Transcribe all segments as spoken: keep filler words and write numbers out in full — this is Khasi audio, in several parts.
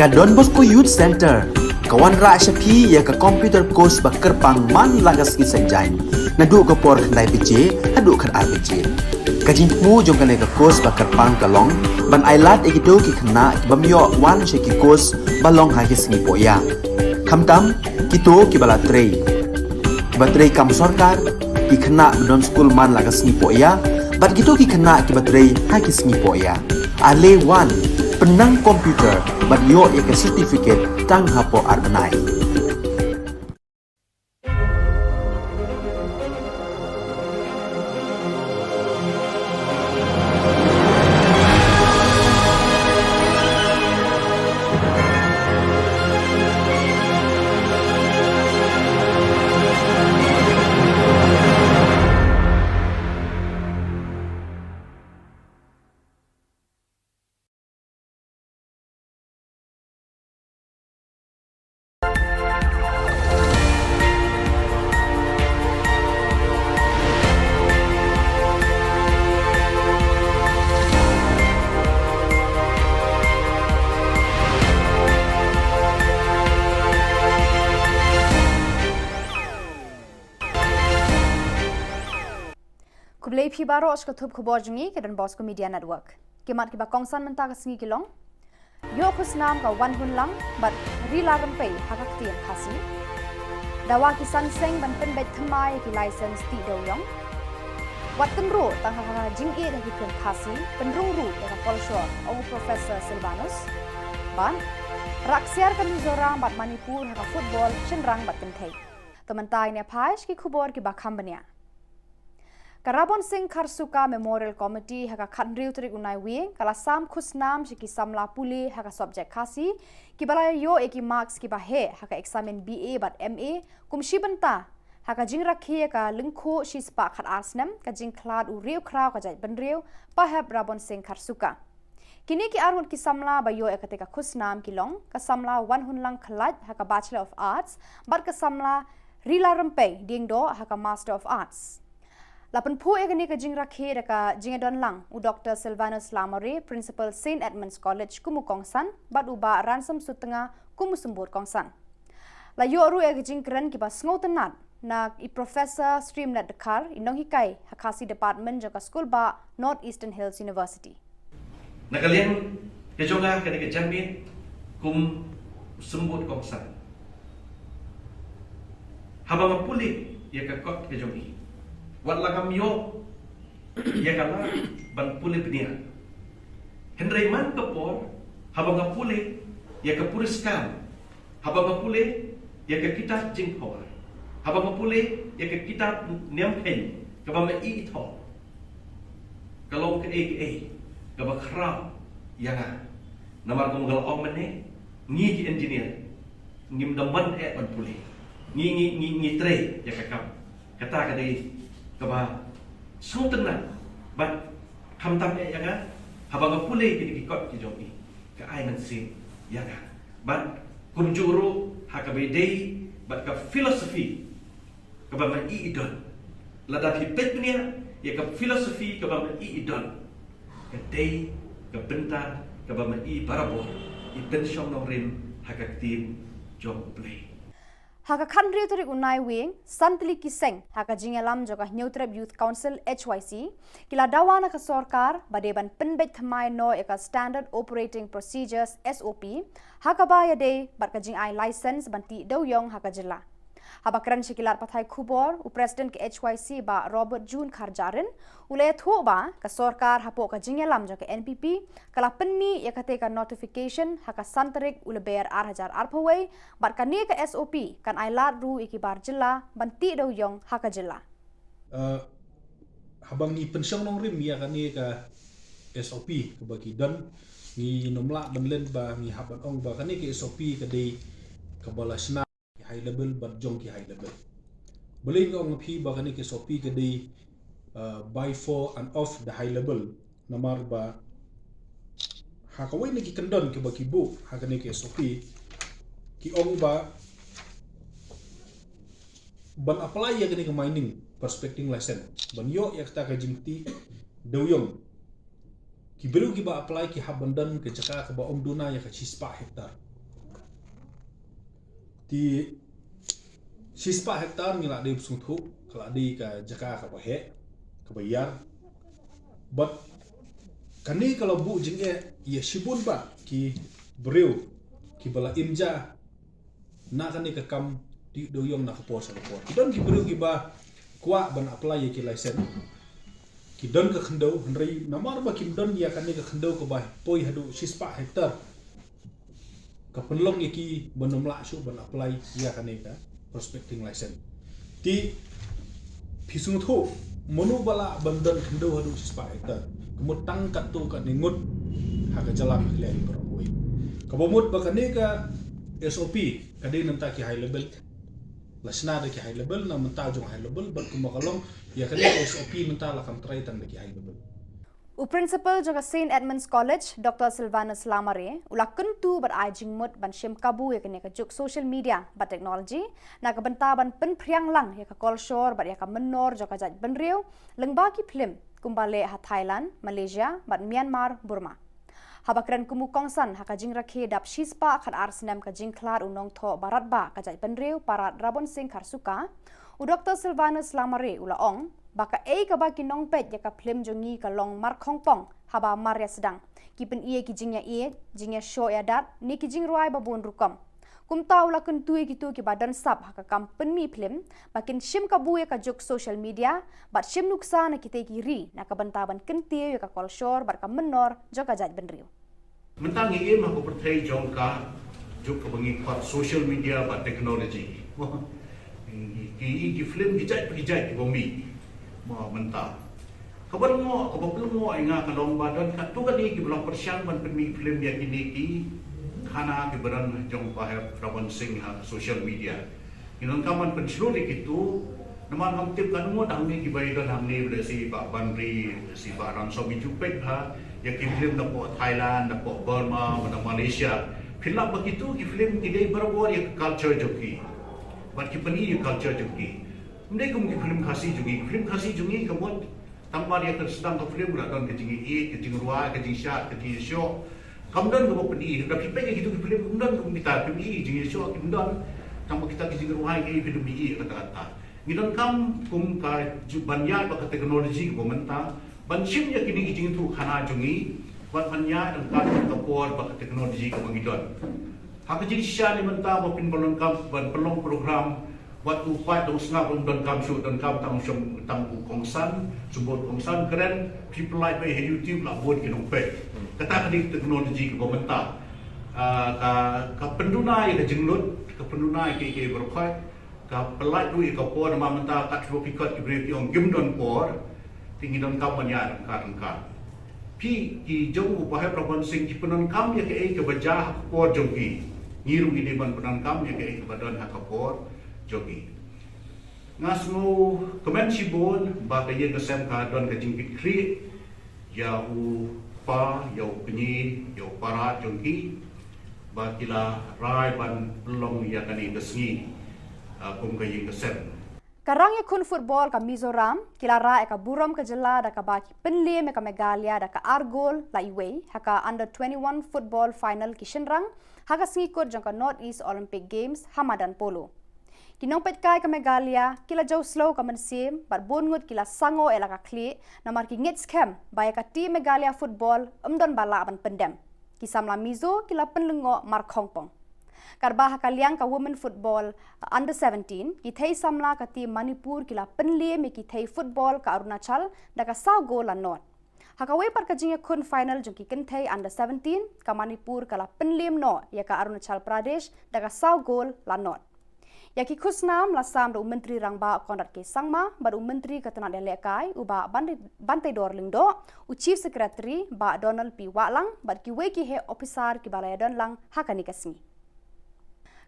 Ka Don Bosco Youth Centre ka wanrah sha phi ïa ka computer course ba kyrpang man la ka sngi Saitjaiñ, naduh ka por khyndai baje haduh khatar baje. Ka jingthmu jong kane ka course ba kyrpang ka long ban ailad ïa kito ki khynnah ki bym ïoh wan sha ki course ba long ha ki sngi pohïa, khamtam kito kiba la trei, kiba trei kam sorkar, ki khynnah ba don skul man la ka sngi pohïa bad kito ki khynnah kiba trei ha ki sngi pohïa. Ale wan, pynnang computer bad ïoh ïa ka certificate tang hapoh ar bnai. Khublei phi baroh sha ka thup khubor jong ngi ka Don Bosco Media Network. Ki mat kiba kongsan mynta ka sngi ki long: Ïoh khusnam ka Wanhunlang bad Rila Rympei ha ka ktien Khasi. Dawa ki san seng ban pynbeit thymmai ïa ki license tih dewïong. Wat tynruh tang ha ka jingïeit ha ki khun Khasi, pynrung ruh ïa ka culture, ong u Professor Sylvanus. Bad rah ksiar ka Mizoram bad Manipur ha ka football shynrang bad kynthei. To mynta ngin ïa phai sha ki khubor kiba kham bniah. Ka Rabon Singh Kharsuka Memorial Committee ha ka khathynriew tarik u Naiwieng ka la sam khusnam sha ki samla pule ha ka subject Khasi kiba la ïoh ïa ki marks kiba heh ha ka eksamin B A bad M A kum shi bynta ha ka jingrakhe ïa ka lyngkhuh shispah khatar snem ka jingkhlad u riewkhraw ka jaitbynriew Pahep Rabon Singh Kharsuka. Kine ki arngut ki samla ba ïoh ïa kata ka khusnam ki long ka samla Wanhunlang Khlait ha ka Bachelor of Arts bad ka samla Rila Rympei Diengdoh ha ka Master of Arts. La pynphuh ïa kane ka jingrakhe da ka jingïadon lang u Doctor Sylvanus Lamare, Principal Saint Edmund's College kum u kongsan, bad u Bah Ransom Sutnga kum u symbud kongsan. La ïoh ruh ïa ka jingkren kiba sngewtynnat na i Professor Streamlet Dkhar, i nonghikai ha Khasi Department jong ka Skulbah North Eastern Hills University. Na ka liang ka jong nga, kane ka janmiet kum u symbud kongsan, haba nga pule ïa ka kot ka jong i, wat la ngam ïoh ïa ka lad ban pule bniah, hynrei man ka por haba nga pule ïa ka puriskam, haba nga pule ïa ka kitab Jingphawar, haba nga pule ïa ka kitab Niam Kheiñ kaba ma i i thoh, ka long kaei kaei kaba khraw ïa nga. Namar kum ka la ong mynne, ngi ki engineer ngim da mon eh ban pule, ngi ngi ngi ngi trei ïa ka kam. Kata ka dei kaba sngewtynnat bad khamtam eh ïa nga haba nga pule kine ki kot ki jong i, ka ai mynsiem ïa nga. Bad kumjuh ruh ha kaba ïadei bad ka philosophy kaba ma i i don. Lada phi peit bniah ïa ka philosophy kaba ma i i don, ka dei ka bynta kaba ma i barabor i pynshong nongrim ha ka ktien jong U Blei. Ha ka khathynriew tarik u Naiwieng, san tylli ki seng ha ka jingïalam jong ka Hynñiewtrep Youth Council, H Y C, ki la dawa na ka sorkar ba dei ban pynbeit thymmai noh ïa ka Standard Operating Procedures, S O P, ha kaba ïadei bad ka jingai license ban tih dewïong ha ka jylla. Haba kren sha ki lad pathai khubor, u President ka H Y C Bah Robert June Kharjahrin u la ïathuh ba ka sorkar hapoh ka jingïalam jong ka N P P ka la pynmih ïa kata ka notification ha ka san tarik u Lber ar hajar arphew wei, bad kane ka S O P kan ai lad ruh ïa ki bar jylla ban tih dewïong ha ka jylla. Uh, haba ngi pynshong nongrim ïa kane ka S O P kaba ki don, ngim lah ban len ba ngi hap ban ong ba kane ka S O P ka dei kaba la shna high level bad jong ki high level. Balei nga ong ïa phi ba kane ka S O P ka dei, uh, by, for and of the high level? Namar ba ha kawei na ki kyndon kiba ki buh ha kane ka S O P, ki ong ba ban apply ïa kane ka mining prospecting license, ban ïoh ïa kata ka jingtih dewïong, ki briew kiba apply ki hap ban don ka jaka kaba ym duna ïa ka shispah hektar. Ki shispah hektar ngi la dei sngewthuh ka la dei ka jaka kaba heh, kaba ïar. Bad kane ka la buh jingeh ïa shibun bah ki briew kiba la im ja na kane ka kam tih dewïong na ka por sha ka por. Ki don ki briew kiba kwah ban apply ïa ki license. Ki don ka khyndew, hynrei namar ba kim don ïa kane ka khyndew kaba poi haduh shispah hektar, ka pynlong ïa ki ban ym lah shuh ban apply ïa kane ka prospecting license. Te phi sngewthuh, mano ba lah ban don khyndew haduh shispah hektar? Ka mut tang katto katne ngut ha ka jylla Meghalaya hi baroh kawei. Kaba mut ba kane ka S O P ka dei na bynta ki high level. La shna da ki high level, na bynta jong high level, bad kumba ka long ïa kane ka S O P mynta la kam trai tang da ki high level. U Principal jong ka Saint Edmund's College, Doctor Silvanus Lamare, u la kyntu bad ai jingmut ban shim kabu ïa kane ka juk social media bad technology na ka bynta ban pynphriang lang ïa ka kolshor bad ïa ka mynnor jong ka jaitbynriew lyngba ki phlim kumba leh ha Thailand, Malaysia bad Myanmar, Burma. Haba kren kum u kongsan ha ka jingrakhe dap shispah khatar snem ka jingkhlad u nongthoh baratbah ka jaitbynriew Parad Rabon Singh Kharsuka, u Doctor Silvanus Lamare u la ong ba kaei kaba ki nongpeit ïa ka phlim jong ngi ka long markhongpong haba mar ïa sdang. Ki pyni ïa ki jingïaieit, jingïashoh ïadat ne ki jingrwai ba bun rukom. Kumta u la kyntu ïa kito kiba don sap ha ka kam pynmih phlim ba kin shim kabu ïa ka juk social media bad shim nuksa na kitei ki ri na ka bynta ban kyntiew ïa ka kolshor bad ka mynnor jong ka jaitbynriew. Mynta ngi im ha ka pyrthei jong ka juk kaba ngi khot social media bad technology. Ki, ki film ki jait pa ki jait kiba mih mo mynta. Kaba lyngngoh, kaba pynlyngngoh ïa nga ka long ba don katto katne kiba la pyrshang ban pynmih film ïa kine ki khana kiba don jong Bah Hep Rabon Singh ha social media. Ngi donkam ban pynshlur ïa kito, namar ngam tip katno ngut hangne kiba ïadon hangne, lehse Bah Banri, lehse Bah Ransom, ngi ju peit bha ïa ki film napoh Thailand, napoh Burma, na Malaysia. Phin lap ba kito ki film ki dei barabor ïa ka culture jong ki. Bad ki pyni ïa ka culture jong ki. Ym dei kum ki film Khasi jong ngi, ki film Khasi jong ngi ka mut tang mar ïa ka sdang ka film la don ka jingïaieit, ka jingrwai, ka jingshad, ka jingïashoh. Kam don kaba pyni, lada phi peit ïa kito ki film kam don kum kita, phi pyni jingïashoh kim don. Tang ba kita ki jingrwai ki phi don ïa kata kata. Ngi donkam kum ka ju-, ban ïaid bad ka technology kaba mynta, ban shim ïa kine ki jingïathuhkhana jong ngi, bad ban ïaid ryngkat ka por bad ka technology kaba ngi don. Ha ka jingshisha ne mynta ba phin ban donkam ban pynlong program, wat u paid dong sngap ruh ym donkam shuh, donkam tang u shong tang u kongsan, shu bud kongsan kren, phi pynlait beit ha YouTube la bun ki nongpeit. Kata ka dei ka technology kaba mynta. Ah, ka, ka pynduna ïa ka jinglut, ka pynduna ïa kiei kiei baroh khoit, ka pynlait ruh ïa ka por, namar mynta katba phi khot ki briew ki ong kim don por, te ngi donkam ban ïaid ryngkat ryngkat. Phi ki jong u Bah Hep Rabon Singh ki pyndonkam ïa kaei kaba jia ha ka por jong ki. Ngi ruh ngi dei ban pyndonkam ïa kaei kaba don ha ka por jong ki. Nga sngewkmen shibun ba ka ïing ka sem ka don ka jingkitkhlieh ïa u kpa, ïa u kñi, ïa u para jong ki, ba ki la rai ban pynlong ïa kane ka sngi, ah, kum ka ïing ka sem. Ka rangïakhun football ka Mizoram ki la rah ïa ka burom ka jylla da kaba ki pynliem ïa ka Meghalaya da ka ar gol la iwei ha ka under twenty-one football final ki shynrang ha ka sngi kut jong ka North East Olympic Games ha madan polo. Ki nongpeitkai ka Meghalaya ki la jew slow ka mynsiem bad bun ngut ki la sangoh ïa la ka khlieh namar ki ngeit skhem ba ïa ka team Meghalaya football ym don ba lah ban pyndem. Ki samla Mizo ki la pynlyngngoh markhongpong. Katba ha ka liang ka women football, uh, under seventeen, ki thei samla ka team Manipur ki la pynliem ïa ki thei football ka Arunachal da ka saw gol la nod. Ha kawei pat ka jingïakhun final jong ki kynthei under seventeen, ka Manipur ka la pynliem noh ïa ka Arunachal Pradesh da ka saw gol la nod. Ïa ki khusnam la sam da u Myntri Rangbah Conrad K Sangma bad u Myntri ka tnat ïalehkai u Bah Ban-, Banteidor Lyngdoh, u Chief Secretary Bah Donald P Wahlang bad kiwei ki heh ophisar kiba la ïadon lang ha kane ka sngi.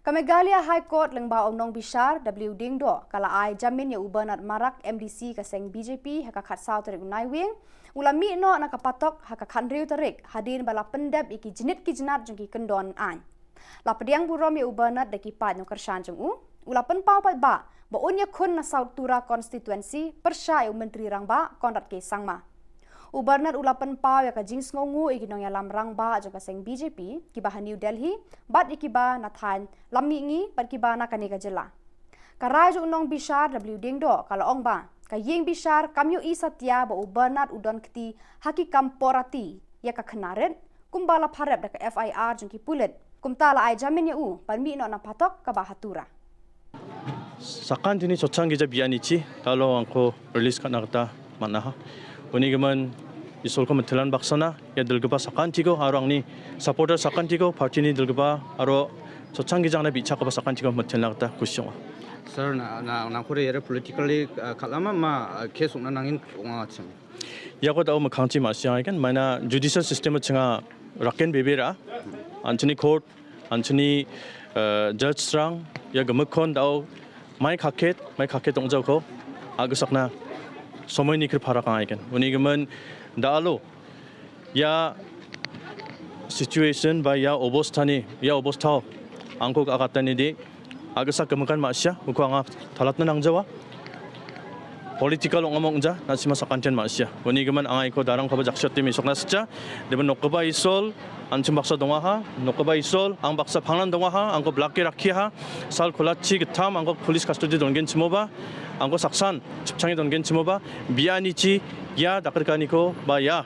Ka Meghalaya High Court lyngba u nongbishar W Diengdoh ka la ai jamin ïa u Bernard Marak, M D C ka seng B J P, ha ka khatsaw tarik u Naiwieng, u la mih noh na ka patok ha ka khathynriew tarik hadien ba la pyndep ïa ki jnit ki jnat jong ki kyndon aiñ. La pdiang burom ïa u Bernard da ki paid nongkyrshan jong u. U la pynpaw paidbah ba un ïakhun na South Tura constituency pyrshah ïa u Myntri Rangbah Conrad K Sangma. U Bernard u la pynpaw ïa ka jingsngewnguh ïa ki nongïalam rangbah jong ka seng B J P kiba ha New Delhi bad ïa kiba na thaiñ Lammihngi bad kiba na kane ka jylla. Ka rai jong u nongbishar W Diengdoh ka la ong ba ka ïing bishar kam ïohi satia ba u Bernard u don kti ha ki kam pornography ïa ka khynnah rit, kumba la pharep da ka F I R jong ki pulit. Kumta la ai jamin ïa u ban mih noh na phatok kaba ha Tura. Sakan tini chochang gija biani chi talo angko release kana kata manaha. Uni gaman isol ko metelan baksana ya delgeba sakan tiko aro angni supporter sakan tiko party ni delgeba aro chochang gija na bicha kaba sakan tiko metelan kata kusyong. Sir, na na na kore yere politically uh, kalama ma uh, case ungna nangin unga chim. Ya ko tau makangchi ma siang kan mana judicial system chinga raken bebera. Anthony court Anthony uh, judge strang ya gemekon dau mai khaket mai khaket tong jauko. Agesakna somoi ni kri phara kang aiken uni gemen dalo ya situation ba ya obostha ni ya obostha angko ka kata ni di agesak gemekan masya uko anga thalat na nang jawa. Political ong among ja na sima sakantian masya uni gemen angai ko darang khaba jakshot timi sokna secha deben nokba isol. Anchim baksa donga ha nokba isol ang baksa phangnan donga ha angko blak ki rakhi ha. Sal khulachi getham angko police custody dongen chimoba angko saksan chipchangi dongen chimoba biani chi ya dakar kani ko ba ya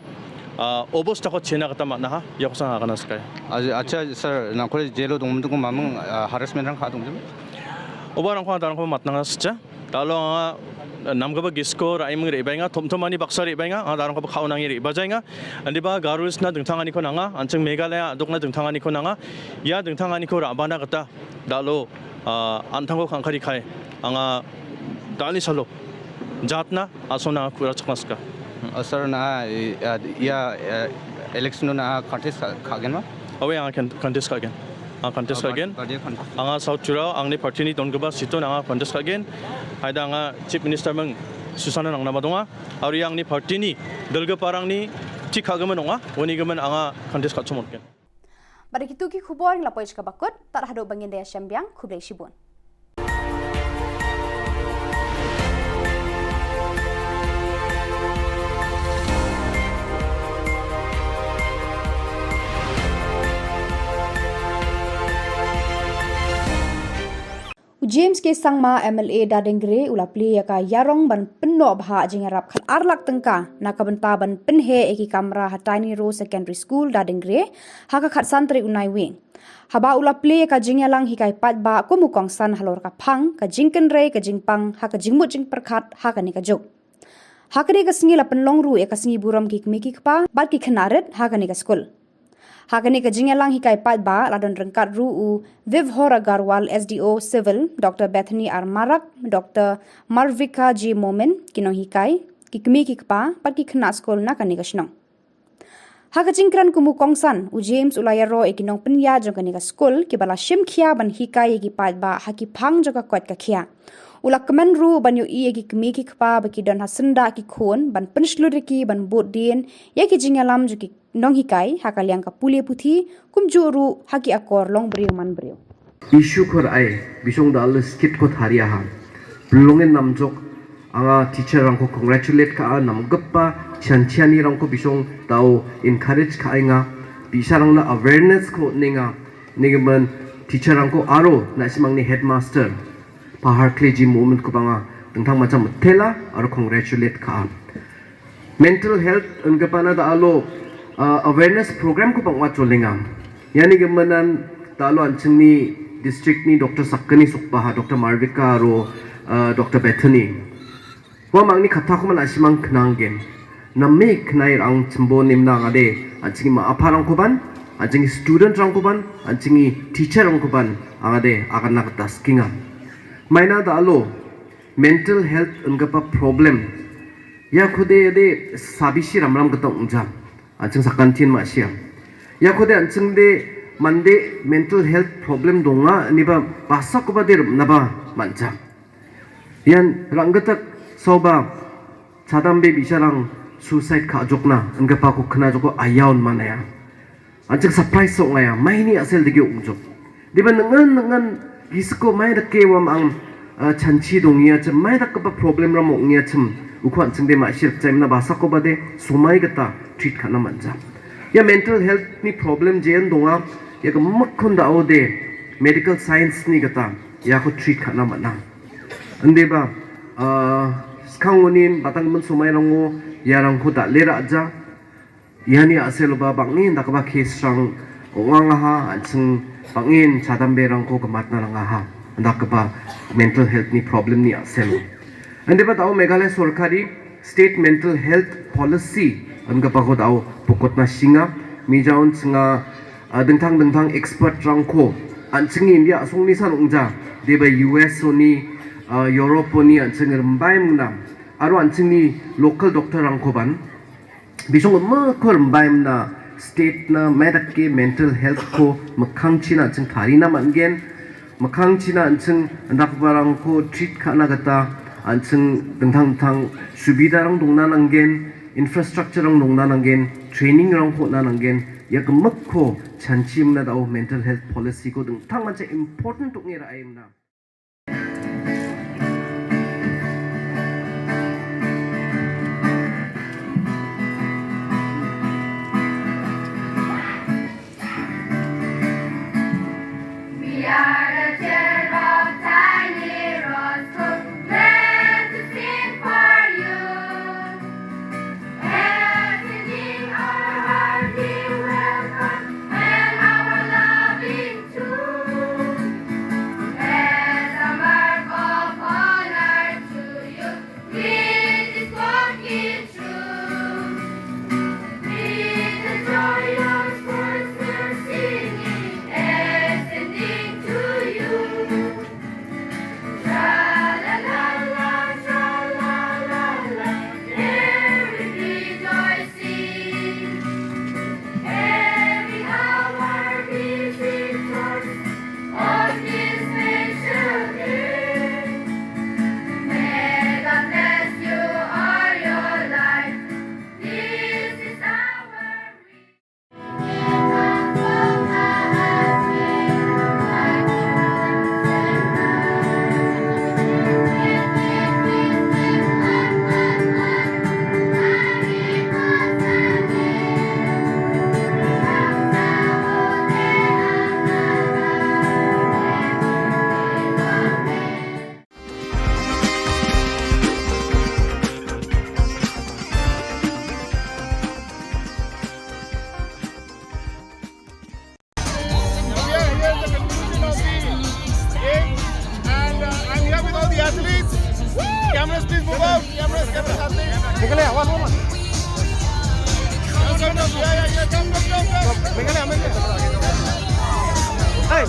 uh, obostha ko chena kata matna ha ya ko sang akana skai. Acha sir nangkore jelo dong dong mamang uh, harassment rang kha dong jim. Oba rang kha darang ko matna nga secha. Talo nga namgaba gisko rai meng ri bainga thom thom ani baksa ri bainga nga darang ko khau nangi ri bajainga. Andi ba garus na dengthang ani ko nanga ancheng Meghalaya dok na dengthang ani ko nanga. Ya dengthang ani ko rabana kata dalo uh, antang ko khangkhari khai anga dali salo jatna asona kura chaknaska. Uh, sir na uh, ya uh, election na contest khagen ma? Awe anga contest khagen. Anga contest khagen. Anga South Churao angni party ni don gaba situ anga contest khagen. Haida anga chief minister meng susana nang nama donga. Ari angni party ni delga parang ni chikha gaman donga. Wani gaman anga contest khat chumot gen. Bad kitu ki khubor ing la poi chka bakut tad haduh bangin daya shambiang khublei shibun. U James K Sangma M L A Dadengre u la plie ïa ka ïarong ban pynnoh bha jingïarap khat ar lak tyngka na ka bynta ban pynheh ïa ki kamra ha Tiny Row Secondary School Dadengre ha ka khatsan tarik u Naiwieng. Haba u la plie ïa ka jingïalang hikai paidbah kum u kongsan halor ka phang ka jingkynrei ka jingpang ha ka jingmut jingpyrkhat ha kane ka juk. Ha kane ka sngi la pynlong ruh ïa ka sngi burom ki kmie ki kpa bad ki khynnah rit ha kane ka skul. Ha kane ka jingïalang hikai paidbah la don ryngkat ruh u Vibhor Agarwal S D O Civil, Doctor Bethany R Marak, Doctor Marvika J Momin, ki nonghikai, ki kmie ki kpa bad ki khynnah skul na kane ka shnong. Ha ka jingkren kum u kongsan u James u la ïaroh ïa ki nongpynïaid jong kane ka skul kiba la shim khia ban hikai ïa ki paidbah ha ki phang jong ka koit ka khiah. U la kmen ruh ban ïohi ïa ki kmie ki kpa ba ki don ha syndah ki khun ban pynshlur ïa ki ban bud dien ïa ki jingïalam jong ki nonghikai ha ka liang ka pule puthi kumjuh ruh ha ki akor long briew man briew. Issue khor ai bisong da le skit ko tharia ha. Pynlongin namjok anga teacher rangko congratulate ka a namgappa chanchiani rangko bisong tau encourage ka ai nga. Bisarang na awareness ko ninga nigaman teacher rangko aro na simang ni headmaster. Pahar kleji moment ko banga tentang macam tela aro congratulate ka a. Mental health engkapana da alo uh, awareness program ko pangwa cholinga. Yani gemanan da alo anchingni district ni Doctor Sakani Sukbaha, Doctor Marvika aro uh, Doctor Bethany. Wa mangni kata ko man asimang khnang gen. Nami khnai rang chimbo nimna ngade anchingni ma apa rang koban, anchingni student rang koban, anchingni teacher rang koban angade akan nak taskinga. Maina da alo mental health engkapa problem. Ya khode de sabishi ramram kata ungjam. Anching sakantin ma siam. Ya khode anching de mande mental health problem donga niba basa ko ba de naba manjam. Yan ranggatak soba chadam be bisarang suicide ka jokna engkapa ko khna joko ayaun manaya. Anching surprise sok ngaya maini asel degi ungjok. Diba nengen nengen gisko mai da ke wam ang uh, chanchi dong ya chem mai da kapa problem ram ong ya chem. U khwan ching de ma shir chai na ba sa ko ba de sumai kata treat khana manja. Ya mental health ni problem jen donga ya ka mak khun da o de medical science ni kata ya ko treat khana mana. Ande ba, ah, skang unin batang men sumai rango ya rang ko da le raja. Ïa ni a sel ba bang in da kaba case rang ong nga ha, an seng bang in chadam be rang ko kamat na nga ha. Da kaba mental health ni problem ni a sel. Ande ba tau Meghalaya sorkar i state mental health policy an kaba ko tau pokot na singa mi jaun singa, ah, dengtang dengtang expert rang ko. An seng India song ni san ong ja de ba U S o ni, ah, Europe o ni an seng rembai mna. Aro an seng ni local doctor rang ko ban. Bisong ma ko rembai mna state na medak ke mental health ko makhang china an seng thari na man gen. Makhang china an seng andak barang ko treat khana kata an seng dengtang dengtang subida rang dong na nang gen, infrastructure rang dong na nang gen, training rang ko na nang gen. Ya ka mak ko chan chim na dau mental health policy ko dengtang man cha important tuk ngira ai mna. We are the children of tiny rose, meant to sing for you. Everything our heart we welcome and our loving too. As a mark of honor to you, we this song give true. With the joyous voice we're singing, ascending to you. Tra la la la, tra la la la, every rejoicing, every hour we rejoice on this special day. May God bless you all your life. This is our We are here at the conclusion of the games, and, uh, I'm here with all the athletes. Cameras, please move out. Cameras, cameras, athletes. निकले, आवाज हो मत। Come, come, come. Yeah, yeah, yeah. Come, come, come, come. निकले, हमें क्या? Hey.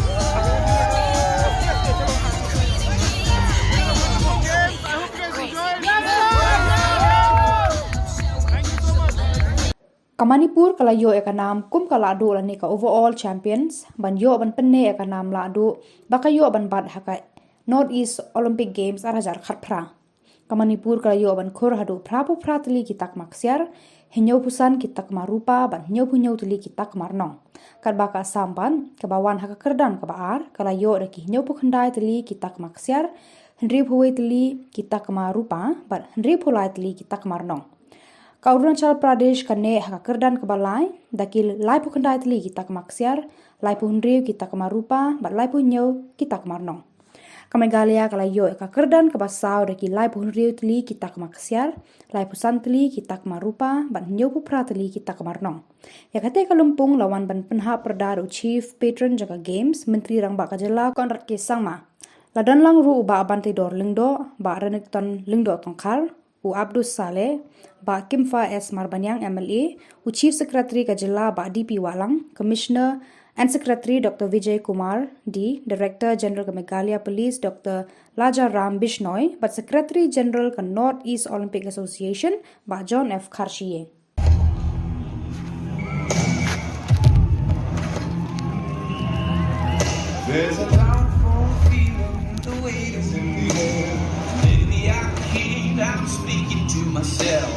Ka Manipur ka la ïoh ïa ka nam kum ka lahduh lane ka overall champions, ban ïoh ban pynneh ïa ka nam lahduh ba ka ïoh ban bat ha ka North East Olympic Games ar hajar khatphra. Ka Manipur ka la ïoh ban khur haduh phraphew phra tylli ki takma ksiar, hynñiewphew san ki takma rupa bad hynñiewphew hynñiew tylli ki takma rnong. Katba ka Assam bad kaba wan ha ka kyrdan kaba ar ka la ïoh da ki hynñiewphew khyndai tylli ki takma ksiar, hynriewphew wei tylli ki takma rupa bad hynriewphew lai tylli ki takma rnong. Ka Arunachal Pradesh ka neh ha ka kyrdan kaba lai da ki laiphew khyndai tylli ki takma ksiar, laiphew hynriew ki takma rupa bad laiphew hynñiew ki takma rnong. Ka Meghalaya ka la ïoh ïa ka kyrdan kaba saw da ki laiphew hynriew tylli ki takma ksiar, laiphew san tylli ki takma rupa bad hynñiewphew phra tylli ki takma rnong. Ïa kata ka lympung la wan ban pynhap pyrda da u Chief Patron jong ka Games, Myntri Rangbah ka Jylla Conrad K Sangma. La don lang ruh u Bah Banteidor Lyngdoh, Bah Renikton Lyngdoh Tongkhar, u Abdus Saleh, Bah Kimfa S Marbaniang M L A, u Chief Secretary ka Jylla Bah D P Wahlang, Commissioner and Secretary Doctor Vijay Kumar D, Director General ka Meghalaya Police Doctor Laja Ram Bishnoi, bad Secretary General ka North East Olympic Association, Bah John F Kharshie. There's a powerful feeling, the weight is in the air. Maybe I kid, I'm speaking to myself.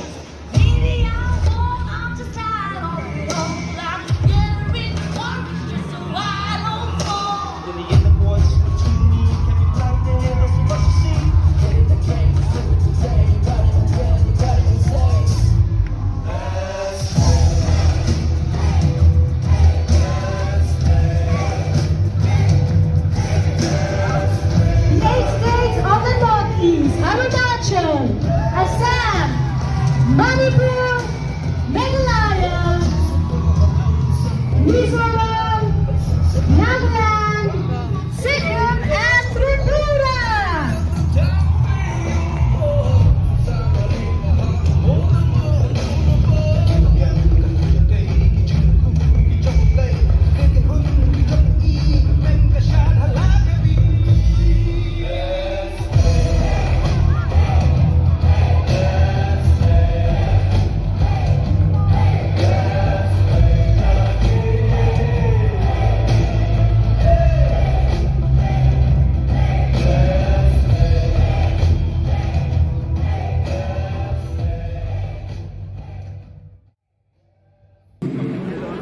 Maybe I won't, I'm just tired of it all. I'm gathering courage just so I don't fall. In the inner voice between me, can you play there? That's what you see. Getting the game, slipping today, but it's ready.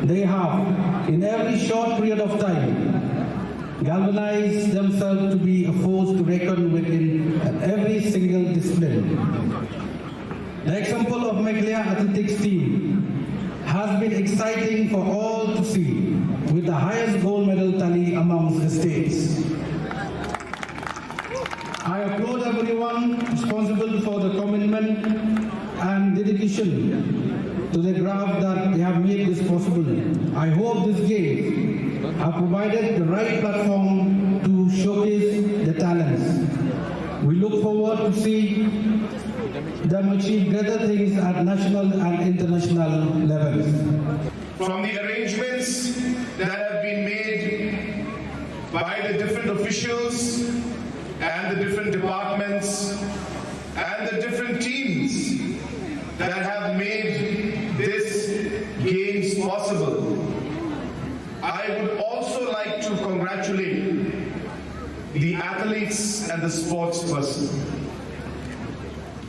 They have, in every short period of time, galvanized themselves to be a force to reckon with in every single discipline. The example of Meghalaya athletics team has been exciting for all to see, with the highest gold medal tally amongst the states. I applaud everyone responsible for the commitment and dedication to the craft that they have made this possible. I hope this game have provided the right platform to showcase the talents. We look forward to see them achieve greater things at national and international levels. From the arrangements that have been made by the different officials and the different departments and the different teams that have made this games possible. I would also like to congratulate the athletes and the sports person.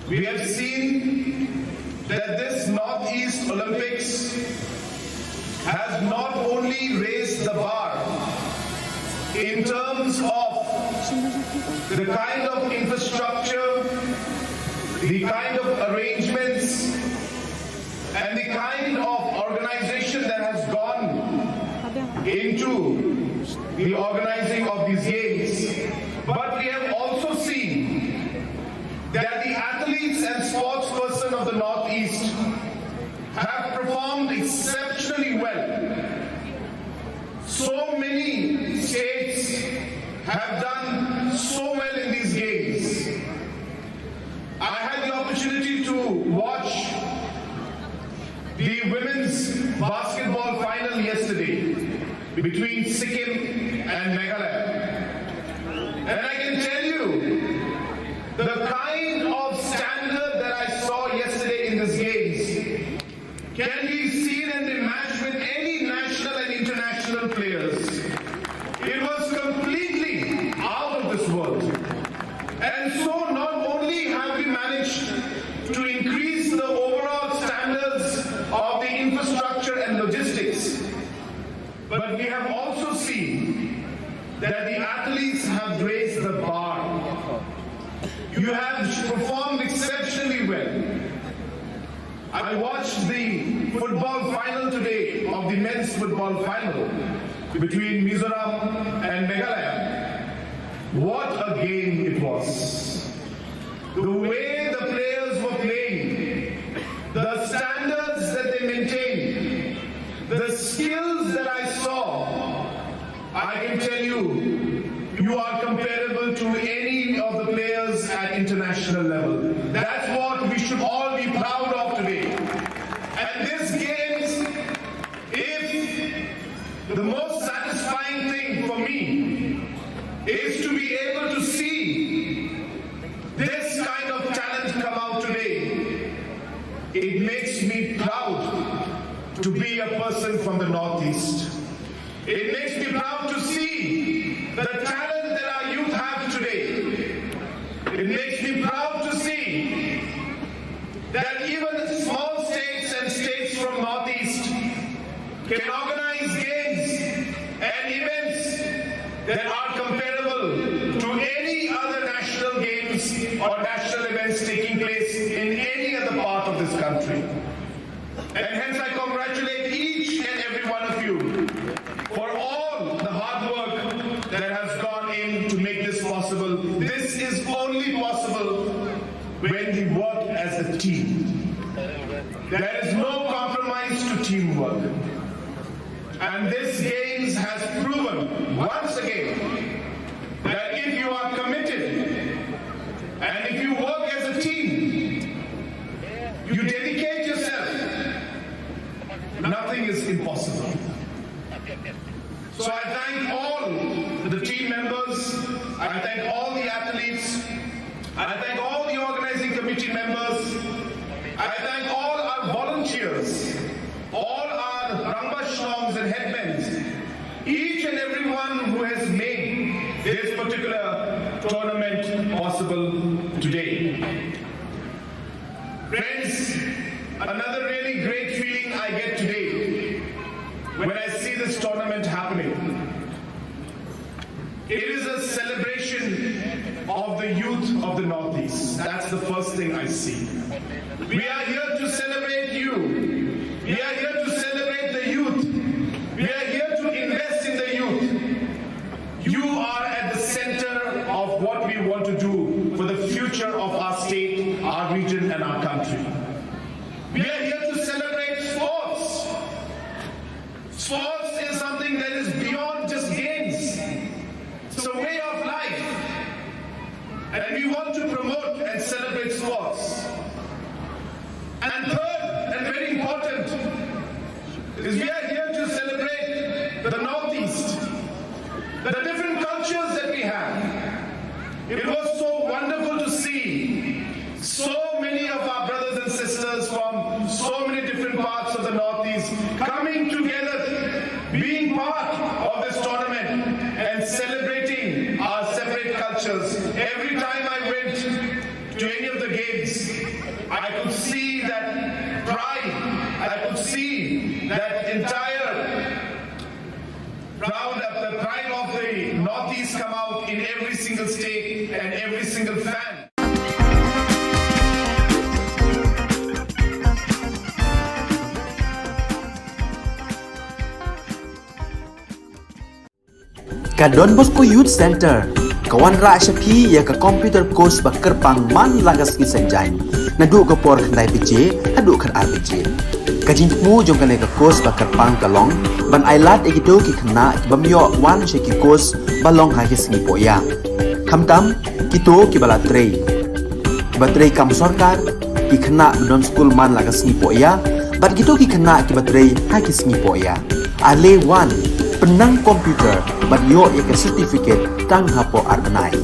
We have seen that this Northeast Olympics has not only raised the bar in terms of the kind of infrastructure, the kind of arrangements, and the kind of organization that has gone into the organizing of these games. But we have also seen that the athletes and sports person of the Northeast have performed exceptionally well. So many states have done so well in these games. I had the opportunity to watch the women's basketball final yesterday between Sikkim and Meghalaya. And I can tell you, the kind of standard that I saw yesterday in these games can be seen and be matched with any national and international players. It was completely out of this world. And so not only have we managed to increase the overall standards of the infrastructure and logistics, but we have also seen that the athletes have raised the bar. You have performed exceptionally well. I watched the football final today of the men's football final between Mizoram and Meghalaya. What a game it was. The way the players were playing, the standards that they maintained, the skills that I saw, I can tell you, you are comparable to any of the players at international level. That's what we should all be proud of today. And this games, if the most satisfying thing for me is to be able to see this kind of talent come out today, it makes me proud to be a person from the Northeast. It makes me proud to see the talent that our youth have today. It makes me proud to see that even small states and states from Northeast can organize games and events that are comparable to any other national games or national events taking place in any other part of this country. And hence I congratulate each and every one of you for all the hard work that has gone in to make this possible. This is only possible when we work as a team. There is no compromise to teamwork. And this games has proven once again that if you are committed and if you work as a team, you dedicate yourself, nothing is impossible. So I thank all the team members, I thank all the athletes, I thank all the organizing committee members, I thank all our volunteers, all our Rangbah Shnongs and headmen, each and everyone who has made this particular tournament possible today. Friends, another really great feeling I get today Happening. It is a celebration of the youth of the Northeast. That's the first thing I see. We are here to celebrate you. We are here to celebrate the youth. We are here to invest in the youth. You are at the center of what we want to do for the future of our state, our region, and our country. We are here to celebrate sports. Sports is something that is beyond just games. It's a way of life. And we want to promote and celebrate sports. And third, and very important, is we are here to celebrate the Northeast, the different cultures that we have. It was so wonderful to see so many of our brothers and sisters from so many different parts of the Northeast coming together, being part of this tournament and celebrating our separate cultures. Every time I went to any of the games, I could see that pride, I could see that entire proud of the pride of the Northeast come out in every single state and every single fan. Ka Don Bosco Youth Center ka wanrah sha phi ïa ka computer course ba kyrpang man la ka sngi Saitjaiñ, naduh ka por khyndai baje haduh khatar baje. Ka jingthmu jong kane ka course ba kyrpang ka long ban ai lad ïa kito ki khynnah ki bym ïoh wan sha ki course ba long ha ki sngi pohïa. Khamtam kito kiba la trei, kiba trei kam sorkar, ki khynnah ba don skul man la ka sngi pohïa, bad kito ki khynnah kiba trei ha ki sngi pohïa. Ale wan, pynnang computer bad ïoh ïa ka certificate tang hapoh ar bnai.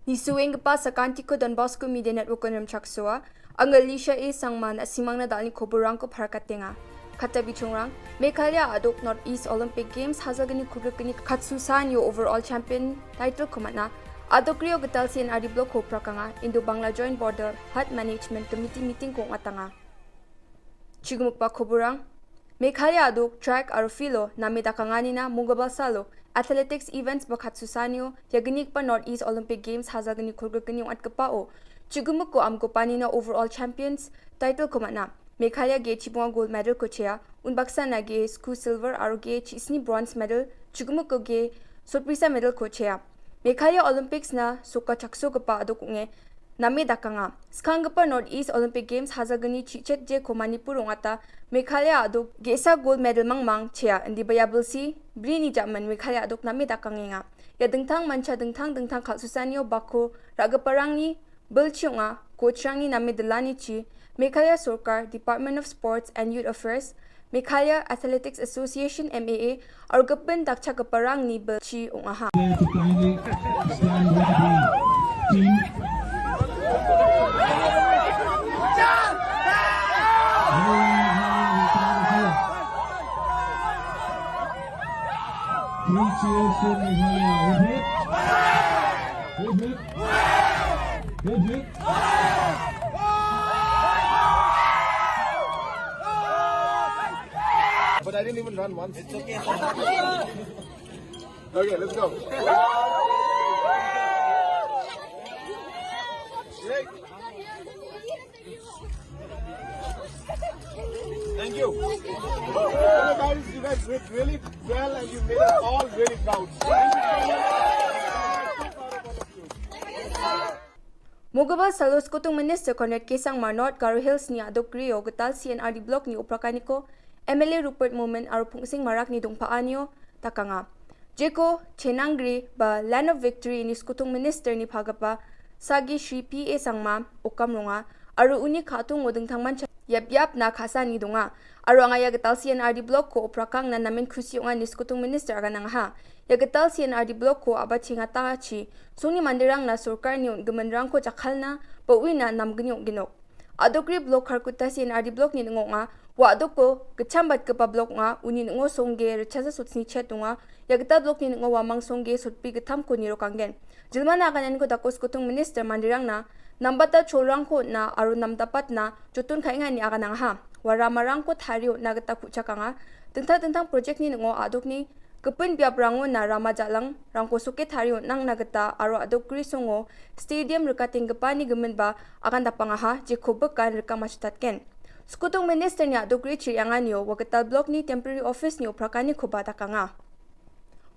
Ngi shu ïeng kpa sa ka Antico Don Bosco Media Network Konram Chaksoa. Angel Lisha A Sangma na simang na dalni khubor rang ko phar ka tenga. Kata bichungrang, Meghalaya aduk North East Olympic Games ha sal kani khubor kani khatsu san ïa overall champion title ko matna. Aduk rio ka tal C N R D block ko prakanga, Indo Bangla Joint Border Health Management Committee meeting ko ngatanga. Chigumuk pa khubor rang, Meghalaya aduk track aro filo na me dakanga nina Mungabal Salo athletics events ba khatsu san ïa kani kpa North East Olympic Games ha sal kani khubor kani ngat kpa o. Chigumuk ko am ko pani na overall champions title ko matna. Meghalaya ge chibunga gold medal ko chea, un baksa na ge sku silver aro ge chi sni bronze medal, chigumuk ko ge sorpresa medal ko chea. Meghalaya Olympics na suka chakso kpa aduk nge na me dakanga. Skang kpa North East Olympic Games ha sal kani chichet je ko Manipur ongata Meghalaya aduk ge sa gold medal mangmang chea, indi baya belsi bri ni jaman Meghalaya aduk na me dakanga. Ïa dengtang mancha dengtang dengtang khatsu san ïa bako ra kpa rang ni Bel chiunga, ko chirang ni na me delani chi, Meghalaya Sorkar, Department of Sports and Youth Affairs, Meghalaya Athletics Association, M A A, ar gapen dakcha ka parang ni bel chi ong aha. To kindly stand with the team. Three cheers for Meghalaya. Hip hip. Hip hip. Hip hip. But I didn't even run once. It's okay. Okay, let's go. Thank you. Guys, you guys did really well and you made us all really proud. Thank you so much. Mungabal Salo Skutung Minister Conrad K Sangma, North Garo Hills ni aduk rio ka tal C N R D Block ni u Prakaniko, M L A Rupert Momin, aro Phungsing Marak ni dungpha anio dakanga. Jeko Chenangri ba Land of Victory ini skutung minister ni phagapa sagi Shri P A Sangma ukam runga, aru uni khatung o dingthang mancha yap yap na khasa ni dunga. Aru anga ya getal C and R D block ko uprakang na namen khusi unga ni skutung minister aga nang ha. Ya getal C and R D block ko aba chinga ta chi suni mandirang na surkar ni un gemenrang ko chakhalna ba uina nam gni ginok. Adokri block Kharkutta C and R D block ni ngo nga, wa adok ko kecham bat kepa block nga, uni ngo songge rechasa sutsni chet nga, ya getal block ni ngo wa mang songge sutpi ketham ko niro kanggen. Jilma na kanen ko dakos kutung minister mandirang na, nambata cholrang ko na aru namdapat na, jutun kai nga ni aga nang ha. Wa ramarang ko thario na geta kuchakanga, tentang tentang project ni ngo adok ni, Kepun biap rango na rama jalang, rangko suke thari nang na geta aro adok gri songo, stadium rekating gepa ni gemen ba, akan dapang aha, je ko bekan reka machutat ken. Skutung minister ni adok gri chiri angan yo, wa getal block ni temporary office ni uprakani koba dakanga.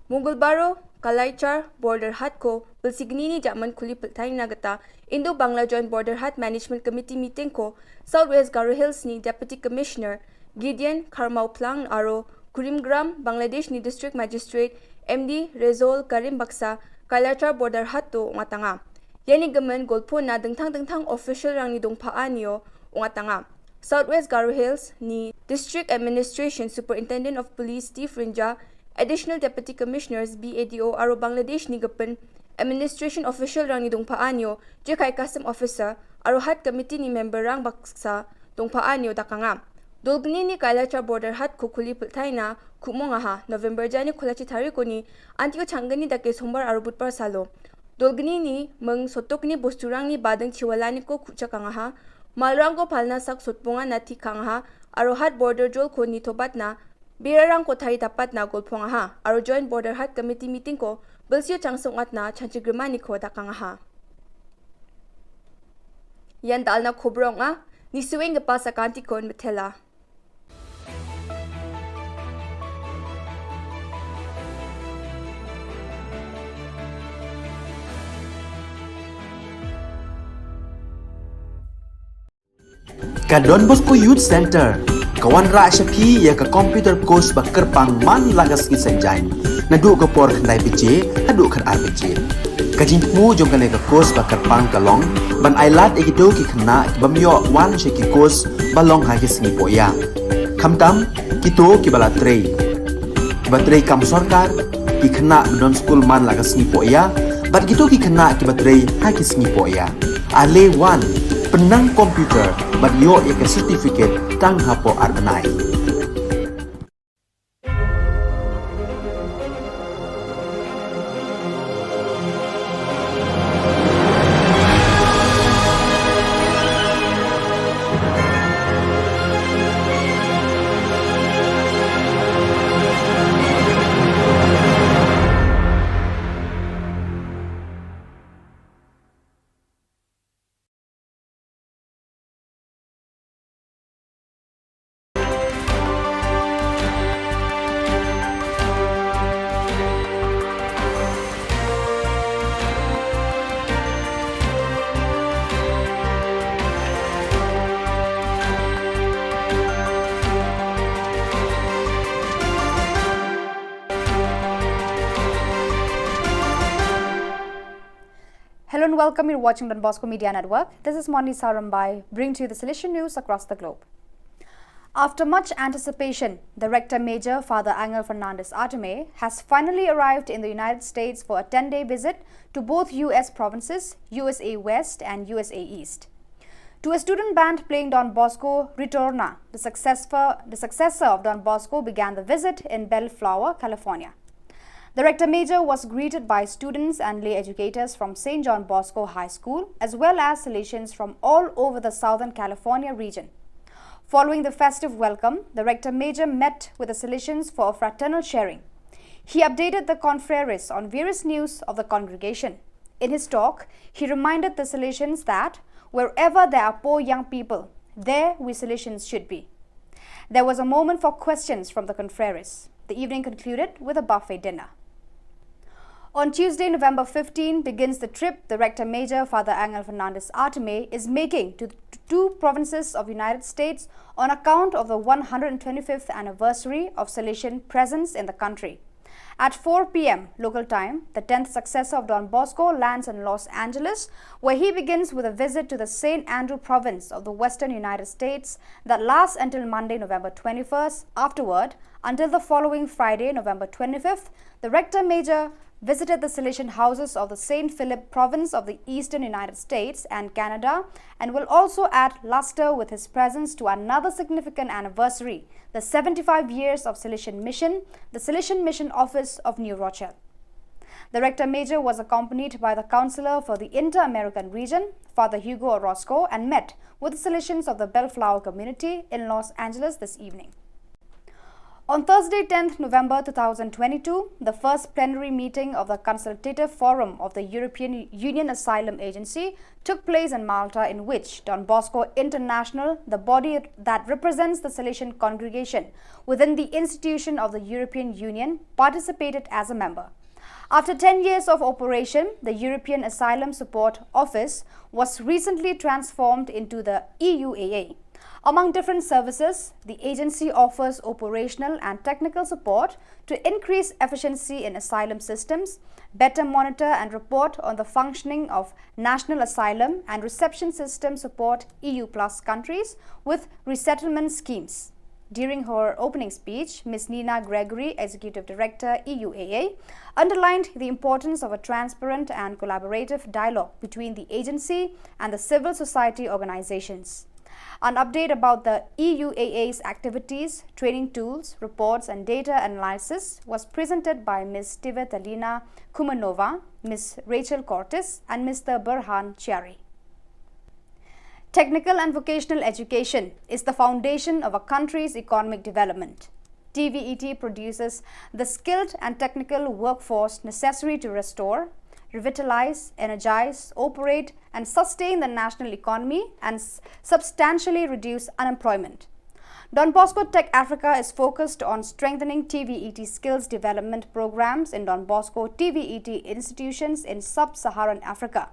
Mungul baro, Kalaichar, border hat ko, belsigni ni jaman kuli peltai na geta, Indo Bangla Joint Border Hat Management Committee meeting ko, South West Garo Hills ni Deputy Commissioner, Gideon Kharmau Plang aro Kurimgram, Bangladesh ni District Magistrate M D Rezol Karim Baksa Kalachar Border Hat to ngatanga. Yani gemen golpo na dengthang dengthang official rang ni dongpha anio ngatanga. Southwest Garo Hills ni District Administration Superintendent of Police Steve Rinja, Additional Deputy Commissioners B A D O aro Bangladesh ni gepen Administration Official rang ni dongpha anio, Jekai Custom Officer aro Hat Committee ni member rang baksa dongpha anio dakanga. Dolgni ni Kailachar Border Hat ko khuli pultai na khumong aha November jani khulachi thariko ni antio changgani dake sombar aro butpar salo. Dolgni ni meng sotok ni bosturang ni badeng chiwalani ko kuchakang aha. Malrang ko palna sak sotponga na tikang aha aro Hat Border jol ko ni tobat na birarang ko thari dapat na golpong aha aro Joint Border Hat Committee meeting ko belsio changsongat na chanchigrima ni ko dakang aha. Yan dalna khobrong a, ni suweng gepa sakanti kon metela. Ka Don Bosco Youth Center ka wanrah sha phi ïa ka computer course ba kyrpang man la ka sngi Saitjaiñ, naduh ka por khyndai baje haduh khatar baje. Ka jingthmu jong kane ka course ba kyrpang ka long ban ailad ïa kito ki khynnah ki bym ïoh wan sha ki course ba long ha ki sngi pohïa. Khamtam kito kiba la trei, kiba trei kam sorkar, ki khynnah ba don skul man la ka sngi pohïa bad kito ki khynnah kiba trei ha ki sngi pohïa. Ale wan, pynnang computer bad ïoh ïa ka certificate tang hapoh ar bnai. Hello and welcome. You're watching Don Bosco Media Network. This is Moni Sarambai, bringing to you the Salesian news across the globe. After much anticipation, the Rector Major, Father Angel Fernandez Artime, has finally arrived in the United States for a ten-day visit to both U S provinces, U S A West and U S A East. To a student band playing Don Bosco Ritorna, the successor, the successor of Don Bosco began the visit in Bellflower, California. The Rector Major was greeted by students and lay educators from Saint John Bosco High School, as well as Salesians from all over the Southern California region. Following the festive welcome, the Rector Major met with the Salesians for a fraternal sharing. He updated the confreres on various news of the congregation. In his talk, he reminded the Salesians that wherever there are poor young people, there we Salesians should be. There was a moment for questions from the confreres. The evening concluded with a buffet dinner. On Tuesday, November fifteen, begins the trip the Rector Major, Father Angel Fernandez Artime, is making to the two provinces of United States on account of the one hundred twenty-fifth anniversary of Salesian presence in the country. At four p m local time, the tenth successor of Don Bosco lands in Los Angeles, where he begins with a visit to the Saint Andrew province of the western United States that lasts until Monday, November twenty-first. Afterward, until the following Friday, November twenty-fifth, the rector major visited the Salesian houses of the Saint Philip province of the eastern United States and Canada, and will also add luster with his presence to another significant anniversary, the seventy-five years of Salesian Mission, the Salesian Mission Office of New Rochelle. The rector major was accompanied by the counselor for the Inter American region, Father Hugo Orozco, and met with the Salesians of the Bellflower community in Los Angeles this evening. On Thursday, tenth November two thousand twenty-two, the first plenary meeting of the Consultative Forum of the European Union Asylum Agency, took place in Malta, in which Don Bosco International, the body that represents the Salesian congregation within the institution of the European Union, participated as a member. After ten years of operation, the European Asylum Support Office was recently transformed into the E U A A. Among different services, the agency offers operational and technical support to increase efficiency in asylum systems, better monitor and report on the functioning of national asylum and reception system, support E U plus countries with resettlement schemes. During her opening speech, Miss Nina Gregory, Executive Director, E U A A, underlined the importance of a transparent and collaborative dialogue between the agency and the civil society organizations. An update about the E U A A's activities, training tools, reports, and data analysis was presented by Miss Tivetalina Kumanova, Miss Rachel Cortes, and Mister Burhan Chiari. Technical and vocational education is the foundation of a country's economic development. T V E T produces the skilled and technical workforce necessary to restore, revitalize, energize, operate, and sustain the national economy and s- substantially reduce unemployment. Don Bosco Tech Africa is focused on strengthening T V E T skills development programs in Don Bosco T V E T institutions in sub Saharan Africa.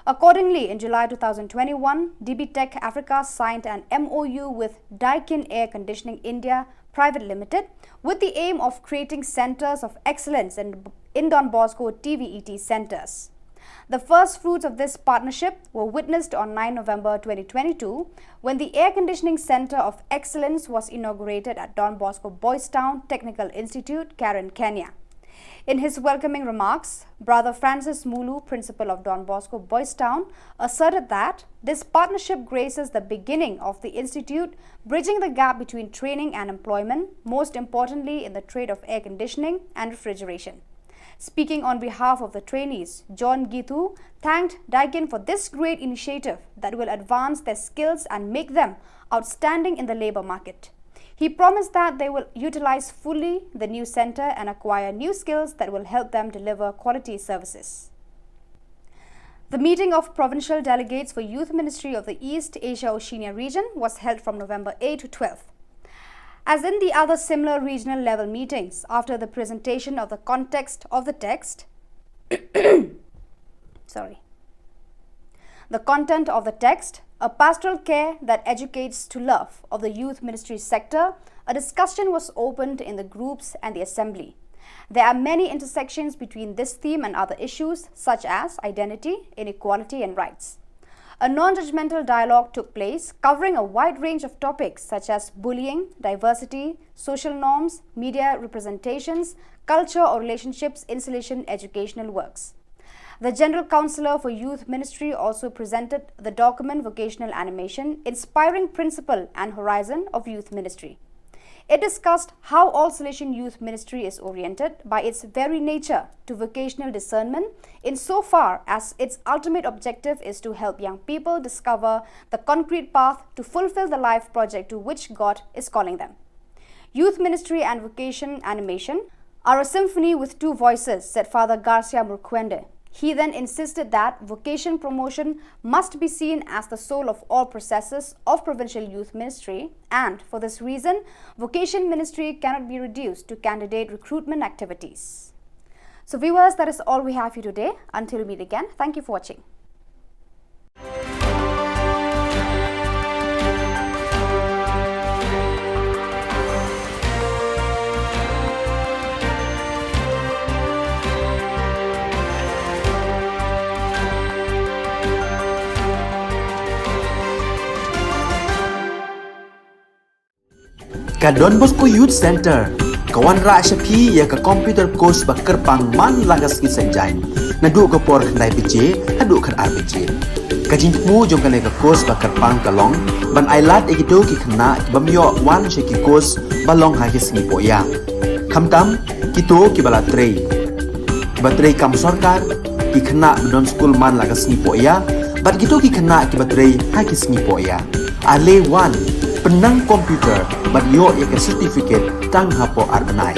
Accordingly, in July two thousand twenty-one, D B Tech Africa signed an M O U with Daikin Air Conditioning India Private Limited with the aim of creating centers of excellence in, in Don Bosco T V E T centers. The first fruits of this partnership were witnessed on nine November twenty twenty-two when the Air Conditioning Center of Excellence was inaugurated at Don Bosco Boys Town Technical Institute, Karen, Kenya. In his welcoming remarks, Brother Francis Mulu, principal of Don Bosco Boys Town, asserted that this partnership graces the beginning of the institute, bridging the gap between training and employment, most importantly in the trade of air conditioning and refrigeration. Speaking on behalf of the trainees, John Gitu thanked Daikin for this great initiative that will advance their skills and make them outstanding in the labor market. He promised that they will utilize fully the new center and acquire new skills that will help them deliver quality services. The meeting of provincial delegates for Youth Ministry of the East Asia Oceania region was held from November eighth to twelfth. As in the other similar regional level meetings, after the presentation of the context of the text, sorry, the content of the text, A Pastoral Care That Educates to Love of the Youth Ministry Sector, a discussion was opened in the groups and the assembly. There are many intersections between this theme and other issues such as identity, inequality, and rights. A non judgmental dialogue took place covering a wide range of topics such as bullying, diversity, social norms, media representations, culture or relationships, insulation, educational works. The General Counsellor for Youth Ministry also presented the document Vocational Animation, Inspiring Principle and Horizon of Youth Ministry. It discussed how all Salesian Youth Ministry is oriented by its very nature to vocational discernment, insofar as its ultimate objective is to help young people discover the concrete path to fulfill the life project to which God is calling them. Youth Ministry and Vocation Animation are a symphony with two voices, said Father Garcia Murkwende. He then insisted that vocation promotion must be seen as the soul of all processes of provincial youth ministry, and for this reason, vocation ministry cannot be reduced to candidate recruitment activities. So, viewers, that is all we have for you today. Until we meet again, thank you for watching. Ka Don Bosco Youth Centre ka wanrah sha phi ïa ka computer course ba kyrpang man la ka sngi Saitjaiñ, naduh ka por khyndai baje haduh khatar baje. Ka jingthmu jong kane ka course ba kyrpang ka long ban ailad ïa kito ki khynnah ki bym ïoh wan sha ki course ba long ha ki sngi pohïa, khamtam kito kiba la trei, kiba trei kam sorkar, ki khynnah ba don skul man la ka sngi pohïa, bad kito ki khynnah kiba trei ha ki sngi pohïa. Ale wan, pynnang computer bad ïoh ïa ka certificate tang hapoh ar bnai.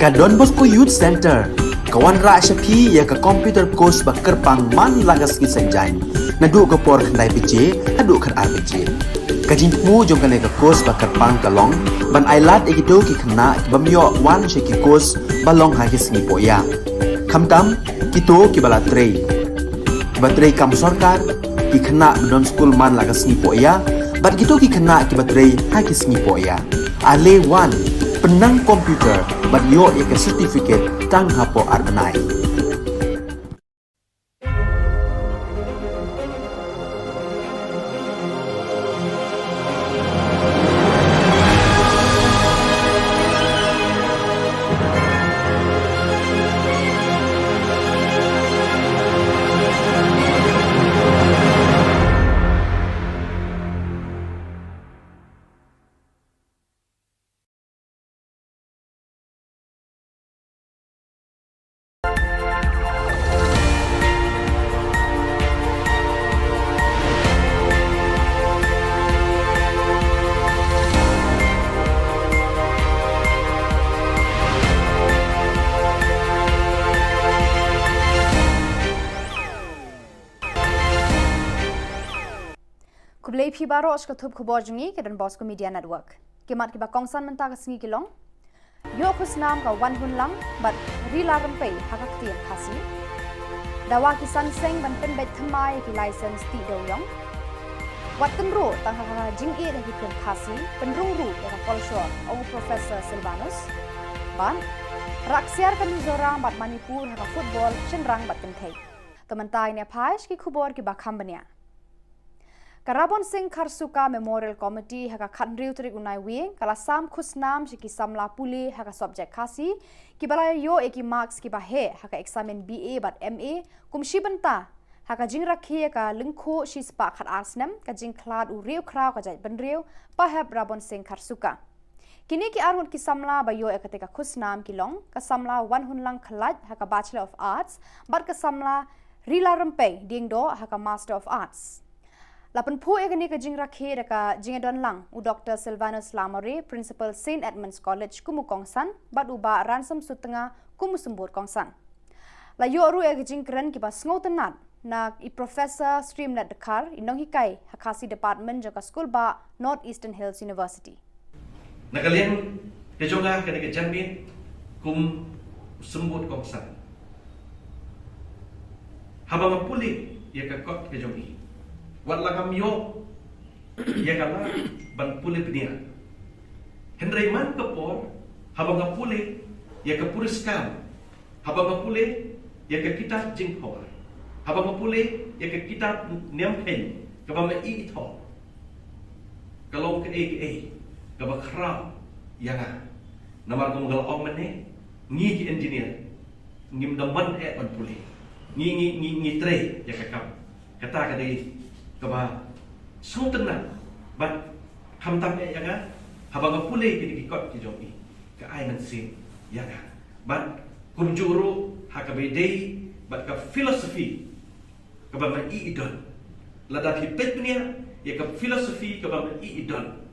Ka Don Bosco Youth Centre ka wanrah sha phi ïa ka computer course ba kyrpang man la ka sngi Saitjaiñ, naduh ka por khyndai baje haduh khatar baje. Ka jingthmu jong kane ka course ba kyrpang ka long ban ailad ïa kito ki khynnah ki bym ïoh wan sha ki course ba long ha ki sngi pohïa, khamtam kito kiba la trei, kiba trei kam sorkar, ki khynnah ba don skul man la ka sngi pohïa bad kito ki khynnah kiba trei ha ki sngi pohïa. Ale wan, pynnang computer bad ïoh ïa ka certificate tang hapoh ar bnai. Khublei phi baroh sha ka thup khubor jong ngi ka Don Bosco Media Network. Ki mat kiba kongsan mynta ka sngi ki long: Ïoh khusnam ka Wanhunlang bad Rila Rympei ha ka ktien Khasi. Dawa ki san seng ban pynbeit thymmai ïa ki license tih dewïong. Wat tynruh tang ha ka jingïeit ha ki ktien Khasi, pynrung ruh ïa ka kolshor, ong u Professor Sylvanus. Bad rah ksiar ka Mizoram bad Manipur ha ka football shynrang bad kynthei. To mynta ngin ïa phai sha ki khubor kiba kham bniah. Ka Rabon Singh Kharsuka Memorial Committee ha ka khathynriew tarik u Naiwieng ka la sam khusnam sha ki samla pule ha ka subject Khasi kiba la ïoh ïa ki marks kiba heh ha ka eksamin B A bad M A kum shi bynta ha ka jingrakhe ïa ka lyngkhuh shispah khatar snem ka jingkhlad u riewkhraw ka jaitbynriew Pahep Rabon Singh Kharsuka. Kine ki arngut ki samla ba ïoh ïa katei ka khusnam ki long ka samla Wanhunlang Khlait ha ka Bachelor of Arts bad ka samla Rila Rympei Diengdoh ha ka Master of Arts. La pynphuh ïa kane ka jingrakhe da ka jingïadon lang u Doktor Sylvanus Lamare, Principal Saint Edmund's College kum u kongsan, bad u Bah Ransom Sutnga kum u symbud kongsan. La ïoh ruh ïa ka jingkren kiba sngewtynnat na i Professor Streamlet Dkhar, i nonghikai ha Khasi Department jong ka Skulbah North Eastern Hills University. Na ka liang ka jong nga, kane ka janmiet kum u symbud kongsan, haba nga pule ïa ka kot ka jong i, wat la ngam ïoh ïa ka lad ban pule bniah, hynrei man ka por haba nga pule ïa ka puriskam, haba nga pule ïa ka kitab Jingthoh, haba nga pule ïa ka kitab Niam Kheiñ kaba ma i i thoh, ka long kaei kaei kaba khraw ïa nga. Namar kum ka la ong mynne, ngi ki engineer ngim da mon eh ban pule, ngi ngi ngi ngi trei ïa ka kam. Kata ka dei kaba sngewtynnat bad khamtam eh ïa nga haba nga pule kine ki kot ki jong i, ka ai mynsiem ïa nga. Bad kumjuh ruh ha kaba ïadei bad ka philosophy kaba ma i i don. Lada phi peit bniah ïa ka philosophy kaba ma i i don,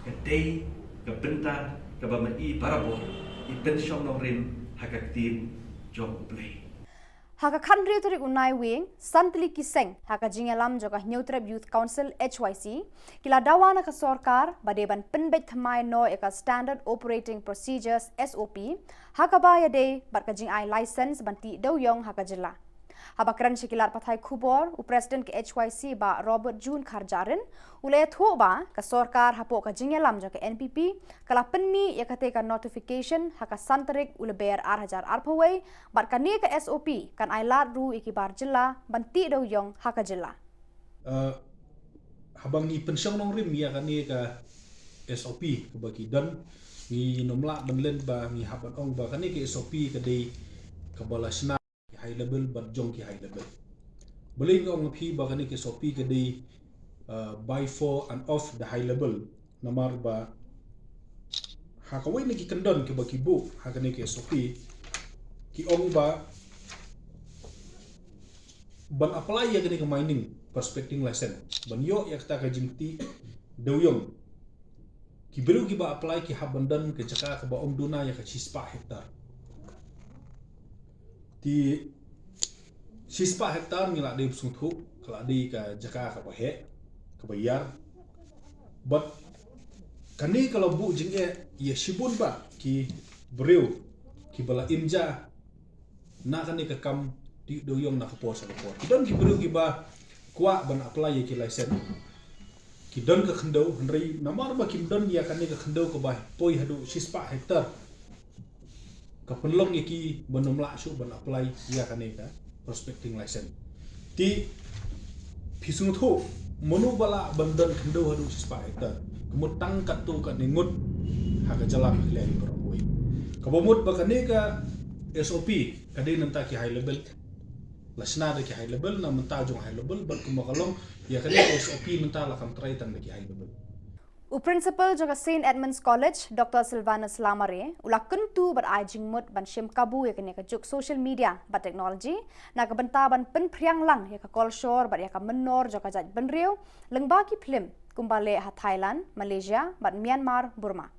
ka dei ka bynta kaba ma i barabor i pynshong nongrim ha ka ktien jong U Blei. Ha ka khathynriew tarik u Naiwieng, san tylli ki seng ha ka jingïalam jong ka Hynñiewtrep Youth Council, H Y C, ki la dawa na ka sorkar ba dei ban pynbeit thymmai noh ïa ka Standard Operating Procedures, S O P, ha kaba ïadei bad ka jingai license ban tih dewïong ha ka jylla. Haba kren sha ki lad pathai khubor, u President ka H Y C Bah Robert June Kharjahrin u la ïathuh ba ka sorkar hapoh ka jingïalam jong ka N P P ka la pynmih ïa katei ka notification ha ka san tarik u Lber ar hajar arphew wei, bad kane ka S O P kan ai lad ruh ïa ki bar jylla ban tih dewïong ha ka jylla. Uh, haba ngi pynshong nongrim ïa kane ka S O P kaba ki don, ngim lah ban len ba ngi hap ban ong ba kane ka S O P ka dei kaba la shna high level bad jong ki high level. Balei nga ong ïa phi ba kane ka S O P ka dei, uh, by, for and of the high level? Namar ba ha kawei na ki kyndon kiba ki buh ha kane ka S O P, ki ong ba ban apply ïa kane ka mining prospecting license, ban ïoh ïa kata ka jingtih dewïong, ki briew kiba apply ki hap ban don ka jaka kaba ym duna ïa ka shispah hektar. Ki shispah hektar ngi la dei sngewthuh ka la dei ka jaka kaba heh, kaba ïar. Bad kane ka la buh jingeh ïa shibun bah ki briew kiba la im ja na kane ka kam tih dewïong na ka por sha ka por. Ki don ki briew kiba kwah ban apply ïa ki license. Ki don ka khyndew, hynrei namar ba kim don ïa kane ka khyndew kaba poi haduh shispah hektar, ka pynlong ïa ki ban ym lah shuh ban apply ïa kane ka prospecting license. Te phi sngewthuh, mano ba lah ban don khyndew haduh shispah hektar? Ka mut tang katto katne ngut ha ka jylla Meghalaya hi baroh kawei. Kaba mut ba kane ka S O P ka dei na bynta ki high level. La shna da ki high level, na bynta jong high level, bad kumba ka long ïa kane ka S O P mynta la kam trai tang da ki high level. U Principal jong ka Saint Edmund's College, Doctor Silvanus Lamare, u la kyntu bad ai jingmut ban shim kabu ïa kane ka juk social media bad technology na ka bynta ban pynphriang lang ïa ka kolshor bad ïa ka mynnor jong ka jaitbynriew lyngba ki phlim kumba leh ha Thailand, Malaysia bad Myanmar, Burma.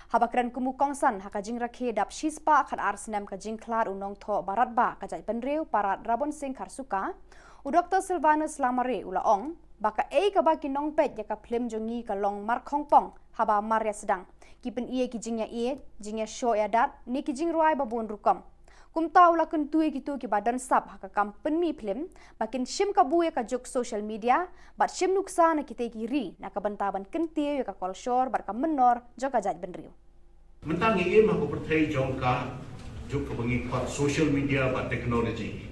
Haba kren kum u kongsan ha ka jingrakhe dap shispah khatar snem ka jingkhlad u nongthoh baratbah ka jaitbynriew Parad Rabon Singh Kharsuka, u Doctor Silvanus Lamare u la ong ba kaei kaba ki nongpeit ïa ka phlim jong ngi ka long markhongpong haba mar ïa sdang. Ki pyni ïa ki jingïaieit, jingïashoh ïadat ne ki jingrwai ba bun rukom. Kumta u la kyntu ïa kito kiba don sap ha ka kam pynmih phlim ba kin shim kabu ïa ka juk social media bad shim nuksa na kitei ki ri na ka bynta ban kyntiew ïa ka kolshor bad ka mynnor jong ka jaitbynriew. Mynta ngi im ha ka pyrthei jong ka juk kaba ngi khot social media bad technology.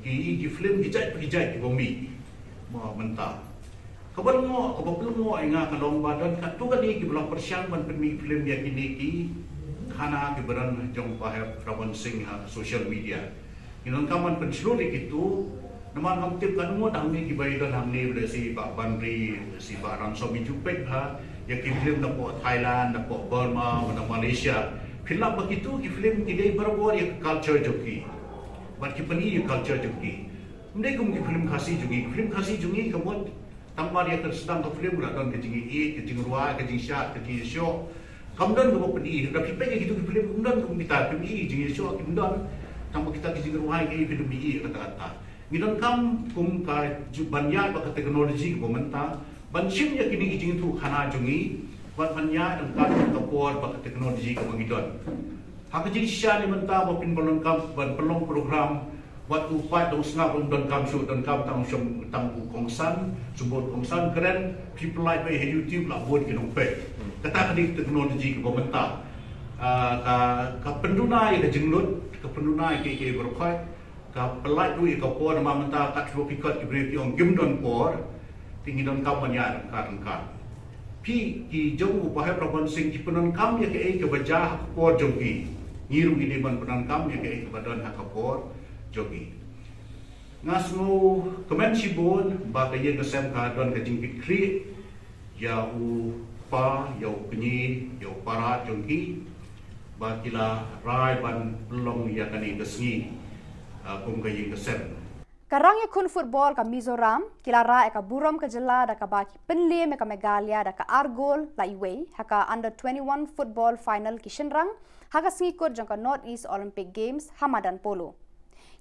Ki, ki film ki jait pa ki jait kiba mih mo mynta. Kaba lyngngoh, kaba pynlyngngoh ïa nga ka long ba don katto katne kiba la pyrshang ban pynmih film ïa kine ki khana kiba don jong Bah Hep Rabon Singh ha social media. Ngi donkam ban pynshlur ïa kito, namar ngam tip katno ngut hangne kiba ïadon hangne, lehse Bah Banri, lehse Bah Ransom, ïa ju peit bha ïa ki film napoh Thailand, napoh Burma, na Malaysia. Phin lap ba kito ki film ki dei barabor ïa ka culture jong ki. Bad ki pyni ïa ka culture jong ki. Ym dei kum ki film Khasi jong ngi, ki film Khasi jong ngi ka mut tang mar ïa ka sdang ka film la don ka jingïaieit, ka jingrwai, ka jingshad, ka jingïashoh. Kam don kaba pyni, lada phi peit ïa kito ki film, kam don kum kita, phi pyni jingïashoh, kim don. Tang ba kita ki jingrwai ki phi pyni kata kata. Ngi donkam kum ka ju-, ban ïaid bad ka technology kaba mynta, ban shim ïa kine ki jingïathuhkhana jong ngi, bad ban ïaid ryngkat ka por bad ka technology kaba ngi don. Ha ka jingshisha ne mynta ba phin ban donkam ban pynlong program, wat u paid dong sngap ruh ym donkam shuh, donkam tang u shong tang u kongsan, shu bud kongsan kren, phi pynlait beit ha YouTube la bun ki nongpeit. Kata ka dei ka technology kaba mynta. Ah, ka, ka pynduna ïa ka jinglut, ka pynduna ïa kiei kiei baroh khoit, ka pynlait ruh ïa ka por, namar mynta katto phi kot ki briew ki ong kim don por, te ngi donkam ban ïaid ryngkat ryngkat. Phi ki jong u Bah Hep Rabon Singh ki pyndonkam ïa kaei kaba jia ha ka por jong ki. Ngi ruh ngi dei ban pyndonkam ïa kaei kaba don ha ka por jong ki. Nga sngewkmen shibun ba ka ïing ka sem ka don ka jingkitkhlieh ïa u kpa, ïa u kñi, ïa u para jong ki, ba ki la rai ban pynlong ïa kane ka sngi, ah, kum ka ïing ka sem. Ka rangïakhun football ka Mizoram ki la rah ïa ka burom ka jylla da kaba ki pynliem ïa ka Meghalaya da ka ar gol la iwei ha ka under twenty-one football final ki shynrang ha ka sngi kut jong ka North East Olympic Games ha madan polo.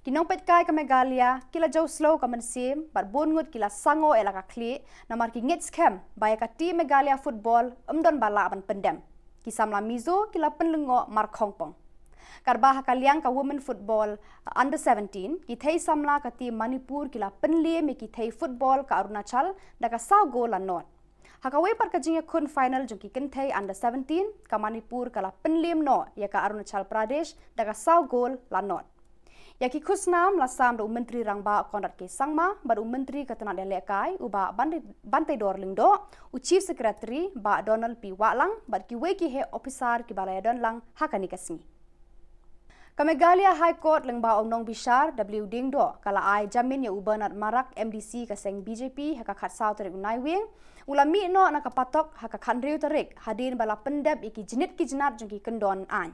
Ki nongpeitkai ka Meghalaya ki la jew slow ka mynsiem bad bun ngut ki la sangoh ïa la ka khlieh namar ki ngeit skhem ba ïa ka team Meghalaya football ym don ba lah ban pyndem. Ki samla Mizo ki la pynlyngngoh markhongpong. Katba ha ka liang ka women football, uh, under seventeen, ki thei samla ka team Manipur ki la pynliem ïa ki thei football ka Arunachal da ka saw gol la nod. Ha kawei pat ka jingïakhun final jong ki kynthei under seventeen, ka Manipur ka la pynliem noh ïa ka Arunachal Pradesh da ka saw gol la nod. Ïa ki khusnam la sam da u Myntri Rangbah Conrad K Sangma bad u Myntri ka tnat ïalehkai u Bah Ban-, Banteidor Lyngdoh, u Chief Secretary Bah Donald P Wahlang bad kiwei ki heh ophisar kiba la ïadon lang ha kane ka sngi. Ka Meghalaya High Court lyngba u nongbishar W Diengdoh ka la ai jamin ïa u Bernard Marak, M D C ka seng B J P, ha ka khatsaw tarik u Naiwieng, u la mih noh na ka patok ha ka khathynriew tarik hadien ba la pyndep ïa ki jnit ki jnat jong ki kyndon aiñ.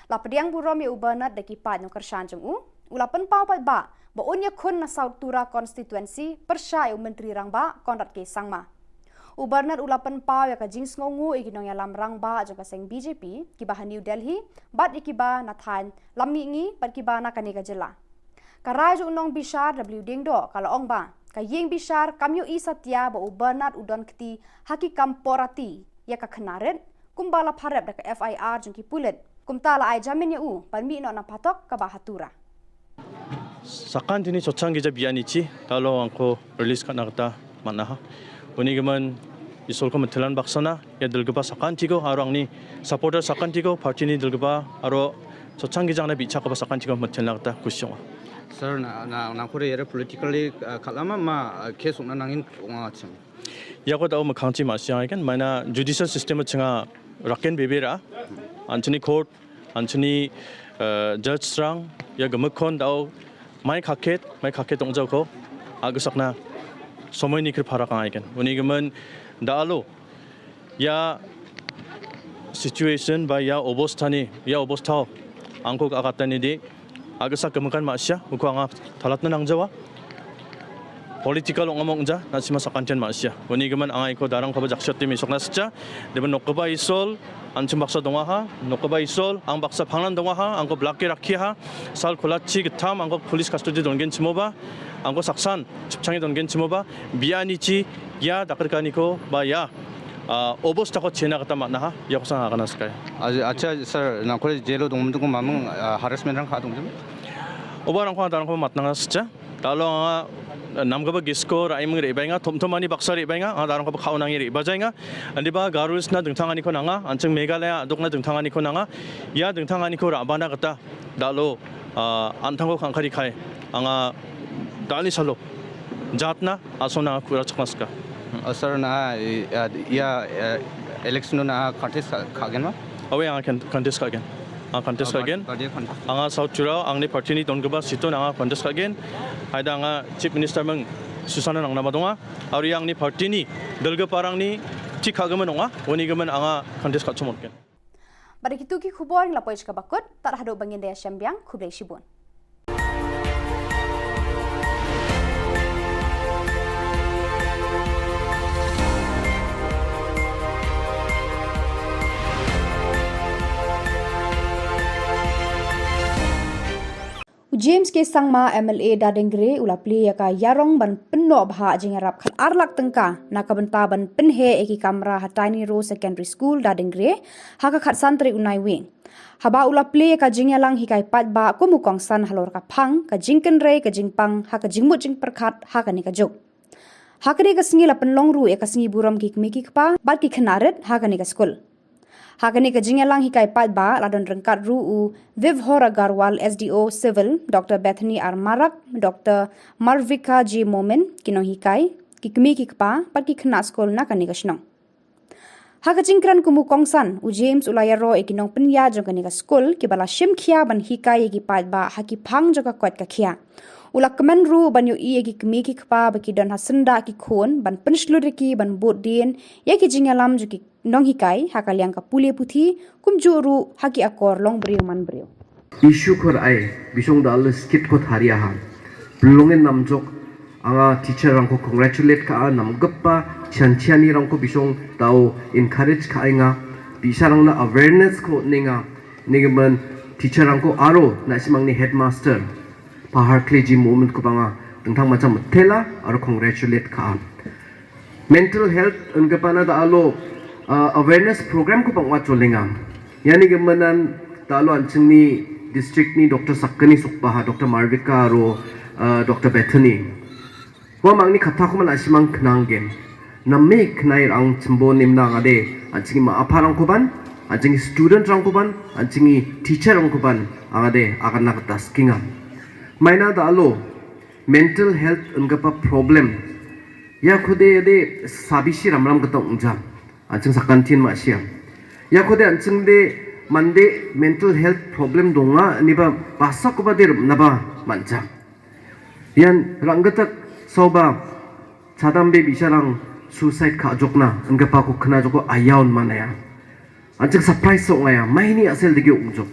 La pdiang burom ïa u Bernard da ki paid nongkyrshan jong u. U la pynpaw paidbah ba un ïakhun na South Tura constituency pyrshah ïa u Myntri Rangbah Conrad K Sangma. U Bernard u la pynpaw ïa ka jingsngewnguh ïa ki nongïalam rangbah jong ka seng B J P, kiba ha New Delhi, bad ïa kiba na thaiñ Lammihngi, bad kiba na kane ka jylla. Ka rai jong u nongbishar W Diengdoh ka la ong ba ka ïing bishar kam ïohi satia ba u Bernard u don kti ha ki kam pornography ïa ka khynnah rit, kumba la pharep da ka F I R jong ki pulit. Kumta la ai jamin ïa u ban mih noh na phatok kaba ha Tura. Sakan tini chochang gija biani chi, talo angko release kana kata manaha. Uni gaman isol ko metelan baksana, ïa delgeba sakan tiko, aro angni supporter sakan tiko, party ni delgeba, aro chochang gija na bicha kaba sakan tiko metelan kata kusyong. Sir, na, na, na kure yere politically, uh, kalama ma, uh, case ungna nangin unga chang. Ïa ko tau makhang chi ma siang ikan, mana judicial system chenga raken bebera, anchini court, anchini, uh, judge strang, ïa gamakhon tau, mai khaket, mai khaket tong jauh ko, agusakna, somoi ni kri pharak ang ikan. Uni gaman, da alo, ïa situation ba ïa obostha ni, ïa obostha, angko ka kata ni di, agusah kemekan ma sia, uko anga thalat na nang jawa. Political ong among ja, na sima sakantian ma sia. Uni gaman angai ko darang kaba jakshot timi sokna scha, deben nokba isol, anchim baksa donga ha, nokba isol, ang baksa phangnan donga ha, angko black ke rakhi ha, sal khulachi ketam, angko police custody dongen chimoba, angko saksan, chipchangi dongen chimoba, biani chi, ïa dakar kani ko, ba ïa, ah, obostha ko chena kata matna ha, ïa ko sang akana skai. Acha, sir, na kore jelo dong mendung mamang, ah, harassment rang kha dong jum. Oba rang kha darang ko matna nga scha. Talo nga, nam kaba gisko, rai meng ri bainga, thom thom ani baksa ri bainga, nga darang kaba khau nangi ri bajainga. Andi ba Garo Hills na dengthang ani ko nanga, ancheng Meghalaya, dok na dengthang ani ko nanga. Ïa dengthang ani ko ra bana kata, dalo, ah, anthang ko khangkhari khai, anga dali salo. Jatna, asona kura chakmaska. Ah, sir, na, eh, ah, ïa, eh, election na contest ka, ka gen ma? Awe, anga kan-, contest ka gen. Anga contest ka gen. Anga South Tura, angni party ni don kaba situ na anga contest ka gen. Haida anga Chief Minister meng Susana nang nama donga. Ari angni party ni, delga parang ni, chik ka gaman donga, wani gaman anga contest ka chumot gen. Bad kitu ki khubor ngi la poi sha kaba kut, tad haduh ba ngin da ïashem biang, khublei shibun. U James K Sangma, M L A Dadengre, u la plie ïa ka ïarong ban pynnoh bha jingïarap khat ar lak tyngka na ka bynta ban pynheh ïa ki kamra ha Tiny Row Secondary School Dadengre ha ka khatsan tarik u Naiwieng. Haba u la plie ïa ka jingïalang hikai paidbah kum u kongsan halor ka phang ka jingkynrei ka jingpang ha ka jingmut jingpyrkhat ha kane ka juk. Ha kane ka sngi la pynlong ruh ïa ka sngi burom ki kmie ki kpa bad ki khynnah rit ha kane ka skul. Ha kane ka jingïalang hikai paidbah la don ryngkat ruh u Vibhor Agarwal, S D O Civil, Doctor Bethany R Marak, Doctor Marvika J Momin, ki nonghikai, ki kmie ki kpa bad ki khynnah skul na kane ka shnong. Ha ka jingkren kum u kongsan, u James u la ïaroh ïa ki nongpynïaid jong kane ka skul kiba la shim khia ban hikai ïa ki paidbah ha ki phang jong ka koit ka khiah. U la kmen ruh ban ïohi ïa ki kmie ki kpa ba ki don ha syndah ki khun ban pynshlur ïa ki ban bud dien ïa ki jingïalam jong ki nonghikai ha ka liang ka pule puthi, kumjuh ruh ha ki akor long briew man briew. Issue khor ai, bisong da le skit ko tharia ha. Pynlong in namjok, anga teacher rang ko congratulate ka a namgappa, chan chani rang ko bisong tau encourage ka ai nga, bisarang na awareness ko ne nga, ne gaman teacher rang ko aro, na simang ni headmaster. Pahar kle ji moment ko banga, tengtang macam tela, aro congratulate ka a. Mental health, engkapana da alo, uh, awareness program ko pangwa cholenga. Yani gemanan da alo anching ni district ni Doctor Sakani Sukbaha, Doctor Marvika aro, uh, Doctor Bethany. Wa mang ni kata ko man asimang kenang gen. Name kenai rang chembo nimna ngade, anching ma apa rang ko ban, anching student rang ko ban, anching teacher rang ko ban, angade, akan nak taskinga. Maina da alo, mental health engkapa problem. Ya khode de sabishi ramram kata ungjam. Anching sakantin ma siam. Ya khode anching de mande mental health problem donga ni ba basa ko ba de na ba manjam. Yan ranggatak soba chadam be bisarang suicide ka jokna engkapa ko kena joko ayaun manaya. Anching surprise sok ngaya, maini asel degi ungjok.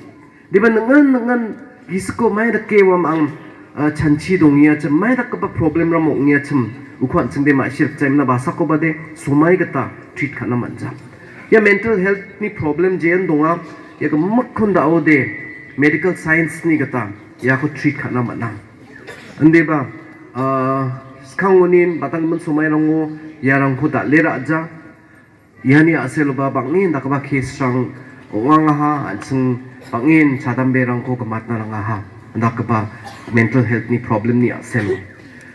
Diba nengen nengen gisko mai deke wam ang ah, chanchi dong ïa chim, mai da kaba problem ram ong ïa chim, u khwan chim de ma shir chim na ba sa ko ba de, sumai kata, treat khana manja. Ïa mental health ni problem jen donga, ïa ka mak khun da o de, medical science ni kata, ïa ko treat khana mana. Ande ba, ah, skang unin, batang men sumai rango, ïa rang ko da le raja, ïa ni a sel ba bang in da kaba case rang ong nga ha, an sing bang in sadam be rang ko kamat na rang ha, da kaba mental health ni problem ni a sel.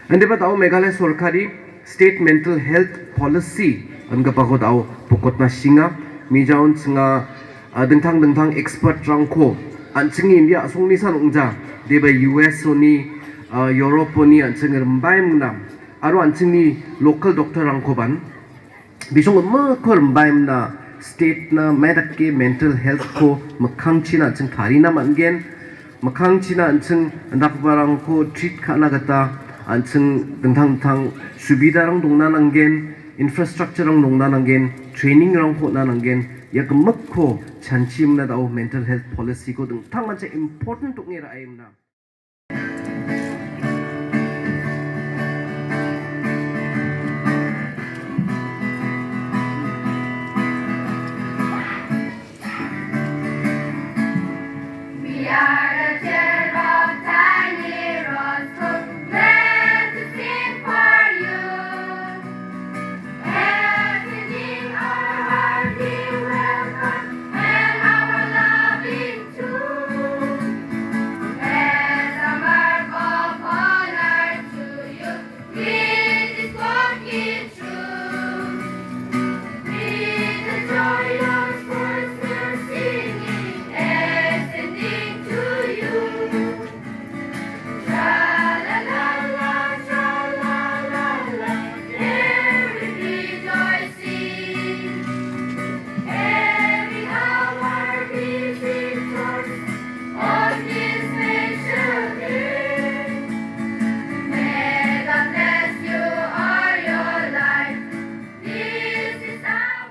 Ande ba tau Meghalaya sorkari state mental health policy, an kaba ko tau pokot na singa, mi jaun singa, ah, dengtang dengtang expert rang ko, an sing India song ni san ong ja, de ba U S o ni, ah, Europe o ni, an sing rembai mna, aro an sing ni local doctor rang ko ban, Bisong ma khor mbaim na state na medak ke mental health ko makhang china an ching thari na man gen. Makhang china an ching ndak barang ko treat khana kata an ching dengthang thang subida rang dong na nang gen, infrastructure rang dong na nang gen, training rang ko na nang gen. Ïa ka mak ko chanchi mna da o mental health policy ko dengthang man cha important tuk ngira ai mna. We are the children of tiny rose, glad to sing for you. Everything our heart we welcome, and our loving too. As a mark of honor to you, we this walk is true. With the joyous voice we're singing, ascending to you. Tra la la la, tra la la la, every rejoicing, every hour we rejoice on this special day. May God bless you all your life. This is our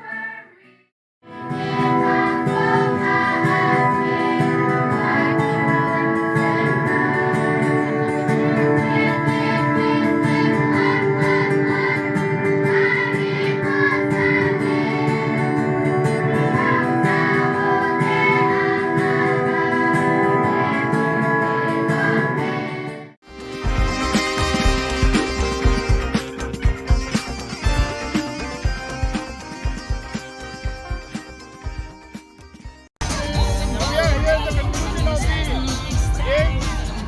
We are here at the conclusion of the games,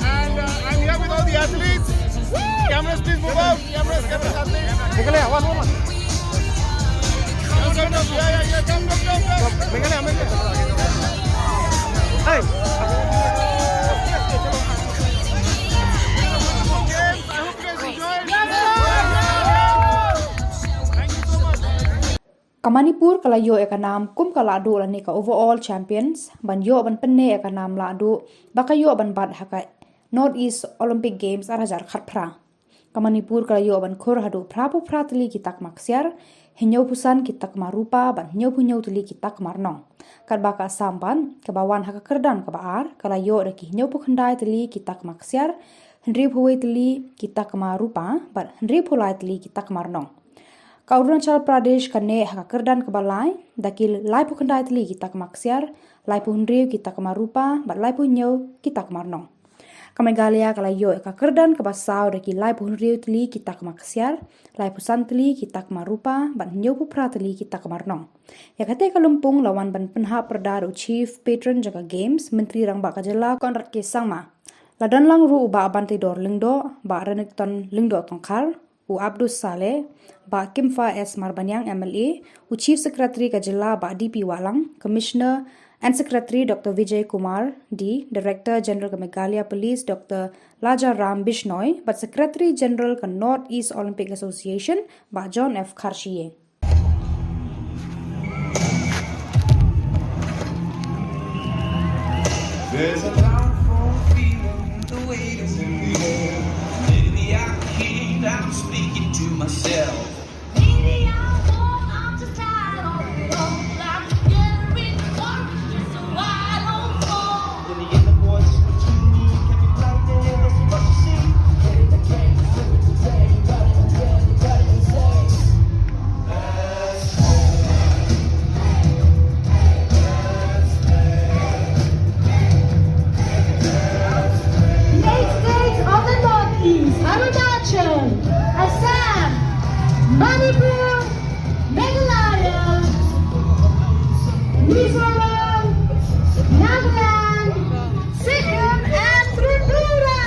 and, uh, I'm here with all the athletes. Cameras, please move out. Cameras, cameras, athletes. Meghalaya, one, one, one. Come, come, come. Yeah, yeah, yeah. Come, come, come, come. Meghalaya, Meghalaya. Hey. Games, I hope you guys enjoyed. Thank you so much. Ka Manipur ka la ïoh ïa ka nam kum ka lahduh lane ka overall champions, ban ïoh ban pynneh ïa ka nam lahduh ba ka ïoh ban bat ha ka North East Olympic Games ar hajar khatphra. Ka Manipur ka la ïoh ban khur haduh phraphew phra tylli ki takma ksiar, hynñiewphew san ki takma rupa bad hynñiewphew hynñiew tylli ki takma rnong. Katba ka Assam pat, kaba wan ha ka kyrdan kaba ar, ka la ïoh da ki hynñiewphew khyndai tylli ki takma ksiar, hynriewphew wei tylli ki takma rupa bad hynriewphew lai tylli ki takma rnong. Ka Arunachal Pradesh ka neh ha ka kyrdan kaba lai da ki laiphew khyndai tylli ki takma ksiar, laiphew hynriew ki takma rupa bad laiphew hynñiew ki takma rnong. Ka Meghalaya ka la ïoh ïa ka kyrdan kaba saw da ki laiphew hynriew tylli ki takma ksiar, laiphew san tylli ki takma rupa bad hynñiewphew phra tylli ki takma rnong. Ïa kata ka lympung la wan ban pynhap pyrda da u Chief Patron jong ka Games, Myntri Rangbah ka Jylla Conrad K Sangma. La don lang ruh u Bah Banteidor Lyngdoh, Bah Renikton Lyngdoh Tongkhar, u Abdus Saleh, Bah Kimfa S Marbaniang M L A, u Chief Secretary ka Jylla Bah D P Wahlang, Commissioner and Secretary Doctor Vijay Kumar D, Director General ka Meghalaya Police Doctor Laja Ram Bishnoi, bad Secretary General ka North East Olympic Association Bah John F Kharshie. There's a powerful feeling, the weight is in the air. Maybe I can't, I'm speaking to myself. Maybe I'm wrong, I'm just tired of it all. I'm getting worried, worried, just a while on. In the inner voice between me, can we play there? But you see, Mizoram, Nagaland, Sikkim and Tripura.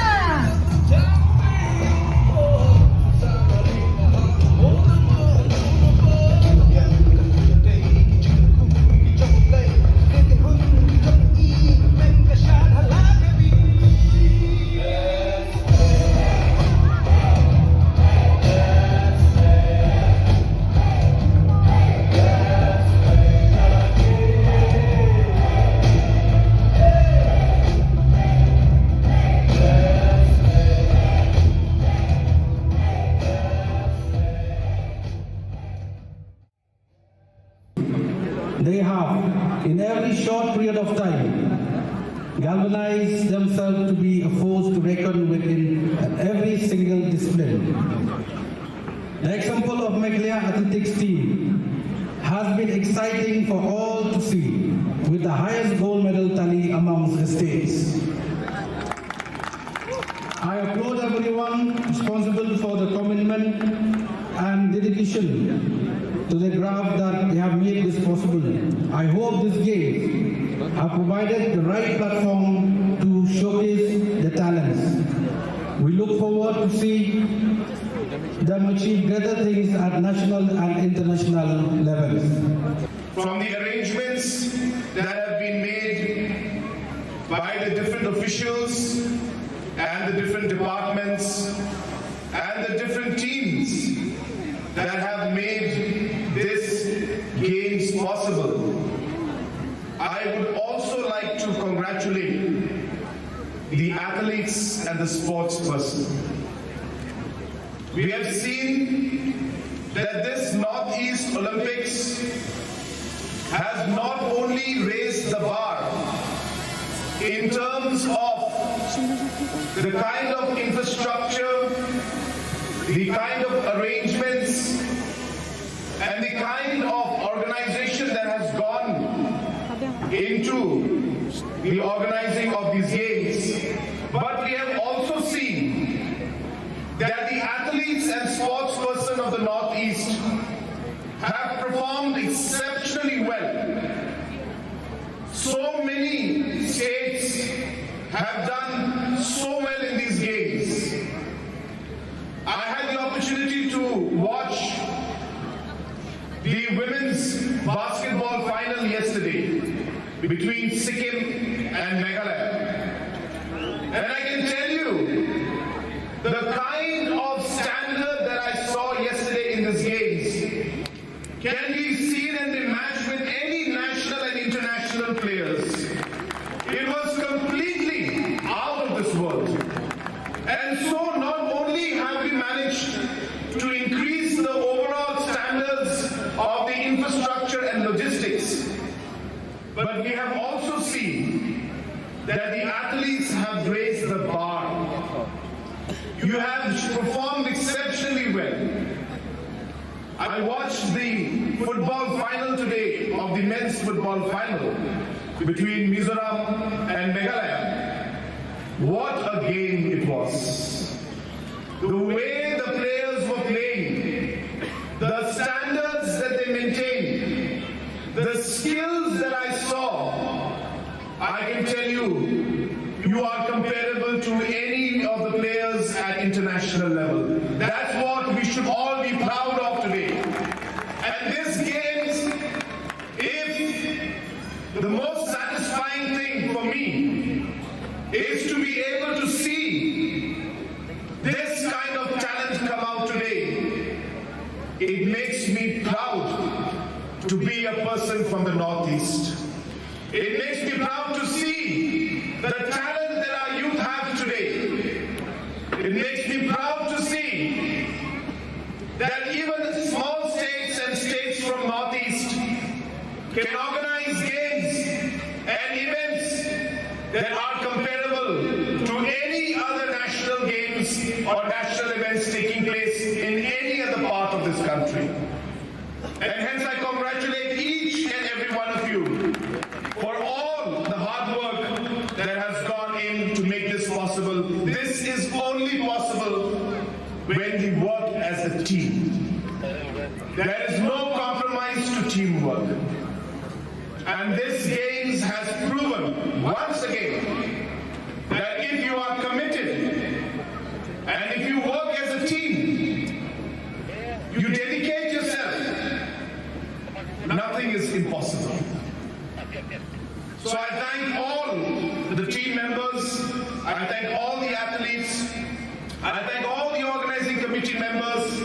They have, in every short period of time, galvanized themselves to be a force to reckon with in every single discipline. The example of Meghalaya athletics team has been exciting for all to see, with the highest gold medal tally amongst the states. I applaud everyone responsible for the commitment and dedication to the craft that they have made this possible. I hope these games have provided the right platform to showcase the talents. We look forward to see them achieve greater things at national and international levels. From the arrangements that have been made by the different officials and the different departments and the different teams that have made this games possible, I would also like to congratulate the athletes and the sports person. We have seen that this Northeast Olympics has not only raised the bar in terms of the kind of infrastructure, the kind of arrangements, and the kind of organization that has gone into the organizing of these games, but we have also seen that the athletes and sports person of the Northeast have performed exceptionally well. So many states have done so well in these games. I had the opportunity to watch the women's basketball final yesterday between Sikkim and Meghalaya. And I can tell you, the kind of standard that I saw yesterday in these games can be seen and be matched with any national and international players. It was completely out of this world. And so not only have we managed to increase the overall standards of the infrastructure and logistics, but we have also seen that the athletes have raised the bar. You have performed exceptionally well. I watched the football final today of the men's football final between Mizoram and Meghalaya. What a game it was. The way the players were playing, the standards that they maintained, the skills that I saw, I can tell you, you are comparable to any of the players at international level. That's what we should all be proud of today. And this games, if the most satisfying thing for me is to be able to see this kind of talent come out today, it makes me proud to be a person from the Northeast. It makes me proud to see the talent that our youth have today. It makes me proud to see that even small states and states from Northeast can organize games and events that are comparable to any other national games or national events taking place in any other part of this country. And hence I congratulate each and every one of you for all the hard work that has gone in to make this possible. This is only possible when we work as a team. There is no compromise to teamwork. And this games has proven once again that if you are committed and if you work as a team, you dedicate yourself, nothing is impossible. So I thank all the team members, I thank all the athletes, I thank all the organizing committee members,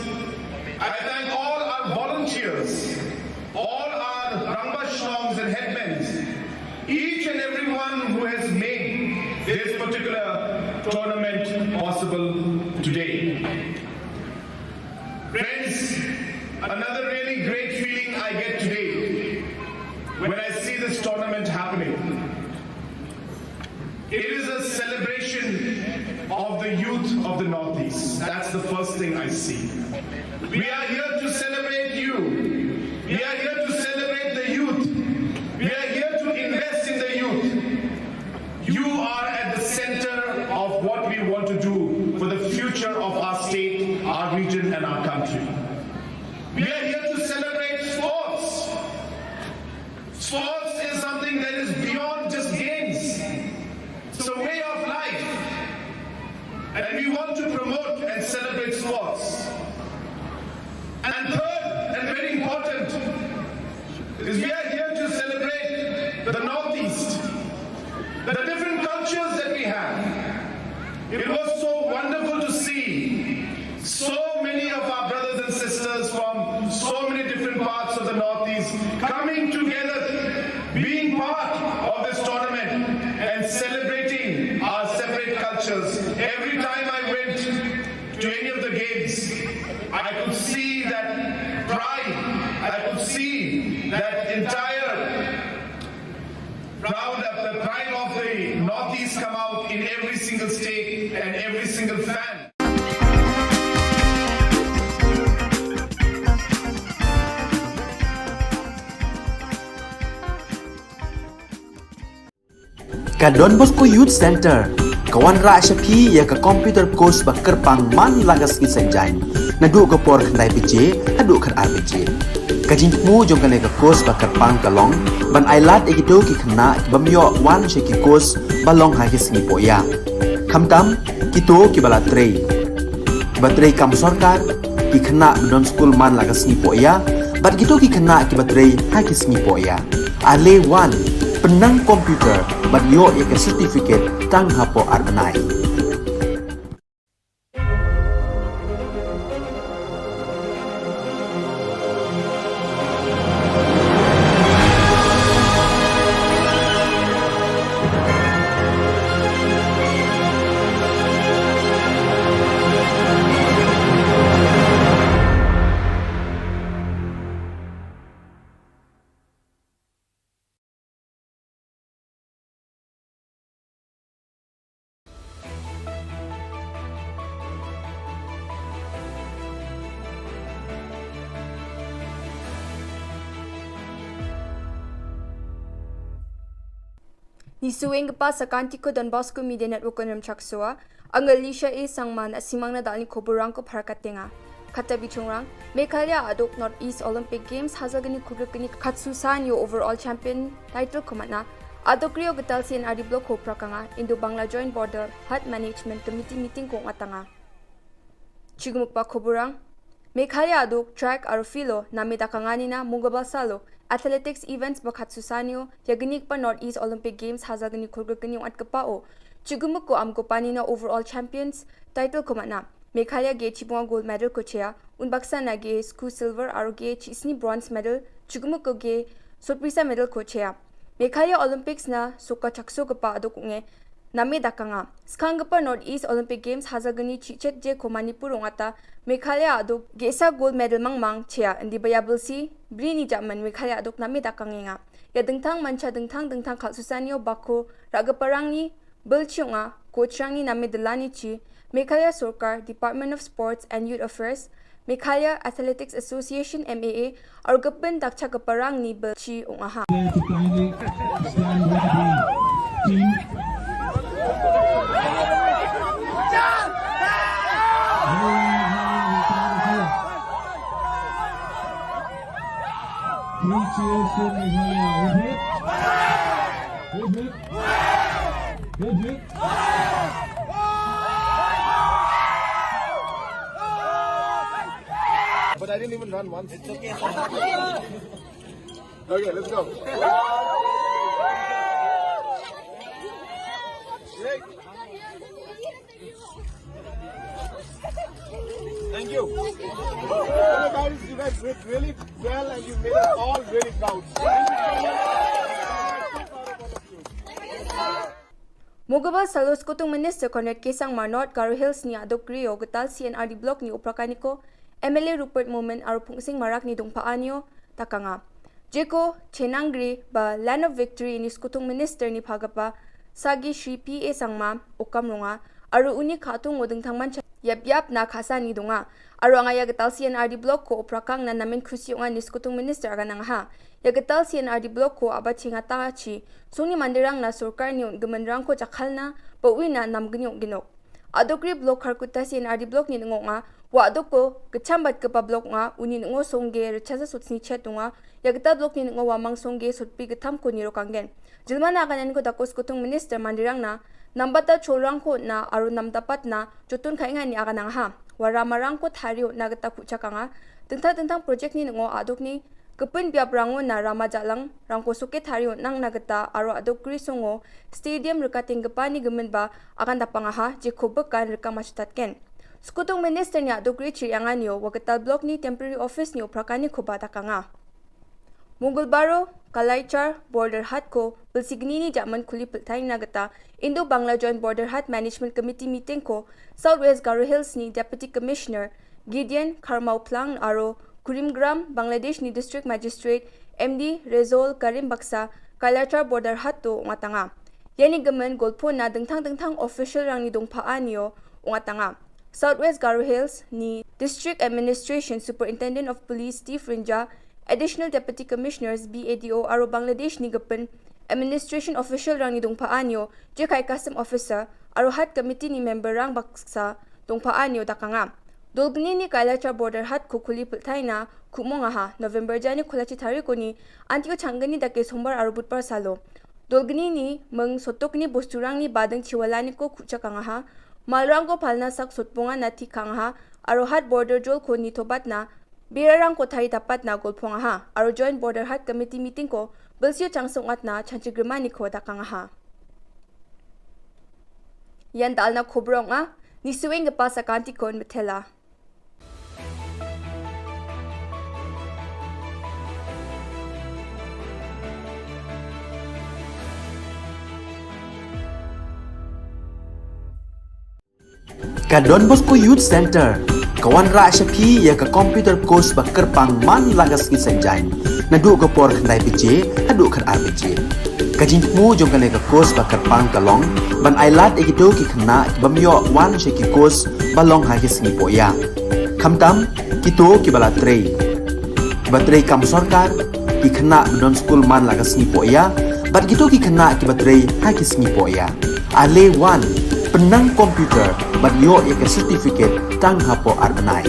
I thank all our volunteers, all our Rangbah Shnongs and headmans, each and everyone who has made this particular tournament possible today. Friends, another really great feeling I get today when I see this tournament happening. It is a celebration of the youth of the Northeast. That's the first thing I see. We are here to celebrate you. We are here to celebrate the youth. We are here to invest in the youth. You are at the center of what we want to do for the future of our state, our region, and our country. We are here to celebrate sports. Sports is something that is beyond just games. It's a way of life. And we want to promote and celebrate sports. And third, and very important, is we are here to celebrate the Northeast, the different cultures that we have. It was so wonderful to see so many of our brothers and sisters from so many different parts of the Northeast coming together, being part of this tournament and celebrating our separate cultures. Every time I went to any of the games, I could see that pride, I could see that entire proud of the pride of the Northeast come out in every single state and every single fan. Ka Don Bosco Youth Centre ka wanrah sha phi ïa ka computer course ba kyrpang man la ka sngi Saitjaiñ, naduh ka por khyndai baje haduh khatar baje. Ka jingthmu jong kane ka course ba kyrpang ka long ban ailad ïa kito ki khynnah ki bym ïoh wan sha ki course ba long ha ki sngi pohïa. Khamtam kito kiba la trei, kiba trei kam sorkar, ki khynnah ba don skul man la ka sngi pohïa, bad kito ki khynnah kiba trei ha ki sngi pohïa. Ale wan, pynnang computer bad ïoh ïa ka certificate tang hapoh ar bnai. Ngi shu ïeng kpa sa ka Antico Don Bosco Media Network Kynrem Chaksua, Angel Lisha A Sangma, na simang na dalni khubor rang ko phar ka tenga. Kata bichungrang, Meghalaya aduk North East Olympic Games ha Salkani Khulkhrikni khatsu san ïa overall champion title khmat na. Aduk rio ka Talsi and Ari Block Khopra ka nga, Indo Bangla Joint Border, Hut Management Committee meeting ko nga tanga. Chigmuk ba khubor rang, Meghalaya aduk track aro filo, na meda ka nga ni na Mungabal Salo, athletics events ba khatsu san ïa, ïa kani kpa North East Olympic Games ha Salkani Khulkhrikni ong at kpa o. Chigmuk ko am ko pani na overall champions title khmat na. Meghalaya ge chibunga gold medal ko chea, un baksa na ge sku silver aro ge chi sni bronze medal, chigmuk ko ge sorpresa medal ko chea. Meghalaya Olympics na suka chakso kpa aduk nge, na meda ka nga. Skang kpa North East Olympic Games ha Salkani chi chet je ko Manipur ong ata, Meghalaya aduk ge sa gold medal mangmang chea, indi baya belsi, bri ni jaman Meghalaya aduk na meda ka nge nga. Ïa dengthang mancha dengthang dengthang khatsu san ïa bako, ra ka parang ni, Bel chi ong a, coach rang ni na me delani chi, Meghalaya Sorkar, Department of Sports and Youth Affairs, Meghalaya Athletics Association, M A A, ar gaben dak cha ka parang ni bel chi ong a ha. There to kindly stand with the team. Three cheers Meghalaya. Hip, hip. Hip, hip. Hip, hip. But I didn't even run once. It's okay. Okay, let's go. Great. Thank you. Hello guys, you guys did really well and you made us all really proud. Thank you so much. Mugabal salo Skutung Minister Conrad K Sangma, North Garo Hills ni aduk rio gatal C and R D Block ni uprakaniko, M L A Rupert Momin aro Phungsing Marak ni dungpha anio takanga. Jeko chenangri ba Land of Victory ni Skutung Minister ni phagapa Sagi Shri P A Sangma ukam runga, aro uni khatung o dingthang mancha yap yap na khasa ni dunga. Aro anga ya gatal C and R D Block ko uprakang na namin khusi unga ni Skutung Minister aga nangha. Ya gatal C and R D Block ko aba chinga ta chi sungni mandirang na sorkar ni un gemenrang ko chakhalna ba uina nam genyok genok. Adokri Block Kharkutta C and R D Block ni ngok nga wa adok ko kechambat kepa Block nga uni ngo songge rechasa sutsni chet nga. Ya gatal Block ni ngo wa mang songge sutpi getham ko niro kanggen. Jilmana akan en ko dakos kutung Minister mandirang na nambata cholrang ko na aru namdapat na jotun khainga ni akan angha. Wa ramarang ko thario na gata kuchakanga. Tentang tentang project ni ngo adok ni kepun biap rango na rama jalang rangko suke thario nang na gata aro adok gri songo stadium rekating gepani gemen ba akan dapang aha jeko bekan rekam achutat ken. Skutung Minister ni adok gri chiri anganio wa gatal Block ni temporary office ni uprakani koba takanga. Mungul baro Kalaichar Border Hat ko bilsigni ni jaman kuli piltai na gata Indo Bangla Joint Border Hat Management Committee meeting ko South West Garo Hills ni Deputy Commissioner Gideon Kharmau Plang aro Kurimgram, Bangladesh ni District Magistrate M D Rezol Karim Baksa, Kailachar Border Hat to ungatanga. Yani gemen golpo na dengthang dengthang official rang ni dongpha anio ungatanga. South West Garo Hills ni District Administration Superintendent of Police Steve Rinja, Additional Deputy Commissioners B A D O aro Bangladesh ni gepen administration official rang ni dongpha anio, jekai custom officer, aro hat committee ni member rang baksa dongpha anio dakanga. Dolgni ni Kailachar Border Hat ko kuli piltai na kumong aha November jani kulachi tari koni antio changgani dake sombar aro butpar salo. Dolgni ni meng sotok ni bosturang ni badeng chiwalani ko kuchakang aha. Malrang ko palna sak sotponga na tikang aha. Aro hat border jol ko ni tobat na birarang ko thari dapat na golpong aha. Aro joint border hat committee meeting ko bilsio changsung at na chanchigrima ni ko dakang aha. Yan dal na kobrong a ni suing gepa sakanti kon metela. Ka Don Bosco Youth Center ka wanrah sha phi ïa ka computer course ba kyrpang man la ka sngi Saitjaiñ naduh ka por khyndai baje haduh khatar baje. Ka jingthmu jong kane ka course ba kyrpang ka long ban ailad ïa kito ki khynnah ki bym ïoh wan sha ki course ba long ha ki sngi pohïa. Khamtam kito kiba la trei, kiba trei kam sorkar, ki khynnah ba don skul man la ka sngi pohïa bad kito ki khynnah kiba trei ha ki sngi pohïa. Ale wan, pynnang computer bad ïoh ïa ka certificate tang hapoh ar bnai.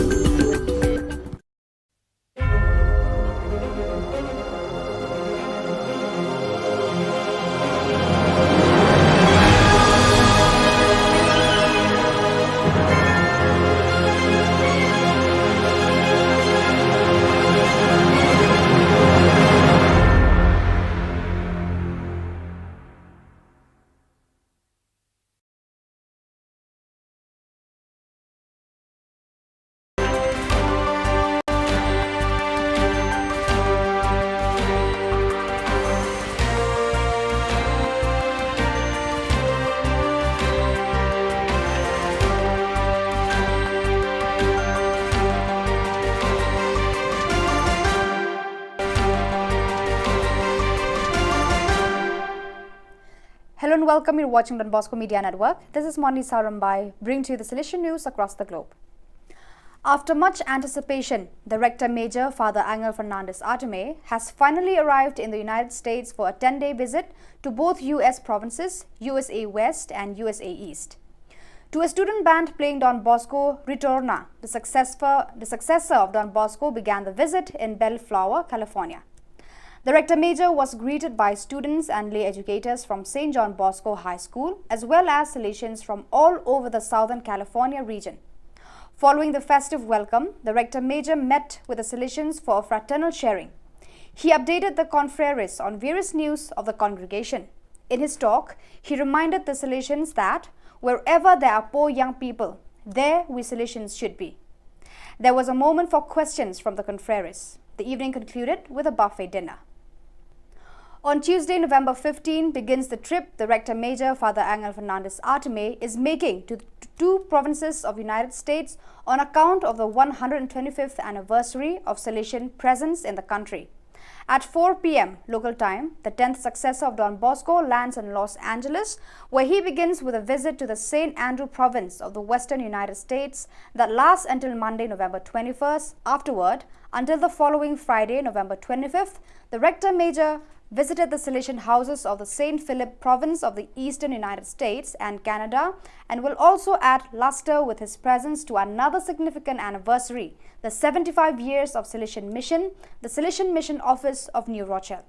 Hello and welcome. You're watching Don Bosco Media Network. This is Moni Sarambai, bringing to you the Salesian news across the globe. After much anticipation, the Rector Major, Father Angel Fernandez Artime, has finally arrived in the United States for a ten-day visit to both U S provinces, U S A West and U S A East. To a student band playing Don Bosco Ritorna, the successor, the successor of Don Bosco began the visit in Bellflower, California. The Rector Major was greeted by students and lay educators from Saint John Bosco High School, as well as Salesians from all over the Southern California region. Following the festive welcome, the Rector Major met with the Salesians for a fraternal sharing. He updated the confreres on various news of the congregation. In his talk, he reminded the Salesians that wherever there are poor young people, there we Salesians should be. There was a moment for questions from the confreres. The evening concluded with a buffet dinner. On Tuesday, November fifteen, begins the trip the Rector Major, Father Angel Fernandez Artime, is making to the two provinces of United States on account of the one hundred twenty-fifth anniversary of Salesian presence in the country. At four p m local time, the tenth successor of Don Bosco lands in Los Angeles, where he begins with a visit to the Saint Andrew province of the western United States that lasts until Monday, November twenty-first. Afterward, until the following Friday, November twenty-fifth, the Rector Major visited the Salesian houses of the Saint Philip province of the eastern United States and Canada, and will also add luster with his presence to another significant anniversary, the seventy-five years of Salesian Mission, the Salesian Mission Office of New Rochelle.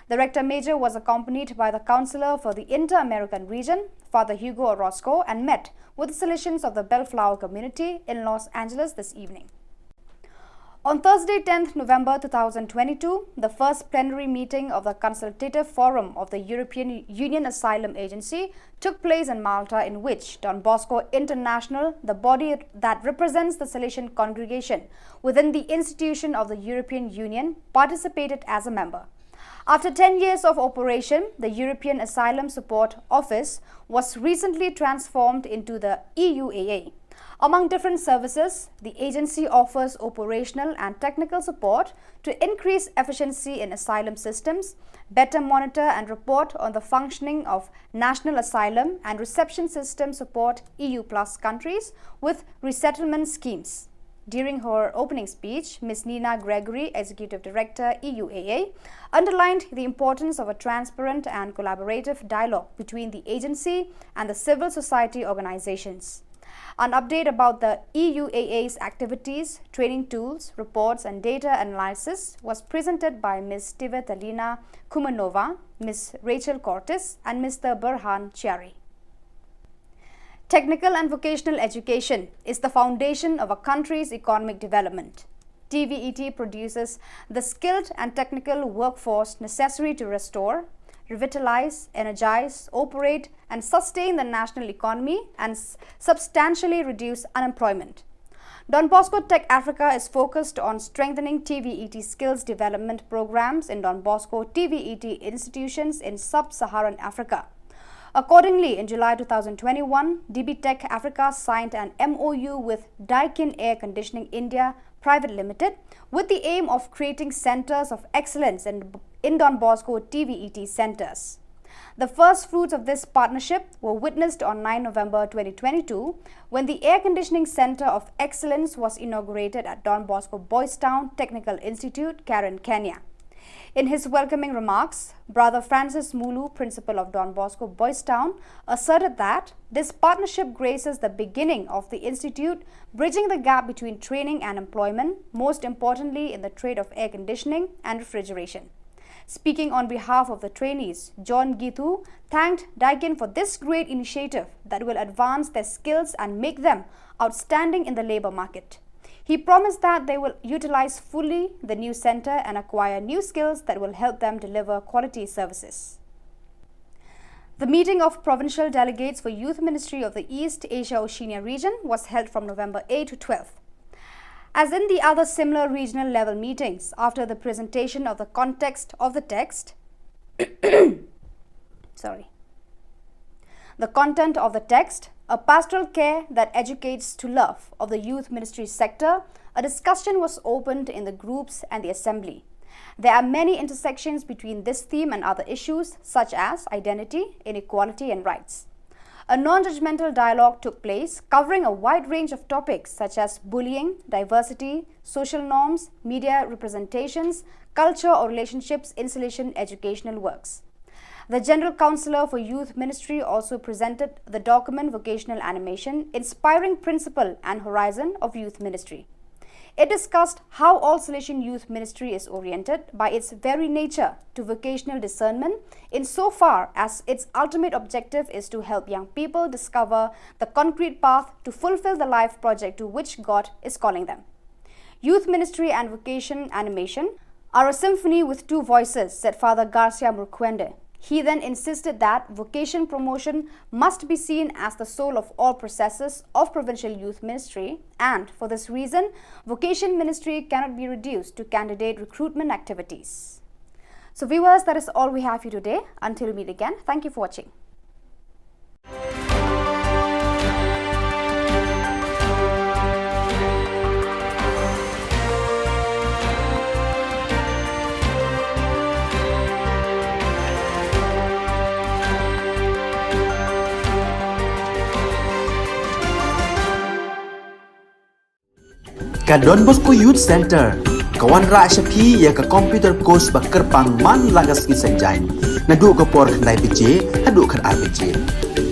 The Rector Major was accompanied by the Counselor for the Inter-American Region, Father Hugo Orozco, and met with the Salesians of the Bellflower community in Los Angeles this evening. On Thursday, tenth November two thousand twenty-two, the first plenary meeting of the Consultative Forum of the European Union Asylum Agency took place in Malta, in which Don Bosco International, the body that represents the Salesian congregation within the institution of the European Union, participated as a member. After ten years of operation, the European Asylum Support Office was recently transformed into the E U A A. Among different services, the agency offers operational and technical support to increase efficiency in asylum systems, better monitor and report on the functioning of national asylum and reception system, support E U plus countries with resettlement schemes. During her opening speech, Miss Nina Gregory, Executive Director, E U A A, underlined the importance of a transparent and collaborative dialogue between the agency and the civil society organizations. An update about the E U A A's activities, training tools, reports, and data analysis was presented by Miss Tivetalina Kumanova, Miss Rachel Cortes, and Mister Burhan Chiari. Technical and vocational education is the foundation of a country's economic development. T V E T produces the skilled and technical workforce necessary to restore, revitalize, energize, operate, and sustain the national economy and s- substantially reduce unemployment. Don Bosco Tech Africa is focused on strengthening T V E T skills development programs in Don Bosco T V E T institutions in sub Saharan Africa. Accordingly, in July two thousand twenty-one, D B Tech Africa signed an M O U with Daikin Air Conditioning India Private Limited with the aim of creating centers of excellence in, in Don Bosco T V E T centers. The first fruits of this partnership were witnessed on nine November twenty twenty-two when the Air Conditioning Center of Excellence was inaugurated at Don Bosco Boys Town Technical Institute, Karen, Kenya. In his welcoming remarks, Brother Francis Mulu, principal of Don Bosco Boys Town, asserted that this partnership graces the beginning of the institute, bridging the gap between training and employment, most importantly in the trade of air conditioning and refrigeration. Speaking on behalf of the trainees, John Gitu thanked Daikin for this great initiative that will advance their skills and make them outstanding in the labor market. He promised that they will utilize fully the new center and acquire new skills that will help them deliver quality services. The meeting of provincial delegates for Youth Ministry of the East Asia Oceania region was held from November eighth to twelfth. As in the other similar regional level meetings, after the presentation of the context of the text, sorry, the content of the text, a pastoral care that educates to love of the youth ministry sector, a discussion was opened in the groups and the assembly. There are many intersections between this theme and other issues such as identity, inequality, and rights. A non judgmental dialogue took place covering a wide range of topics such as bullying, diversity, social norms, media representations, culture or relationships, insulation, educational works. The General Counsellor for Youth Ministry also presented the document Vocational Animation, Inspiring Principle and Horizon of Youth Ministry. It discussed how All Salesian Youth Ministry is oriented by its very nature to vocational discernment, insofar as its ultimate objective is to help young people discover the concrete path to fulfill the life project to which God is calling them. Youth ministry and vocation animation are a symphony with two voices, said Father Garcia Murkwende. He then insisted that vocation promotion must be seen as the soul of all processes of provincial youth ministry, and for this reason, vocation ministry cannot be reduced to candidate recruitment activities. So, viewers, that is all we have for you today. Until we meet again, thank you for watching. Ka Don Bosco Youth Centre ka wanrah sha phi ïa ka computer course ba kyrpang man la ka sngi Saitjaiñ, naduh ka por khyndai baje haduh khatar baje.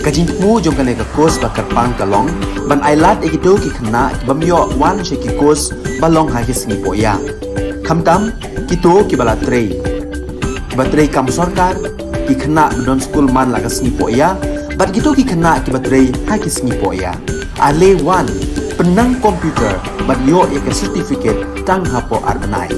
Ka jingthmu jong kane ka course ba kyrpang ka long ban ailad ïa kito ki khynnah ki bym ïoh wan sha ki course ba long ha ki sngi pohïa, khamtam kito kiba la trei, kiba trei kam sorkar, ki khynnah ba don skul man la ka sngi pohïa, bad kito ki khynnah kiba trei ha ki sngi pohïa. Ale wan, pynnang computer bad ïoh ïa ka certificate tang hapoh ar bnai.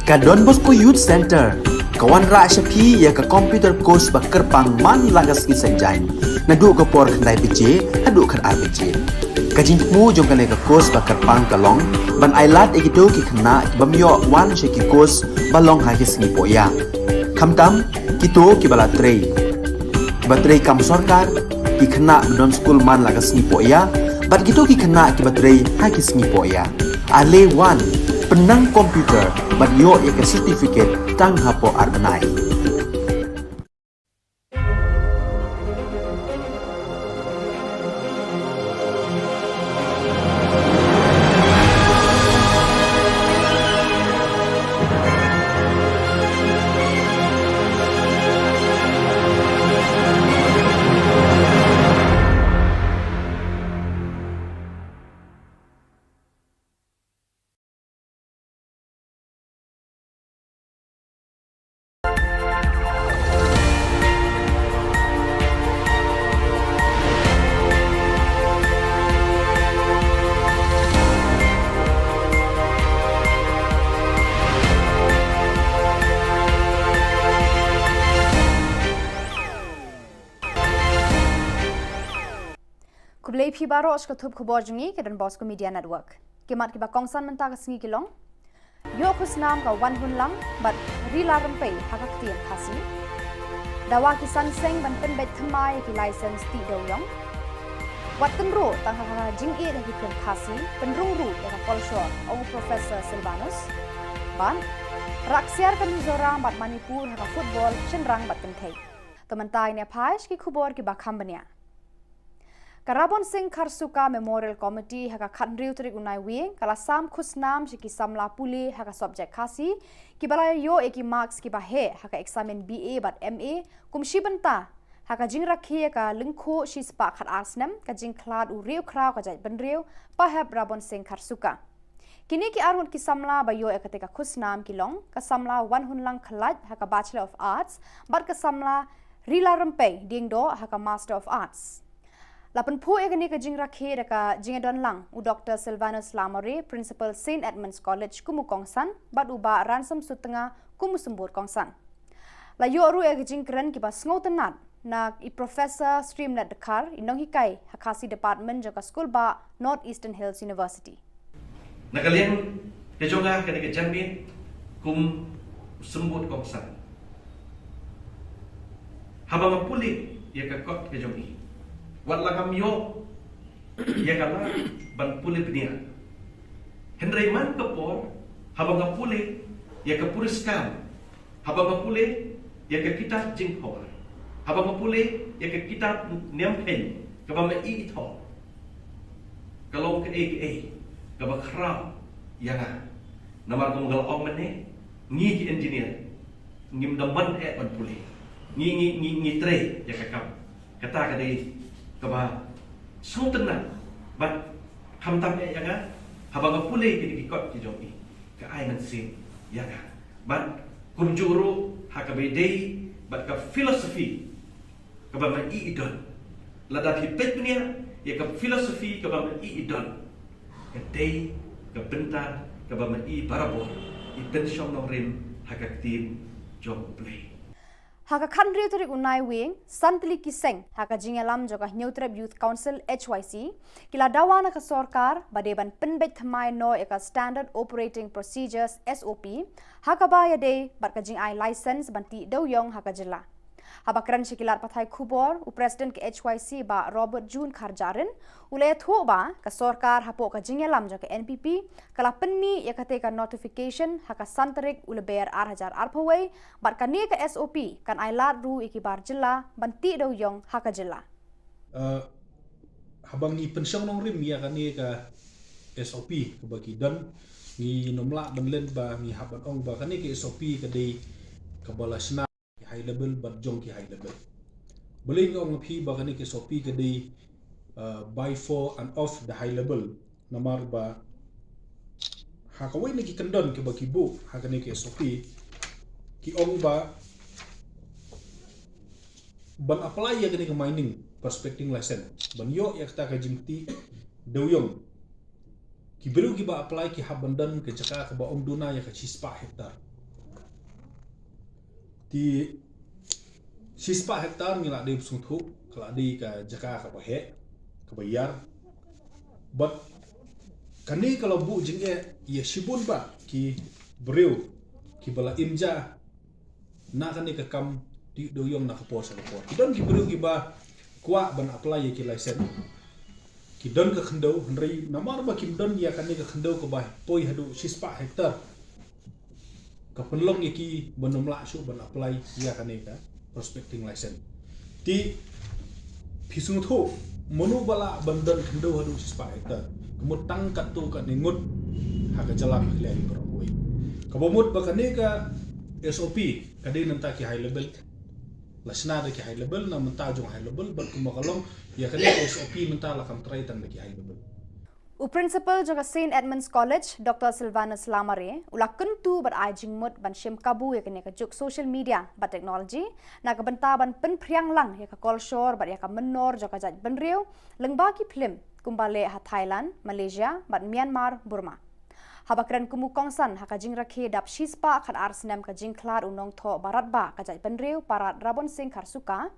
Ka Don Bosco Youth Centre ka wanrah sha phi ïa ka computer course ba kyrpang man la ka sngi Saitjaiñ, naduh ka por khyndai baje haduh khatar baje. Ka jingthmu jong kane ka course ba kyrpang ka long ban ailad ïa kito ki khynnah ki bym ïoh wan sha ki course ba long ha ki sngi pohïa, khamtam kito kiba la trei, kiba trei kam sorkar, ki khynnah ba don skul man la ka sngi pohïa, bad kito ki khynnah kiba trei ha ki sngi pohïa. Ale wan, pynnang computer bad ïoh ïa ka certificate tang hapoh ar bnai. Khublei phi baroh sha ka thup khubor jong ngi ka Don Bosco Media Network. Ki mat kiba kongsan mynta ka sngi ki long: Ïoh khusnam ka Wanhunlang bad Rila Rympei ha ka ktien Khasi. Dawa ki san seng ban pynbeit thymmai ïa ki license tih dewïong. Wat tynruh tang ha ka jingïeit ïa ki film Khasi, pynrung ruh ïa ka kolshor, ong Professor Sylvanus. Bad rah ksiar ka Mizoram bad Manipur ha ka football shynrang bad kynthei. To mynta ngin ïa phai sha ki khubor kiba kham bniah. Ka Rabon Singh Kharsuka Memorial Committee ha ka khathynriew tarik u Naiwieng ka la sam khusnam sha ki samla pule ha ka subject Khasi kiba la ïoh ïa ki marks kiba heh ha ka eksamin B A bad M A kum shi bynta ha ka jingrakhe ïa ka lyngkhuh shispah khatar snem ka jingkhlad u riewkhraw ka jaitbynriew Pahep Rabon Singh Kharsuka. Kine ki arngut ki samla ba ïoh ïa kata ka khusnam ki long ka samla Wanhunlang Khlait ha ka Bachelor of Arts bad ka samla Rila Rympei Diengdoh ha ka Master of Arts. La pynphuh ïa kane ka jingrakhe da ka jingïadon lang u Doctor Sylvanus Lamare, Principal Saint Edmund's College kum u kongsan, bad u Bah Ransom Sutnga kum u symbud kongsan. La ïoh ruh ïa ka jingkren kiba sngewtynnat na i Professor Srimnath Dkhar, i nonghikai ha Khasi Department jong ka Skulbah North Eastern Hills University. Na ka liang ka jong nga kane ka janmiet kum u symbud kongsan, haba nga pule ïa ka kot ka jong i, wat la ngam ïoh ïa ka lad ban pule bniah, hynrei man ka por haba nga pule ïa ka puriskar, haba nga pule ïa ka kitab Jingphor, haba nga pule ïa ka kitab Niam Kheiñ kaba ma i i thoh, ka long kaei kaei kaba khraw ïa nga. Namar kum nga la ong mynne, ngi ki engineer ngim da mon eh ban pule, ngi ngi ngi ngi trei ïa ka kam. Kata ka dei kaba sngewtynnat bad khamtam eh ïa nga haba nga pule kine ki kot ki jong i, ka ai mynsiem ïa nga. Bad kumjuh ruh ha kaba ïadei bad ka philosophy kaba ma i i don. Lada phi peit bniah ïa ka philosophy kaba ma i i don, ka dei ka bynta kaba ma i barabor i pynshong nongrim ha ka ktien jong U Blei. Ha ka khathynriew tarik u Naiwieng, san tylli ki seng ha ka jingïalam jong ka Hynñiewtrep Youth Council, H Y C, ki la dawa na ka sorkar ba dei ban pynbeit thymmai noh ïa ka Standard Operating Procedures, S O P, ha kaba ïadei bad ka jingai license ban tih dewïong ha ka jylla. Haba kren sha ki lad pathai khubor, u President ka H Y C Bah Robert June Kharjahrin u la ïathuh ba ka sorkar hapoh ka jingïalam jong ka N P P ka la pynmih ïa kata ka notification ha ka san tarik u Lber ar hajar arphew wei, bad kane ka S O P kan ai lad ruh ïa ki bar jylla ban tih dewïong ha ka jylla. Uh, haba ngi pynshong nongrim ïa kane ka S O P kaba ki don, ngim lah ban len ba ngi hap ban ong ba kane ka S O P ka dei kaba la shna ki high level bad jong ki high level. Balei nga ong ïa phi ba kane ka S O P ka dei, uh, by, for and of the high level? Namar ba ha kawei na ki kyndon kiba ki buh ha kane ka S O P, ki ong ba ban apply ïa kane ka mining prospecting license, ban ïoh ïa kata ka jingtih dewïong, ki briew kiba apply ki hap ban don ka jaka kaba ym duna ïa ka shispah hektar. Te shispah hektar ngi la dei ba sngewthuh ka la dei ka jaka kaba heh, kaba ïar. Bad kane ka la buh jingeh ïa shibun bah ki briew kiba la im ja na kane ka kam tih dewiong na ka por sha ka por. Ki don ki briew kiba kwah ban apply ïa ki license. Ki don ka khyndew, hynrei namar ba kim don ïa kane ka khyndew kaba poi haduh shispah hektar, ka pynlong ïa ki ban ym lah shuh ban apply ïa kane ka prospecting license. Te phi sngewthuh, mano ba lah ban don khyndew haduh shispah hektar? Ka mut tang katto katne ngut ha ka jylla Meghalaya baroh kawei. Kaba mut ba kane ka S O P ka dei na bynta ki high level. La shna da ki high level, na bynta jong high level, bad kumba ka long ïa kane ka S O P mynta la kam trai tang da ki high level. U Principal jong ka Saint Edmund's College, Doctor Silvanus Lamare, u la kyntu bad ai jingmut ban shim kabu ïa kane ka juk social media bad technology na ka bynta ban pynphriang lang ïa ka kolshor bad ïa ka mynnor jong ka jaitbynriew lyngba ki phlim kumba leh ha Thailand, Malaysia bad Myanmar, Burma. Haba kren kum u kongsan ha ka jingrakhe dap shispah khatar snem ka jingkhlad u nongthoh baratbah ka jaitbynriew Parad Rabon Singh Kharsuka,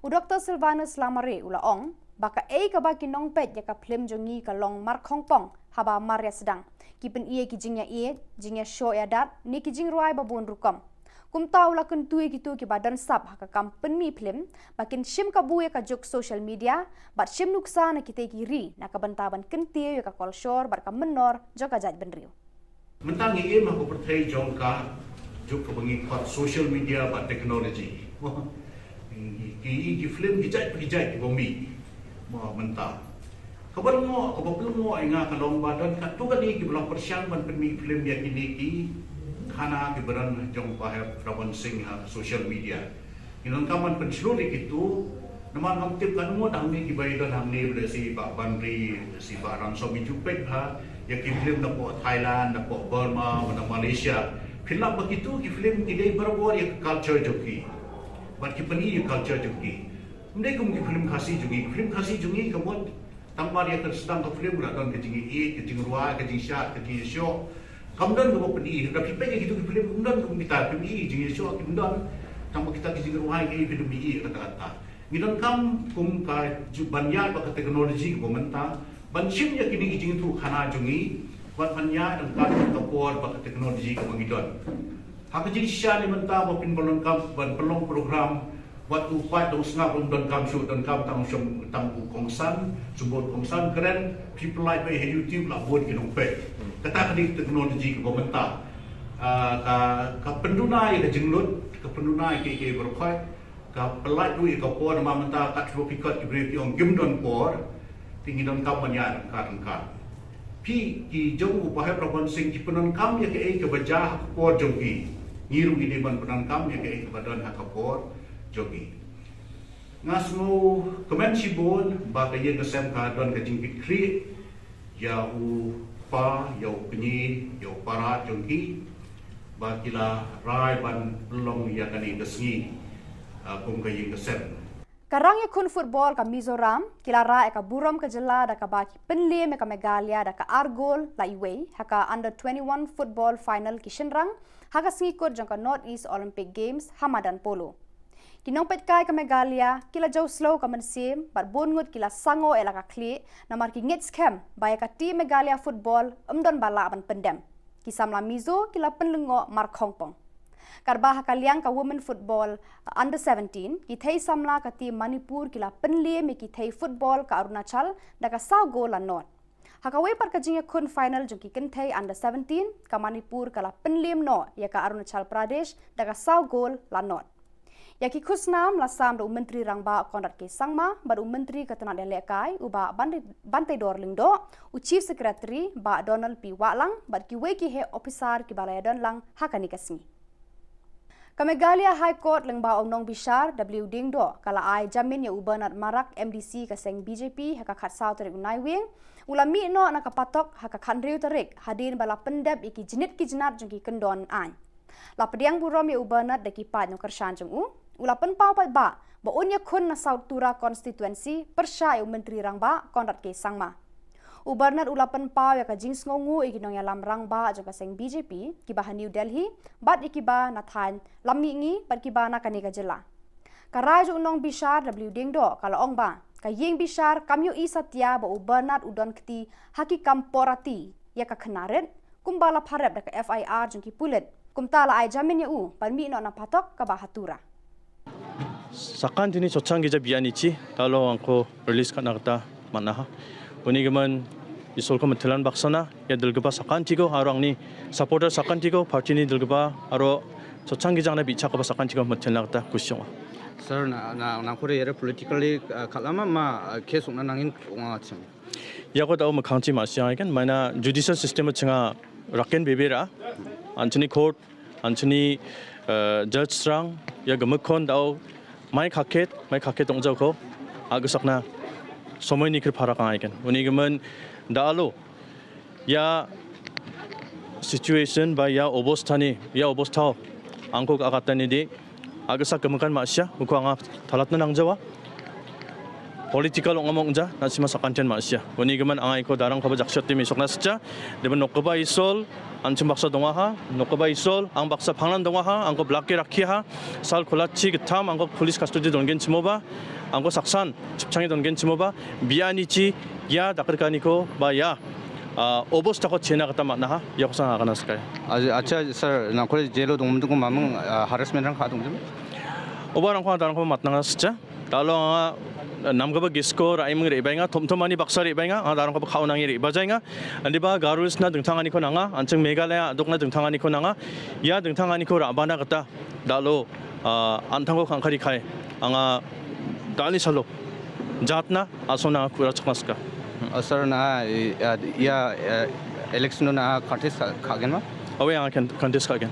u Doctor Silvanus Lamare u la ong ba kaei kaba ki nongpeit ïa ka phlim jong ngi ka long markhongpong haba mar ïa sdang. Ki pyni ïa ki jingïaieit, jingïashoh ïadat ne ki jingrwai ba bun rukom. Kumta u la kyntu ïa kito kiba don sap ha ka kam pynmih phlim ba kin shim kabu ïa ka juk social media bad shim nuksa na kitei ki ri na ka bynta ban kyntiew ïa ka kolshor bad ka mynnor jong ka jaitbynriew. Mynta ngi im ha ka pyrthei jong ka juk kaba ngi khot social media bad technology. Ki, ki phlim ki jait pa ki jait kiba mih. Mo mynta. Kaba lyngngoh, kaba pynlyngngoh ïa nga ka long ba don katto katne kiba la pyrshang ban pynmih phlim ïa kine ki khana kiba don jong Bah Hep Rabon Singh ha social media. Ngi donkam ban pynshlur ïa kito, namar ngam tip katno ngut hangne kiba ïadon hangne, lehse Bah Banri, lehse Bah Ransom, ngi ju peit bha ïa ki phlim napoh Thailand, napoh Burma, na Malaysia. Phin lap ba kito ki phlim ki dei barabor ïa ka culture jong ki. Bad ki pyni ïa ka culture jong ki. Ym dei kum ki phlim Khasi jong ngi, ki phlim Khasi jong ngi ka mut tang mar ïa ka sdang ka phlim la don ka jingïaieit, ka jingrwai, ka jingshad, ka jingïashoh. Kam don kaba pyni, lada phi peit ïa kito ki phlim, kam don kum kita, phi pyni jingïashoh, kim don. Tang ba kita ki jingrwai ki phi pyni kata kata. Ngi donkam kum ka ju-, ban ïaid bad ka technology kaba mynta, ban shim ïa kine ki jingïathuhkhana jong ngi, bad ban ïaid ryngkat ka por bad ka technology kaba ngi don. Ha ka jingshisha ne mynta ba phin pynlong kam, ban pynlong program, wat u paid dong sngap um donkam shuh, donkam tang u shong, tang u kongsan, symbol kongsan kren, phi pynlait beit ha YouTube la bun ki nongpeit. Kata ka dei ka technology kaba mynta. Ah, ka, ka pynduna ïa ka jinglut, ka pynduna ïa kiei kiei baroh khoit, ka pynlait ruh ïa ka por, namar mynta katto phi kot ki briew ki ong kim don por, te ngi donkam ban ïaid ryngkat ryngkat. Phi ki jong u Bah Hep Rabon Singh ki pyndonkam ïa kaei kaba jia ha ka por jong ki. Ngi ruh ngi dei ban pyndonkam ïa kaei kaba don ha ka por jong ki. Nga sngewkmen shibun ba ka ïing ka sem ka don ka jingkitkhlieh ïa u kpa, ïa u kñi, ïa u para jong ki, ba ki la rai ban pynlong ïa kane ka sngi, ah, kum ka ïing ka sem. Ka rangïakhun football ka Mizoram ki la rah ïa ka burom ka jylla da kaba ki pynliem ïa ka Meghalaya da ka ar gol la iwei ha ka under twenty-one football final ki shynrang ha ka sngi kut jong ka North East Olympic Games ha madan polo. Ki nongpeitkai ka Meghalaya ki la jew slow ka mynsiem bad bun ngut ki la sangoh ïa la ka khlieh namar ki ngeit skhem ba ïa ka team Meghalaya football ym don ba lah ban pyndem. Ki samla Mizo ki la pynlyngngoh markhongpong. Katba ha ka liang ka women football, uh, under seventeen, ki thei samla ka team Manipur ki la pynliem ïa ki thei football ka Arunachal da ka saw gol la nod. Ha kawei pat ka jingïakhun final jong ki kynthei under seventeen, ka Manipur ka la pynliem noh ïa ka Arunachal Pradesh da ka saw gol la nod. Ïa ki khusnam la sam da u Myntri Rangbah Conrad K Sangma bad u Myntri ka tnat ïalehkai u Bah Bante-, Banteidor Lyngdoh, u Chief Secretary Bah Donald P Wahlang bad kiwei ki heh ophisar kiba la ïadon lang ha kane ka sngi. Ka Meghalaya High Court lyngba u nongbishar W Diengdoh ka la ai jamin ïa u Bernard Marak, M D C ka seng B J P, ha ka khatsaw tarik u Naiwieng, u la mih noh na ka patok ha ka khathynriew tarik hadien ba la pyndep ïa ki jnit ki jnat jong ki kyndon aiñ. La pdiang burom ïa u Bernard da ki paid nongkyrshan jong u. U la pynpaw paidbah ba un ïakhun na South Tura constituency pyrshah ïa u Myntri Rangbah Conrad K Sangma. U Bernard u la pynpaw ïa ka jingsngewnguh ïa ki nongïalam rangbah jong ka seng B J P kiba ha New Delhi bad ïa kiba na thaiñ Lammihngi bad kiba na kane ka jylla. Ka rai jong u nongbishar W Diengdoh ka la ong ba ka ïing bishar kam ïohi satia ba u Bernard u don kti ha ki kam pornography ïa ka khynnah rit, kumba la pharep da ka F I R jong ki pulit. Kumta la ai jamin ïa u ban mih noh na phatok kaba ha Tura. Sakan tini chochang gija biani chi, talo angko release kana kata manaha. Uni gaman isol ko metelan baksana, ya delgeba sakan tiko, aro angni supporter sakan tiko, party ni delgeba, aro chochang gija na bicha kaba sakan tiko metelan kata kusyong. Sir, na na na kore yere politically, uh, kalama ma, uh, case ungna nangin unga chim. Ya ko tau makangchi ma siang kan, mana judicial system chinga raken bebera, anchini court, anchini, uh, judge strang, ya gamakon dau, mai khaket, mai khaket tong jauko, agasakna, somoi ni kri phara kang aiken. Uni gaman, da alo, ya situation ba ya obostha ni, ya obostha, angko ka akatan ni di, agasak kemakan masia, uko anga thalat na nang jawa. Political ong among ja, na sima sakantian masia. Uni gaman angai ko darang kaba jakshot timi sokna secha, deba nokaba isol, anchim baksa dongaha, nokaba isol, ang baksa phangnan dongaha, angko blaki rakhiha, sal kulachi ketam, angko police custody dongen chimoba, angko saksan, chipchangi dongen chimoba, biani chi, ya dakarkani ko, ba ya, ah, obostha ko chena kata matnaha, ya ko sang akana skai. Acha, sir, na kore jelo dong mendung mamang, ah, harassment rang khadung jim? Oba rang ko darang ko matnanga secha. Talo nga, nam kaba gisko, rai meng ri bainga, thom thom ani baksa ri bainga, nga darang kaba khau nangi ri bajainga. Andi ba Garo Hills na dengthang ani ko nanga, ancheng Meghalaya, dok na dengthang ani ko nanga. Ya dengthang ani ko rabana kata, dalo, ah, anthang ko kangkari khai, anga dani salo. Jatna, asona kura chaknaska. Ah, sir na, eh, ah, ya, eh, election na contest ka, ka gen ma? Awe, anga kan-, contest ka gen.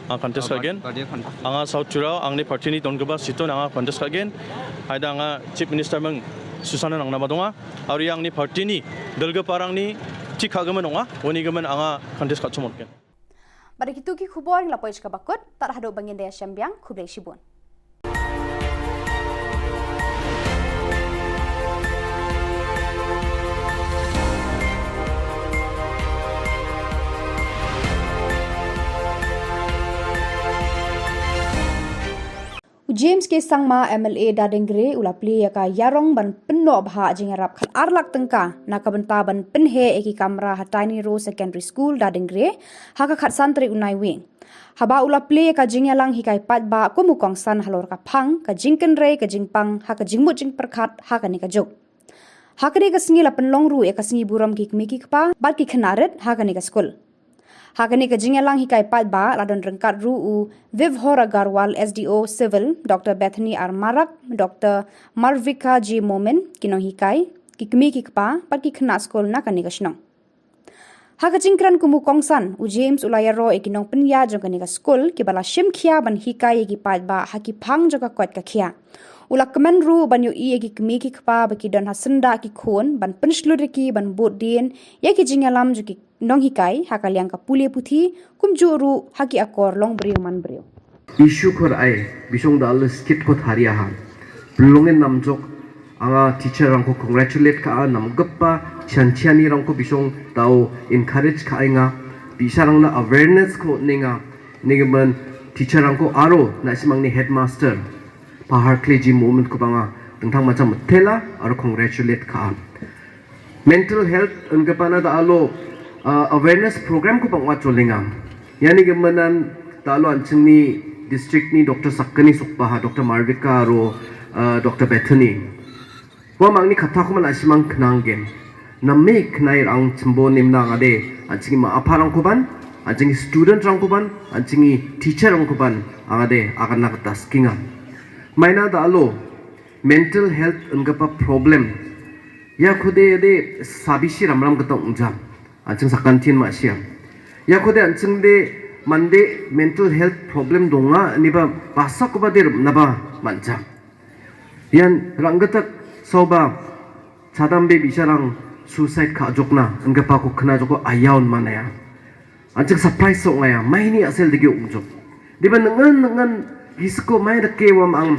Anga contest ka gen. Anga South Tura, angni party ni don kaba situ na anga contest ka gen. Haida anga Chief Minister meng Susana nang nama donga. Ari angni party ni, delga parang ni, chik ka gaman donga, wani gaman anga contest ka chumot gen. Bad da kitu ki khubor ngi la poi sha kaba kut, tad haduh ba ngin da ïashem biang, khublei shibun. U James K Sangma, M L A Dadengre, u la plie ïa ka ïarong ban pynnoh bha jingïarap khat ar lak tyngka na ka bynta ban pynheh ïa ki kamra ha Tiny Row Secondary School Dadengre ha ka khatsan tarik u Naiwieng. Haba u la plie ïa ka jingïalang hikai paidbah kum u kongsan halor ka phang, ka jingkynrei, ka jingpang ha ka jingmut jingpyrkhat ha kane ka juk. Ha kane ka sngi la pynlong ruh ïa ka sngi burom ki kmie ki kpa bad ki khynnah rit ha kane ka skul. Ha kane ka jingïalang hikai paidbah la don ryngkat ruh u Vibhor Agarwal, S D O Civil, Doctor Bethany R Marak, Doctor Marvika J Momin, ki nonghikai, ki kmie ki kpa bad ki khynnah skul na kane ka shnong. Ha ka jingkren kum u kongsan, u James u la ïaroh ïa ki nongpynïaid jong kane ka skul kiba la shim khia ban hikai ïa ki paidbah ha ki phang jong ka koit ka khiah. U la kmen ruh ban ïohi ïa ki kmie ki kpa ba ki don ha syndah ki khun ban pynshlur ïa ki ban bud dien ïa ki jingïalam jong ki nonghikai ha ka liang ka pule puthi, kumjuh ruh ha ki akor long briew man briew. Issue khor ai, bisong da ala skit ko tharia ha. Pynlongin namjok, anga teacher rang ko congratulate ka a namgappa, chan chani rang ko bisong tau encourage ka ai nga, bisarang na awareness ko ninga, ninga man teacher rang ko aro, na simang ni headmaster, Pahar Kleji Moment ko banga, tengtang macam tela, aro congratulate ka a. Mental health, engkapana da alo, uh, awareness program ko pangwa cholinga. Yani gemanan da alo anching ni district ni Doctor Sakani Sukbaha, Doctor Marvika aro, uh, Doctor Bethany. Wa mang ni kata ko man asimang kenang gen. Nami kenai rang chembo nimna ngade, anching ma apa rang kuban, anching student rang kuban, anching teacher rang kuban, angade, akan nak taskinga. Maina da alo, mental health engkapa problem. Ya khude de sabishi ramram kata ungjam. Anching sakantin ma siam. Ya khude anching de mande mental health problem donga ni ba basa ko ba de naba manjam. Yan ranggatak soba chadam be bisarang suicide ka jokna engkapa ko kena joko ayaun manaya. Anching surprise sok ngaya, maini asel degi ungjok. Diba nengen nengen gisko mai deke wam ang,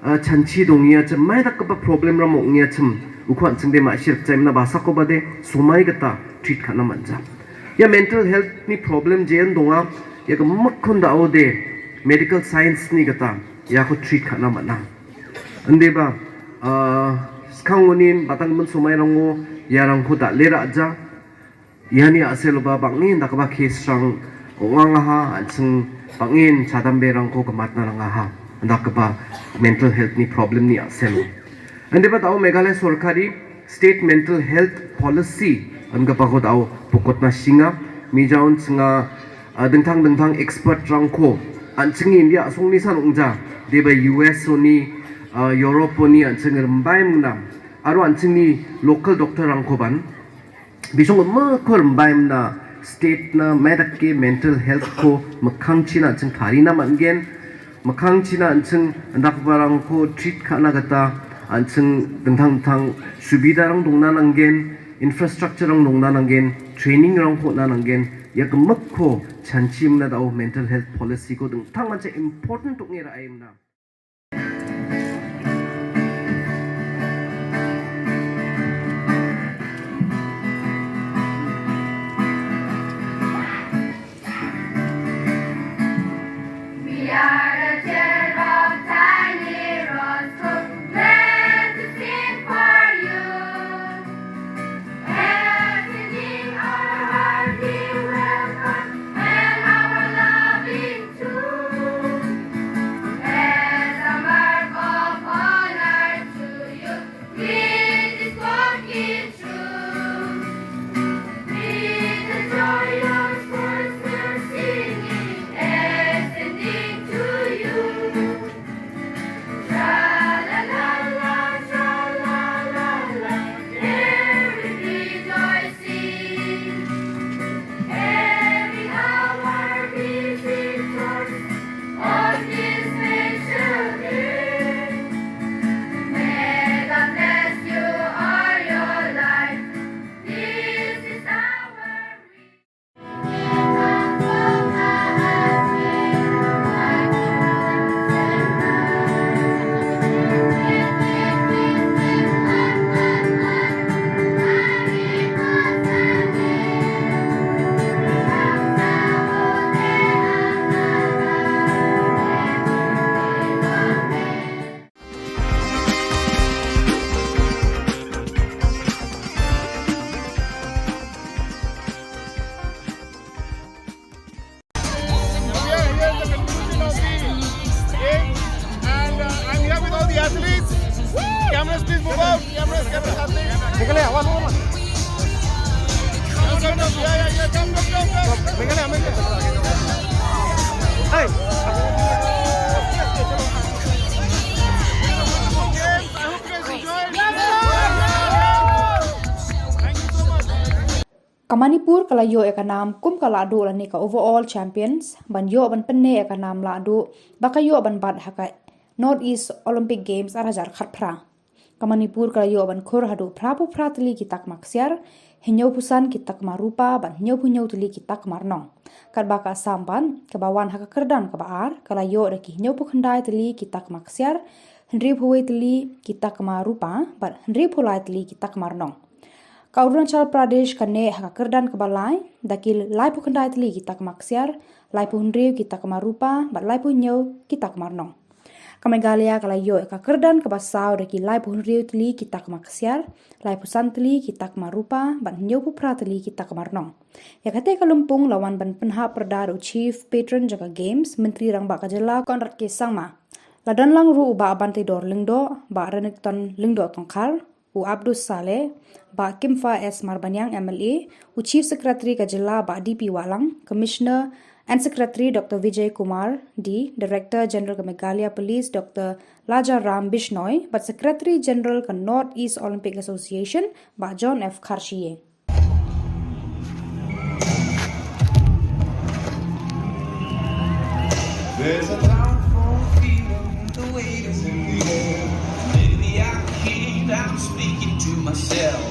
Chanchi dong ïa chim mai dak kaba problem ram ong ïa chim u khwan ching de ma shir chim na ba sa ko ba de sumai kata treat khana manja. Ïa mental health ni problem jen donga ïa ka mak khon da o de medical science ni kata ïa ko treat khana mana. Ande ba skang unin batang men sumai rango ïa rang ko da le raja. Ïa ni a sel ba bangin da kaba case rang ong nga ha an sing bangin chadam be rang ko kamat na rang ha da kaba mental health ni problem ni a sel. Ande ba tau Meghalaya sorkari state mental health policy an kaba ko tau pukot na singa mi jaun singa dengtang dengtang expert rang ko an sing India song ni san ong ja de ba U S oni Europe oni an sing rembai mna aro an sing ni local doctor rang ko ban Bisong ma kor mbaim na state na medak ke mental health ko makhang china ching thari na man gen makhang china ching ndak barang ko treat khana kata an ching dengthang thang subida rang dong na nang gen infrastructure rang dong na nang gen training rang ko na nang gen yak mak ko chanchi mna dau mental health policy ko dengthang man cha important tuk ngira ai mna. And uh, I'm here with all the athletes. Cameras, please move out. Cameras, cameras, athletes. Come, come, come. Yeah, yeah, yeah. Come, come, come, come. Hey. Ka Manipur ka la ïoh ïa ka nam kum ka lahduh lane ka overall champions ban ïoh ban pynneh ïa ka nam lahduh ba ka ïoh ban bat ha ka North East Olympic Games ar hajar khatphra. Ka Manipur ka la ïoh ban khur haduh phraphew phra tylli ki takma ksiar, hynñiewphew san ki takma rupa bad hynñiewphew hynñiew tylli ki takma rnong. Katba ka Assam pat kaba wan ha ka kyrdan kaba ar ka la ïoh da ki hynñiewphew khyndai tylli ki takma ksiar, hynriewphew wei tylli ki takma rupa bad hynriewphew lai tylli ki takma rnong. Ka Arunachal Pradesh ka neh ha ka kyrdan kaba lai da ki laiphew khyndai tylli ki takma ksiar, laiphew hynriew ki takma rupa bad laiphew hynñiew ki takma rnong. Ka Meghalaya ka la ïoh ïa ka kyrdan kaba saw da ki laiphew hynriew tylli ki takma ksiar, laiphew san tylli ki takma rupa bad hynñiewphew phra tylli ki takma rnong. Ïa kata ka lympung la wan ban pynhap pyrda da u Chief Patron jong ka Games, Myntri Rangbah ka Jylla Conrad K Sangma. La don lang ruh u Bah Banteidor Lyngdoh, Bah Renikton Lyngdoh Tongkhar, u Abdus Saleh, Bah Kimfa S Marbaniang M L A, u Chief Secretary ka Jylla Bah D P Wahlang, Commissioner and Secretary Doctor Vijay Kumar D, Director General ka Meghalaya Police Doctor Laja Ram Bishnoi, bad Secretary General ka North East Olympic Association Bah John F Kharshie. There's a powerful feeling, the weight is in the air. Maybe I keep, I'm speaking to myself.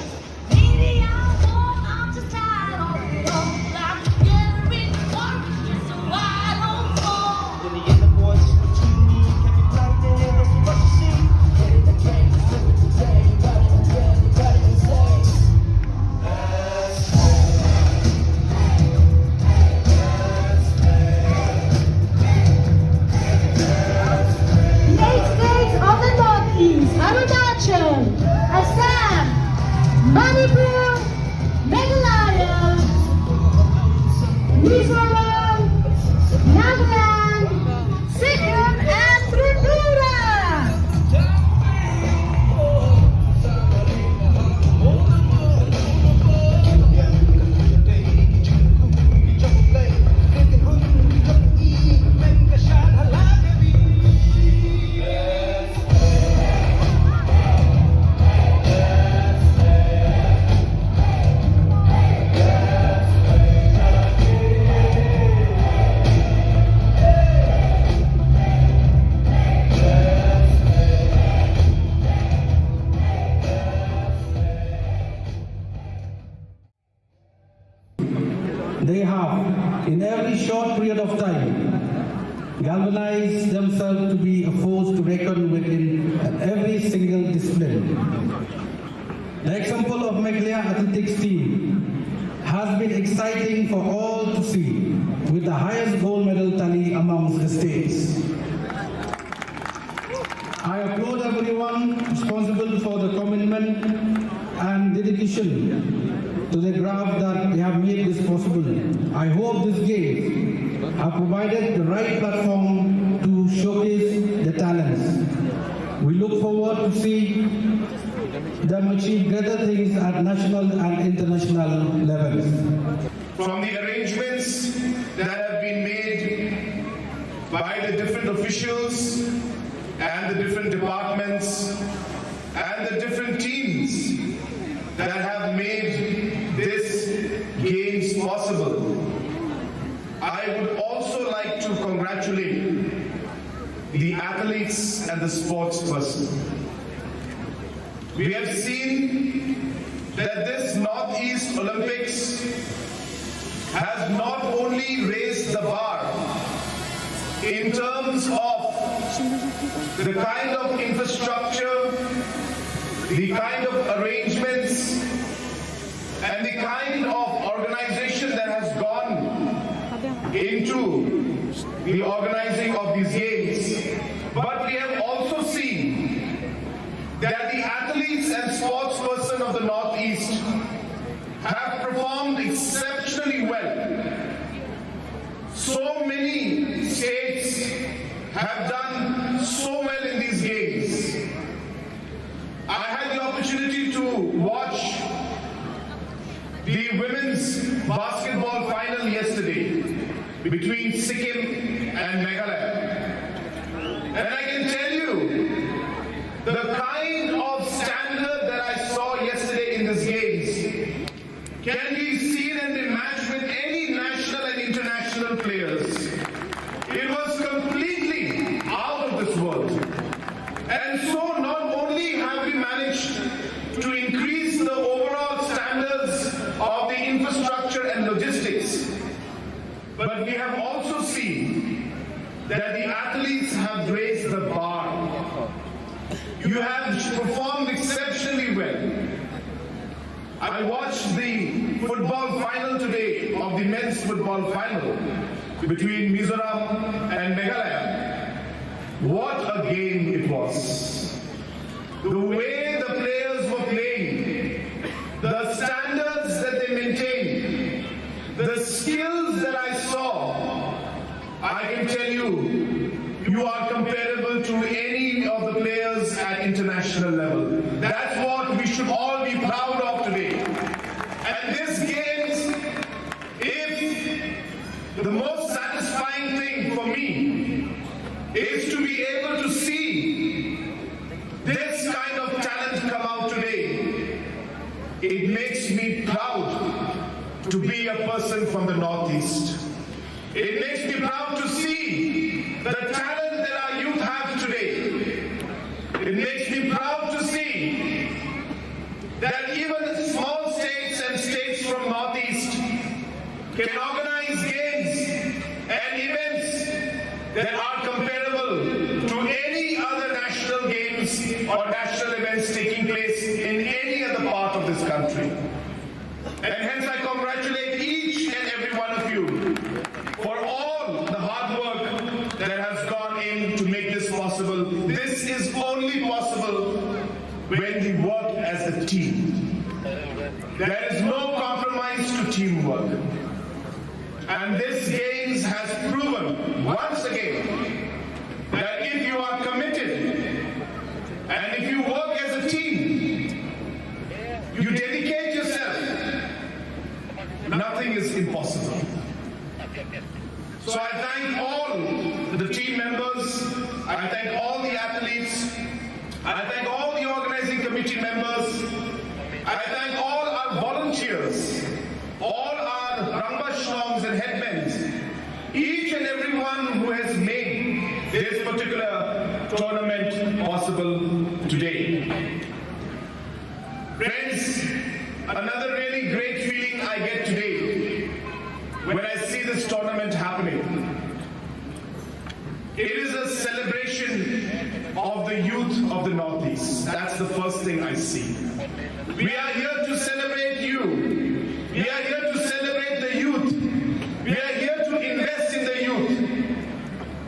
Maybe I won't, I'm just tired of it all. I'm getting old, it's just a while on. When the inner voice between me can be blinded, it's what you see. period of time, galvanize themselves to be a force to reckon with in every single discipline. The example of Meghalaya athletics team has been exciting for all to see, with the highest gold medal tally amongst the states. I applaud everyone responsible for the commitment and dedication to the craft that they have made this possible. I hope this game have provided the right platform to showcase the talents. We look forward to see them achieve greater things at national and international levels. From the arrangements that have been made by the different officials and the different departments and the different teams that have made this games possible, I would also like to congratulate the athletes and the sports person. We have seen that this Northeast Olympics has not only raised the bar in terms of the kind of infrastructure, the kind of arrangements, and the kind of organization that has gone into the organizing of these games, but we have also seen that the athletes and sports person of the Northeast have performed exceptionally well. So many states have done so well in these games. I had the opportunity to watch the women's basketball final yesterday between Sikkim and Meghalaya. And I can tell you, the kind of standard that I saw yesterday in these games can be seen and be matched with any national and international players. It was completely out of this world. And so not only have we managed to increase the overall standards of the infrastructure and logistics, but we have also seen that the athletes have raised the bar. You have performed exceptionally well. I watched the football final today of the men's football final between Mizoram and Meghalaya. What a game it was. The way the players were playing, the standards that they maintained, the skills that I saw, I can tell you, you are comparable to any of the players at international level. That's what we should all be proud of today. And this games, if the most satisfying thing for me is to be able to see this kind of talent come out today, it makes me proud to be a person from the Northeast. It makes me proud to see the talent that our youth have today. It makes me proud to see that even small states and states from Northeast can organize games and events that are comparable to any other national games or national events taking place in any other part of this country. And hence I congratulate each and every one of you for all the hard work that has gone in to make this possible. This is only possible when we work as a team. There is no compromise to teamwork. And this games has proven once again that if you are committed and if you work as a team, you dedicate yourself, nothing is impossible. So I thank all the team members, I thank all the athletes, I thank all the organizing committee members, I thank all our volunteers, all our Rangbah Shlongs and headmen, each and everyone who has made this particular tournament possible today. Friends, another really great feeling I get today when I see this tournament happening. It is a celebration of the youth of the Northeast. That's the first thing I see. We are here to celebrate you. We are here to celebrate the youth. We are here to invest in the youth.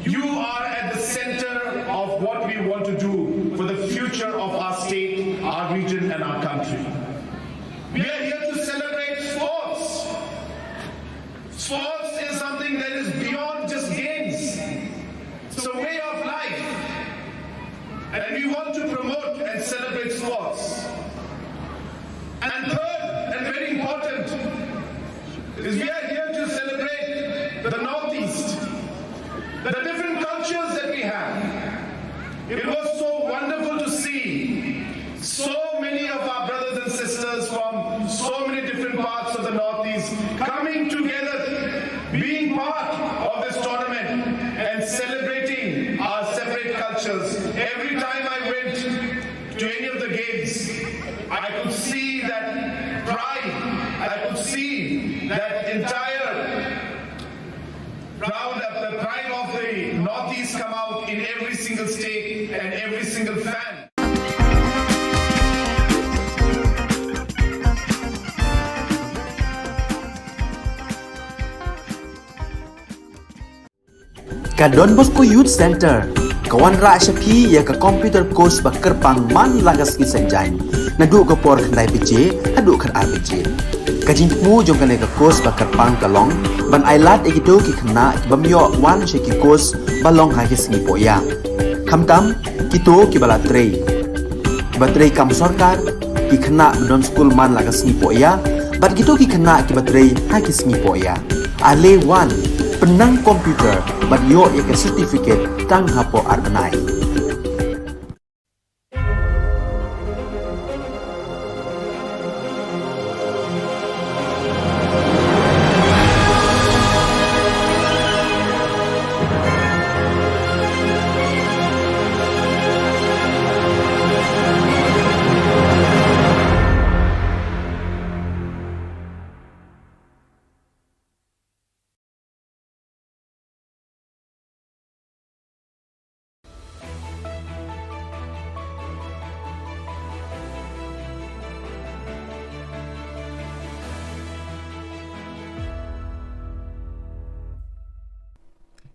You are at the center of what we want to do for the future of our state, our region, and our country. We are here to celebrate sports. Sports is something that is beyond just games. It's a way of life. And we want to promote and celebrate sports. And third, and very important, is we are here to celebrate the Northeast, the different cultures that we have. It was so wonderful to see so many of our brothers and sisters from so many different parts of the Northeast coming together, being part of this tournament and celebrating our separate cultures. Every time I went to any of the games, I could see that pride. I could see that entire proud of the pride of the Northeast come out in every single state and every single fan. Ka Don Bosco Youth Centre ka wanrah sha phi ïa ka computer course ba kyrpang man la ka sngi Saitjaiñ, naduh ka por khyndai baje haduh khatar baje. Ka jingthmu jong kane ka course ba kyrpang ka long ban ailad ïa kito ki khynnah ki bym ïoh wan sha ki course ba long ha ki sngi pohïap. Khamtam kito kiba la trei, kiba trei kam sorkar, ki khynnah ba don skul man la ka sngi pohïap, bad kito ki khynnah kiba trei ha ki sngi pohïap. Ale wan, pynnang computer bad ïoh ïa ka certificate tang hapoh ar bnai.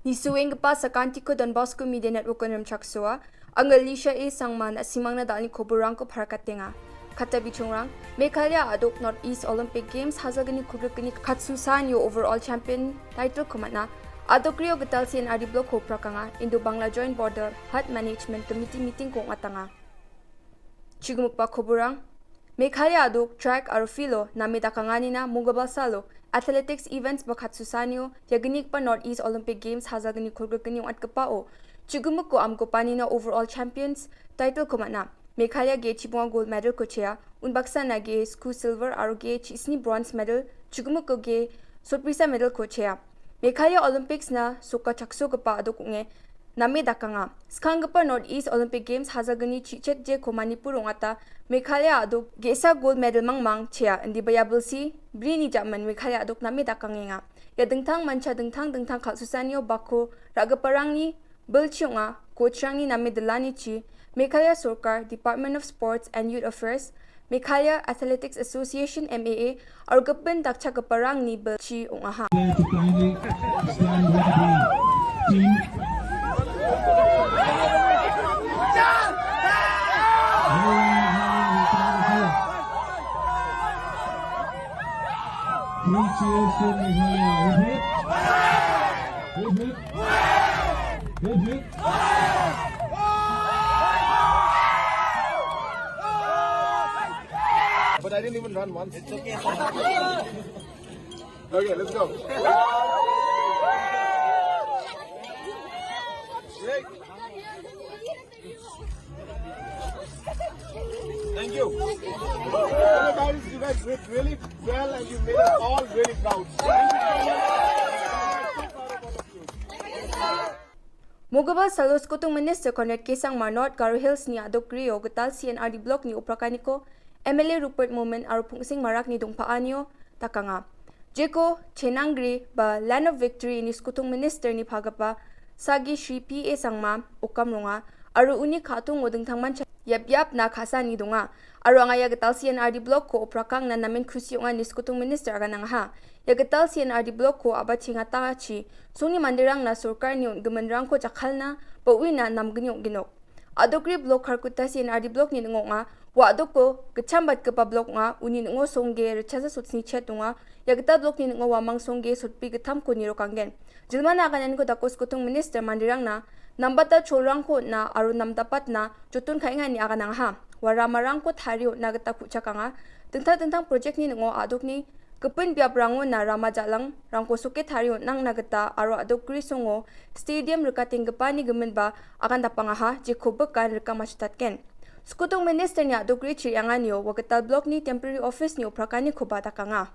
Ngi shu ïeng kpa sa ka Tiko Don Bosco Media Network Kynrem Chaksua, Angel Lisha A Sangma, na simang na dal ni khubor rang ko phar ka tenga. Kata bichungrang, Meghalaya aduk North East Olympic Games, hajar khyndai phew khyndai khatsu san ïoh overall champion title khmat na. Aduk rio ka tal C N R D block ko phra kanga, Indo Bangla Joint Border Hurt Management Committee meeting ko ngatanga. Chigumuk pa khubor rang, Meghalaya aduk track aro filo, na me da kanga ni na Mungabal Salo, athletics events ba khatsu san ïoh, ïa khyndai pa North East Olympic Games, hajar khyndai phew khyndai ngat kpa o. Chigumuk ko am ko pani na overall champions title khmat na. Meghalaya ki chibunga gold medal ko chea, un baksa na ki sku silver aro ki chisni bronze medal, chigumuk ko ki sorpresa medal ko chea. Meghalaya Olympics na suka chakso kpa aduk nge, na me da kanga. Skhang kpa North East Olympic Games hajar khyndai chichet je ko Manipur ong ata, Meghalaya aduk ki sa gold medal mangmang chea, indi baya belsi, bri ni jaman Meghalaya aduk na me da kangenga. Ïa dengthang mancha dengthang dengthang khatsu san ïoh bako, ra kpa rang ni, Bel chiunga, ko chrang ni na me da lani chi, Meghalaya Sorkar, Department of Sports and Youth Affairs, Meghalaya Athletics Association, M A A, ar gaben dak cha ka parang ni bel chi ong aha. There to kindly stand with the team. Three cheers for Meghalaya. Hip, hip. Hip, hip. Hip, hip. But I didn't even run once. It's okay. Okay, let's go. Thank you. You guys, you guys did really well and you made us all really proud. Thank you so much. Mungabal Salo Skutung Minister Conrad K Sangma, North Garo Hills ni aduk rio ka tal C N R D block ni u Prakaniko, M L A Rupert Momin aro Phungsing Marak ni dungpha anio, takanga. Jeko, Chenangri, ba Land of Victory ni Skutung Minister ni phagapa, Sagi Shri P A Sangma u kam rong nga, aro uni khatung u ding thang man cha yap yap na khasan i dong nga. Aro nga ya ka tal C and R D block ko u prakang na namen khusi nga ni skutung minister aga nang ha. Ya ka tal C and R D block ko aba chi nga ta chi, sung ni mandirang na sorkar ni un gemenrang ko chakhal na, ba ui na nam genyok genok. Adokri block Kharkutta C and R D block ni ngo nga, wa adok ko kecham bat kepa block nga, uni ngo song ge rechasa sut sni chet nga, ya ka tal block ni ngo wa mang song ge sut pi ketham ko ni rokang gen. Jilma na kanan ko dakos kutung minister mandirang na, nambata cholrang ko na aru namdapat na, jotun khai nga ni aga nang ha. Wa ramarang ko thari na kata kuchakanga, tengtang tengtang project ni ngo adok ni, kepun biap rango na rama jalang, rang ko suke thari nang na kata aru adok gri songo, stadium rekating kepani gemen ba, akan dapang aha, je ko bekan reka machutat ken. Skutung minister ni adok gri chiri angan yo, wa ka tal block ni temporary office ni uprakani ko ba dakanga.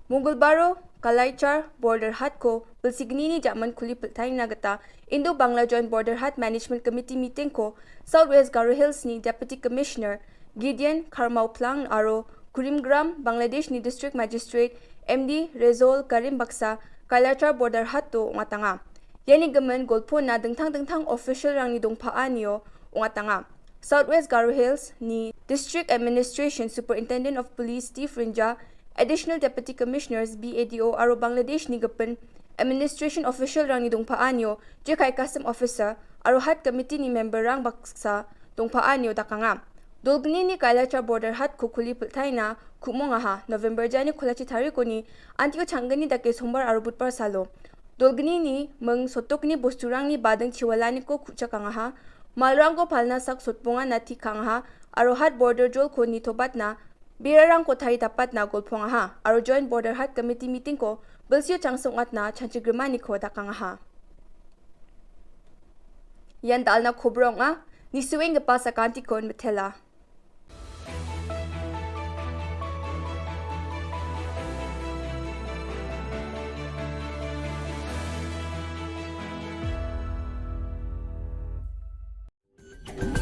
Mungul Baro, Kalaichar, Border Hat ko, Bilsigni ni Jaman Kuli Piltai Nagata, Indo Bangla Joint Border Hat Management Committee meeting ko, South West Garo Hills ni Deputy Commissioner, Gideon Kharmauplang aro, Kurimgram, Bangladesh ni District Magistrate, M D Rezol Karim Baksa, Kalaichar Border Hat to ngatanga. Yani gemen golpo na dengthang dengthang official rang ni dongpa anio, ngatanga. South West Garo Hills ni District Administration Superintendent of Police Steve Rinja, Additional Deputy Commissioners B A D O aro Bangladesh ni gepen administration official rang ni dongpa anio, je kai custom officer, aro hat committee ni member rang baksa dongpa anio dakanga. Dolgni ni Kailachar border hat ko kuli pultai na, kumong aha, November jani kulachi tariko ni, antio changgani dake sombar aro butpar salo. Dolgni ni, meng sotok ni bosturang ni badeng chiwala ni ko kuchakang aha, malrang ko palna sak sotponga na tikang aha, aro hat border jol ko ni tobat na, birarang ko thari tapat na golpong aha, aro joint border hat committee meeting ko, belsio changsong at na, chanchi grima ni ko dakang aha. Yan dal na kobrong a, ni suweng ke pasa kanti kon metela.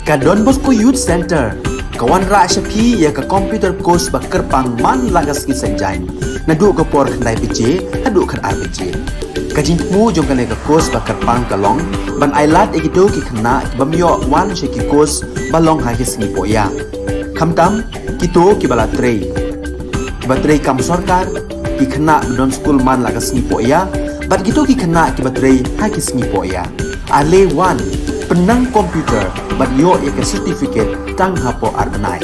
Ka Don Bosco Youth Center ka wanrah sha phi ïa ka computer course ba kyrpang man la ka sngi Saitjaiñ, naduh ka por khyndai baje haduh khatar baje. Ka jingthmu jong kane ka course ba kyrpang ka long ban ailad ïa kito ki khynnah ki bym ïoh wan sha ki course ba long ha ki sngi pohïap. Khamtam kito kiba la trei, kiba trei kam sorkar, ki khynnah ba don skul man la ka sngi pohïap, bad kito ki khynnah kiba trei ha ki sngi pohïap. Ale wan, pynnang computer bad ïoh ïa ka certificate tang hapoh ar bnai.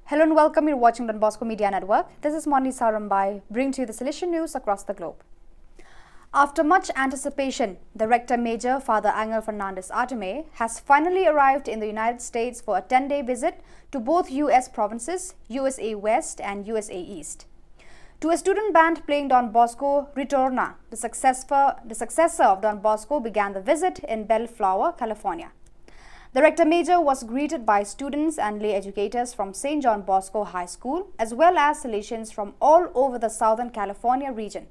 Hello and welcome. You're watching Don Bosco Media Network. This is Moni Sarumbai, bringing to you the Salesian news across the globe. After much anticipation, the Rector Major, Father Angel Fernandez Artime, has finally arrived in the United States for a ten-day visit to both U S provinces, U S A West and U S A East. To a student band playing Don Bosco Ritorna, the successor, the successor of Don Bosco began the visit in Bellflower, California. The Rector Major was greeted by students and lay educators from Saint John Bosco High School, as well as Salesians from all over the Southern California region.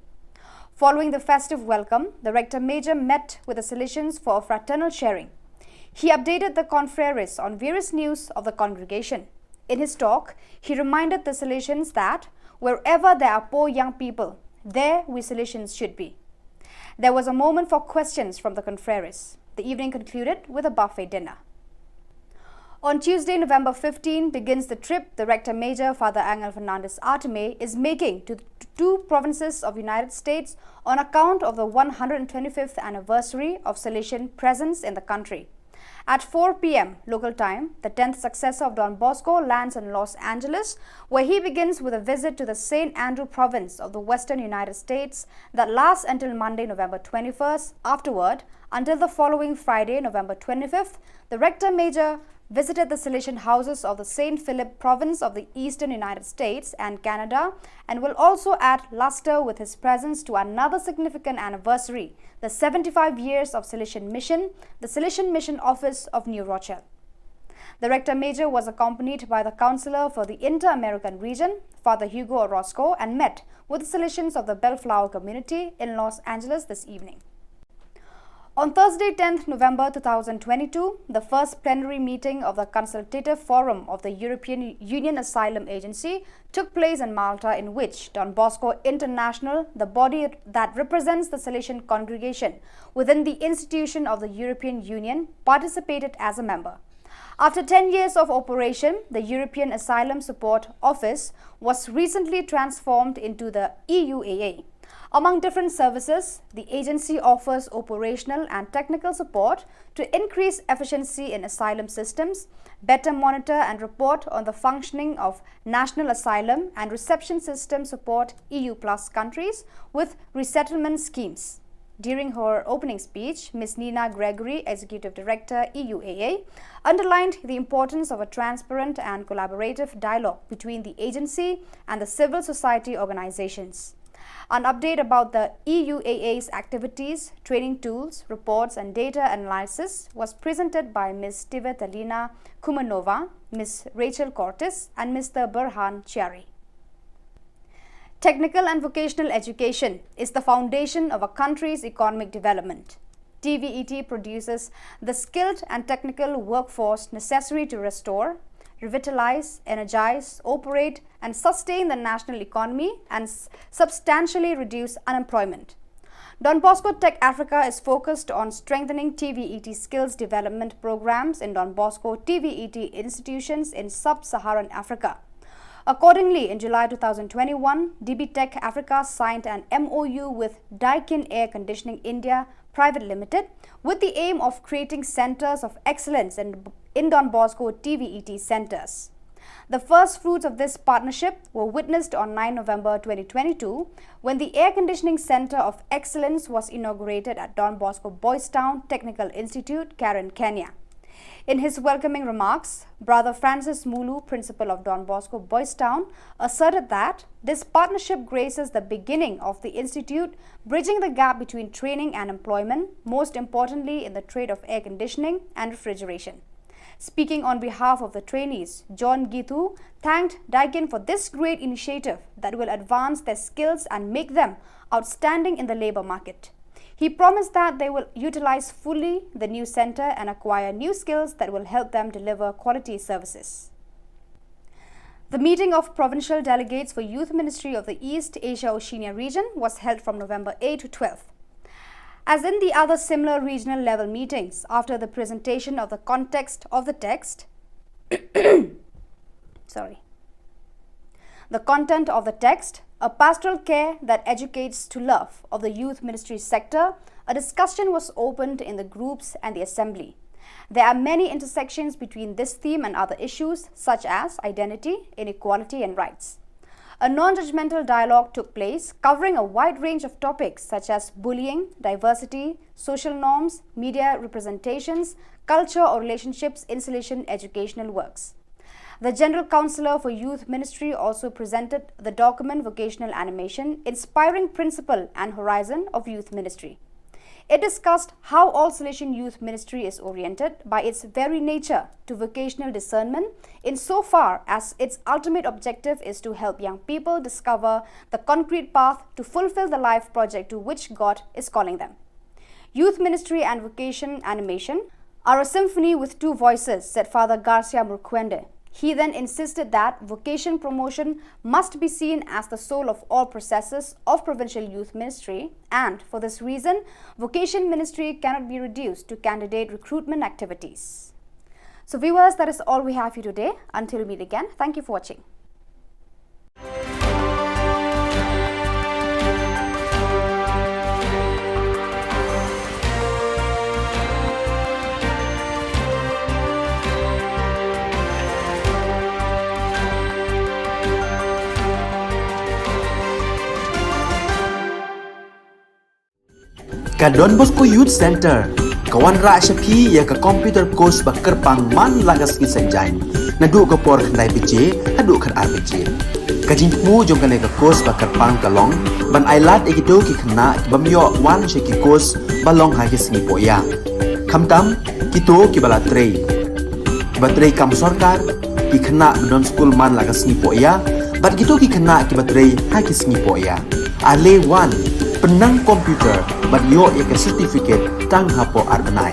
Following the festive welcome, the Rector Major met with the Salesians for a fraternal sharing. He updated the confreres on various news of the congregation. In his talk, he reminded the Salesians that wherever there are poor young people, there we Salesians should be. There was a moment for questions from the confreres. The evening concluded with a buffet dinner. On Tuesday, November fifteen, begins the trip the Rector Major, Father Angel Fernandez Artime, is making to the two provinces of United States on account of the one hundred twenty-fifth anniversary of Salesian presence in the country. At four p m local time, the tenth successor of Don Bosco lands in Los Angeles, where he begins with a visit to the Saint Andrew province of the western United States that lasts until Monday, November twenty-first. Afterward, until the following Friday, November twenty-fifth, the Rector Major visited the Salesian houses of the Saint Philip province of the eastern United States and Canada, and will also add luster with his presence to another significant anniversary, the seventy-five years of Salesian Mission, the Salesian Mission Office of New Rochelle. The Rector Major was accompanied by the Counselor for the Inter-American Region, Father Hugo Orozco, and met with the Salesians of the Bellflower community in Los Angeles this evening. On Thursday, tenth November two thousand twenty-two, the first plenary meeting of the Consultative Forum of the European Union Asylum Agency took place in Malta, in which Don Bosco International, the body that represents the Salesian congregation within the institution of the European Union, participated as a member. After ten years of operation, the European Asylum Support Office was recently transformed into the E U A A. Among different services, the agency offers operational and technical support to increase efficiency in asylum systems, better monitor and report on the functioning of national asylum and reception system, support E U plus countries with resettlement schemes. During her opening speech, Miss Nina Gregory, Executive Director, E U A A, underlined the importance of a transparent and collaborative dialogue between the agency and the civil society organizations. An update about the E U A A's activities, training tools, reports, and data analysis was presented by Miss Tivetalina Kumanova, Miss Rachel Cortes, and Mister Burhan Chiari. Technical and vocational education is the foundation of a country's economic development. T V E T produces the skilled and technical workforce necessary to restore, revitalize, energize, operate, and sustain the national economy and s- substantially reduce unemployment. Don Bosco Tech Africa is focused on strengthening T V E T skills development programs in Don Bosco T V E T institutions in sub Saharan Africa. Accordingly, in July two thousand twenty-one, D B Tech Africa signed an M O U with Daikin Air Conditioning India Private Limited with the aim of creating centers of excellence in, in Don Bosco T V E T centers. The first fruits of this partnership were witnessed on nine November twenty twenty-two when the Air Conditioning Center of Excellence was inaugurated at Don Bosco Boys Town Technical Institute, Karen, Kenya. In his welcoming remarks, Brother Francis Mulu, principal of Don Bosco Boys Town, asserted that this partnership graces the beginning of the institute, bridging the gap between training and employment, most importantly in the trade of air conditioning and refrigeration. Speaking on behalf of the trainees, John Gitu thanked Daikin for this great initiative that will advance their skills and make them outstanding in the labor market. He promised that they will utilize fully the new center and acquire new skills that will help them deliver quality services. The meeting of provincial delegates for Youth Ministry of the East Asia Oceania region was held from November eighth to twelfth. As in the other similar regional level meetings, after the presentation of the context of the text, sorry, the content of the text, a pastoral care that educates to love of the youth ministry sector, a discussion was opened in the groups and the assembly. There are many intersections between this theme and other issues such as identity, inequality, and rights. A non judgmental dialogue took place covering a wide range of topics such as bullying, diversity, social norms, media representations, culture or relationships, insulation, educational works. The General Counsellor for Youth Ministry also presented the document Vocational Animation, Inspiring Principle and Horizon of Youth Ministry. It discussed how all Salesian Youth Ministry is oriented by its very nature to vocational discernment, insofar as its ultimate objective is to help young people discover the concrete path to fulfill the life project to which God is calling them. Youth ministry and vocation animation are a symphony with two voices, said Father Garcia Murkwende. He then insisted that vocation promotion must be seen as the soul of all processes of provincial youth ministry, and for this reason, vocation ministry cannot be reduced to candidate recruitment activities. So, viewers, that is all we have for you today. Until we meet again, thank you for watching. Ka Don Bosco Youth Centre ka wanrah sha phi ïa ka computer course ba kyrpang man la ka sngi Saitjaiñ, naduh ka por khyndai baje haduh khatar baje. Ka jingthmu jong kane ka course ba kyrpang ka long ban ailad ïa kito ki khynnah ki bym ïoh wan sha ki course ba long ha ki sngi pohïa, khamtam kito kiba la trei, kiba trei kam sorkar, ki khynnah ba don skul man la ka sngi pohïa, bad kito ki khynnah kiba trei ha ki sngi pohïa. Ale wan, pynnang computer bad ïoh ïa ka certificate tang hapoh ar bnai.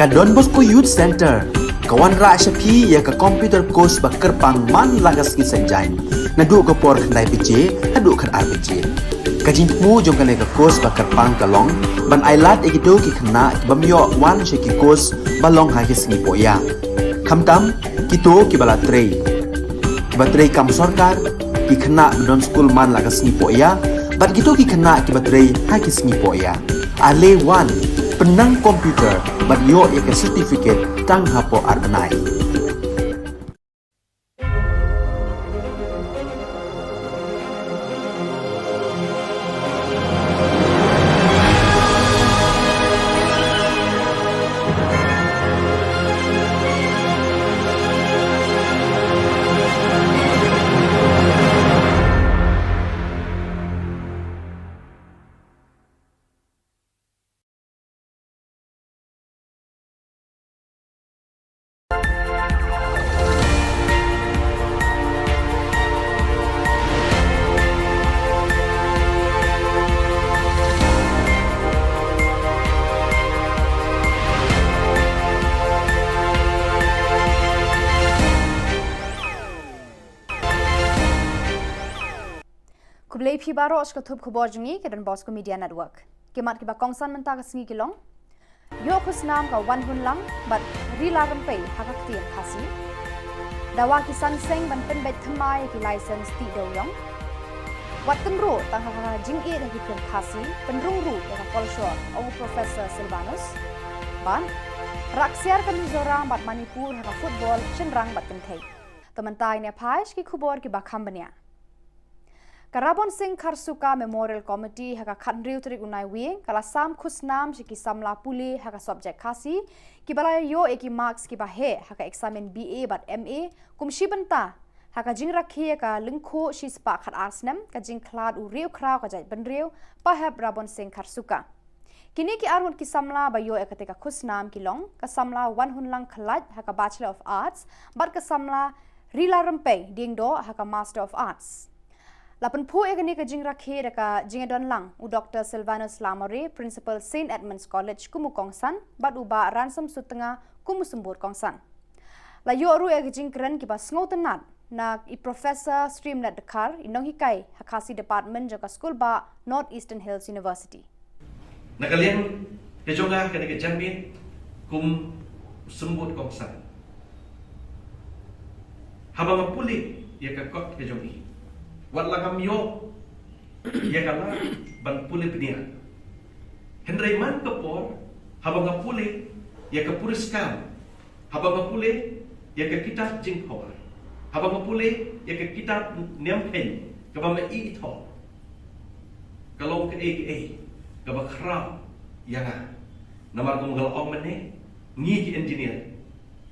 Ka Don Bosco Youth Centre ka wanrah sha phi ïa ka computer course ba kyrpang man la ka sngi Saitjaiñ, naduh ka por khyndai baje haduh khatar baje. Ka jingthmu jong kane ka course ba kyrpang ka long ban ailad ïa kito ki khynnah ki bym ïoh wan sha ki course ba long ha ki sngi pohïa, khamtam kito kiba la trei, kiba trei kam sorkar, ki khynnah ba don skul man la ka sngi pohïa, bad kito ki khynnah kiba trei ha ki sngi pohïa. Ale wan, pynnang computer bad ïoh ïa ka certificate tang hapoh ar bnai. Khublei phi baroh sha ka thup khubor jong ngi ka Don Bosco Media Network. Ki mat kiba kongsan mynta ka sngi ki long: Ïoh khusnam ka Wanhunlang bad Rila Rympei ha ka ktien Khasi. Dawa ki san seng ban pynbeit thymmai ïa ki license tih dewïong. Wat tynruh tang ha ka jingïeit ha ki film Khasi, pynrung ruh ïa ka kolshor, ong u Professor Sylvanus. Bad rah ksiar ka Mizoram bad Manipur ha ka football shynrang bad kynthei. To mynta ngin ïa phai sha ki khubor kiba kham bniah. Ka Rabon Singh Kharsuka Memorial Committee ha ka khathynriew tarik u Naiwieng ka la sam khusnam sha ki samla pule ha ka subject Khasi kiba la ïoh ïa ki marks kiba heh ha ka eksamin B A bad M A kum shi bynta ha ka jingrakhe ïa ka lyngkhuh shispah khatar snem ka jingkhlad u riewkhraw ka jaitbynriew Pahep Rabon Singh Kharsuka. Kine ki arngut ki samla ba ïoh ïa kata ka khusnam ki long ka samla Wanhunlang Khlait ha ka Bachelor of Arts bad ka samla Rila Rympei Diengdoh ha ka Master of Arts. La pynphuh ïa kane ka jingrakhe da ka jingïadon lang u Doctor Sylvanus Lamare, Principal Saint Edmund's College kum u kongsan, bad u Bah Ransom Sutnga kum u symbud kongsan. La ïoh ruh ïa ka jingkren kiba sngewtynnat na i Professor Streamlet Dkhar, i nonghikai ha Khasi Department jong ka Skulbah North Eastern Hills University. Na ka liang ka jong nga, kane ka janmiet kum u symbud kongsan, haba nga pule ïa ka kot ka jong i, wat la ngam ïoh ïa ka lad ban pule bniah, hynrei man ka por, haba nga pule ïa ka puriskam, haba nga pule ïa ka kitab Jingphawar, haba nga pule ïa ka kitab Niam Kheiñ kaba ma i i thoh, ka long kaei kaei kaba khraw ïa nga. Namar kum ka la ong mynne, ngi ki engineer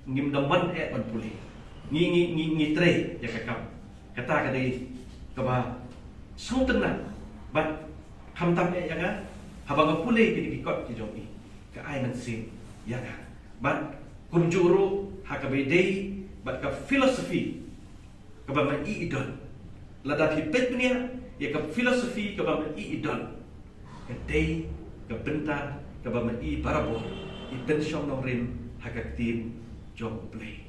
ngim da mon eh ban pule, ngi, ngi, ngi, ngi trei ïa ka kam. Kata ka dei kaba sngewtynnat bad khamtam eh ïa nga, haba nga pule kine ki kot ki jong i, ka ai mynsiem ïa nga. Bad kumjuh ruh ha kaba ïadei bad ka philosophy kaba ma i i don. Lada phi peit bniah ïa ka philosophy kaba ma i i don, ka dei ka bynta kaba ma i barabor i pynshong nongrim ha ka ktien jong U Blei.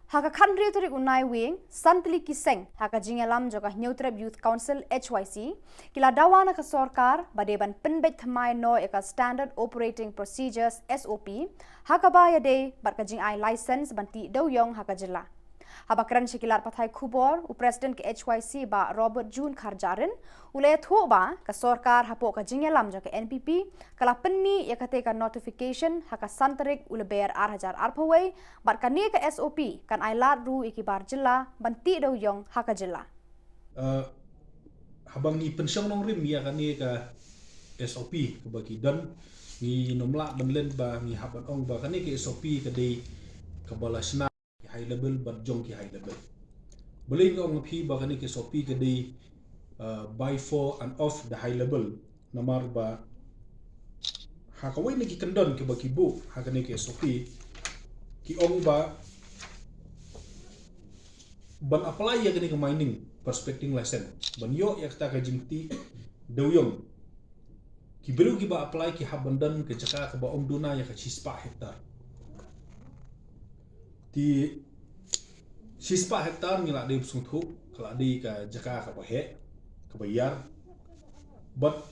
Ha ka khathynriew tarik u Naiwieng, san tylli ki seng ha ka jingïalam jong ka Hynñiewtrep Youth Council, H Y C, ki la dawa na ka sorkar ba dei ban pynbeit thymmai noh ïa ka Standard Operating Procedures, S O P, ha kaba ïadei bad ka jingai license ban tih dewïong ha ka jylla. Haba kren sha ki lad pathai khubor, u President ka H Y C Bah Robert June Kharjahrin u la ïathuh ba ka sorkar hapoh ka jingïalam jong ka N P P ka la pynmih ïa kata ka notification ha ka san tarik u Lber ar hajar arphew wei, bad kane ka S O P kan ai lad ruh ïa ki bar jylla ban tih dewïong ha ka jylla. Uh, haba ngi pynshong nongrim ïa kane ka S O P kaba ki don, ngim lah ban len ba ngi hap ban ong ba kane ka S O P ka dei kaba la shna high level bad jong ki high level. Balei nga ong ïa phi ba kane ka S O P ka dei, uh, by, for and of the high level? Namar ba ha kawei na ki kyndon kiba ki buh ha kane ka S O P, ki ong ba ban apply ïa kane ka mining prospecting license, ban ïoh ïa kata ka jingtih dewïong, ki briew kiba apply ki hap ban don ka jaka kaba ym duna ïa ka shispah hektar. Ki shispah hektar ngi la dei sngewthuh ka la dei ka jaka kaba heh, kaba ïar. Bad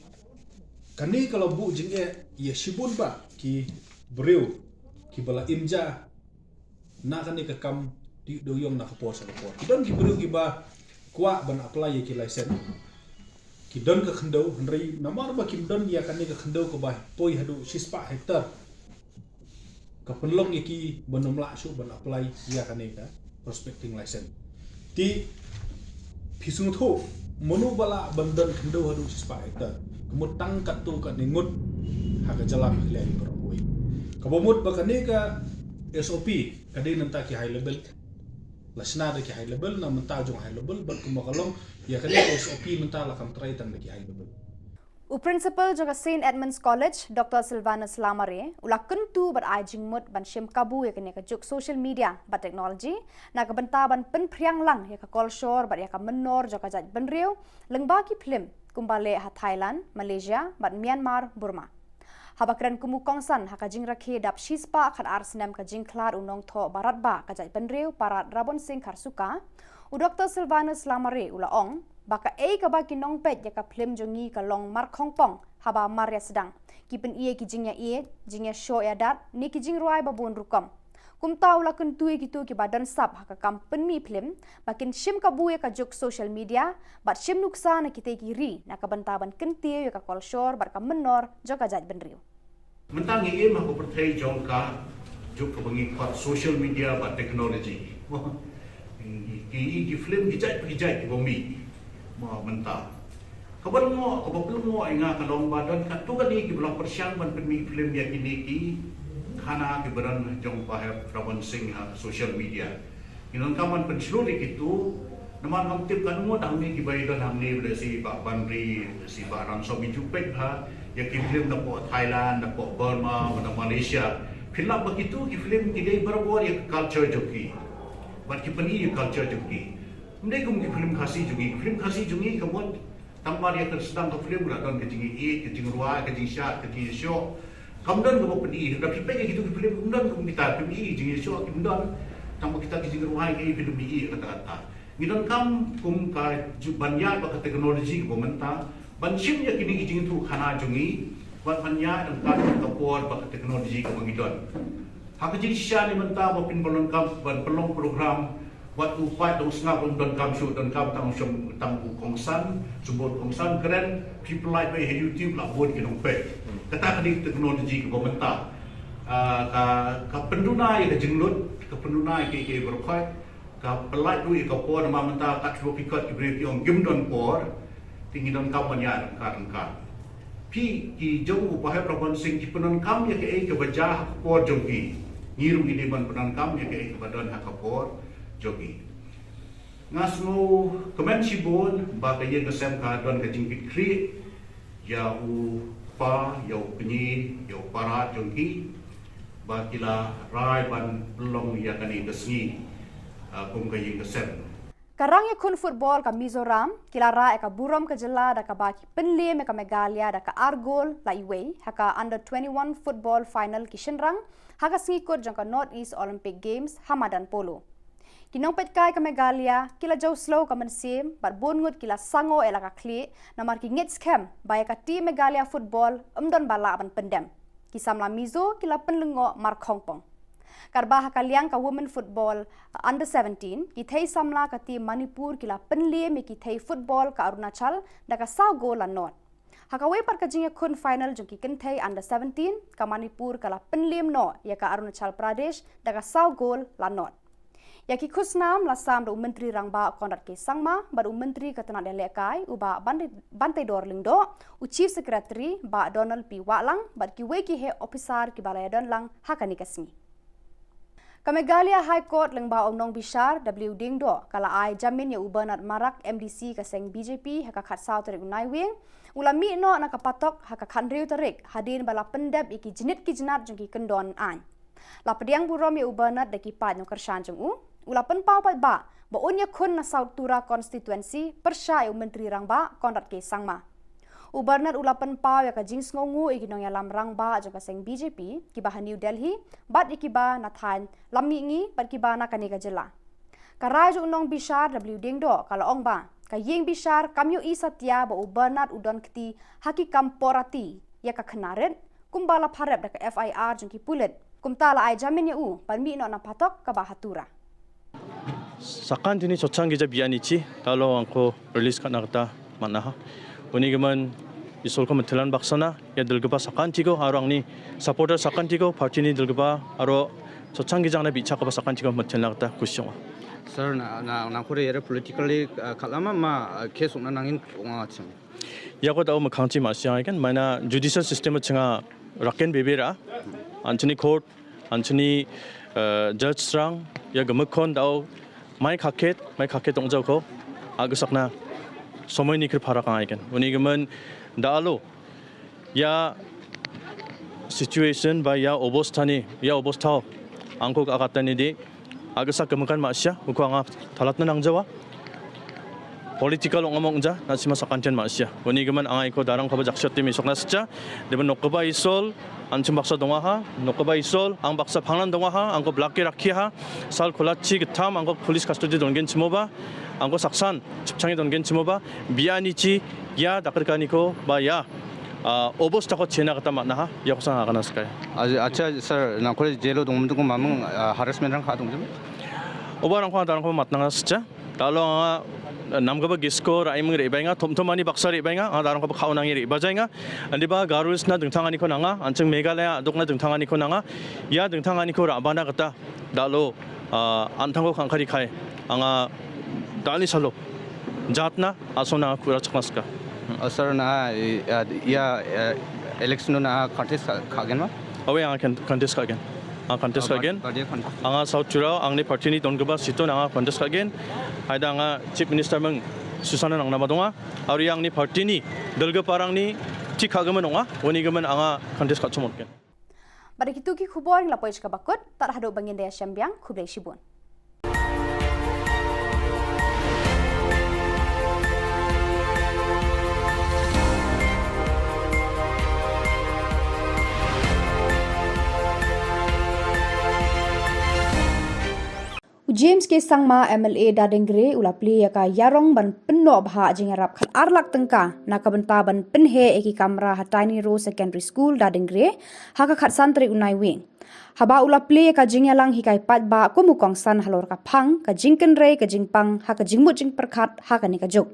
kane ka la buh jingeh ïa shibun bah ki briew kiba la im ja na kane ka kam dei dewïong na ka por sha ka por. Ki don ki briew kiba kwah ban apply ïa ki license. Ki don ka khyndew, hynrei namar ba kim don ïa kane ka khyndew kaba poi haduh shispah hektar, ka pynlong ïa ki ban ym lah shuh ban apply ïa kane ka prospecting license. Te phi sngewthuh, mano ba lah ban don khyndew haduh shispah hektar? Ka mut tang katto katne ngut ha ka jylla Meghalaya baroh kawei. Kaba mut ba kane ka S O P ka dei na bynta ki high level. La shna da ki high level, na bynta jong high level, bad kumba ka long ïa kane ka S O P mynta la kam trai tang da ki high level. U Principal jong ka Saint Edmund's College, Doctor Silvanus Lamare, u la kyntu bad ai jingmut ban shim kabu ïa kane ka juk social media bad technology na ka bynta ban pynphriang lang ïa ka kolshor bad ïa ka mynnor jong ka jaitbynriew lyngba ki phlim kumba leh ha Thailand, Malaysia bad Myanmar, Burma. Haba kren kum u kongsan ha ka jingrakhe dap shispah khatar snem ka jingkhlad u nongthoh baratbah ka jaitbynriew Parad Rabon Singh Kharsuka, u Doctor Silvanus Lamare u la ong ba kaei kaba ki nongpeit ïa ka phlim jong ngi ka long markhongpong haba mar ïa sdang. Ki pyni ïa ki jingïaieit, jingïashoh ïadat ne ki jingrwai ba bun rukom. Kumta u la kyntu ïa kito kiba don sap ha ka kam pynmih phlim ba kin shim kabu ïa ka juk social media bad shim nuksa na kitei ki ri na ka bynta ban kyntiew ïa ka kolshor bad ka mynnor jong ka jaitbynriew. Mynta ngi im ha ka pyrthei jong ka juk kaba ngi khot social media bad technology. Ki, ki film ki jait ki jait kiba mih ma mynta. Kaba lyngngoh, kaba pynlyngngoh ïa nga ka long ba don katto katne kiba la pyrshang ban pynmih film ïa kine ki khana kiba don jong Bah Hep Rabon Singh ha social media. Ngi donkam ban pynshlur ïa kito, namar ngam tip katno ngut hangne kiba ïadon hangne, lehse Bah Banri, lehse Bah Ransom, ngi ju peit bha ïa ki film napoh Thailand, napoh Burma, na Malaysia. Phi lap ba kito ki film ki dei barabor ïa ka culture jong ki. Bad ki pyni ïa ka culture jong ki. Ym dei kum ki film Khasi jong ngi, ki film Khasi jong ngi ka mut tang mar ïa ka sdang ka film la don ka jingïaieit, ka jingrwai, ka jingshad, ka jingïashoh. Kam don kaba pyni, lada phi peit ïa kito ki film, kam don kum kita, phi pyni jingïashoh, kim don. Tang ba kita ki jingrwai ki phi pyni kata kata. Ngi donkam kum ka ju-, ban ïaid bad ka technology kaba mynta, ban shim ïa kine ki jingïathuhkhana jong ngi, bad ban ïaid ryngkat ka por bad ka technology kaba ngi don. Ha ka jingshisha ne mynta ba phin ban donkam ban pynlong program, wat u paid dong sngap, um donkam shuh, donkam tang u shong, tang u kongsan, shu bud kongsan kren, phi pynlait beit ha YouTube la bun ki nongpeit. Kata ka dei ka technology kaba mynta. Ah, ka, ka pynduna ïa ka jinglut, ka pynduna ïa kiei kiei baroh khoit, ka pynlait ruh ïa ka por, namar mynta katba phi khot ki briew ki ong kim don por, te ngi donkam ban ïaid ryngkat ryngkat. Phi ki jong u Bah Hep Rabon Singh ki pyndonkam ïa kaei kaba jia ha ka por jong ki. Ngi ruh ngi dei ban pyndonkam ïa kaei kaba don ha ka por jong ki. Nga sngewkmen shibun ba ka ïing ka sem ka don ka jingkitkhlieh ïa u kpa, ïa u kñi, ïa u para jong ki, ba ki la rai ban pynlong ïa kane ka sngi, ah, kum ka ïing ka sem. Ka rangïakhun football ka Mizoram ki la rah ïa ka burom ka jylla da kaba ki pynliem ïa ka Meghalaya da ka ar gol la iwei ha ka under twenty-one football final ki shynrang ha ka sngi kut jong ka North East Olympic Games ha madan polo. Ki nongpeitkai ka Meghalaya ki la jew slow ka mynsiem bad bun ngut ki la sangoh ïa la ka khlieh namar ki ngeit skhem ba ïa ka team Meghalaya football ym don ba lah ban pyndem. Ki samla Mizo ki la pynlyngngoh markhongpong. Katba ha ka liang ka women football, uh, under seventeen, ki thei samla ka team Manipur ki la pynliem ïa ki thei football ka Arunachal da ka saw gol la nod. Ha kawei pat ka jingïakhun final jong ki kynthei under seventeen, ka Manipur ka la pynliem noh ïa ka Arunachal Pradesh da ka saw gol la nod. Ïa ki khusnam la sam da u Myntri Rangbah Conrad K Sangma bad u Myntri ka tnat ïalehkai u Bah Ban-, Banteidor Lyngdoh, u Chief Secretary Bah Donald P Wahlang bad kiwei ki heh ophisar kiba la ïadon lang ha kane ka sngi. Ka Meghalaya High Court lyngba u nongbishar W Diengdoh ka la ai jamin ïa u Bernard Marak, M D C ka seng B J P, ha ka khatsaw tarik u Naiwieng, u la mih noh na ka patok ha ka khathynriew tarik hadien ba la pyndep ïa ki jnit ki jnat jong ki kyndon aiñ. La pdiang burom ïa u Bernard da ki paid nongkyrshan jong u. U la pynpaw paidbah ba un ïakhun na South Tura constituency pyrshah ïa u Myntri Rangbah Conrad K Sangma. U Bernard u la pynpaw ïa ka jingsngewnguh ïa ki nongïalam rangbah jong ka seng B J P kiba ha New Delhi bad ïa kiba na thaiñ Lammihngi bad kiba na kane ka jylla. Ka rai jong u nongbishar W Diengdoh ka la ong ba ka ïing bishar kam ïohi satia ba u Bernard u don kti ha ki kam pornography ïa ka khynnah rit, kumba la pharep da ka F I R jong ki pulit. Kumta la ai jamin ïa u ban mih noh na phatok kaba ha Tura. Sakan tini chochang gija biani chi talo angko release kana kata manaha. Uni gaman isol ko metelan baksana ya delgeba sakan tiko aro angni supporter sakan tiko party ni delgeba aro chochang gija na bicha kaba sakan tiko metelan kata kusyong. Sir, na na na kore yere politically, uh, kalama ma, uh, case ungna nangin unga chim. Ya ko tau makangchi ma siang kan mana judicial system chinga raken bebera. Anthony court, anthony, uh, judge strang ya gemekon dau mai khaket mai khaket tong jauko. Agesakna somoi ni kri phara kang aiken uni gemen da alo ya situation ba ya obostha ni ya obostha angko ka kata ni di agesak gemekan ma sia uko anga thalat na nang jawa. Political ong among ja na sima sakantian ma sia uni gemen angai ko darang khaba jaksot timi sokna secha deben nokba isol. Anchim baksa donga ha nokba isol ang baksa phangnan donga ha angko blak ki rakhi ha. Sal khulachi getham angko police custody dongen chimoba angko saksan chipchangi dongen chimoba biani chi ya dakar kani ko ba ya, ah, obostha ko chena kata matna ha ya ko sang akana skai. Acha sir nangkore jelo dong mendung mamang, ah, harassment rang kha dong jam. Oba rang ko darang ko matna nga secha. Talo nga namgaba gisko rai meng ri bainga thom thom ani baksa ri bainga ang darang ko khau nangi ri bajainga. Andi ba garus na dengthang ani ko nanga ancheng Meghalaya dok na dengthang ani ko nanga. Ya dengthang ani ko rabana kata dalo, ah, antang ko khangkhari khai anga dali salo jatna asona kura chaknaska. Ah, sir na, eh, ah, ya, eh, election na contest ka gen ma? Awe anga contest ka gen. Anga contest ka gen. Anga South Churao angni party ni don geba situ anga contest ka gen. Haida anga chief minister meng susana nang nama donga. Ari angni party ni delga parang ni chikha gemen onga uni gemen anga contest ka chumot gen. Bad kitu ki khubor ngi la poi chka bakut tad haduh bangin da ya shambiang khublei shibun. U James K Sangma M L A Dadengre u la plie ïa ka ïarong ban pynnoh bha jingïarap khat ar lak tyngka na ka bynta ban pynheh ïa ki kamra ha Tiny Row Secondary School Dadengre ha ka khatsan tarik u Naiwieng. Haba u la plie ïa ka jingïalang hikai paidbah kum u kongsan halor ka phang ka jingkynrei ka jingpang ha ka jingmut jingpyrkhat ha kane ka juk.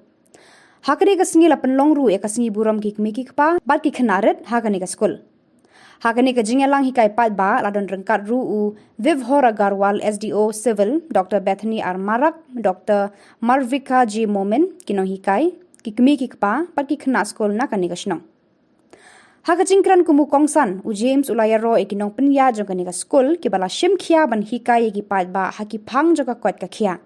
Ha kane ka sngi la pynlong ruh ïa ka sngi burom ki kmie ki kpa bad ki khynnah rit ha kane ka skul. Ha kane ka jingïalang hikai paidbah la don ryngkat ruh u Vibhor Agarwal S D O Civil, Doctor Bethany R Marak, Doctor Marvika J Momin, ki nonghikai, ki kmie ki kpa bad ki khynnah skul na kane ka shnong. Ha ka jingkren kum u kongsan u James u la ïaroh ïa ki nongpynïaid jong kane ka skul kiba la shim khia ban hikai ïa ki paidbah ha ki phang jong ka koit ka khiah.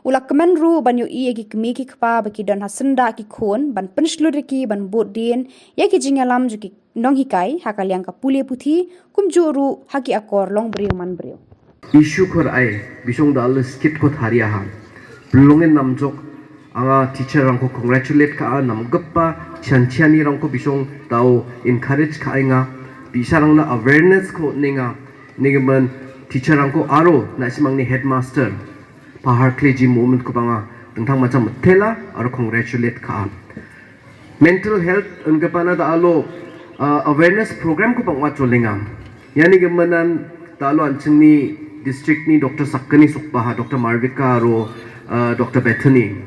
U la kmen ruh ban ïohi ïa ki kmie ki kpa ba ki don ha syndah ki khun ban pynshlur ïa ki ban bud dien ïa ki jingïalam jong ki nonghikai ha ka liang ka pule puthi kumjuh ruh ha ki akor long briew man briew. Issue khor ai bisong da le skit ko tharia ha. Pelongin namjok anga teacher rangko congratulate ka a namgeppa chanchiani rangko bisong tau encourage ka ai nga. Bisarang na awareness ko ninga ningemen teacher rangko aro na simang ni headmaster. Pahar kle ji moment ko banga tengtang macam tela aro congratulate ka a. Mental health engkepana da alo, uh, awareness program ko pangwa cholinga. Yani gemenan da alo anching ni district ni Doctor Sakani Sukbaha, Doctor Marvika aro, uh, Doctor Bethany.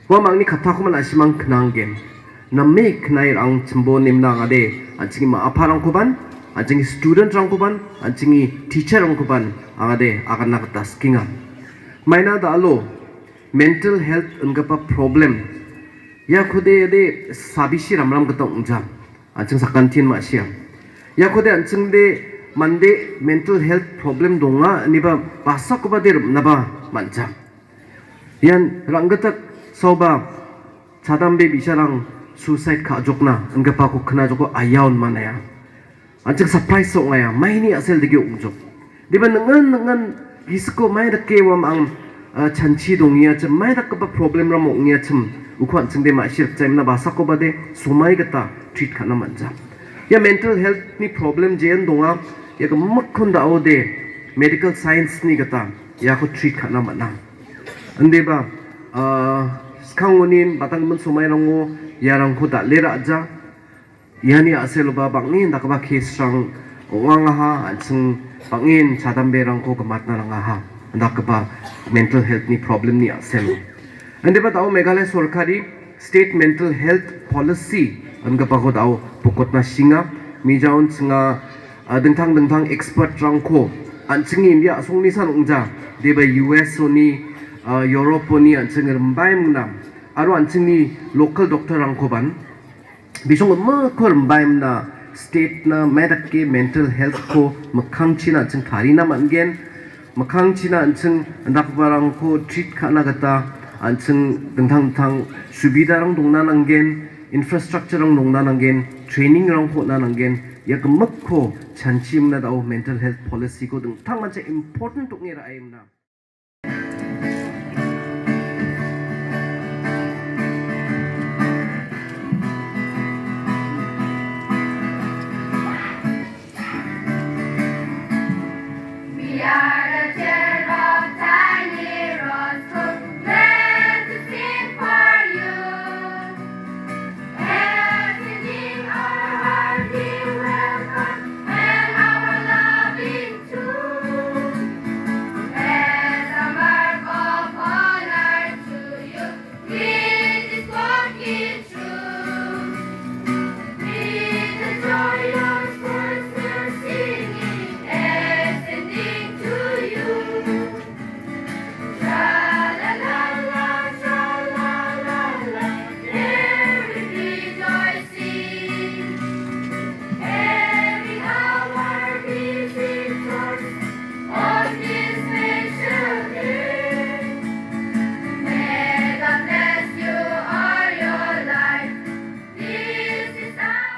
Wa mang ni kata ko man asimang kenang gen. Nami kenai rang chembo nimna ngade anching ma apa rang kuban, anching student rang kuban, anching teacher rang kuban angade akan nak taskinga. Maina da alo mental health engkepa problem. Ya khude de sabishi ramram kata ungjam. Anching sakantin ma siam. Ya khude anching de mande mental health problem donga niba basak ba de naba manjam. Yan ranggetak soba chadam be bisarang suicide ka jokna engkepa ko kena joko ayaun manaya. Anching surprise sok ngaya maini asel degi ungjok. Diba nengen nengen gisko mai deke wam ang, ah, chanchi dong ïa chim, mai da kaba problem ram ong ïa chim, u khwan ching de ma shir chim na ba sa ko ba de, sumai kata, treat khana manja. Ïa mental health ni problem jen donga, ïa ka mak khun da o de, medical science ni kata, ïa ko treat khana mana. Ande ba, ah, skang unin, batang men sumai rango, ïa rang ko da le raja, ïa ni a sel ba bang in da kaba case rang wang ha, an sing bang in chadam be rang ko kamat na rang ha, da kaba mental health ni problem ni a sel. Ande ba tau Meghalaya sorkari state mental health policy, an kaba ko tau pokot na singa, mi jaun singa, ah, dengtang dengtang expert rang ko, an sing India song ni san ungja, de ba U S o ni, ah, Europe o ni, an sing rembai muna, aro an sing ni local doctor rang ko ban, Bisong ma kor mbaim na state na medak ke mental health ko makhang china an ching thari na man gen. Makhang china an ching andak barang ko treat khana kata an ching dengthang thang subida rang dong na nang gen, infrastructure rang dong na nang gen, training rang ko na nang gen, ïa ka mak ko chanchi mna da o mental health policy ko dengthang man cha important tuk ngira ai mna. We are the children of tiny rose, glad to sing for you. As in our heart we welcome and our loving too. As a mark of honor to you, we this walk is true. With the joyous voice we're singing, ascending to you. Tra la la la, tra la la la, every rejoicing, every hour we rejoice on this special day. May God bless you all your life. This is our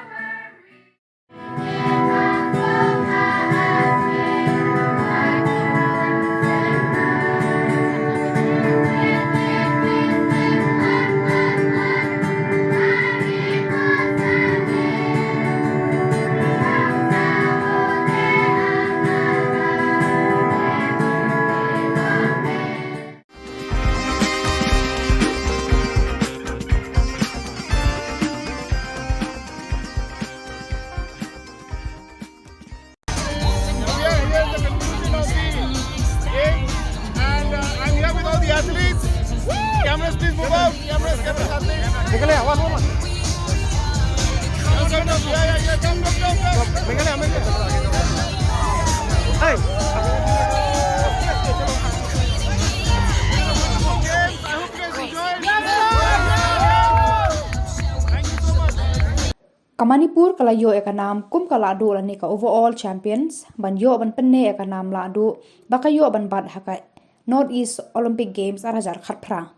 We are here at the conclusion of the game, and, uh, I'm here with all the athletes. Cameras, please move out. Cameras, cameras, athletes. Come, come, come. Yeah, yeah, yeah. Come, come, come, come. Hey. Ka Manipur ka la ïoh ïa ka nam kum ka lahduh lane ka overall champions, ban ïoh ban pyneh ïa ka nam lahduh ba ka ïoh ban bat ha ka North East Olympic Games ar hajar khatphra.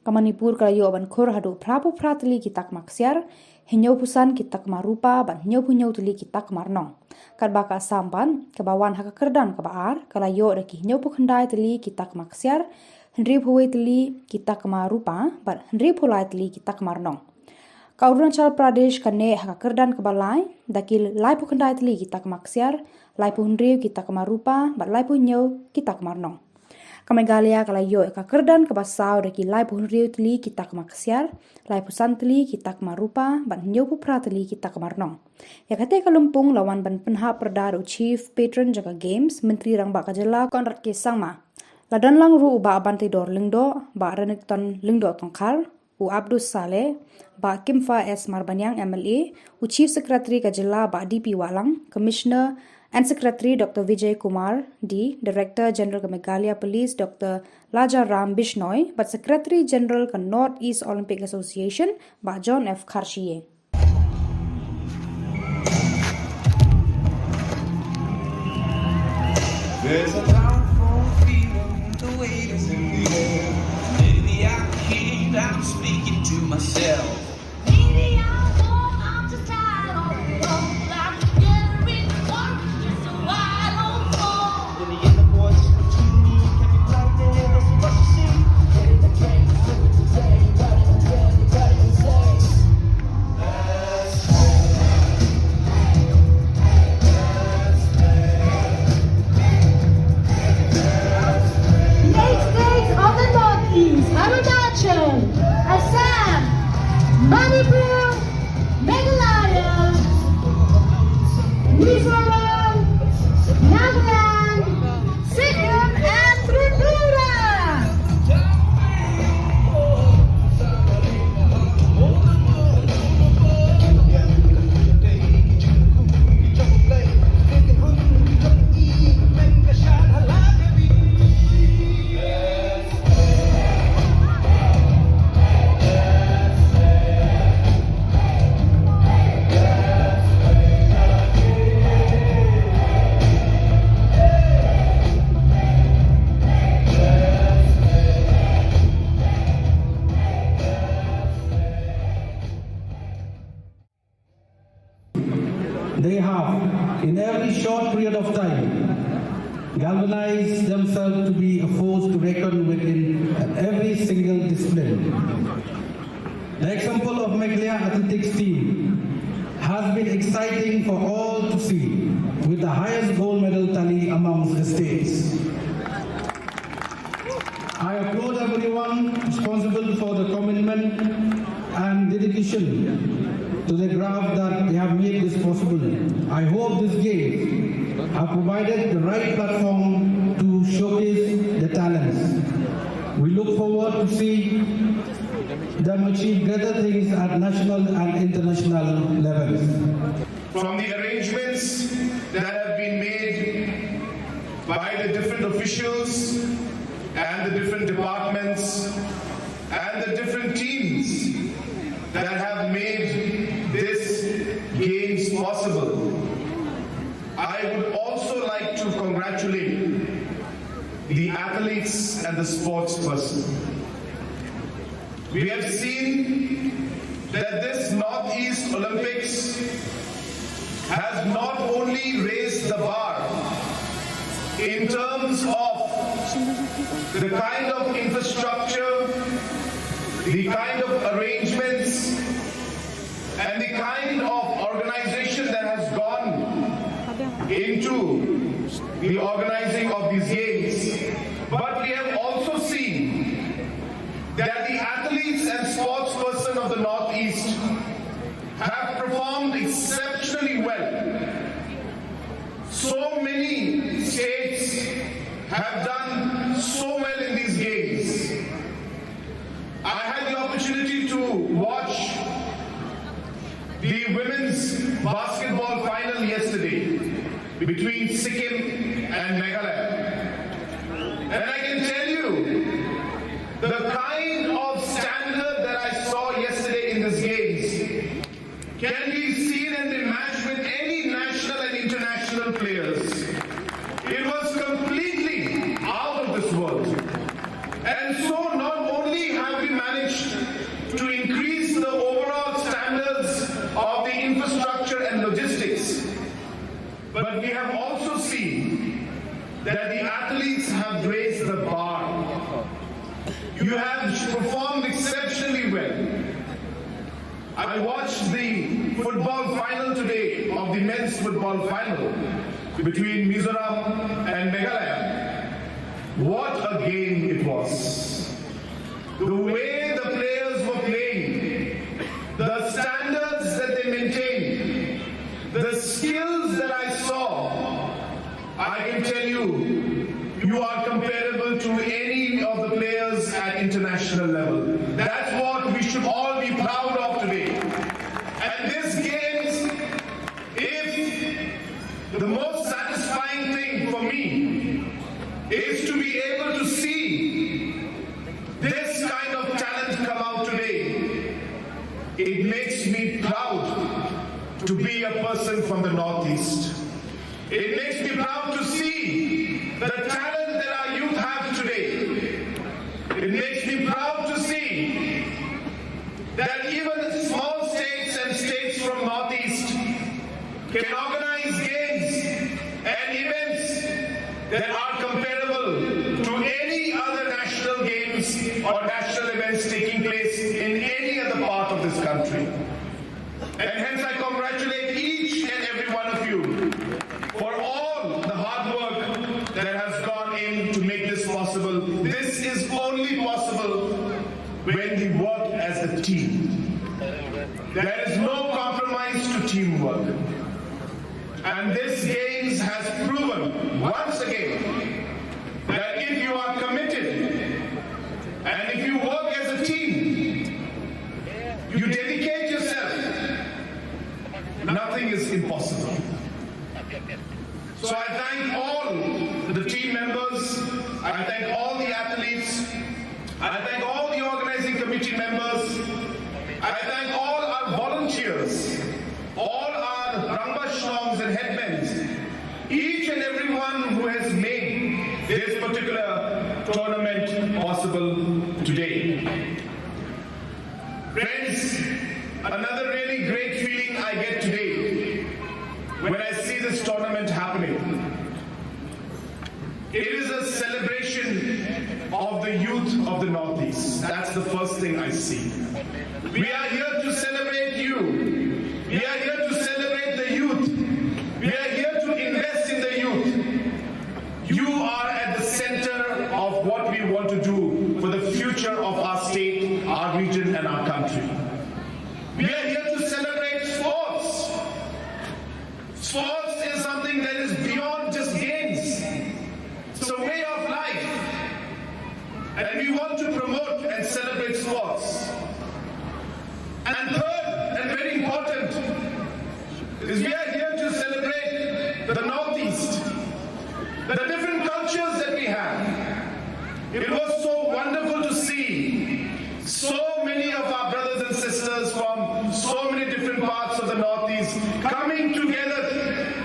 Ka Manipur ka la ïoh ban khur haduh phraphew phra tylli ki takma ksiar, hynñiewphew san ki takma rupa bad hynñiewphew hynñiew tylli ki takma rnong. Katba ka Assam bad kaba wan ha ka kyrdan kaba ar ka la ïoh da ki hynñiewphew khyndai tylli ki takma ksiar, hynriewphew wei tylli ki takma rupa bad hynriewphew lai tylli ki takma rnong. Ka Arunachal Pradesh ka neh ha ka kyrdan kaba lai da ki laiphew khyndai tylli ki takma ksiar, laiphew hynriew ki takma rupa bad laiphew hynñiew ki takma rnong. Ka Meghalaya ka la ïoh ïa ka kyrdan kaba saw da ki laiphew hynriew tylli ki takma ksiar, laiphew san tylli ki takma rupa bad hynñiewphew phra tylli ki takma rnong. Ïa kata ka lympung la wan ban pynhap pyrda da u Chief Patron jong ka Games, Myntri Rangbah ka Jylla Conrad K Sangma. La don lang ruh u Bah Banteidor Lyngdoh, Bah Renikton Lyngdoh Tongkhar, u Abdus Saleh, Bah Kimfa S Marbaniang M L A, u Chief Secretary ka Jylla Bah D P Wahlang, Commissioner and Secretary Doctor Vijay Kumar D, Director General ka Meghalaya Police Doctor Laja Ram Bishnoi, bad Secretary General ka North East Olympic Association Bah John F Kharshie. There's a powerful feeling, the weight is in the air. Maybe I kid, I'm speaking to myself. Maybe I'm wrong, I'm just tired of it all. I'm getting worried, just so I don't fall. In the end, the voice between me can be plugged in. That's what you see. They have, in every short period of time, galvanized themselves to be a force to reckon with in every single discipline. The example of Meghalaya athletics team has been exciting for all to see, with the highest gold medal tally amongst the states. I applaud everyone responsible for the commitment and dedication to the craft that they have made this possible. I hope this game have provided the right platform to showcase the talents. We look forward to see them achieve greater things at national and international levels. From the arrangements that have been made by the different officials and the different departments and the different teams that have made this games possible, I would also like to congratulate the athletes and the sports person. We have seen that this Northeast Olympics has not only raised the bar in terms of the kind of infrastructure, the kind of arrangements, and the kind of organization that has gone into the organizing of these games, but we have also seen that the athletes and sports person of the Northeast have performed exceptionally well. So many states have done so well in these games. I had the opportunity to watch the women's basketball final yesterday between Sikkim and Meghalaya. And I can tell you, the kind of standard that I saw yesterday in these games can be seen and be matched with any national and international players. It was completely out of this world. And so not only have we managed to increase the overall standards of the infrastructure and logistics, but we have also seen that the athletes have raised the bar. You have performed exceptionally well. I watched the football final today of the men's football final between Mizoram and Meghalaya. What a game it was. The way the players were playing, the standards that they maintained, the skills that I saw, I can tell you, you are comparable to any of the players at international level. That's what we should all be proud of today. And this games, if the most satisfying thing for me is to be able to see this kind of talent come out today, it makes me proud to be a person from the Northeast. It makes me proud to see the talent that our youth have today. It makes me proud to see that even small states and states from Northeast can organize games and events that are comparable to any other national games or national events taking place in any other part of this country. And hence I congratulate each and every one of you for all the hard work that has gone in to make this possible. This is only possible when we work as a team. There is no compromise to teamwork. And this games has proven once again that if you are committed and if you work as a team, you dedicate yourself, nothing is impossible. So I thank all the team members, I thank all the athletes, I thank all the organizing committee members, I thank all our volunteers, all our Rangbah Shlongs and headmen, each and everyone who has made this particular tournament possible today. Friends, another really great feeling I get today tournament happening. It is a celebration of the youth of the Northeast. That's the first thing I see. We are here to celebrate you. We are here to celebrate the youth. We are here to invest in the youth. You are at the center of what we want to do for the future of our state, our region, and our country. We are here to celebrate sports. Sports is something that is beyond just games. It's a way of life. And we want to promote and celebrate sports. And third, and very important, is we are here to celebrate the Northeast, the different cultures that we have. It was so wonderful to see so many of our brothers and sisters from so many different parts of the Northeast coming together,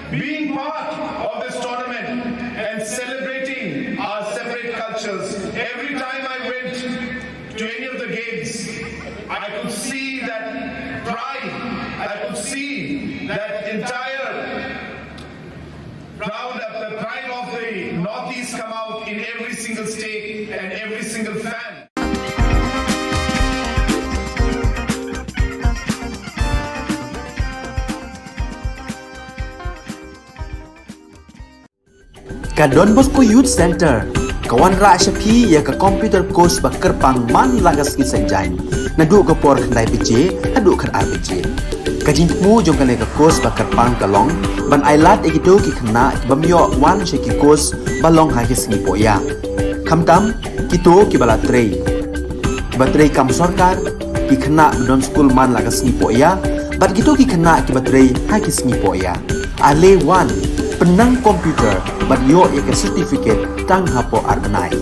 being part of this tournament and celebrating our separate cultures. Every time I went to any of the games, I could see that pride, I could see that entire proud of the pride of the Northeast come out in every single state and every single fan. Ka Don Bosco Youth Center ka wanrah sha phi ïa ka computer course ba kyrpang man la ka sngi Saitjaiñ, naduh ka por khyndai baje haduh khatar baje. Ka jingthmu jong kane ka course ba kyrpang ka long ban ailad ïa kito ki khynnah ki bym ïoh wan sha ki course ba long ha ki sngi pohïa. Khamtam kito kiba la trei, kiba trei kam sorkar, ki khynnah ba don skul man la ka sngi pohïa, bad kito ki khynnah kiba trei ha ki sngi pohïa. Ale wan, pynnang computer bad ïoh ïa ka certificate tang hapoh ar bnai.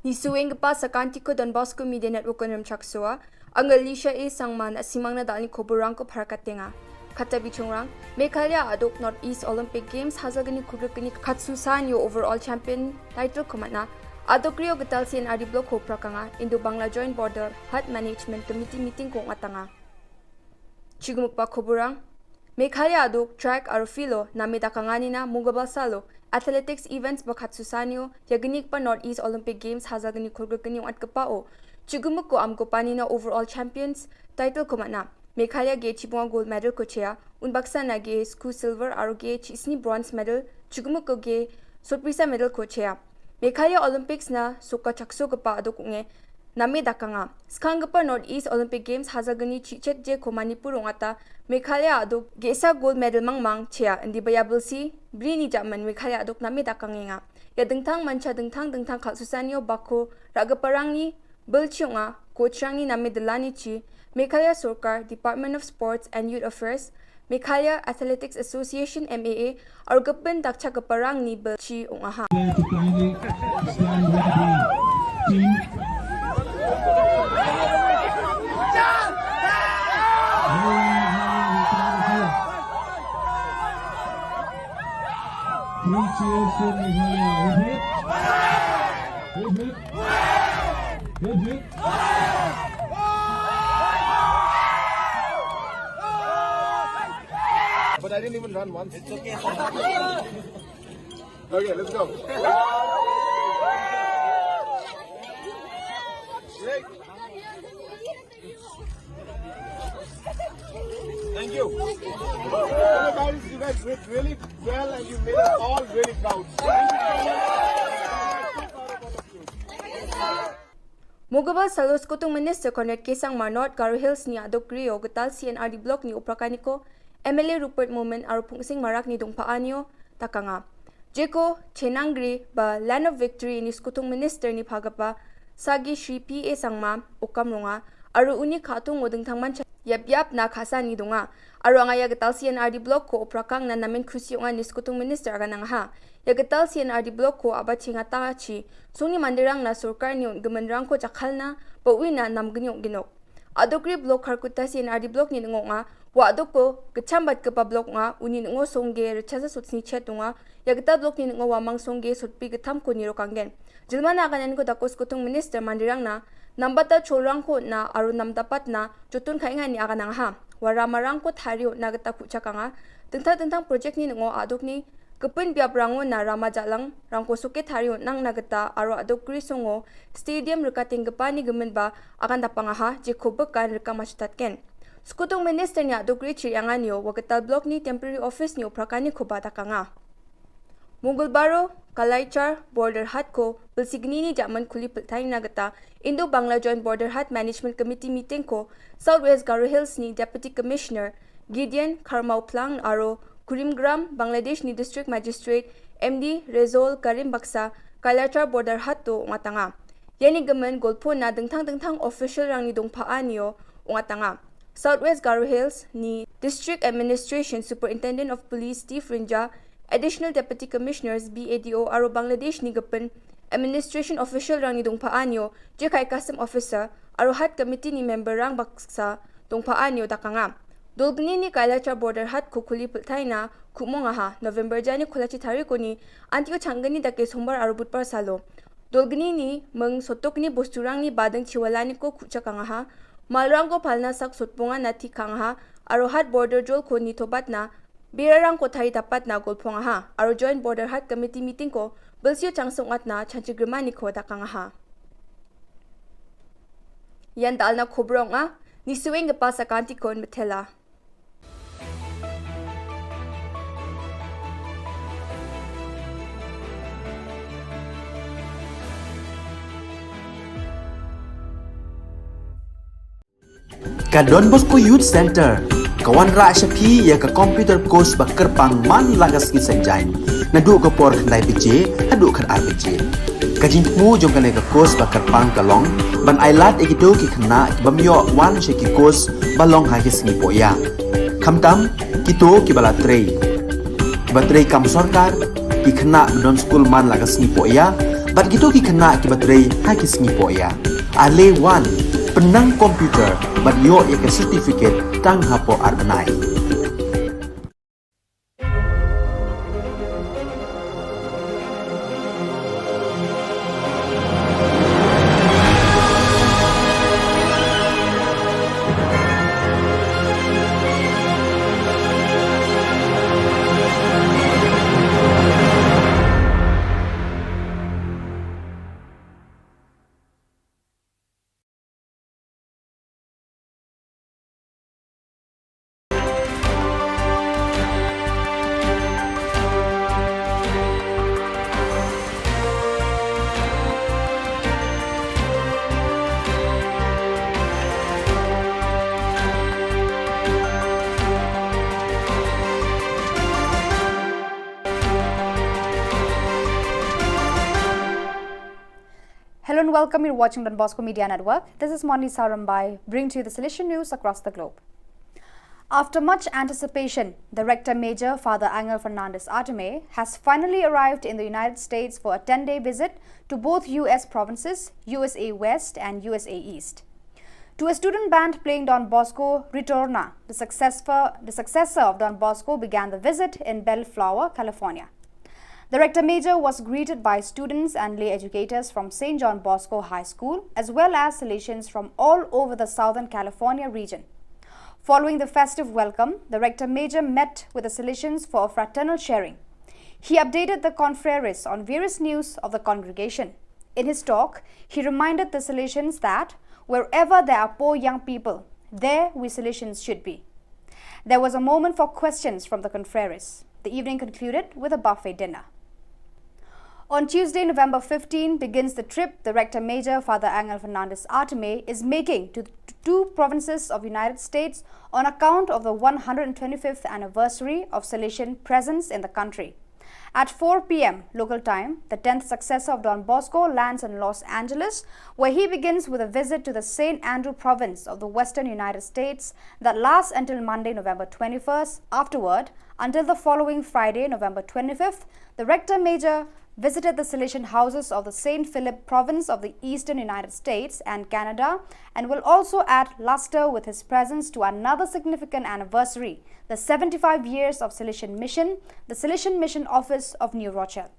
Ngi shu ïeng kpa sa ka Antico Don Bosco Media Network Konram Chaksoa. Ang Alicia A Sangma, na simang na dal ni khubor rang ko phar ka tenga. Kata bichong rang, Meghalaya aduk North East Olympic Games ha Salkani Khulkhrikani khatsu san ïoh overall champion title ko matna. Aduk rio ka tal C N R D block ko prakanga, Indo Bangla Joint Border Health Management Committee meeting ko ngatanga. Chigumuk ba khubor rang, Meghalaya aduk track aro filo, name dakanga nina Mungabal Salo, athletics events ba khatsu san ïoh, ïa kani kpa North East Olympic Games ha Salkani Khulkhrikani ong at kpa o. Chigumuk ko am ko pani na overall champions title ko matna. Meghalaya ge chibunga gold medal ko chea, un baksa na ge sku silver aro ge chi sni bronze medal, chigumuk ko ge sorpresa medal ko chea. Meghalaya Olympics na soka chakso kpa aduk unge, name dakanga. Skang kpa North East Olympic Games ha Salkani chichet je ko Manipur ong ata, Meghalaya aduk ge sa gold medal mangmang chea, indi baya belsi, bri ni jaman Meghalaya aduk name dakangenga. Ïa dengtang mancha dengtang dengtang khatsu san ïoh bako, ra kpa rang ni, Bel chiong a, ko chang ni name dela ni chi, Meghalaya Sorkar, Department of Sports and Youth Affairs, Meghalaya Athletics Association, M A A, ar gapen dak chak parang ni bel chi ong aha. To kindly stand with the team. Three cheers for Meghalaya. Hip hip. Hip hip. Hip hip. But I didn't even run once. It's okay. Okay, let's go. Thank you. Guys, you guys did really well and you made us all really proud. Thank you so much. Mungabal Salo Skutung Minister Conrad K Sangma, North Garo Hills ni adok rio ka tal C N R D Block ni u Prakaniko, M L A Rupert Momin, aro Phungsing Marak ni dungpha anio, takanga. Jeko Chenangri ba Land of Victory ini skutung minister ni phagapa sagi Shri P A Sangma ukam ronga, aru uni khatung o dingthang mancha yap yap na khasa ni dunga. Aru anga ya getal C N R D block ko uprakang na namen khusi onga ni skutung minister aga nang ha. Ya getal C N R D block ko aba chinga ta chi suni mandirang na surkar ni un gemenrang ko chakhalna ba uina nam gniok ginok. Adokri block Kharkutta C N R D block ni ngo nga, wa adok ko kecham bat kepa block nga, uni ngo songge rechasa sut sni chet nga, ya getal block ni ngo wa mang songge sutpi ketham ko niro kanggen. Jilmana akan en ko dakos kutung minister mandirang na, nambata cholrang ko na aru namdapat na, jutun khai nga ni akan ang ha. Wa ramarang ko thario na geta kuchak anga, tentang tentang project ni ngo adok ni, Kepun biap rango na rama jalang, rangko suke thari nang na geta aro adok gri songo, stadium rekating gepa ni gemen ba akan dapang aha, je ko bekan reka machutat ken. Skutung minister ni adok gri chiri angan yo, wa getal block ni temporary office ni uprakani koba dakanga. Mungul baro, Kalaichar, border hat ko, belsigni ni jaman kuli peltai na geta, Indo Bangla Joint Border Hat Management Committee meeting ko, South West Garo Hills ni Deputy Commissioner, Gideon Kharmau Plang aro Kurimgram, Bangladesh ni District Magistrate M D Rezol Karim Baksa Kalachar Border Hat to ngatanga. Yani gemen golpo na dengthang dengthang official rang ni dongpha anio ngatanga. Southwest Garo Hills ni District Administration Superintendent of Police Steve Rinja, Additional Deputy Commissioners B A D O aro Bangladesh ni gepen Administration Official rang ni dongpha anio, je kai custom officer aro hat committee ni member rang baksa dongpha anio dakanga. Dolgni ni Kailachar border hat ko khuli pultai na khumong aha November jani khulachi tari ko ni antio changgani dake sombar aro butpar salo. Dolgni ni meng sotok ni bosturang ni badeng chiwala ni ko kuchakang aha. Malrang ko palna sak sotponga na tikang aha aro hat border jol ko ni tobat na birarang ko thari dapat na golpong aha aro Joint Border Hat Committee meeting ko belsio changsong at na chanchigrima ni ko dakang aha. Yan dal na khobrong a, ni suwing ke pasa kanti kon betela. Ka Don Bosco Youth Center ka wanrah sha phi ïa ka computer course ba kyrpang man la ka sngi Saitjaiñ, naduh ka por khyndai baje haduh khatar baje. Ka jingthmu jong kane ka course ba kyrpang ka long ban ai lad ïa kito ki khynnah ki bym ïoh wan sha ki course ba long ha ki sngi pohïa. Khamtam kito kiba la trei, kiba trei kam sorkar, ki khynnah ba don skul man la ka sngi pohïa, bad kito ki khynnah kiba trei ha ki sngi pohïa. Ale wan, pynnang computer bad ïoh ïa ka certificate tang hapoh ar bnai. Hello and welcome. You're watching Don Bosco Media Network. This is Moni Sarambai, bringing to you the Salesian news across the globe. After much anticipation, the Rector Major, Father Angel Fernandez Artime, has finally arrived in the United States for a ten-day visit to both U S provinces, U S A West and U S A East. To a student band playing Don Bosco Ritorna, the successor, the successor of Don Bosco began the visit in Bellflower, California. The Rector Major was greeted by students and lay educators from Saint John Bosco High School, as well as Salesians from all over the Southern California region. Following the festive welcome, the Rector Major met with the Salesians for a fraternal sharing. He updated the confreres on various news of the congregation. In his talk, he reminded the Salesians that wherever there are poor young people, there we Salesians should be. There was a moment for questions from the confreres. The evening concluded with a buffet dinner. On Tuesday, November fifteen, begins the trip the Rector Major, Father Angel Fernandez Artime, is making to the two provinces of United States on account of the one hundred twenty-fifth anniversary of Salesian presence in the country. At four p m local time, the tenth successor of Don Bosco lands in Los Angeles, where he begins with a visit to the Saint Andrew province of the western United States that lasts until Monday, November twenty-first. Afterward, until the following Friday, November twenty-fifth, the Rector Major visited the Salesian houses of the Saint Philip province of the eastern United States and Canada, and will also add luster with his presence to another significant anniversary, the seventy-five years of Salesian Mission, the Salesian Mission Office of New Rochelle.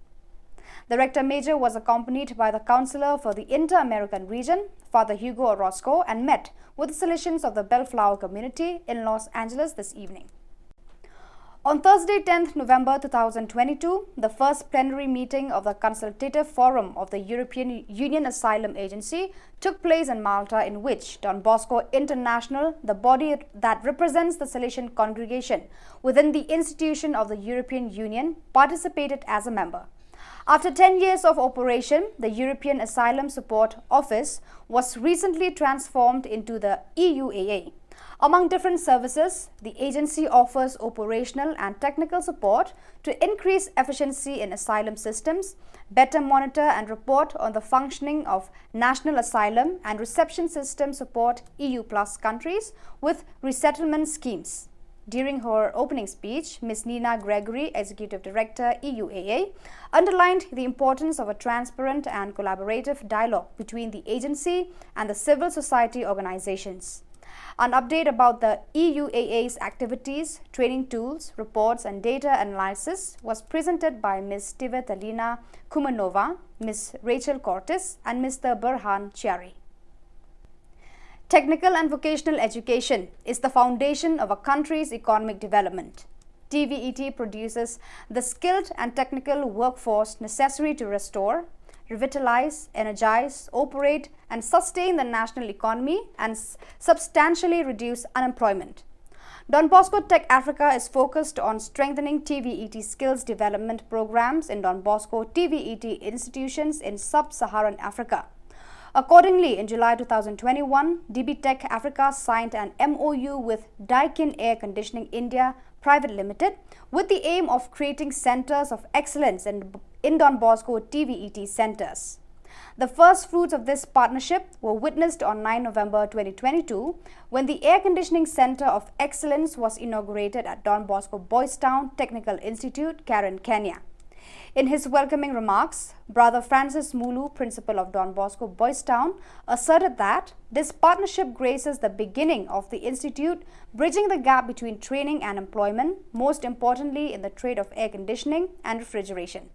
The Rector Major was accompanied by the Counselor for the Inter-American Region, Father Hugo Orozco, and met with the Salesians of the Bellflower community in Los Angeles this evening. On Thursday, tenth November two thousand twenty-two, the first plenary meeting of the Consultative Forum of the European Union Asylum Agency, took place in Malta, in which Don Bosco International, the body that represents the Salesian congregation within the institution of the European Union, participated as a member. After ten years of operation, the European Asylum Support Office was recently transformed into the E U A A. Among different services, the agency offers operational and technical support to increase efficiency in asylum systems, better monitor and report on the functioning of national asylum and reception system, support E U plus countries with resettlement schemes. During her opening speech, Miss Nina Gregory, Executive Director, E U A A, underlined the importance of a transparent and collaborative dialogue between the agency and the civil society organizations. An update about the E U A A's activities, training tools, reports, and data analysis was presented by Miss Tivetalina Kumanova, Miss Rachel Cortes, and Mister Burhan Chiari. Technical and vocational education is the foundation of a country's economic development. T V E T produces the skilled and technical workforce necessary to restore, revitalize, energize, operate, and sustain the national economy and s- substantially reduce unemployment. Don Bosco Tech Africa is focused on strengthening T V E T skills development programs in Don Bosco T V E T institutions in sub Saharan Africa. Accordingly, in July two thousand twenty-one, D B Tech Africa signed an M O U with Daikin Air Conditioning India Private Limited with the aim of creating centers of excellence in, in Don Bosco T V E T centers. The first fruits of this partnership were witnessed on nine November twenty twenty-two when the Air Conditioning Center of Excellence was inaugurated at Don Bosco Boys Town Technical Institute, Karen, Kenya. In his welcoming remarks, Brother Francis Mulu, Principal of Don Bosco Boys Town, asserted that this partnership graces the beginning of the institute, bridging the gap between training and employment, most importantly in the trade of air conditioning and refrigeration.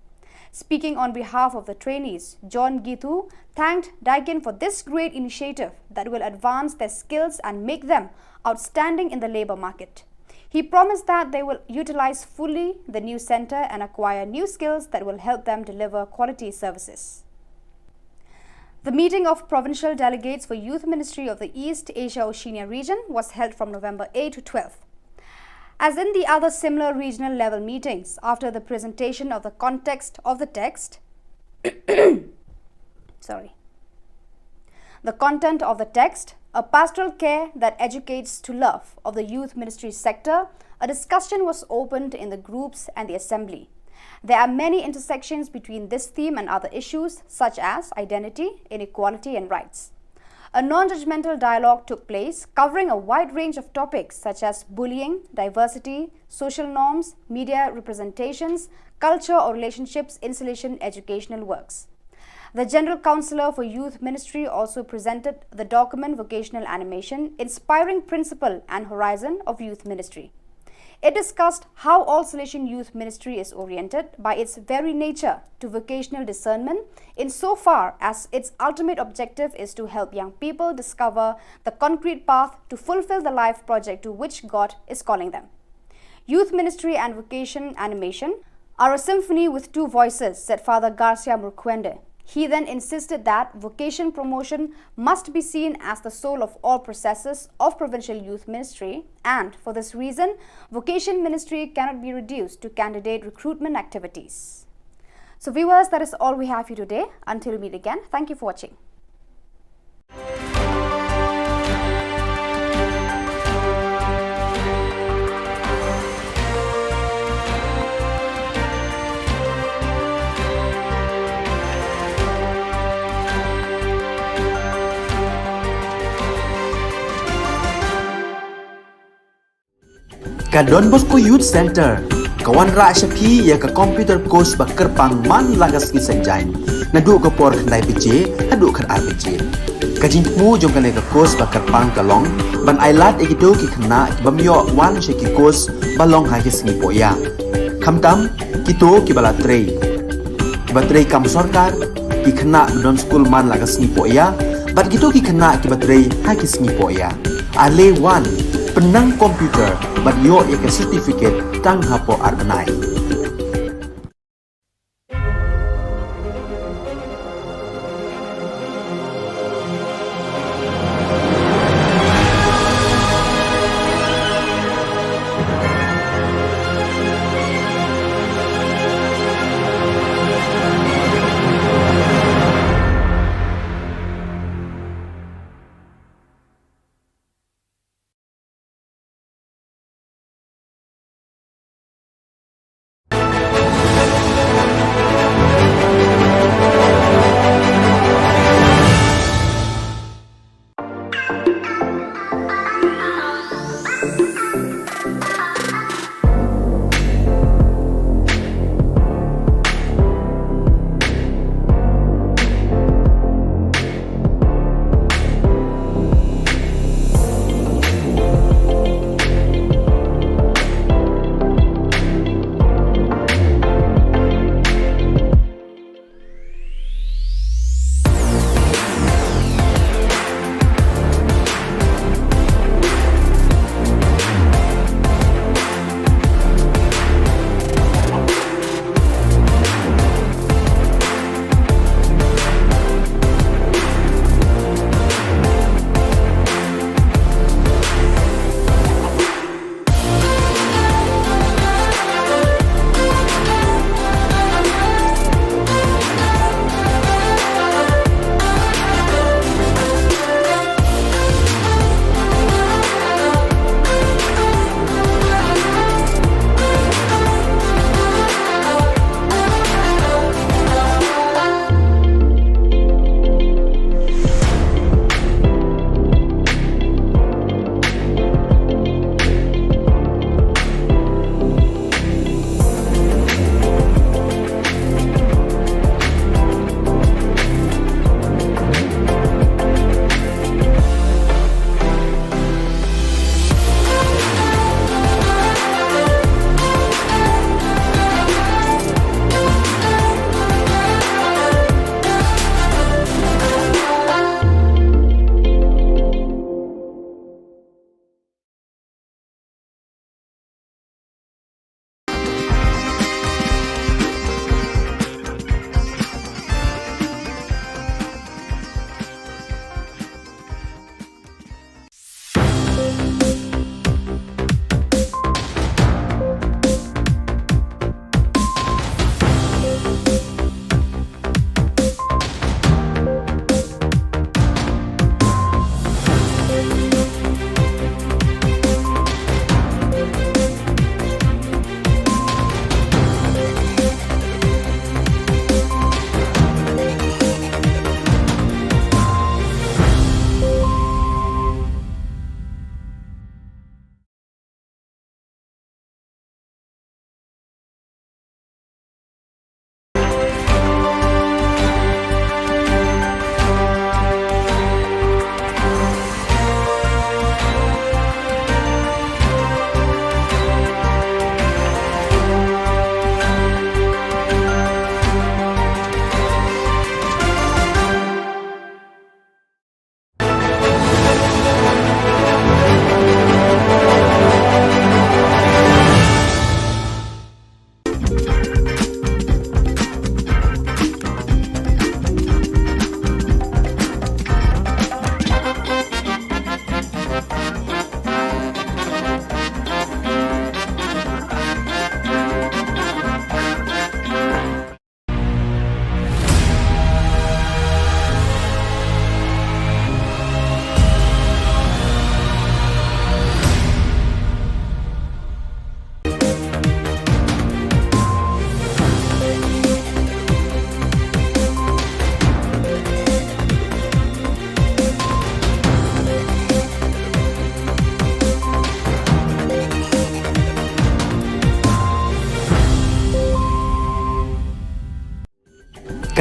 Speaking on behalf of the trainees, John Gitu thanked Daikin for this great initiative that will advance their skills and make them outstanding in the labor market. He promised that they will utilize fully the new center and acquire new skills that will help them deliver quality services. The meeting of provincial delegates for Youth Ministry of the East Asia Oceania region was held from November eighth to twelfth. As in the other similar regional level meetings, after the presentation of the context of the text, sorry, the content of the text, a pastoral care that educates to love of the youth ministry sector, a discussion was opened in the groups and the assembly. There are many intersections between this theme and other issues such as identity, inequality, and rights. A non judgmental dialogue took place covering a wide range of topics such as bullying, diversity, social norms, media representations, culture or relationships, insulation, educational works. The General Counsellor for Youth Ministry also presented the document Vocational Animation, Inspiring Principle and Horizon of Youth Ministry. It discussed how all Salesian Youth Ministry is oriented by its very nature to vocational discernment, insofar as its ultimate objective is to help young people discover the concrete path to fulfill the life project to which God is calling them. Youth Ministry and Vocation Animation are a symphony with two voices, said Father Garcia Murkwende. He then insisted that vocation promotion must be seen as the soul of all processes of provincial youth ministry, and for this reason, vocation ministry cannot be reduced to candidate recruitment activities. So, viewers, that is all we have for you today. Until we meet again, thank you for watching. Ka Don Bosco Youth Centre ka wanrah sha phi ïa ka computer course ba kyrpang man la ka sngi Saitjaiñ, naduh ka por khyndai baje haduh khatar baje. Ka jingthmu jong kane ka course ba kyrpang ka long ban ailad ïa kito ki khynnah ki bym ïoh wan sha ki course ba long ha ki sngi pohïa, khamtam kito kiba la trei, kiba trei kam sorkar, ki khynnah ba don skul man la ka sngi pohïa, bad kito ki khynnah kiba trei ha ki sngi pohïa. Ale wan, pynnang computer bad ïoh ïa ka certificate tang hapoh ar bnai.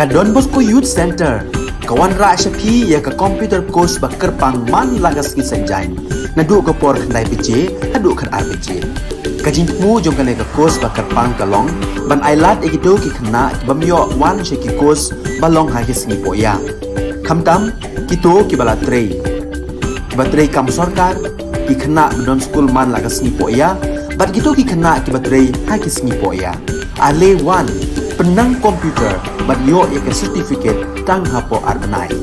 Ka Don Bosco Youth Centre ka wanrah sha phi ïa ka computer course ba kyrpang man la ka sngi Saitjaiñ, naduh ka por khyndai baje haduh khatar baje. Ka jingthmu jong kane ka course ba kyrpang ka long ban ai lad ïa kito ki khynnah ki bym ïoh wan sha ki course ba long ha ki sngi pohïa, khamtam kito kiba la trei, kiba trei kam sorkar, ki khynnah ba don skul man la ka sngi pohïa bad kito ki khynnah kiba trei ha ki sngi pohïa. Ale wan, pynnang computer bad ïoh ïa ka certificate tang hapoh ar bnai.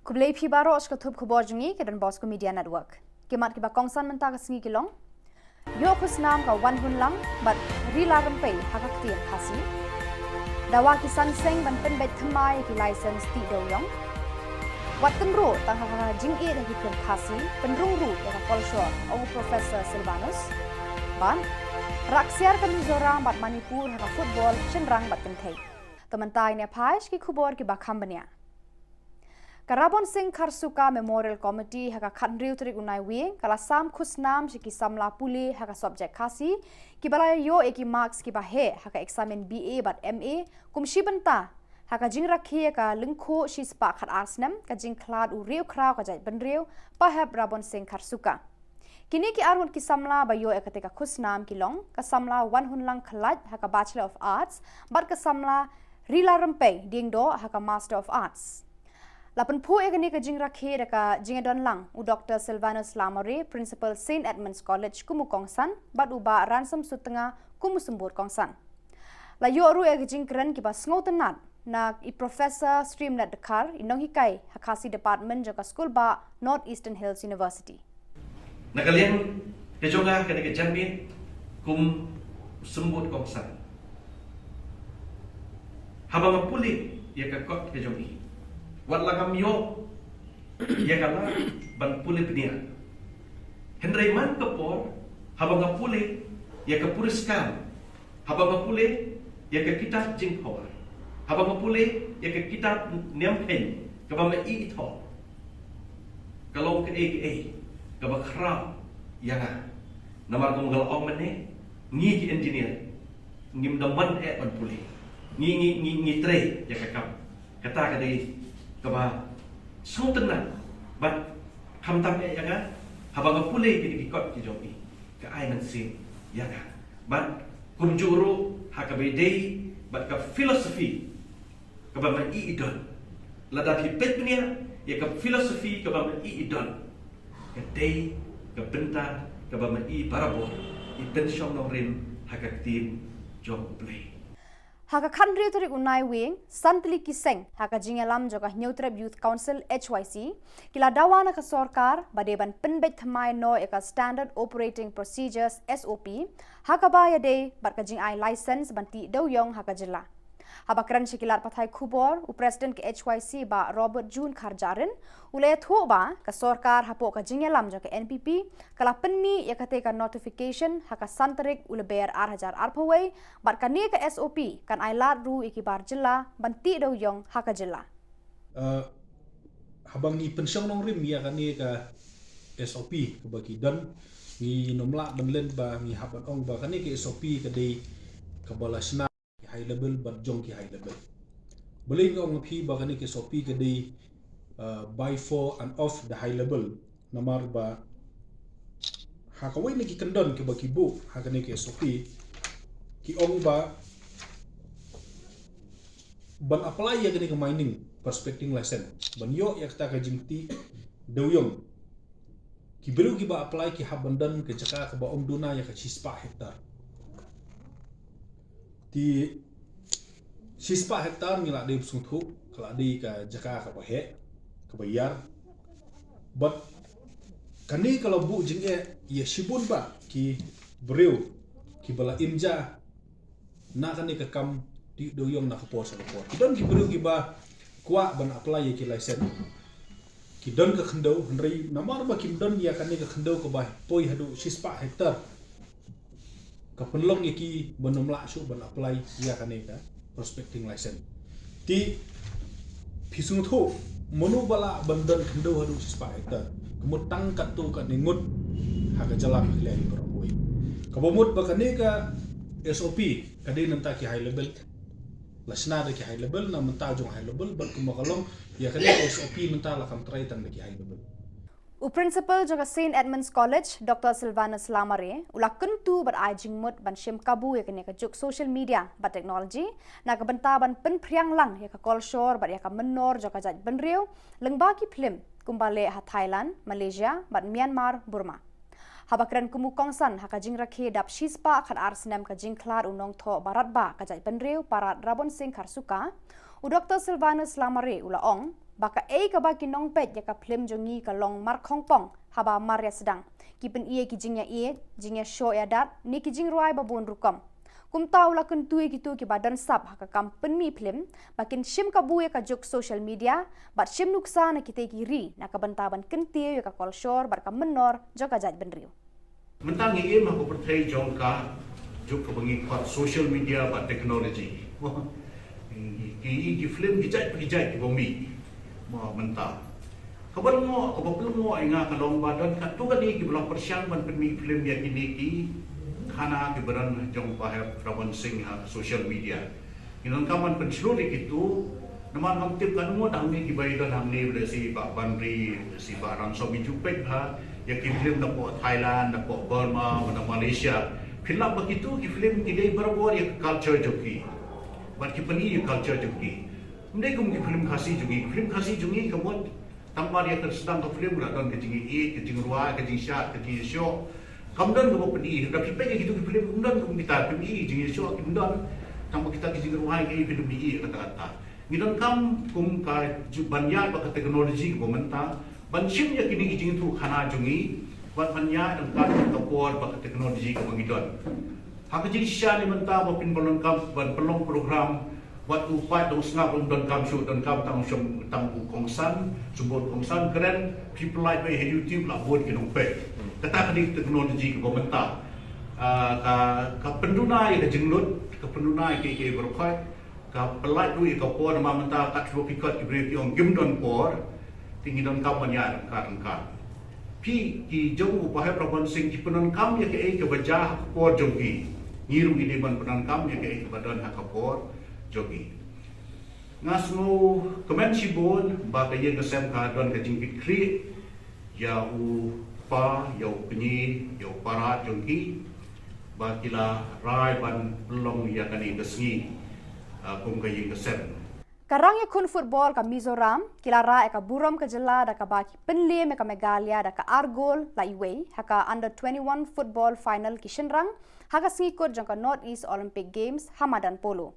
Khublei phi baroh sha ka thup khubor jong ngi ka Don Bosco Media Network. Ki mat kiba kongsan mynta ka sngi ki long: Ïoh khusnam ka Wanhunlang bad Rila Rympei ha ka ktien Khasi. Dawa ki san seng ban pynbeit thymmai ki license tih dewïong. Wat tynruh tang ha ka jingïeit ha ki film Khasi, pynrung ruh ïa ka kolshor, ong u Professor Sylvanus. Bad rak siar ka Mizoram bad Manipur ha ka football shynrang bad kynthei. Te mynta ngin ïa phai sha ki khubor kiba kham bniah. Ka Rabon Singh Kharsuka Memorial Committee ha ka khathynriew tarik u Naiwieng ka la sam khusnam sha ki samla pule ha ka subject Khasi kiba la ïoh ïa ki marks kiba heh ha ka eksamin B A bad M A kum shi bynta ha ka jingrakhe ïa ka lyngkhuh shispah khatar snem ka jingkhlad u riewkhraw ka jaitbynriew Pahep Rabon Singh Kharsuka. Kine ki arngut ki samla ba ïoh ïa katei ka khusnam ki long ka samla Wanhunlang Khlait ha ka Bachelor of Arts bad ka samla Rila Rympei Diengdoh ha ka Master of Arts. La pynphuh ïa kane ka jingrakhe da ka jingïadon lang u Doctor Sylvanus Lamare, Principal Saint Edmund's College kum u kongsan, bad u Bah Ransom Sutnga kum u symbud kongsan. La ïoh ruh ïa ka jingkren kiba sngewtynnat na i Professor Streamlet Dkhar, i nonghikai ha Khasi Department jong ka Skulbah North Eastern Hills University. Na ka liang ka jong nga, kane ka janmiet kum u symbud kongsan, haba nga pule ïa ka kot ka jong i, wat la ngam ïoh ïa ka lad ban pule bniah, hynrei man ka por haba nga pule ïa ka puriskam, haba nga pule ïa ka kitab Jingkhawar, haba nga pule ïa ka kitab Niam Kheiñ kaba ma i i thoh, ka long kaei kaei kaba khraw ïa nga. Namar kum ka la ong mynne, ngi ki engineer ngim da mon eh ban pule, ngi ngi ngi ngi trei ïa ka kam. Kata ka dei kaba sngewtynnat bad khamtam eh ïa nga, haba nga pule kine ki kot ki jong i, ka ai mynsiem ïa nga. Bad kumjuh ruh ha kaba ïadei bad ka philosophy kaba ma i i don. Lada phi peit bniah ïa ka philosophy kaba ma i i don, ka dei ka bynta kaba ma i barabor i pynshong nongrim ha ka ktien jong U Blei. Ha ka khathynriew tarik u Naiwieng, san tylli ki seng ha ka jingïalam jong ka Hynñiewtrep Youth Council, H Y C, ki la dawa na ka sorkar ba dei ban pynbeit thymmai noh ïa ka Standard Operating Procedures, S O P, ha kaba ïadei bad ka jingai license ban tih dewïong ha ka jylla. Haba kren sha ki lad pathai khubor, u President ka H Y C Bah Robert June Kharjahrin u la ïathuh ba ka sorkar hapoh ka jingïalam jong ka N P P ka la pynmih ïa katei ka notification ha ka san tarik u Lber ar hajar arphew wei, bad kane ka S O P kan ai lad ruh ïa ki bar jylla ban tih dewïong ha ka jylla. Uh, haba ngi pynshong nongrim ïa kane ka S O P kaba ki don, ngi nym lah ban len ba ngi hap ban ong ba kane ka S O P ka dei kaba la shna ki high level bad jong ki high level. Balei nga ong ïa phi ba kane ka S O P ka dei, uh, by, for and of the high level? Namar ba ha kawei na ki kyndon kiba ki buh ha kane ka S O P, ki ong ba ban apply ïa kane ka mining prospecting license, ban ïoh ïa kata ka jingtih dewïong, ki briew kiba apply ki hap ban don ka jaka kaba ym duna ïa ka shispah hektar. Te shispah hektar ngi la dei ba sngewthuh ka la dei ka jaka kaba heh, kaba ïar. Bad kane ka la buh jingeh ïa shibun bah ki briew kiba la im ja na kane ka kam dewiong na ka por sha ka por. Ki don ki briew kiba kwah ban apply ïa ki license. Ki don ka khyndew, hynrei namar ba kim don ïa kane ka khyndew kaba poi haduh shispah hektar, ka pynlong ïa ki ban ym lah shuh ban apply ïa kane ka prospecting license. Te phi sngewthuh, mano ba lah ban don khyndew haduh shispah hektar? Ka mut tang katto katne ngut ha ka jylla Meghalaya hi baroh kawei. Kaba mut ba kane ka S O P ka dei na bynta ki high level. La shna da ki high level, na bynta jong high level, bad kumba ka long ïa kane ka S O P mynta la kham trai tang da ki high level. U Principal jong ka Saint Edmund's College, Doctor Silvanus Lamare, u la kyntu bad ai jingmut ban shim kabu ïa kane ka juk social media bad technology na ka bynta ban pynphriang lang ïa ka kolshor bad ïa ka mynnor jong ka jaitbynriew lyngba ki phlim kumba leh ha Thailand, Malaysia bad Myanmar, Burma. Haba kren kum u kongsan ha ka jingrakhe dap shispah khatar snem ka jingkhlad u nongthoh baratbah ka jaitbynriew Parad Rabon Singh Kharsuka, u Doctor Silvanus Lamare u la ong ba kaei kaba ki nongpeit ïa ka phlim jong ngi ka long markhongpong haba mar ïa sdang, ki pyni ïa ki jingïaieit, jingïashoh ïadat ne ki jingrwai ba bun rukom. Kumta u la kyntu ïa kito kiba don sap ha ka kam pynmih phlim ba kin shim kabu ïa ka juk social media bad shim nuksa na kitei ki ri na ka bynta ban kyntiew ïa ka kolshor bad ka mynnor jong ka jaitbynriew. Mynta ngi im ha ka pyrthei jong ka juk kaba ngi khot social media bad technology. Ki, ki phlim ki jait pa ki jait kiba mih. Mo mynta. Kaba lyngngoh, kaba pynlyngngoh ïa nga ka long ba don katto katne kiba la pyrshang ban pynmih phlim ïa kine ki khana kiba don jong Bah Hep Rabon Singh ha social media. Ngi donkam ban pynshlur ïa kito, namar ngam tip katno ngut hangne kiba ïadon hangne, lehse Bah Banri, lehse Bah Ransom, ngi ju peit bha ïa ki phlim napoh Thailand, napoh Burma, na Malaysia. Phin lap ba kito ki phlim ki dei barabor ïa ka culture jong ki. Bad ki pyni ïa ka culture jong ki. Ym dei kum ki phlim Khasi jong ngi, ki phlim Khasi jong ngi ka mut tang mar ïa ka sdang ka phlim la don ka jingïaieit, ka jingrwai, ka jingshad, ka jingïashoh. Kam don kaba pyni, lada phi peit ïa kito ki phlim, kam don kum kita, phim i jingïashoh, kim don. Tang ba kita ki jingrwai ki, phim i kata kata. Ngi donkam kum ka ju-, ban ïaid bad ka technology kaba mynta, ban shim ïa kine ki jingïathuhkhana jong ngi, bad ban ïaid ryngkat ka por bad ka technology kaba ngi don. Ha ka jingshisha ne mynta ba phin ban donkam ban pynlong program, wat u paid dong sngap ruh ym donkam shuh, donkam tang u shong, tang u kongsan, shu bud kongsan kren, phi pynlait beit ha YouTube la bun ki nongpeit. Kata ka dei ka technology kaba mynta. Ah, ka, ka pynduna ïa ka jinglut, ka pynduna ïa kiei kiei baroh khoit, ka pynlait ruh ïa ka por, namar mynta kat shuwa phi khot ki briew ki ong kim don por, te ngi donkam ban ïaid ryngkat ryngkat. Phi ki jong u Bah Hep Rabon Singh ki pyndonkam ïa kaei kaba jia ha ka por jong ki. Ngi ruh ngi dei ban pyndonkam ïa kaei kaba don ha ka por jong ki. Nga sngewkmen shibun ba ka ïing ka sem ka don ka jingkitkhlieh ïa u kpa, ïa u kñi, ïa u para jong ki, ba ki la rai ban pynlong ïa kane ka sngi, ah, kum ka ïing ka sem. Ka rangïakhun football ka Mizoram ki la rah ïa ka burom ka jylla da kaba ki pynliem ïa ka Meghalaya da ka ar gol la iwei ha ka under twenty-one football final ki shynrang ha ka sngi kut jong ka North East Olympic Games ha madan polo.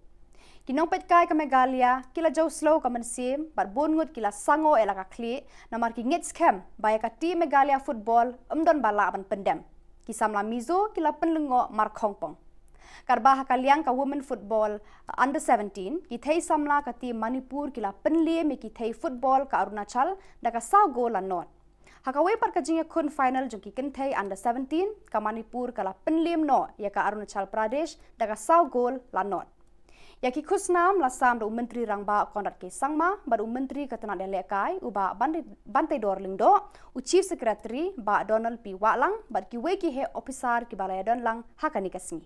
Ki nongpeitkai ka Meghalaya ki la jew slow ka mynsiem bad bun ngut ki la sangoh ïa la ka khlieh namar ki ngeit skhem ba ïa ka team Meghalaya football ym don ba lah ban pyndem. Ki samla Mizo ki la pynlyngngoh markhongpong. Katba ha ka liang ka women football under seventeen, ki thei samla ka team Manipur ki la pynliem ïa ki thei football ka Arunachal da ka saw gol la nod. Ha kawei pat ka jingïakhun final jong ki kynthei under seventeen, ka Manipur ka la pynliem noh ïa ka Arunachal Pradesh da ka saw gol la nod. Ïa ki khusnam la sam da u Myntri Rangbah Conrad K Sangma bad u Myntri ka tnad ïalehkai u Bah Ban-, Banteidor Lyngdoh, u Chief Secretary Bah Donald P Wahlang bad kiwei ki heh ophisar kiba la ïadon lang ha kane ka sngi.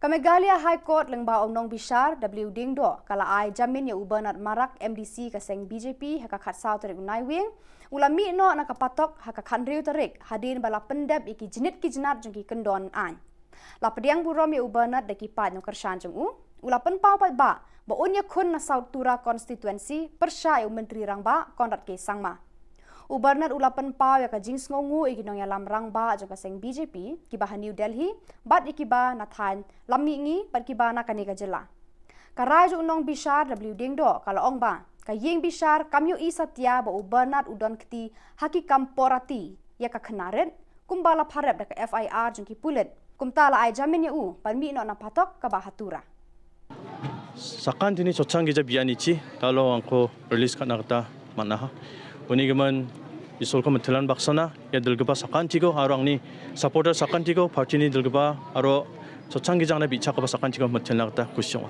Ka Meghalaya High Court lyngba u nongbishar W Diengdoh ka la ai jamin ïa u Bernard Marak, M D C ka seng B J P, ha ka khatsaw tarik u Naiwieng, u la mih noh na ka patok ha ka khathynriew tarik hadien ba la pyndep ïa ki jnit ki jnat jong ki kyndon aiñ. La pdiang burom ïa u Bernard da ki paid nongkyrshan jong u. U la pynpaw paidbah ba un ïakhun na South Tura constituency pyrshah ïa u Myntri Rangbah Conrad K Sangma. U Bernard u la pynpaw ïa ka jingsngewnguh ïa ki nongïalam rangbah jong ka seng B J P, kiba ha New Delhi, bad ïa kiba na thaiñ Lammihngi, bad kiba na kane ka jylla. Ka rai jong u nongbishar W Diengdoh ka la ong ba ka ïing bishar kam ïohi satia ba u Bernard u don kti ha ki kam pornography ïa ka khynnah rit, kumba la pharep da ka F I R jong ki pulit. Kumta la ai jamin ïa u ban mih noh na phatok kaba ha Tura. Sa kan tini chochang gija biani chi, talo angko release kana kata manaha. Uni gaman isol ko mentelan baksana, ïa delgeba sakan tiko, aro angni supporter sakan tiko, party ni delgeba, aro chochang gija na bicha kaba sakan tiko mentelan kata kusyong.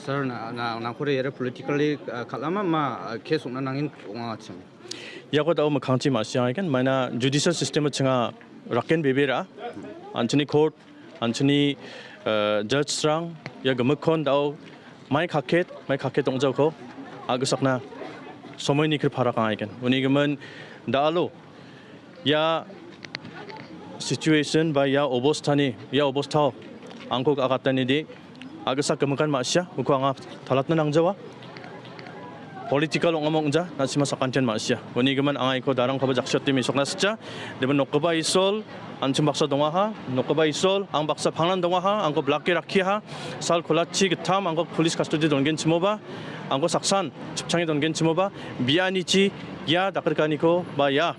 Sir, na, na, na kore yere politically, uh, kalama ma, uh, case ungna nangin unga chim. Ïa ko tau makhang chi ma siang kan, mana judicial system chenga raken bebera, anchini court, anchini, uh, judge strang, ïa gamakon tau, mai khaket, mai khaket tong jauh ko, agus akna, somoi ni kir pharak ang ikan. Uni gaman, da alo, ïa situation ba ïa obostha ni, ïa obostha, angko ka kata ni di, agus ak kemakan ma sia, uko anga thalat na nang jawa. Political ong among ja, na sima sakantian ma sia. Uni gaman angai ko darang ko ba jakshot timi sok na scha, deben nok ba isol, anchum baksa donga ha, nok ba isol, ang baksa phanglan donga ha, angko black ke rakhi ha, sal kolachi ketam, angko police custody dongen chimo ba, angko saksan, chupchangi dongen chimo ba, biani chi, ïa dakar kani ko, ba ïa,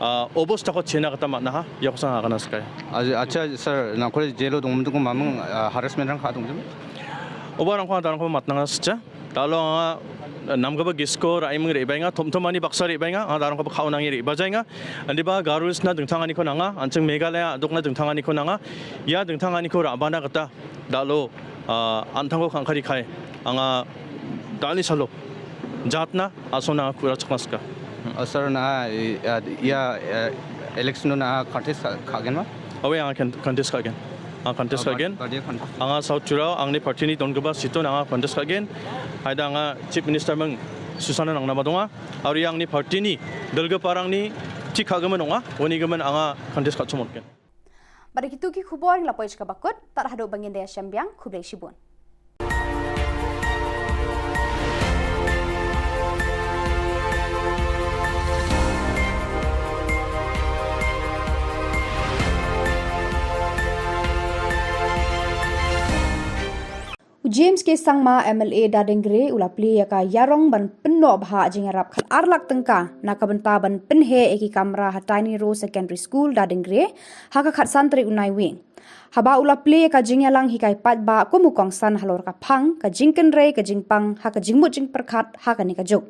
ah, obostha ko chena kata matna ha, ïa ko sang akana skai. Acha, sir, na kore jelo dong mung mamung, ah, harassment rang kha dong jum? Oba rang ko darang ko matna nga scha. Talo nga, nam kaba gisko, rai mung ri bainga, thom thom ani baksa ri bainga, nga darang kaba khau nangi ri bajainga. Andi ba Garo Hills na dengthang ani ko nanga, ancheng Meghalaya, dok na dengthang ani ko nanga. Ïa dengthang ani ko ra bana kata, dalo, ah, anthang ko khang khari khai, anga dali salo. Jatna, asona kura chakna ska. Ah, sir, na, eh, ah, ïa, eh, election na contest ka, ka gen ma? Awe, anga kan-, contest ka gen. Anga contest ka gen. Anga South Tura, angni party ni don kaba situ na anga contest ka gen. Haida anga Chief Minister meng Susana nang nama donga. Ari angni party ni, delga parang ni, chik ka gaman donga, wani gaman anga contest ka chumot gen. Bad kitu ki khubor ngi la poi sha kaba kut, tad haduh ba ngin da ïashem biang, khublei shibun. U James K Sangma, M L A Dadengre, u la plie ïa ka ïarong ban pynnoh bha jingïarap khat ar lak tyngka na ka bynta ban pynheh ïa ki kamra ha Tiny Row Secondary School Dadengre ha ka khatsan tarik u Naiwieng. Haba u la plie ïa ka jingïalang hikai paidbah kum u kongsan halor ka phang, ka jingkynrei, ka jingpang, ha ka jingmut jingpyrkhat, ha kane ka juk.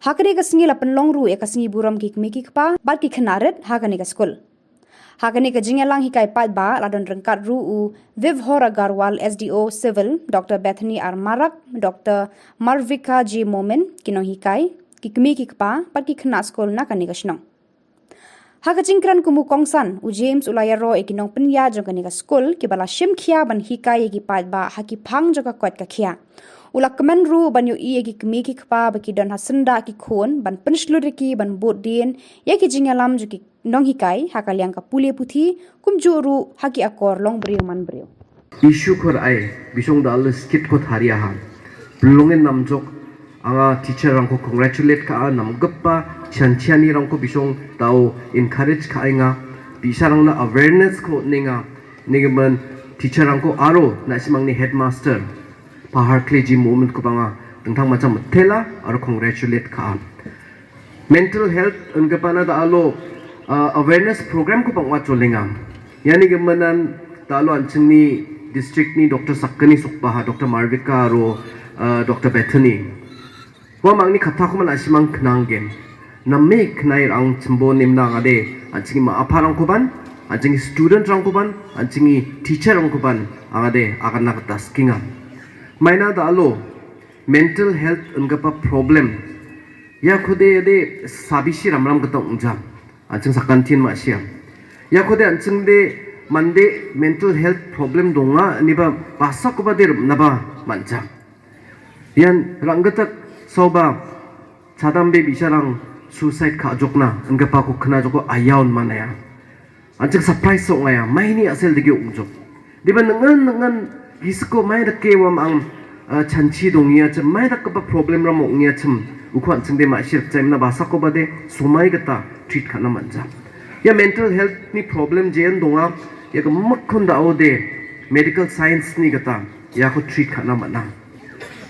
Ha kane ka sngi la pynlong ruh ïa ka sngi burom ki kmie ki kpa bad ki khynnah rit ha kane ka skul. Ha kane ka jingïalang hikai paidbah la don ryngkat ruh u Vibhor Agarwal, S D O Civil, Doctor Bethany R Marak, Doctor Marvika J Momin, ki nonghikai, ki kmie ki kpa bad ki khynnah skul na kane ka shnong. Ha ka jingkren kum u kongsan, u James u la ïaroh ïa ki nongpynïaid jong kane ka skul kiba la shim khia ban hikai ïa ki paidbah ha ki phang jong ka koit ka khiah. U la kmen ruh ban ïohi ïa ki kmie ki kpa ba ki don ha syndah ki khun ban pynshlur ïa ki ban bud dien ïa ki jingïalam jong ki nonghikai ha ka liang ka pule puthi, kumjuh ruh ha ki akor long briew man briew. Issue khor ai, bishong da list kit khot haria ha. Pynlong in namjok, anga teacher rang ko congratulate ka a namgappa, chan chani rang ko bishong tau encourage ka ai nga, bisha rang na awareness ko ne nga, ne gaman teacher rang ko aro, na simang ni headmaster, Pahar Kleji Momin ko banga, tentang macam tela, aro congratulate ka a. Mental health, un ka pana da alo, uh, awareness program ko pang wat cholinga. Yani ke manan da alo anching ni district ni Doctor Sakani Sukpaha, Doctor Marvika ro, uh, Doctor Bethany. Wa mang ni kata ko man asimang kenang gen. Nami kenai rang chembo nim na ngade, anching ma apa rang ko ban, anching student rang ko ban, anching teacher rang ko ban, angade, akan na kata skinga. Maina da alo, mental health un ka pa problem. Ya khode de sabi shi ram ram kata ungja. Anching sakan tin ma siam. Ya khode anching de mande mental health problem donga ni ba basa ko ba de na ba manja. Yan rang kata so ba chadam be bisha rang suicide ka jok na un ka pa ko kena jok ko ayaun mana ya. Anching surprise so ngaya, mai ni asel degi ung jok. Di ba nengan, nengan gisko mai deke wa mang Ah, chanchi dong ïa chim mai da kaba problem ram ong ïa chim. U khwan chim de ma shir chim na ba sa ko ba de sumai kata treat khana manja. Ïa mental health ni problem jen donga ïa ka mak khon da o de medical science ni kata ïa ko treat khana mana.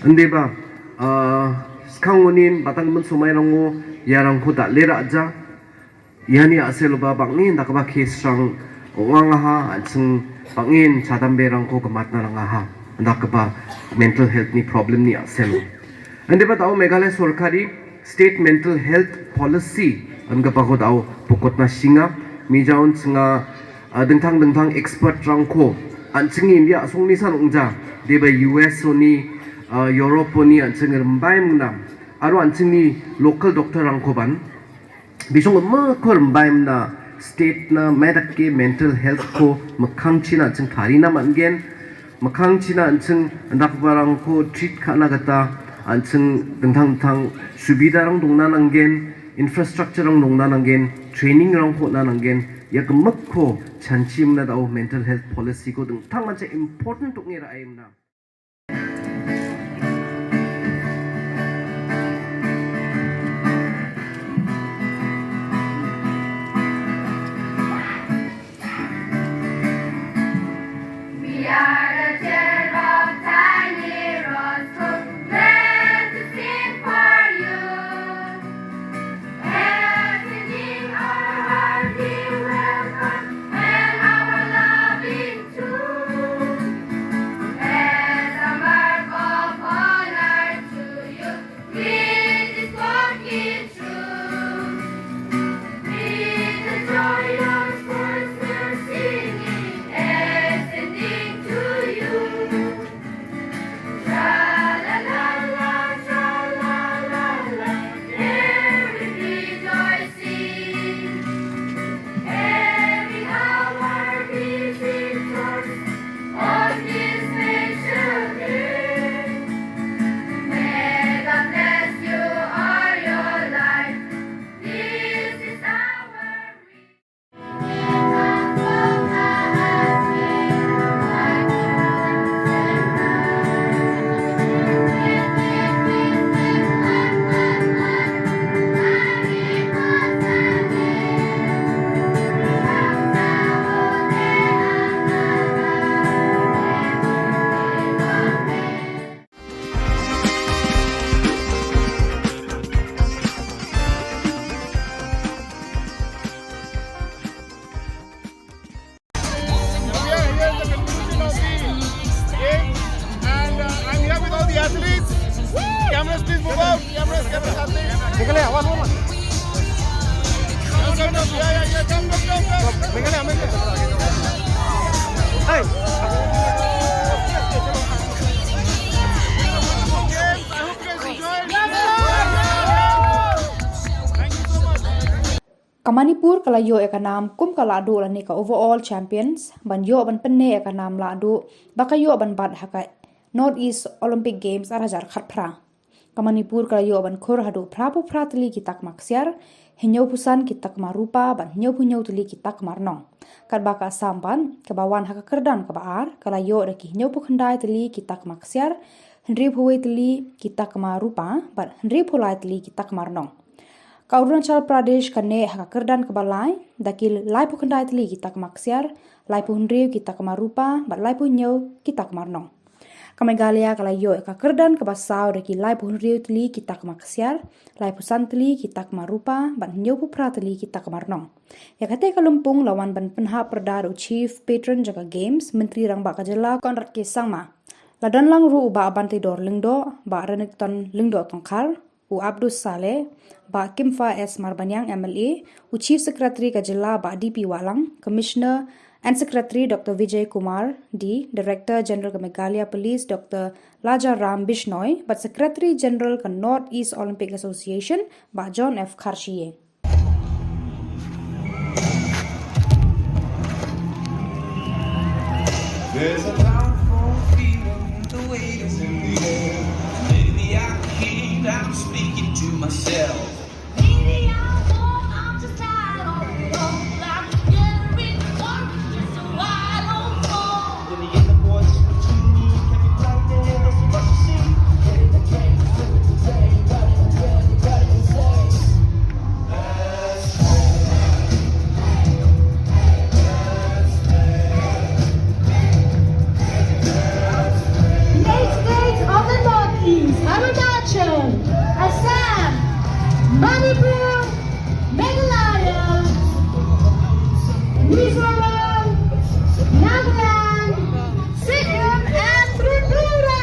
Ande ba, ah, skang unin batang men sumai rango ïa rang ko da lera ja. Ïa ni a sel ba bang in da kaba case rang ong nga ha an seng bang in chadam be rang ko ka mat na rang ha da kaba mental health ni problem ni a sel. Ande ba tau Meghalaya sorkari state mental health policy an kaba ko tau pokot na singa mi jaun senga, ah, dengtang dengtang expert rang ko an seng India song ni san ong ja de ba U S o ni, ah, Europe o ni an seng rembai muna aro an seng ni local doctor rang ko ban Bisong ma ko rembai na state na medak ke mental health ko makhang china cheng thari na man gen makhang china cheng ndak barang ko treat khana kata an cheng dengtang tang subida rang dong na nang gen infrastructure rang dong na nang gen training rang ko na nang gen ïa ka mak ko chanchi mna dau mental health policy ko dengtang man cheng important tuk ngira ai mna. We are the children of tiny rose, glad to sing for you. Everything our heart we welcome, and our loving too. As a mark of honor to you, with this walking through, with the joyous voice we're singing, ascending to you. Tra la la la, tra la la la, every rejoicing, every hour we rejoice on this special day. May God bless you all your life. This is our We are here at the conclusion of the game, and, uh, I'm here with all the athletes. Cameras, please move out. Cameras, cameras, athletes. निकले, आवाज हो मत। Jump, jump, jump. Yeah, yeah, yeah, jump, jump, jump, jump. निकले, हमें Ka Manipur ka la ïoh ïa ka nam kum ka lahduh lane ka overall champions ban ïoh ban pynneh ïa ka nam lahduh ba ka ïoh ban bat ha ka North East Olympic Games ar hajar khatphra. Ka Manipur ka la ïoh ban khur haduh phraphew phra tylli ki takma ksiar, hynñiewphew san ki takma rupa bad hynñiewphew hynñiew tylli ki takma rnong. Katba ka Assam bad kaba wan ha ka kyrdan kaba ar ka la ïoh da ki hynñiewphew khyndai tylli ki takma ksiar, hynriewphew wei tylli ki takma rupa bad hynriewphew lai tylli ki takma rnong. Ka Arunachal Pradesh ka neh ha ka kyrdan kaba lai da ki laiphew khyndai tylli ki takma ksiar, laiphew hynriew ki takma rupa bad laiphew hynñiew ki takma rnong. Ka Meghalaya ka la ïoh ïa ka kyrdan kaba saw da ki laiphew hynriew tylli ki takma ksiar, laiphew san tylli ki takma rupa bad hynñiewphew phra tylli ki takma rnong. Ïa kata ka lympung la wan ban pynhap pyrda da u Chief Patron jong ka Games, Myntri Rangbah ka Jylla Conrad K Sangma. La don lang ruh u Bah Banteidor Lyngdoh, Bah Renikton Lyngdoh Tongkhar, u Abdus Saleh, Bah Kimfa S Marbaniang M L A, u Chief Secretary ka Jylla Bah D P Wahlang, Commissioner and Secretary Doctor Vijay Kumar D, Director General ka Meghalaya Police Doctor Laja Ram Bishnoi, bad Secretary General ka North East Olympic Association Bah John F Kharshie. There's a powerful feeling, the weight is in the air. Maybe I can't, I'm speaking to myself. Maybe I'm wrong, I'm just tired of it all. I'm gathering courage just to ride on. When the inner voice between me can be quieted, there's so much to see. Mizoram, Nagaland, Sikkim and Tripura.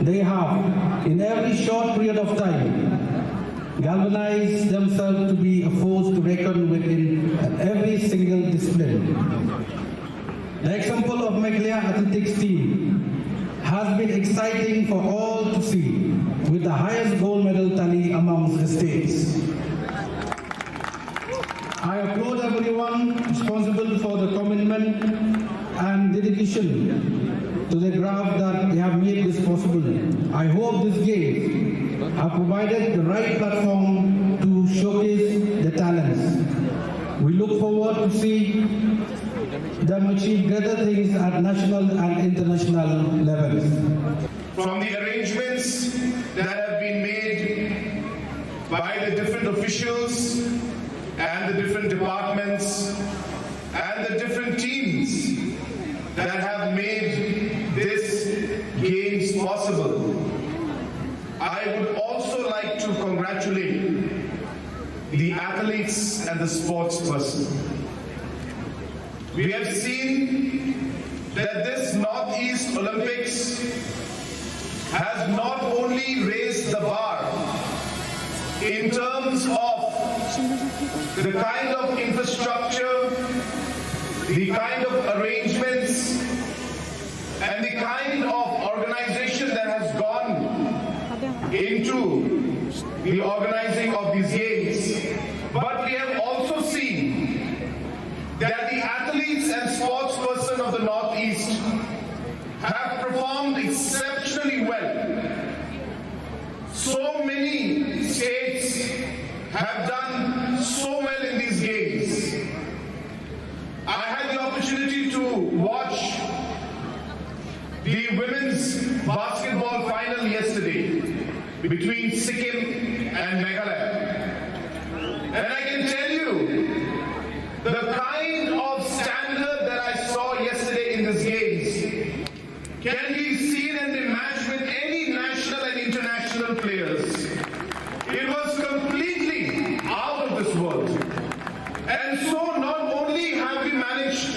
They have, in every short period of time, galvanized themselves to be a force to reckon with in every single discipline. The example of Meghalaya athletics team has been exciting for all to see, with the highest gold medal tally amongst the states. I applaud everyone responsible for the commitment and dedication to the craft that they have made this possible. I hope this games have provided the right platform to showcase the talents. We look forward to see them achieve greater things at national and international levels. From the arrangements that have been made by the different officials and the different departments and the different teams that have made this games possible. I would also like to congratulate the athletes and the sports person. We have seen that this Northeast Olympics has not only raised the bar in terms of the kind of infrastructure, the kind of arrangements, and the kind of organization that has gone into the organizing of these games, but we have also seen that the athletes and sports person of the Northeast have performed exceptionally well. So many states have done so well in these games. I had the opportunity to watch the women's basketball final yesterday between Sikkim and Meghalaya. And I can tell you, the kind of standard that I saw yesterday in these games can be seen and be matched with any national and international players. It was completely out of this world. And so not only have we managed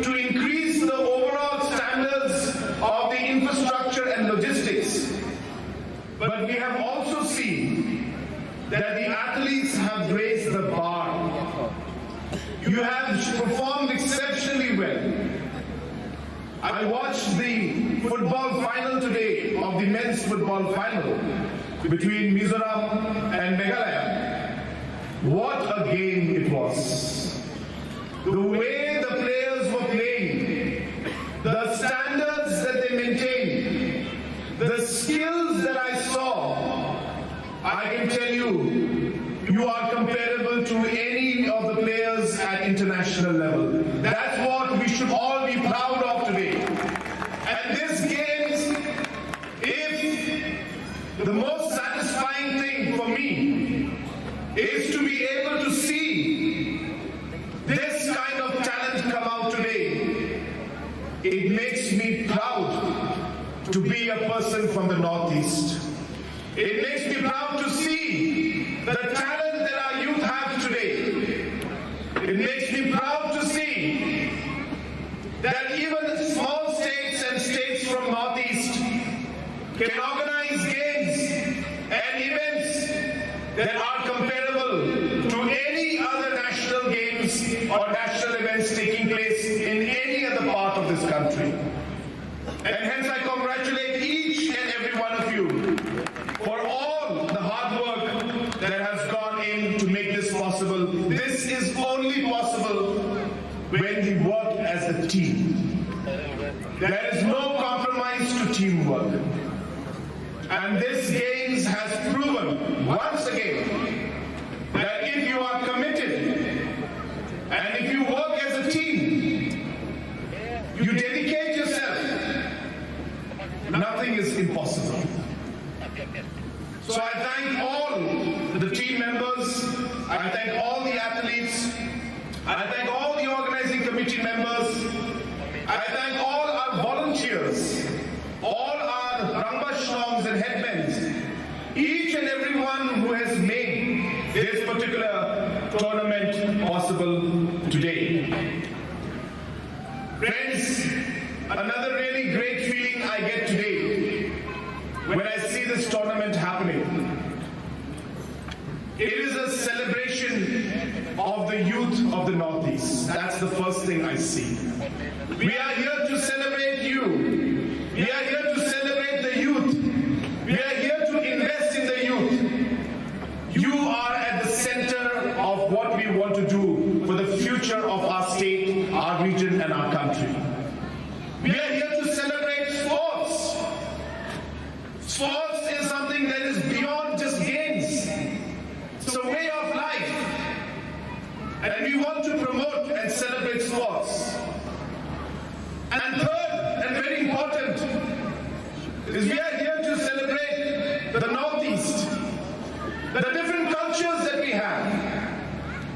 to increase the overall standards of the infrastructure and logistics, but we have also seen that the athletes have raised the bar. You have performed exceptionally well. I watched the football final today of the men's football final between Mizoram and Meghalaya. What a game it was. The way the players were playing, the standards that they maintained, the skills that I saw, I can tell you, you are comparable to any of the players at international level. That's what we should all be proud of today. And this games, if the most satisfying thing for me is to be able to see this kind of talent come out today, it makes me proud to be a person from the Northeast. It makes me proud to see the talent that our youth have today. It makes me proud to see that even small states and states from Northeast can organize games and events that are comparable to any other national games or national events taking place in any other part of this country. And hence I congratulate each and every one of you for all the hard work that has gone in to make this possible. This is only possible when we work as a team. There is no compromise to teamwork. And this games has proven once again that if you are committed and if you work as a team, you dedicate yourself, nothing is impossible. So I thank all the team members, I thank all the athletes, I thank all the organizing committee members, I thank all our volunteers, all our Rangbah Shnongs and headmans, each and everyone who has made this particular tournament possible today. Friends, another really great feeling I get today when I see this tournament happening. It is a celebration of the youth of the Northeast. That's the first thing I see. We are here to celebrate you. We are here to celebrate the youth. We are here to invest in the youth. You are at the center of what we want to do for the future of our state, our region, and our country. We are here to celebrate sports. Sports is something that is beyond just games. It's a way of life. And we want to promote and celebrate sports. And third, and very important, is we are here to celebrate the Northeast, the different cultures that we have.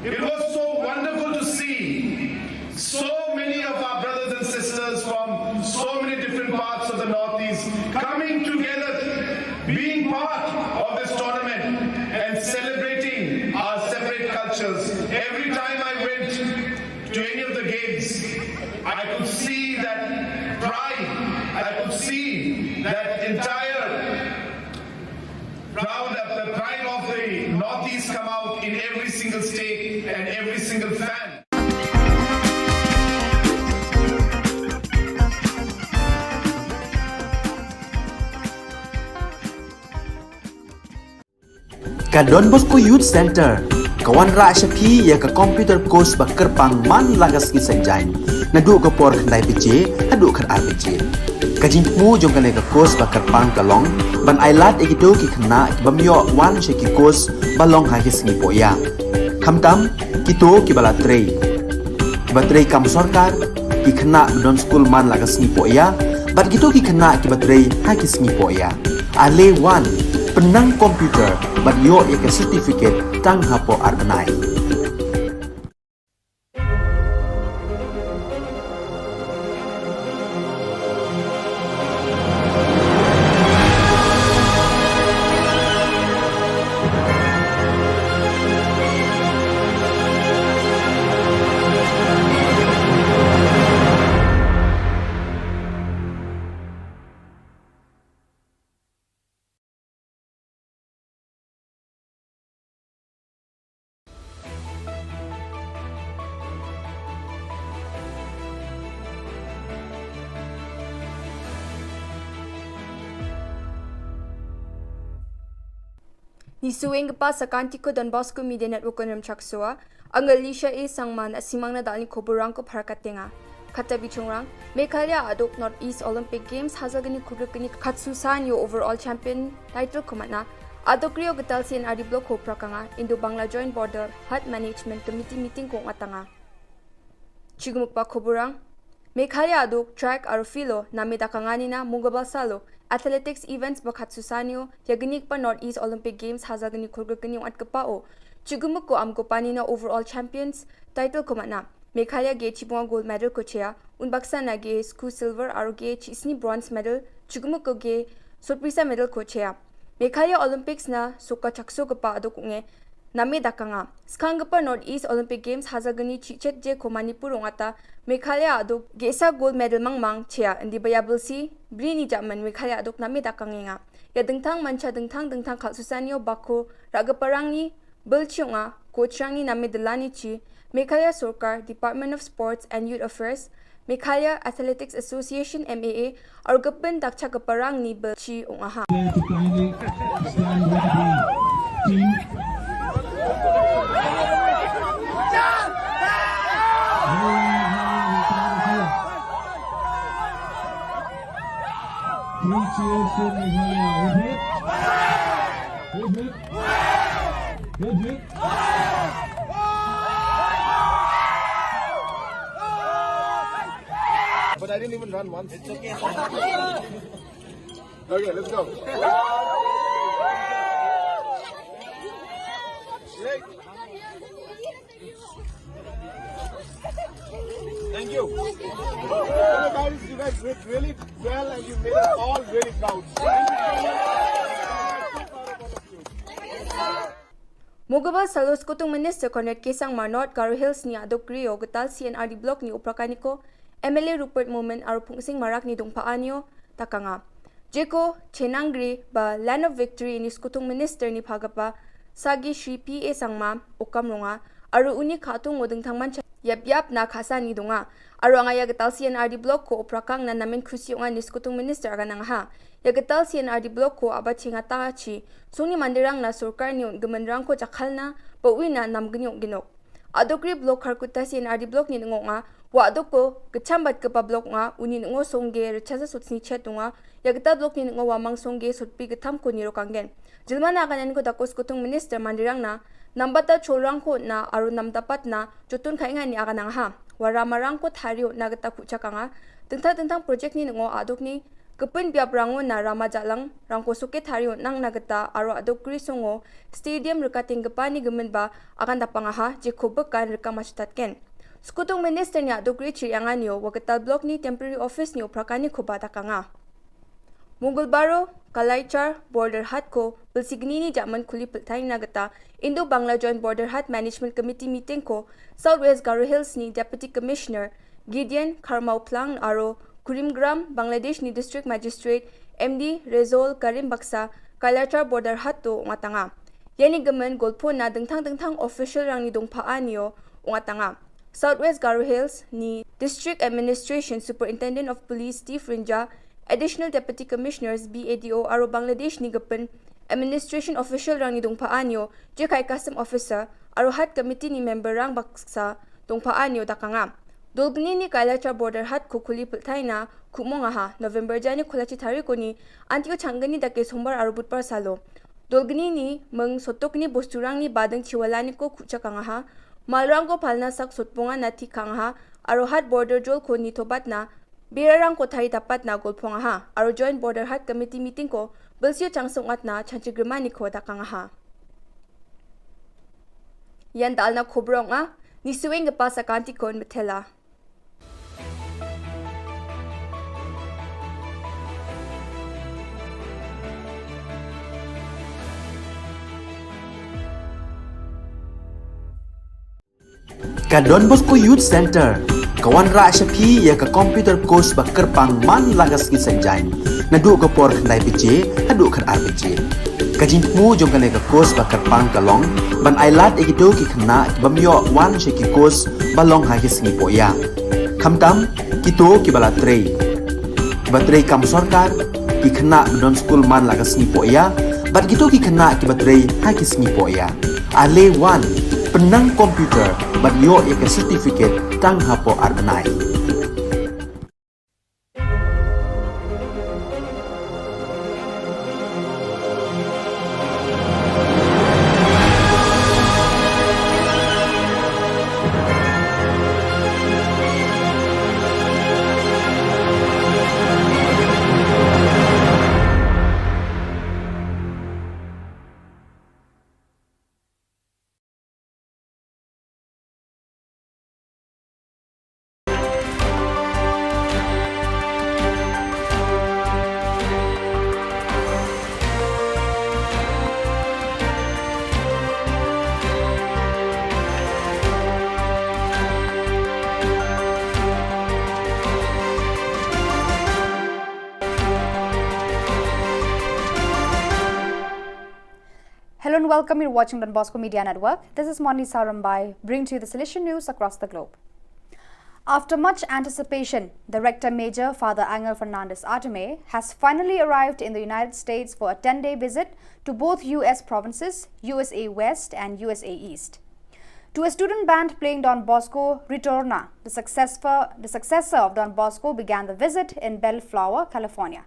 It was so wonderful to see so many of our brothers and sisters from so many different parts of the Northeast coming together, being part of this tournament and celebrating our separate cultures. Every time I went to any of the games, I could see that pride, I could see that entire proud, the pride of the Northeast come out in every single state and every single fan. Ka Don Bosco Youth Center ka wanrah sha phi ïa ka computer course ba kyrpang man la ka sngi Saitjaiñ, naduh ka por khyndai baje haduh khatar baje. Ka jingthmu jong kane ka course ba kyrpang ka long ban ailad ïa kito ki khynnah ki bym ïoh wan sha ki course ba long ha ki sngi pohïa, khamtam kito kiba la trei, kiba trei kam sorkar, ki khynnah ba don skul man la ka sngi pohïa, bad kito ki khynnah kiba trei ha ki sngi pohïa. Ale wan, pynnang computer bad ïoh ïa ka certificate tang hapoh ar bnai. Ngi shu ïeng kpa sa ka Anti Don Bosco Media Network Kynrem Chaksua, nga Lisha A Sangma, na simang na da lani khubor rangkup ha ka tnga. Kata bichungrang, Meghalaya aduk North East Olympic Games hajar khatsaw khatsan ïoh overall champion title khmat na. Aduk rio ka tal C N R D block Khopraka nga, Indo Bangla joint border, hut management committee meeting kong atanga. Chigmuk pa khubor rang, Meghalaya aduk track aro filo, na meda kangani na Mungabal Salo, athletics events ba khatsaw ïoh, ïa kani ka North East Olympic Games hajar khatsaw khatsan ïoh at kpa o. Chigmuk ko am ko pani na overall champions title khmat na. Meghalaya ki chibunga gold medal ko chea, un baksa na ki sku silver aro ki chisni bronze medal, chigmuk ko ki sorpresa medal ko chea. Meghalaya Olympics na suka chakso kpa aduk nge, na meda kanga. Skang kpa North East Olympic Games hajar khatsaw chichet je ko Manipur ong ata, Meghalaya aduk ki sa gold medal mangmang chea, indi baya belsi, bri ni jaman Meghalaya aduk na meda kangenga. Ïa dengthang mancha dengthang dengthang khatsaw ïoh bako, ra kpa rang ni, Bel chi ong a, ko chrang ni na me de lani chi, Meghalaya Sorkar, Department of Sports and Youth Affairs, Meghalaya Athletics Association, M A A, ar gapen dak cha ka parang ni bel chi ong a ha. There to kindly stand with the team. Cheers to Meghalaya. Hip, hip. Hip, hip. Hip, hip. But I didn't even run once. It's okay. Okay, let's go. Thank you. Hello guys, you guys did really well and you made us all really proud. Thank you so much. Mugabal salo Skutung Minister Conrad K Sangma North Garo Hills ni adok rio getal C N R D Block ni Uprakaniko, M L A Rupert Momin aru Phungsing Marak ni dongpa anio takanga. Jeko chenangri ba Land of Victory ni Skutung Minister ni phagapa Sagi Shri P A Sangma ukam ronga, aru uni khatung ngodeng thangman cha yap yap na khasa ni donga. Aru anga ya getal C N R D Block ko Uprakang na namin khusi onga ni Skutung Minister aga nang ha. Ya getal C N R D Block ko aba chinga ta chi. Sungni mandirang na sorkar ni un gemenrang ko chakhalna ba ui na nam genyok genok. Adokri Block Kharkutta C N R D Block ni ngo nga wa adok ko gecham bat kepa Block nga uni ngo songge rechasa sutsni chet nga ya getal Block ni ngo wa mang songge sutpi getham ko niro kanggen. Jilma na kanen ko dakos kutung Minister mandirang na nambata cholrang ko na aru namdapat na jotun khainga ni aga nang ha. Wa ramarang ko thario na geta kuchakanga. Tengthang tengthang project ni ngo adok ni kepun biap rango na rama jalang rangko suke thario nang na geta aru adok gri songo stadium rekating gepani gemen ba akan dapang aha jikho bekan reka machutat ken. Skutung Minister ni adok gri chiri anganio wa getal Block ni temporary office ni uprakani khoba takanga. Mungul baro Kalaichar border hat ko bilsigni ni jaman khuli pilthai na geta Indo Bangla Joint Border Hat Management Committee meeting ko South West Garo Hills ni Deputy Commissioner Gideon Kharmauplang aro Kurimgram, Bangladesh ni District Magistrate M D Rezol Karim Baksa Kalachar Border Hat to ungatanga. Yani gemen golpo na dengthang dengthang official rang ni dongpa anio ungatanga. South West Garo Hills ni District Administration Superintendent of Police Steve Rinja, Additional Deputy Commissioners B A D O aro Bangladesh ni gepen administration official rang ni dongpa anio, jekai custom officer aro hat committee ni member rang baksa dongpa anio dakanga. Dolgni ni Kailachar border hat ko khuli pilthai na khumong aha November jani khulachi thariko ni antio changgani dake sombar aro butpar salo. Dolgni ni meng sotok ni bosturang ni badeng chiwalani ko khuchakang aha. Malrang ko palna sak sotponga na thikang aha. Aro hat border jol ko ni thobat na Birarang ko thari dapat na golpong aha, aro Joint Border Hat Committee meeting ko bilsio changsung at na chanchi grimani ko dakang aha. Yan dal na khobrong a, ni suwing gepa sakanti kon metela. Ka Don Bosco Youth Center ka wanrah sha phi ïa ka computer course ba kyrpang man la ka sngi Saitjaiñ naduh ka por khyndai baje haduh khatar baje. Ka jingthmu jong kane ka course ba kyrpang ka long ban ailad ïa kito ki khynnah ki bym ïoh wan sha ki course ba long ha ki sngi pohïa. Khamtam kito kiba la trei, kiba trei kam sorkar, ki khynnah ba don skul man la ka sngi pohïa bad kito ki khynnah kiba trei ha ki sngi pohïa. Ale wan pynnang computer bad ïoh ïa ka certificate tang hapoh ar bnai. Hello and welcome. You're watching Don Bosco Media Network. This is Monli Sarambai, bringing to you the Salesian news across the globe. After much anticipation, the Rector Major, Father Angel Fernandez Artime, has finally arrived in the United States for a ten-day visit to both U S provinces, U S A West and U S A East. To a student band playing Don Bosco Ritorna, the successor, the successor of Don Bosco began the visit in Bellflower, California.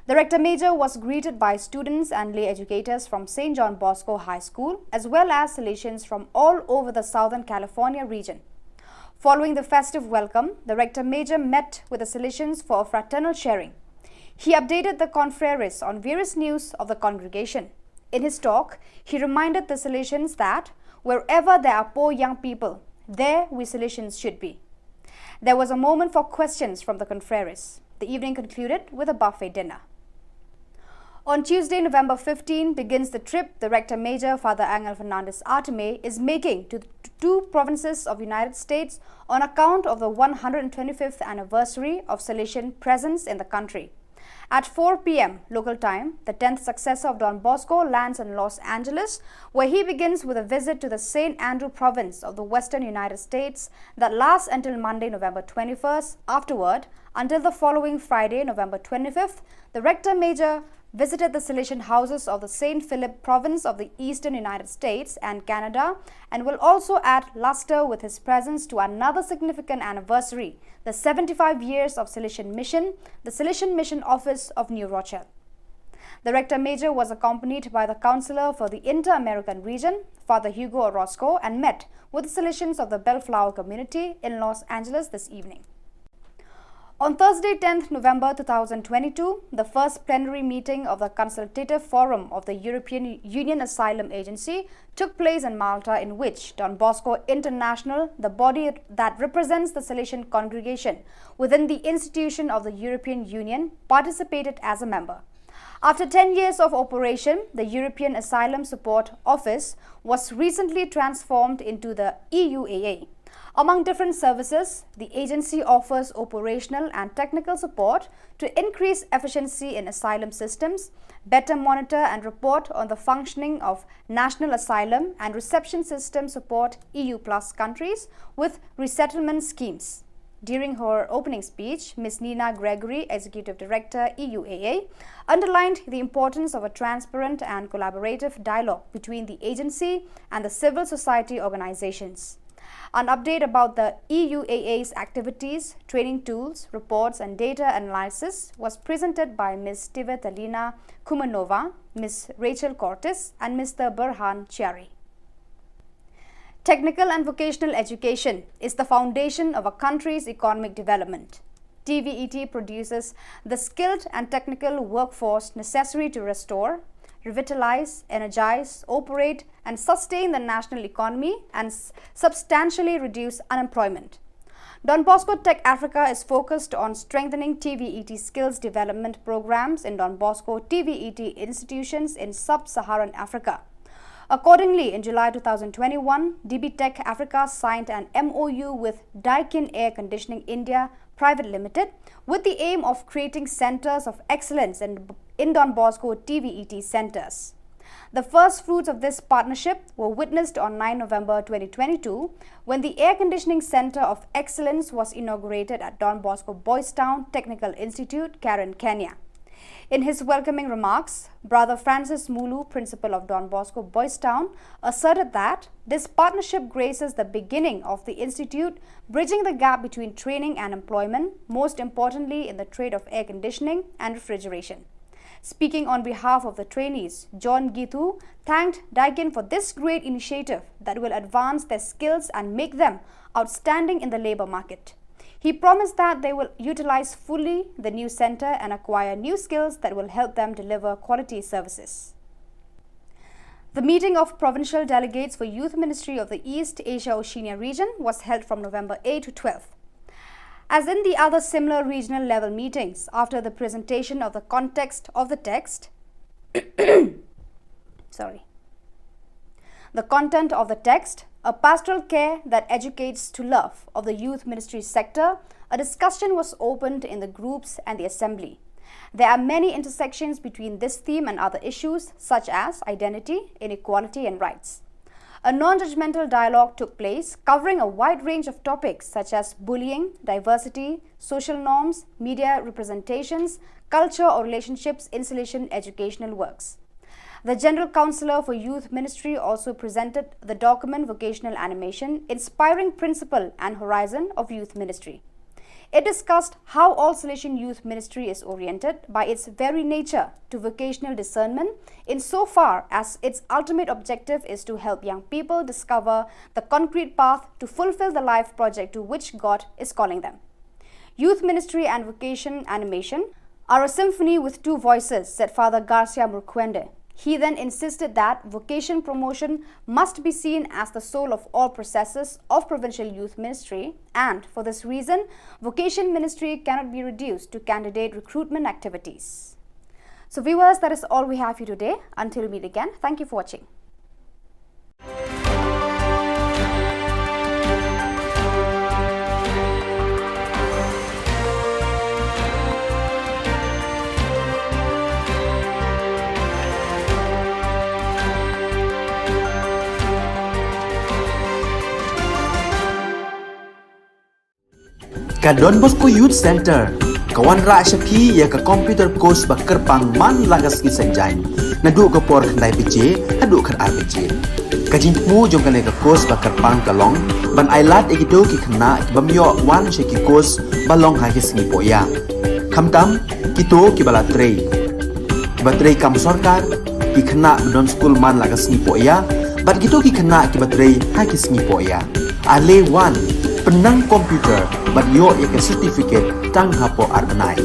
The Rector Major was greeted by students and lay educators from Saint John Bosco High School, as well as Salesians from all over the Southern California region. Following the festive welcome, the Rector Major met with the Salesians for a fraternal sharing. He updated the confreres on various news of the congregation. In his talk, he reminded the Salesians that wherever there are poor young people, there we Salesians should be. There was a moment for questions from the confreres. The evening concluded with a buffet dinner. On Tuesday, November fifteen, begins the trip the Rector Major, Father Angel Fernandez Artime, is making to the two provinces of United States on account of the one hundred twenty-fifth anniversary of Salesian presence in the country. At four p m local time, the tenth successor of Don Bosco lands in Los Angeles, where he begins with a visit to the Saint Andrew province of the western United States that lasts until Monday, November twenty-first. Afterward, until the following Friday, November twenty-fifth, the Rector Major visited the Salesian houses of the Saint Philip province of the eastern United States and Canada, and will also add luster with his presence to another significant anniversary, the seventy-five years of Salesian Mission, the Salesian Mission Office of New Rochelle. The Rector Major was accompanied by the Counselor for the Inter-American Region, Father Hugo Orozco, and met with the Salesians of the Bellflower community in Los Angeles this evening. On Thursday, tenth November two thousand twenty-two, the first plenary meeting of the Consultative Forum of the European Union Asylum Agency took place in Malta, in which Don Bosco International, the body that represents the Salesian congregation within the institution of the European Union, participated as a member. After ten years of operation, the European Asylum Support Office was recently transformed into the E U A A. Among different services, the agency offers operational and technical support to increase efficiency in asylum systems, better monitor and report on the functioning of national asylum and reception system, support E U plus countries with resettlement schemes. During her opening speech, Miss Nina Gregory, Executive Director, E U A A, underlined the importance of a transparent and collaborative dialogue between the agency and the civil society organizations. An update about the E U A A's activities, training tools, reports, and data analysis was presented by Miss Tivetalina Kumanova, Miss Rachel Cortes, and Mister Burhan Chiari. Technical and vocational education is the foundation of a country's economic development. T V E T produces the skilled and technical workforce necessary to restore, revitalize, energize, operate, and sustain the national economy and s- substantially reduce unemployment. Don Bosco Tech Africa is focused on strengthening T V E T skills development programs in Don Bosco T V E T institutions in sub-Saharan Africa. Accordingly, in July two thousand twenty-one, D B Tech Africa signed an M O U with Daikin Air Conditioning India Private Limited with the aim of creating centers of excellence in, in Don Bosco T V E T centers. The first fruits of this partnership were witnessed on nine November twenty twenty-two, when the Air Conditioning Center of Excellence was inaugurated at Don Bosco Boys Town Technical Institute, Karen, Kenya. In his welcoming remarks, Brother Francis Mulu, principal of Don Bosco Boys Town, asserted that this partnership graces the beginning of the institute, bridging the gap between training and employment, most importantly in the trade of air conditioning and refrigeration. Speaking on behalf of the trainees, John Gitu thanked Daikin for this great initiative that will advance their skills and make them outstanding in the labor market. He promised that they will utilize fully the new center and acquire new skills that will help them deliver quality services. The meeting of provincial delegates for Youth Ministry of the East Asia Oceania region was held from November eighth to twelfth. As in the other similar regional level meetings, after the presentation of the context of the text, sorry, the content of the text, a pastoral care that educates to love of the youth ministry sector, a discussion was opened in the groups and the assembly. There are many intersections between this theme and other issues such as identity, inequality, and rights. A non-judgmental dialogue took place covering a wide range of topics such as bullying, diversity, social norms, media representations, culture or relationships, insulation, educational works. The General Counsellor for Youth Ministry also presented the document Vocational Animation, Inspiring Principle and Horizon of Youth Ministry. It discussed how All Salesian Youth Ministry is oriented by its very nature to vocational discernment, insofar as its ultimate objective is to help young people discover the concrete path to fulfill the life project to which God is calling them. "Youth ministry and vocation animation are a symphony with two voices," said Father Garcia Murkwende. He then insisted that vocation promotion must be seen as the soul of all processes of provincial youth ministry, and for this reason, vocation ministry cannot be reduced to candidate recruitment activities. So, viewers, that is all we have for you today. Until we meet again, thank you for watching. Ka Don Bosco Youth Centre ka wanrah sha phi ïa ka computer course ba kyrpang man la ka sngi Saitjaiñ, naduh ka por khyndai baje haduh khatar baje. Ka jingthmu jong kane ka course ba kyrpang ka long ban ailad ïa kito ki khynnah ki bym ïoh wan sha ki course ba long ha ki sngi pohïa, khamtam kito kiba la trei, kiba trei kam sorkar, ki khynnah ba don skul man la ka sngi pohïa, bad kito ki khynnah kiba trei ha ki sngi pohïa. Ale wan, pynnang computer bad ïoh ïa ka certificate tang hapoh ar bnai.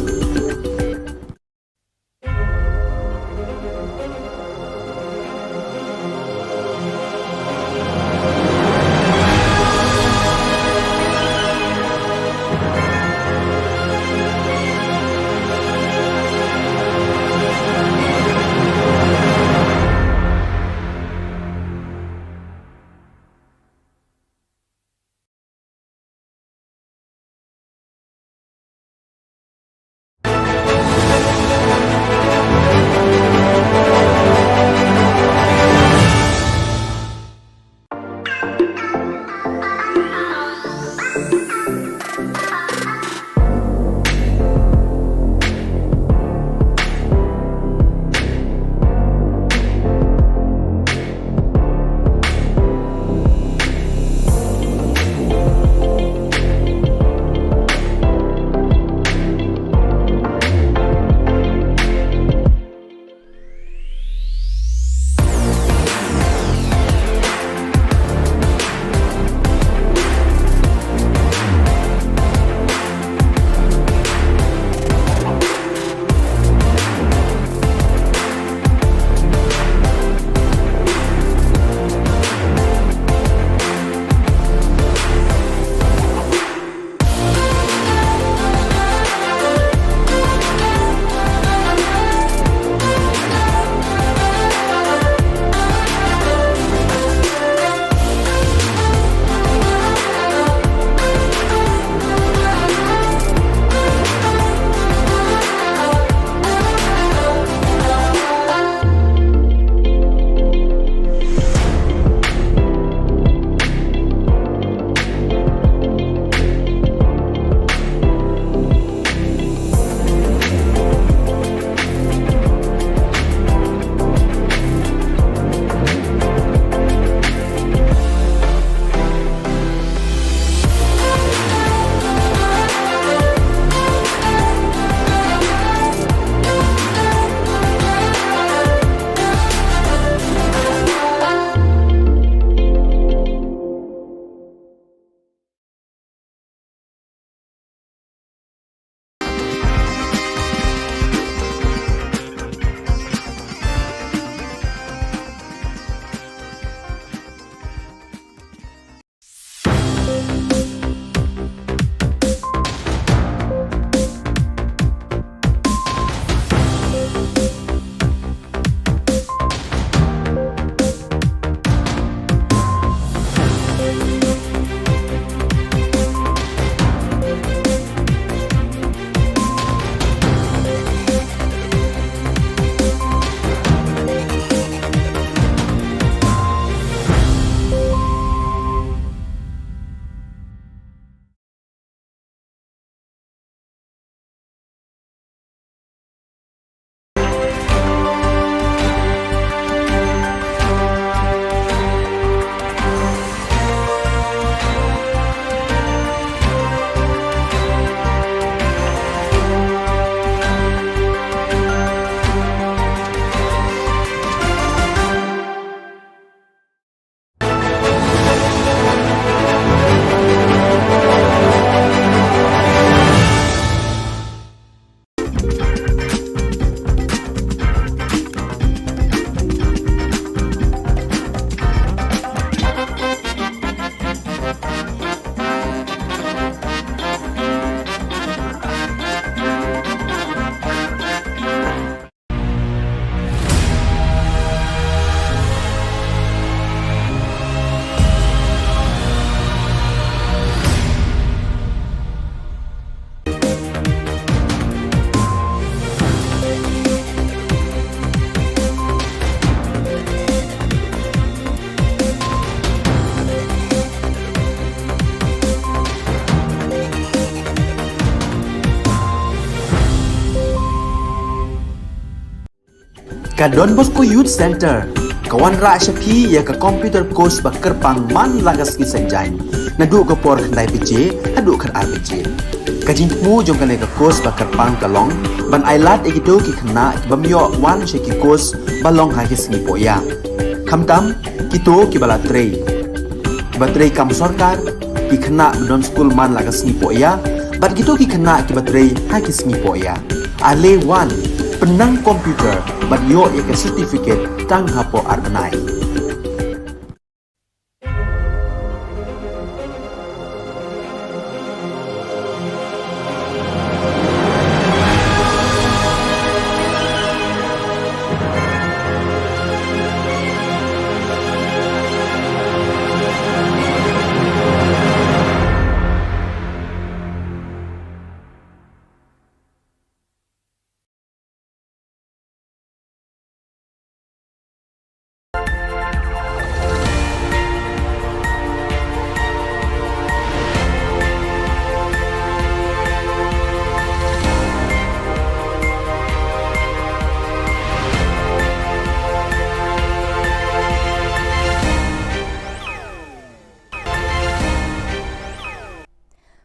Ka Don Bosco Youth Centre ka wanrah sha phi ïa ka computer course ba kyrpang man la ka sngi Saitjaiñ, naduh ka por khyndai baje haduh khatar baje. Ka jingthmu jong kane ka course ba kyrpang ka long ban ailad ïa kito ki khynnah ki bym ïoh wan sha ki course ba long ha ki sngi pohïa, khamtam kito kiba la trei, kiba trei kam sorkar, ki khynnah ba don skul man la ka sngi pohïa, bad kito ki khynnah kiba trei ha ki sngi pohïa. Ale wan, pynnang computer bad ïoh ïa ka certificate tang hapoh ar bnai.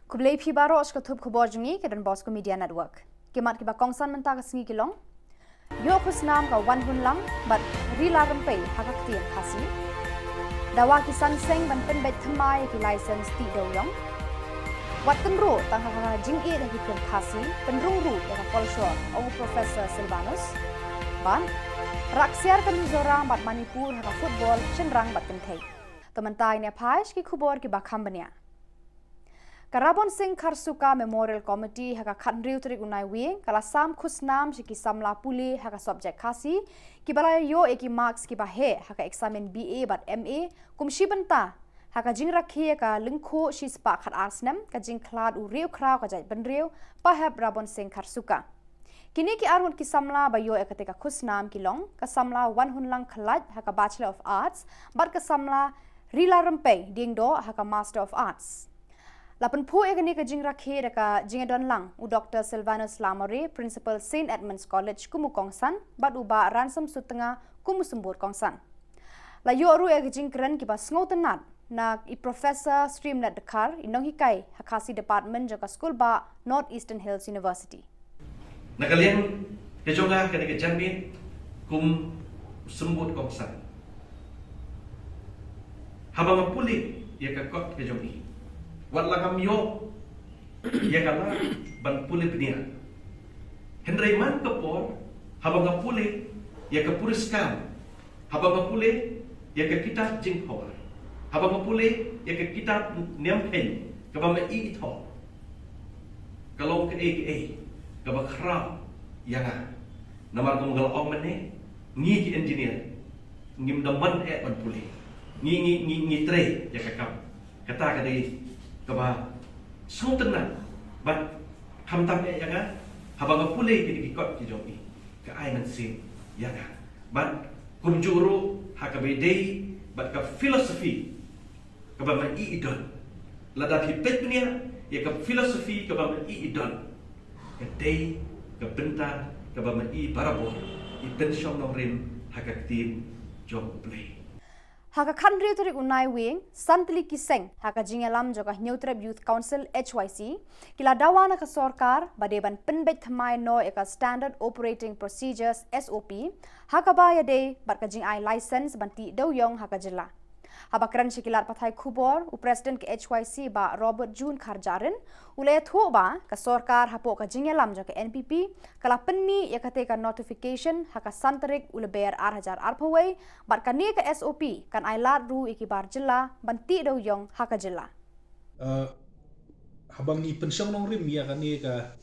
Khublei phi baroh sha ka thup khubor jong ngi ka Don Bosco Media Network. Ki mat kiba kongsan mynta ka sngi ki long: Ïoh khusnam ka Wanhunlang bad Rila Rympei ha ka ktien Khasi. Dawa ki san seng ban pynbeit thymmai ïa ki license tih dewïong. Wat tynruh tang ha ka jingïeit ha ki film Khasi, pynrung ruh ïa ka kolshor, ong u Professor Sylvanus. Bad rak siar ka Mizoram bad Manipur ha ka football shynrang bad kynthei. Te mynta ngin ïa phai sha ki khubor kiba kham bniah. Ka Rabon Singh Kharsuka Memorial Committee ha ka khathynriew tarik u Naiwieng ka la sam khusnam sha ki samla pule ha ka subject Khasi kiba la ïoh ïa ki marks kiba heh ha ka eksamin B A bad M A kum shi bynta ha ka jingrakhe ïa ka lyngkhuh shispah khatar snem ka jingkhlad u riewkhraw ka jaitbynriew Pahep Rabon Singh Kharsuka. Kine ki arngut ki samla ba ïoh ïa katei ka khusnam ki long ka samla Wanhunlang Khlait ha ka Bachelor of Arts bad ka samla Rila Rympei Diengdoh ha ka Master of Arts. La pynphuh ïa kane ka jingrakhe da ka jingïadon lang u Doktor Sylvanus Lamare, Principal Saint Edmund's College kum u kongsan, bad u Bah Ransom Sutnga kum u symbud kongsan. La ïoh ruh ïa ka jingkren kiba sngewtynnat na i Professor Srimnath Dkhar, i nonghikai ha Khasi Department jong ka Skulbah North Eastern Hills University. Na ka liang ka jong nga, kane ka janmiet kum u symbud kongsan, haba nga pule ïa ka kot ka jong i, wat la ngam ïoh ïa ka lad ban pule bniah, hynrei man ka por, haba nga pule ïa ka puriskam, haba nga pule ïa ka kitab Jingkhawar, haba nga pule ïa ka kitab Niam Kheiñ kaba ma i i thoh, ka long kaei kaei kaba khraw ïa nga. Namar kum ka la ong mynne, ngi ki engineer ngim da mon eh ban pule, ngi, ngi, ngi, ngi trei ïa ka kam. Kata ka dei kaba sngewtynnat bad khamtam eh ïa nga, haba nga pule kine ki kot ki jong i, ka ai mynsiem ïa nga. Bad kumjuh ruh ha kaba ïadei bad ka philosophy kaba ma i i don. Lada phi peit bniah ïa ka philosophy kaba ma i i don, ka dei ka bynta kaba ma i barabor i pynshong nongrim ha ka ktien jong U Blei. Ha ka khathynriew tarik u Naiwieng, san tylli ki seng ha ka jingïalam jong ka Hynñiewtrep Youth Council, H Y C, ki la dawa na ka sorkar ba dei ban pynbeit thymmai noh ïa ka Standard Operating Procedures, S O P, ha kaba ïadei bad ka jingai license ban tih dewïong ha ka jylla. Haba kren sha ki lad pathai khubor, u President ka H Y C Bah Robert June Kharjahrin u la ïathuh ba ka sorkar hapoh ka jingïalam jong ka N P P ka la pynmih ïa katei ka notification ha ka san tarik u Lber ar hajar arphew wei, bad kane ka S O P kan ai lad ruh ïa ki bar jylla ban tih dewïong ha ka jylla. Uh, haba ngi pynshong nongrim ïa kane ka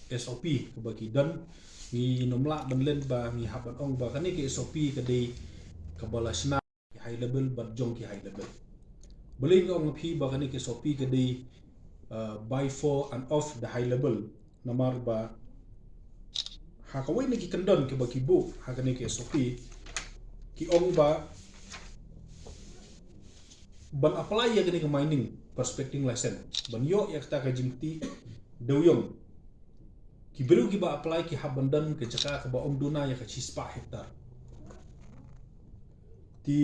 S O P kaba ki don, ngim lah ban len ba ngi hap ban ong ba kane ka S O P ka dei kaba la shna ki high level bad jong ki high level. Balei nga ong ïa phi ba kane ka S O P ka dei, uh, by, for and of the high level? Namar ba ha kawei na ki kyndon kiba ki buh ha kane ka S O P, ki ong ba ban apply ïa kane ka mining prospecting license, ban ïoh ïa kata ka jingtih dewïong, ki briew kiba apply ki hap ban don ka jaka kaba ym duna ïa ka shispah hektar. Te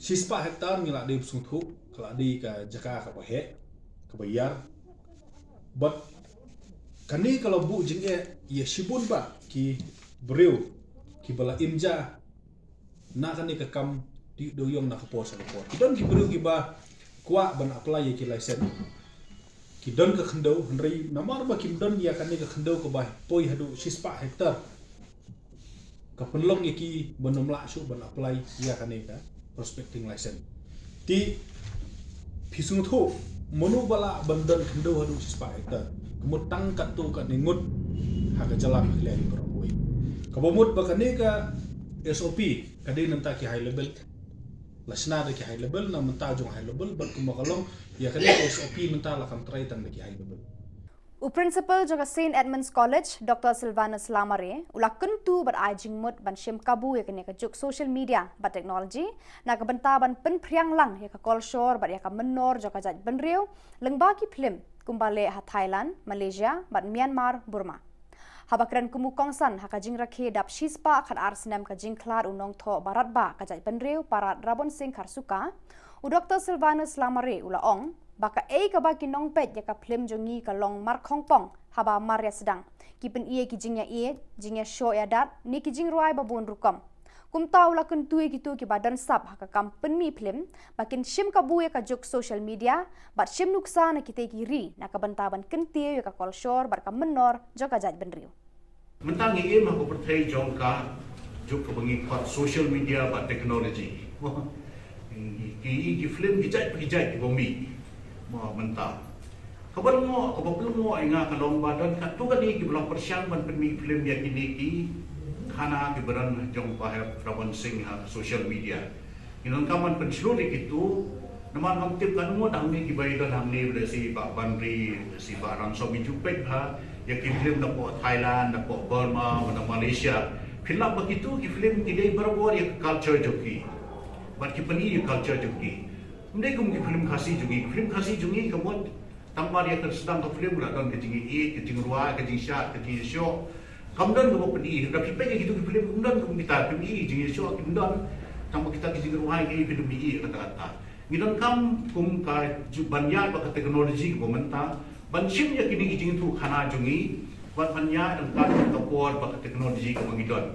shispah hektar ngi la dei ba sngewthuh ka la dei ka jaka kaba heh, kaba ïar. Bad kane ka la buh jingeh ïa shibun bah ki briew kiba la im ja na kane ka kam tih dewiong na ka por sha ka por. Ki don ki briew kiba kwah ban apply ïa ki license. Ki don ka khyndew, hynrei namar ba kim don ïa kane ka khyndew kaba poi haduh shispah hektar, ka pynlong ïa ki ban ym lah shuh ban apply ïa kane ka prospecting license. Te phi sngewthuh, mano ba lah ban don khyndew haduh shispah hektar? Ka mut tang katto katne ngut ha ka jylla Meghalaya hi baroh kawei. Kaba mut ba kane ka S O P ka dei na bynta ki high level. La shna da ki high level, na bynta jong high level, bad kumba ka long ïa kane ka S O P mynta la kham trai tang da ki high level. U Principal jong ka Saint Edmund's College, Doctor Silvanus Lamare, u la kyntu bad ai jingmut ban shim kabu ïa kane ka juk social media bad technology na ka bynta ban pynphriang lang ïa ka kolshor bad ïa ka mynnor jong ka jaitbynriew lyngba ki phlim kumba leh ha Thailand, Malaysia bad Myanmar, Burma. Haba kren kum u kongsan ha ka jingrakhe dap shispah khatar snem ka jingkhlad u nongthoh baratbah ka jaitbynriew Parad Rabon Singh Kharsuka, u Doctor Silvanus Lamare u la ong ba kaei kaba ki nongpeit ïa ka phlim jong ngi ka long markhongpong haba mar ïa sdang, ki pyni ïa ki jingïaieit, jingïashoh ïadat ne ki jingrwai ba bun rukom. Kumta u la kyntu ïa kito kiba don sap ha ka kam pynmih phlim ba kin shim kabu ïa ka juk social media bad shim nuksa na kitei ki ri na ka bynta ban kyntiew ïa ka kolshor bad ka mynnor jong ka jaitbynriew. Mynta ngi im ha ka pyrthei jong ka juk kaba ngi khot social media bad technology. Ki, ki phlim ki jait pa ki jait kiba mih. Mo mynta. Kaba lyngngoh, kaba pynlyngngoh ïa nga ka long ba don katto katne kiba la pyrshang ban pynmih phlim ïa kine ki khana kiba don jong Bah Hep Rabon Singh ha social media. Ngi donkam ban pynshlur ïa kito, namar ngam tip katno ngut hangne kiba ïadon hangne, lehse Bah Banri, lehse Bah Ransom, ngi ju peit bha ïa ki phlim napoh Thailand, napoh Burma, na Malaysia. Phin lap ba kito ki phlim ki dei barabor ïa ka culture jong ki. Bad ki pyni ïa ka culture jong ki. Ym dei kum ki phlim Khasi jong ngi, ki phlim Khasi jong ngi ka mut tang mar ïa ka sdang ka phlim la don ka jingïaieit, ka jingrwai, ka jingshad, ka jingïashoh. Kam don kaba pyni, lada phi peit ïa kito ki phlim, kam don kum kita, pyni jingïashoh, kim don. Tang ba kita ki jingrwai ki phi dum ïa kata kata. Ngi donkam kum ka ju-, ban ïaid bad ka technology kaba mynta, ban shim ïa kine ki jingïathuhkhana jong ngi, bad ban ïaid ryngkat ka por bad ka technology kaba ngi don.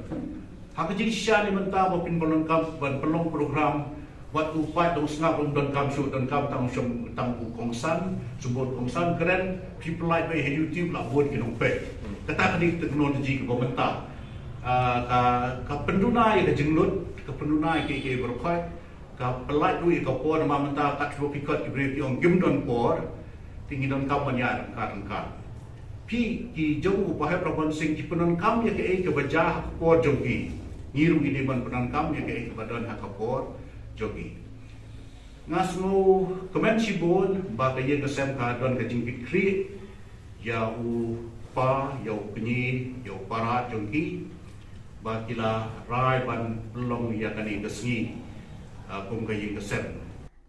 Ha ka jingshisha ne mynta ba phin pynlong kam, ban pynlong program, wat u paid dong sngap ruh ym donkam shuh, donkam tang u shong, tang u kongsan, shu bud kongsan kren, phi pynlait beit ha YouTube la bun ki nongpeit. Kata ka dei ka technology kaba mynta. Ah, ka, ka pynduna ïa ka jinglut, ka pynduna ïa kiei kiei baroh khoit, ka pynlait ruh ïa ka por, namar mynta kat shuwa phi khot ki briew ki ong kim don por, te ngi donkam ban ïaid ryngkat ryngkat. Phi ki jong u Bah Hep Rabon Singh ki pyndonkam ïa kaei kaba jia ha ka por jong ki. Ngi ruh ngi dei ban pyndonkam ïa kaei kaba don ha ka por jong ki. Nga sngewkmen shibun ba ka ïing ka sem ka don ka jingkitkhlieh ïa u kpa, ïa u kñi, ïa u para jong ki, ba ki la rai ban pynlong ïa kane ka sngi, ah, kum ka ïing ka sem.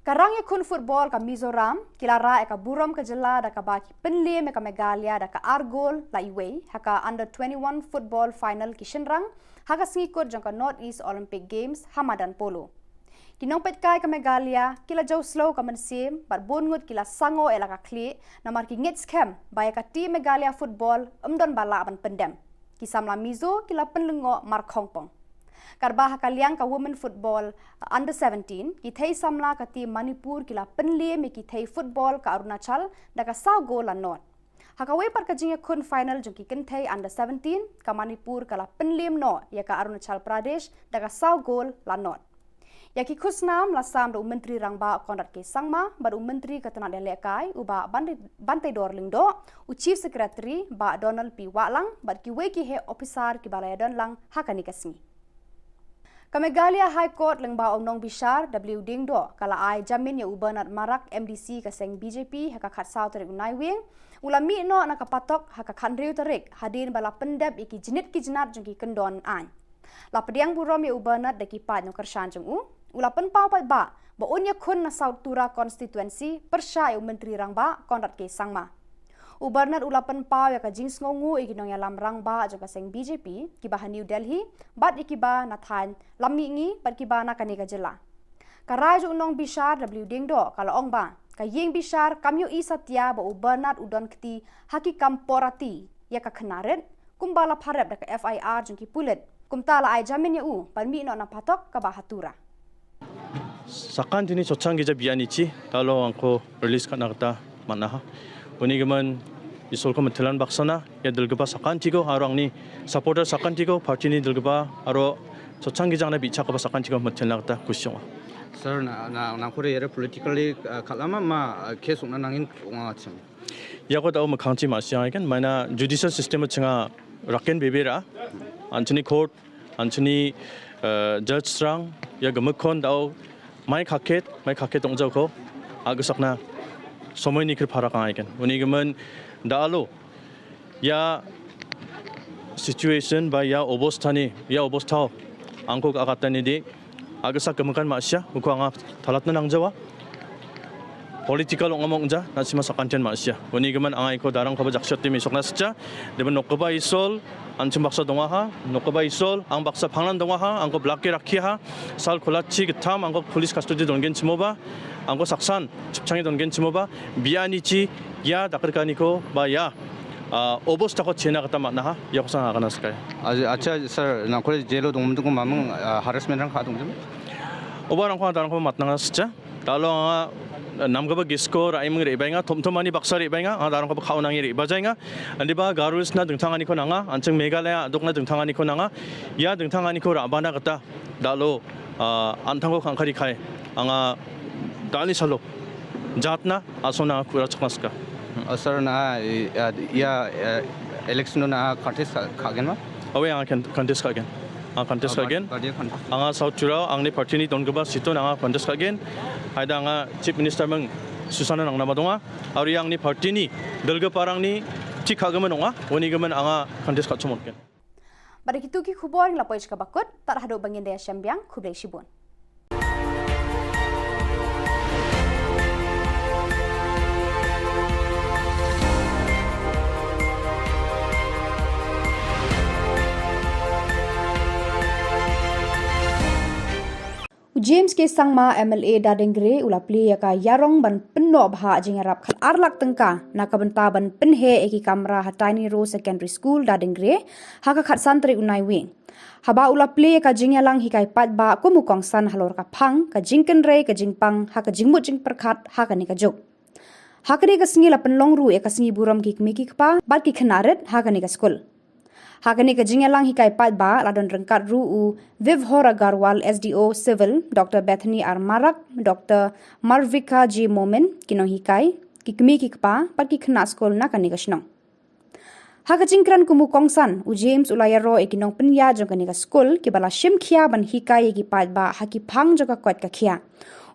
Ka rangïakhun football ka Mizoram ki la rah ïa ka burom ka jylla da kaba ki pynliem ïa ka Meghalaya da ka ar gol la iwei ha ka under twenty-one football final ki shynrang ha ka sngi kut jong ka North East Olympic Games ha madan polo. Ki nongpeitkai ka Meghalaya ki la jew slow ka mynsiem bad bun ngut ki la sangoh ïa la ka khlieh namar ki ngeit skhem ba ïa ka team Meghalaya football ym don ba lah ban pyndem. Ki samla Mizo ki la pynlyngngoh markhongpong. Katba ha ka liang ka women football under seventeen, ki thei samla ka team Manipur ki la pynliem ïa ki thei football ka Arunachal da ka saw gol la nod. Ha kawei pat ka jingïakhun final jong ki kynthei under seventeen, ka Manipur ka la pynliem noh ïa ka Arunachal Pradesh da ka saw gol la nod. Ïa ki khusnam la sam da u Myntri Rangbah Conrad K Sangma bad u Myntri ka tnad ïalehkai u Bah Ban-, Banteidor Lyngdoh, u Chief Secretary Bah Donald P Wahlang bad kiwei ki heh ophisar kiba la ïadon lang ha kane ka sngi. Ka Meghalaya High Court lyngba u nongbishar W Diengdoh ka la ai jamin ïa u Bernard Marak, M D C ka seng B J P, ha ka khatsaw tarik u Naiwieng, u la mih noh na ka patok ha ka khathynriew tarik hadien ba la pyndep ïa ki jnit ki jnat jong ki kyndon aiñ. La pdiang burom ïa u Bernard da ki paid nongkyrshan jong u. U la pynpaw paidbah ba un ïakhun na South Tura constituency pyrshah ïa u Myntri Rangbah Conrad K Sangma. U Bernard u la pynpaw ïa ka jingsngewnguh ïa ki nongïalam rangbah jong ka seng B J P, kiba ha New Delhi, bad ïa kiba na thaiñ Lammihngi, bad kiba na kane ka jylla. Ka rai jong u nongbishar W Diengdoh ka la ong ba ka ïing bishar kam ïohi satia ba u Bernard u don kti ha ki kam porati ïa ka khynnah rit, kumba la pharep da ka F I R jong ki pulit. Kumta la ai jamin ïa u ban mih noh na phatok kaba ha Tura. Sakan tini chochang gija biani chi, talo angko release kana kata manaha. Uni gaman isol ko metelan baksana, ïa delgeba sakan tiko, aro angni supporter sakan tiko, party ni delgeba, aro chochang gija na bicha kaba sakan tiko metelan kata kusyong. Sir, na, na, na kore yere politically, uh, kalama ma, uh, case ungna nangin unga chim. Ïa ko tau makhang chi ma siang kan, mana judicial system chinga raken bebera, anchini court, anchini, uh, judge strang, ïa gamakhon tau, mai khaket, mai khaket tong jauh ko, agusakna, somoi ni kir pharak ang ikan. Uni gaman, da alo, ïa situation ba ïa obostha ni, ïa obostha, angko ka kata ni di, agusakna makan ma sia, uko anga thalat na nang jawa. Political ong among ja, na sima sakantian ma sia. Uni gaman angai ko darang ko ba jakshot timi sokna scha, deben nok ba isol, anchim baksa donga ha, nok ba isol, ang baksa phangnan donga ha, angko black ke rakhi ha, sal kolachi ketam, angko police custody dongen chimo ba, angko saksan, chipchangi dongen chimo ba, biani chi, ïa dakar kani ko, ba ïa, ah, obostha ko chena kata matna ha, ïa ko sang akana skai. Acha, sir, na kore jelo dong mendung mamung, ah, harassment rang kha dong jam? Oba rang kha darang ko matna nga scha. Talo nga, nam ka ba gisko, rai meng ri bainga, thom thom ani baksa ri bainga, nga darang ko ba khau nangi ri bajainga. Andi ba Garo Hills na dengthang ani ko nanga, ancheng Meghalaya, dok na dengthang ani ko nanga. Ïa dengthang ani ko ra bana kata, dalo, ah, anthang ko khang khari khai, anga dani salo. Jatna, asona kura chakna ska. Ah, sir, na, eh, ah, ïa, eh, election na contest ka, ka gen ma? Awe, anga kan-, contest ka gen. Anga contest ka gen. Anga South Tura, angni party ni don gaba situ na anga contest ka gen. Haida anga Chief Minister meng Susana nang nama donga. Ari angni party ni, delga parang ni, chik ka gaman onga, wani gaman anga contest ka chumot gen. Bad kitu ki khubor ngi la poi sha kaba kut, tad haduh ba ngin da ïashem biang, khublei shibun. U James K Sangma, M L A Dadengre, u la plie ïa ka ïarong ban pynnoh bha jingïarap khat ar lak tyngka na ka bynta ban pynheh ïa ki kamra ha Tiny Row Secondary School Dadengre ha ka khatsan tarik u Naiwieng. Haba u la plie ïa ka jingïalang hikai paidbah kum u kongsan halor ka phang, ka jingkynrei, ka jingpang ha ka jingmut jingpyrkhat ha kane ka juk. Ha kane ka sngi la pynlong ruh ïa ka sngi burom ki kmie ki kpa bad ki khynnah rit ha kane ka skul. Ha kane ka jingïalang hikai paidbah la don ryngkat ruh u Vibhor Agarwal, S D O Civil, Doctor Bethany R Marak, Doctor Marvika J Momin, ki nonghikai, ki kmie ki kpa bad ki khynnah skul na kane ka shnong. Ha ka jingkren kum u kongsan, u James u la ïaroh ïa ki nongpynïaid jong kane ka skul kiba la shim khia ban hikai ïa ki paidbah ha ki phang jong ka koit ka khiah.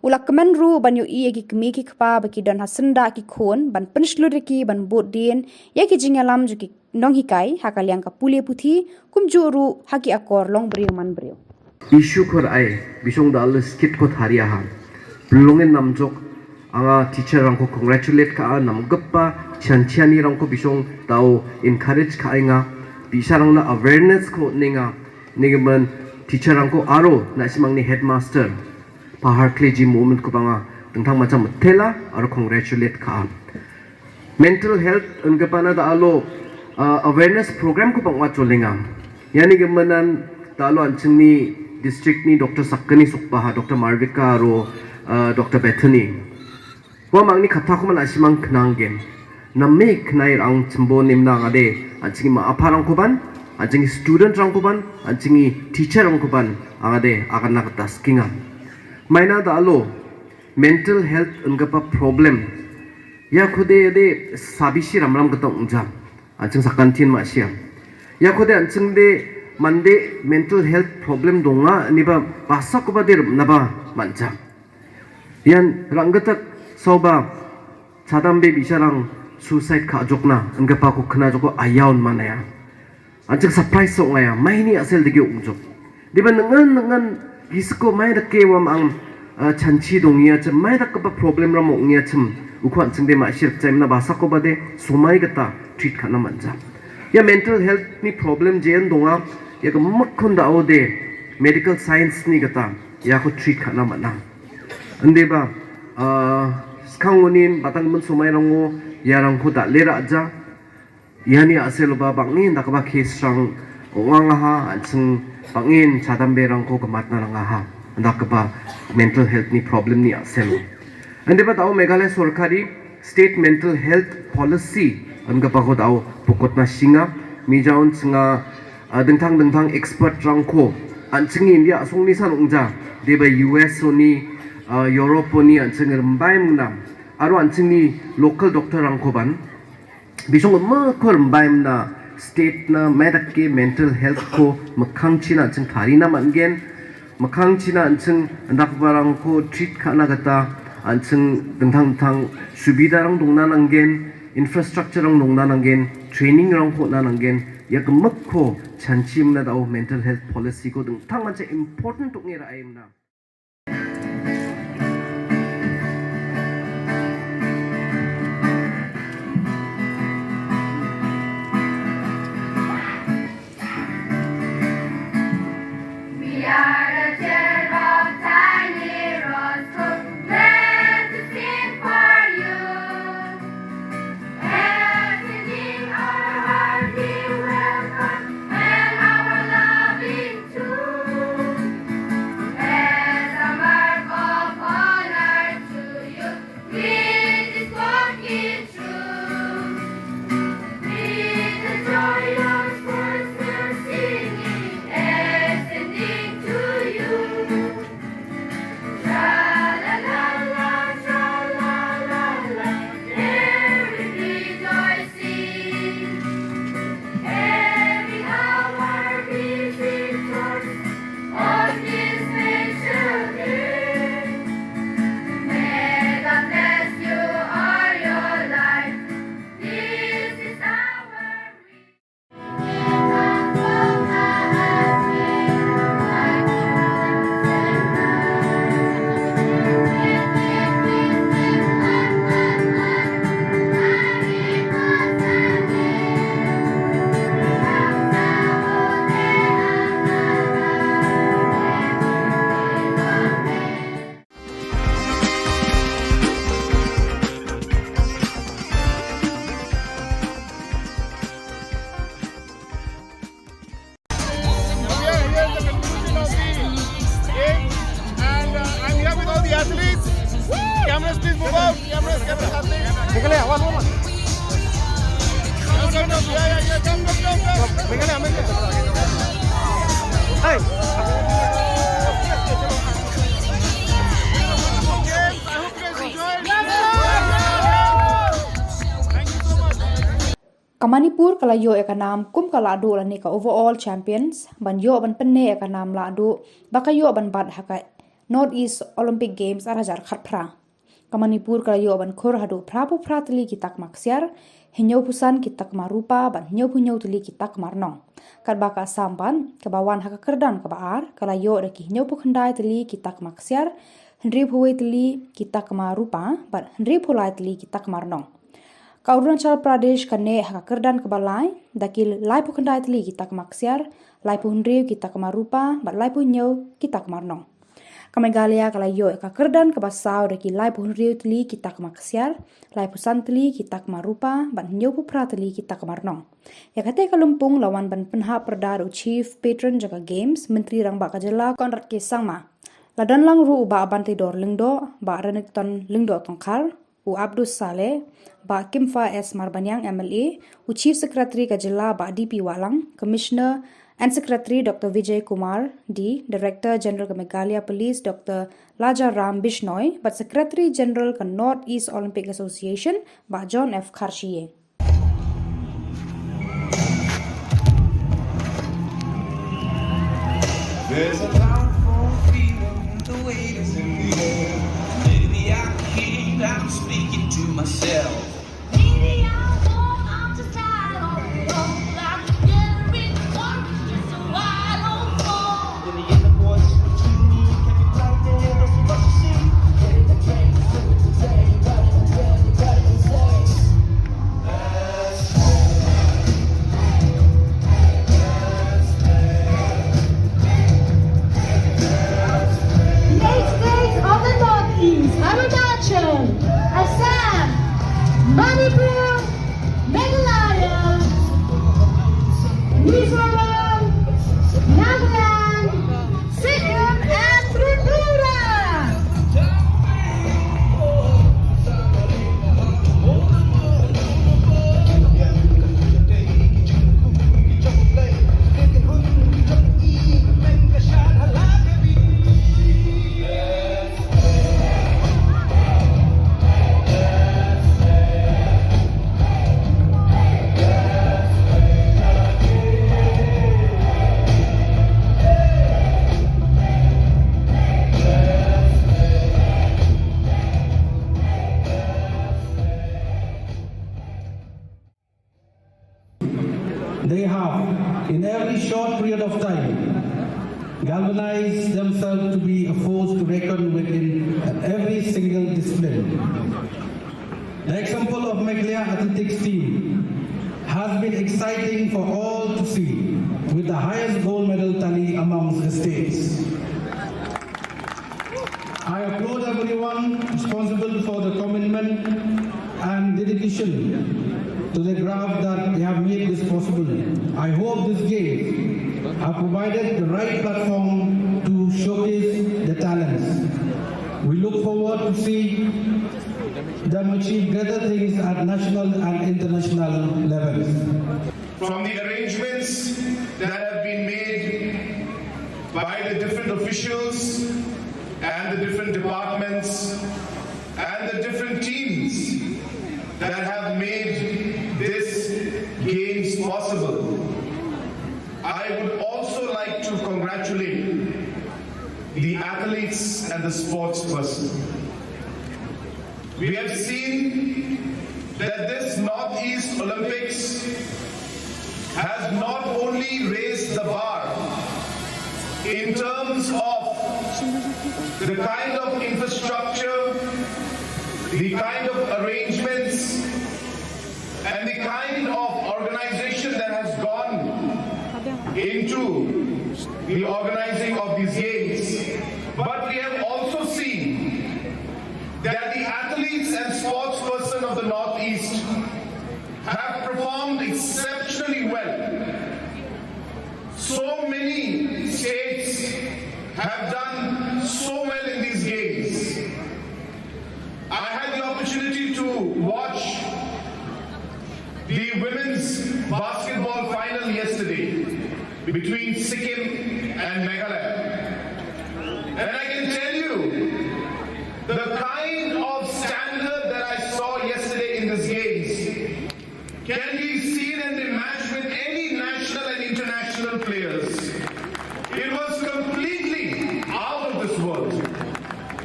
U la kmen ruh ban ïohi ïa ki kmie ki kpa ba ki don ha syndah ki khun ban pynshlur ïa ki ban bud dien ïa ki jingïalam jong ki nonghikai ha ka liang ka pule puthi, kumjuh ruh ha ki akor long briew man briew. Issue khor ai, bisong da le skit ko tharia ha. Pynlong in namjok, anga teacher rang ko congratulate ka a namgappa, chian chiani rang ko bisong tau encourage ka ai nga, bisarang na awareness ko ne nga, ne gaman teacher rang ko aro, na simang ni headmaster. Pahar kle ji moment ko banga, tengtang macam tela, aro congratulate ka a. Mental health, engkapana da alo, uh, awareness program ko pangwa cholinga. Yani gamanan da alo anching ni district ni Doctor Sakani Sukpaha, Doctor Marvika aro, uh, Doctor Bethany. Wa mang ni kata ko man asimang kenang gen. Name kenai rang chimbo nimna ngade, anching ma apa rang ko ban, anching student rang ko ban, anching teacher rang ko ban, angade, akan nak taskinga. Maina da alo, mental health engkapa problem. Ya khode de sabishi ramram kata ungjam. Anching sakantin ma siam. Ya khode anching de mande mental health problem donga ni ba basa ko ba de na ba manja. Yan rang gatak sau ba chadam be bisarang suicide ka jokna engkapa ko kena joko ayaun manaya. Anching surprise sok ngaya, mai ni asel degi ungjok. Diba nengan nengan gisko mai deke wa mang Ah, chanchi dong ïa chim mai da kaba problem ram ong ïa chim. U khwan chim de ma shir chim na basa ko ba de sumai kata treat khana manja. Ïa mental health ni problem jen donga ïa ka mak khon da o de medical science ni kata ïa ko treat khana mana. Ande ba, ah, skang unin batang mun sumai rango ïa rang ko da lera ja. Ïa ni a sel ba bangin da kaba case rang wang ha, an seng bangin chadam be rang ko kamat na rang ha. Da kaba mental health ni problem ni a sel. Ande ba tau Meghalaya sorkari state mental health policy an kaba ko tau pokot na singa, mi jaun singa, ah, dengtang dengtang expert rang ko. An seng India song ni san ungja, de ba U S o ni, ah, Europe o ni an seng rembai muna. Aro an seng ni local doctor rang ko ban. Bisong ma ko rembai na state na medak ke mental health ko makhang china an seng thari na man gen. Makhang china an seng dak barang ko treat khana kata an seng dengtang dengtang subida rang dong na nang gen, infrastructure rang dong na nang gen, training rang ko na nang gen. Ïa ka mak ko chanchi mna da o mental health policy ko dengtang man cha important tuk ngira ai mna. We are the children of tiny rose, glad to sing for you. Everything our heart we welcome and our loving too. As a mark of honor to you, we this walking through. With the joyous voice we're singing, ascending to you. Tra la la la, tra la la la, every rejoicing, every hour we rejoice on this special day. May God bless you all your life. This is our And, uh, I'm here with all the athletes. Cameras, please move out. Cameras, cameras, athletes. Meghalaya, one, one, one. Come, come, come. Yeah, yeah, yeah. Come, come, come, come. Meghalaya, Meghalaya. Hey. Ka Manipur ka la ïoh ïa ka nam kum ka lahduh lane ka overall champions ban ïoh ban pynneh ïa ka nam lahduh ba ka ïoh ban bat ha ka North East Olympic Games ar hajar khatphra. Ka Manipur ka la ïoh ban khur haduh phraphew phra tylli ki takma ksiar, hynñiewphew san ki takma rupa bad hynñiewphew hynñiew tylli ki takma rnong. Katba ka Assam pat kaba wan ha ka kyrdan kaba ar ka la ïoh da ki hynñiewphew khyndai tylli ki takma ksiar, hynriewphew wei tylli ki takma rupa bad hynriewphew lai tylli ki takma rnong. Ka Arunachal Pradesh ka neh ha ka kyrdan kaba lai da ki laiphew khyndai tylli ki takma ksiar, laiphew hynriew ki takma rupa bad laiphew hynñiew ki takma rnong. Ka Meghalaya ka la ïoh ïa ka kyrdan kaba saw da ki laiphew hynriew tylli ki takma ksiar, laiphew san tylli ki takma rupa bad hynñiewphew phra tylli ki takma rnong. Ïa kata ka lympung la wan ban pynhap pyrda da u Chief Patron jong ka Games, Myntri Rangbah ka Jylla Conrad K Sangma. La don lang ruh u Bah Banteidor Lyngdoh, Bah Renikton Lyngdoh Tongkhar, u Abdus Saleh, Bah Kimfa S Marbaniang M L A, u Chief Secretary ka Jylla Bah D P Wahlang, Commissioner and Secretary Doctor Vijay Kumar D, Director General ka Meghalaya Police Doctor Laja Ram Bishnoi, bad Secretary General ka North East Olympic Association Bah John F Kharshie. There's a powerful feeling, the weight is in the air. Maybe I keep, I'm speaking to myself. Maybe I won't, I'm just tired of it all. I'm getting bored, it's just a while over. When the inner voice between me kept it right there, that's what you see. Manipur, Meghalaya, Mizoram, Nagaland, Sikkim and Tripura. They have, in every short period of time, galvanized themselves to be a force to reckon with in every single discipline. The example of Meghalaya athletics team has been exciting for all to see, with the highest gold medal tally amongst the states. I applaud everyone responsible for the commitment and dedication to the craft that they have made this possible. I hope these games have provided the right platform to showcase the talents. We look forward to see them achieve greater things at national and international levels. From the arrangements that have been made by the different officials and the different departments and the different teams that have made this games possible, I would also like to congratulate the athletes and the sports person. We have seen that this Northeast Olympics has not only raised the bar in terms of the kind of infrastructure, the kind of arrangements, and the kind of organization that has gone into the organizing of these games, but we have also seen that the athletes and sports person of the Northeast have performed exceptionally well. So many states have done so well in these games. I had the opportunity to watch the women's basketball final yesterday between Sikkim and Meghalaya. And I can tell you, the kind of standard that I saw yesterday in these games can be seen and matched with any national and international players. It was completely out of this world.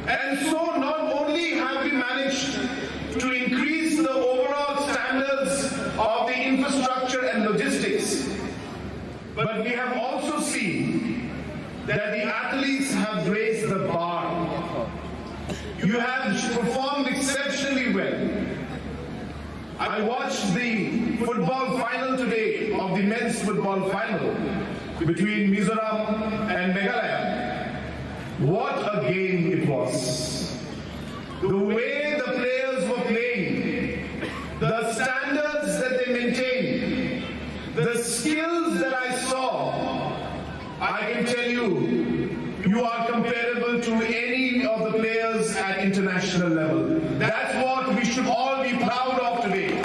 And so not only have we managed to increase the overall standards of the infrastructure and logistics, but we have also seen that the athletes have raised the bar. You have performed exceptionally well. I watched the football final today of the men's football final between Mizoram and Meghalaya. What a game it was. The way the players were playing, the standards that they maintained, the skills that I saw, I can tell you, you are comparable to any of the players at international level. That's what we should all be proud of today.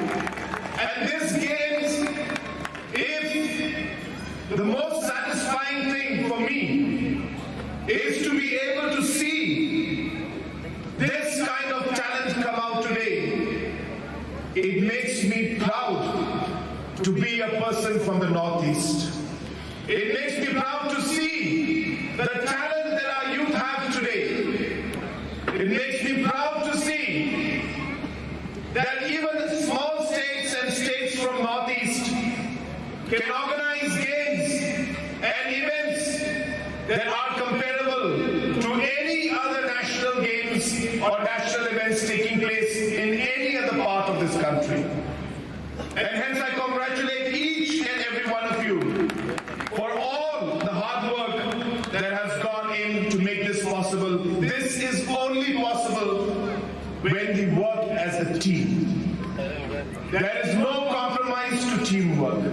And this games, if the most satisfying thing for me is to be able to see this kind of talent come out today, it makes me proud to be a person from the Northeast. It makes me proud to see the talent that our youth have today. It makes me proud to see that even small states and states from Northeast can organize games and events that are comparable to any other national games or national events taking place in any other part of this country. And hence I congratulate each and every one of you for all the hard work that has gone in to make this possible. This is only possible when we work as a team. There is no compromise to teamwork.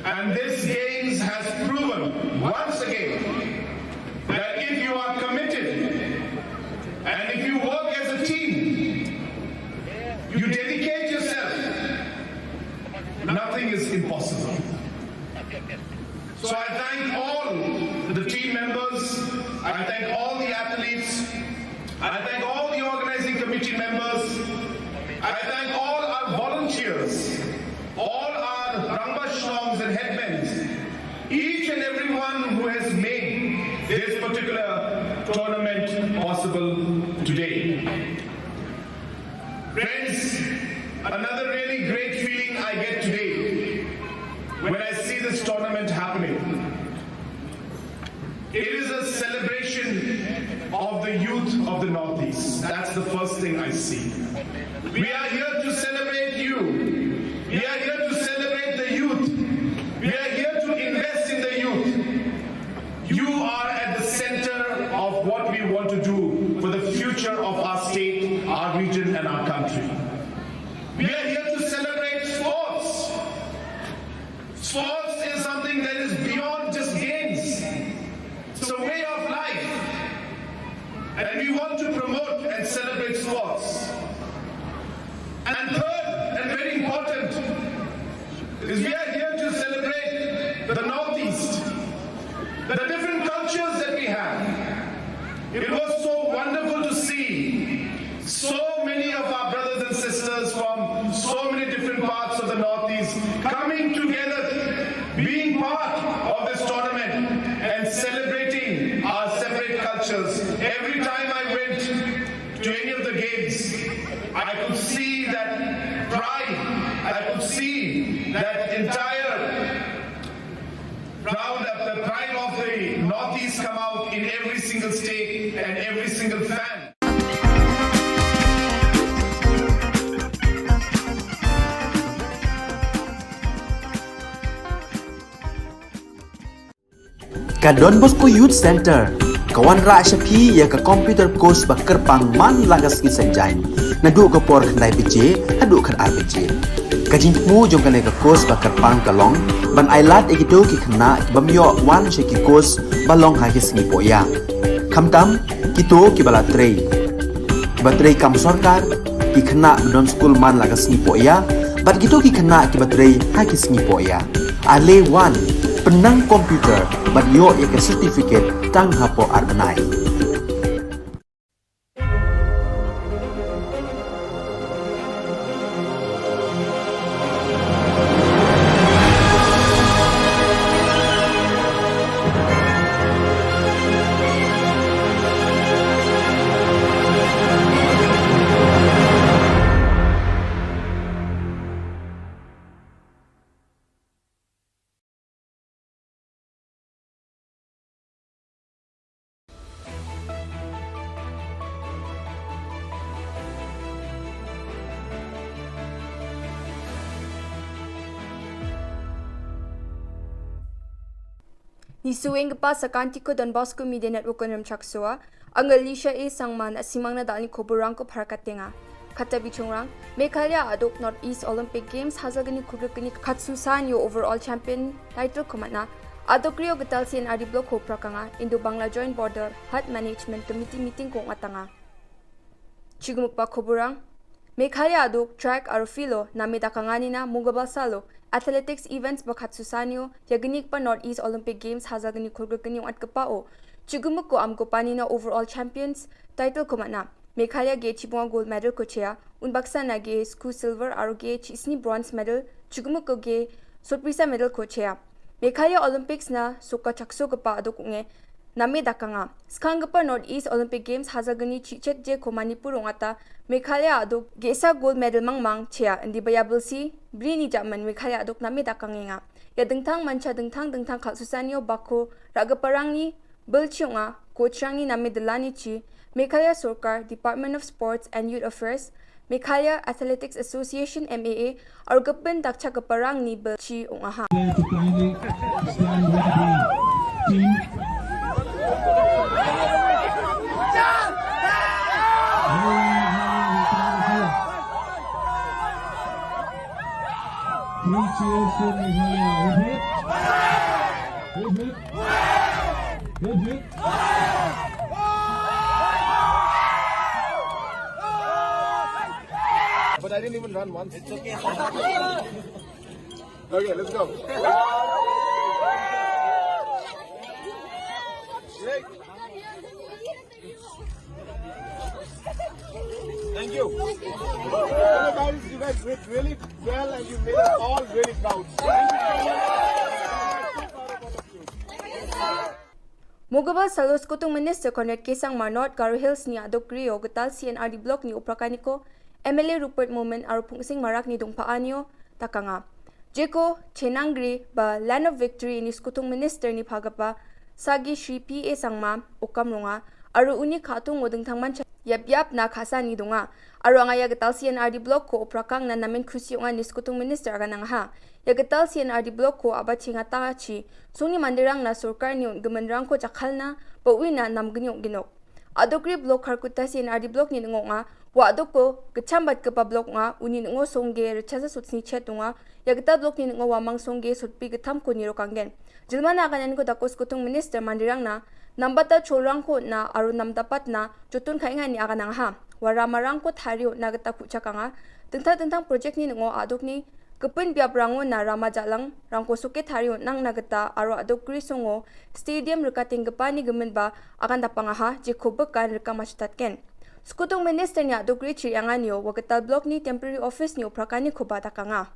And this games has proven once again that if you are committed and if you work as a team, you dedicate yourself, nothing is impossible. So I thank all the team members, I thank all the athletes, I thank all the organizing committee members, I thank all our volunteers, all our Rangbah Shnongs and headmen, each and everyone who has made this particular tournament possible today. Friends, another really great feeling I get today when I see this tournament happening. It is a celebration of the youth of the Northeast. That's the first thing I see. We are here to celebrate you. We are here to celebrate the youth. We are here to invest in the youth. You are at the center of what we want to do for the future of our state, our region, and our country. We are here to celebrate sports. Sports is something that is beyond just games. It's a way of life. And we want to promote and celebrate sports. And third, and very important, is we are here to celebrate the Northeast, the different cultures that we have. It was so wonderful to see so many of our brothers and sisters from so many different parts of the Northeast coming together, being part of this tournament and celebrating our separate cultures. Every time I went to any of the games, I could see that pride, I could see that entire proud of the pride of the Northeast come out in every single state and every single fan. Ka Don Bosco Youth Center ka wanrah sha phi ïa ka computer course ba kyrpang man la ka sngi Saitjaiñ, naduh ka por khyndai baje haduh khatar baje. Ka jingthmu jong kane ka course ba kyrpang ka long ban ailad ïa kito ki khynnah ki bym ïoh wan sha ki course ba long ha ki sngi pohïa. Khamtam kito kiba la trei, kiba trei kam sorkar, ki khynnah ba don skul man la ka sngi pohïa, bad kito ki khynnah kiba trei ha ki sngi pohïa. Ale wan, pynnang computer bad ïoh ïa ka certificate tang hapoh ar bnai. Ngi suweng kpa sa ka Antico Don Bosco Media Network Kynrem Chaksua, Angel Lisha A Sangma na simang na dalni khubor rang ko phar ka tenga. Khata bichungrang, Meghalaya aduk North East Olympic Games hajar kani khubor kani khatsu san ïa overall champion title komatna. Aduk rio getal C N R D block ko phra kanga, Indo Bangla Joint Border Health Management Committee meeting ko ngatanga. Chigumuk pa khubor rang, Meghalaya aduk track aro filo, name dakangani na mungabal salo, athletics events ba khatsu san ïa, ïa gini kpa North East Olympic Games hajar kani khubor kani ngat kpa o. Chigumuk ko am ko pani na overall champions title komatna. Meghalaya ge chibunga gold medal ko chea, un baksa na ge sku silver aro ge chisni bronze medal, chigumuk ko ge sotprisa medal ko chea. Meghalaya Olympics na suka chakso kpa aduk unge, name dakanga. Skang kpa North East Olympic Games hajar kani chichet je ko Manipur ungata, Meghalaya aduk gesa gold medal mangmang chea, indi baya belsi, bri ni jaman Meghalaya aduk name dakangenga. Ïa dengthang mancha dengthang dengthang khatsu san ïa bako, raga parang ni, Bel chiunga, ko chiang ni name delani chi, Meghalaya Sorkar, Department of Sports and Youth Affairs, Meghalaya Athletics Association, M A A, ar gapen dakcha ka parang ni bel chi ong aha. To kindly stand with the team. Very, very, very, very. Yes, sir, Meghalaya. Hip, hip. Hip, hip. Hip, hip. But I didn't even run once. It's okay. Okay, let's go. Thank you. Hello guys, you guys did really well and you made us all really proud. Thank you so much. Mugabal salo Skutung Minister Conrad K Sangma North Garo Hills ni adok rio getal C and R D Block ni Uprakaniko, M L A Rupert Momin aro Phungsing Marak ni dongpa anio takanga. Jeko Chenangri ba Land of Victory ni Skutung Minister ni phagapa Sagi Shri P A Sangma Okam Ronga, aro uni khatung o dengthang mancha yap yap na khasa ni donga. Aro anga ya getal C and R D Block ko Uprakang na namin khusi onga ni Skutung Minister aga nangaha. Ya getal C and R D Block ko aba chinga ta chi sungni mandirang na sorkar ni un gemenrang ko jakhalna ba uina nam gniok ginok. Adokri Block Kharkutta C and R D Block ni ngonga wa adok ko gecham bat kepa Block nga uni ngo songge rechasa sutsni chet nga ya getal Block ni ngo wa mang songge sutpi getham ko niro kanggen. Jilmana kanen ko dakos kutung Minister mandirang na nambata cholrang ko na aru namdapat na jotun khainga ni aga nangha. Wara marang ko thario na geta kuchakanga. Tengtang tengtang project ni ngo adok ni kepun biap rango na rama jalang rangko suke thario nang na geta aro adok gri songo stadium rekating gepani gemen ba akan dapang aha jeko bekan reka machutat ken. Skutung Minister ni adok gri chiri anganio wa getal Block ni temporary office ni uprakani ko ba takanga.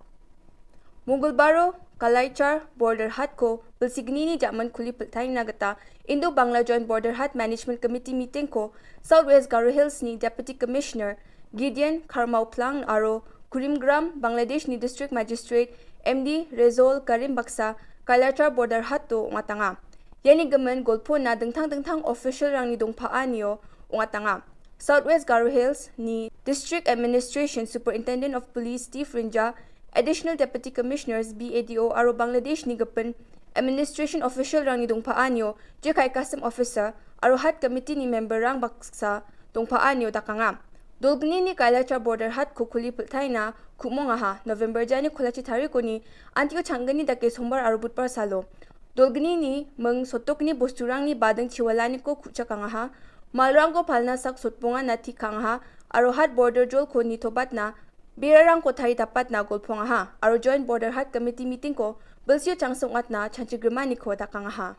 Mungul baro Kalaichar border hat ko belsigni ni jaman kuli peltai na geta Indo Bangla Joint Border Hat Management Committee meeting ko South West Garo Hills ni Deputy Commissioner Gideon Kharmauplang aro Kurimgram, Bangladesh ni District Magistrate M D Rezol Karim Baksa, Kalachar Border Hat to ungatanga. Yani gemen golpo na dengthang dengthang official rang ni dongpa anio ungatanga. South West Garo Hills ni District Administration Superintendent of Police Steve Rinja, Additional Deputy Commissioners B A D O aro Bangladesh ni gepen Administration Official rang ni dongpa anio jekai Custom Officer aro hat committee ni member rang baksa dongpa anio dakanga. Dolgni ni Kailachar Border hat ko kuli peltai na kumong aha November jani kulachi tariko ni antio changgani dake sombar aro butpar salo. Dolgni ni meng sotok ni bosturang ni badeng chiwalani ko kuchakang aha. Malrang ko palna sak sotponga na tikang aha aro hat border jol ko ni tobat na birarang ko thari dapat na golpong aha aro Joint Border Hat Committee meeting ko belsio changsung at na chanchi grimani ko dakang aha.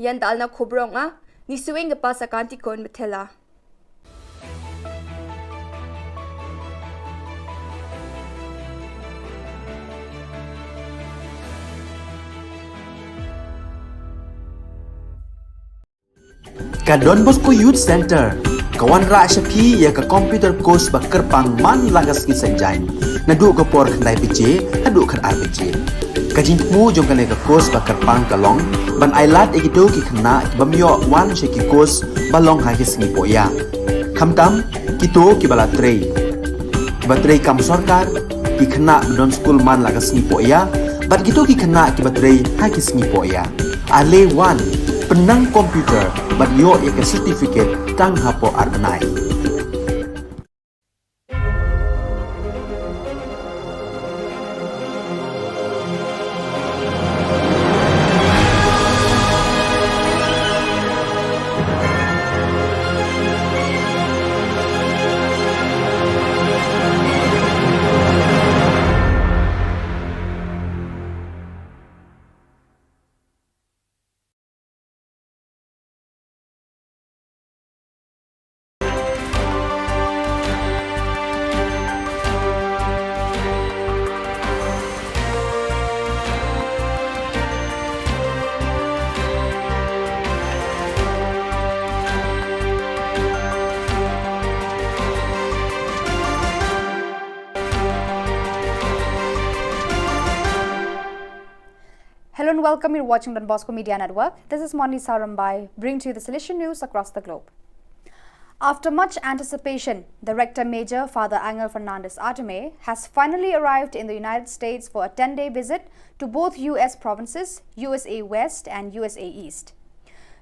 Yan dal na kobrong a ni suwing gepa sakanti kon metela. Ka Don Bosco Youth Center ka wanrah sha phi ïa ka computer course ba kyrpang man la ka sngi Saitjaiñ naduh ka por khyndai baje haduh khatar baje. Ka jingthmu jong kane ka course ba kyrpang ka long ban ailad ïa kito ki khynnah ki bym ïoh wan sha ki course ba long ha ki sngi pohïa. Khamtam kito kiba la trei, kiba trei kam sorkar, ki khynnah ba don skul man la ka sngi pohïa bad kito ki khynnah kiba trei ha ki sngi pohïa. Ale wan pynnang computer bad ïoh ïa ka certificate tang hapoh ar bnai. Hello and welcome. You're watching Don Bosco Media Network. This is Monli Sarambai, bringing to you the Salesian news across the globe. After much anticipation, the Rector Major Father Angel Fernandez Artime has finally arrived in the United States for a ten-day visit to both U S provinces, U S A West and U S A East.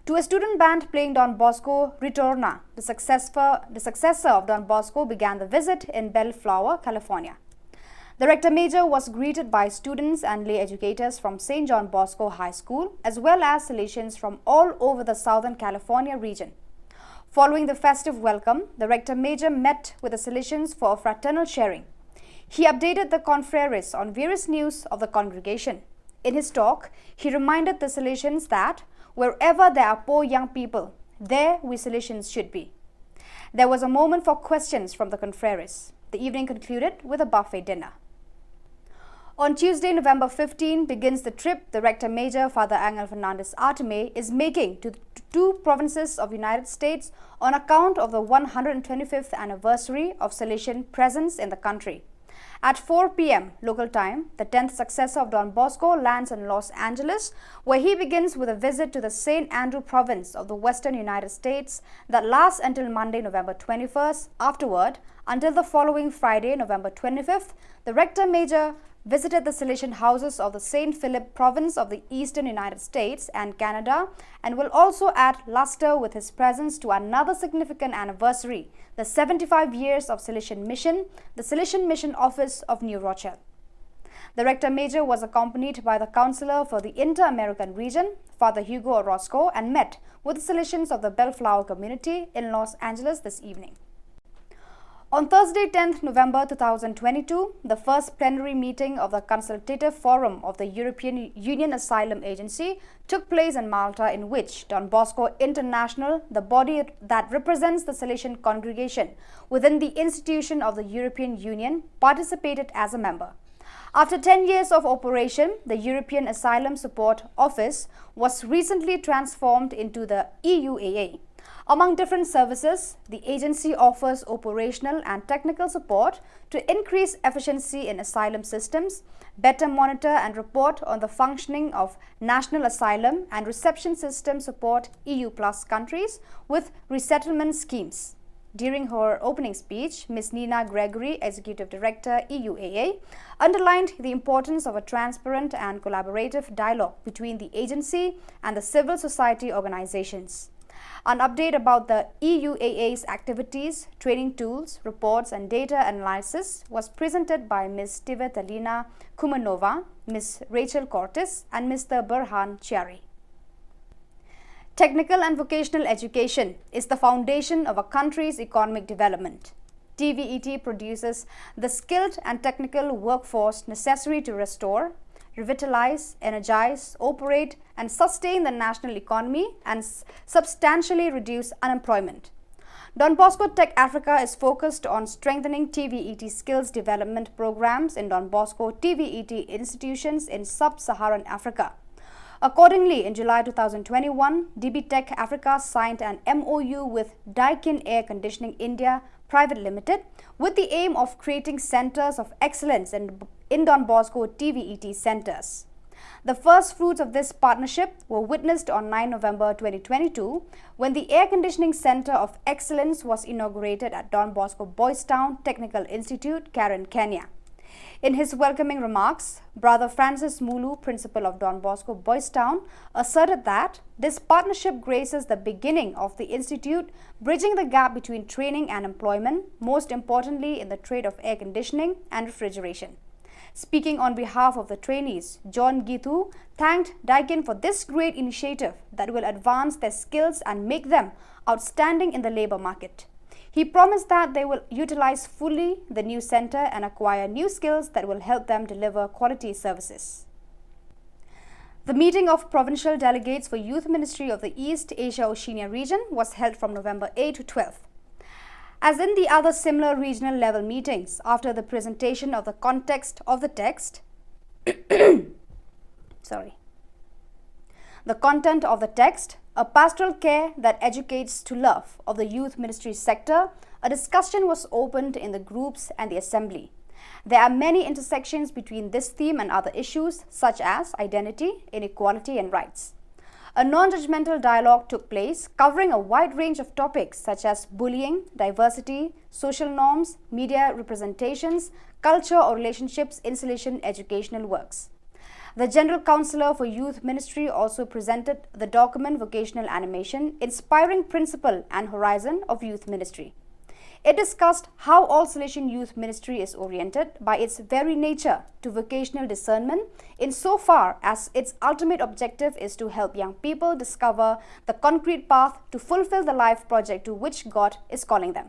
To a student band playing Don Bosco Ritorna, the successor, the successor of Don Bosco began the visit in Bellflower, California. The Rector Major was greeted by students and lay educators from Saint John Bosco High School, as well as Salesians from all over the Southern California region. Following the festive welcome, the Rector Major met with the Salesians for a fraternal sharing. He updated the confreres on various news of the congregation. In his talk, he reminded the Salesians that wherever there are poor young people, there we Salesians should be. There was a moment for questions from the confreres. The evening concluded with a buffet dinner. On Tuesday, November fifteen, begins the trip the Rector Major, Father Angel Fernandez Artime, is making to the two provinces of United States on account of the one hundred twenty-fifth anniversary of Salesian presence in the country. At four p m local time, the tenth successor of Don Bosco lands in Los Angeles, where he begins with a visit to the Saint Andrew province of the western United States that lasts until Monday, November twenty-first. Afterward, until the following Friday, November twenty-fifth, the Rector Major visited the Salesian houses of the Saint Philip province of the eastern United States and Canada, and will also add luster with his presence to another significant anniversary, the seventy-five years of Salesian Mission, the Salesian Mission Office of New Rochelle. The Rector Major was accompanied by the Counselor for the Inter-American Region, Father Hugo Orozco, and met with the Salesians of the Bellflower community in Los Angeles this evening. On Thursday, tenth November two thousand twenty-two, the first plenary meeting of the Consultative Forum of the European Union Asylum Agency took place in Malta, in which Don Bosco International, the body that represents the Salesian congregation within the institution of the European Union, participated as a member. After ten years of operation, the European Asylum Support Office was recently transformed into the E U A A. Among different services, the agency offers operational and technical support to increase efficiency in asylum systems, better monitor and report on the functioning of national asylum and reception system, support E U plus countries with resettlement schemes. During her opening speech, Miss Nina Gregory, Executive Director, E U A A, underlined the importance of a transparent and collaborative dialogue between the agency and the civil society organizations. An update about the E U A A's activities, training tools, reports, and data analysis was presented by Miss Tivetalina Kumanova, Miss Rachel Cortes, and Mister Burhan Chiari. Technical and vocational education is the foundation of a country's economic development. T V E T produces the skilled and technical workforce necessary to restore, revitalize, energize, operate, and sustain the national economy and s- substantially reduce unemployment. Don Bosco Tech Africa is focused on strengthening T V E T skills development programs in Don Bosco T V E T institutions in sub-Saharan Africa. Accordingly, in July two thousand twenty-one, D B Tech Africa signed an M O U with Daikin Air Conditioning India Private Limited with the aim of creating centers of excellence in, in Don Bosco T V E T centers. The first fruits of this partnership were witnessed on nine November twenty twenty-two, when the Air Conditioning Center of Excellence was inaugurated at Don Bosco Boys Town Technical Institute, Karen, Kenya. In his welcoming remarks, Brother Francis Mulu, principal of Don Bosco Boys Town, asserted that this partnership graces the beginning of the institute, bridging the gap between training and employment, most importantly in the trade of air conditioning and refrigeration. Speaking on behalf of the trainees, John Gitu thanked Daikin for this great initiative that will advance their skills and make them outstanding in the labor market. He promised that they will utilize fully the new center and acquire new skills that will help them deliver quality services. The meeting of provincial delegates for Youth Ministry of the East Asia Oceania region was held from November eighth to twelfth. As in the other similar regional level meetings, after the presentation of the context of the text, sorry, the content of the text, a pastoral care that educates to love of the youth ministry sector, a discussion was opened in the groups and the assembly. There are many intersections between this theme and other issues such as identity, inequality, and rights. A non-judgmental dialogue took place covering a wide range of topics such as bullying, diversity, social norms, media representations, culture or relationships, insulation, educational works. The General Counsellor for Youth Ministry also presented the document Vocational Animation, Inspiring Principle and Horizon of Youth Ministry. It discussed how All Salesian Youth Ministry is oriented by its very nature to vocational discernment, insofar as its ultimate objective is to help young people discover the concrete path to fulfill the life project to which God is calling them.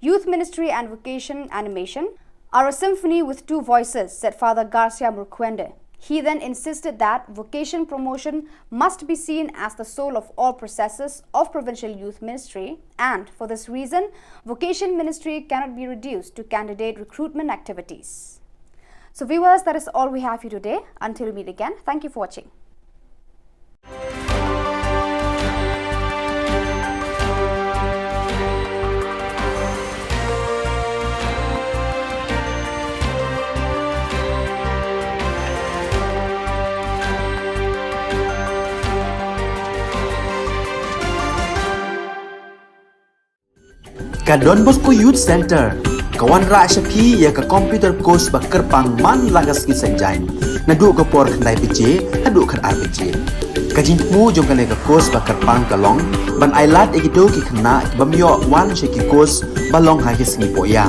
Youth ministry and vocation animation are a symphony with two voices, said Father Garcia Murkwende. He then insisted that vocation promotion must be seen as the soul of all processes of provincial youth ministry, and for this reason, vocation ministry cannot be reduced to candidate recruitment activities. So, viewers, that is all we have for you today. Until we meet again, thank you for watching. Ka Don Bosco Youth Centre ka wanrah sha phi ïa ka computer course ba kyrpang man la ka sngi Saitjaiñ, naduh ka por khyndai baje haduh khatar baje. Ka jingthmu jong kane ka course ba kyrpang ka long ban ailad ïa kito ki khynnah ki bym ïoh wan sha ki course ba long ha ki sngi pohïa,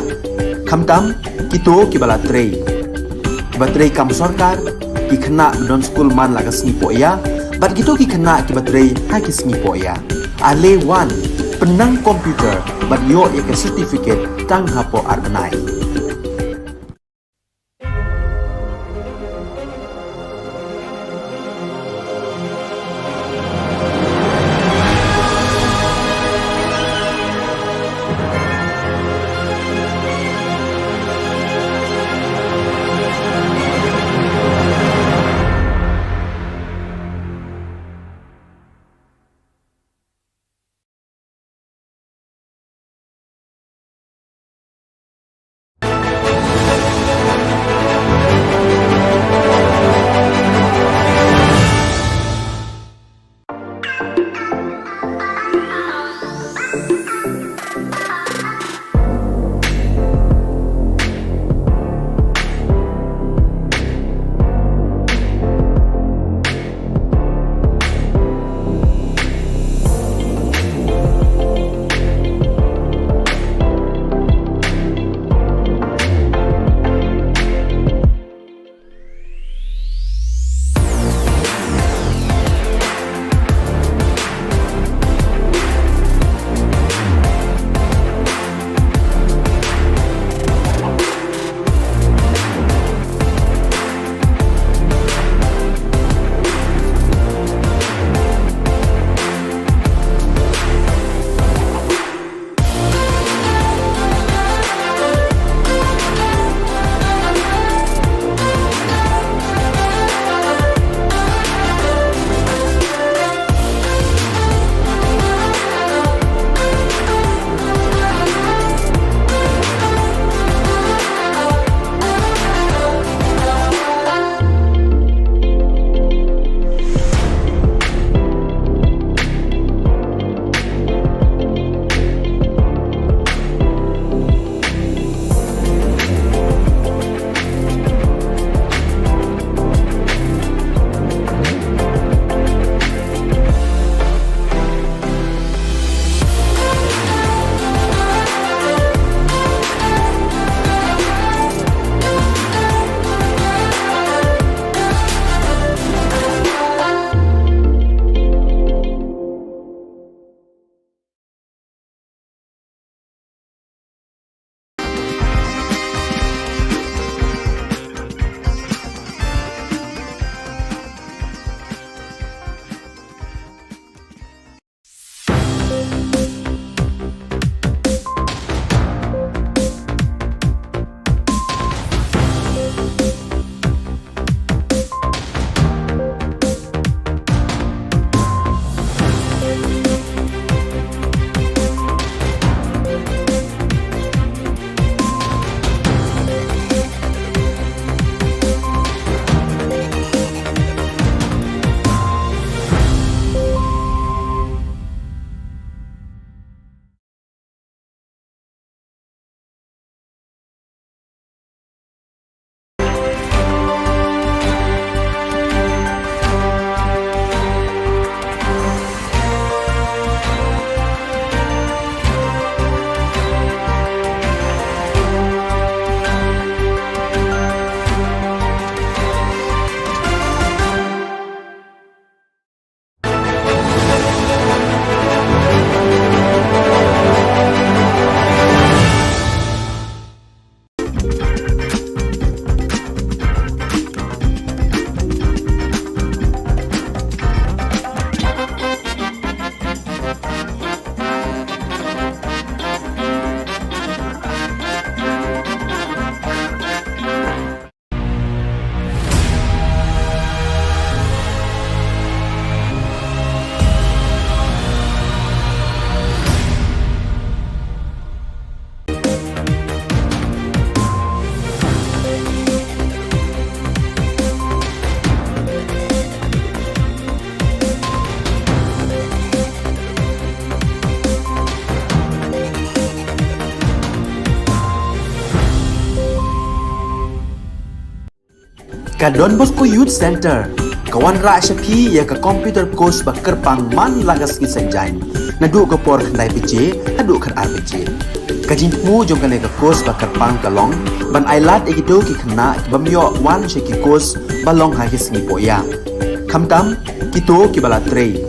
khamtam kito kiba la trei, kiba trei kam sorkar, ki khynnah ba don skul man la ka sngi pohïa bad kito ki khynnah kiba trei ha ki sngi pohïa. Ale wan, pynnang computer bad ïoh ïa ka certificate tang hapoh ar bnai. Ka Don Bosco Youth Centre ka wanrah sha phi ïa ka computer course ba kyrpang man la ka sngi Saitjaiñ, naduh ka por khyndai baje haduh khatar baje. Ka jingthmu jong kane ka course ba kyrpang ka long ban ailad ïa kito ki khynnah ki bym ïoh wan sha ki course ba long ha ki sngi pohïa, khamtam kito kiba la trei,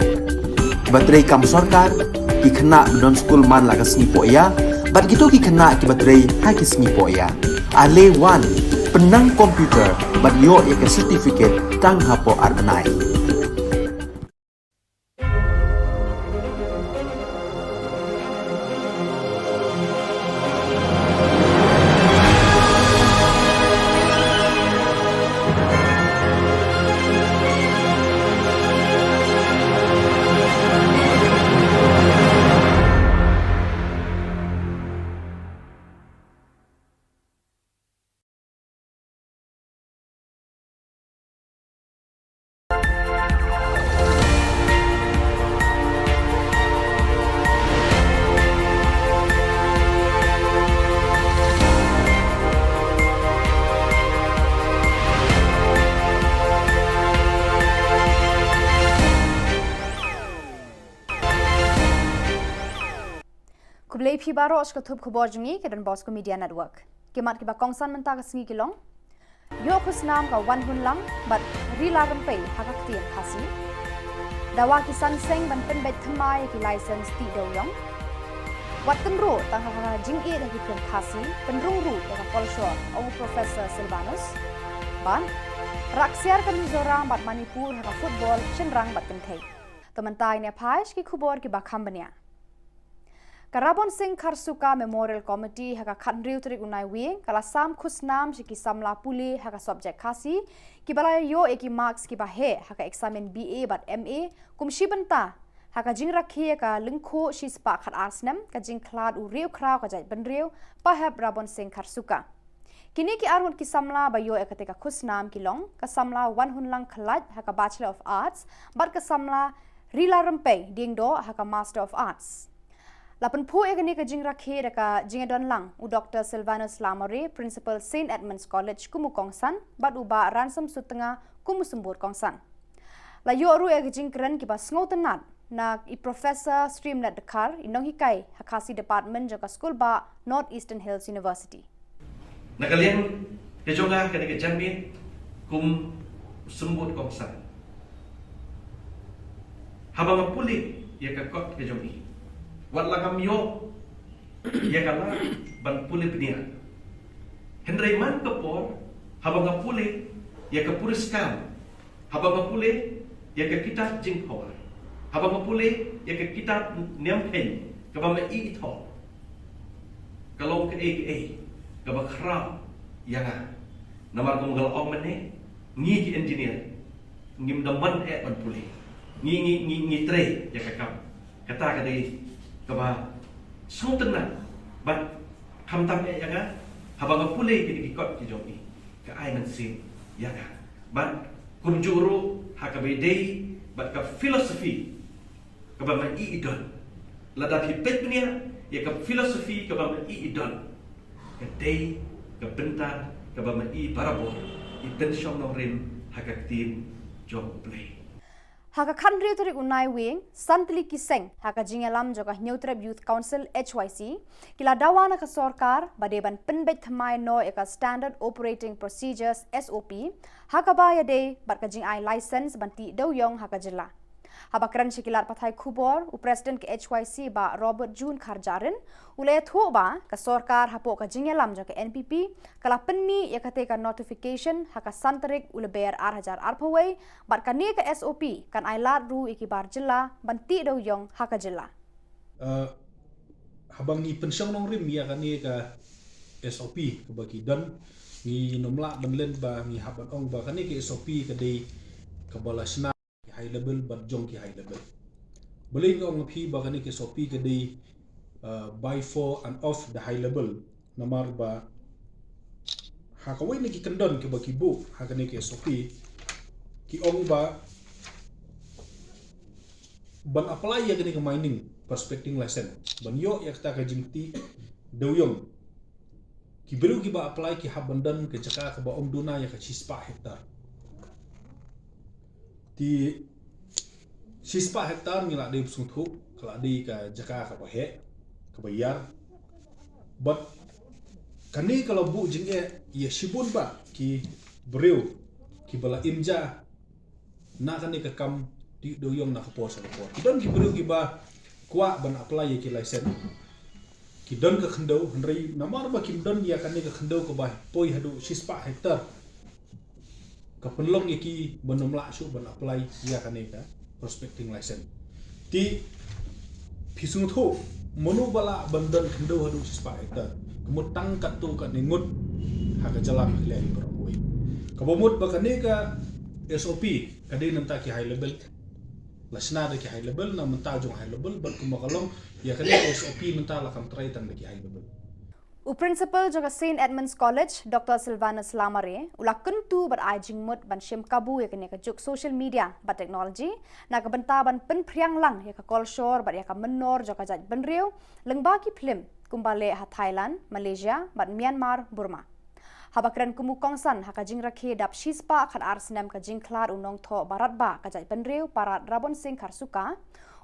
kiba trei kam sorkar, ki khynnah ba don skul man la ka sngi pohïa, bad kito ki khynnah kiba trei ha ki sngi pohïa. Ale wan, pynnang computer bad ïoh ïa ka certificate tang hapoh ar bnai. Khublei phi baroh sha ka thup khubor jong ngi ka Don Bosco Media Network. Ki mat kiba kongsan mynta ka sngi ki long: Ïoh khusnam ka Wanhunlang bad Rila Rympei ha ka ktien Khasi. Dawa ki san seng ban pynbeit thymmai ïa ki license tih dewïong. Wat tynruh tang ha ka jingïeit ha ki ktien Khasi, pynrung ruh ïa ka kolshor, ong Professor Sylvanus. Bad rah ksiar ka Mizoram bad Manipur ha ka football shynrang bad kynthei. To mynta ngin ïa phai sha ki khubor kiba kham bniah. Ka Rabon Singh Kharsuka Memorial Committee ha ka khathynriew tarik u Naiwieng ka la sam khusnam sha ki samla pule ha ka subject Khasi kiba la ïoh ïa ki marks kiba heh ha ka eksamin B A bad M A kum shi bynta ha ka jingrakhe ïa ka lyngkhuh shispah khatar snem ka jingkhlad u riewkhraw ka jaitbynriew Pahep Rabon Singh Kharsuka. Kine ki arngut ki samla ba ïoh ïa kata ka khusnam ki long ka samla Wanhunlang Khlait ha ka Bachelor of Arts bad ka samla Rila Rympei Diengdoh ha ka Master of Arts. La pynphuh ïa kane ka jingrakhe da ka jingïadon lang u Doctor Sylvanus Lamare, Principal Saint Edmund's College kum u kongsan, bad u Bah Ransom Sutnga kum u symbud kongsan. La ïoh ruh ïa ka jingkren kiba sngewtynnat na i Professor Streamlet Dkhar, i nonghikai ha Khasi Department jong ka Skulbah North Eastern Hills University. Na ka liang ka jong nga kane ka janmiet kum u symbud kongsan, haba nga pule ïa ka kot ka jong i, wat la ngam ïoh ïa ka lad ban pule bniah, hynrei man ka por haba nga pule ïa ka puriskam, haba nga pule ïa ka kitab Jingphawar, haba nga pule ïa ka kitab Niam Kheiñ kaba ma i i thoh, ka long kaei kaei kaba khraw ïa nga. Namar kum nga la ong mynne, ngi ki engineer ngim da mon eh ban pule, ngi ngi ngi ngi trei ïa ka kam. Kata ka dei kaba sngewtynnat bad khamtam eh ïa nga haba nga pule kine ki kot ki jong i, ka ai mynsiem ïa nga. Bad kumjuh ruh ha kaba ïadei bad ka philosophy kaba ma i i don. Lada phi peit bniah ïa ka philosophy kaba ma i i don, ka dei ka bynta kaba ma i barabor i pynshong nongrim ha ka ktien jong U Blei. Ha ka khathynriew tarik u Naiwieng, san tylli ki seng ha ka jingïalam jong ka Hynñiewtrep Youth Council, H Y C, ki la dawa na ka sorkar ba dei ban pynbeit thymmai noh ïa ka Standard Operating Procedures, S O P, ha kaba ïadei bad ka jingai license ban tih dewïong ha ka jylla. Haba kren sha ki lad pathai khubor, u President ka H Y C Bah Robert June Kharjahrin u la ïathuh ba ka sorkar hapoh ka jingïalam jong ka N P P ka la pynmih ïa kata ka notification ha ka san tarik u Lber ar hajar arphew wei, bad kane ka S O P kan ai lad ruh ïa ki bar jylla ban tih dewïong ha ka jylla. Uh, haba ngi pynshong nongrim ïa kane ka S O P kaba ki don, ngim lah ban len ba ngi hap ban ong ba kane ka S O P ka dei kaba la shna ki high level bad jong ki high level. Balei nga ong ïa phi ba kane ka S O P ka dei, uh, by, for and of the high level? Namar ba ha kawei na ki kyndon kiba ki buh ha kane ka S O P, ki ong ba ban apply ïa kane ka mining prospecting license, ban ïoh ïa kata ka jingtih dewïong, ki briew kiba apply ki hap ban don ka jaka kaba ym duna ïa ka shispah hektar. Te shispah hektar ngi la dei ba sngewthuh ka la dei ka jaka kaba heh, kaba ïar. Bad kane ka la buh jingeh ïa shibun bah ki briew kiba la im ja na kane ka kam tih dewiong na ka por sha ka por. Ki don ki briew kiba kwah ban apply ïa ki license. Ki don ka khyndew, hynrei namar ba kim don ïa kane ka khyndew kaba poi haduh shispah hektar, ka pynlong ïa ki ban ym lah shuh ban apply ïa kane ka prospecting license. Te phi sngewthuh, mano ba lah ban don khyndew haduh shispah hektar? Ka mut tang katto katne ngut ha ka jylla Meghalaya hi baroh kawei. Kaba mut ba kane ka S O P ka dei na bynta ki high level. La shna da ki high level, na bynta jong high level, bad kumba ka long ïa kane ka S O P mynta la kam trei tang da ki high level. U Principal jong ka Saint Edmund's College, Doctor Silvanus Lamare, u la kyntu bad ai jingmut ban shim kabu ïa kane ka juk social media bad technology na ka bynta ban pynphriang lang ïa ka kolshor bad ïa ka mynnor jong ka jaitbynriew lyngba ki phlim kumba leh ha Thailand, Malaysia bad Myanmar, Burma. Haba kren kum u kongsan ha ka jingrakhe dap shispah khatar snem ka jingkhlad u nongthoh baratbah ka jaitbynriew Parad Rabon Singh Kharsuka,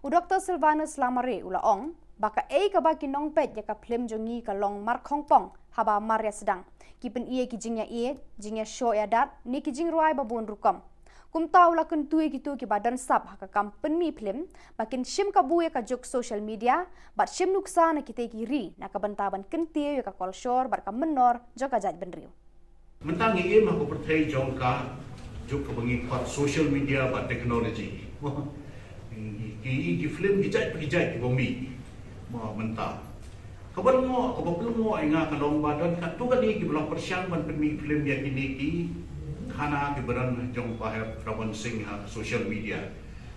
u Doctor Silvanus Lamare u la ong ba kaei kaba ki nongpeit ïa ka phlim jong ngi ka long markhongpong haba mar ïa sdang. Ki pyni ïa ki jingïaieit, jingïashoh ïadat ne ki jingrwai ba bun rukom. Kumta u la kyntu ïa kito kiba don sap ha ka kam pynmih phlim ba kin shim kabu ïa ka juk social media bad shim nuksa na kitei ki ri na ka bynta ban kyntiew ïa ka kolshor bad ka mynnor jong ka jaitbynriew. Mynta ngi im ha ka pyrthei jong ka juk kaba ngi khot social media bad technology. Ki, ki film ki jait pa ki jait kiba mih. Ma mynta. Kaba lyngngoh, kaba pynlyngngoh ïa nga ka long ba don katto katne kiba la pyrshang ban pynmih film ïa kine ki khana kiba don jong Bah Hep Rabon Singh ha social media.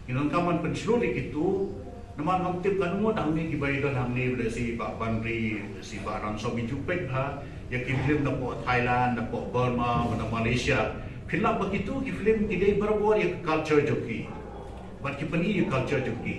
Ngi donkam ban pynshlur ïa kito, namar ngam tip katno ngut hangne kiba ïadon hangne, lehse Bah Banri, lehse Bah Ransom, ngi ju peit bha ïa ki film napoh Thailand, napoh Burma, na Malaysia. Phin lap ba kito ki film ki dei barabor ïa ka culture jong ki. Bad ki pyni ïa ka culture jong ki.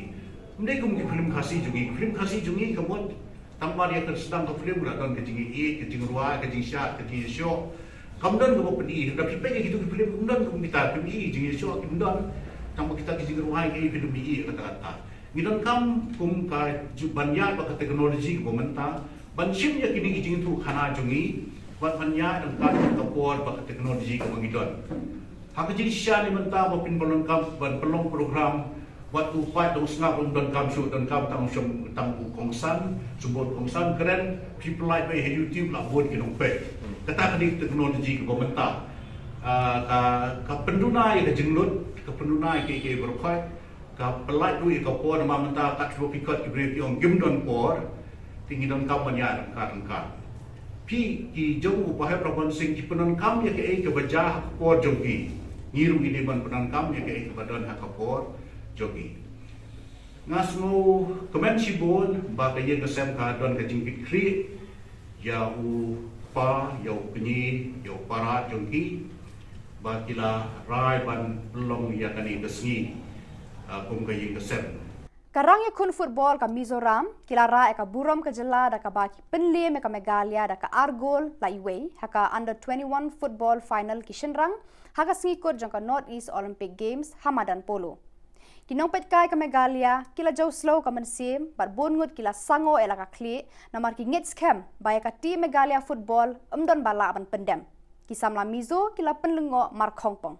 Ym dei kum ki film Khasi jong ngi, ki film Khasi jong ngi ka mut tang ba ïa ka sdang ka film la don ka jingïaieit, ka jingrwai, ka jingshad, ka jingïashoh. Kam don kaba pyni, lada phi peit ïa kito ki film, kam don kum kita, pyni jingïashoh, kam don. Tang ba kita ki jingrwai ki film ïa kata kata. Ngi donkam kum ka ju-, ban ïaid bad ka technology kaba mynta, ban shim ïa kine ki jingïathuhkhana jong ngi, bad ban ïaid ryngkat ka por bad ka technology kaba ngi don. Ha ka jingshisha ne mynta ba phin pynlong kam, ban pynlong program, wat u paid dong sngap, um donkam shuh, donkam tang u shong, tang u kongsan, shu bud kongsan kren, phi pynlait beit ha YouTube la bun ki nongpeit. Kata ka dei technology kaba mynta. Ah, ka, ka pynduna ïa ka jinglut, ka pynduna ïa kiei kiei baroh khoit, ka pynlait ruh ïa ka por, namar mynta katba phi khot ki briew ki ong kim don por, te ngi donkam ban ïaid ryngkat ryngkat. Phi ki jong u Bah Hep Rabon Singh ki pyndonkam ïa kaei kaba jia ha ka por jong ki. Ngi ruh ngi dei ban pyndonkam ïa kaei kaba don ha ka por jong ki. Nga sngewkmen shibun ba ka ïing ka sem ka don ka jingkitkhlieh ïa u kpa, ïa u kñi, ïa u para jong ki, ba ki la rai ban pynlong ïa kane ka sngi, ah, kum ka ïing ka sem. Ka rangïakhun football ka Mizoram ki la rah ïa ka burom ka jylla da kaba ki pynliem ïa ka Meghalaya da ka ar gol la iwei ha ka under twenty-one football final ki shynrang ha ka sngi kut jong ka North East Olympic Games ha madan polo. Ki nongpeitkai ka Meghalaya ki la jew slow ka mynsiem bad bun ngut ki la sangoh ïa la ka khlieh namar ki ngeit skhem ba ïa ka team Meghalaya football ym don ba lah ban pyndem. Ki samla Mizo ki la pynlyngngoh markhongpong.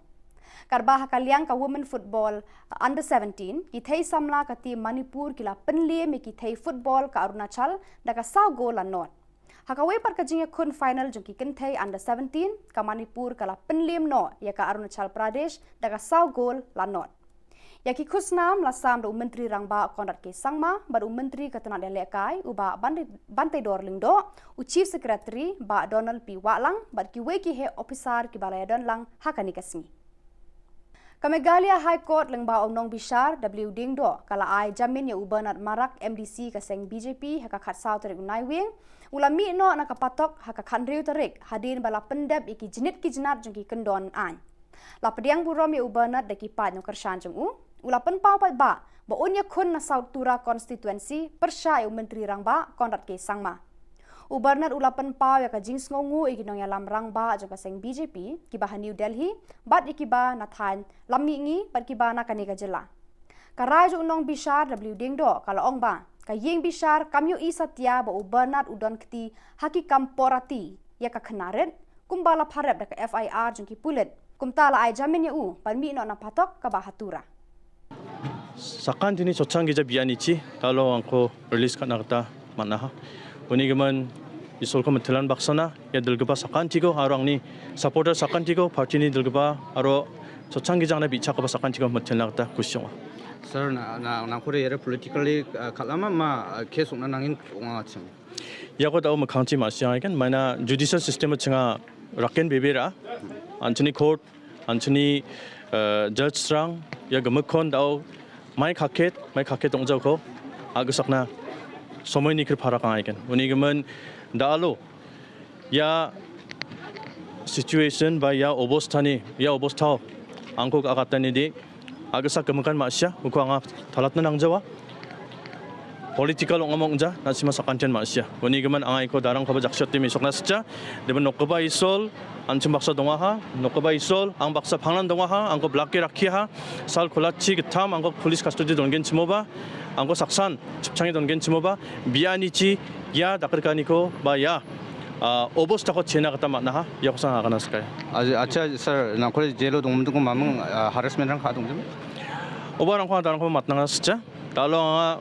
Katba ha ka liang ka women football under seventeen, ki thei samla ka team Manipur ki la pynliem ïa ki thei football ka Arunachal da ka saw gol la nod. Ha kawei pat ka jingïakhun final jong ki kynthei under seventeen, ka Manipur ka la pynliem noh ïa ka Arunachal Pradesh da ka saw gol la nod. Ïa ki khusnam la sam da u Myntri Rangbah Conrad K Sangma bad u Myntri ka tnad ïalehkai u Bah Ban-, Banteidor Lyngdoh, u Chief Secretary Bah Donald P Wahlang bad kiwei ki heh ophisar kiba la ïadon lang ha kane ka sngi. Ka Meghalaya High Court lyngba u nongbishar W Diengdoh ka la ai jamin ïa u Bernard Marak, M D C ka seng B J P, ha ka khatsaw tarik u Naiwieng, u la mih noh na ka patok ha ka khathynriew tarik hadien ba la pyndep ïa ki jnit ki jnat jong ki kyndon aiñ. La pdiang burom ïa u Bernard da ki paid nongkyrshan jong u, u la pynpaw paidbah ba un ïakhun na South Tura constituency pyrshah ïa u Myntri Rangbah Conrad K Sangma. U Bernard u la pynpaw ïa ka jingsngewnguh ïa ki nongïalam rangbah jong ka seng B J P, kiba ha New Delhi, bad ïa kiba na thaiñ lam mihngi, bad kiba na kane ka jylla. Ka rai jong u nongbishar W Diengdoh ka la ong ba ka ïing bishar kam ïohi satia ba u Bernard u don kti ha ki kam pornography ïa ka khynnah rit, kumba la pharep da ka F I R jong ki pulit. Kumta la ai jamin ïa u ban mih noh na phatok kaba ha Tura. Sakan tini chochang gija biani chi, talo angko release katna kata mana ha. Uni gaman isol ko metelan baksana, ïa dulgaba sakan tiko, aro angni supporter sakan tiko, party ni dulgaba, aro chochang gija na bicha kaba sakan tiko metelan kata kusyong. Sir, na, na, na kore yere politically, uh, kalama ma, uh, case ukna nangin unga chim. Ïa ko tau makhang chi ma siang kan, mana judicial system chinga raken bebera, anthony court, anthony, uh, judge strang, ïa gamakon tau, mai khaket, mai khaket tong jauh ko, agusakna, somoi ni kir pharak aiken. Uni gaman, da alo, ïa situation ba ïa obostha ni, ïa obostha, angko ka katani di, agusah kemakan masia, uko anga thalat na nang jawa. Political ong among ja, na sima sakantian masia. Uni gaman angai ko darang kaba jaksiat timi sokna secha, deben nokaba isol, anchim baksa donga ha, nokaba isol, ang baksa phangnan donga ha, angko blaki rakhi ha, sal kulachi ketam, angko police custody donggen chimoba, angko saksan, chipchangi donggen chimoba, biani chi, ïa dakar kani ko, ba ïa, ah, obostha ko chena kata matna ha, ïa ko sang akana skai. Acha, sir, na kore jelo dong mendung ko mamang, ah, harassment rang kha dong jeme? Oba rang ko darang ko matna nga secha. Talo nga,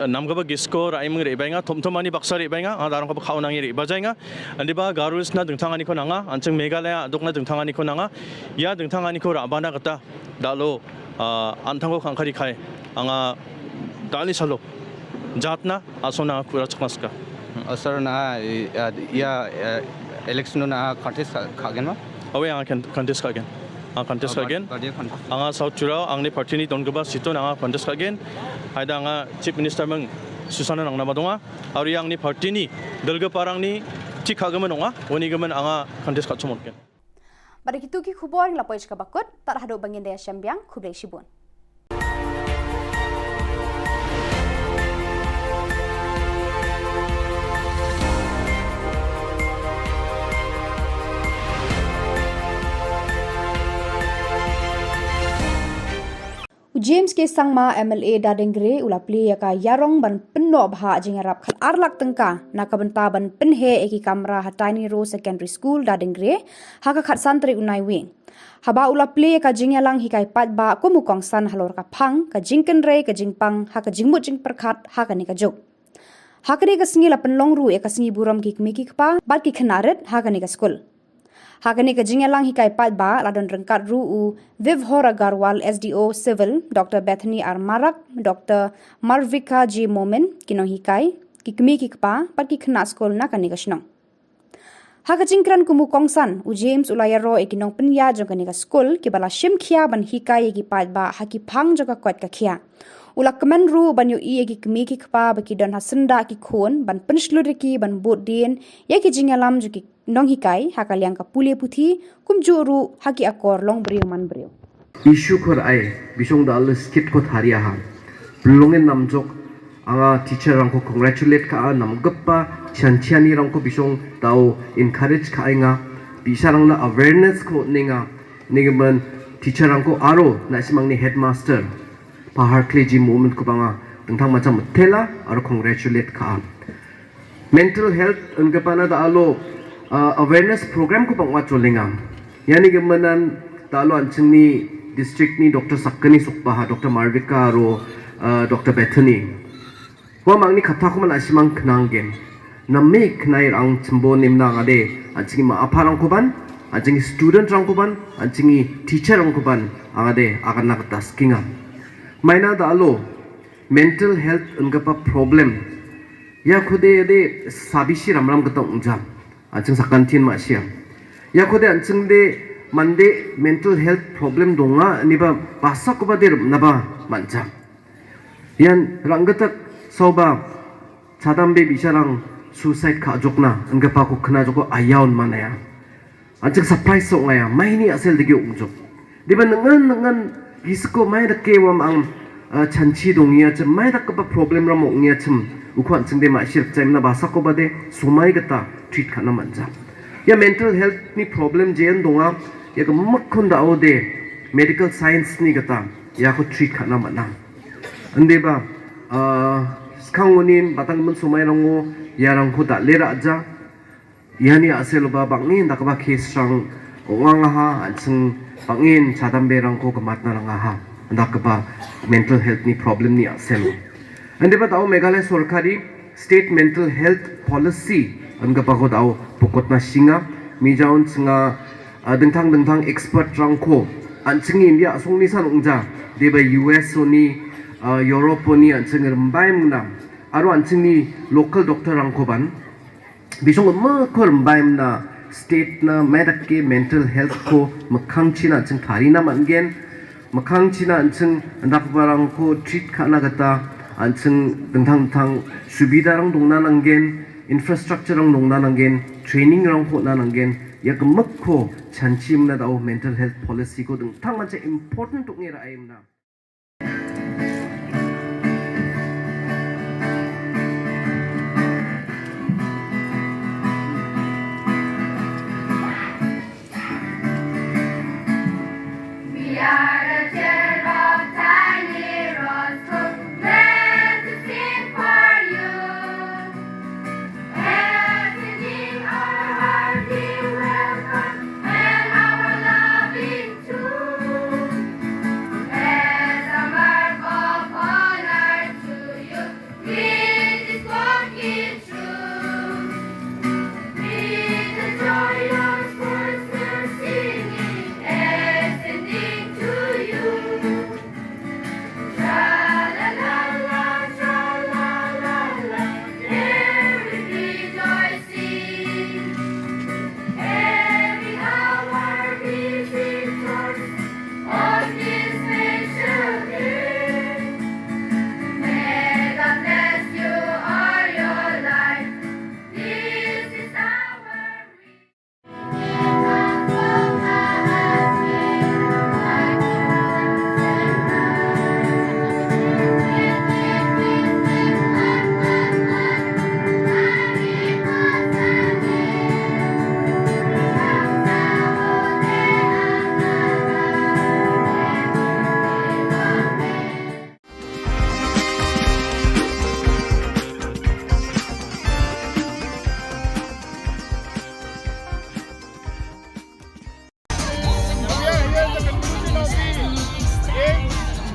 nam kaba gisko, rai meng ri bainga, thom thom ani baksa ri bainga, nga darang kaba khau nangi ri bajainga. Andi ba Garo Hills na dengthang ani ko nanga, ancheng Meghalaya, dok na dengthang ani ko nanga. Ïa dengthang ani ko rabana kata, dalo, ah, anthang ko khangkhari khai, anga dali salo. Jatna, asona kura chaknaska. Uh, sir, na, uh, ïa, uh, election na contest ka, ka gen ma? Awe, anga kan, contest ka gen. Anga contest ka gen. Anga South Churao, angni party ni don kaba situ na anga contest ka gen. Haida anga Chief Minister meng Susana nang nama donga. Ari angni party ni, delga parang ni, chik ka gaman donga. Wani gaman anga contest ka chumot gen. Bad da kitu ki khubor ngi la poi sha kaba kut, tad haduh ba ngin da ïashem biang, khublei shibun. U James K Sangma, M L A Dadengre, u la plie ïa ka ïarong ban pynnoh bha jingïarap khat ar lak tyngka na ka bynta ban pynheh ïa ki kamra ha Tiny Row Secondary School Dadengre ha ka khatsan tarik u Naiwieng. Haba u la plie ïa ka jingïalang hikai paidbah kum u kongsan halor ka phang, ka jingkynrei, ka jingpang, ha ka jingmut jingpyrkhat, ha kane ka juk. Ha kane ka sngi la pynlong ruh ïa ka sngi burom ki kmie ki kpa bad ki khynnah rit ha kane ka skul. Ha kane ka jingïalang hikai paidbah la don ryngkat ruh u Vibhor Agarwal, S D O Civil, Doctor Bethany R Marak, Doctor Marvika J Momin, ki nonghikai, ki kmie ki kpa bad ki khynnah skul na kane ka shnong. Ha ka jingkren kum u kongsan, u James u la ïaroh ïa ki nongpynïaid jong kane ka skul kiba la shim khia ban hikai ïa ki paidbah ha ki phang jong ka koit ka khiah. U la kmen ruh ban ïohi ïa ki kmie ki kpa ba ki don ha syndah ki khun ban pynshlur ïa ki ban bud dien ïa ki jingïalam jong ki nonghikai ha ka liang ka pule puthi, kumjuh ruh ha ki akor long briew man briew. Issue khor ai, bisong da ala skit ko tharia ha. Pynlong in namjok, anga teacher rang ko congratulate ka a namgappa, chan chani rang ko bisong tau encourage ka ai nga, bisarang na awareness ko ne nga, ne gaman teacher rang ko aro, na simang ni headmaster, pahar kle ji moment ko banga, tengtang macam tela, aro congratulate ka a. Mental health, engkapana da alo, uh, awareness program ko pangwa cholinga. Yani gamanan da alo anching ni district ni Doctor Sakkani Sukbaha, Doctor Marvika aro, uh, Doctor Bethany. Wa mangni kata ko man asimang khnang gen. Name khnai rang chimbo nimna ngade, anching ma apa rang ko ban, anching student rang ko ban, anching teacher rang ko ban, angade akan nak taskinga. Maina da alo, mental health engkapa problem. Ya khude de sabishi ramram kata ungjam. Anching sakantin ma siam. Ya khude anching de mande mental health problem donga niba basa kuba de naba manja. Yan ranggatak sauba chadam be bisarang suicide ka jokna engkapa ko khna joko ayaun manaya. Anching surprise sok ngaya, maini asel degi ungjok. Diba nengan nengan gisko mai deke wam ang Chanchi dong ïa chim mai dak kaba problem ram ong ïa chim u khwan ching de ma shir chim na ba sa ko ba de sumai kata treat khana manja. Ïa mental health ni problem jen donga ïa ka makhon da o de medical science ni kata ïa ko treat khana mana. Ande ba skang unin batang men sumai rango ïa rang ko da lera ja. Ïa ni asel ba bangin da kaba case rang ong ha an sing bangin chadam be rang ko kamat na rang ha da kaba mental health ni problem ni asel. Ande ba tau Meghalaya sorkari state mental health policy an kaba ko tau pokot na singa mi jaun singa dengtang dengtang expert rang ko an sing India song ni san ong ja de ba U S oni Europe oni an sing rembai muna aro an sing ni local doctor rang ko ban Bisong ma ko rembai na state na medak ke mental health ko makhang china ching thari na man gen makhang china ching ndak barang ko treat khana kata an ching dengthang thang subida rang dong na nang gen infrastructure rang dong na nang gen training rang ko na nang gen ya kemek ko chanchi mna dau mental health policy ko dengthang man cha important tuk ngira ai mna.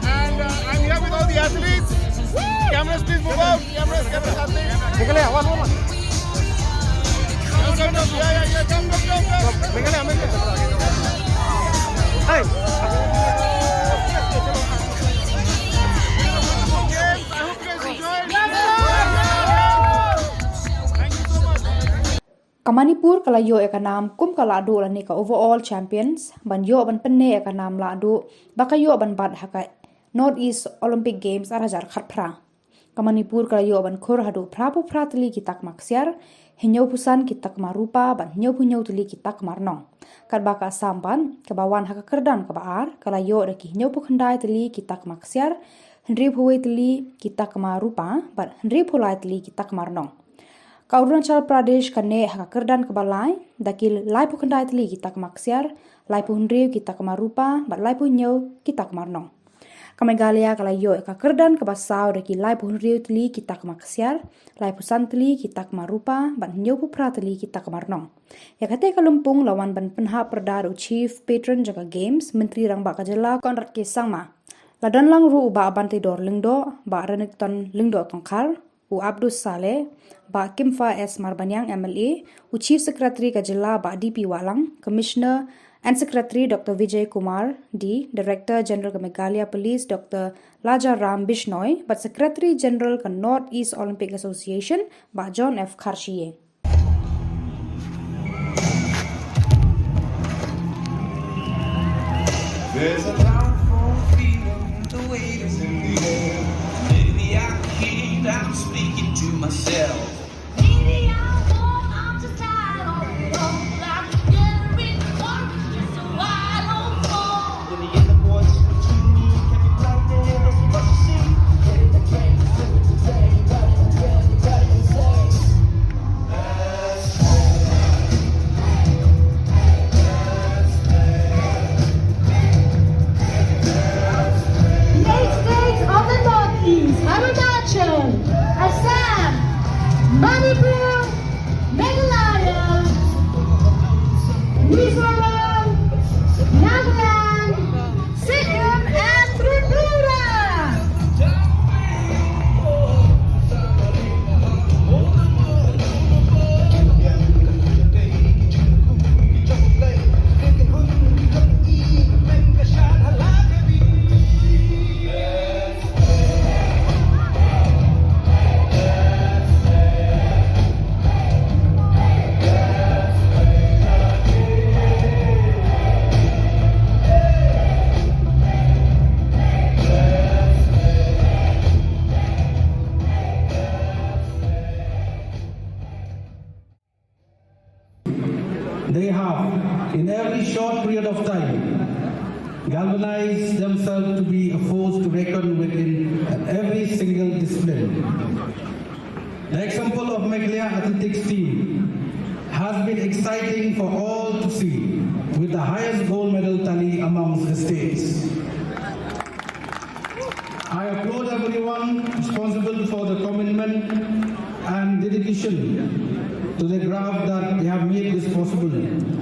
And uh, I'm here with all the athletes. Cameras, please move out. Cameras, cameras, athletes. Meghalaya, one, one, one. Come, come, come. Yeah, yeah, yeah. Come, come, come, come. Meghalaya, Meghalaya. Hey. Ka Manipur ka la ïoh ïa ka nam kum ka lahduh lane ka overall champions ban ïoh ban pyneh ïa ka nam lahduh ba ka ïoh ban bat ha ka North East Olympic Games ar hajar khatphra. Ka Manipur ka la ïoh ban khur haduh phraphew phra tylli ki takma ksiar, hynñiewphew san ki takma rupa bad hynñiewphew hynñiew tylli ki takma rnong. Katba ka Assam bad kaba wan ha ka kyrdan kaba ar ka la ïoh da ki hynñiewphew khyndai tylli ki takma ksiar, hynriewphew wei tylli ki takma rupa bad hynriewphew lai tylli ki takma rnong. Ka Arunachal Pradesh ka neh ha ka kyrdan kaba lai da ki laiphew khyndai tylli ki takma ksiar, laiphew hynriew ki takma rupa bad laiphew hynñiew ki takma rnong. Ka Meghalaya ka la ïoh ïa ka kyrdan kaba saw da ki laiphew hynriew tylli ki takma ksiar, laiphew san tylli ki takma rupa bad hynñiewphew phra tylli ki takma rnong. Ïa kata ka lympung la wan ban pynhap pyrda da u Chief Patron jong ka Games, Myntri Rangbah ka Jylla Conrad K Sangma. La don lang ruh u Bah Banteidor Lyngdoh, Bah Renikton Lyngdoh Tongkhar, u Abdus Saleh, Bah Kimfa S Marbaniang M L A, u Chief Secretary ka Jylla Bah D P Wahlang, Commissioner and Secretary Doctor Vijay Kumar D, Director General ka Meghalaya Police Doctor Laja Ram Bishnoi, bad Secretary General ka North East Olympic Association Bah John F Kharshie. There's a powerful feeling, the weight is in the air. Maybe I can't, I'm speaking to myself. Maybe I won't, I'm just tired of it all. I'm gathering courage just so I don't fall. In the end, the boys, kept it right there. Meghalaya, Mizoram, Nagaland, Sikkim and Tripura. They have, in every short period of time, galvanized themselves to be a force to reckon with in every single discipline. The example of Meghalaya athletics team has been exciting for all to see, with the highest gold medal tally amongst the states. I applaud everyone responsible for the commitment and dedication to the craft that they have made this possible.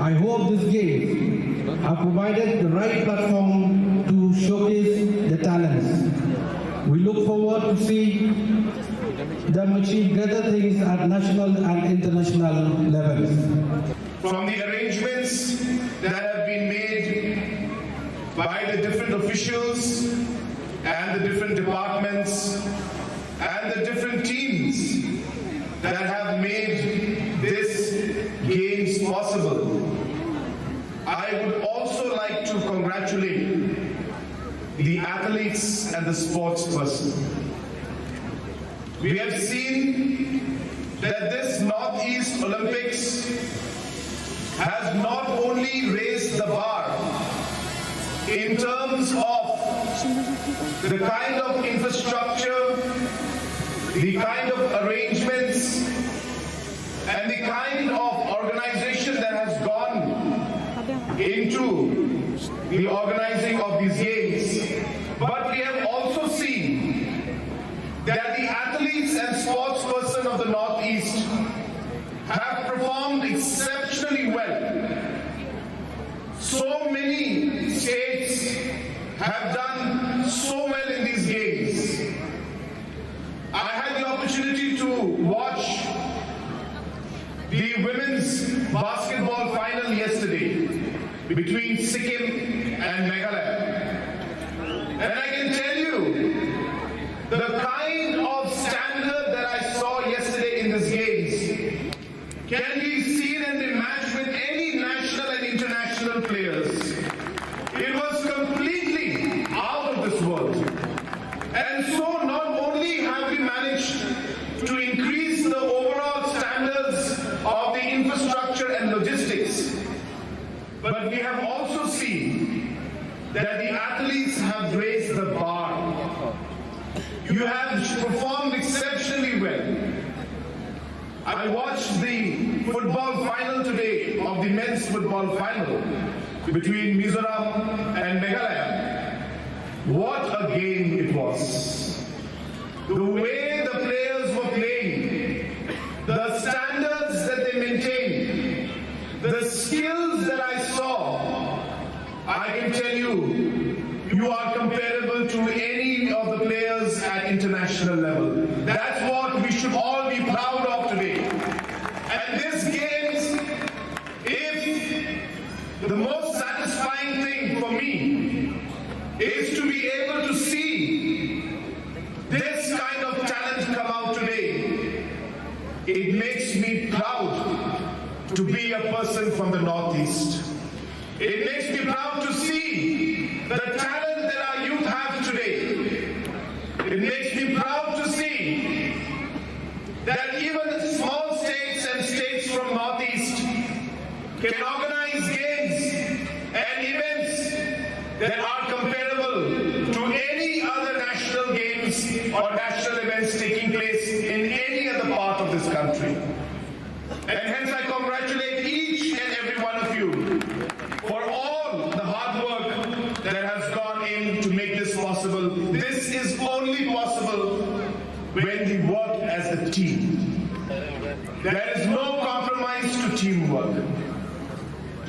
I hope these games have provided the right platform to showcase the talents. We look forward to see them achieve greater things at national and international levels. From the arrangements that have been made by the different officials and the different departments and the different teams that have made this games possible, I would also like to congratulate the athletes and the sports person. We have seen that this Northeast Olympics has not only raised the bar in terms of the kind of infrastructure, the kind of arrangements, and the kind of organization that has gone into the organizing of these games, but we have also seen that the athletes and sports person of the Northeast have performed exceptionally well. So many states have done so well in these games. I had the opportunity to watch the women's basketball final yesterday between Sikkim and Meghalaya. And I can tell you, the kind of standard that I saw yesterday in these games can be seen and be matched with any national and international players. It was completely out of this world. And so not only have we managed to increase the overall standards of the infrastructure and logistics, but we have also seen that the athletes have raised the bar. You have performed exceptionally well. I watched the football final today of the men's football final between Mizoram and Meghalaya. What a game it was. The way the players were playing, the standards that they maintained, the skills that I saw, I can tell you, you are comparable to any of the players at international level. That's what we should all be proud of today. And this games, if the most satisfying thing for me is to be able to see this kind of talent come out today, it makes me proud to be a person from the Northeast. It makes me proud to see the talent that our youth have today. It makes me proud to see that even small states and states from Northeast can organize games and events that are comparable to any other national games or national events taking place in any other part of this country. And hence I congratulate each and every one of you for all the hard work that has gone in to make this possible. This is only possible when we work as a team. There is no compromise to teamwork.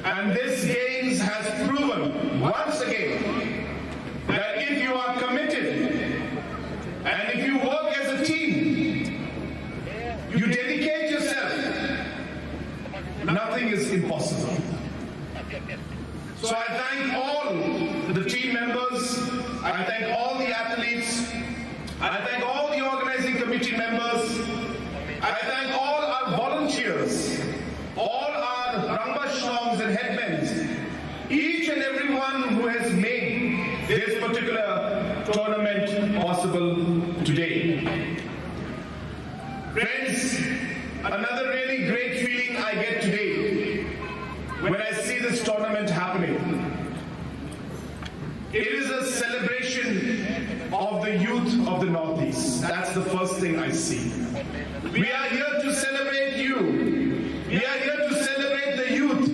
And this games has proven once again that if you are committed and if you work as a team, you dedicate yourself, nothing is impossible. So I thank all the team members, I thank all the athletes, I thank all the organizing committee members, I thank all our volunteers, all our Rangbah Shnongs and headmen, each and everyone who has made this particular tournament possible today. Friends, another really great feeling I get today when I see this tournament happening. It is a celebration of the youth of the Northeast. That's the first thing I see. We are here to celebrate you. We are here to celebrate the youth.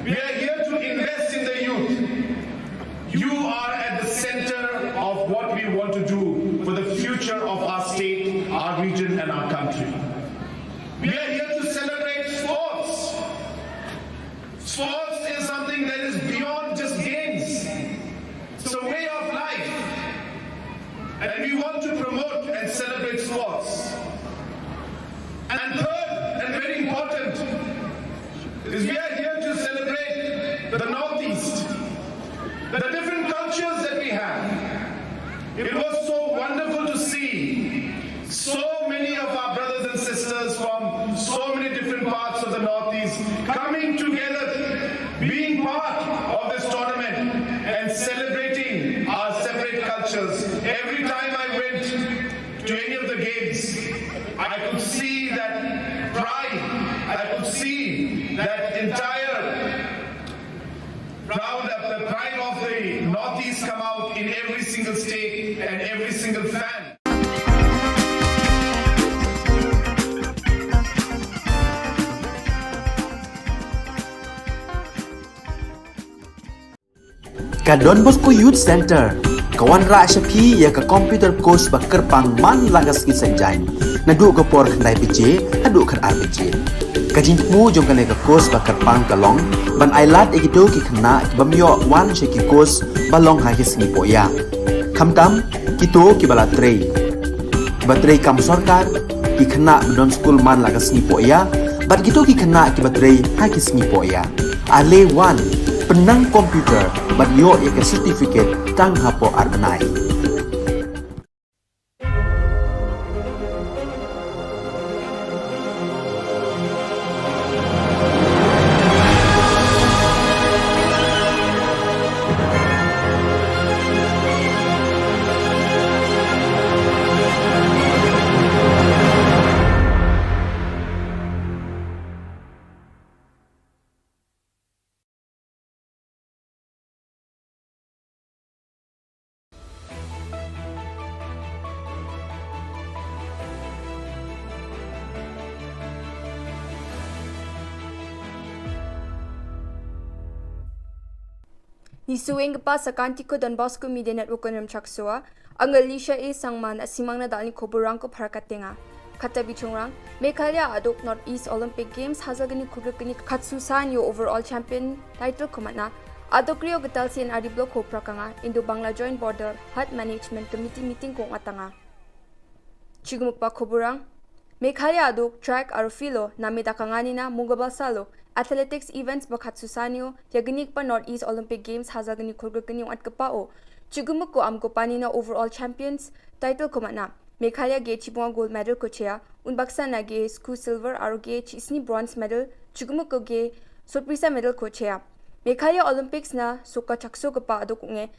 We are here to invest in the youth. You are at the center of what we want to do for the future of our state, our region, and our country. We are here to celebrate sports. Sports is something that is beyond just games. It's a way of life. And we want to promote and celebrate sports. And third, and very important, is we are here to celebrate the Northeast, the different cultures that we have. It was so wonderful to see so many of our brothers and sisters from so many different parts of the Northeast coming together, being part of this tournament and celebrating our separate cultures. Every time I went to any of the games, I could see that pride, I could see that entire proud of the pride of the Northeast come out in every single state and every single fan. Ka Don Bosco Youth Center ka wanrah sha phi ïa ka computer course ba kyrpang man la ka sngi Saitjaiñ, naduh ka por khyndai baje haduh khatar baje. Ka jingthmu jong kane ka course ba kyrpang ka long ban ailad ïa kito ki khynnah ki bym ïoh wan sha ki course ba long ha ki sngi pohïa. Khamtam kito kiba la trei, kiba trei kam sorkar, ki khynnah ba don skul man la ka sngi pohïa, bad kito ki khynnah kiba trei ha ki sngi pohïa. Ale wan, pynnang computer bad ïoh ïa ka certificate tang hapoh ar bnai. Ngi shu ïeng kpa sa ka Tiko Don Bosco Media Network Kynrem Chaksua. Nga Lisha A Sangma, na simang na dal ni khubor rang ko phar ka tenga. Kata bichung rang, Meghalaya aduk North East Olympic Games ha ka jingkyrkhu kane ka khatsu san ïa overall champion title kumne. Aduk rio ka tal sien ari blok ko pra ka nga, Indo Bangla Joint Border Health Management Committee meeting ko nga tanga. Chigmuk pa khubor rang, Meghalaya aduk track aro filo, na mih da ka nga ni na Mungabal Salo, athletics events ba khatsu san ïa kane ka North East Olympic Games ha ka jingkyrkhu kane ong at ka pa o. Chigmuk ko am ko pa ni na overall champions title kumne. Meghalaya ki chibun gold medal ko chea, un baksa na ki sku silver aro ki chisni bronze medal, chigmuk ko ki sorpresa medal ko chea. Meghalaya Olympics na suka chakso ka pa aduk nge,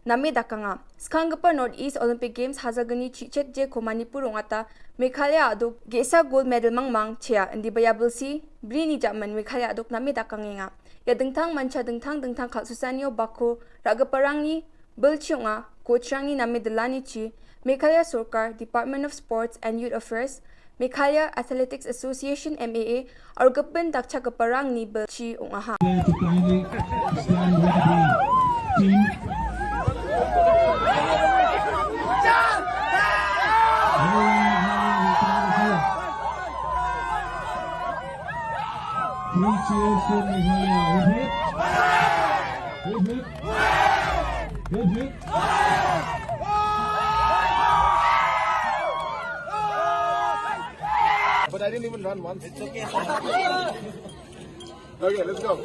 na mih da ka nga. Skang ka pa North East Olympic Games ha ka jingchichet je ko Manipur ong ata, Meghalaya aduk ki sa gold medal mang mang chea, indi ba ïa bul si, bri ni jaman Meghalaya aduk na mih da ka nge nga. Ïa dengtang mancha dengtang dengtang khatsu san ïa ba ko, ra ka pa rang ni, bul chiong a, ko chang ni na mih da la ni chi, Meghalaya Sorkar, Department of Sports and Youth Affairs, Meghalaya Athletics Association, M A A, aro ka pyndak cha ka pa rang ni bul chi ong aha. To kindly stand with the team. Very, very, very, very. Three cheers for Meghalaya. Hip, hip. Hip, hip. Hip, hip. But I didn't even run once. It's okay. Okay, let's go.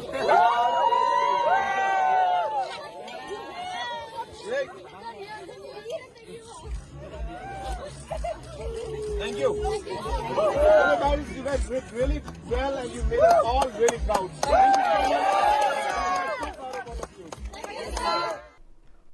Thank you. Hello guys, you guys did really well and you made us all really proud. Thank you so much.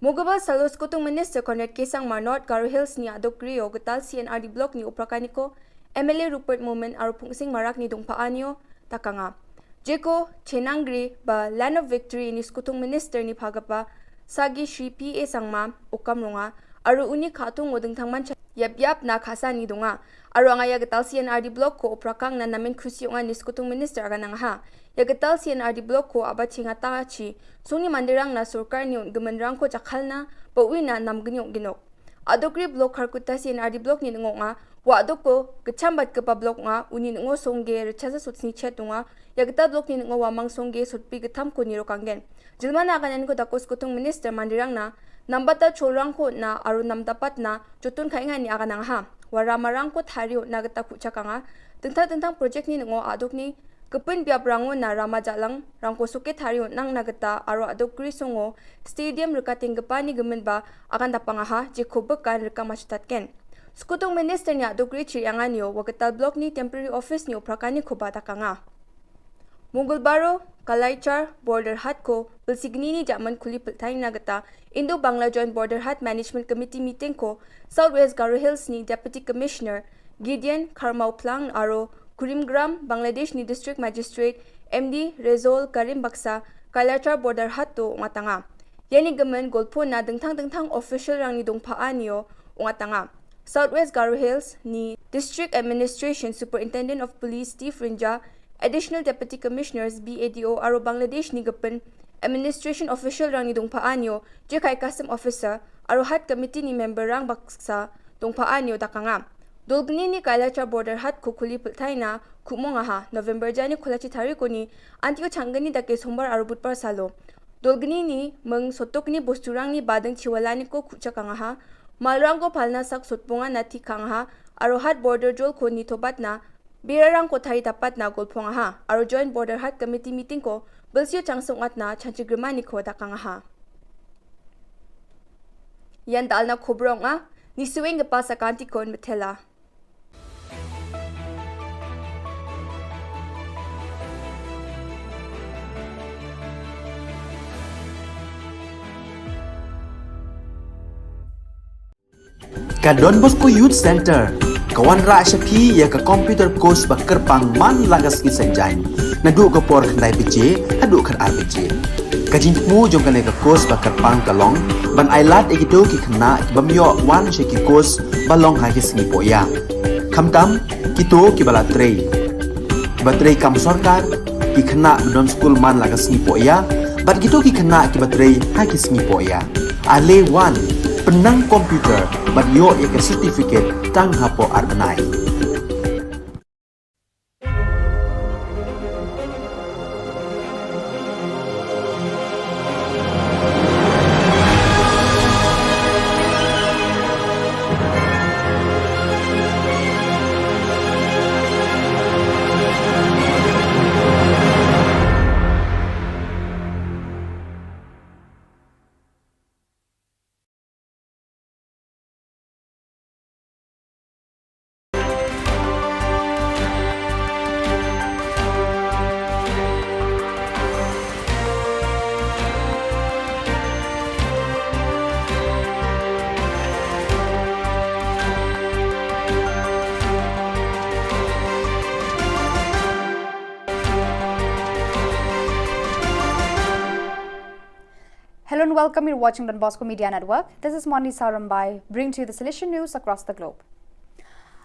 Mugabal salo Skutung Minister Conrad K Sangma North Garo Hills ni adok rio getal C and R D block ni Uprakaniko, M L A Rupert Momin aro Phungsing Marak ni dongpa anio takanga. Jeko chenangri ba Land of Victory ni Skutung Minister ni phagapa Sagi Shri P A Sangma ukam ronga, aro uni khatung o dengthang mancha yap yap na khasa ni donga. Aro anga ya getal C and R D block ko Uprakang na namin khusi onga ni Skutung Minister aga nangaha. Ya getal C and R D block ko aba chinga ta chi sungni mandirang na sorkar ni un gemenrang ko chakhalna ba ui na nam genyok genok. Adokri block Kharkutta C and R D block ni ngo nga wa adok ko gecham bat kepa block nga uni ngo songge rechasa sutsni chet nga ya getal block ni ngo wa mang songge sutpi getham ko niro kanggen. Jilmana kanen ko dakos kutung minister mandirang na nambata cholrang ko na aru namdapat na jotun khainga ni aga nangha. Wara marang ko thari na geta kuchakanga. Tengtang tengtang project ni ngo adok ni kepun biap rango na rama jalang rangko suke thari nang na geta aro adok gri songo stadium rekating gepani gemen ba akan dapang aha jeko bekan reka machutat ken. Skutung minister ni adok gri chiri anganio wa getal block ni temporary office ni uprakani ko ba takanga. Mungul baro Kalaichar border hat ko belsigni ni jaman kuli peltai na geta Indo Bangla Joint Border Hat Management Committee meeting ko South West Garo Hills ni Deputy Commissioner Gideon Kharmauplang aro Kurimgram, Bangladesh ni District Magistrate M D Rezol Karim Baksa Kalachar Border Hat to ungatanga. Yani gemen golpo na dengthang dengthang official rang ni dongpa anio ungatanga. South West Garo Hills ni District Administration Superintendent of Police Steve Rinja, Additional Deputy Commissioners B A D O aro Bangladesh ni gepen administration official rang ni dongpa anio, jekai custom officer aro hat committee ni member rang baksa dongpa anio dakanga. Dolgni ni Kailacha border hat ko kuli peltai na kumong aha November jani kulachi tari ko ni antio changgani dake sombar aro butpar salo. Dolgni ni meng sotok ni bosturang ni badeng chiwala ni ko kuchakang aha. Malrang ko palna sak sotponga na tikang aha aro hat border jol ko ni tobat na birarang ko thari dapat na golpong aha aro joint border hat committee meeting ko belsio changsung at na chanchi germani ko dakang aha. Yan dal na kobrong a ni suwing gepa sakanti kon metela. Ka Don Bosco Youth Center ka wanrah sha phi ïa ka computer course ba kyrpang man la ka sngi Saitjaiñ naduh ka por khyndai baje haduh khatar baje. Ka jingthmu jong kane ka course ba kyrpang ka long ban ailad ïa kito ki khynnah ki bym ïoh wan sha ki course ba long ha ki sngi pohïa. Khamtam kito kiba la trei, kiba trei kam sorkar, ki khynnah ba don skul man la ka sngi pohïa bad kito ki khynnah kiba trei ha ki sngi pohïa. Ale wan pynnang computer bad ïoh ïa ka certificate tang hapoh ar bnai. Hello and welcome. You're watching Don Bosco Media Network. This is Moni Sarambai, bringing to you the Salesian news across the globe.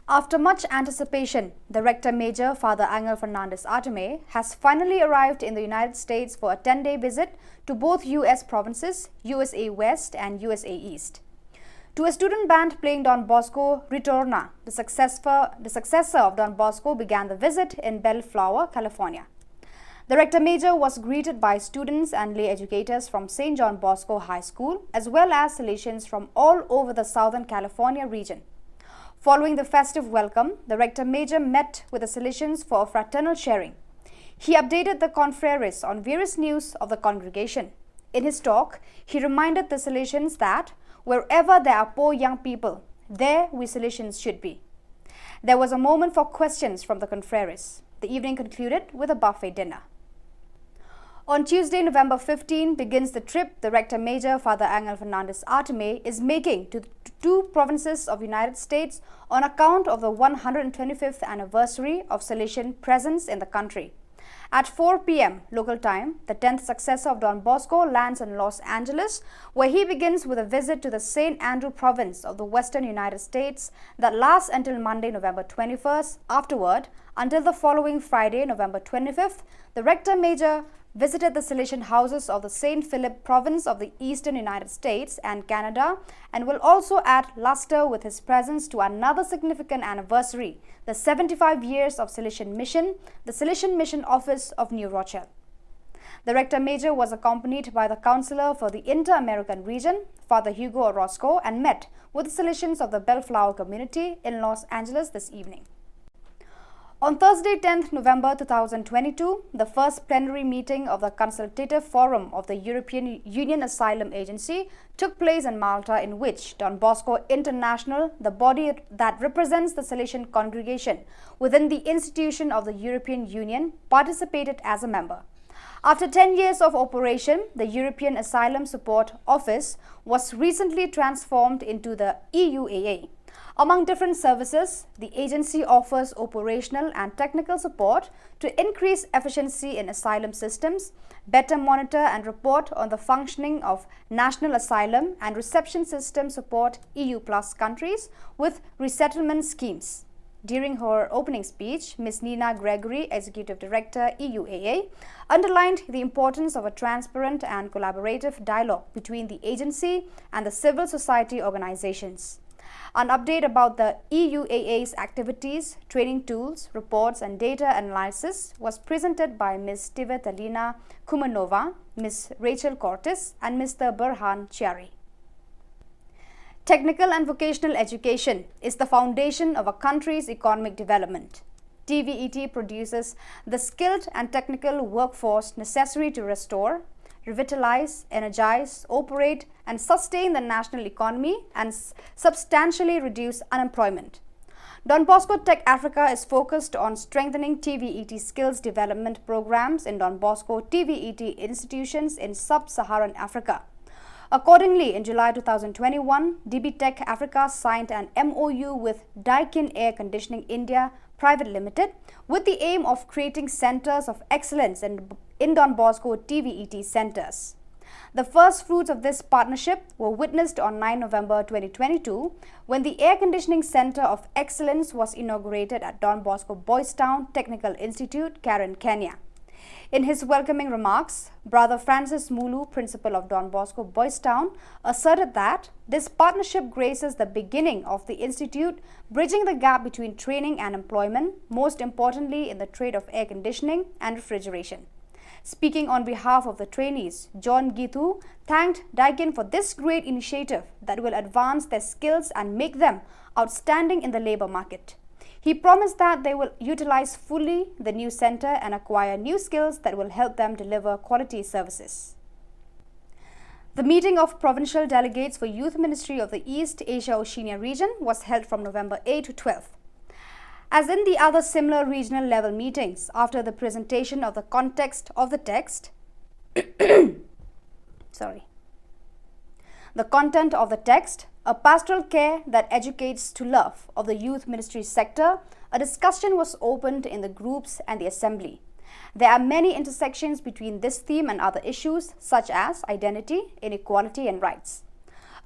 After much anticipation, the Rector Major, Father Angel Fernandez Artime, has finally arrived in the United States for a ten-day visit to both U S provinces, U S A West and U S A East. To a student band playing Don Bosco Ritorna, the successor, the successor of Don Bosco began the visit in Bellflower, California. The Rector Major was greeted by students and lay educators from Saint John Bosco High School, as well as Salesians from all over the Southern California region. Following the festive welcome, the Rector Major met with the Salesians for a fraternal sharing. He updated the confreres on various news of the congregation. In his talk, he reminded the Salesians that wherever there are poor young people, there we Salesians should be. There was a moment for questions from the confreres. The evening concluded with a buffet dinner. On Tuesday, November fifteen, begins the trip the Rector Major, Father Angel Fernandez Artime, is making to the two provinces of United States on account of the one hundred twenty-fifth anniversary of Salesian presence in the country. At four p m local time, the tenth successor of Don Bosco lands in Los Angeles, where he begins with a visit to the Saint Andrew province of the western United States that lasts until Monday, November twenty-first. Afterward, until the following Friday, November twenty-fifth, the Rector Major visited the Salesian houses of the Saint Philip province of the eastern United States and Canada, and will also add luster with his presence to another significant anniversary, the seventy-five years of Salesian Mission, the Salesian Mission Office of New Rochelle. The Rector Major was accompanied by the Counselor for the Inter-American Region, Father Hugo Orozco, and met with the Salesians of the Bellflower community in Los Angeles this evening. On Thursday, tenth November two thousand twenty-two, the first plenary meeting of the Consultative Forum of the European Union Asylum Agency took place in Malta, in which Don Bosco International, the body that represents the Salesian congregation within the institution of the European Union, participated as a member. After ten years of operation, the European Asylum Support Office was recently transformed into the E U A A. Among different services, the agency offers operational and technical support to increase efficiency in asylum systems, better monitor and report on the functioning of national asylum and reception system, support E U plus countries with resettlement schemes. During her opening speech, Miss Nina Gregory, Executive Director, E U A A, underlined the importance of a transparent and collaborative dialogue between the agency and the civil society organizations. An update about the E U A A's activities, training tools, reports, and data analysis was presented by Miss Tivetalina Kumanova, Miss Rachel Cortes, and Mister Burhan Chiari. Technical and vocational education is the foundation of a country's economic development. T V E T produces the skilled and technical workforce necessary to restore, revitalize, energize, operate, and sustain the national economy and s- substantially reduce unemployment. Don Bosco Tech Africa is focused on strengthening T V E T skills development programs in Don Bosco T V E T institutions in sub-Saharan Africa. Accordingly, in July two thousand twenty-one, D B Tech Africa signed an M O U with Daikin Air Conditioning India Private Limited with the aim of creating centers of excellence in, in Don Bosco T V E T centers. The first fruits of this partnership were witnessed on nine November twenty twenty-two, when the Air Conditioning Center of Excellence was inaugurated at Don Bosco Boys Town Technical Institute, Karen, Kenya. In his welcoming remarks, Brother Francis Mulu, principal of Don Bosco Boys Town, asserted that this partnership graces the beginning of the institute, bridging the gap between training and employment, most importantly in the trade of air conditioning and refrigeration. Speaking on behalf of the trainees, John Gitu thanked Daikin for this great initiative that will advance their skills and make them outstanding in the labor market. He promised that they will utilize fully the new center and acquire new skills that will help them deliver quality services. The meeting of provincial delegates for Youth Ministry of the East Asia Oceania region was held from November eighth to twelfth. As in the other similar regional level meetings, after the presentation of the context of the text, sorry, the content of the text, a pastoral care that educates to love of the youth ministry sector, a discussion was opened in the groups and the assembly. There are many intersections between this theme and other issues such as identity, inequality, and rights.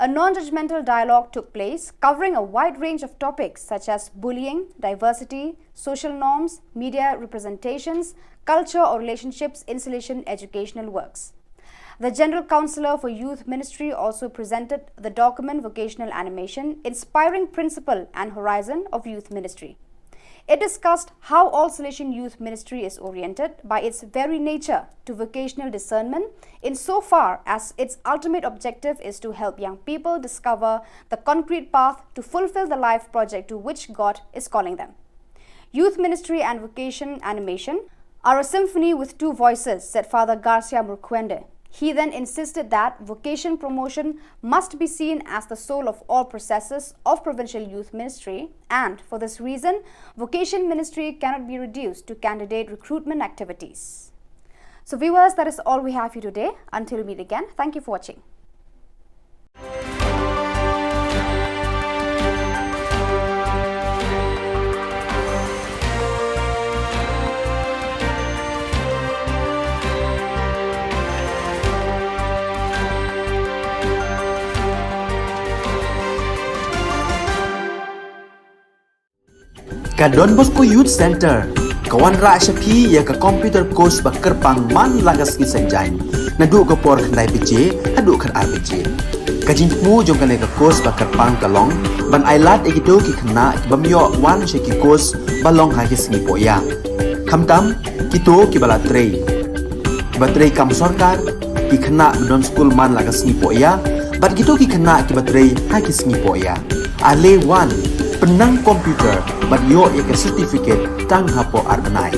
A non-judgmental dialogue took place covering a wide range of topics such as bullying, diversity, social norms, media representations, culture or relationships, insulation, educational works. The General Counsellor for Youth Ministry also presented the document Vocational Animation, Inspiring Principle and Horizon of Youth Ministry. It discussed how All Salesian Youth Ministry is oriented by its very nature to vocational discernment, insofar as its ultimate objective is to help young people discover the concrete path to fulfill the life project to which God is calling them. Youth ministry and vocation animation are a symphony with two voices, said Father Garcia Murkwende. He then insisted that vocation promotion must be seen as the soul of all processes of provincial youth ministry, and for this reason, vocation ministry cannot be reduced to candidate recruitment activities. So, viewers, that is all we have for you today. Until we meet again, thank you for watching. Ka Don Bosco Youth Centre ka wanrah sha phi ïa ka computer course ba kyrpang man la ka sngi Saitjaiñ, naduh ka por khyndai baje haduh khatar baje. Ka jingthmu jong kane ka course ba kyrpang ka long ban ailad ïa kito ki khynnah ki bym ïoh wan sha ki course ba long ha ki sngi poh ïa, khamtam kito kiba la trei, kiba trei kam sorkar, ki khynnah ba don skul man la ka sngi poh ïa, bad kito ki khynnah kiba trei ha ki sngi poh ïa. Ale wan, pynnang computer bad ïoh ïa ka certificate tang hapoh ar bnai.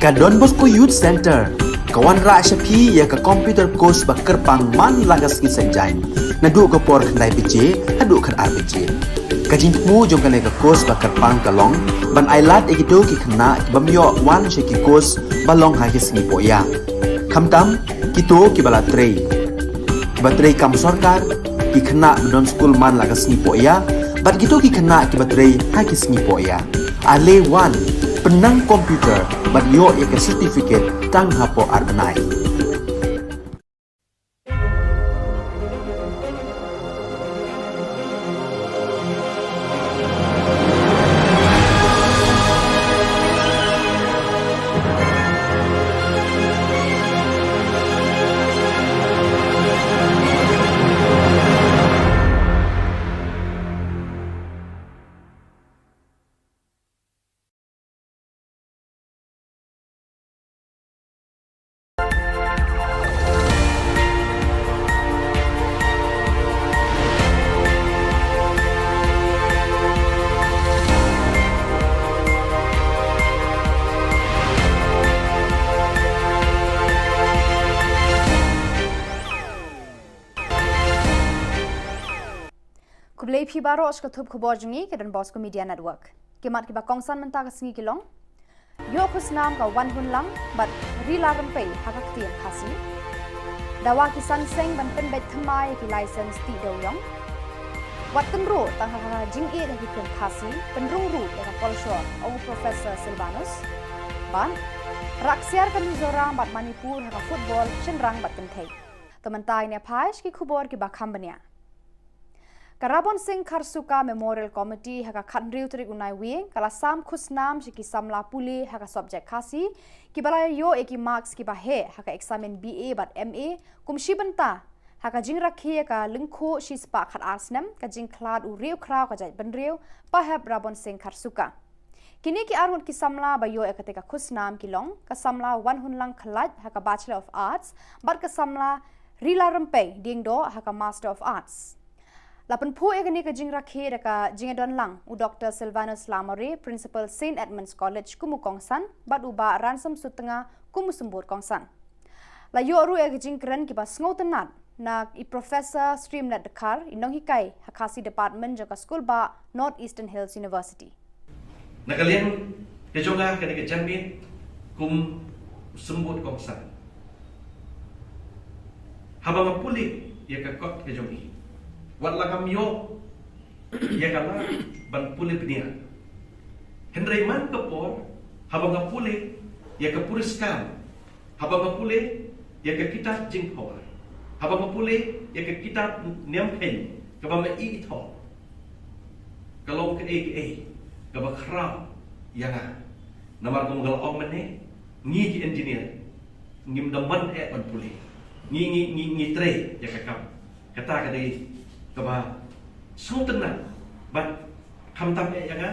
Ka Don Bosco Youth Centre ka wanrah sha phi ïa ka computer course ba kyrpang man la ka sngi Saitjaiñ, naduh ka por khyndai baje haduh khatar baje. Ka jingthmu jong kane ka course ba kyrpang ka long ban ailad ïa kito ki khynnah ki bym ïoh wan sha ki course ba long ha ki sngi pohïa, khamtam kito kiba la trei, kiba trei kam sorkar, ki khynnah ba don skul man la ka sngi pohïa, bad kito ki khynnah kiba trei ha ki sngi pohïa. Ale wan, pynnang computer bad ïoh ïa ka certificate tang hapoh ar bnai. Khublei phi baroh sha ka thup khubor jong ngi ka Don Bosco Media Network. Ki mat kiba kongsan mynta ka sngi ki long: Ïoh khusnam ka Wanhunlang bad Rila Rympei ha ka ktien Khasi. Dawa ki san seng ban pynbeit thymmai ïa ki license tih dewïong. Wat tynruh tang ha ka jingïeit ha ki film Khasi, pynrung ruh ïa ka kolshor, ong Professor Sylvanus. Bad rah ksiar ka Mizoram bad Manipur ha ka football shynrang bad kynthei. To mynta ngin ïa phai sha ki khubor kiba kham bniah. Ka Rabon Singh Kharsuka Memorial Committee ha ka khathynriew tarik u Naiwieng ka la sam khusnam sha ki samla pule ha ka subject Khasi kiba la ïoh ïa ki marks kiba heh ha ka eksamin B A bad M A kum shi bynta ha ka jingrakhe ïa ka lyngkhuh shispah khatar snem ka jingkhlad u riewkhraw ka jaitbynriew Pahep Rabon Singh Kharsuka. Kine ki arngut ki samla ba ïoh ïa kata ka khusnam ki long ka samla Wanhunlang Khlait ha ka Bachelor of Arts bad ka samla Rila Rympei Diengdoh ha ka Master of Arts. La pynphuh ïa kane ka jingrakhe da ka jingïadon lang u Doctor Sylvanus Lamare, Principal Saint Edmund's College kum u kongsan, bad u Bah Ransom Sutnga kum u symbud kongsan. La ïoh ruh ïa ka jingkren kiba sngewtynnat na i Professor Streamlet Dkhar, i nonghikai ha Khasi Department jong ka Skulbah North Eastern Hills University. Na ka liang ka jong nga kane ka janmiet kum u symbud kongsan, haba nga pule ïa ka kot ka jong i, wat la ngam ïoh ïa ka lad ban pule bniah, hynrei man ka por haba nga pule ïa ka puriskar, haba nga pule ïa ka kitab Jingphawar, haba nga pule ïa ka kitab Niam Kheiñ kaba ma i i thoh, ka long kaei kaei kaba khraw ïa nga. Namar kum nga la ong mynne, ngi ki engineer ngim da mon eh ban pule, ngi ngi ngi ngi trei ïa ka kam. Kata ka dei kaba sngewtynnat bad khamtam eh ïa nga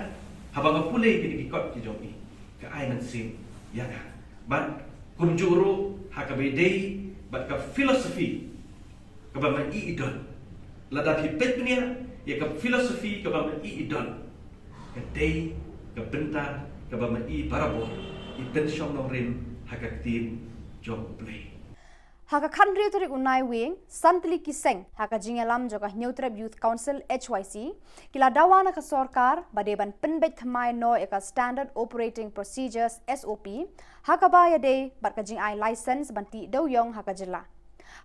haba nga pule kine ki kot ki jong i, ka ai mynsiem ïa nga. Bad kumjuh ruh ha kaba ïadei bad ka philosophy kaba ma i i don. Lada phi peit bniah ïa ka philosophy kaba ma i i don, ka dei ka bynta kaba ma i barabor i pynshong nongrim ha ka ktien jong U Blei. Ha ka khathynriew tarik u Naiwieng, san tylli ki seng ha ka jingïalam jong ka Hynñiewtrep Youth Council, H Y C, ki la dawa na ka sorkar ba dei ban pynbeit thymmai noh ïa ka Standard Operating Procedures, S O P, ha kaba ïadei bad ka jingai license ban tih dewïong ha ka jylla.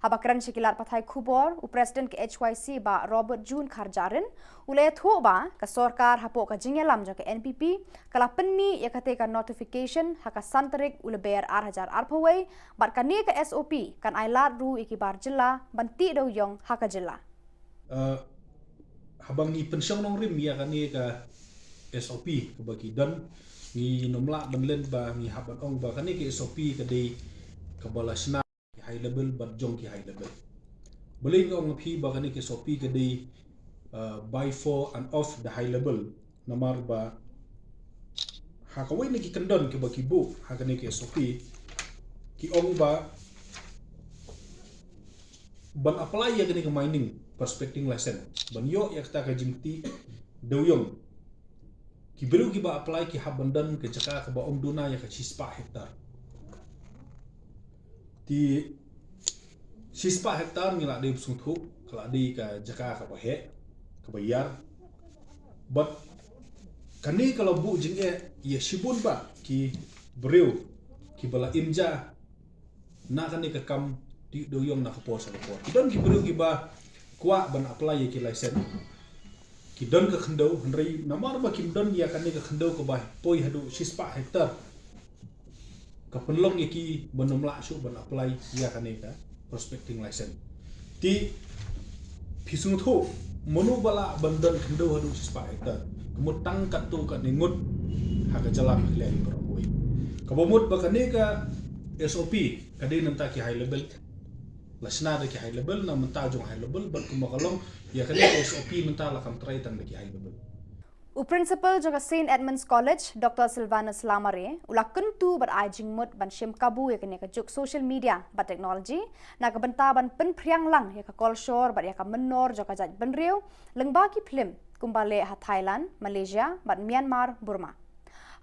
Haba kren sha ki lad pathai khubor, u President ka H Y C Bah Robert June Kharjahrin u la ïathuh ba ka sorkar hapoh ka jingïalam jong ka N P P ka la pynmih ïa kata ka notification ha ka san tarik u Lber ar hajar arphew wei, bad kane ka S O P kan ai lad ruh ïa ki bar jylla ban tih dewïong ha ka jylla. Uh, haba ngi pynshong nongrim ïa kane ka S O P kaba ki don, ngim lah ban len ba ngi hap ban ong ba kane ka S O P ka dei kaba la shna ki high level bad jong ki high level. Balei nga ong ïa phi ba kane ka S O P ka dei, uh, by, for and of the high level? Namar ba ha kawei na ki kyndon kiba ki buh ha kane ka S O P, ki ong ba ban apply ïa kane ka mining prospecting license, ban ïoh ïa kata ka jingtih dewïong, ki briew kiba apply ki hap ban don ka jaka kaba ym duna ïa ka shispah hektar. Te shispah hektar ngi la dei ba sngewthuh ka la dei ka jaka kaba heh, kaba ïar. Bad kane ka la buh jingeh ïa shibun bah ki briew kiba la im ja na kane ka kam tih dewiong na ka por sha ka por. Ki don ki briew kiba kwah ban apply ïa ki license. Ki don ka khyndew, hynrei namar ba kim don ïa kane ka khyndew kaba poi haduh shispah hektar, ka pynlong ïa ki ban ym lah shuh ban apply ïa kane ka prospecting license. Te phi sngewthuh, mano ba lah ban don khyndew haduh shispah hektar? Ka mut tang katto katne ngut ha ka jylla Meghalaya hi baroh kawei. Kaba mut ba kane ka S O P ka dei na bynta ki high level. La shna da ki high level, na bynta jong high level, bad kumba ka long ïa kane ka S O P mynta la kam trai tang da ki high level. U Principal jong ka Saint Edmund's College, Doctor Silvanus Lamare, u la kyntu bad ai jingmut ban shim kabu ïa kane ka juk social media bad technology na ka bynta ban pynphriang lang ïa ka kolshor bad ïa ka mynnor jong ka jaitbynriew lyngba ki phlim kumba leh ha Thailand, Malaysia bad Myanmar, Burma.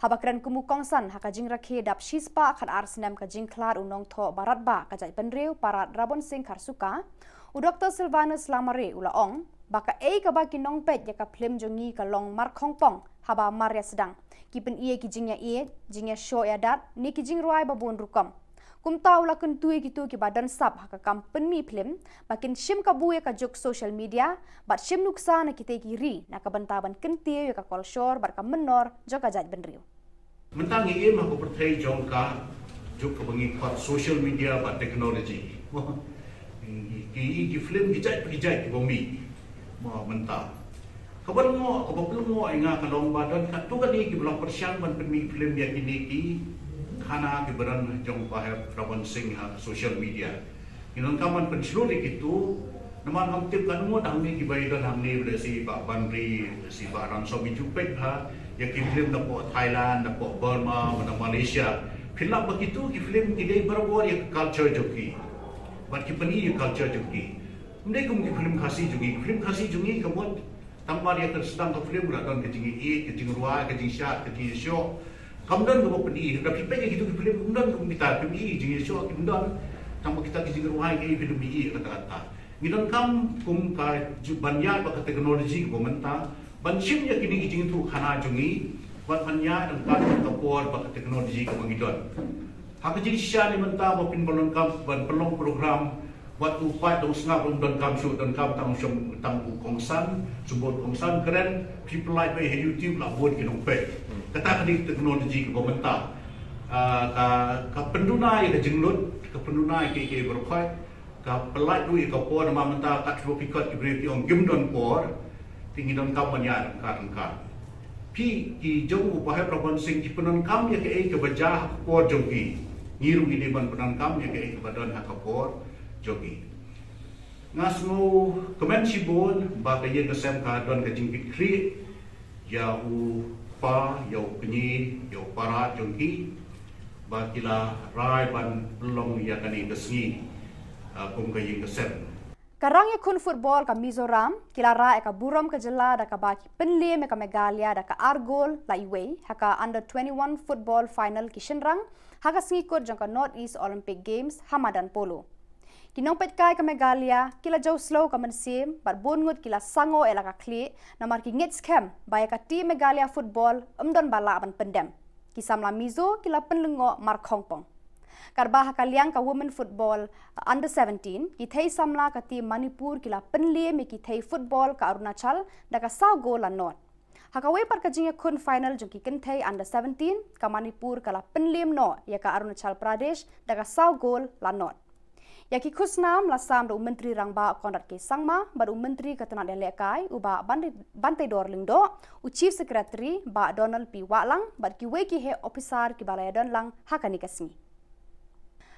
Haba kren kum u kongsan ha ka jingrakhe dap shispah khatar snem ka jingkhlad u nongthoh baratbah ka jaitbynriew Parad Rabon Singh Kharsuka, u Doctor Silvanus Lamare u la ong ba kaei kaba ki nongpeit ïa ka phlim jong ngi ka long markhongpong haba mar ïa sdang. Ki pyni ïa ki jingïaieit, jingïashoh ïadat ne ki jingrwai ba bun rukom. Kumta u la kyntu ïa kito kiba don sap ha ka kam pynmih phlim ba kin shim kabu ïa ka juk social media bad shim nuksa na kitei ki ri na ka bynta ban kyntiew ïa ka kolshor bad ka mynnor jong ka jaitbynriew. Mynta ngi im ha ka pyrthei jong ka juk kaba ngi khot social media bad technology. Ki, ki phlim ki jait ki jait kiba mih mynta. Kaba lyngngoh, kaba pynlyngngoh ïa nga ka long ba don katto katne kiba la pyrshang ban pynmih phlim ïa kine ki khana kiba don jong Bah Hep Rabon Singh ha social media. Ngi donkam ban pynshlur ïa kito, namar ngam tip katno ngut hangne kiba ïadon hangne, lehse Bah Banri, lehse Bah Ransom, ju peit bha ïa ki phlim napoh Thailand, napoh Burma, na Malaysia. Phi lap ba kito ki phlim ki dei barabor ïa ka culture jong ki. Bad ki pyni ïa ka culture jong ki. Ym dei kum ki phlim Khasi jong ngi, ki phlim Khasi jong ngi ka mut tang mar ïa ka sdang ka phlim la don ka jingïaieit, ka jingrwai, ka jingshad, ka jingïashoh. Kam don kaba pyni, lada phi peit ïa kito ki phlim, kam don kum kita, phim i jingïashoh, kim don. Tang ba kita ki jingrwai ki phim i kata kata. Ngi donkam kum ka ju-, ban ïaid bad ka technology kaba mynta, ban shim ïa kine ki jingïathuhkhana jong ngi, bad ban ïaid ryngkat ka por bad ka technology kaba ngi don. Ha ka jingshisha ne mynta ba phin ban donkam ban pynlong program, wat u paid dong sngap um donkam shuh, donkam tang u shong tang u kongsan, shu bud kongsan kren, phi pynlait beit ha YouTube la bun ki nongpeit. Kata ka dei technology kaba mynta. Ah, ka, ka pynduna ïa ka jinglut, ka pynduna ïa kiei kiei baroh khoit, ka pynlait ruh ïa ka por namar mynta katba phi khot ki briew ki ong kim don por, te ngi donkam ban ïaid ryngkat ryngkat. Phi ki jong u Bah Hep Rabon Singh ki pyndonkam ïa kaei kaba jia ha ka por jong ki. Ngi ruh ngi dei ban pyndonkam ïa kaei kaba don ha ka por jong ki. Nga sngewkmen shibun ba ka ïing ka sem ka don ka jingkitkhlieh ïa u kpa, ïa u kñi, ïa u para jong ki, ba ki la rai ban pynlong ïa kane ka sngi, ah, kum ka ïing ka sem. Ka rangïakhun football ka Mizoram ki la rah ïa ka burom ka jylla da kaba ki pynliem ïa ka Meghalaya da ka ar gol la iwei ha ka under twenty-one football final ki shynrang ha ka sngi kut jong ka North East Olympic Games ha madan polo. Ki nongpeitkai ka Meghalaya ki la jew slow ka mynsiem bad bun ngut ki la sangoh ïa la ka khlieh namar ki ngeit skhem ba ïa ka team Meghalaya football ym don ba lah ban pyndem. Ki samla Mizo ki la pynlyngngoh markhongpong. Katba ha ka liang ka women football, uh, under seventeen, ki thei samla ka team Manipur ki la pynliem ïa ki thei football ka Arunachal da ka saw gol la nod. Ha kawei pat ka jingïakhun final jong ki kynthei under seventeen, ka Manipur ka la pynliem noh ïa ka Arunachal Pradesh da ka saw gol la nod. Ïa ki khusnam la sam da u Myntri Rangbah Conrad K Sangma bad u Myntri ka tnad ïalehkai u Bah Bante-, Banteidor Lyngdoh, u Chief Secretary Bah Donald P Wahlang bad kiwei ki heh ophisar kiba la ïadon lang ha kane ka sngi.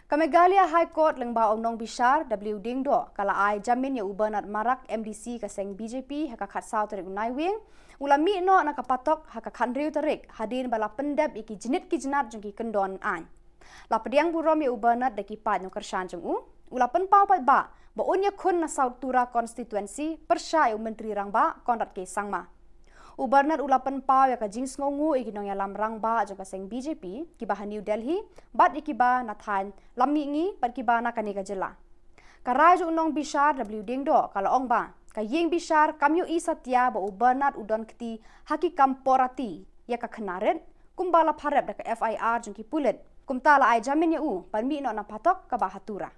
Ka Meghalaya High Court lyngba u nongbishar W Diengdoh ka la ai jamin ïa u Bernard Marak, M D C ka seng B J P, ha ka khatsaw tarik u Naiwieng, u la mih noh na ka patok ha ka khathynriew tarik hadien ba la pyndep ïa ki jnit ki jnat jong ki kyndon aiñ. La pdiang burom ïa u Bernard da ki paid nongkyrshan jong u, u la pynpaw paidbah ba un ïakhun na South Tura constituency pyrshah ïa u Myntri Rangbah Conrad K Sangma. U Bernard u la pynpaw ïa ka jingsngewnguh ïa ki nongïalam rangbah jong ka seng B J P, kiba ha New Delhi, bad ïa kiba na thaiñ Lammihngi, bad kiba na kane ka jylla. Ka rai jong u nongbishar W Diengdoh ka la ong ba ka ïing bishar kam ïohi satia ba u Bernard u don kti ha ki kam pornography ïa ka khynnah rit, kumba la pharep da ka F I R jong ki pulit. Kumta la ai jamin ïa u ban mih noh na phatok kaba ha Tura.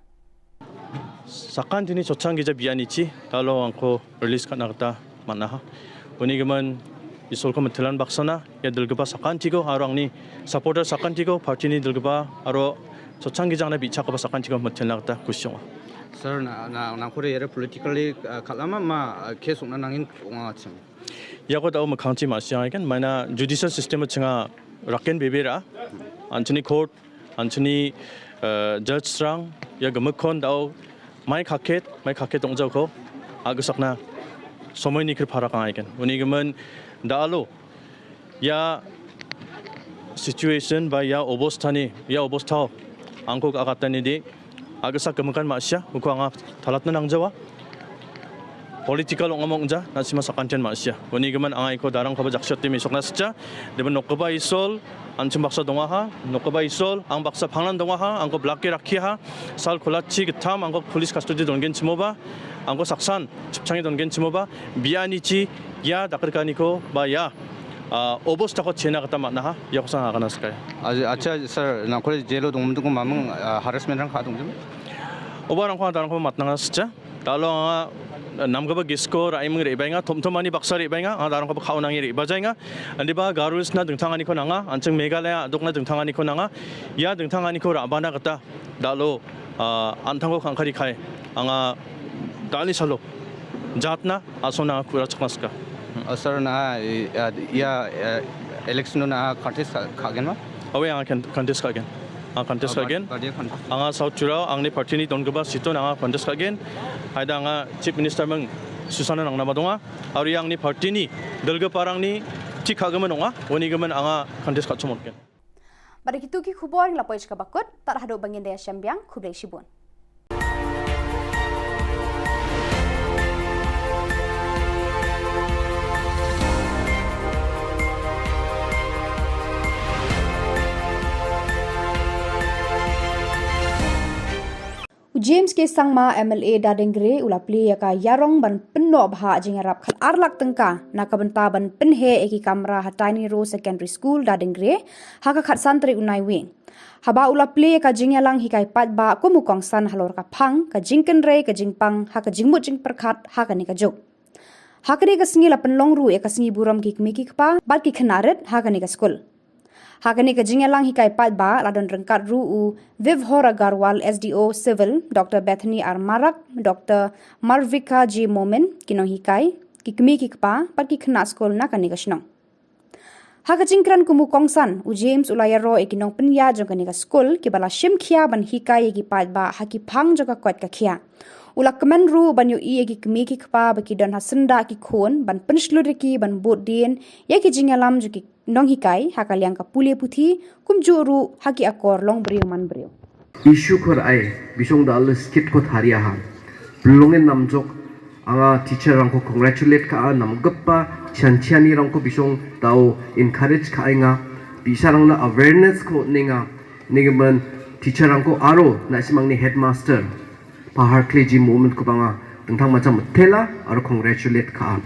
Sakan tini chochang gija biani chi, talo angko release katna kata mana ha. Uni gaman isol ko metelan baksana, ïa delgeba sakan tiko, aro angni supporter sakan tiko, party ni delgeba, aro chochang gijang na bicha kaba sakan tiko metelan kata kusyong. Sir, na, na, na kore yere politically, uh, kalama ma, uh, case ungna nangin unga chim. Ïa ko tau makhang chi ma siang kan, mana judicial system chinga raken bebera, anchini court, anchini, uh, judge strang, ïa gamakon tau, mai khaket, mai khaket tong jauh ko, agusakna, somoi ni kir para kang aiken. Uni gaman, da alo, ïa situation ba ïa obostha ni, ïa obostha, angko ka kata ni di, agusakna gamakon ma sia, uko anga thalat na nang jawa. Political ong among ja, na sima sakantian ma sia. Uni gaman angai ko darang kaba jakshot timi sokna secha, deba nokba isol, anchim baksa donga ha, nokba isol, ang baksa phangnan donga ha, angko blaki rakhi ha, sal kulachi ketam, angko police custody dongen chimoba, angko saksan, chipchangi dongen chimoba, biani chi, ïa dakar kani ko, ba ïa, ah, obostha ko chena kata matna ha, ïa ko sang akana skai. Acha, sir, na kore jelo dong mendung mamang, ah, harassment rang kha dong jim? Oba rang ko darang ko matna nga secha. Talo nga, nam kaba gisko, rai meng ri bainga, thom thom ani baksa ri bainga, nga darang kaba khau nangi ri bajainga. Andi ba Garo Hills na dengtang ani ko nanga, ancheng Meghalaya, dok na dengtang ani ko nanga. Ïa dengtang ani ko rabana kata, dalo, ah, antang ko kangkari khai, anga dani salo. Jatna, asona kura chaknaska. Uh, sir, na, uh, ïa, uh, election na contest ka, ka gen ma? Awe, anga kan-, contest ka gen. Anga contest ka gen. Anga South Churao, angni party ni don kaba situ na anga contest ka gen. Haida anga Chief Minister meng Susana nang nama donga. Ari angni party ni, delga parang ni, chik ka gaman donga. Wani gaman anga contest ka chumot gen. Bad da kitu ki khubor ngi la poi sha kaba kut, tad haduh ba ngin da ïashem biang, khublei shibun. U James K Sangma, M L A Dadengre, u la plie ïa ka ïarong ban pynnoh bha jingïarap khat ar lak tyngka na ka bynta ban pynheh ïa ki kamra ha Tiny Row Secondary School Dadengre ha ka khatsan tarik u Naiwieng. Haba u la plie ïa ka jingïalang hikai paidbah kum u kongsan halor ka phang, ka jingkynrei, ka jingpang, ha ka jingmut jingpyrkhat, ha kane ka juk. Ha kane ka sngi la pynlong ruh ïa ka sngi burom ki kmie ki kpa bad ki khynnah rit ha kane ka skul. Ha kane ka jingïalang hikai paidbah la don ryngkat ruh u Vibhor Agarwal, S D O Civil, Doctor Bethany R Marak, Doctor Marvika J Momin, ki nonghikai, ki kmie ki kpa bad ki khynnah skul na kane ka shnong. Ha ka jingkren kum u kongsan, u James u la ïaroh ïa ki nongpynïaid jong kane ka skul kiba la shim khia ban hikai ïa ki paidbah ha ki phang jong ka koit ka khiah. U la kmen ruh ban ïohi ïa ki kmie ki kpa ba ki don ha syndah ki khun ban pynshlur ïa ki ban bud dien ïa ki jingïalam jong ki nonghikai ha ka liang ka pule puthi, kumjuh ruh ha ki akor long briew man briew. Issue khor ai, bisong da alles kit ko tharia ha. Pynlong in namjok, anga teacher rang ko congratulate ka a namgappa, chan chani rang ko bisong tau encourage ka ai nga, bisarang na awareness ko ninga, ninga man teacher rang ko aro, na simang ni headmaster, Pahar Kleji moment ko banga, tengtang macam tela, aro congratulate ka a.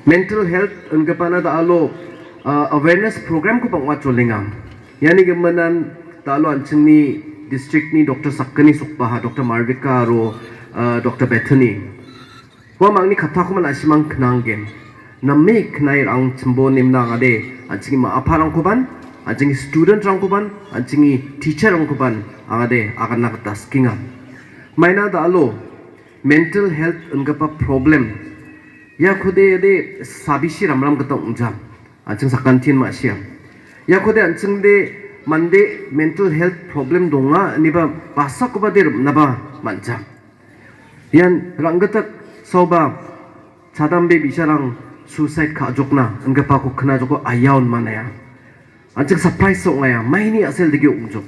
Mental health, engkapana da alo, uh, awareness program ko pangwa cholinga. Yani gemanan da alo anching ni district ni Doctor Sakani Sukbaha, Doctor Marvika aro, uh, Doctor Bethany. Wa mang ni kata ko man asimang kenang gen. Nami kenai rang chembo nimna ngade, anching ma apa rang ko ban, anching student rang ko ban, anching teacher rang ko ban, angade, akan nak taskinga. Maina da alo, mental health engkapa problem. Ya khode de sabisi ramram kata unjam. Anching sakantin ma siam. Ya khode anching de mande mental health problem donga ni ba basa ko ba de naba manja. Yan ranggatak soba chadam be bisarang suicide ka jokna engkapa ko kena joko ayaun manaya. Anching surprise sok ngaya, maini asel degi ungjok.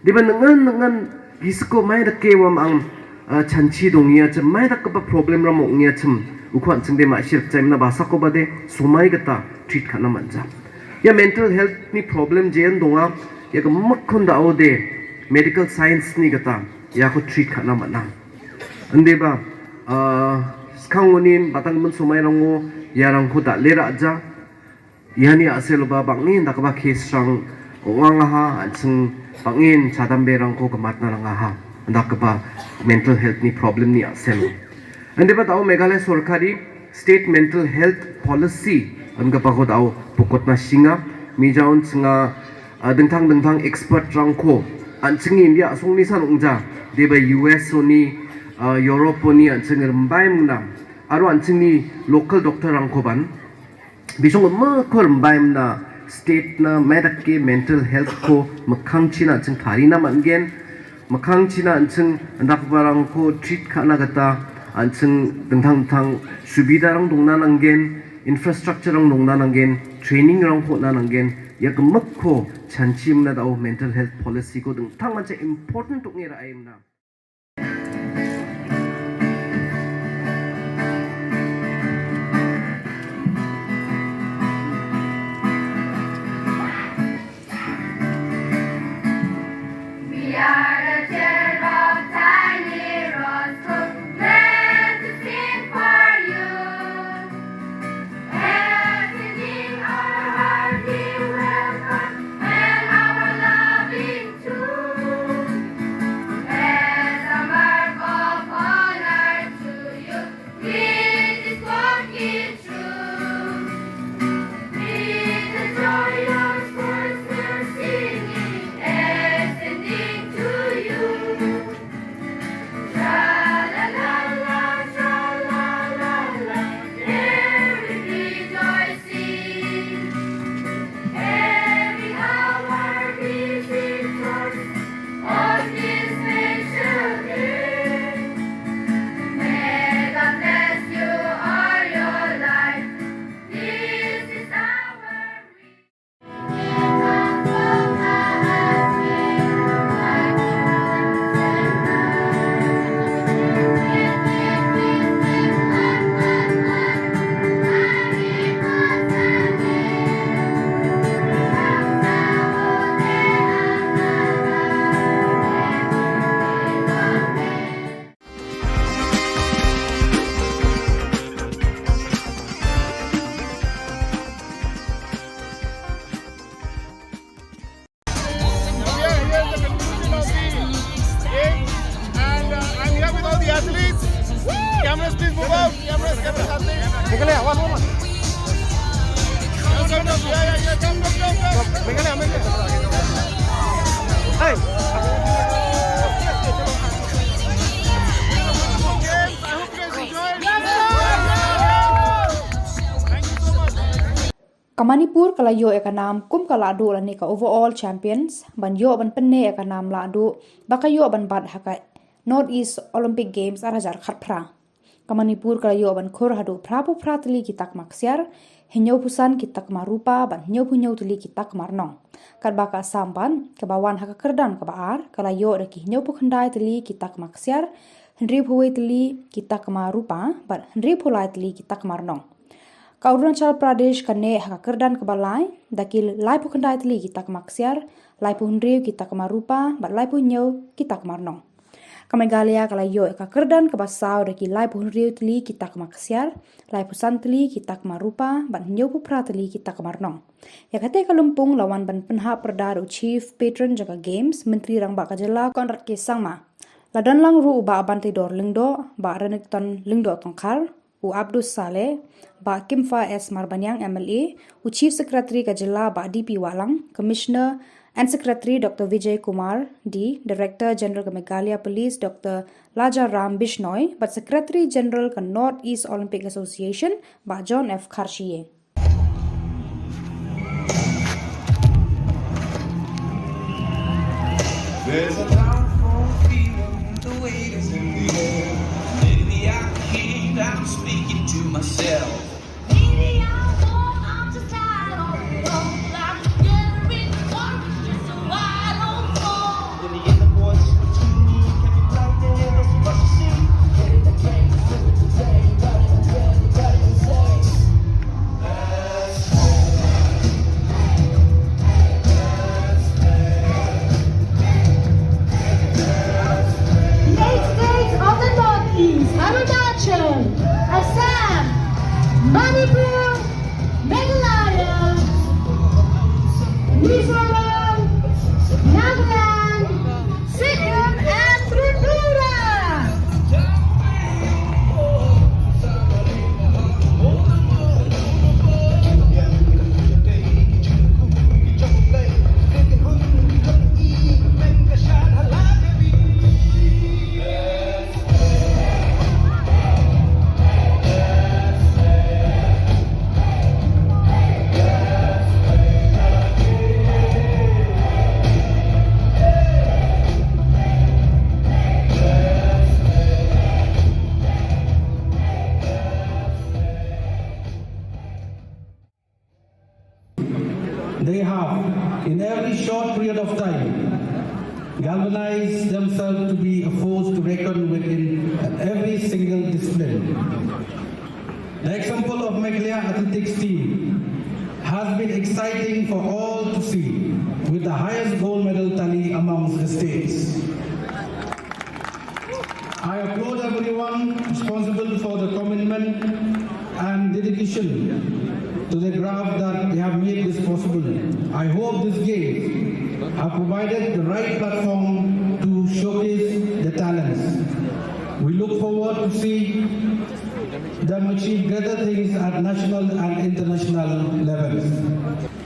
Diba nengan, nengan, gisko mai da ke wam ang Ah, chanchi dong ïa chim, mai dak kaba problem ram ong ïa chim. U khwan ching de ma shir chim na basa ko ba de, sumai kata, treat khana manja. Ïa mental health ni problem jen donga, ïa ka mak khun da o de, medical science ni kata, ïa ko treat khana mana. Ande ba, ah, skang unin, batang men sumai rango, ïa rang ko da lera ja, ïa ni asel ba bangin da kaba case rang ong nga ha, an sing bangin chadam be rang ko kamat na rang ha. Da kaba mental health ni problem ni asel. Ande ba tau Meghalaya sorkari state mental health policy an kaba ko tau pukot na singa, mi jaun singa, ah, dengtang dengtang expert rang ko. An sing India song ni san ong ja, de ba U S o ni, ah, Europe o ni an sing rembai muna. Aro an sing ni local doctor rang ko ban. Bisong ma kor mbaim na state na medak ke mental health ko makhang china an ching thari na man gen. Makhang china an ching andak barang ko treat khana kata an ching dengtang dengtang subida rang dong na nang gen, infrastructure rang dong na nang gen, training rang ko na nang gen, ïa ka mak ko chanchi mna da o mental health policy ko dengtang man cha important tuk ngira ai mna. We are the children of tiny Roscoe, glad to sing for you. As singing our hearty welcome and our loving tune. As a mark of honor to you, we this song give true. With the joyous voice we're singing, ascending to you. Tra la la la, tra la la la, every rejoicing, every hour we rejoice on this special day. May God bless you all your life. This is our Yeah, here's the conclusion of the game. And, uh, I'm here with all the athletes. Cameras, please move out. Cameras, cameras, athletes. Meghalaya, one woman. Come, come, come. Yeah, yeah, yeah. Come, come, come, come. Meghalaya, Meghalaya. Hey. Ka Manipur ka la ïoh ïa ka nam kum ka lahduh lane ka overall champions, ban ïoh ban pynneh ïa ka nam lahduh ba ka ïoh ban bat ha ka North East Olympic Games ar hajar khatphra. Ka Manipur ka la ïoh ban khur haduh phraphew phra tylli ki takma ksiar, hynñiewphew san ki takma rupa, bad hynñiewphew hynñiew tylli ki takma rnong. Katba ka Assam bad, kaba wan ha ka kyrdan kaba ar, ka la ïoh da ki hynñiewphew khyndai tylli ki takma ksiar, hynriewphew wei tylli ki takma rupa, bad hynriewphew lai tylli ki takma rnong. Ka Arunachal Pradesh ka neh ha ka kyrdan kaba lai, da ki laiphew khyndai tylli ki takma ksiar, laiphew hynriew ki takma rupa, bad laiphew hynñiew ki takma rnong. Ka Meghalaya ka la ïoh ïa ka kyrdan kaba saw da ki laiphew hynriew tylli ki takma ksiar, laiphew san tylli ki takma rupa, bad hynñiewphew phra tylli ki takma rnong. Ïa kata ka lympung la wan ban pynhap pyrda da u Chief Patron jong ka Games, Myntri Rangbah ka Jylla Conrad K Sangma. La don lang ruh u Bah Banteidor Lyngdoh, Bah Renikton Lyngdoh Tongkhar, u Abdus Saleh, Bah Kimfa S Marbaniang M L A, u Chief Secretary ka Jylla Bah D P Wahlang, Commissioner and Secretary Doctor Vijay Kumar D, Director General ka Meghalaya Police Doctor Laja Ram Bishnoi, bad Secretary General ka North East Olympic Association, Bah John F Kharshie. There's a powerful feeling, the weight is in the air. Maybe I can't, I'm speaking to myself. Maybe I won't, I'm just tired of it all. I'm getting bored, it's just so I don't know. In the end, the boys between me can be right there. There's a rush They have, in every short period of time, galvanized themselves to be a force to reckon with in every single discipline. The example of Meghalaya athletics team has been exciting for all to see, with the highest gold medal tally amongst the states. I applaud everyone responsible for the commitment and dedication to the craft that they have made this possible. I hope this games have provided the right platform to showcase the talents. We look forward to see them achieve greater things at national and international levels.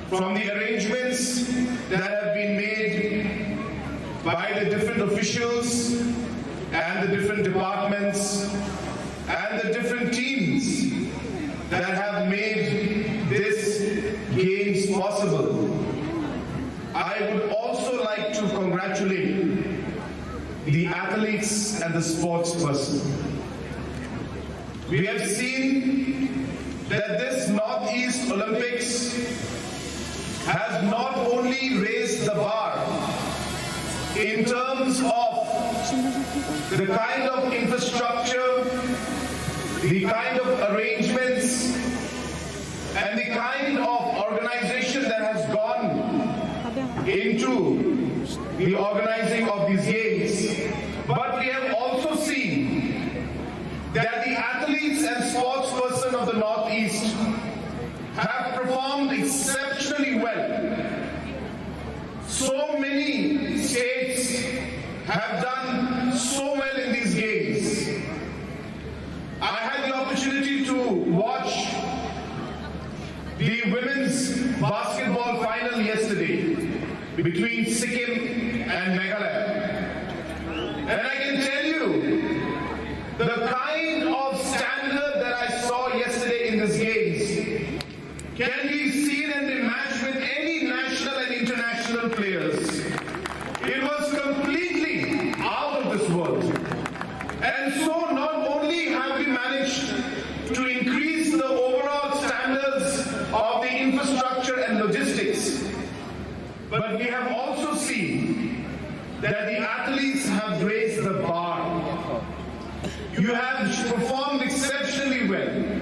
From the arrangements that have been made by the different officials and the different departments and the different teams that have made this games possible, I would also like to congratulate the athletes and the sports person. We have seen that this Northeast Olympics has not only raised the bar in terms of the kind of infrastructure, the kind of arrangements, and the kind of organization that has gone into the organizing of these games, but we have also seen that the athletes and sports person of the Northeast have performed exceptionally well. So many states have done so well in these games. I had the opportunity to watch the women's basketball final yesterday between Sikkim and Meghalaya. And I can tell you, the kind of standard that I saw yesterday in these games can be seen and be matched with any national and international players. It was completely out of this world. And so not only have we managed to increase the overall standards of the infrastructure and logistics, but we have also seen that the athletes have raised the bar. You have performed exceptionally well.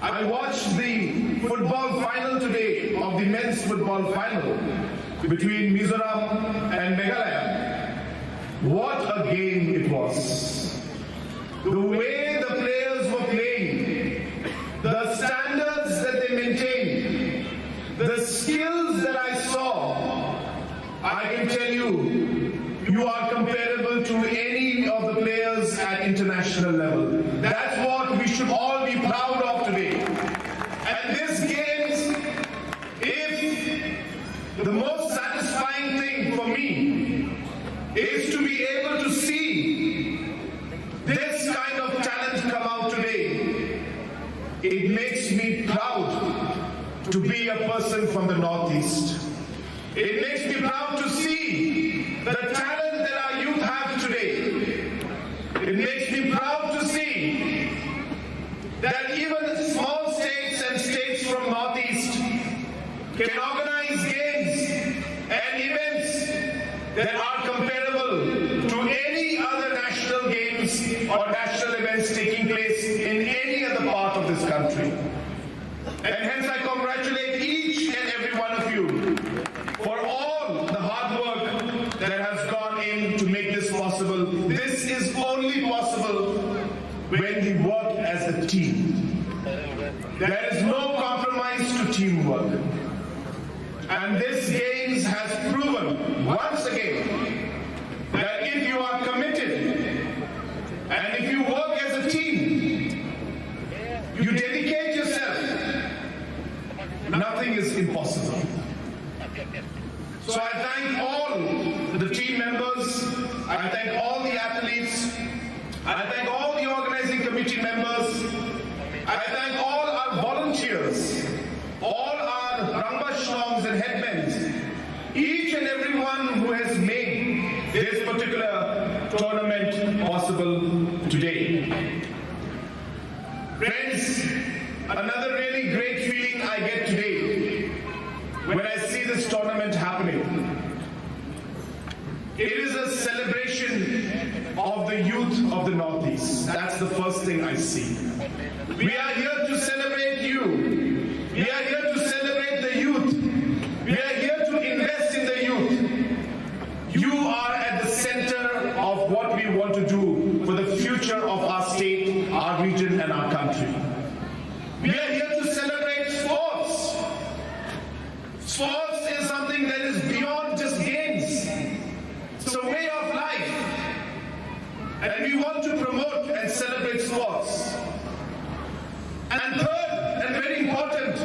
I watched the football final today of the men's football final between Mizoram and Meghalaya. What a game it was. The way the players were playing, the standards that they maintained, the skills that I saw, I can tell you, you are comparable to any of the players at international level. That's what we should all be proud of today. And this games, if the most satisfying thing for me is to be able to see this kind of talent come out today, it makes me proud to be a person from the Northeast. It makes me proud to see the talent that our youth have today. It makes me proud to see that even small states and states from Northeast can organize games and events that are comparable to any other national games or national events taking place in any other part of this country. And hence I congratulate each and every one of you for all the hard work that has gone in to make this possible. This is only possible when we work as a team. There is no compromise to teamwork. And this games has proven once again that if you are committed and if you work as a team, you dedicate yourself, nothing is impossible. So I thank all the team members, I thank all the athletes, I thank all the organizing committee members, I thank all our volunteers, all our Rangbah Shnongs and headmen, each and everyone who has made this particular tournament possible today. Friends, another really great feeling I get today of the youth of the Northeast. That's the first thing I see. We are here to celebrate you. We are here to celebrate the youth. We are here to invest in the youth. You are at the center of what we want to do for the future of our state, our region, and our country. We are here to celebrate sports. Sports is something that is beyond just games. It's a way of life. And we want to promote and celebrate sports. And third, and very important,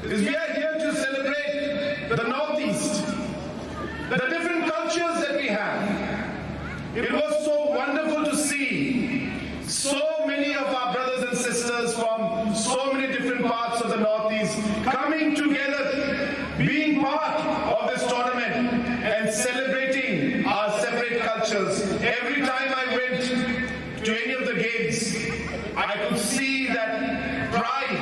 is we are here to celebrate the Northeast, the different cultures that we have. It was so wonderful to see so many of our brothers and sisters from so many different parts of the Northeast coming together, being part of this tournament and celebrating our separate cultures. Every time I went to any of the games, I could see that pride,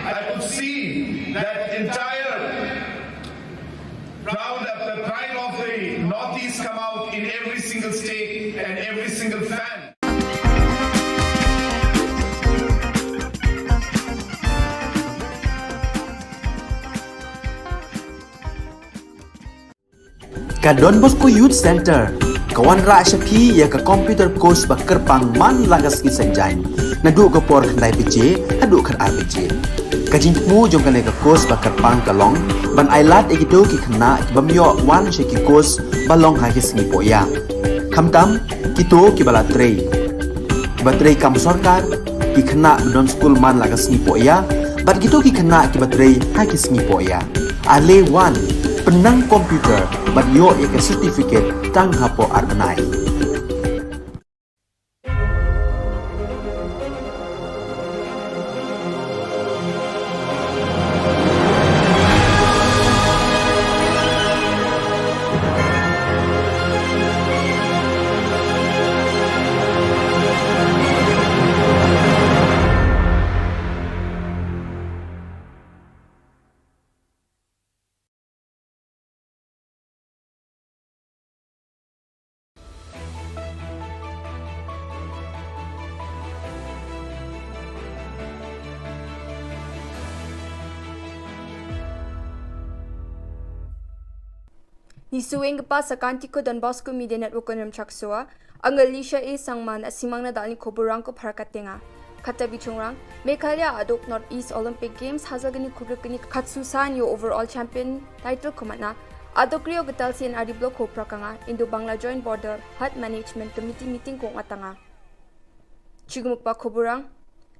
I could see that entire proud, the pride of the Northeast come out in every single state and every single fan. Ka Don Bosco Youth Centre ka wanrah sha phi ïa ka computer course ba kyrpang man la ka sngi Saitjaiñ, naduh ka por khyndai baje haduh khatar baje. Ka jingthmu jong kane ka course ba kyrpang ka long ban ai lad ïa kito ki khynnah ki bym ïoh wan sha ki course ba long ha ki sngi poh ïa. Khamtam kito kiba la trei, kiba trei kam sorkar, ki khynnah ba don skul man la ka sngi poh ïa, bad kito ki khynnah kiba trei ha ki sngi poh ïa. Ale wan, pynnang computer bad ïoh ïa ka certificate tang hapoh ar bnai. Ngi shu ïeng kpa sa ka Anti ko Don Bosco Media Network ko Nremchak Soa, Angel Lisha e Sangma na simang na dal ni khubor rang ko phar ka tenga. Kata bichung rang, Meghalaya aduk North East Olympic Games hajar kani khubor kani khatsu san ïa overall champion title ko matna. Aduk rio ka tal C N R D block ko prakanga, Indo Bangla Joint Border Health Management Committee meeting ko ngatanga. Chigumuk pa khubor rang,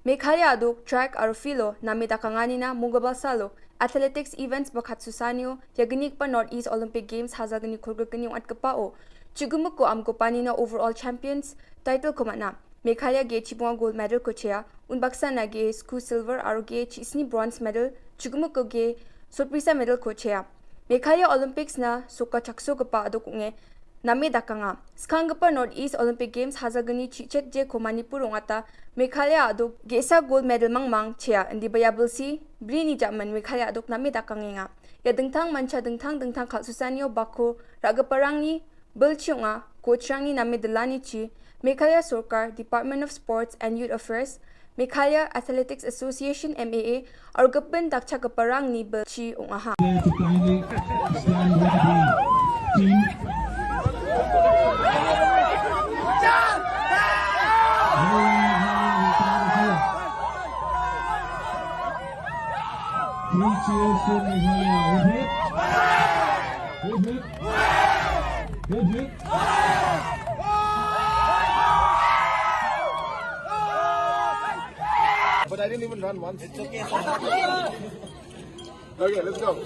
Meghalaya aduk track aro filo na me dakanga nina mungabal salo athletics events ba khatsu san ïa ïa kani kpa North East Olympic Games hajar kani khubor kani ngat kpa o. Chigumuk ko am ko pani na overall champions title ko matna. Meghalaya ge chibunga gold medal ko chea, un baksa na ge sku silver aro ge chisni bronze medal, chigumuk ko ge sorpresa medal ko chea. Meghalaya Olympics na suka chakso kpa aduk nge na me dakanga. Skang kpa North East Olympic Games hajar kani chichet je ko Manipur ongata Meghalaya aduk ge sa gold medal mangmang chea, indi baya belsi bli ni jaman Meghalaya aduk na me dakang nga. Ïa dengthang mancha dengthang dengthang khatsu san ïa bako ra kpa rang ni Bel chiunga, coach rang ni na me delani chi, Meghalaya Sorkar, Department of Sports and Youth Affairs, Meghalaya Athletics Association, M A A, aur gaben dakcha ka parang ni bel chi ong aha. There to kindly stand with the team. Three cheers to Meghalaya. Hip, hip. Hip, hip. Hip, hip. But I didn't even run once. It's okay. Okay, let's go.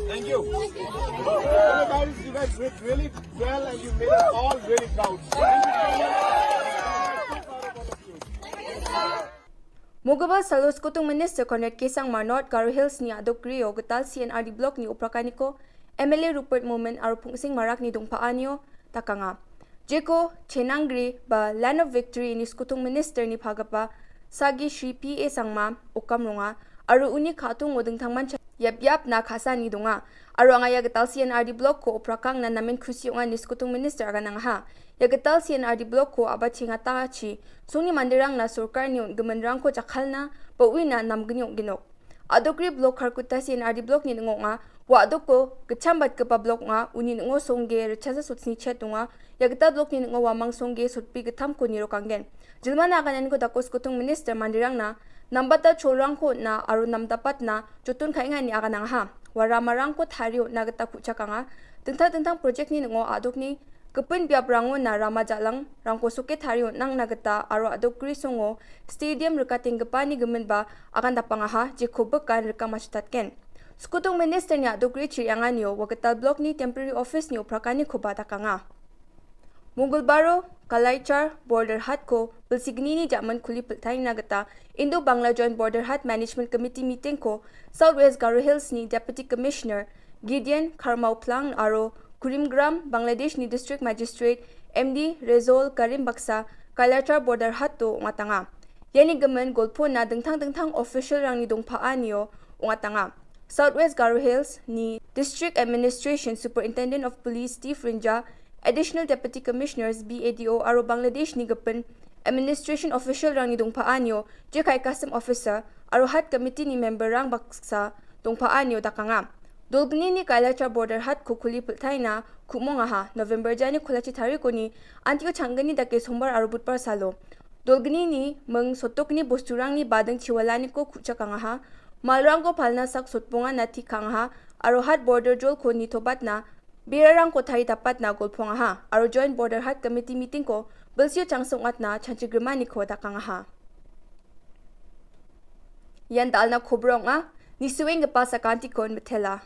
Thank you. You guys, you guys did really well and you made us all really proud. Thank you so much. Mogaba Salos Kutung Minister Conrad K Sangma North Garo Hills ni adok rio getal C N R D Block ni uprakaniko, M L A Rupert Momin aro Phungsing Marak ni dongpa anio takanga. Jeko Chenangri ba Land of Victory ni Skutung Minister ni phagapa Sagi Shri P A Sangma ukam runga Aro uni khatung u ding thang man cha yap yap na khasan ni dunga. Aro anga ya ka tal C and R D block ko u Prakang na namen khusi ong ani skutung minister aga nang ha. Ya ka tal C and R D block ko aba chinga ta chi. Sungni mandirang na sorkar ni un gemenrang ko chakhalna ba ui na nam genyok genok. Adokri block Kharkutta C and R D block ni ngo nga, wa adok ko kecham bat kepa block nga, uni ngo songge rechasa sut sni chet nga, ya ka tal block ni ngo wa mang songge sut pi ketham ko ni rokanggen. Jilma na kanan ko dakos kutung minister mandirang na, nambata cholrang ko na, aru namdapat na, chutun kai nga ni aga nang ha. Wa ramarang ko thario na kata kuchakanga, tentang tentang project ni ngo adok ni, kepun biap rango na rama jalang, rangko suke thario nang na kata, aru adok gri songo, stadium rekating kepa ni gemen ba, akan dapang aha, je ko bekan reka machutat ken. Skutung minister ni adok gri chiri anganio, wa ka tal block ni temporary office ni u Prakang ni ko ba dakanga. Mungul baro, Kalaichar, border hat ko, pilsigni ni jaman kuli piltai na kata, Indo Bangla Joint Border Hat Management Committee meeting ko, South West Garo Hills ni Deputy Commissioner, Gideon Kharmauplang aro, Kurimgram, Bangladesh ni District Magistrate, M D Rezol Karim Baksa, Kalaichar border hat to ungatanga. Yani gemen golpo na dengthang dengthang official rang ni dongpa anio, ungatanga. South West Garo Hills ni District Administration Superintendent of Police Steve Rinja, Additional Deputy Commissioners B A D O aro Bangladesh ni gepen administration official rang ni dongpa anio, je kai custom officer, aro hat committee ni member rang baksa dongpa anio dakanga. Dolgni ni Kalaichar border hat ko kuli piltai na, kumong aha, November jani kulachi tari ko ni, antio changgani dake sombar aro butpar salo. Dolgni ni, meng sotok ni bosturang ni badeng chiwala ni ko kuchakanga ha, malrang ko palna sak sotponga na tikanga ha, aro hat border jol ko ni tobat na, birarang ko thari tapat na golpong aha, aro Joint Border Hat Committee meeting ko, bilsio changsong at na, chanchi grima ni ko dakanga ha. Yan dal na kobrong a, ni suwing ke pasa kanti kon metela.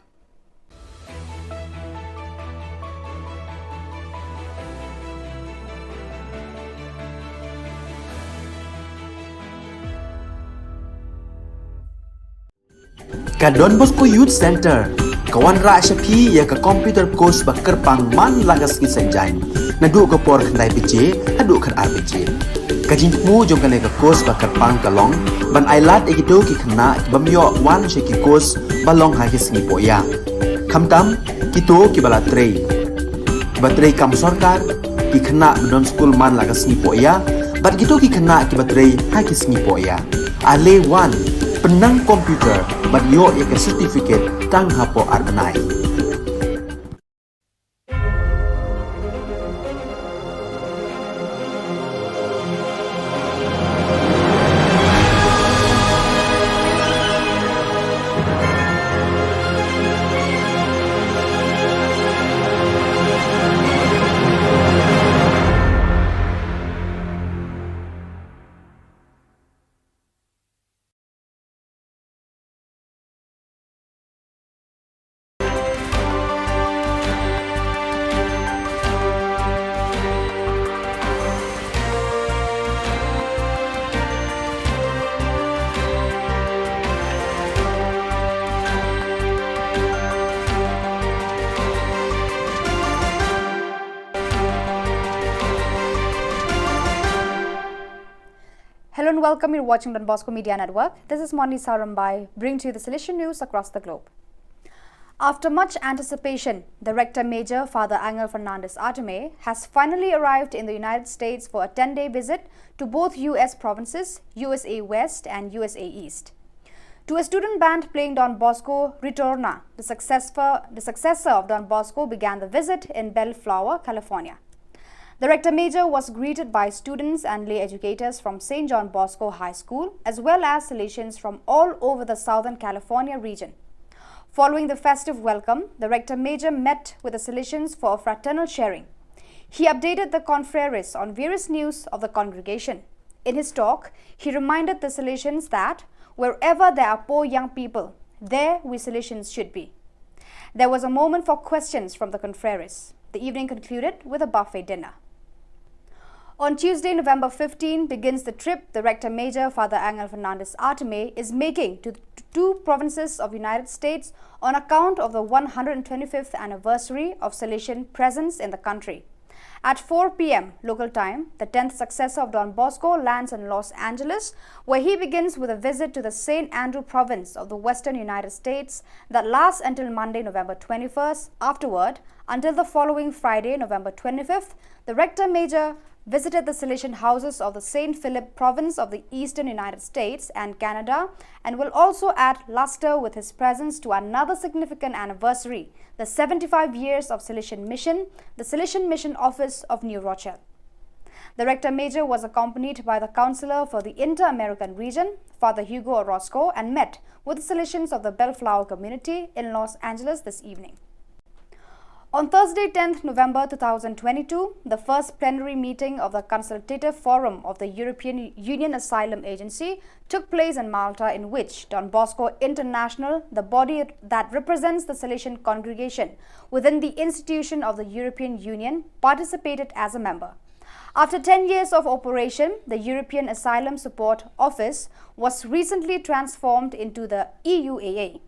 Ka Don Bosco Youth Center ka wanrah sha phi ïa ka computer course ba kyrpang man la ka sngi Saitjaiñ, naduh ka por khyndai baje haduh khatar baje. Ka jingthmu jong kane ka course ba kyrpang ka long ban ailad ïa kito ki khynnah ki bym ïoh wan sha ki course ba long ha ki sngi pohïa. Khamtam kito kiba la trei, kiba trei kam sorkar, ki khynnah ba don skul man la ka sngi pohïa, bad kito ki khynnah kiba trei ha ki sngi pohïa. Ale wan, pynnang computer bad ïoh ïa ka certificate tang hapoh ar bnai. Hello and welcome. You're watching Don Bosco Media Network. This is Moni Sarambai, bringing to you the Salesian news across the globe. After much anticipation, the Rector Major, Father Angel Fernandez Artime, has finally arrived in the United States for a ten-day visit to both U S provinces, U S A West and U S A East. To a student band playing Don Bosco Ritorna, the successor, the successor of Don Bosco began the visit in Bellflower, California. The Rector Major was greeted by students and lay educators from Saint John Bosco High School, as well as Salesians from all over the Southern California region. Following the festive welcome, the Rector Major met with the Salesians for a fraternal sharing. He updated the confreres on various news of the congregation. In his talk, he reminded the Salesians that wherever there are poor young people, there we Salesians should be. There was a moment for questions from the confreres. The evening concluded with a buffet dinner. On Tuesday, November fifteen, begins the trip the Rector Major, Father Angel Fernandez Artime, is making to the two provinces of United States on account of the one hundred twenty-fifth anniversary of Salesian presence in the country. At four p m local time, the tenth successor of Don Bosco lands in Los Angeles, where he begins with a visit to the Saint Andrew province of the western United States that lasts until Monday, November twenty-first. Afterward, until the following Friday, November twenty-fifth, the rector major visited the Salesian houses of the Saint Philip province of the eastern United States and Canada, and will also add luster with his presence to another significant anniversary, the seventy-five years of Salesian Mission, the Salesian Mission Office of New Rochelle. The rector major was accompanied by the counselor for the Inter American region, Father Hugo Orozco, and met with the Salesians of the Bellflower community in Los Angeles this evening. On Thursday, tenth November two thousand twenty-two, the first plenary meeting of the Consultative Forum of the European Union Asylum Agency, took place in Malta, in which Don Bosco International, the body that represents the Salesian congregation within the institution of the European Union, participated as a member. After ten years of operation, the European Asylum Support Office was recently transformed into the E U A A.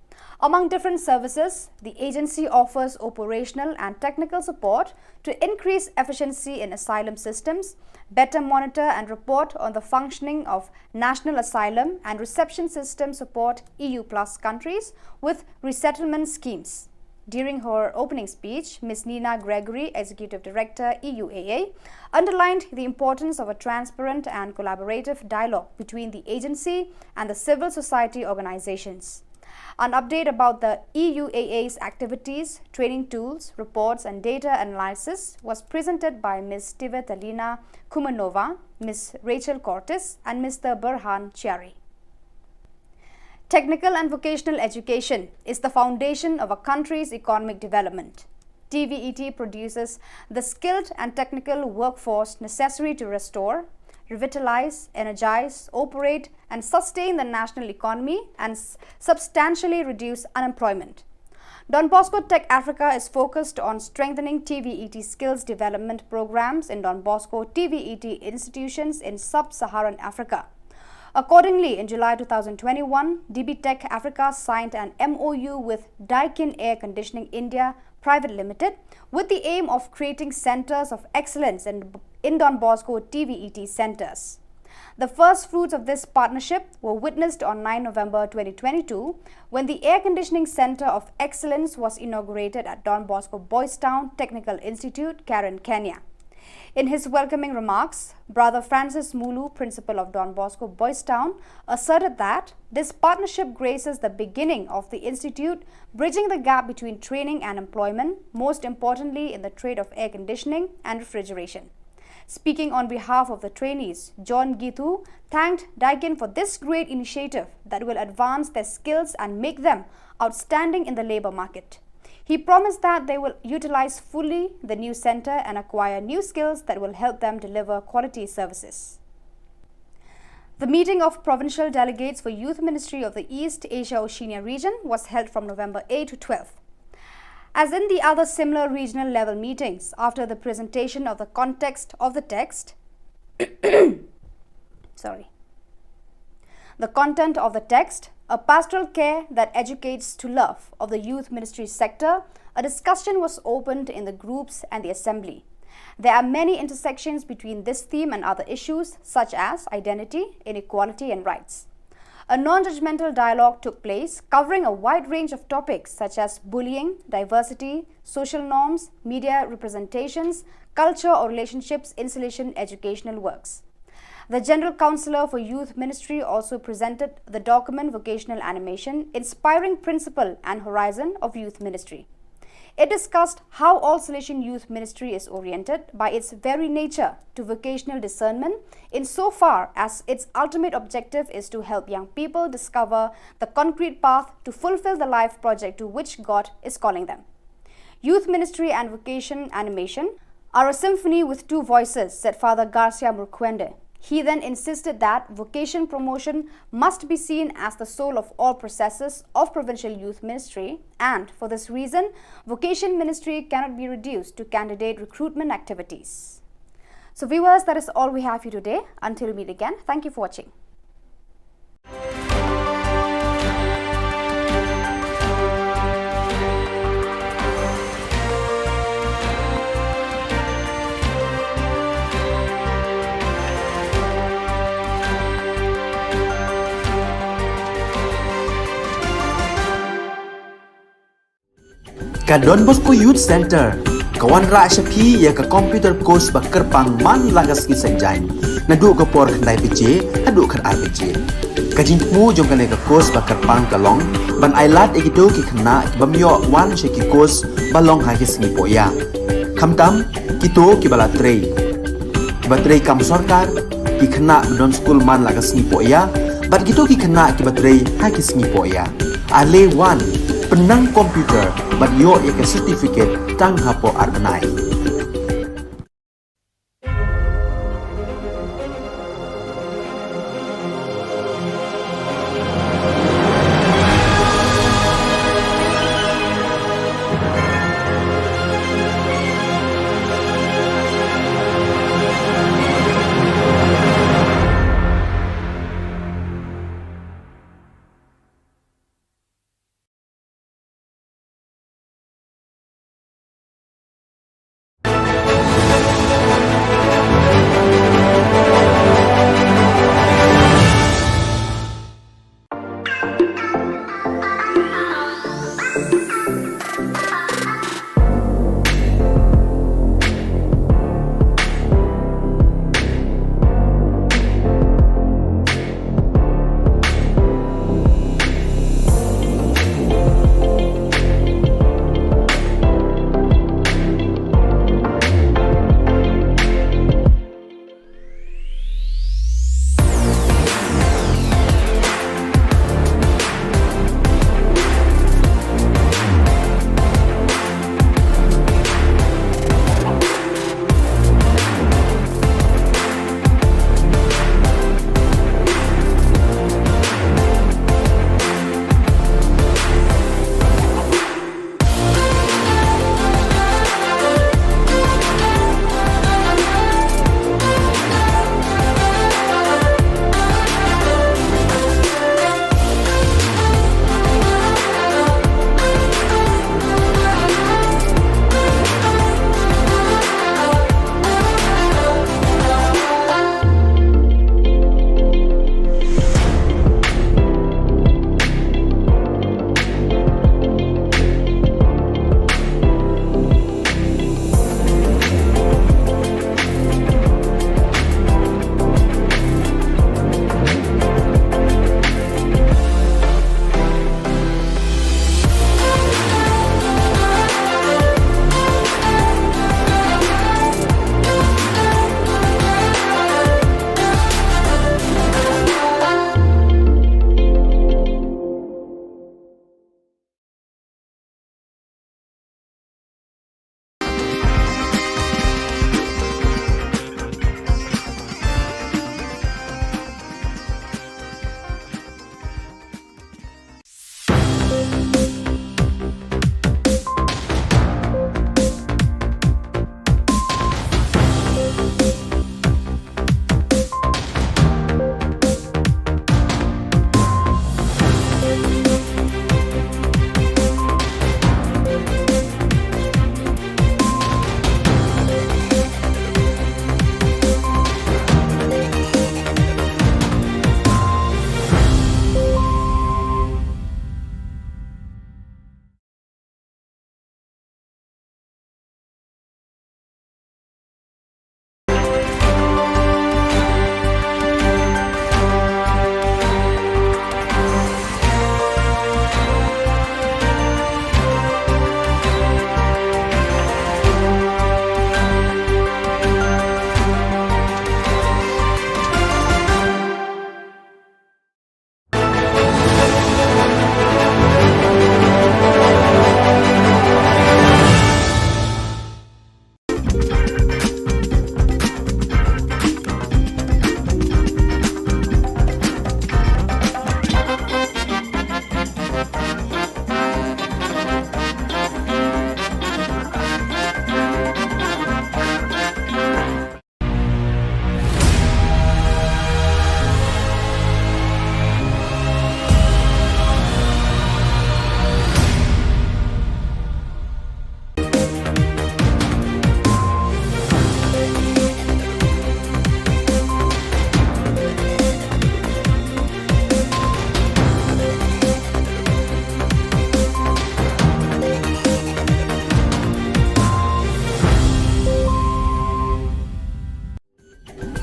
Among different services, the agency offers operational and technical support to increase efficiency in asylum systems, better monitor and report on the functioning of national asylum and reception system, support E U plus countries with resettlement schemes. During her opening speech, Miss Nina Gregory, Executive Director, E U A A, underlined the importance of a transparent and collaborative dialogue between the agency and the civil society organizations. An update about the E U A A's activities, training tools, reports, and data analysis was presented by Miss Tivetalina Kumanova, Miss Rachel Cortes, and Mister Burhan Chiari. Technical and vocational education is the foundation of a country's economic development. T V E T produces the skilled and technical workforce necessary to restore, revitalize, energize, operate, and sustain the national economy and s- substantially reduce unemployment. Don Bosco Tech Africa is focused on strengthening T V E T skills development programs in Don Bosco T V E T institutions in sub Saharan Africa. Accordingly, in July two thousand twenty-one, D B Tech Africa signed an M O U with Daikin Air Conditioning India Private Limited with the aim of creating centers of excellence in, in Don Bosco T V E T centers. The first fruits of this partnership were witnessed on nine November twenty twenty-two when the Air Conditioning Center of Excellence was inaugurated at Don Bosco Boys Town Technical Institute, Karen, Kenya. In his welcoming remarks, Brother Francis Mulu, principal of Don Bosco Boys Town, asserted that this partnership graces the beginning of the institute, bridging the gap between training and employment, most importantly in the trade of air conditioning and refrigeration. Speaking on behalf of the trainees, John Gitu thanked Daikin for this great initiative that will advance their skills and make them outstanding in the labor market. He promised that they will utilize fully the new center and acquire new skills that will help them deliver quality services. The meeting of provincial delegates for Youth Ministry of the East Asia Oceania region was held from November eighth to twelfth. As in the other similar regional level meetings, after the presentation of the context of the text, sorry, the content of the text, A Pastoral Care That Educates to Love of the Youth Ministry Sector, a discussion was opened in the groups and the assembly. There are many intersections between this theme and other issues such as identity, inequality, and rights. A non judgmental dialogue took place covering a wide range of topics such as bullying, diversity, social norms, media representations, culture or relationships, insulation, educational works. The General Counsellor for Youth Ministry also presented the document Vocational Animation, Inspiring Principle and Horizon of Youth Ministry. It discussed how all Salesian Youth Ministry is oriented by its very nature to vocational discernment, insofar as its ultimate objective is to help young people discover the concrete path to fulfill the life project to which God is calling them. Youth Ministry and Vocation Animation are a symphony with two voices, said Father Garcia Murkwende. He then insisted that vocation promotion must be seen as the soul of all processes of provincial youth ministry, and for this reason, vocation ministry cannot be reduced to candidate recruitment activities. So, viewers, that is all we have for you today. Until we meet again, thank you for watching. Ka Don Bosco Youth Centre ka wanrah sha phi ïa ka computer course ba kyrpang man la ka sngi Saitjaiñ, naduh ka por khyndai baje haduh khatar baje. Ka jingthmu jong kane ka course ba kyrpang ka long ban ailad ïa kito ki khynnah ki bym ïoh wan sha ki course ba long ha ki sngi pohïa, khamtam kito kiba la trei, kiba trei kam sorkar, ki khynnah ba don skul man la ka sngi pohïa, bad kito ki khynnah kiba trei ha ki sngi pohïa. Ale wan, pynnang computer bad ïoh ïa ka certificate tang hapoh ar bnai.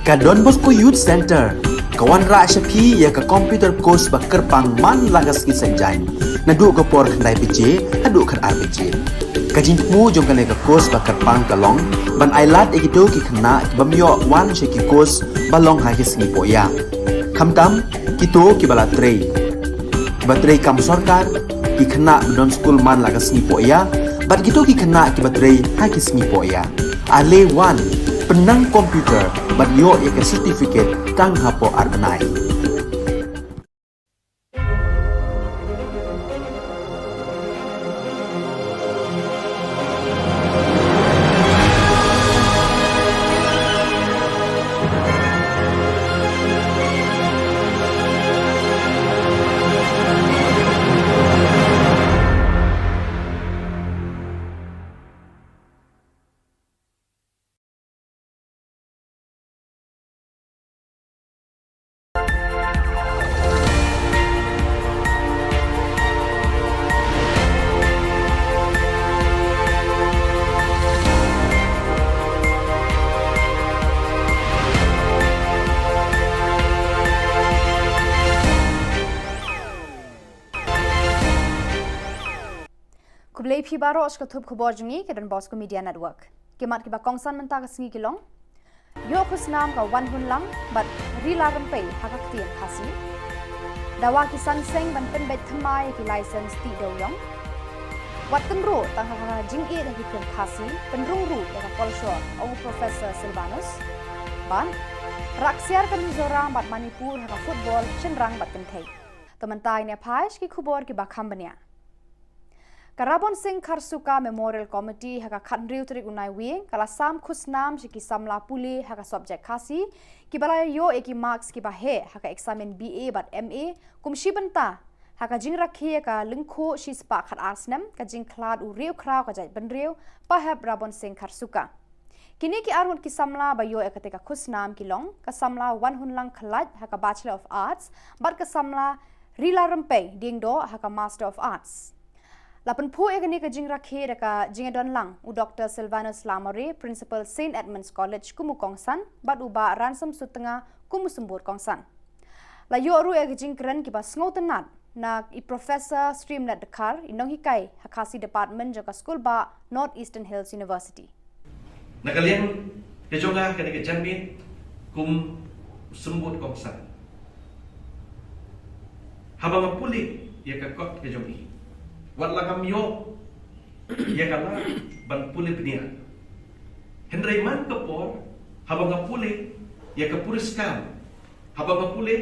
Ka Don Bosco Youth Centre ka wanrah sha phi ïa ka computer course ba kyrpang man la ka sngi Saitjaiñ, naduh ka por khyndai baje haduh khatar baje. Ka jingthmu jong kane ka course ba kyrpang ka long ban ailad ïa kito ki khynnah ki bym ïoh wan sha ki course ba long ha ki sngi pohïa, khamtam kito kiba la trei, kiba trei kam sorkar, ki khynnah ba don skul man la ka sngi pohïa, bad kito ki khynnah kiba trei ha ki sngi pohïa. Ale wan, pynnang computer bad ïoh ïa ka certificate tang hapoh ar bnai. Khublei phi baroh sha ka thup khubor jong ngi ka Don Bosco Media Network. Ki mat kiba kongsan mynta ka sngi ki long: Ïoh khusnam ka Wanhunlang bad Rila Rympei ha ka ktien Khasi. Dawa ki san seng ban pynbeit thymmai ïa ki license tih dewïong. Wat tynruh tang ha ka jingïeit ha ki film Khasi, pynrung ruh ïa ka kolshor, ong Professor Sylvanus. Bad rah ksiar ka Mizoram bad Manipur ha ka football shynrang bad kynthei. To mynta ngin ïa phai sha ki khubor kiba kham bniah. Ka Rabon Singh Kharsuka Memorial Committee ha ka khathynriew tarik u Naiwieng ka la sam khusnam sha ki samla pule ha ka subject Khasi kiba la ïoh ïa ki marks kiba heh ha ka eksamin B A bad M A kum shi bynta ha ka jingrakhe ïa ka lyngkhuh shispah khatar snem ka jingkhlad u riewkhraw ka jaitbynriew Pahep Rabon Singh Kharsuka. Kine ki arngut ki samla ba ïoh ïa kata ka khusnam ki long ka samla Wanhunlang Khlait ha ka Bachelor of Arts bad ka samla Rila Rympei Diengdoh ha ka Master of Arts. La pynphuh ïa kane ka jingrakhe da ka jingïadon lang u Doctor Sylvanus Lamare, Principal Saint Edmund's College kum u kongsan, bad u Bah Ransom Sutnga kum u symbud kongsan. La ïoh ruh ïa ka jingkren kiba sngewtynnat na i Professor Streamlet Dkhar, i nonghikai ha Khasi Department jong ka Skulbah North Eastern Hills University. Na ka liang ka jong nga kane ka janmiet kum u symbud kongsan, haba nga pule ïa ka kot ka jong i, wat la ngam ïoh ïa ka lad ban pule bniah, hynrei man ka por haba nga pule ïa ka puriskar, haba nga pule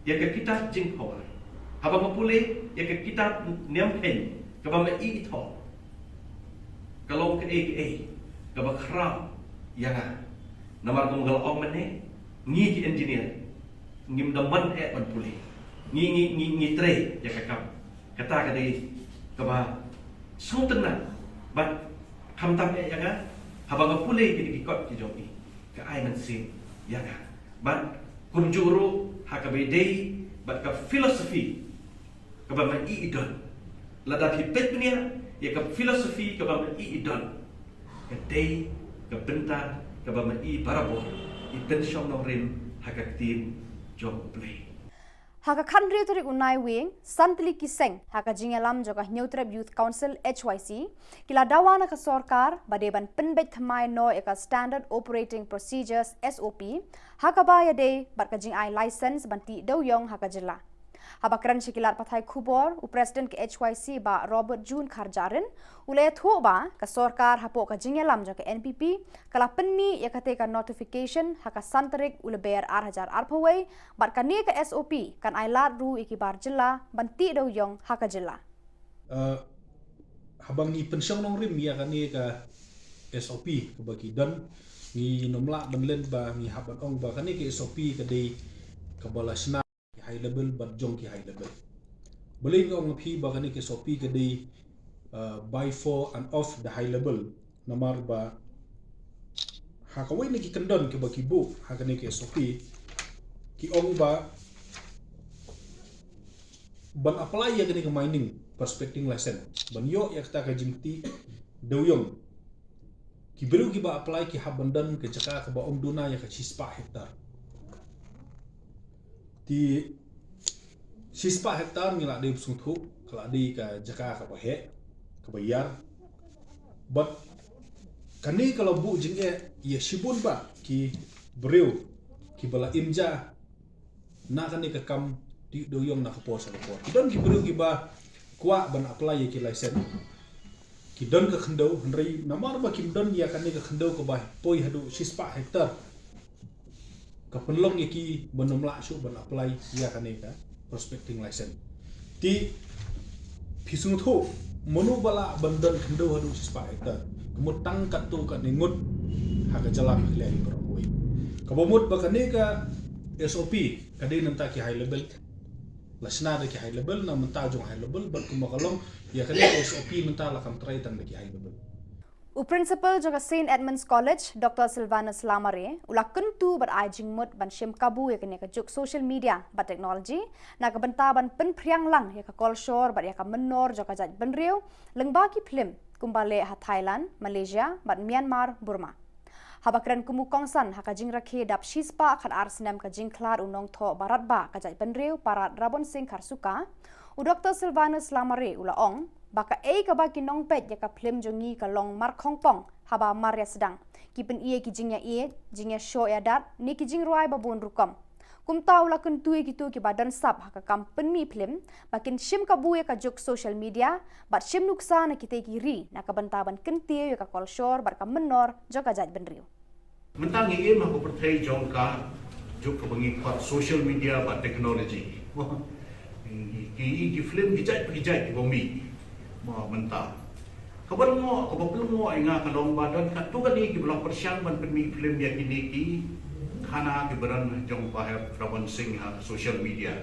ïa ka kitab Jingphawar, haba nga pule ïa ka kitab Niam Kheiñ kaba ma-i i thoh, ka long kaei kaei kaba khraw ïa nga. Namar kum nga la ong mynne, ngi ki engineer ngim da mon eh ban pule, ngi ngi ngi ngi trei ïa ka kam. Kata ka dei kaba sngewtynnat bad khamtam eh ïa nga, haba nga pule kine ki kot ki jong i, ka ai mynsiem ïa nga. Bad kumjuh ruh ha kaba ïadei bad ka philosophy kaba ma-i i don. Lada phi peit bniah ïa ka philosophy kaba ma-i i don, ka dei ka bynta kaba ma-i barabor, i pynshong nongrim ha ka ktien jong U Blei. Ha ka khathynriew tarik u Naiwieng, san tylli ki seng ha ka jingïalam jong ka Hynñiewtrep Youth Council, H Y C, ki la dawa na ka sorkar ba dei ban pynbeit thymmai noh ïa ka Standard Operating Procedures, S O P, ha kaba ïadei bad ka jingai license ban tih dewïong ha ka jylla. Haba kren sha ki lad pathai khubor, u President ka H Y C Bah Robert June Kharjahrin u la ïathuh ba ka sorkar hapoh ka jingïalam jong ka N P P ka la pynmih ïa kata ka notification ha ka san tarik u Lber ar hajar arphew wei, bad kane ka S O P kan ailad ruh ïa ki bar jylla ban tih dewïong ha ka jylla. Uh, haba ngi pynshong nongrim ïa kane ka S O P kaba ki don, ngim lah ban len ba ngi hap ban ong ba kane ka S O P ka dei kaba la shna ki high level bad jong ki high level. Balei nga ong ïa phi ba kane ka S O P ka dei, uh, by, for and of the high level? Namar ba ha kawei na ki kyndon kiba ki buh ha kane ka S O P, ki ong ba ban apply ïa kane ka mining prospecting license, ban ïoh ïa kata ka jingtih dewïong, Ki briew kiba apply ki hap ban don ka jaka kaba ym duna ïa ka shispah hektar. Te shispah hektar ngi la dei sngewthuh ka la dei ka jaka kaba heh, kaba ïar. Bad kane ka la buh jingeh ïa shibun bah ki briew kiba la im ja na kane ka kam tih dewiong na ka por sha ka por. Ki don ki briew kiba kwah ban apply ïa ki license. Ki don ka khyndew, hynrei namar ba kim don ïa kane ka khyndew kaba poi haduh shispah hektar, ka pynlong ïa ki ban ym lah shuh ban apply ïa kane ka prospecting license. Te phi sngewthuh, mano ba lah ban don khyndew haduh shispah hektar? Ka mut tang katto katne ngut ha ka jylla Meghalaya hi baroh kawei. Kaba mut ba kane ka S O P ka dei nangta ki high level. La shna da ki high level, na mynta jong high level, bad kumba ka long ïa kane ka S O P mynta la kam trei tang da ki high level. U Principal jong ka Saint Edmund's College, Doctor Silvanus Lamare, u la kyntu bad ai jingmut ban shim kabu ïa kane ka juk social media bad technology na ka bynta ban pynphriang lang ïa ka kolshor bad ïa ka mynnor jong ka jaitbynriew lyngba ki phlim kumba leh ha Thailand, Malaysia bad Myanmar, Burma. Haba kren kum u kongsan ha ka jingrakhe dap shispah khatar snem ka jingkhlad u nongthoh baratbah ka jaitbynriew Parad Rabon Singh Kharsuka, u Doctor Silvanus Lamare u la ong ba kaei kaba ki nongpeit ïa ka phlim jong ngi ka long markhongpong haba mar ïa sdang. Ki pyni ïa ki jingïaieit, jingïashoh ïadat ne ki jingrwai babun rukom. Kumta u la kyntu ïa kito kiba don sap ha ka kam pynmih phlim ba kin shim kabu ïa ka juk social media bad shim nuksa na kitei ki ri na ka bynta ban kyntiew ïa ka kolshor bad ka mynnor jong ka jaitbynriew. Mynta ngi im ha ka pyrthei jong ka juk kaba ngi khot social media bad technology. Ki, ki phlim ki jait pa ki jait kiba mih. Mo mynta. Kaba lyngngoh, kaba pynlyngngoh ïa nga ka long ba don katto katne kiba la pyrshang ban pynmih phlim ïa kine ki khana kiba don jong Bah Hep Rabon Singh ha social media.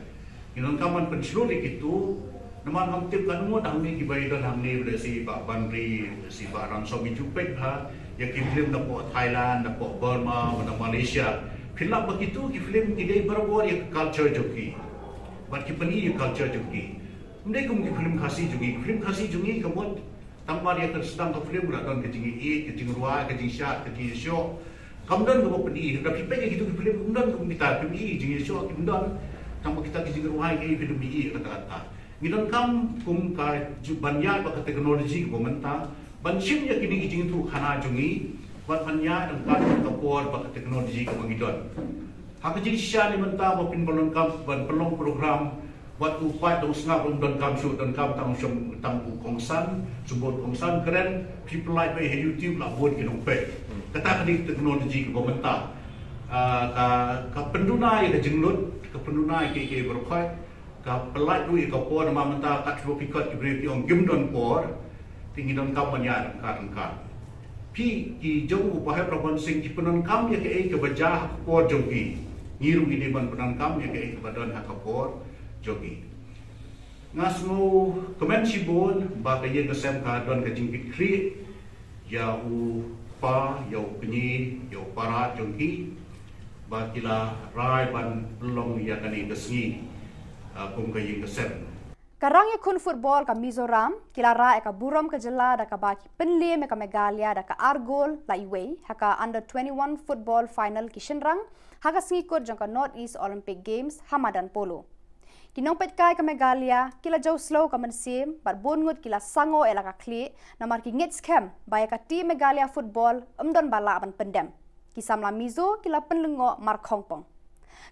Ngi donkam ban pynshlur ïa kito, namar ngam tip katno ngut hangne kiba ïadon hangne, lehse Bah Banri, lehse Bah Ransom, ngi ju peit bha ïa ki phlim napoh Thailand, napoh Burma, na Malaysia. Phin lap ba kito ki phlim ki dei barabor ïa ka culture jong ki. Bad ki pyni ïa ka culture jong ki. Ym dei kum ki phlim Khasi jong ngi, ki phlim Khasi jong ngi ka mut tang mar ïa ka sdang ka phlim la don ka jingïaieit, ka jingrwai, ka jingshad, ka jingïashoh. Kam don kaba pyni, lada phi peit ïa kito ki phlim, kam don kum kita, phim i jingïashoh, kim don. Tang ba kita ki jingrwai ki phim i kata kata. Ngi donkam kum ka ju-, ban ïaid bad ka technology kaba mynta, ban shim ïa kine ki jingïathuhkhana jong ngi, bad ban ïaid ryngkat ka por bad ka technology kaba ngi don. Ha ka jingshisha ne mynta ba phin ban donkam ban pynlong program, wat u paid dang sngap, um donkam shuh, donkam tang u shong, tang u kongsan, shu bud kongsan kren, phi pynlait beit ha YouTube la bud ki nongpeit. Kata ka dei ka technology kaba mynta. Ah, ka, ka pynduna ïa ka jinglut, ka pynduna ïa kiei kiei baroh khoit, ka pynlait ruh ïa ka por, namar mynta katba phi khot ki briew ki ong kim don por, te ngi donkam ban ïaid ryngkat ryngkat. Phi ki jong u Bah Hep Rabon Singh ki pyndonkam ïa kaei kaba jia ha ka por jong ki. Ngi ruh ngi dei ban pyndonkam ïa kaei kaba don ha ka por jong ki. Nga sngewkmen shibun ba ka ïing ka sem ka don ka jingkitkhlieh ïa u kpa, ïa u kñi, ïa u para jong ki, ba ki la rai ban pynlong ïa kane ka sngi, ah, kum ka ïing ka sem. Ka rangïakhun football ka Mizoram ki la rah ïa ka burom ka jylla da kaba ki pynliem ïa ka Meghalaya da ka ar gol la iwei ha ka under twenty-one football final ki shynrang ha ka sngi kut jong ka North East Olympic Games ha madan polo. Ki nongpeitkai ka Meghalaya ki la jew slow ka mynsiem bad bun ngut ki la sangoh ïa la ka khlieh namar ki ngeit skhem ba ïa ka team Meghalaya football ym don ba lah ban pyndem. Ki samla Mizo ki la pynlyngngoh markhongpong.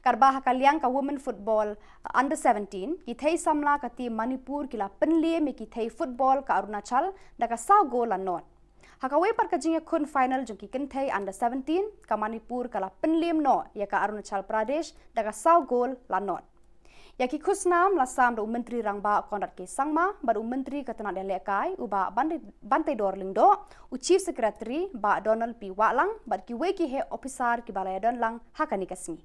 Katba ha ka liang ka women football, uh, under seventeen, ki thei samla ka team Manipur ki la pynliem ïa ki thei football ka Arunachal da ka saw gol la nod. Ha kawei pat ka jingïakhun final jong ki kynthei under seventeen, ka Manipur ka la pynliem noh ïa ka Arunachal Pradesh da ka saw gol la nod. Ïa ki khusnam la sam da u Myntri Rangbah Conrad K Sangma bad u Myntri ka tnad ïalehkai u Bah Bante-, Banteidor Lyngdoh, u Chief Secretary Bah Donald P Wahlang bad kiwei ki heh ophisar kiba la ïadon lang ha kane ka sngi.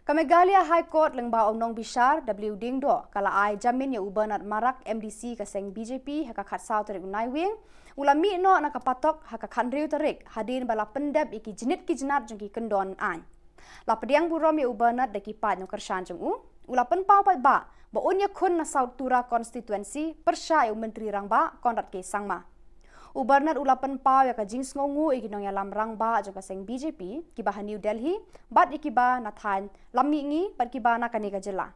Ka Meghalaya High Court lyngba u nongbishar W Diengdoh ka la ai jamin ïa u Bernard Marak, M D C ka seng B J P, ha ka khatsaw tarik u Naiwieng. U la mih noh na ka patok ha ka khathynriew tarik hadien ba la pyndep ïa ki jnit ki jnat jong ki kyndon aiñ. La pdiang burom ïa u Bernard da ki paid nongkyrshan jong u. U la pynpaw paidbah ba un ïakhun na South Tura constituency pyrshah ïa u Myntri Rangbah Conrad K Sangma. U Bernard u la pynpaw ïa ka jingsngewnguh ïa ki nongïalam rangbah jong ka seng B J P kiba ha New Delhi bad ïa kiba na thaiñ Lammihngi bad kiba na kane ka jylla.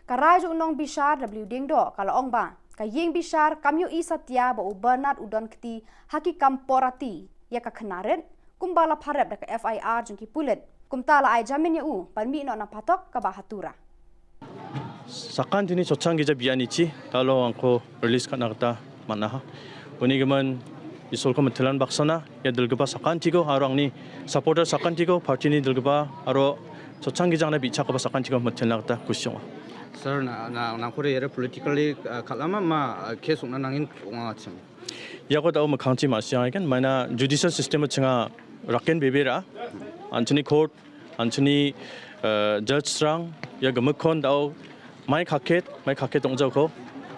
Ka rai jong u nongbishar W Diengdoh ka la ong ba ka ïing bishar kam ïohi satia ba u Bernard u don kti ha ki kam pornography ïa ka khynnah rit, kumba la pharep da ka F I R jong ki pulit. Kumta la ai jamin ïa u ban mih noh na phatok kaba ha Tura. Sakan tini chochang gija biani chi talo angko release kana kata mana ha. Uni gaman isol ko matilan baksana ya dilgaba sakan tiko aro angni supporter sakan tiko party ni dilgaba aro chochang gijang na bicha kaba sakan tiko matilan kata kusyong. Sir, na na na kore yere politically, uh, kalama ma, uh, case ungna nangin unga chim. Ya ko tau makhang chi ma siang kan mana judicial system chinga raken bebera. Anthony court, Anthony, uh, judge strang ya gamakon tau mai khaket mai khaket tong jauh ko.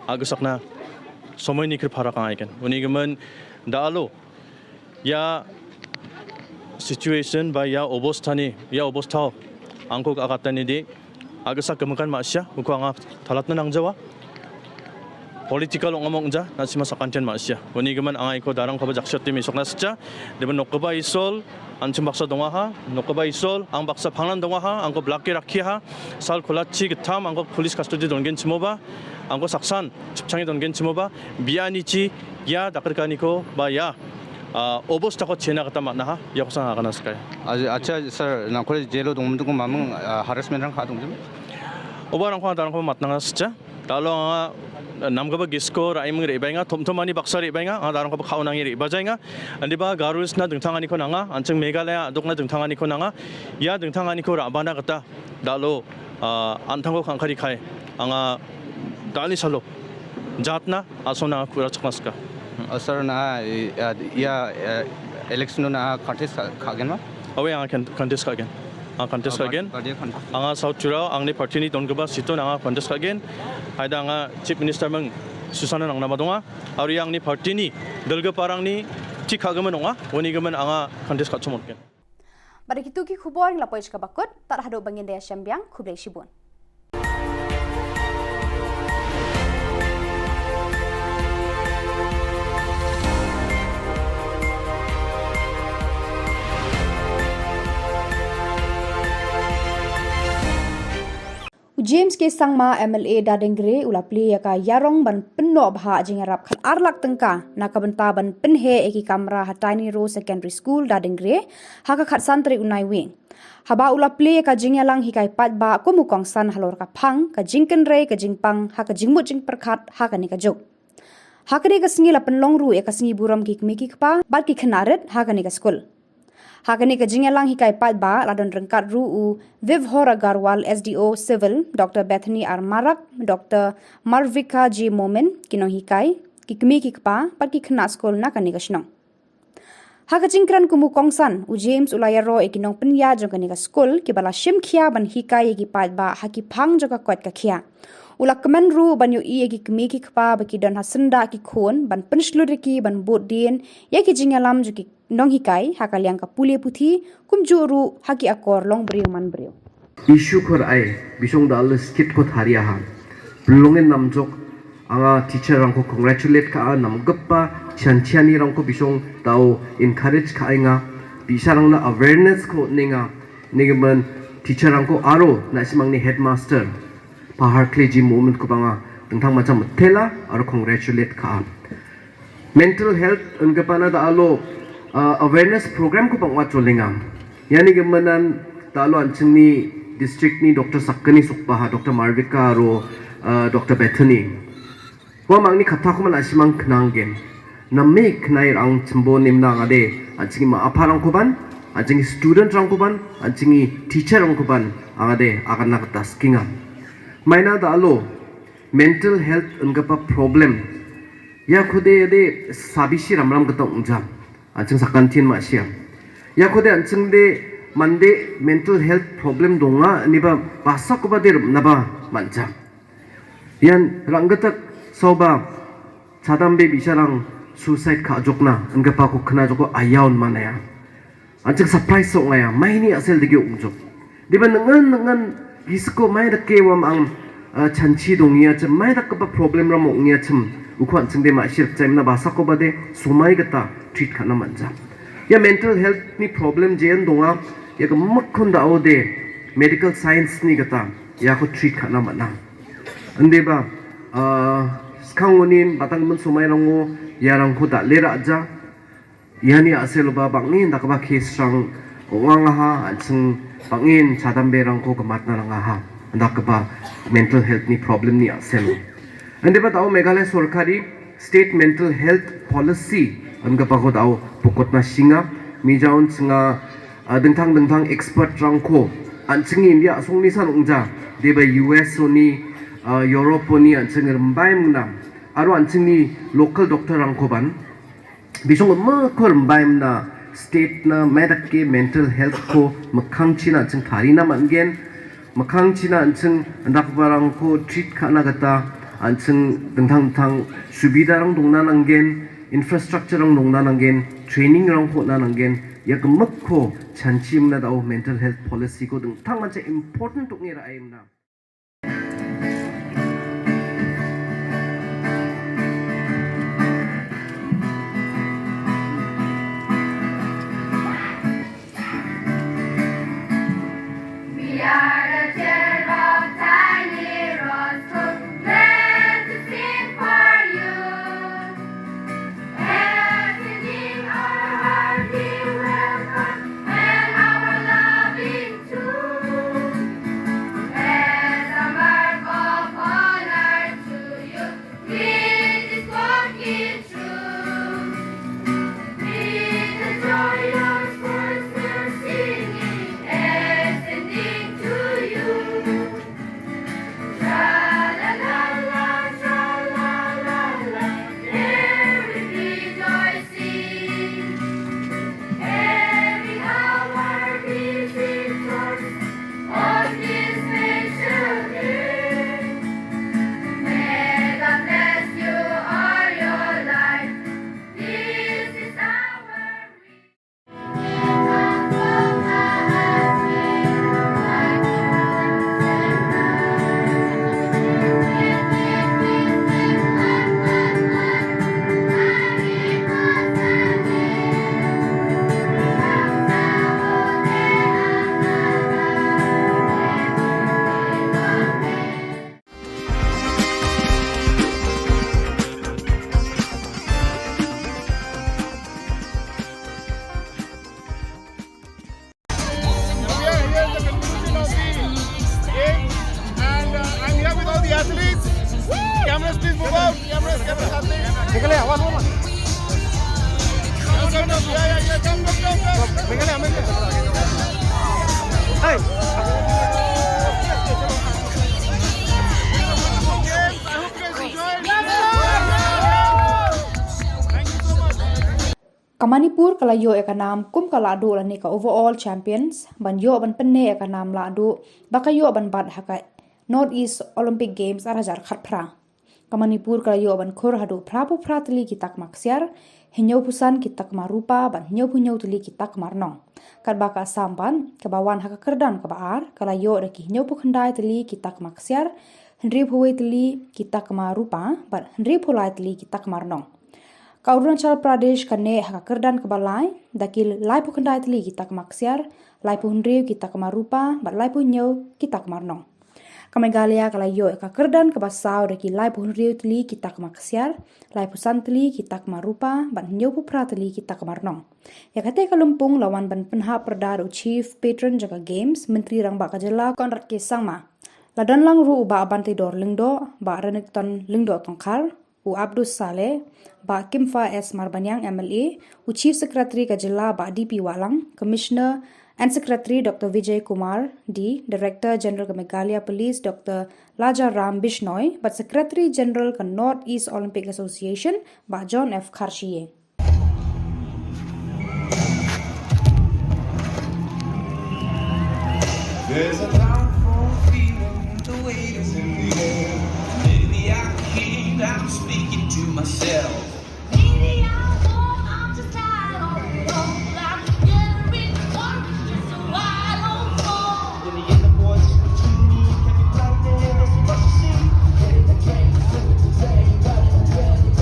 Agus akna somoi ni kir phara kang aiken uni gaman da alo ya situation ba ya obostha ni ya obostha angko ka kata ni di. Agus ak kemakan ma sia uko anga thalat na nang jawa political ong among ja na sima sakantian ma sia uni gaman angai ko darang ko ba jakshot ti misok na secha. Deba nokba isol anchim baksa donga ha nokba isol ang baksa phangnan donga ha angko blaki rakhi ha sal khulachi ketam angko police custody donggen chimoba angko saksan chipchangi donggen chimoba biani chi ya dakarkani ko ba ya, ah, obostha ko chena kata matna ha ya ko sang akana skai. Acha, acha, sir, na kore jelo dong mendung ko mamang, ah, harassment rang kha dong jim. Oba rang ko darang ko matna nga secha. Talo nga nam kaba gisko raimeng ri bainga thom thom ani baksa ri bainga nga darang kaba khau nangi ri bajainga. Andi ba Garo Hills na dengthang ani ko nanga ancheng Meghalaya dok na dengthang ani ko nanga ya dengthang ani ko rabana kata dalo, ah, anthang ko khangkhari khai anga dani salo jatna asona kura chaknaska. Ah, sir, na, eh, ah, ya, eh, election na contest ka gen ma? Awe anga contest ka gen. Anga contest ka gen. Anga South Churao angni party ni don kaba situ anga contest ka gen. Haida anga Chief Minister meng Susana nang nama donga. Ari angni party ni dalga parang ni chik ka gaman donga. Wani gaman anga contest ka chumot gen. Bad da kitu ki khubor ngi la poi sha kaba kut, tad haduh ba ngin da ïashem biang, khublei shibun. U James K Sangma, M L A Dadengre, u la plie ïa ka ïarong ban pynnoh bha jingïarap khat ar lak tyngka na ka bynta ban pynheh ïa ki kamra ha Tiny Row Secondary School Dadengre ha ka khatsan tarik u Naiwieng. Haba u la plie ïa ka jingïalang hikai paidbah kum u kongsan halor ka phang, ka jingkynrei, ka jingpang ha ka jingmut jingpyrkhat ha kane ka juk. Ha kane ka sngi la pynlong ruh ïa ka sngi burom ki kmie ki kpa bad ki khynnah rit ha kane ka skul. Ha kane ka jingïalang hikai paidbah la don ryngkat ruh u Vibhor Agarwal, S D O Civil, Doctor Bethany R Marak, Doctor Marvika J Momin, ki nonghikai, ki kmie ki kpa bad ki khynnah skul na kane ka shnong. Ha ka jingkren kum u kongsan, u James u la ïaroh ïa ki nongpynïaid jong kane ka skul kiba la shim khia ban hikai ïa ki paidbah ha ki phang jong ka koit ka khiah. U la kmen ruh ban ïohi ïa ki kmie ki kpa ba ki don ha syndah ki khun ban pynshlur ïa ki ban bud dien ïa ki jingïalam jong ki nonghikai ha ka liang ka pule puthi kumjuh ruh ha ki akor long briew man briew. Issue khor ai bisong da alles kit ko tharia ha. Pynlongin namjok anga teacher rangko congratulate ka a namgappa chan chani rangko bisong tau encourage ka ai nga. Bisarang na awareness ko ninga ningaman teacher rangko aro na simang ni headmaster. Pahar kleji moment ko banga tengtang macam tela aro congratulate ka a. Mental health engkapana da alo, uh, awareness program ko pangwa cholinga. Yani gemanan da alo anching ni district ni Doctor Sakani Sukbaha, Doctor Marvika aro, uh, Doctor Bethany. Wa mangni kata ko man asimang kenang gen. Nami kenai rang chembo nimna ngade anching ma apa rang koban, anching student rang koban, anching teacher rang koban angade akan nak taskinga. Maina da alo mental health engkapa problem. Ya khode de sabisi ramram kata ungjam. Anching sakantin ma siam. Ya khode anching de mande mental health problem donga niba basa ko ba de naba manja. Yan ranggatak soba chadam be bisarang suicide ka jokna engkapa ko kena joko ayaun manaya. Anching surprise sok ngaya maini asel degi ungjok. Diba nengan nengan gisko mai da ke wam ang, uh, chanchi dong ya chem mai da kapa problem ram ong ya chem. Ukhwan ching de ma shirk chaim na basa ko bade sumai kata treat khana manja. Ya mental health ni problem jen donga ya ka makhon da ode medical science ni kata ya ko treat khana mana. Ande ba, ah, skang unin batang men sumai rango ya rangko da lera aja. Yani asel ba bangin dak ba case rang ngang ha, an sing bangin chadam berang ko kemat na rang ha. Dak ba mental health ni problem ni asel. Ande ba tau Meghalaya sorkari state mental health policy an ka ba ko tau pukot na singa mi jaun singa, ah, dengtang dengtang expert rangko an sing India song ni san ungja de ba U S oni, ah, Europe oni an sing rembai mna aro an sing ni local doctor rangko ban. Bisong ma kor mbaim na state na medak ke mental health ko makhang china ching thari na man gen. Makhang china ching andak barang ko treat khana kata an ching dengtang dengtang subida rang dong na nang gen, infrastructure rang dong na nang gen, training rang ko na nang gen. Ya kemek ko chanchim na dau mental health policy ko dengtang man ching important tuk ngira aim na. We are the children of tiny Roscoe, glad to sing for you. As singing our hearty welcome and our loving tune. As a mark of honor to you, we this walk in truth. With the joyous voice we're singing, ascending to you. Tra la la la, tra la la la, every rejoicing, every hour we rejoice on this special day. May God bless you all your life. This is our And, uh, I'm here with all the athletes. Cameras, please move out. Cameras, cameras, athletes. Come, come, come. Yeah, yeah, yeah. Come, come, come, come. Hey. Ka Manipur ka la ïoh ïa ka nam kum ka lahduh lane ka overall champions ban ïoh ban pynneh ïa ka nam lahduh ba ka ïoh ban bat ha ka North East Olympic Games ar hajar khatphra. Ka Manipur ka la ïoh ban khur haduh phraphew phra tylli ki takma ksiar, hynñiewphew san ki takma rupa bad hynñiewphew hynñiew tylli ki takma rnong. Katba ka Assam pat kaba wan ha ka kyrdan kaba ar ka la ïoh da ki hynñiewphew khyndai tylli ki takma ksiar, hynriewphew wei tylli ki takma rupa bad hynriewphew lai tylli ki takma rnong. Ka Arunachal Pradesh ka neh ha ka kyrdan kaba lai da ki laiphew khyndai tylli ki takma ksiar, laiphew hynriew ki takma rupa bad laiphew hynñiew ki takma rnong. Ka Meghalaya ka la ïoh ïa ka kyrdan kaba saw da ki laiphew hynriew tylli ki takma ksiar, laiphew san tylli ki takma rupa bad hynñiewphew phra tylli ki takma rnong. Ïa kata ka lympung la wan ban pynhap pyrda da u Chief Patron jong ka Games, Myntri Rangbah ka Jylla Conrad K Sangma. La don lang ruh u Bah Banteidor Lyngdoh, Bah Renikton Lyngdoh Tongkhar, u Abdus Saleh, Bah Kimfa S Marbaniang M L A, u Chief Secretary ka Jylla Bah D P Wahlang, Commissioner and Secretary Doctor Vijay Kumar D, Director General ka Meghalaya Police Doctor Laja Ram Bishnoi, bad Secretary General ka North East Olympic Association Bah John F Kharshie. There's a powerful feeling, the weight is in the air. Maybe I keep, I'm speaking to myself. Maybe I won't, I'm just tired of it all. I'm getting worried, just so I don't fall. In the end, the boys, it's between me and the lightning. It's a rush to see. Ready to take, ready to take, ready to take.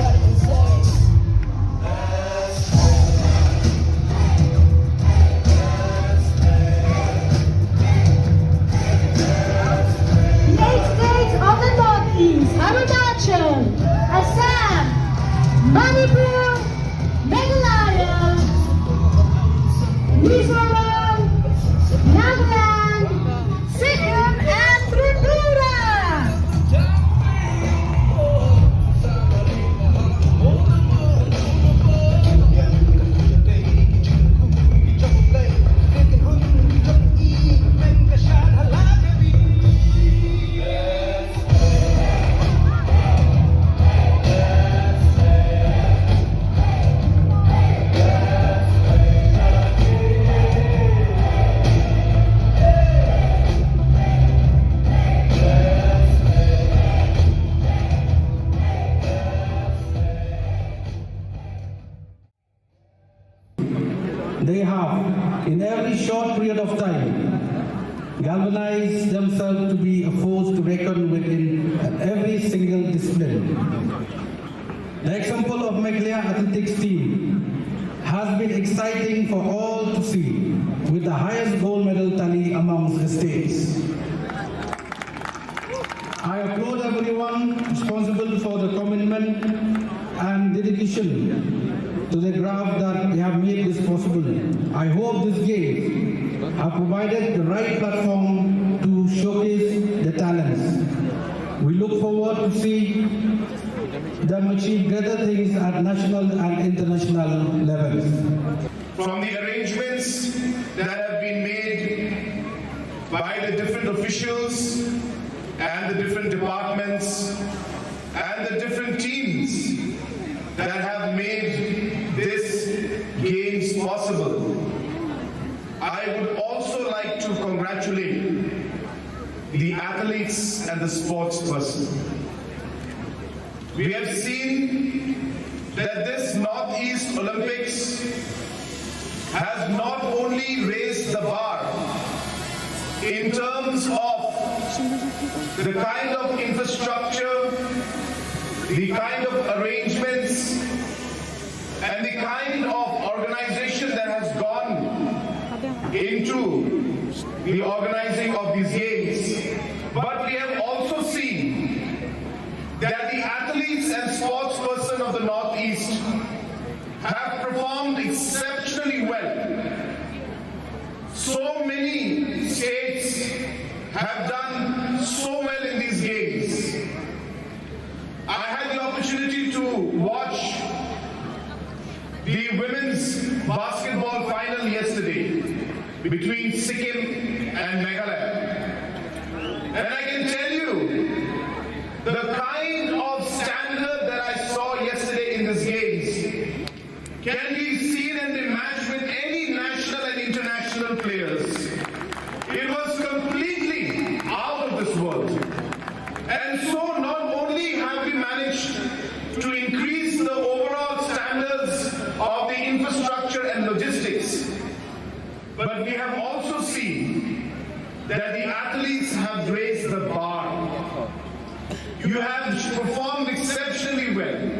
period of time, galvanize themselves to be a force to reckon with in every single discipline. The example of Meghalaya athletics team has been exciting for all to see, with the highest gold medal tally amongst the states. I applaud everyone responsible for the commitment and dedication to the craft that they have made this possible. I hope this game have provided the right platform to showcase the talents. We look forward to see them achieve greater things at national and international levels. From the arrangements that have been made by the different officials and the different departments and the different teams that have made this games possible, I would also like to congratulate the athletes and the sports person. We have seen that this Northeast Olympics has not only raised the bar in terms of the kind of infrastructure, the kind of arrangements, and the kind of organization that has gone into the organizing of these games. But we have also seen that the athletes and sports person of the Northeast have performed exceptionally well. So many states have done so well in these games. I had the opportunity to watch the women's basketball final yesterday between Sikkim and Meghalaya. And I can tell you, the kind of standard that I saw yesterday in these games can be seen and matched with any national and international players. It was completely out of this world. And so not only have we managed to increase the overall standards of the infrastructure and logistics, but we have also seen that the athletes have raised the bar. You have performed exceptionally well.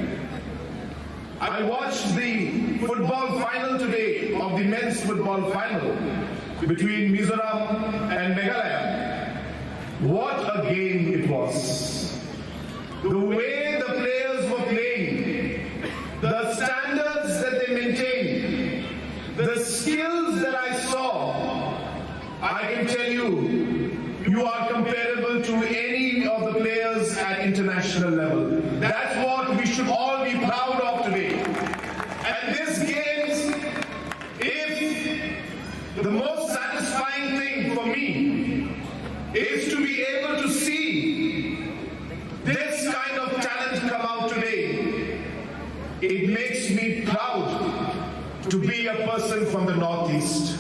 I watched the football final today of the men's football final between Mizoram and Meghalaya. What a game it was. The way the players were playing, the standards that they maintained, the skills that I saw, I can tell you, you are comparable to any of the players at international level. That's what we should all be proud of today. And this games, if the most satisfying thing for me is to be able to see this kind of talent come out today, it makes me proud to be a person from the Northeast.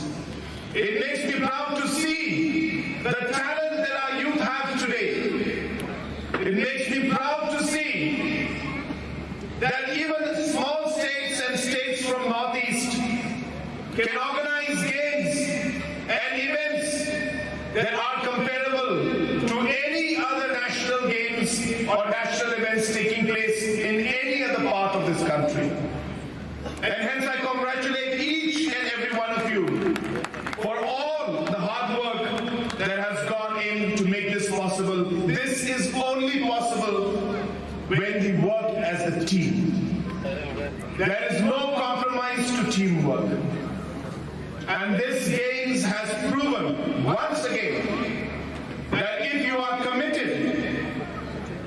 It makes me proud to see the talent that our youth have today. It makes me proud to see that even small states and states from Northeast can organize games and events that are comparable to any other national games or national events taking place in any other part of this country. And hence I congratulate each and every one of you for all the hard work that has gone in to make this possible. This is only possible when we work as a team. There is no compromise to teamwork. And this games has proven once again that if you are committed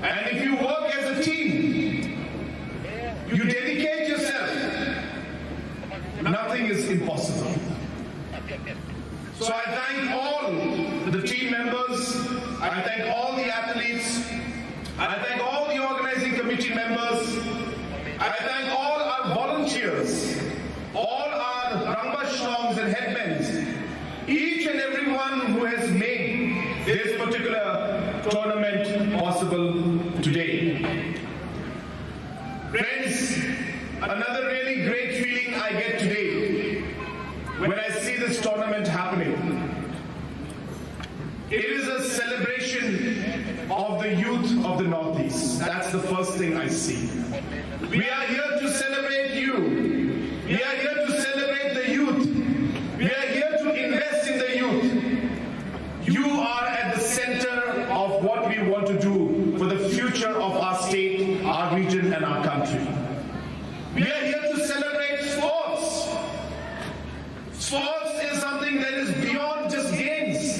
and if you work as a team, you dedicate yourself, nothing is impossible. So I thank all the team members, I thank all the athletes, I thank all the organizing committee members, I thank all our volunteers, all our Rangbah Shlongs and headmen, each and everyone who has made this particular tournament possible today. Friends, another really great feeling I get today when I see this tournament happening. It is a celebration of the youth of the Northeast. That's the first thing I see. We are here to celebrate you. We are here to celebrate the youth. We are here to invest in the youth. You are at the center of what we want to do for the future of our state, our region, and our country. We are here to celebrate sports. Sports is something that is beyond just games.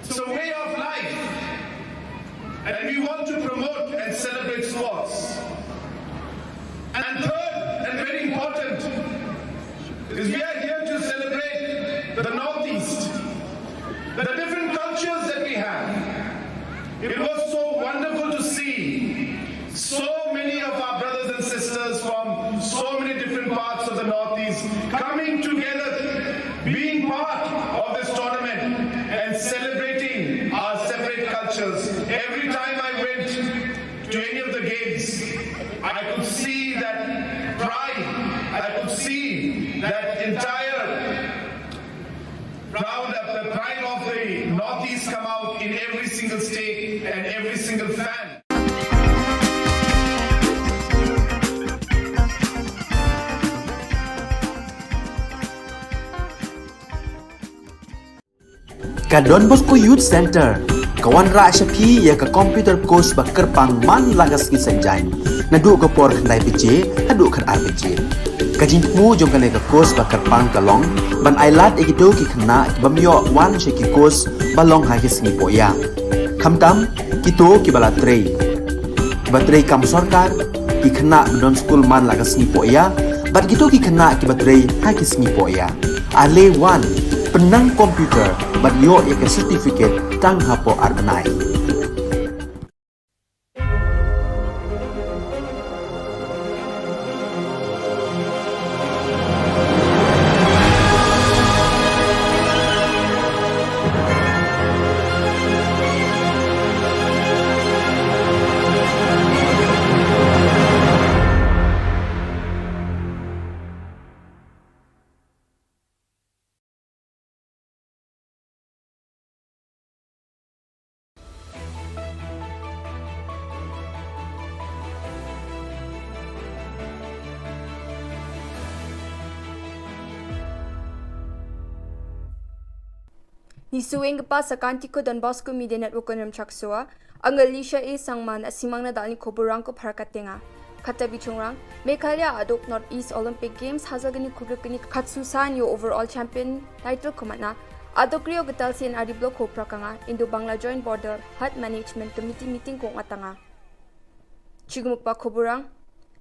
It's a way of life. And we want to promote and celebrate sports. And third, and very important, is we are here to celebrate the Northeast, the different cultures that we have. It was so wonderful to see so many of our brothers and sisters from so many different parts of the Northeast coming together, being part of this tournament and celebrating our separate cultures. Every time I went to any of the games, I could see that pride, I could see that entire proud, the pride of the Northeast come out in every single state and every single fan. Ka Don Bosco Youth Center ka wanrah sha phi ïa ka computer course ba kyrpang man la ka sngi Saitjaiñ, naduh ka por khyndai baje haduh khatar baje. Ka jingthmu jong kane ka course ba kyrpang ka long ban ailad ïa kito ki khynnah ki bym ïoh wan sha ki course ba long ha ki sngi pohïa, khamtam kito kiba la trei, kiba trei kam sorkar, ki khynnah ba don skul man la ka sngi pohïa bad kito ki khynnah kiba trei ha ki sngi pohïa. Ale wan, pynnang computer bad ïoh ïa ka certificate tang hapoh ar bnai. Ngi shu ïeng kpa sa ka Antico Don Bosco Media Network Kynrem Chaksua, Angel Lisha A Sangma, na simang na dalni khoborang ko phar ka tenga. Kata bichungrang, Meghalaya aduk North East Olympic Games hajar kani khulkhrikni khatsu san ïa overall champion title khmat na. Aduk rio ka tal C N R D block ko prakanga, Indo Bangla Joint Border Health Management Committee meeting ko ngatanga. Chigmuk pa khoborang,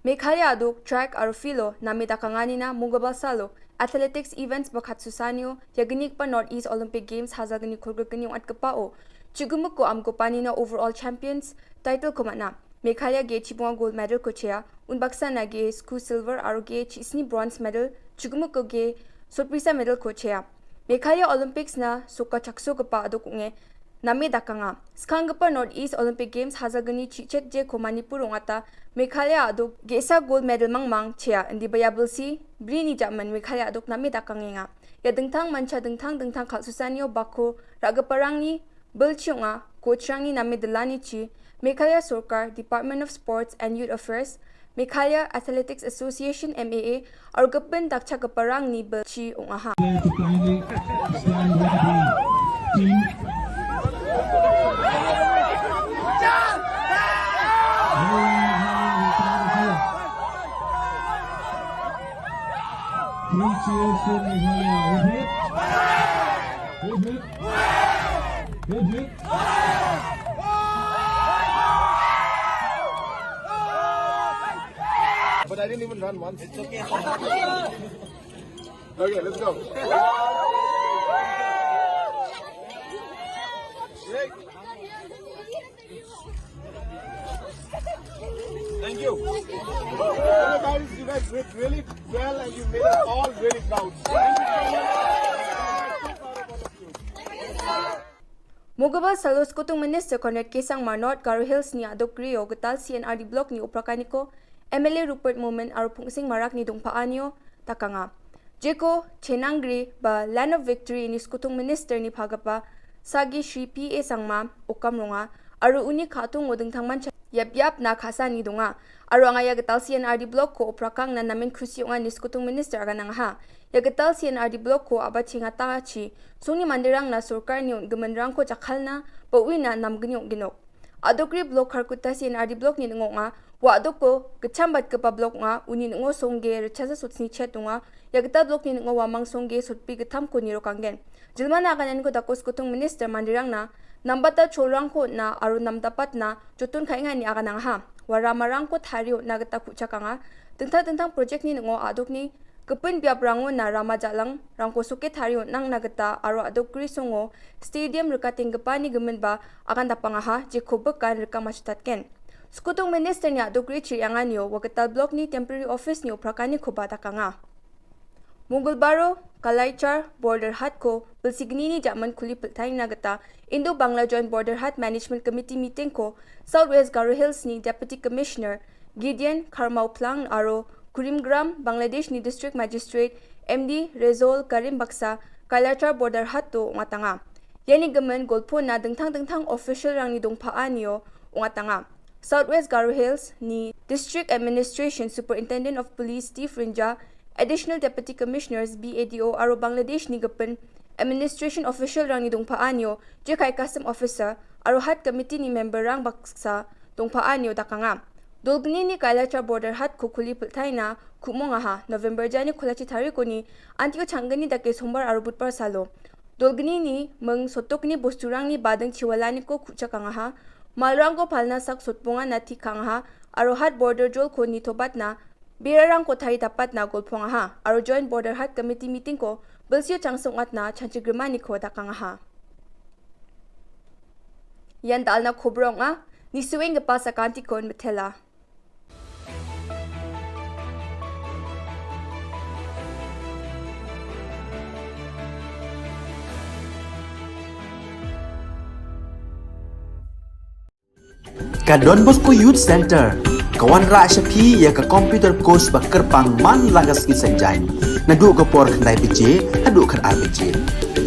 Meghalaya aduk track aro filo na me dakanga nina Mungabal salo athletics events ba khatsu san ïa kani kpa North East Olympic Games hajar kani khulkhrikni ong at kpa o. Chigmuk ko am ko pani na overall champions title khmat na. Meghalaya ge chibunga gold medal ko chea, un baksa na ge sku silver aro ge chisni bronze medal, chigmuk ko ge sorpresa medal ko chea. Meghalaya Olympics na suka chakso kpa aduk nge na me dakanga. Skang kpa North East Olympic Games hajar kani chichet je ko Manipur ong ata Meghalaya aduk ge sa gold medal mangmang chea, indi baya belsi bri ni jaman Meghalaya aduk na me dakang nga. Ïa dengtang mancha dengtang dengtang khatsu san ïa bako ra ka parang ni Bel chiong a, ko chang ni na me delani chi, Meghalaya Sorkar, Department of Sports and Youth Affairs, Meghalaya Athletics Association, M A A, ar gaben dak chak parang ni bel chi ong aha. There to kindly stand with the team. Three cheers for Meghalaya. Hip hip. Hip hip. Hip hip. But I didn't even run once. It's okay. Okay, let's go. Thank you. You guys, you guys did really well and you made us all really proud. Thank you so much. Mugabal Salos Kutung Minister Conrad K Sangma North Garo Hills ni adok rio getal C N R D Block ni uprakaniko, M L A Rupert Momin aro Phungsing Marak ni dungpa anio takanga. Jeko Chenangri ba Land of Victory ni Skutung Minister ni phagapa Sagi Shri P A Sangma u kam rong nga, aro uni khatung u ding thang man cha yap yap na khasan ni dunga. Aro nga ïa ka tal C and R D block ko u prakang na namen khusi nga ni skutung minister ka nang ha. Ïa ka tal C and R D block ko aba chinga ta chi, sung ni mandirang na sorkar ni un gemenrang ko chakhalna, ba ui na nam genyok genok. Adukri block Kharkutta C and R D block ni ngo nga, wa aduk ko kecham bat kepa block nga, uni ngo song ge recha sa sut sni chet nga, ïa ka tal block ni ngo wa mang song ge sut pi ketham ko ni rokang gen. Jilma na kanen ko da ko skutung minister mandirang na, nambata cholrang ko na, aro namdapat na, jotun khai nga ni aka nang ha. Wa ramarang ko thario na kata kucha kanga, tengthang tengthang project ni ngo aduk ni, kepun biap rango na rama jalang, rang ko suke thario nang na kata, aro aduk kri songo, stadium rekating kepa ni gemen ba, akan dapang aha, je ko bekan reka machutat ken. Skutung minister ni aduk kri chiri angan yo, wa ka tal block ni temporary office ni u prakang ni ko ba dakanga. Mungul baro, Kalaichar, border hat ko, bilsigni ni jaman kuli piltai na kata, Indo Bangla Joint Border Hat Management Committee meeting ko, South West Garo Hills ni Deputy Commissioner, Gideon Kharmauplang aro Kurimgram, Bangladesh ni District Magistrate, M D Rezol Karim Baksa, Kalaichar border hat to ungatanga. Yani gemen golpo na dengthang dengthang official rang ni dongpa anio ungatanga. South West Garo Hills ni District Administration Superintendent of Police Steve Rinja, Additional Deputy Commissioners B A D O aro Bangladesh ni gepen administration official rang ni dongpa anio, je kai custom officer, aro hat committee ni member rang baksa dongpa anio dakanga. Dolgni ni Kailachar border hat ko kuli piltai na, kumong aha, November jani kulachi tari ko ni, antio changgani dake sombar aro butpar salo. Dolgni ni, meng sotok ni bosturang ni badeng chiwala ni ko kucha kangaha, malrang ko palna sak sotponga na thik kangaha, aro hat border jol ko ni tobat na, birarang ko thari dapat na golpong aha, aro joint border hat committee meeting ko, bilsio changsung at na, chanchi grima ni ko dakang aha. Yan dal na kobrong a, ni suwing ke pasa kanti kon metela. Ka Don Bosco Youth Center ka wanrah sha phi ïa ka computer course ba kyrpang man la ka sngi Saitjaiñ, naduh ka por khyndai baje haduh khatar baje.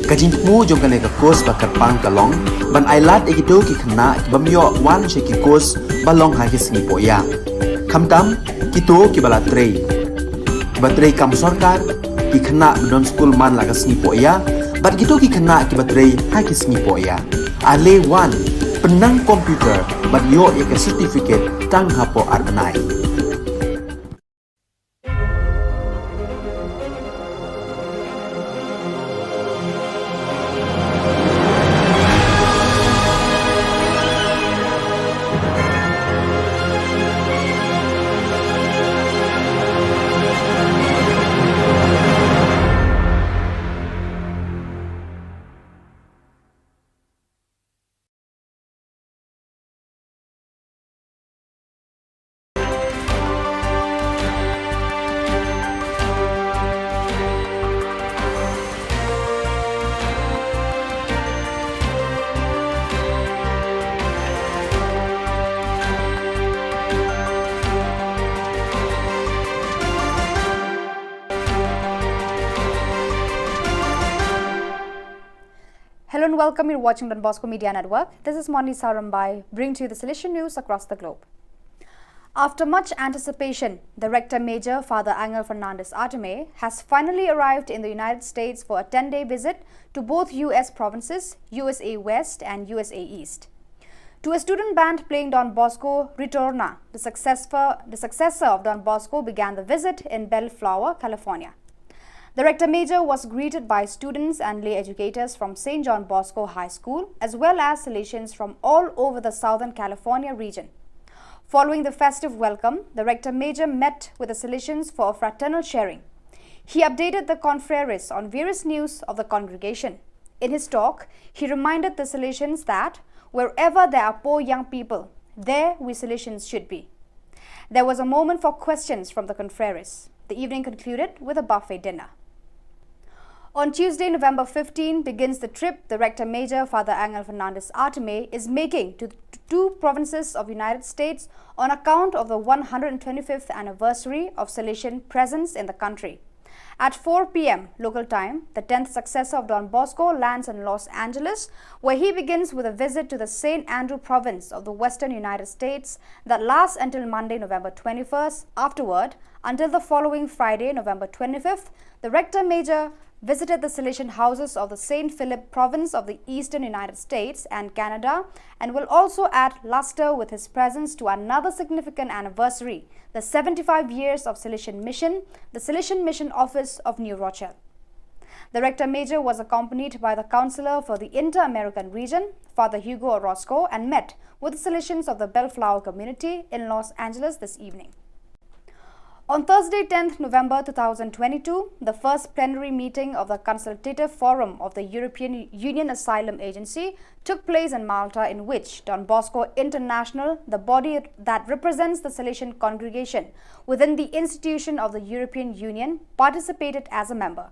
Ka jingthmu jong kane ka course ba kyrpang ka long ban ailad ïa kito ki khynnah ki bym ïoh wan sha ki course ba long ha ki sngi pohïa, khamtam kito kiba la trei, kiba trei kam sorkar, ki khynnah ba don skul man la ka sngi pohïa, bad kito ki khynnah kiba trei ha ki sngi pohïa. Ale wan, pynnang computer bad ïoh ïa ka certificate tang hapoh ar bnai. Hello and welcome. You're watching Don Bosco Media Network. This is Moni Sarambai, bringing to you the Salesian news across the globe. After much anticipation, the Rector Major, Father Angel Fernandez Artime, has finally arrived in the United States for a ten-day visit to both U S provinces, U S A West and U S A East. To a student band playing Don Bosco Ritorna, the successor, the successor of Don Bosco began the visit in Bellflower, California. The Rector Major was greeted by students and lay educators from Saint John Bosco High School, as well as Salesians from all over the Southern California region. Following the festive welcome, the Rector Major met with the Salesians for a fraternal sharing. He updated the confreres on various news of the congregation. In his talk, he reminded the Salesians that wherever there are poor young people, there we Salesians should be. There was a moment for questions from the confreres. The evening concluded with a buffet dinner. On Tuesday, November fifteen, begins the trip the Rector Major, Father Angel Fernandez Artime, is making to the two provinces of United States on account of the one hundred twenty-fifth anniversary of Salesian presence in the country. At four p m local time, the tenth successor of Don Bosco lands in Los Angeles, where he begins with a visit to the Saint Andrew province of the western United States that lasts until Monday, November twenty-first. Afterward, until the following Friday, November twenty-fifth, the rector major visited the Salesian houses of the Saint Philip province of the eastern United States and Canada, and will also add luster with his presence to another significant anniversary, the seventy-five years of Salesian Mission, the Salesian Mission Office of New Rochelle. The rector major was accompanied by the counselor for the Inter-American region, Father Hugo Orozco, and met with the Salesians of the Bellflower community in Los Angeles this evening. On Thursday, tenth November two thousand twenty-two, the first plenary meeting of the Consultative Forum of the European Union Asylum Agency took place in Malta, in which Don Bosco International, the body that represents the Salesian congregation within the institution of the European Union, participated as a member.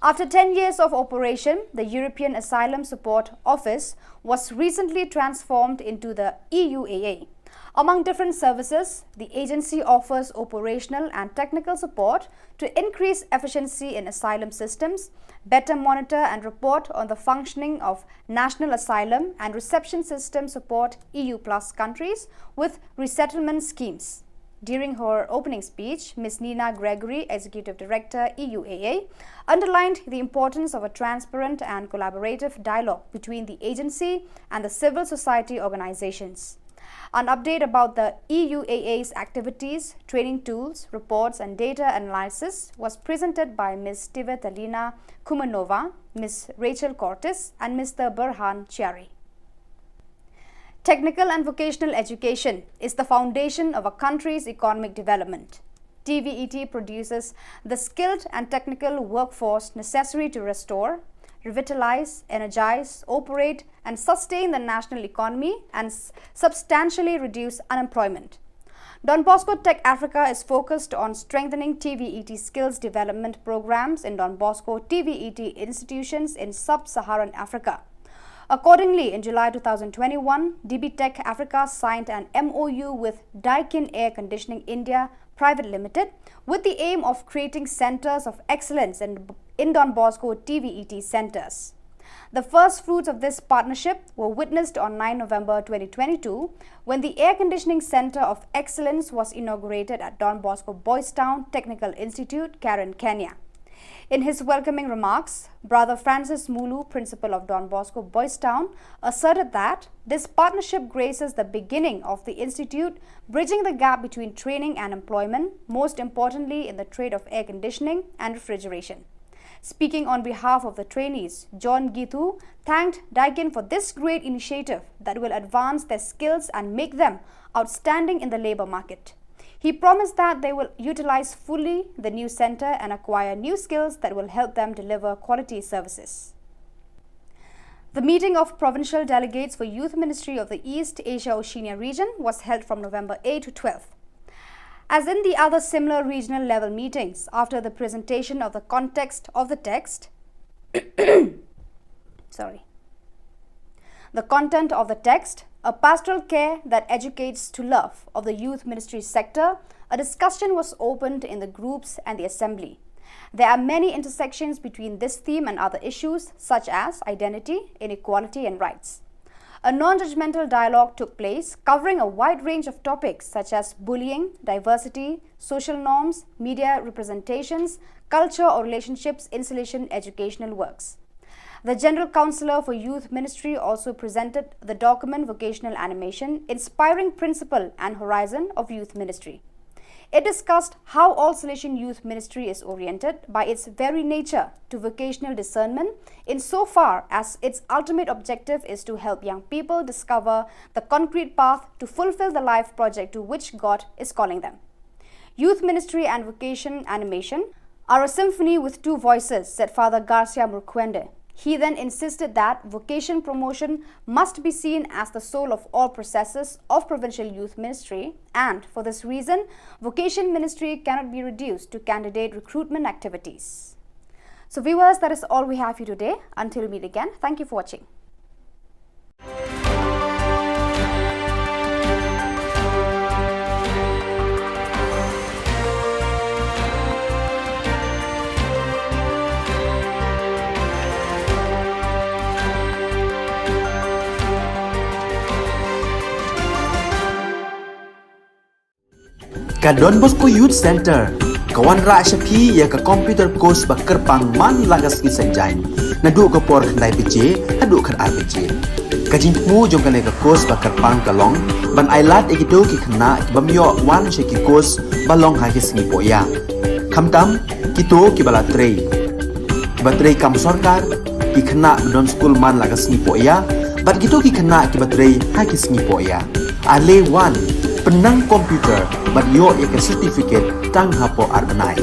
After ten years of operation, the European Asylum Support Office was recently transformed into the E U A A. Among different services, the agency offers operational and technical support to increase efficiency in asylum systems, better monitor and report on the functioning of national asylum and reception system, support E U plus countries with resettlement schemes. During her opening speech, Miss Nina Gregory, Executive Director, E U A A, underlined the importance of a transparent and collaborative dialogue between the agency and the civil society organizations. An update about the E U A A's activities, training tools, reports, and data analysis was presented by Miss Tivetalina Kumanova, Miss Rachel Cortes, and Mister Burhan Chiari. Technical and vocational education is the foundation of a country's economic development. T V E T produces the skilled and technical workforce necessary to restore, revitalize, energize, operate, and sustain the national economy and s- substantially reduce unemployment. Don Bosco Tech Africa is focused on strengthening T V E T skills development programs in Don Bosco T V E T institutions in sub Saharan Africa. Accordingly, in July two thousand twenty-one, D B Tech Africa signed an M O U with Daikin Air Conditioning India Private Limited with the aim of creating centers of excellence in, in Don Bosco T V E T centers. The first fruits of this partnership were witnessed on nine November twenty twenty-two when the Air Conditioning Center of Excellence was inaugurated at Don Bosco Boys Town Technical Institute, Karen, Kenya. In his welcoming remarks, Brother Francis Mulu, principal of Don Bosco Boys Town, asserted that this partnership graces the beginning of the institute, bridging the gap between training and employment, most importantly in the trade of air conditioning and refrigeration. Speaking on behalf of the trainees, John Gitu thanked Daikin for this great initiative that will advance their skills and make them outstanding in the labor market. He promised that they will utilize fully the new center and acquire new skills that will help them deliver quality services. The meeting of provincial delegates for Youth Ministry of the East Asia Oceania region was held from November eighth to twelfth. As in the other similar regional level meetings, after the presentation of the context of the text, sorry, the content of the text, a pastoral care that educates to love of the youth ministry sector, a discussion was opened in the groups and the assembly. There are many intersections between this theme and other issues such as identity, inequality, and rights. A non judgmental dialogue took place covering a wide range of topics such as bullying, diversity, social norms, media representations, culture or relationships, insulation, educational works. The General Counsellor for Youth Ministry also presented the document Vocational Animation, Inspiring Principle and Horizon of Youth Ministry. It discussed how all Salesian Youth Ministry is oriented by its very nature to vocational discernment, insofar as its ultimate objective is to help young people discover the concrete path to fulfill the life project to which God is calling them. Youth Ministry and Vocation Animation are a symphony with two voices, said Father Garcia Murkwende. He then insisted that vocation promotion must be seen as the soul of all processes of provincial youth ministry, and for this reason, vocation ministry cannot be reduced to candidate recruitment activities. So, viewers, that is all we have for you today. Until we meet again, thank you for watching. Ka Don Bosco Youth Centre ka wanrah sha phi ïa ka computer course ba kyrpang man la ka sngi Saitjaiñ, naduh ka por khyndai baje haduh khatar baje. Ka jingthmu jong kane ka course ba kyrpang ka long ban ailad ïa kito ki khynnah ki bym ïoh wan sha ki course ba long ha ki sngi pohïa, khamtam kito kiba la trei, kiba trei kam sorkar, ki khynnah ba don skul man la ka sngi pohïa bad kito ki khynnah kiba trei ha ki sngi pohïa. Ale wan, pynnang computer bad ïoh ïa ka certificate tang hapoh ar bnai.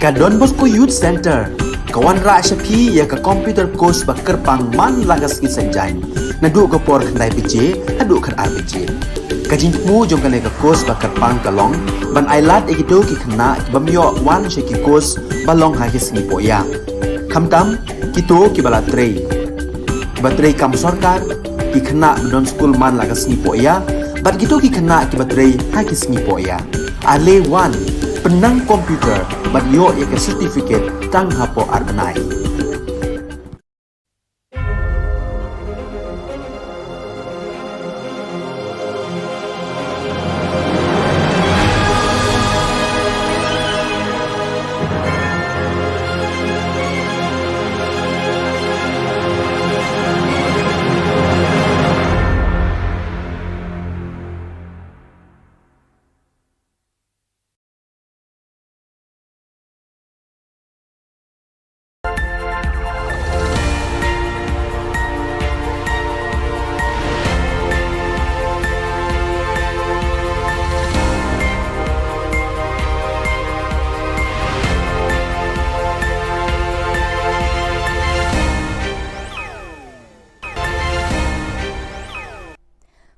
Ka Don Bosco Youth Centre ka wanrah sha phi ïa ka computer course ba kyrpang man la ka sngi Saitjaiñ, naduh ka por khyndai baje haduh khatar baje. Ka jingthmu jong kane ka course ba kyrpang ka long ban ailad ïa kito ki khynnah ki bym ïoh wan sha ki course ba long ha ki sngi pohïa, khamtam kito kiba la trei, kiba trei kam sorkar, ki khynnah ba don skul man la ka sngi pohïa, bad kito ki khynnah kiba trei ha ki sngi pohïa. Ale wan, pynnang computer bad ïoh ïa ka certificate tang hapoh ar bnai.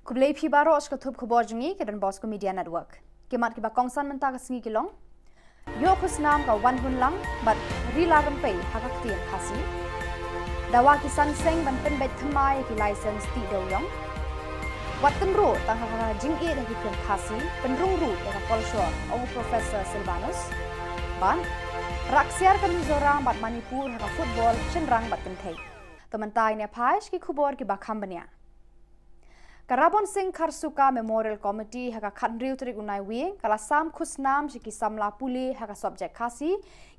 Khublei phi baroh sha ka thup khubor jong ngi ka Don Bosco Media Network. Ki mat kiba kongsan mynta ka sngi ki long: Ïoh khusnam ka wan hun lang bad ri la rympei ha ka ktien Khasi. Dawa ki san seng ban pynbeit thymmai ïa ki license tih dewïong. Wat tynruh tang ha ka jingïeit ha ki film Khasi, pynrung ruh ïa ka kolshor, ong u Professor Sylvanus. Bad rak siar ka Mizoram bad Manipur ha ka football shynrang bad kynthei. To mynta ngin ïa phai sha ki khubor kiba kham bniah. Ka Rabon Singh Kharsuka Memorial Committee ha ka khathynriew tarik u Naiwieng ka la sam khusnam sha ki samla pule ha ka subject Khasi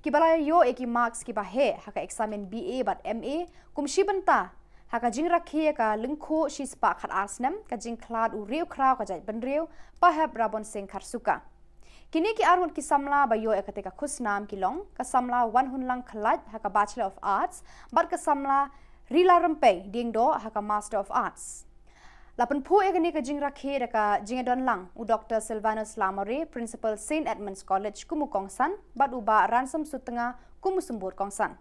kiba la ïoh ïa ki marks kiba heh ha ka eksamin B A bad M A kum shi bynta ha ka jingrakhe ïa ka lyngkhuh shispah khatar snem ka jingkhlad u riewkhraw ka jaitbynriew Pahep Rabon Singh Kharsuka. Kine ki arngut ki samla ba ïoh ïa katei ka khusnam ki long ka samla Wanhunlang Khlait ha ka Bachelor of Arts bad ka samla Rila Rympei Diengdoh ha ka Master of Arts. La pynphuh ïa kane ka jingrakhe da ka jingïadon lang u Doctor Sylvanus Lamare, Principal Saint Edmund's College kum u kongsan, bad u Bah Ransom Sutnga kum u symbud kongsan.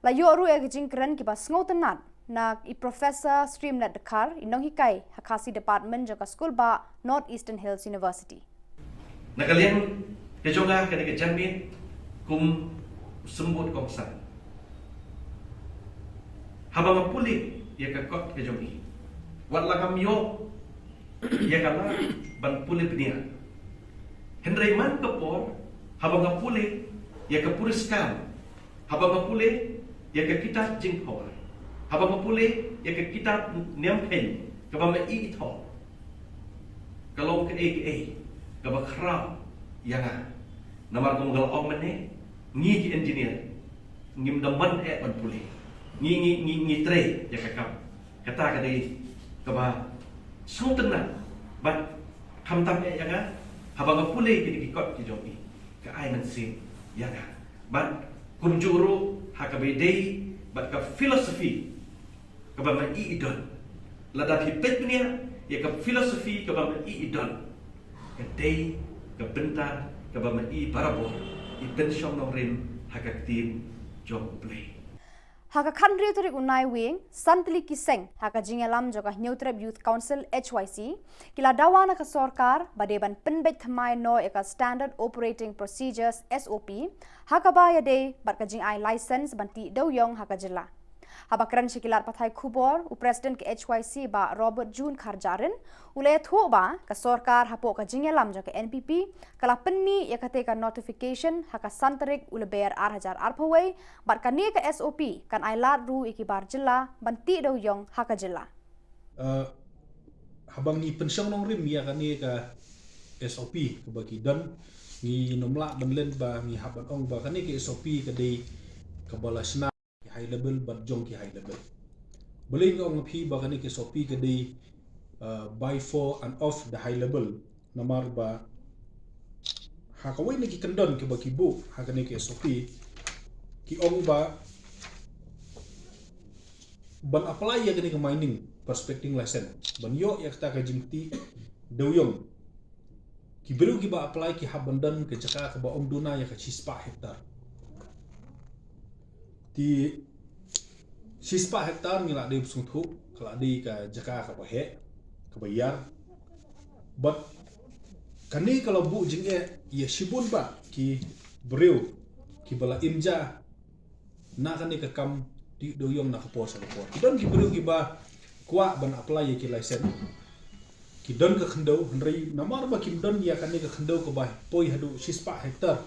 La ïoh ruh ïa ka jingkren kiba sngewtynnat na i Professor Streamlet Dkhar, i nonghikai ha Khasi Department jong ka Skulbah North Eastern Hills University. Na ka liang ka jong nga, kane ka janmiet kum u symbud kongsan, haba nga pule ïa ka kot ka jong i, wat la ngam ïoh ïa ka lad ban pule bniah, hynrei man ka por haba nga pule ïa ka puriskar, haba nga pule ïa ka kitab jingkhawai, haba nga pule ïa ka kitab niam kheiñ kaba ma i i thoh, ka long kaei kaei kaba khraw ïa nga. Namar kum ka la ong mynne, ngi ki engineer ngim da mon eh ban pule, ngi ngi ngi ngi trei ïa ka kam. Kata ka dei kaba sngewtynnat bad khamtam eh ïa nga, haba nga pule kine ki kot ki jong i, ka ai mynsiem ïa nga. Bad kumjuh ruh ha kaba ïadei bad ka philosophy kaba ma i i don. Lada phi peit bniah ïa ka philosophy kaba ma i i don, ka dei ka bynta kaba ma i barabor i pynshong nongrim ha ka ktien jong U Blei. Ha ka khathynriew tarik u Naiwieng, san tylli ki seng ha ka jingïalam jong ka Hynñiewtrep Youth Council, H Y C, ki la dawa na ka sorkar ba dei ban pynbeit thymmai noh ïa ka Standard Operating Procedures, S O P, ha kaba ïadei bad ka jingai license ban tih dewïong ha ka jylla. Haba kren sha ki lad pathai khubor, u President ka H Y C Bah Robert June Kharjahrin u la ïathuh ba ka sorkar hapoh ka jingïalam jong ka N P P ka la pynmih ïa katei ka notification ha ka san tarik u Lber ar hajar arphew wei, bad kane ka S O P kan ai lad ruh ïa ki bar jylla ban tih dewïong ha ka jylla. Uh, haba ngi pynshong nongrim ïa kane ka S O P kaba ki don, ngim lah ban len ba ngi hap ban ong ba kane ka S O P ka dei kaba la shna ki high level bad jong ki high level. Balei nga ong ïa phi ba kane ka S O P ka dei, uh, by, for and of the high level? Namar ba ha kawei na ki kyndon kiba ki buh ha kane ka S O P, ki ong ba ban apply ïa kane ka mining prospecting license, ban ïoh ïa kata ka jingtih dewïong, ki briew kiba apply ki hap ban don ka jaka kaba ym duna ïa ka shispah hektar. Te shispah hektar ngi la dei sngewthuh ka la dei ka jaka kaba heh, kaba ïar. Bad kane ka la buh jingeh ïa shibun bah ki briew kiba la im ja na kane ka kam dei dewïong na ka por sha ka por. Ki don ki briew kiba kwah ban apply ïa ki license. Ki don ka khyndew, hynrei namar ba kim don ïa kane ka khyndew kaba poi haduh shispah hektar,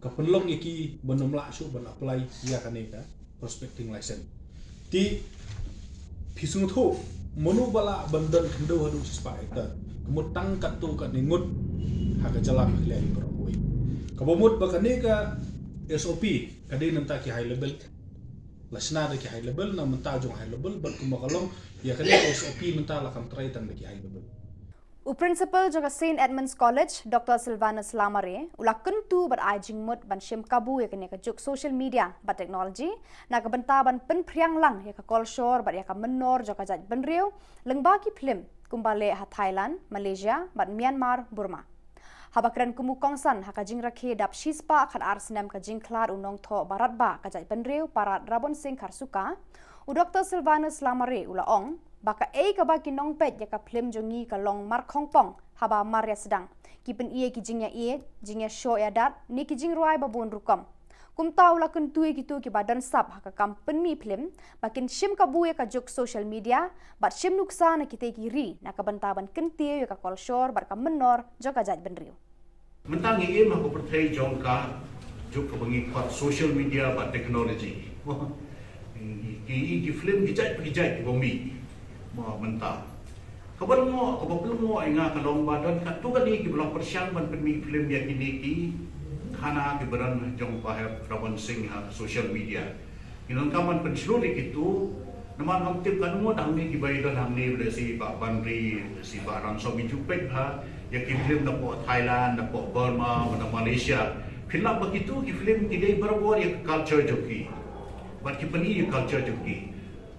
ka pynlong ïa ki ban ym lah shuh ban apply ïa kane ka prospecting license. Te phi sngewthuh, mano ba lah ban don khyndew haduh shispah hektar? Ka mut tang katto katne ngut ha ka jylla Meghalaya hi baroh kawei. Kaba mut ba kane ka S O P ka dei nangta ki high level. La shna da ki high level, na mynta jong high level, bad kumba ka long ïa kane ka S O P mynta la kham trai tang da ki high level. U Principal jong ka Saint Edmund's College, Doctor Silvanus Lamare, u la kyntu bad ai jingmut ban shim kabu ïa kane ka juk social media bad technology na ka bynta ban pynphriang lang ïa ka kolshor bad ïa ka mynnor jong ka jaitbynriew lyngba ki phlim kumba leh ha Thailand, Malaysia bad Myanmar, Burma. Haba kren kum u kongsan ha ka jingrakhe dap shispah khatar snem ka jingkhlad u nongthoh baratbah ka jaitbynriew Parad Rabon Singh Kharsuka, u Doctor Silvanus Lamare u la ong ba kaei kaba ki nongpeit ïa ka phlim jong ngi ka long markhongpong haba mar ïa sdang. Ki pyni ïa ki jingïaieit, jingïashoh ïadat ne ki jingrwai ba bun rukom. Kumta u la kyntu ïa kito kiba don sap ha ka kam pynmih phlim ba kin shim kabu ïa ka juk social media bad shim nuksa na kitei ki ri na ka bynta ban kyntiew ïa ka kolshor bad ka mynnor jong ka jaitbynriew. Mynta ngi im ha ka pyrthei jong ka juk kaba ngi khot social media bad technology. Ki, ki, ki phlim ki jait pa ki jait kiba mih. Mo mynta. Kaba lyngngoh, kaba pynlyngngoh ïa nga ka long ba don katto katne kiba la pyrshang ban pynmih phlim ïa kine ki khana kiba don jong u Bah Hep Rabon Singh ha social media. Ngi donkam ban pynshlur ïa kito, namar ngam tip katno ngut hangne kiba ïadon hangne, lehse i Bah Banri, lehse i Bah Ransom, i ju peit bha ïa ki phlim napoh Thailand, napoh Burma, na Malaysia. Phin lap ba kito ki phlim ki dei barabor ïa ka culture jong ki. Bad ki pyni ïa ka culture jong ki.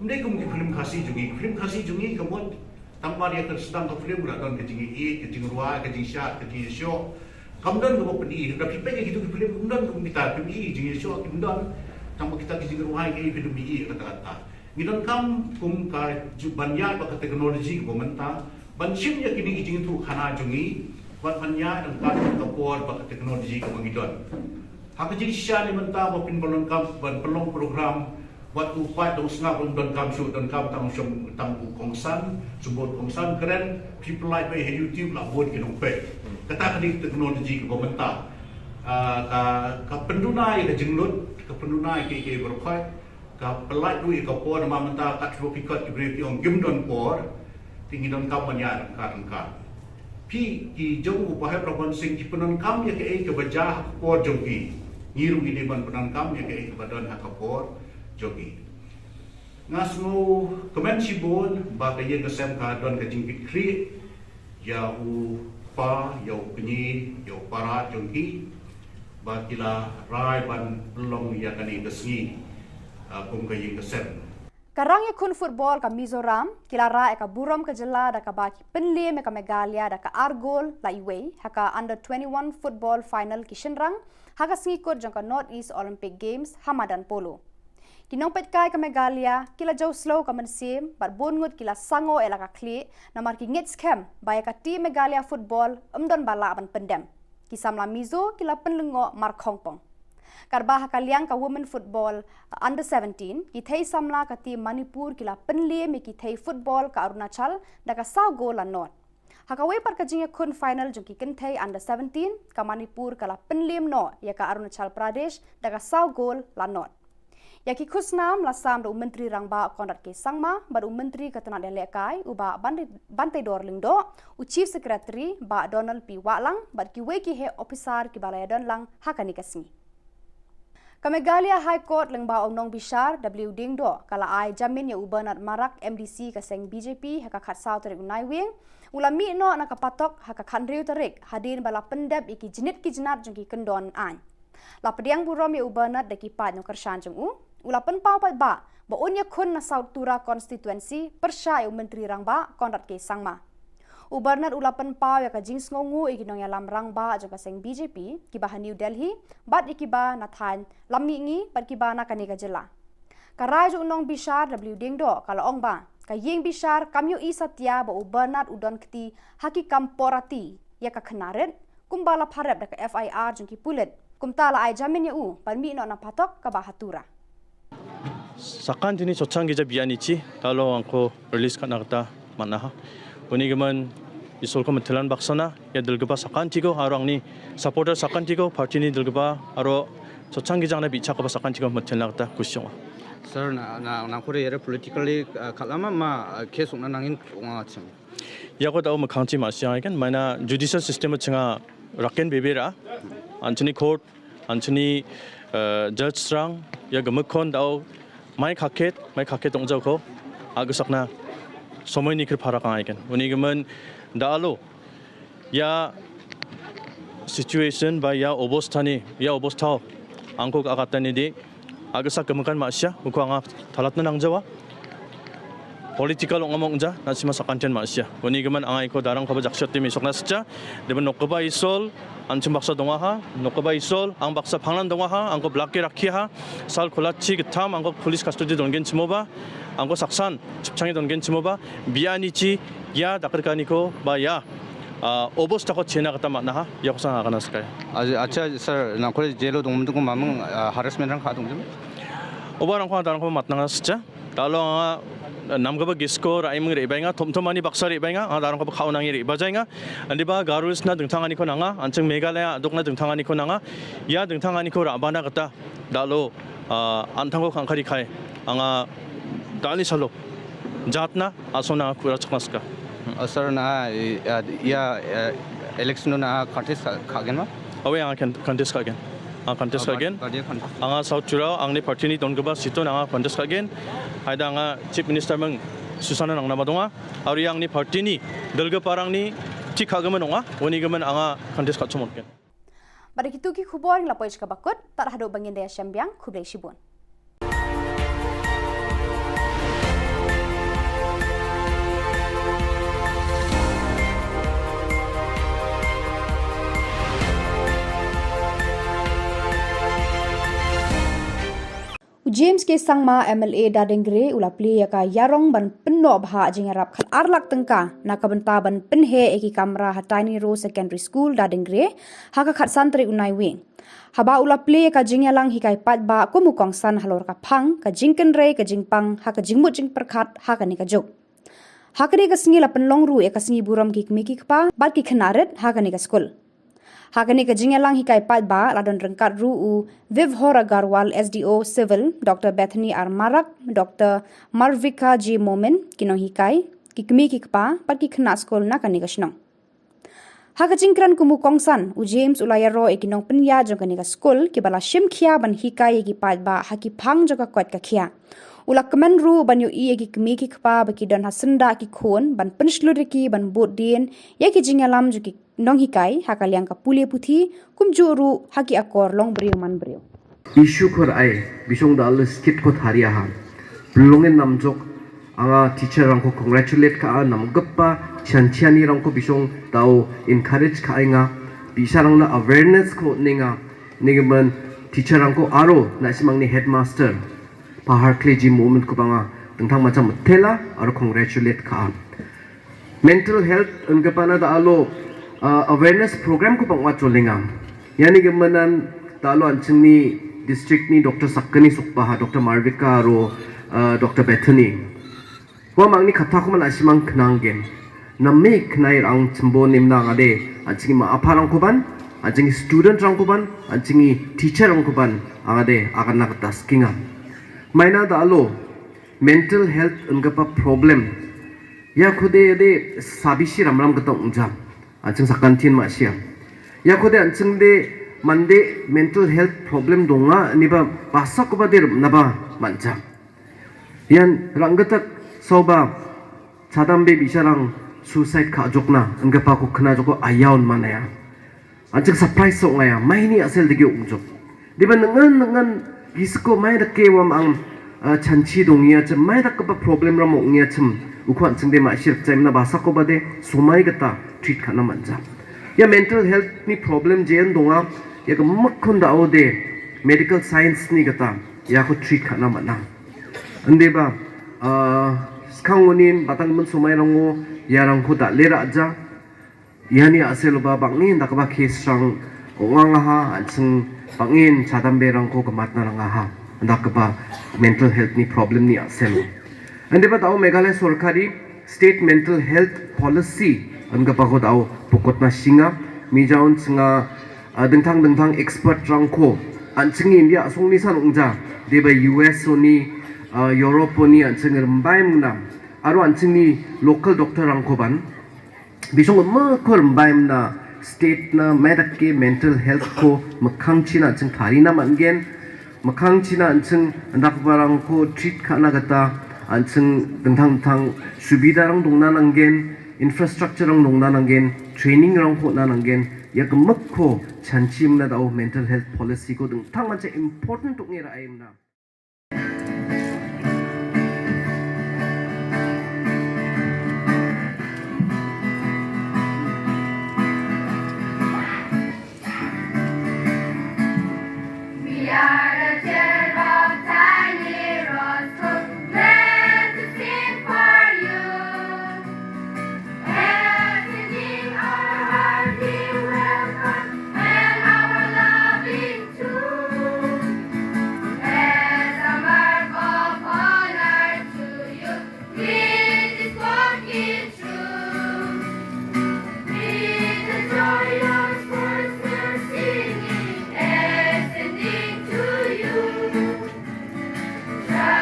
Ym dei kum ki phlim Khasi jong ngi, ki phlim Khasi jong ngi ka mut tang mar ïa ka sdang ka phlim la don ka jingïaieit, ka jingrwai, ka jingshad, ka jingïashoh. Kam don kaba pyni, lada phi peit ïa kito ki phlim, kam don kum kita, phi pyni jingïashoh, kim don. Tang ba kita ki jingrwai ki, phi don ïa kata kata. Ngi donkam kum ka ju-, ban ïaid bad ka technology kaba mynta, ban shim ïa kine ki jingïathuhkhana jong ngi, bad ban ïaid ryngkat ka por bad ka technology kaba ngi don. Ha ka jingshisha ne mynta ba phin ban donkam ban pynlong program, wat u paid dong sngap ruh ym donkam shuh, donkam tang u shong, tang u kongsan, shu bud kongsan kren, phi pynlait beit ha YouTube la bun ki nongpeit. Kata ka dei ka technology kaba mynta. Ah, ka, ka pynduna ïa ka jinglut, ka pynduna ïa kiei kiei baroh, ka pynlait ruh ïa ka por, namar mynta katto phi khot ki briew ki ong kim don por, te ngi donkam ban ïaid ryngkat ryngkat. Phi, ki jong u Bah Hep Rabon Singh ki pyndonkam ïa kaei kaba jia ha ka por jong ki. Ngi ruh ngi dei ban pyndonkam ïa kaei kaba don ha ka por jong ki. Nga sngewkmen shibun ba ka ïing ka sem ka don ka jingkitkhlieh ïa u kpa, ïa u kñi, ïa u para jong ki, ba ki la rai ban pynlong ïa kane ka sngi, ah, kum ka ïing ka sem. Ka rangïakhun football ka Mizoram ki la rah ïa ka burom ka jylla da kaba ki pynliem ïa ka Meghalaya da ka ar gol la iwei ha ka under twenty-one football final ki shynrang ha ka sngi kut jong ka North East Olympic Games ha madan polo. Ki nongpeitkai ka Meghalaya ki la jew slow ka mynsiem bad bun ngut ki la sangoh ïa la ka khlieh namar ki ngeit skhem ba ïa ka team Meghalaya football ym don ba lah ban pyndem. Ki samla Mizo ki la pynlyngngoh markhongpong. Katba ha ka liang ka women football under seventeen, ki thei samla ka team Manipur ki la pynliem ïa ki thei football ka Arunachal da ka saw gol la nod. Ha kawei pat ka jingïakhun final jong ki kynthei under seventeen, ka Manipur ka la pynliem noh ïa ka Arunachal Pradesh da ka saw gol la nod. Ïa ki khusnam la sam da u Myntri Rangbah Conrad K Sangma bad u Myntri ka tnad ïalehkai u Bah Ban-, Banteidor Lyngdoh, u Chief Secretary Bah Donald P Wahlang bad kiwei ki heh ophisar kiba la ïadon lang ha kane ka sngi. Ka Meghalaya High Court lyngba u nongbishar W Diengdoh ka la ai jamin ïa u Bernard Marak, M D C ka seng B J P, ha ka khatsaw tarik u Naiwieng, u la mih noh na ka patok ha ka khathynriew tarik hadien ba la pyndep ïa ki jnit ki jnat jong ki kyndon aiñ. La pdiang burom ïa u Bernard da ki paid nongkyrshan jong u. U la pynpaw paidbah ba un ïakhun na South Tura constituency pyrshah ïa u Myntri Rangbah Conrad K Sangma. U Bernard u la pynpaw ïa ka jingsngewnguh ïa ki nongïalam rangbah jong ka seng B J P, kiba ha New Delhi, bad ïa kiba na thaiñ Lammihngi, bad kiba na kane ka jylla. Ka rai jong u nongbishar W Diengdoh ka la ong ba ka ïing bishar kam ïohi satia ba u Bernard u don kti ha ki kam porati ïa ka khynnah rit, kumba la pharep da ka F I R jong ki pulit. Kumta la ai jamin ïa u ban mih noh na phatok kaba ha Tura. Sakan jini chochang gija biani chi, talo angko release katna kata manaha. Uni gaman isol ko metelan baksana, ïa delgeba sakan tiko, aro angni supporter sakan tiko, party ni delgeba, aro chochang gija angna bicha ko ba sakan tiko metelan kata kusyong. Sir, na, na, na kore yere politically, uh, kalama ma, uh, case ungna nangin unga chang. Ïa ko tau makhang chi ma siang kan, maina judicial system chenga raken bebera, anchini court, anchini, uh, judge strang, ïa gamakhon tau, mai khaket, mai khaket tong jauh ko, agusakna, somoi ni kir pharak ang ikan. Uni gaman, da alo, ïa situation ba ïa obostha ni, ïa obostha, angko ka kata ni di, agusakna makan ma sia, uko anga thalat na nang jawa. Political ong among ja, na sima sakantian ma sia. Uni gaman angai ko darang ko ba jakshot timi sokna scha, deben nokba isol, anchim baksa donga ha, nokba isol, ang baksa phanglan donga ha, angko black ke rakhi ha, sal kolachi ketam, angko police custody dongen chimo ba, angko saksan, chipchangi dongen chimo ba, biani chi, ïa dakar kani ko, ba ïa, ah, obostha ko chena kata matna ha, ïa ko sang akana skai. Acha, sir, na kore jelo dong mendung mamang, ah, harassment rang kha dong jum? Oba rang kha darang ko matna nga scha. Talo nga, nam kaba gisko, rai meng ri bainga, thom thom ani baksa ri bainga, nga darang kaba khau nangi ri bajainga. Andi ba Garo Hills na dengthang ani ko nanga, ancheng Meghalaya, dok na dengthang ani ko nanga. Ïa dengthang ani ko ra bana kata, dalo, ah, anthang ko khangkhari khai, anga dani salo. Jatna, asona kura chakna ska. Ah, sir na, eh, ah, ïa, eh, election na contest ka, ka gen ma? Awe, anga kan-, contest ka gen. Anga contest ka gen. Anga South Churao, angni party ni don kaba situ na anga contest ka gen. Haida anga Chief Minister meng Susana nang nama donga. Ari angni party ni, delga parang ni, chik ka gaman onga, wani gaman anga contest ka chumot gen. Bad kitu ki khubor ngi la poi chka bakut, tad haduh ba ngin da ïashem biang, khublei shibun. U James K Sangma, M L A Dadengre, u la plie ïa ka ïarong ban pynnoh bha jingïarap khat ar lak tyngka na ka bynta ban pynheh ïa ki kamra ha Tiny Row Secondary School Dadengre ha ka khatsan tarik u Naiwieng. Haba u la plie ïa ka jingïalang hikai paidbah kum u kongsan halor ka phang ka jingkynrei ka jingpang ha ka jingmut jingpyrkhat ha kane ka juk. Ha kane ka sngi la pynlong ruh ïa ka sngi burom ki kmie ki kpa bad ki khynnah rit ha kane ka skul. Ha kane ka jingïalang hikai paidbah la don ryngkat ruh u Vibhor Agarwal, S D O Civil, Doctor Bethany R Marak, Doctor Marvika J Momin, ki nonghikai, ki kmie ki kpa bad ki khynnah skul na kane ka shnong. Ha ka jingkren kum u kongsan, u James u la ïaroh ïa ki nongpynïaid jong kane ka skul kiba la shim khia ban hikai ïa ki paidbah ha ki phang jong ka koit ka khiah. U la kmen ruh ban ïohi ïa ki kmie ki kpa ba ki don ha syndah ki khun ban pynshlur ïa ki ban bud dien ïa ki jingïalam jong ki nonghikai ha ka liang ka pule puthi, kumjuh ruh ha ki akor long briew man briew. Issue khor ai, bisong da list kit ko tharia ha. Pynlong in namjok, anga teacher rang ko congratulate ka a namgappa, chian chiani rang ko bisong dau encourage ka ai nga, bisarang na awareness ko ninga, ningaman teacher rang ko aro, na simang ni headmaster. Pahar kle ji moment ko banga, tengtang macam tela, aro congratulate ka a. Mental health, engkapana da alo, uh, awareness program ko pangwa cholinga. Yani gemanan da alo anching ni district ni Doctor Sakani Sukpaha, Doctor Marvika aro, uh, Doctor Bethany. Wa mang ni kata ko man asimang kenang gen. Nami kenai rang chembo nim na ngade, anching ma apa rang kuban, anching student rang kuban, anching teacher rang kuban, angade, akan nak taskinga. Maina da alo, mental health engkapa problem. Ya khude de sabishi ramram kata ungjam. Anching sakantin ma siam. Ya khude anching de mande mental health problem donga niba basa kuba de naba manjam. Yan ranggatak soba chadam be bisarang suicide ka jokna engkapa ko khna joko ayaun manaya. Anching surprise sok ngaya, maini asel degi ungjok. Diba nengan nengan gisko mai deke wam ang Ah, chanchi dong ïa chim mai da kaba problem ram ong ïa chim. U khwan chim de ma shir chim na basa ko ba de sumai kata treat khana manja. Ïa mental health ni problem jen donga ïa ka mak khon da o de medical science ni kata ïa ko treat khana mana. Ande ba, ah, skang unin batang men sumai rango ïa rang ko da lera ja. Ïa ni a sel ba bangin da kaba case rang ong nga ha, an seng bangin chadam be rang ko kamat na rang ha. Da kaba mental health ni problem ni a sel. Ande ba tau Meghalaya sorkari state mental health policy an kaba ko tau pokot na singa. Mi jaun senga, ah, dengtang dengtang expert rang ko. An seng India song ni san ong ja. De ba U S o ni, ah, Europe o ni an seng rembai mna. Aro an seng ni local doctor rang ko ban. Bisong ma ko rembai na state na medak ke mental health ko makhang china an seng thari na man gen. Makhang china an seng andak barang ko treat khana kata an seng dengtang dengtang subida rang dong na nang gen, infrastructure rang dong na nang gen, training rang ko na nang gen. Ïa ka mak ko chanchi mna da o mental health policy ko dengtang man cha important tuk ngira ai mna. We are the children of tiny rose, meant to sing for you. Everything our heart we welcome and our loving too. As a mark of honor to you, we this walking through. With the joyous voice we're singing, ascending to you. Tra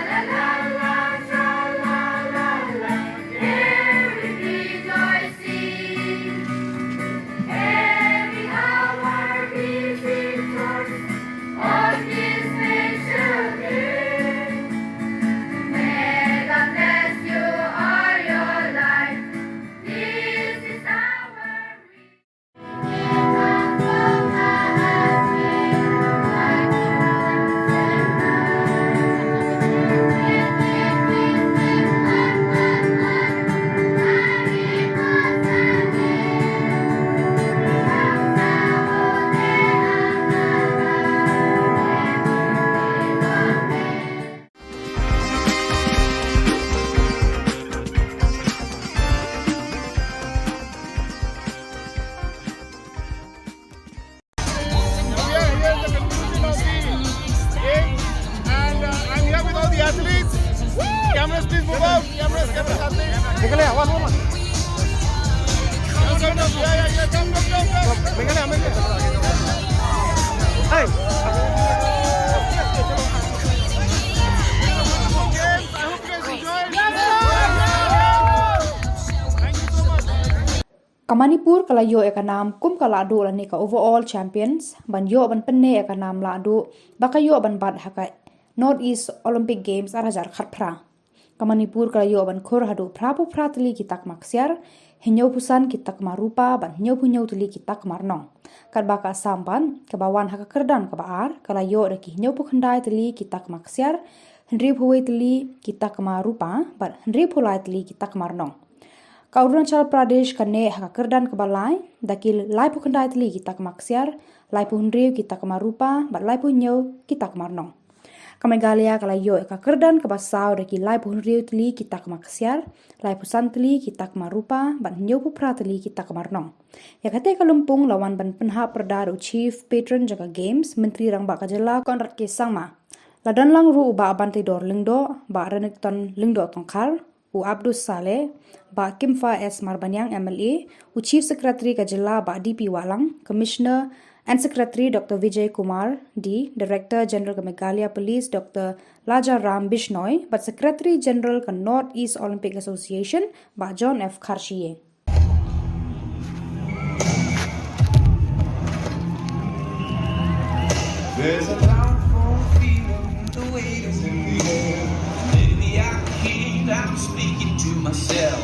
la la la, tra la la la, every rejoicing, every hour we rejoice on this special day. May God bless you all your life. This is our And, uh, I'm here with all the athletes. Cameras, please move out. Cameras, cameras, athletes. Meghalaya, one woman. Jump, jump, jump. Yeah, yeah, yeah. Jump, jump, jump, jump. Meghalaya, Meghalaya. Hey. Ka Manipur ka la ïoh ïa ka nam kum ka lahduh lane ka overall champions, ban ïoh ban pynneh ïa ka nam lahduh ba ka ïoh ban bat ha ka North East Olympic Games ar hajar khatphra. Ka Manipur ka la ïoh ban khur haduh phraphew phra tylli ki takma ksiar, hynñiewphew san ki takma rupa bad hynñiewphew hynñiew tylli ki takma rnong. Katba ka Assam bad kaba wan ha ka kyrdan kaba ar ka la ïoh da ki hynñiewphew khyndai tylli ki takma ksiar, hynriewphew wei tylli ki takma rupa bad hynriewphew lai tylli ki takma rnong. Ka Arunachal Pradesh ka neh ha ka kyrdan kaba lai da ki laiphew khyndai tylli ki takma ksiar, laiphew hynriew ki takma rupa bad laiphew hynñiew ki takma rnong. Ka Meghalaya ka la ïoh ïa ka kyrdan kaba saw da ki laiphew hynriew tylli ki takma ksiar, laiphew san tylli ki takma rupa bad hynñiewphew phra tylli ki takma rnong. Ïa kata ka lympung la wan ban pynhap pyrda da u Chief Patron jong ka Games, Myntri Rangbah ka Jylla Conrad K Sangma. La don lang ruh u Bah Banteidor Lyngdoh, Bah Renikton Lyngdoh Tongkhar, u Abdus Saleh, Bah Kimfa S Marbaniang M L A, u Chief Secretary ka Jylla Bah D P Wahlang, Commissioner and Secretary Doctor Vijay Kumar D, Director General ka Meghalaya Police Doctor Laja Ram Bishnoi, bad Secretary General ka North East Olympic Association Bah John F Kharshie. There's a powerful feeling, the weight is in the air. Maybe I can't, I'm speaking to myself.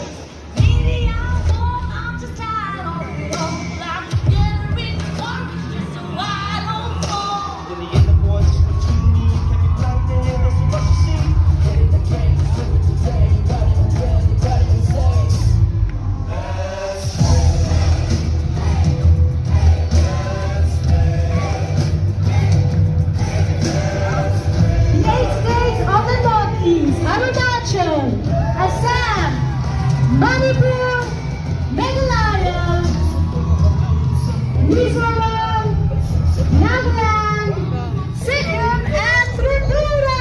Maybe I won't, I'm just tired of it all. I'm getting rich, or it's just a wild old fall. In the end, the boys just put two and two together, so what you see Manipur, Meghalaya, Mizoram, Nagaland, Sikkim and Tripura.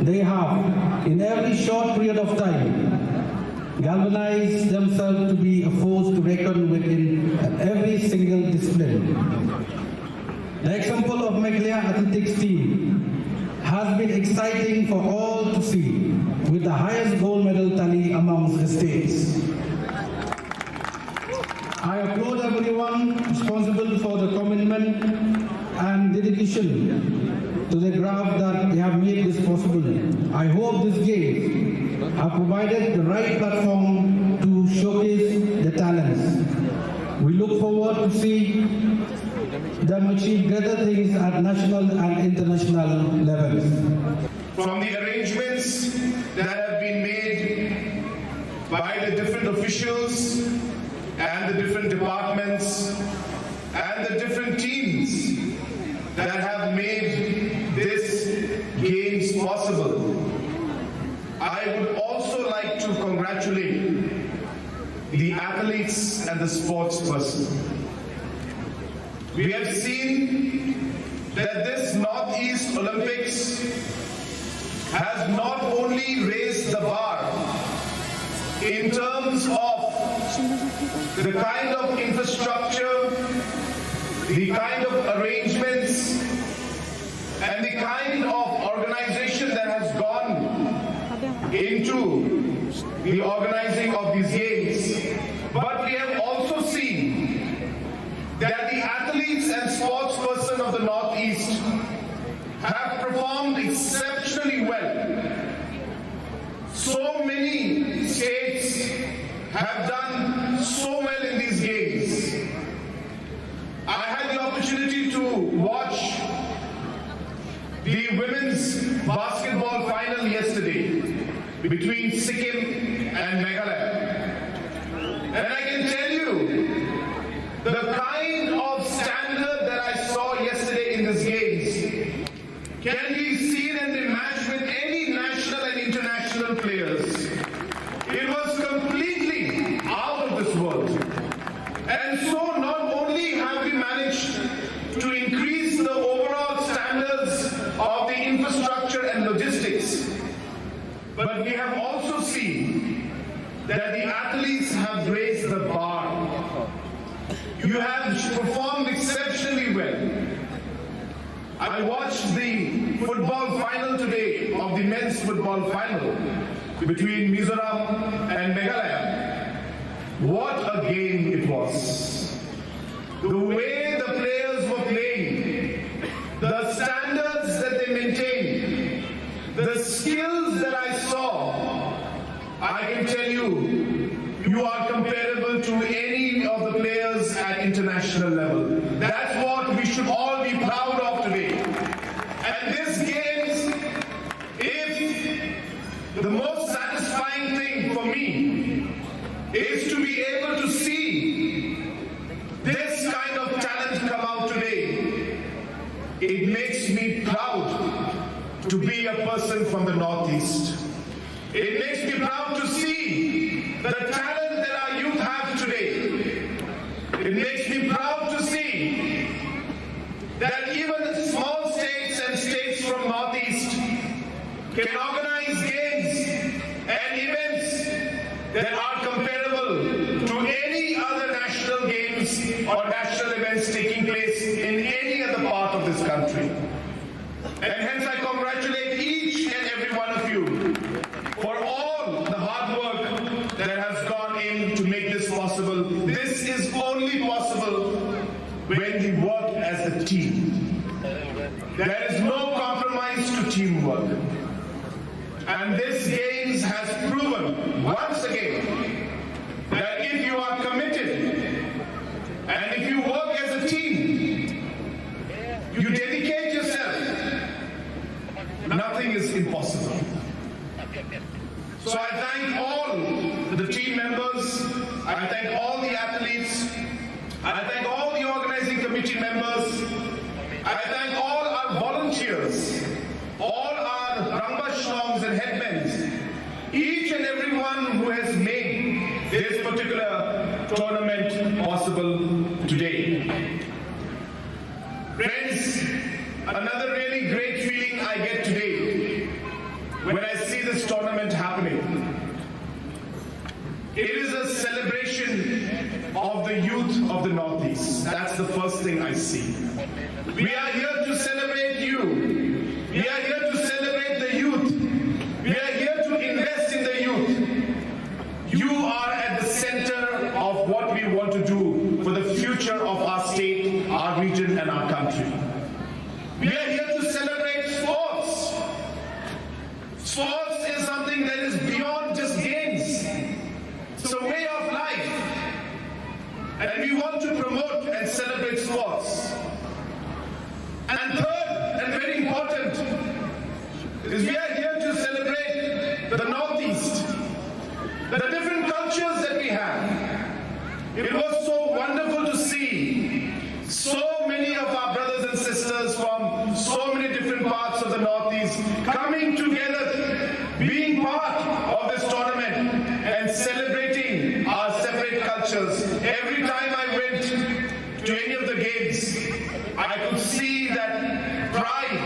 They have, in every short period of time, galvanized themselves to be a force to reckon with in every single discipline. The example of Meghalaya athletics team has been exciting for all to see, with the highest gold medal tally amongst the states. I applaud everyone responsible for the commitment and dedication to the craft that they have made this possible. I hope these games have provided the right platform to showcase the talents. We look forward to see them achieve greater things at national and international levels. From the arrangements that have been made by the different officials and the different departments and the different teams that have made this games possible, I would also like to congratulate the athletes and the sports person. We have seen that this Northeast Olympics has not only raised the bar in terms of the kind of infrastructure, the kind of arrangements, and the kind of organization that has gone into the organizing of these games, but we have also seen that the athletes and sports person of the Northeast have performed exceptionally well. So many states have done so well in these games. I had the opportunity to watch the women's basketball final yesterday between Sikkim and Meghalaya. And I can tell you, the kind of standard that I saw yesterday in these games can be seen and be matched with any national and international players. It was completely out of this world. And so not only have we managed to increase the overall standards of the infrastructure and logistics, but we have also seen that the athletes have raised the bar. You have performed exceptionally well. I watched the football final today of the men's football final between Mizoram and Meghalaya. What a game it was. The way the players were playing, the standards that they maintained, the skills that I saw, I can tell you, you are comparable to any of the players at international level. That's what we should all be proud of today. And this games, if the most satisfying thing for me is to be able to see this kind of talent come out today, it makes me proud to be a person from the Northeast. It makes me proud to see the talent that our youth have today. It makes me proud to see that even small states and states from Northeast can organize games and events that are comparable to any other national games or national events taking place in any other part of this country. And hence I congratulate each and every one of you for all the hard work that has gone in to make this possible. This is only possible when we work as a team. There is no compromise to teamwork. And this games has proven once again that if you are committed and if you work as a team, you dedicate yourself, nothing is impossible. So I thank all the team members, I thank all the athletes, I thank all the organizing committee members, I thank all our volunteers, all our Rangbah Shnongs and headmans, each and everyone who has made this particular tournament possible today. Friends, another really great feeling I get today when I see this tournament happening. It is a celebration of the youth of the Northeast. That's the first thing I see. We are here to celebrate you. We are here to celebrate the youth. We are here to invest in the youth. You are at the center of what we want to do for the future of our state, our region, and our country. We are here to celebrate sports. Sports is something that is beyond just games. It's a way of life. And we want to promote and celebrate sports. And third, and very important, is we are here to celebrate the Northeast, the different cultures that we have. It was so wonderful to see so many of our brothers and sisters from so many different parts of the Northeast coming together, being part of this tournament and celebrating our separate cultures. Every time I went to any of the games, I could see that pride,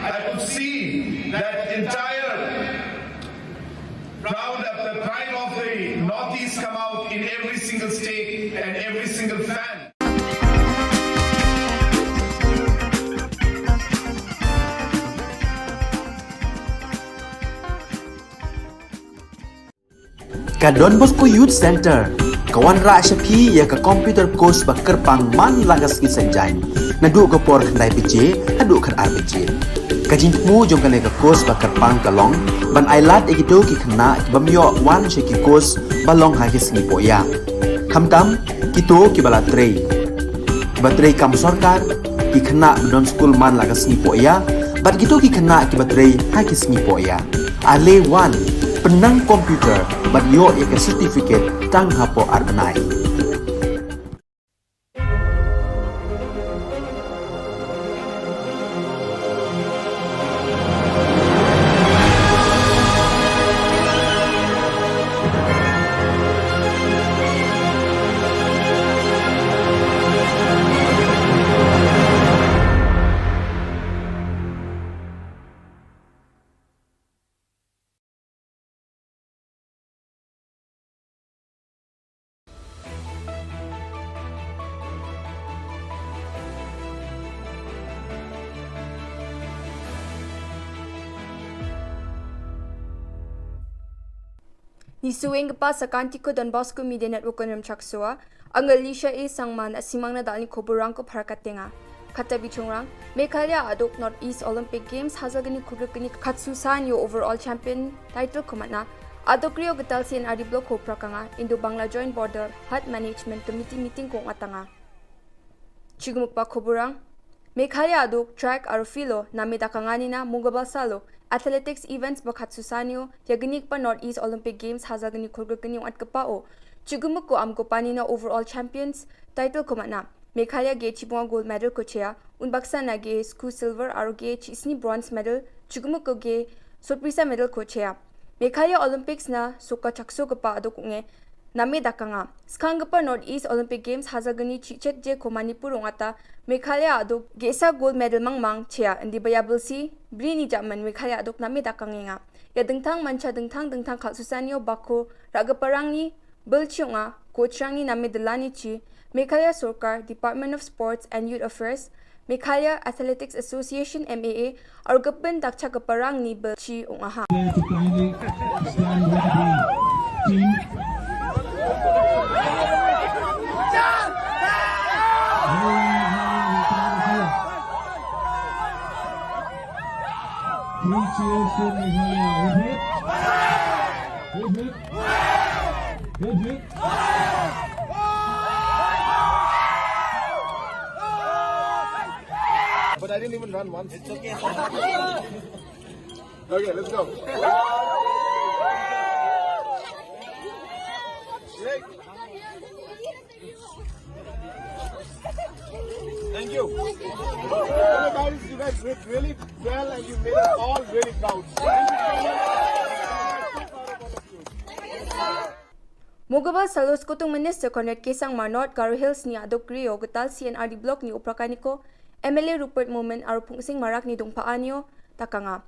I could see that entire proud of the pride of the Northeast come out in every single state and every single fan. Ka Don Bosco Youth Center ka wanrah sha phi ïa ka computer course ba kyrpang man la ka sngi Saitjaiñ, naduh ka por khyndai baje haduh khatar baje. Ka jingthmu jong kane ka course ba kyrpang ka long ban ai lad ïa kito ki khynnah ki bym ïoh wan sha ki course ba long ha ki sngi pohïa, khamtam kito kiba la trei, kiba trei kam sorkar, ki khynnah ba don skul man la ka sngi pohïa bad kito ki khynnah kiba trei ha ki sngi pohïa. Ale wan, pynnang computer bad ïoh ïa ka certificate tang hapoh ar bnai. Ngi shu ïeng kpa sa ka Anti Don Bosco Media Network Konram Chaksua. Nga Lisha A Sangma, ngi sngewbha ban ïa da kane ka khubor rangkop ha ka ktien jong nga. Kata ki shong rang, Meghalaya aduk North East Olympic Games ha ka jingkyrkhu kane ka khatsaw san ïa u overall champion title kumne. Aduk ri o ka tal sien ari blok ko pra ka nga, Indo Bangla Joint Border Health Management Committee meeting ko nga tang nga. Jingmut ba khubor rang, Meghalaya aduk track aro filo, namie da ka nga nina, mungabal salo, athletics events ba khatsaw san ïa kane ka North East Olympic Games ha ka jingkyrkhu kane u at ka pa o. Jingmut ko am ko pa nina overall champions title kumne. Meghalaya ki shi phew gold medal ko shah ïa, un baksa na ki shi silver aro ki shi sngi bronze medal, jingmut ko ki shi phew medal ko shah ïa. Meghalaya Olympics na suk ka chaksuk ka pa aduk nge, namie da ka nga. Skang ka pa North East Olympic Games ha ka jingkyrkhu jong ka Manipur ong ata, Meghalaya aduk ki shi gold medal mang mang shah ïa, hynrei ba ïa bul shi, bri ni jaman Meghalaya aduk namie da ka ngi nga. Ïa dang thang man sha dang thang dang thang khatsaw san ïa u ba ko, ra ka pa rang ni, bul shi ong nga, ko shrang ni namie da la ni shi, Meghalaya Sorkar, Department of Sports and Youth Affairs, Meghalaya Athletics Association, M A A, aro ka pyndak sha ka pa rang ni bul shi ong nga ha. Three cheers to Meghalaya. Hip, hip. Hip, hip. Hip, hip. But I didn't even run once. It's okay. Okay, let's go. Thank you. Guys, you guys did really well and you made us all really proud. Thank you so much. Mugabal salo Skutung Minister Conrad K Sangma North Garo Hills ni aduk rio getal C N R D block ni Uprakaniko, M L A Rupert Momin aru Phungsing Marak ni dungpha anio takanga.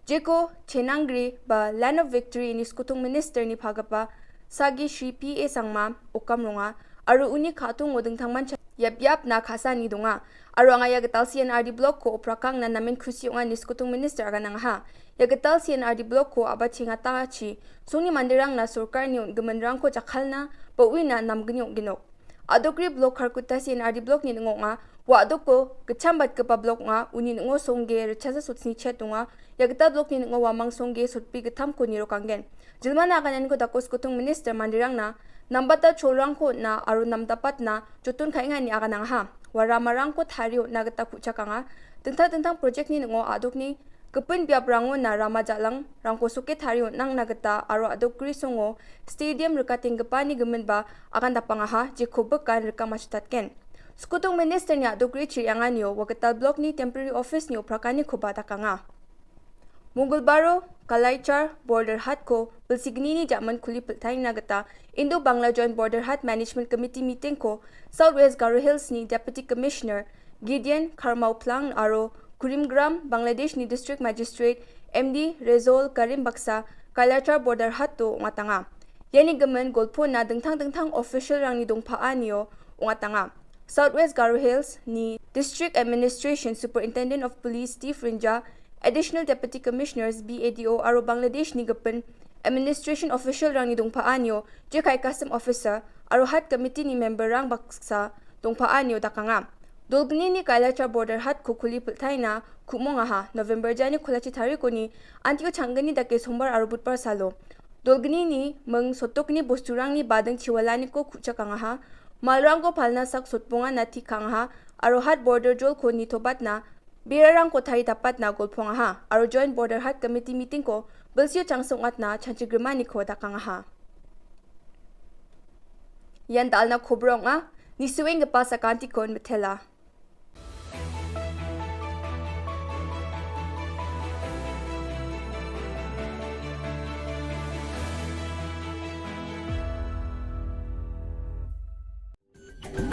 Jeko chenangri ba Land of Victory ni Skutung Minister ni phagapa Sagi Shri P A Sangma ukam runga aru uni khatung o dingthang mancha yap yap na khasa ni dunga. Aru anga ya getal C N R D block ko Uprakang na namin khusi unga ni Skutung Minister aga nangha. Ya getal C N R D block ko aba chinga ta chi suni mandirang na sorkar ni un gemenrang ko jakhalna ba uina nam genyok genok. Adokri block Kharkutta C N R D block ni ngo nga wa adok ko kechambat kepa block nga uni ngo songge rechasa sutsni chet nga ya getal block ni ngo wa mang songge sutpi ketam ko niro kanggen. Jilmana kanen ko dakos kutung minister mandirang na nambata cholrang ko na aru namdapat na jutun khainga ni aga nangha. Wara marang ko thari na geta kucha kanga. Tentang tentang project ni ngo adok ni kepun biap rango na rama jalang rangko suke thari nang na geta aro adok gri songo stadium rekating gepani gemen ba akan dapang aha jiko bekan reka machutat ken. Skutung minister ni adok gri chiri angan yo wa getal block ni temporary office ni uprakani ko ba takanga. Mungul baro Kalaichar border hat ko bilsigni ni jaman kuli peltai na geta Indo Bangla Joint Border Hat Management Committee meeting ko South West Garo Hills ni Deputy Commissioner Gideon Kharmau Plang aro Kurimgram, Bangladesh ni District Magistrate M D Rezol Karim Baksa Kalachar Border Hat to ungatanga. Yani gemen golpo na dengthang dengthang official rang ni dongpha anio ungatanga. South West Garo Hills ni District Administration Superintendent of Police Steve Rinja, Additional Deputy Commissioners B A D O aro Bangladesh ni gepen administration official rang ni dongpha anio, jekai custom officer aro hat committee ni member rang baksa dongpha anio dakanga. Dolgni ni Kailachar border hat ko kuli peltai na kumong aha November jani kulachi tari ko ni antio changgani dake sombar aro butpar salo. Dolgni ni meng sotok ni bosturang ni badeng chiwala ni ko kucha kangaha. Malrang ko palna sak sotponga na ti kangaha aro hat border jol ko ni tobat na Birarang ko thari dapat na golpong aha aro joint border hat committee meeting ko bilsio changsung at na chanchi grima ni ko dakang aha. Yan dal na kobrong a ni suwing gepa sakanti kon metela.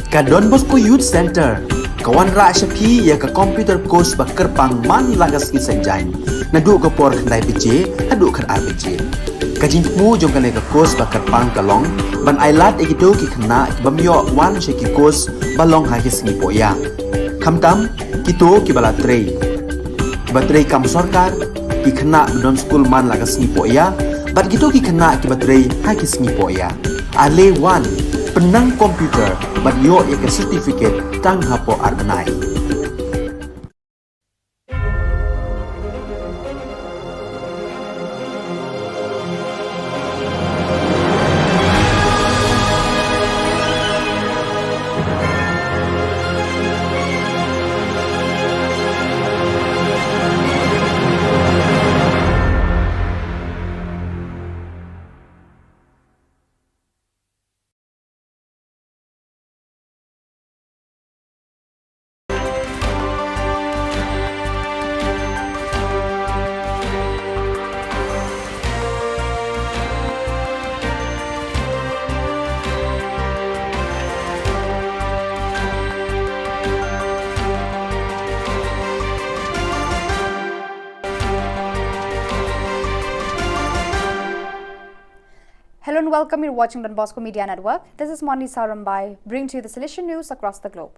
Ka Don Bosco Youth Center ka wanrah sha phi ïa ka computer course ba kyrpang man la ka sngi Saitjaiñ naduh ka por khyndai baje haduh khatar baje. Ka jingthmu jong kane ka course ba kyrpang ka long ban ailad ïa kito ki khynnah ki bym ïoh wan sha ki course ba long ha ki sngi pohïa. Khamtam kito kiba la trei, kiba trei kam sorkar, ki khynnah ba don skul man la ka sngi pohïa bad kito ki khynnah kiba trei ha ki sngi pohïa. Ale wan pynnang computer bad ïoh ïa ka certificate tang hapoh ar bnai. Hello and welcome. You're watching Don Bosco Media Network. This is Moni Sarambai, bringing to you the Salesian news across the globe.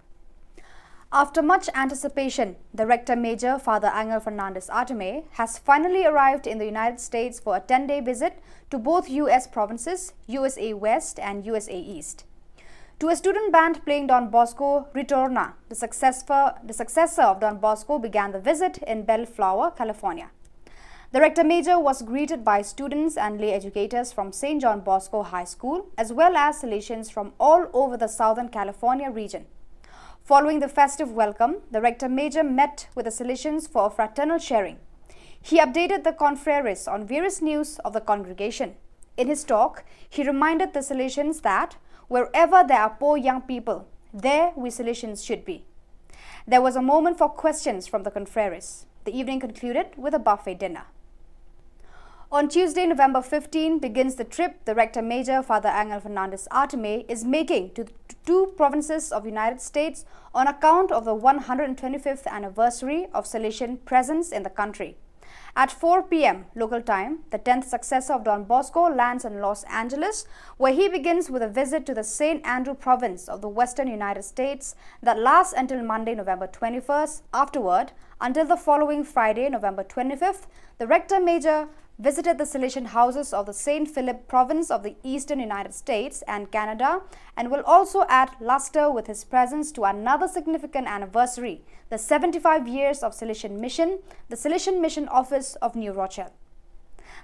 After much anticipation, the Rector Major, Father Angel Fernandez Artime, has finally arrived in the United States for a ten-day visit to both U S provinces, U S A West and U S A East. To a student band playing Don Bosco Ritorna, the successor, the successor of Don Bosco began the visit in Bellflower, California. The Rector Major was greeted by students and lay educators from Saint John Bosco High School, as well as Salesians from all over the Southern California region. Following the festive welcome, the Rector Major met with the Salesians for a fraternal sharing. He updated the confreres on various news of the congregation. In his talk, he reminded the Salesians that wherever there are poor young people, there we Salesians should be. There was a moment for questions from the confreres. The evening concluded with a buffet dinner. On Tuesday, November fifteen, begins the trip the Rector Major, Father Angel Fernandez Artime, is making to the two provinces of United States on account of the one hundred twenty-fifth anniversary of Salesian presence in the country. At four p m local time, the tenth successor of Don Bosco lands in Los Angeles, where he begins with a visit to the Saint Andrew province of the western United States that lasts until Monday, November twenty-first. Afterward, until the following Friday, November twenty-fifth, the Rector Major visited the Salesian houses of the Saint Philip province of the eastern United States and Canada, and will also add luster with his presence to another significant anniversary, the seventy-five years of Salesian Mission, the Salesian Mission Office of New Rochelle.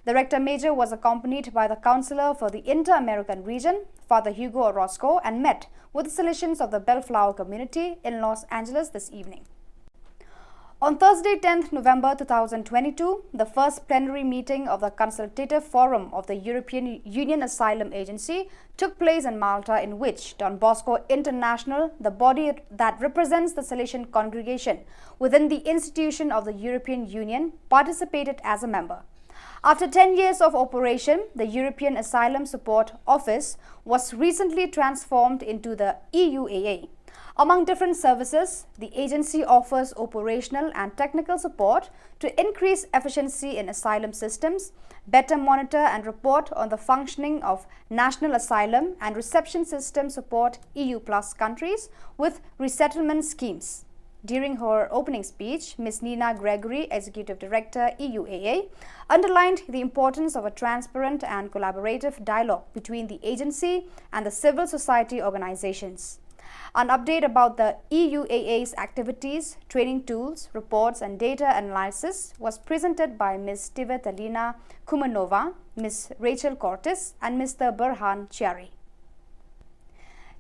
The Rector Major was accompanied by the Counselor for the Inter-American Region, Father Hugo Orozco, and met with the Salesians of the Bellflower community in Los Angeles this evening. On Thursday, tenth November two thousand twenty-two, the first plenary meeting of the Consultative Forum of the European Union Asylum Agency took place in Malta, in which Don Bosco International, the body that represents the Salesian congregation within the institution of the European Union, participated as a member. After ten years of operation, the European Asylum Support Office was recently transformed into the E U A A. Among different services, the agency offers operational and technical support to increase efficiency in asylum systems, better monitor and report on the functioning of national asylum and reception system, support E U plus countries with resettlement schemes. During her opening speech, Miss Nina Gregory, Executive Director, E U A A, underlined the importance of a transparent and collaborative dialogue between the agency and the civil society organizations. An update about the E U A A's activities, training tools, reports, and data analysis was presented by Miss Tivetalina Kumanova, Miss Rachel Cortes, and Mister Burhan Chiari.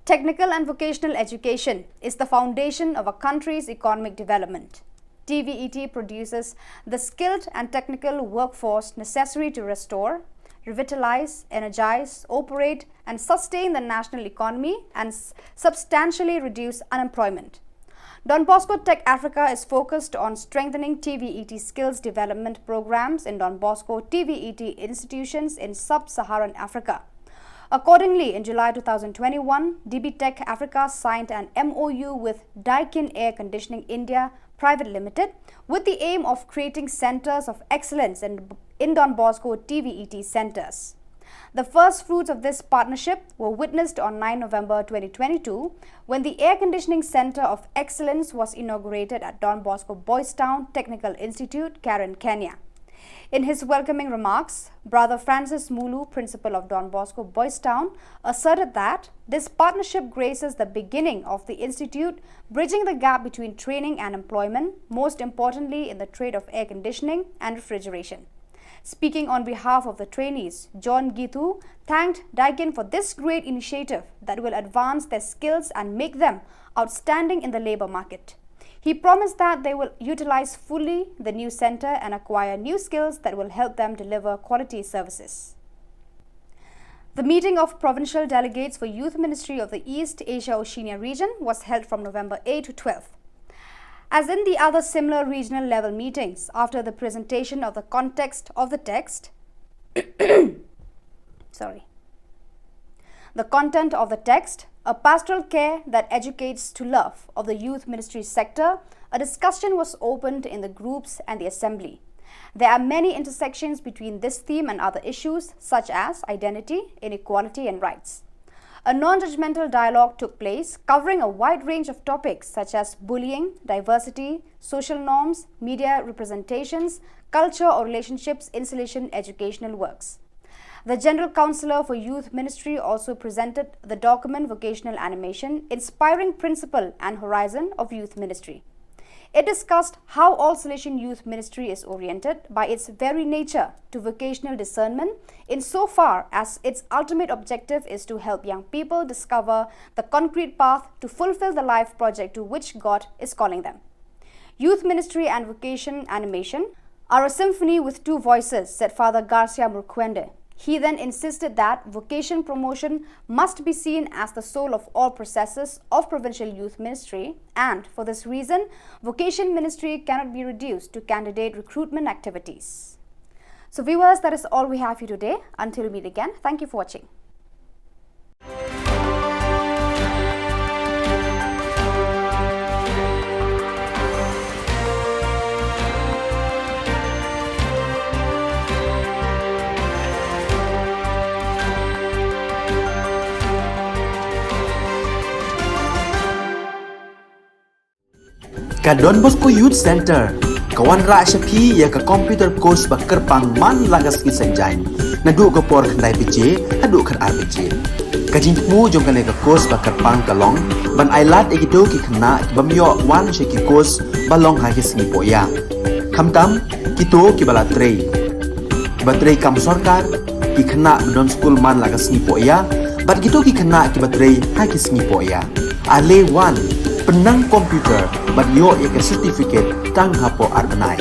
Technical and vocational education is the foundation of a country's economic development. T V E T produces the skilled and technical workforce necessary to restore, revitalize, energize, operate, and sustain the national economy and s- substantially reduce unemployment. Don Bosco Tech Africa is focused on strengthening T V E T skills development programs in Don Bosco T V E T institutions in sub Saharan Africa. Accordingly, in July two thousand twenty-one, D B Tech Africa signed an M O U with Daikin Air Conditioning India Private Limited with the aim of creating centers of excellence in, in Don Bosco T V E T centers. The first fruits of this partnership were witnessed on nine November twenty twenty-two when the Air Conditioning Center of Excellence was inaugurated at Don Bosco Boys Town Technical Institute, Karen, Kenya. In his welcoming remarks, Brother Francis Mulu, principal of Don Bosco Boys Town, asserted that this partnership graces the beginning of the institute, bridging the gap between training and employment, most importantly in the trade of air conditioning and refrigeration. Speaking on behalf of the trainees, John Gitu thanked Daikin for this great initiative that will advance their skills and make them outstanding in the labor market. He promised that they will utilize fully the new center and acquire new skills that will help them deliver quality services. The meeting of provincial delegates for Youth Ministry of the East Asia Oceania region was held from November eighth to twelfth. As in the other similar regional level meetings, after the presentation of the context of the text, sorry, the content of the text, a pastoral care that educates to love of the youth ministry sector, a discussion was opened in the groups and the assembly. There are many intersections between this theme and other issues such as identity, inequality, and rights. A non judgmental dialogue took place covering a wide range of topics such as bullying, diversity, social norms, media representations, culture or relationships, insulation, educational works. The General Counsellor for Youth Ministry also presented the document Vocational Animation, Inspiring Principle and Horizon of Youth Ministry. It discussed how All Salesian Youth Ministry is oriented by its very nature to vocational discernment, insofar as its ultimate objective is to help young people discover the concrete path to fulfill the life project to which God is calling them. Youth ministry and vocation animation are a symphony with two voices, said Father Garcia Murcuende. He then insisted that vocation promotion must be seen as the soul of all processes of provincial youth ministry, and for this reason, vocation ministry cannot be reduced to candidate recruitment activities. So, viewers, that is all we have for you today. Until we meet again, thank you for watching. Ka Don Bosco Youth Centre ka wanrah sha phi ïa ka computer course ba kyrpang man la ka sngi Saitjaiñ, naduh ka por khyndai baje haduh khatar baje. Ka jingthmu jong kane ka course ba kyrpang ka long ban ailad ïa kito ki khynnah ki bym ïoh wan sha ki course ba long ha ki sngi pohïa, khamtam kito kiba la trei, kiba trei kam sorkar, ki khynnah ba don skul man la ka sngi pohïa, bad kito ki khynnah kiba trei ha ki sngi pohïa. Ale wan, pynnang computer bad ïoh ïa ka certificate tang hapoh ar bnai.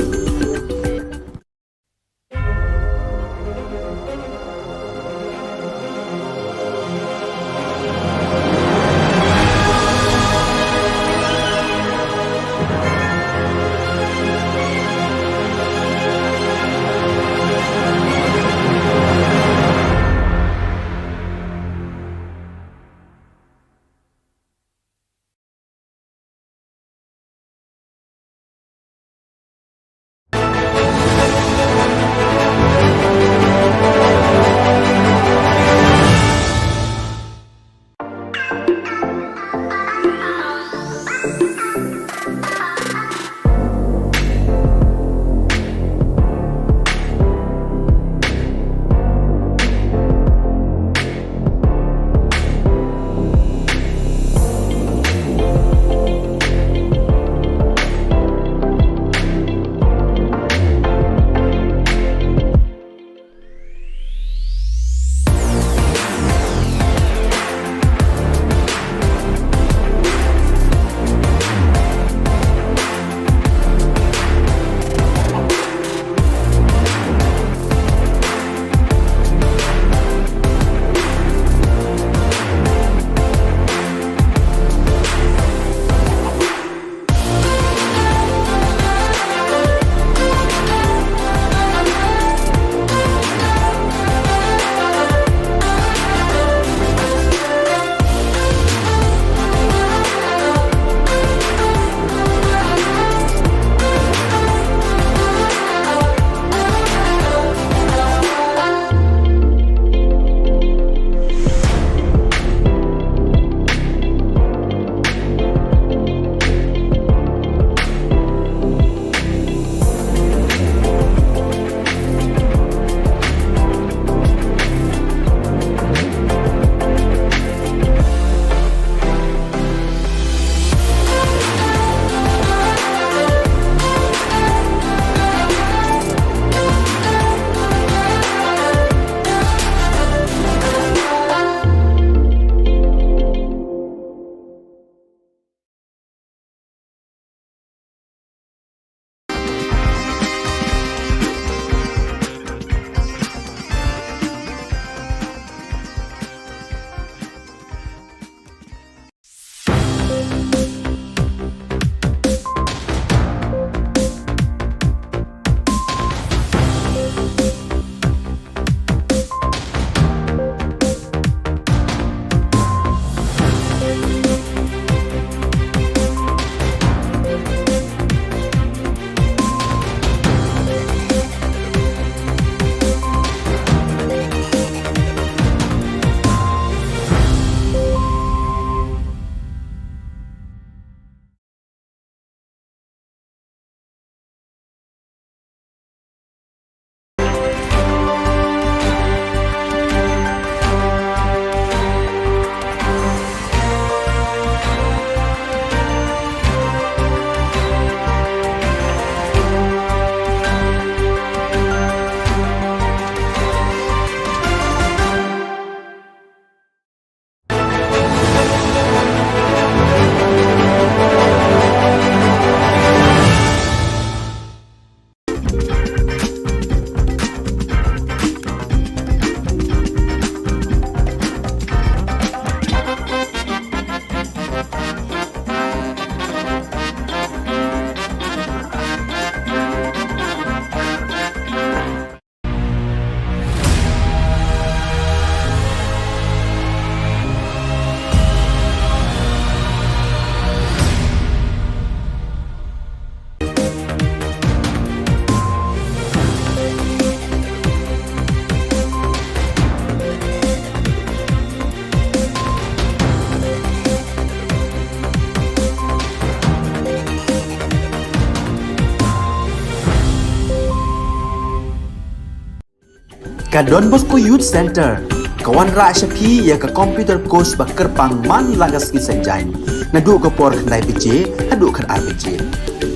Ka Don Bosco Youth Centre ka wanrah sha phi ïa ka computer course ba kyrpang man la ka sngi Saitjaiñ, naduh ka por khyndai baje haduh khatar baje.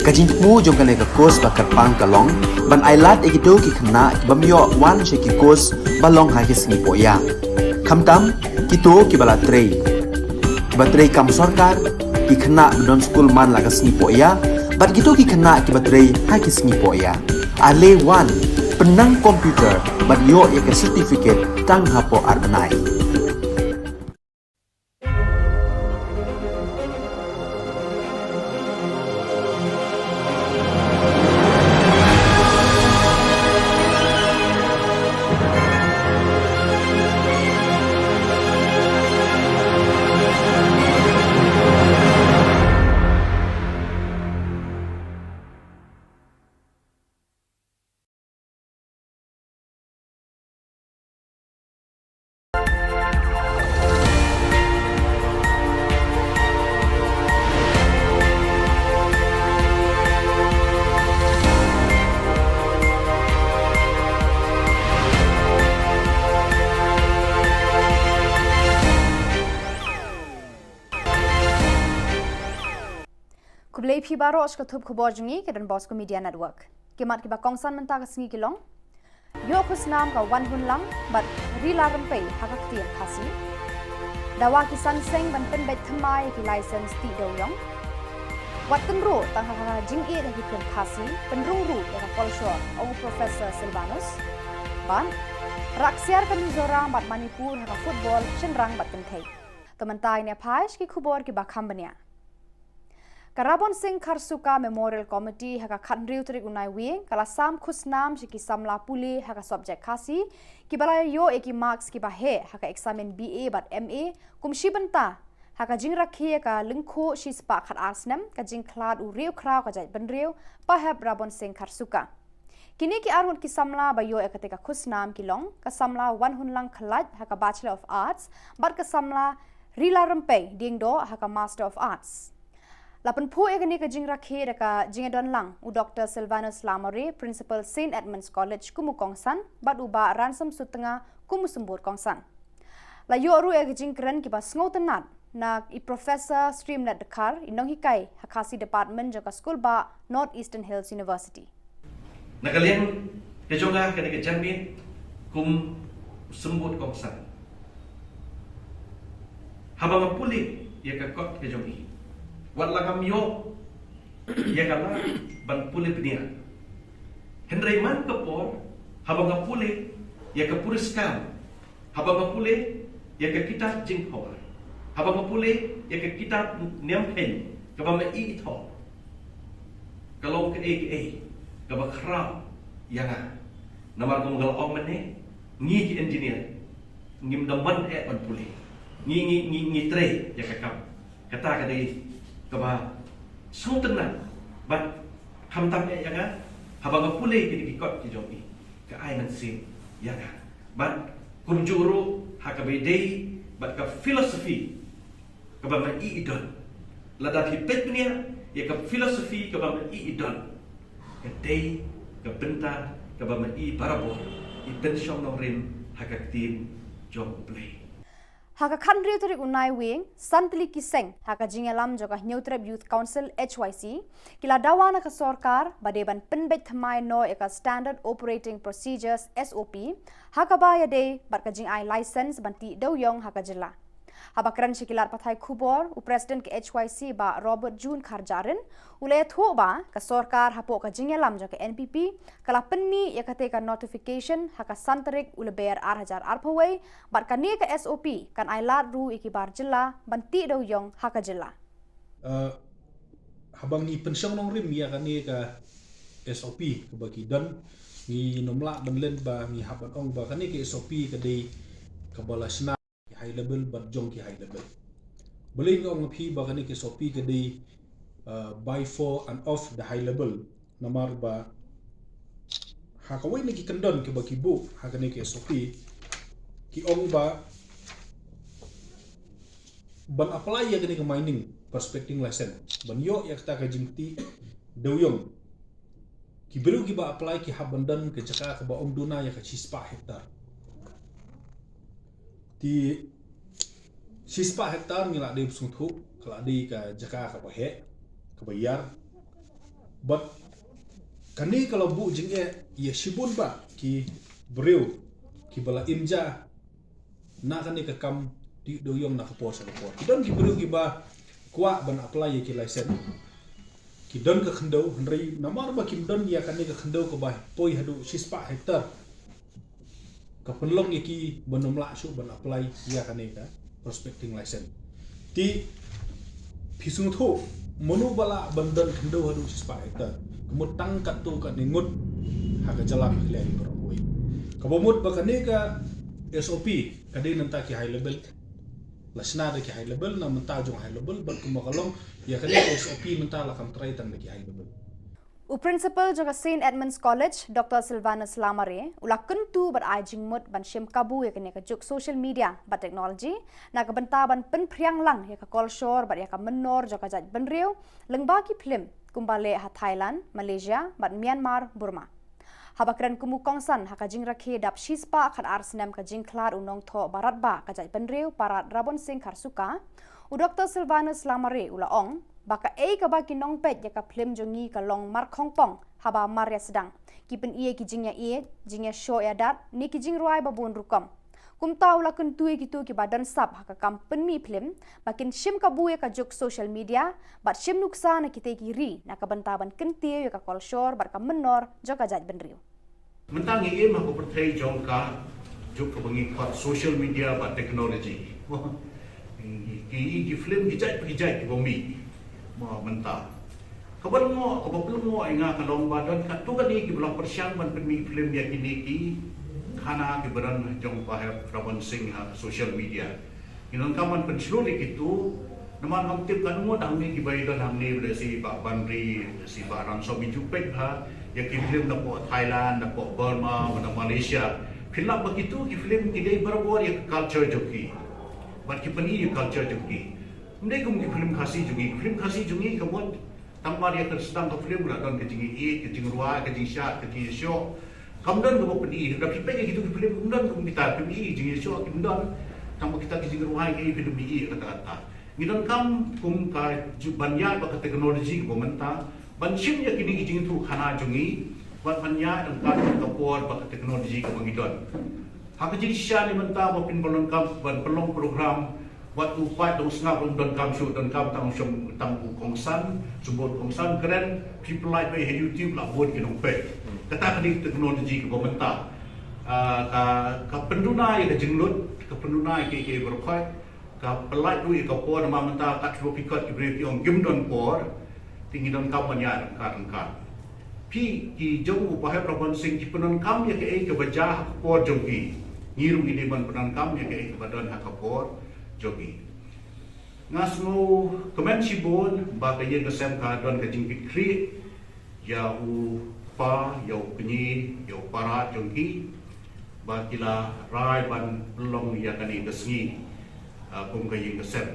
Ka jingthmu jong kane ka course ba kyrpang ka long ban ailad ïa kito ki khynnah ki bym ïoh wan sha ki course ba long ha ki sngi pohïa, khamtam kito kiba la trei, kiba trei kam sorkar, ki khynnah ba don skul man la ka sngi pohïa bad kito ki khynnah kiba trei ha ki sngi pohïa. Ale wan, pynnang computer bad ïoh ïa ka certificate tang hapoh ar bnai. Khublei phi baroh sha ka thup khubor jong ngi ka Don Bosco Media Network. Ki mat kiba kongsan mynta ka sngi ki long: Ïoh khusnam ka Wanhunlang bad Rila Rympei ha ka ktien Khasi. Dawa ki san seng ban pynbeit thymmai ïa ki license tih dewïong. Wat tynruh tang ha ka jingïeit ha ki ktien Khasi, pynrung ruh ïa ka kolshor, ong u Professor Sylvanus. Bad rah ksiar ka Mizoram bad Manipur ha ka football shynrang bad kynthei. Te mynta ngin ïa phai sha ki khubor kiba kham bniah. Ka Rabon Singh Kharsuka Memorial Committee ha ka khathynriew tarik u Naiwieng ka la sam khusnam sha ki samla pule ha ka subject Khasi kiba la ïoh ïa ki marks kiba heh ha ka eksamin B A bad M A kum shi bynta ha ka jingrakhe ïa ka lyngkhuh shispah khatar snem ka jingkhlad u riewkhraw ka jaitbynriew Pahep Rabon Singh Kharsuka. Kine ki arngut ki samla ba ïoh ïa kata ka khusnam ki long ka samla Wanhunlang Khlait ha ka Bachelor of Arts bad ka samla Rila Rympei Diengdoh ha ka Master of Arts. La pynphuh ïa kane ka jingrakhe da ka jingïadon lang u Doktor Sylvanus Lamare, Principal Saint Edmund's College kum u kongsan, bad u Bah Ransom Sutnga kum u symbud kongsan. La ïoh ruh ïa ka jingkren kiba sngewtynnat na i Professor Streamlet Dkhar, i nonghikai ha Khasi Department jong ka Skulbah North Eastern Hills University. Na ka liang ka jong nga, kane ka janmiet kum u symbud kongsan, haba nga pule ïa ka kot ka jong i, wat la ngam ïoh ïa ka lad ban pule bniah, hynrei man ka por haba nga pule ïa ka puriskar, haba nga pule ïa ka kitab Jingkhawar, haba nga pule ïa ka kitab Niam Kheiñ kaba ma i i thoh, ka long kaei kaei kaba khraw ïa nga. Namar kum nga la ong mynne, ngi ki engineer ngim da mon eh ban pule, ngi ngi ngi ngi trei ïa ka kam. Kata ka dei kaba sngewtynnat bad khamtam eh ïa nga, haba nga pule kine ki kot ki jong i, ka ai mynsiem ïa nga. Bad kumjuh ruh ha kaba ïadei bad ka philosophy kaba ma i i don. Lada phi peit bniah ïa ka philosophy kaba ma i i don, ka dei ka bynta kaba ma i barabor i pynshong nongrim ha ka ktien jong U Blei. Ha ka khathynriew tarik u Naiwieng, san tylli ki seng ha ka jingïalam jong ka Hynñiewtrep Youth Council, H Y C, ki la dawa na ka sorkar ba dei ban pynbeit thymmai noh ïa ka Standard Operating Procedures, S O P, ha kaba ïadei bad ka jingai license ban tih dewïong ha ka jylla. Haba kren sha ki lad pathai khubor, u President ka H Y C Bah Robert June Kharjahrin u la ïathuh ba ka sorkar hapoh ka jingïalam jong ka N P P ka la pynmih ïa kata ka notification ha ka san tarik u Lber ar hajar arphew wei, bad kane ka S O P kan ai lad ruh ïa ki bar jylla ban tih dewïong ha ka jylla. Uh, haba ngi pynshong nongrim ïa kane ka S O P kaba ki don, ngim lah ban len ba ngi hap ban ong ba kane ka S O P ka dei kaba la shna ki high level bad jong ki high level. Balei nga ong ïa phi ba kane ka S O P ka dei, uh, by, for and of the high level? Namar ba ha kawei na ki kyndon kiba ki buh ha kane ka S O P, ki ong ba ban apply ïa kane ka mining prospecting license, ban ïoh ïa kata ka jingtih dewïong, ki briew kiba apply ki hap ban don ka jaka kaba ym duna ïa ka shispah hektar. Te shispah hektar ngi la dei ba sngewthuh ka la dei ka jaka kaba heh, kaba ïar. Bad kane ka la buh jingeh ïa shibun bah ki briew kiba la im ja na kane ka kam tih dewiong na ka por sha ka por. Ki don ki briew kiba kwah ban apply ïa ki license. Ki don ka khyndew, hynrei namar ba kim don ïa kane ka khyndew kaba poi haduh shispah hektar, ka pynlong ïa ki ban ym lah shuh ban apply ïa kane ka prospecting license. Te phi sngewthuh, mano ba lah ban don khyndew haduh shispah hektar? Ka mut tang katto katne ngut ha ka jylla Meghalaya baroh kawei. Kaba mut ba kane ka S O P ka dei na bynta ki high level. La shna da ki high level, na bynta jong high level, bad kumba ka long ïa kane ka S O P mynta la kham trai tang da ki high level. U Principal jong ka Saint Edmund's College, Doctor Silvanus Lamare, u la kyntu bad ai jingmut ban shim kabu ïa kane ka juk social media bad technology na ka bynta ban pynphriang lang ïa ka kolshor bad ïa ka mynnor jong ka jaitbynriew lyngba ki phlim kumba leh ha Thailand, Malaysia bad Myanmar, Burma. Haba kren kum u kongsan ha ka jingrakhe dap shispah khatar snem ka jingkhlad u nongthoh baratbah ka jaitbynriew Parad Rabon Singh Kharsuka, u Doctor Silvanus Lamare u la ong ba kaei kaba ki nongpeit ïa ka phlim jong ngi ka long markhongpong haba mar ïa sdang, ki pyni ïa ki jingïaieit, jingïashoh ïadat ne ki jingrwai ba bun rukom. Kumta u la kyntu ïa kito kiba don sap ha ka kam pynmih phlim ba kin shim kabu ïa ka juk social media bad shim nuksa na kitei ki ri na ka bynta ban kyntiew ïa ka kolshor bad ka mynnor jong ka jaitbynriew. Mynta ngi im ha ka pyrthei jong ka juk kaba ngi khot social media bad technology. Ki, ki phlim ki jait pa ki jait kiba mih. Mo mynta. Kaba lyngngoh, kaba pynlyngngoh ïa nga ka long ba don katto katne kiba la pyrshang ban pynmih phlim ïa kine ki khana kiba don jong Parad Rabon Singh ha social media. Ngi donkam ban pynshlur ïa kito, namar ngam tip katno ngut hangne kiba ïadon hangne, lehse i Bah Banri, lehse i Bah Ransom, i ju peit bha ïa ki phlim napoh Thailand, napoh Burma, na Malaysia. Phin lap ba kito ki phlim ki dei barabor ïa ka culture jong ki. Bad ki pyni ïa ka culture jong ki. Ym dei kum ki phlim Khasi jong ngi, ki phlim Khasi jong ngi ka mut tang mar ïa ka sdang ka phlim la don ka jingïaieit, ka jingrwai, ka jingshad, ka jingïashoh. Kam don kaba pyni, lada phi peit ïa kito ki phlim, ym don kum kita, phim i jingïashoh kim don. Tang ba kita ki jingrwai ki phim i kata kata. Ngi donkam kum ka ju-, ban ïaid bad ka technology kaba mynta, ban shim ïa kine ki jingïathuhkhana jong ngi, bad ban ïaid ryngkat ka por bad ka technology kaba ngi don. Ha ka jingshisha ne mynta ba phin pynlong kam, ban pynlong program, wat u paid dong sngap ruh ym donkam shuh, donkam tang u shong, tang u kongsan, symbol kongsan kren, phi pynlait beit ha YouTube la bun ki nongpeit. Kata ka dei ka technology kaba mynta. Ah, ka, ka pynduna ïa ka jinglut, ka pynduna ïa kiei kiei baroh khoit, ka pynlait ruh ïa ka por namar mynta kat shaba phi khot ki briew ki ong kim don por, te ngi donkam ban ïaid ryngkat ryngkat. Phi ki jong u Parad Rabon Singh ki pyndonkam ïa kaei kaba jia ha ka por jong ki. Ngi ruh ngi dei ban pyndonkam ïa kaei kaba don ha ka por jong ki. Nga sngewkmen shibun ba ka ïing ka sem ka don ka jingkitkhlieh ïa u kpa, ïa u kñi, ïa u para jong ki, ba ki la rai ban pynlong ïa kane ka sngi, ah, kum ka ïing ka sem.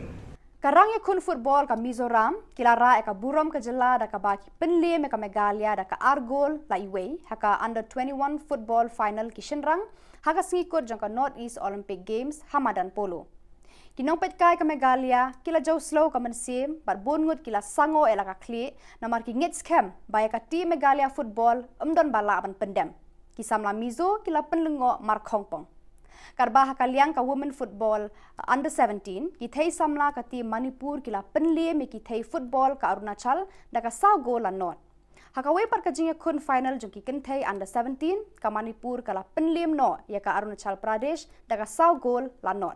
Ka rangïakhun football ka Mizoram ki la rah ïa ka burom ka jylla da kaba ki pynliem ïa ka Meghalaya da ka ar gol la iwei ha ka under twenty-one football final ki shynrang ha ka sngi kut jong ka North East Olympic Games ha madan polo. Ki nongpeitkai ka Meghalaya ki la jew slow ka mynsiem bad bun ngut ki la sangoh ïa la ka khlieh namar ki ngeit skhem ba ïa ka team Meghalaya football ym don ba lah ban pyndem. Ki samla Mizo ki la pynlyngngoh markhongpong. Katba ha ka liang ka women football under seventeen, ki thei samla ka team Manipur ki la pynliem ïa ki thei football ka Arunachal da ka saw gol la nod. Ha kawei pat ka jingïakhun final jong ki kynthei under seventeen, ka Manipur ka la pynliem noh ïa ka Arunachal Pradesh da ka saw gol la nod.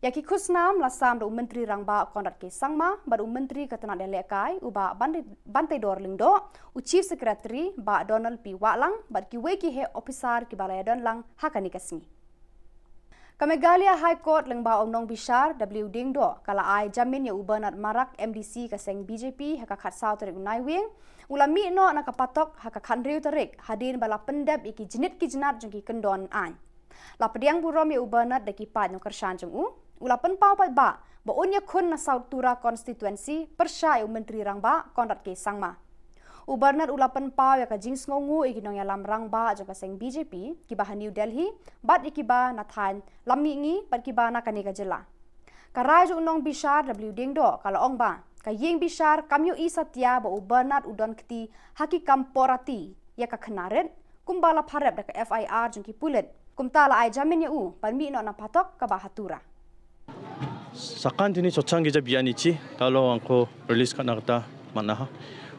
Ïa ki khusnam la sam da u Myntri Rangbah Conrad K Sangma bad u Myntri ka tnad ïalehkai u Bah Ban-, Banteidor Lyngdoh, u Chief Secretary Bah Donald P Wahlang bad kiwei ki heh ophisar kiba la ïadon lang ha kane ka sngi. Ka Meghalaya High Court lyngba u nongbishar W Diengdoh ka la ai jamin ïa u Bernard Marak, M D C ka seng B J P, ha ka khatsaw tarik u Naiwieng, u la mih noh na ka patok ha ka khathynriew tarik hadien ba la pyndep ïa ki jnit ki jnat jong ki kyndon aiñ. La pdiang burom ïa u Bernard da ki paid nongkyrshan jong u, u la pynpaw paidbah ba un ïakhun na South Tura constituency pyrshah ïa u Myntri Rangbah Conrad K Sangma. U Bernard u la pynpaw ïa ka jingsngewnguh ïa ki nongïalam rangbah jong ka seng B J P, kiba ha New Delhi, bad ïa kiba na thaiñ lam mihngi, bad kiba na kane ka jylla. Ka rai jong u nongbishar W Diengdoh ka la ong ba ka ïing bishar kam ïohi satia ba u Bernard u don kti ha ki kam pornography ïa ka khynnah rit, kumba la pharep da ka F I R jong ki pulit. Kumta la ai jamin ïa u ban mih noh na phatok kaba ha Tura. Sakan tini chochang gija biani chi, talo angko release katna kata matna ha.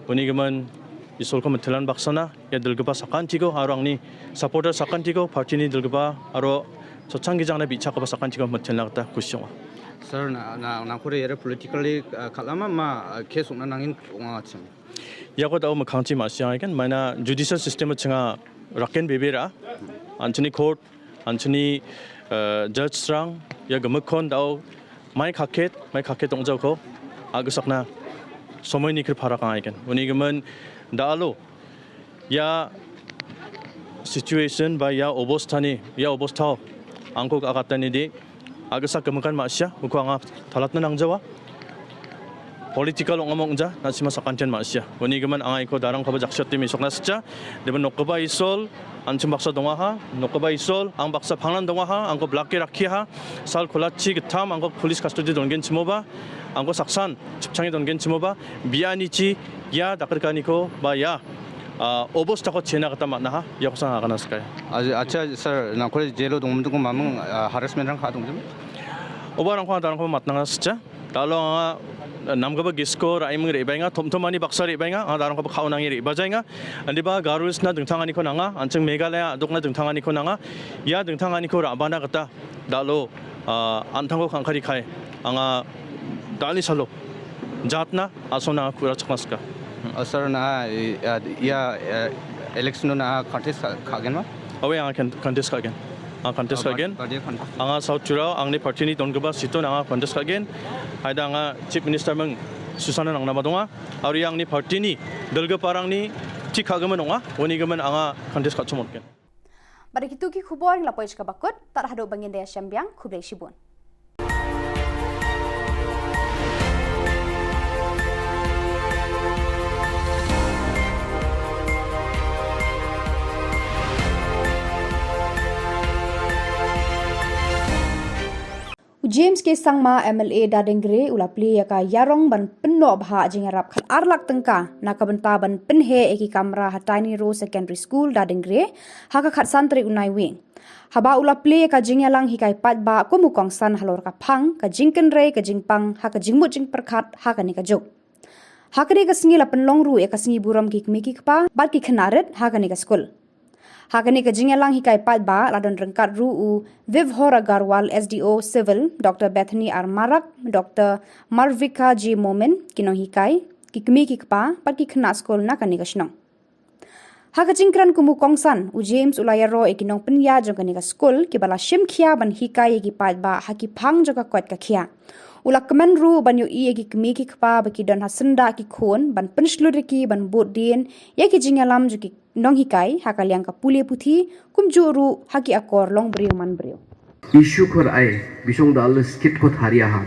Uni gaman isol ko metelan baksana, ïa delgeba sakan tiko, aro angni supporter sakan tiko, party ni delgeba, aro chochang gijang na bicha ko ba sakan tiko metelan kata kusyong. Sir, na, na, na kore yere politically, uh, kalama ma, uh, case ukna nangin unga chim. Ïa ko tau makhang chi ma siang kan, maina judicial system chenga raken bebera, anthony court, anthony, uh, judge strang, ïa gamakhon tau, mai khaket, mai khaket tong jauh ko, agusakna, somoi ni kir pharak ai kan. Uni gaman, da alo, ïa situation ba ïa obostha ni, ïa obostha, angko ka katani di, agusakna makan ma sia, uko anga thalat na nang jawa. Political ong among ja, na sima sakantian ma sia. Uni gaman angai ko darang ko ba jaksot timi sokna secha, deba nokba isol, anchum baksa donga ha, nokba isol, ang baksa phanglan donga ha, angko blake rakhi ha, sal kolachi getam, angko police custody dongen chimoba, angko saksan, chipchangi dongen chimoba, biani chi, ïa dakar kani ko, ba ïa, ah, obostha ko chena kata matna ha, ïa ko sang akana skai. Acha, sir, na kore jelo dong mentu ko mamang, ah, harassment rang kha dong jam? Oba rang ko darang ko matna nga secha. Talo nga, nam kaba gisko, rai meng ri bainga, thom thom ani baksa ri bainga, nga darang kaba khau nangi ri bajainga. Andi ba Garo Hills na dengthang ani ko nanga, ancheng Meghalaya, dok na dengthang ani ko nanga. Ïa dengthang ani ko rabana kata, dalo, ah, anthang ko khangkhari khai, anga dali salo. Jatna, asona kura chaknaska. Ah, sir, na, eh, ah, ïa, eh, election na contest ka, ka gen ma? Awe, anga kan-, contest ka gen. Anga contest ka gen. Anga South Tura, angni party ni don kaba situ na anga contest ka gen. Haida anga Chief Minister meng Susana nang nama donga. Ari angni party ni, delga parang ni, tik ka gaman donga. Wani gaman anga contest ka chumot gen. Bad da kitu ki khubor ngi la poi sha kaba kut, tad haduh ba ngin da ïashem biang, khublei shibun. U James K Sangma, M L A Dadengre, u la plie ïa ka ïarong ban pynnoh bha jingïarap khat ar lak tyngka na ka bynta ban pynheh ïa ki kamra ha Tiny Row Secondary School Dadengre ha ka khatsan tarik u Naiwieng. Haba u la plie ïa ka jingïalang hikai paidbah kum u kongsan halor ka phang, ka jingkynrei, ka jingpang, ha ka jingmut jingpyrkhat, ha kane ka juk. Ha kane ka sngi la pynlong ruh ïa ka sngi burom ki kmie ki kpa bad ki khynnah rit ha kane ka skul. Ha kane ka jingïalang hikai paidbah la don ryngkat ruh u Vibhor Agarwal, S D O Civil, Doctor Bethany R Marak, Doctor Marvika J Momin, ki nonghikai, ki kmie ki kpa bad ki khynnah skul na kane ka shnong. Ha ka jingkren kum u kongsan, u James u la ïaroh ïa ki nongpynïaid jong kane ka skul kiba la shim khia ban hikai ïa ki paidbah ha ki phang jong ka koit ka khiah. U la kmen ruh ban ïohi ïa ki kmie ki kpa ba ki don ha syndah ki khun ban pynshlur ïa ki ban bud dien ïa ki jingïalam jong ki nonghikai ha ka liang ka pule puthi, kumjuh ruh ha ki akor long briew man briew. Issue khor ai, bisong da le skit ko tharia ha.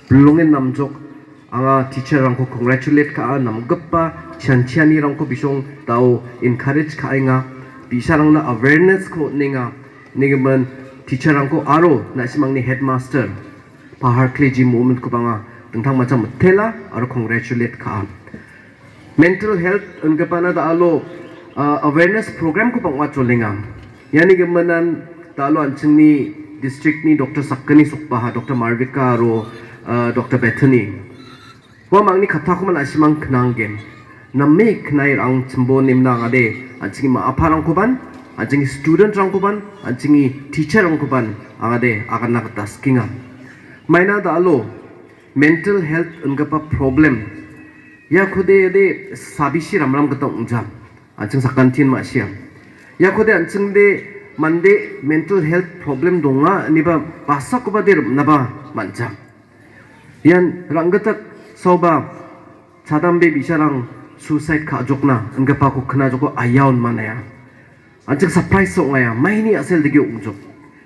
Pynlong namjok, anga teacher rang ko congratulate ka a namgappa, chan chani rang ko bisong tau encourage ka ai nga, bisa rang na awareness ko ne nga, ne gaman teacher rang ko aro, na simang ni headmaster, pahar kle ji moment ko banga, tengtang macam tela, aro congratulate ka a. Mental health, un ka pana da alo, uh, awareness program ko pangwa cholinga. Yani ka manan da alo anching ni district ni Doctor Sakkani Sukpaha, Doctor Marvika ro, uh, Doctor Bethany. Wa mang ni kata ko mana simang kenang gen. Name kenai rang chimbo nimna ngade, anching ma apa rang ko ban, anching student rang ko ban, anching teacher rang ko ban, angade akan na kata skinga. Maina da alo, mental health un ka pa problem. Ya khode de sabi shi ram ram kata ungja. Anching sakan tin ma siam. Ya khode anching de mande mental health problem donga ni ba basa ko ba de na ba manja. Yan rang gatak sau ba chadam be bisarang suicide ka jokna un ka pa ko kena joko ayaun mana ya. Anching surprise sok nga ya, mai ni asel degi ung jok.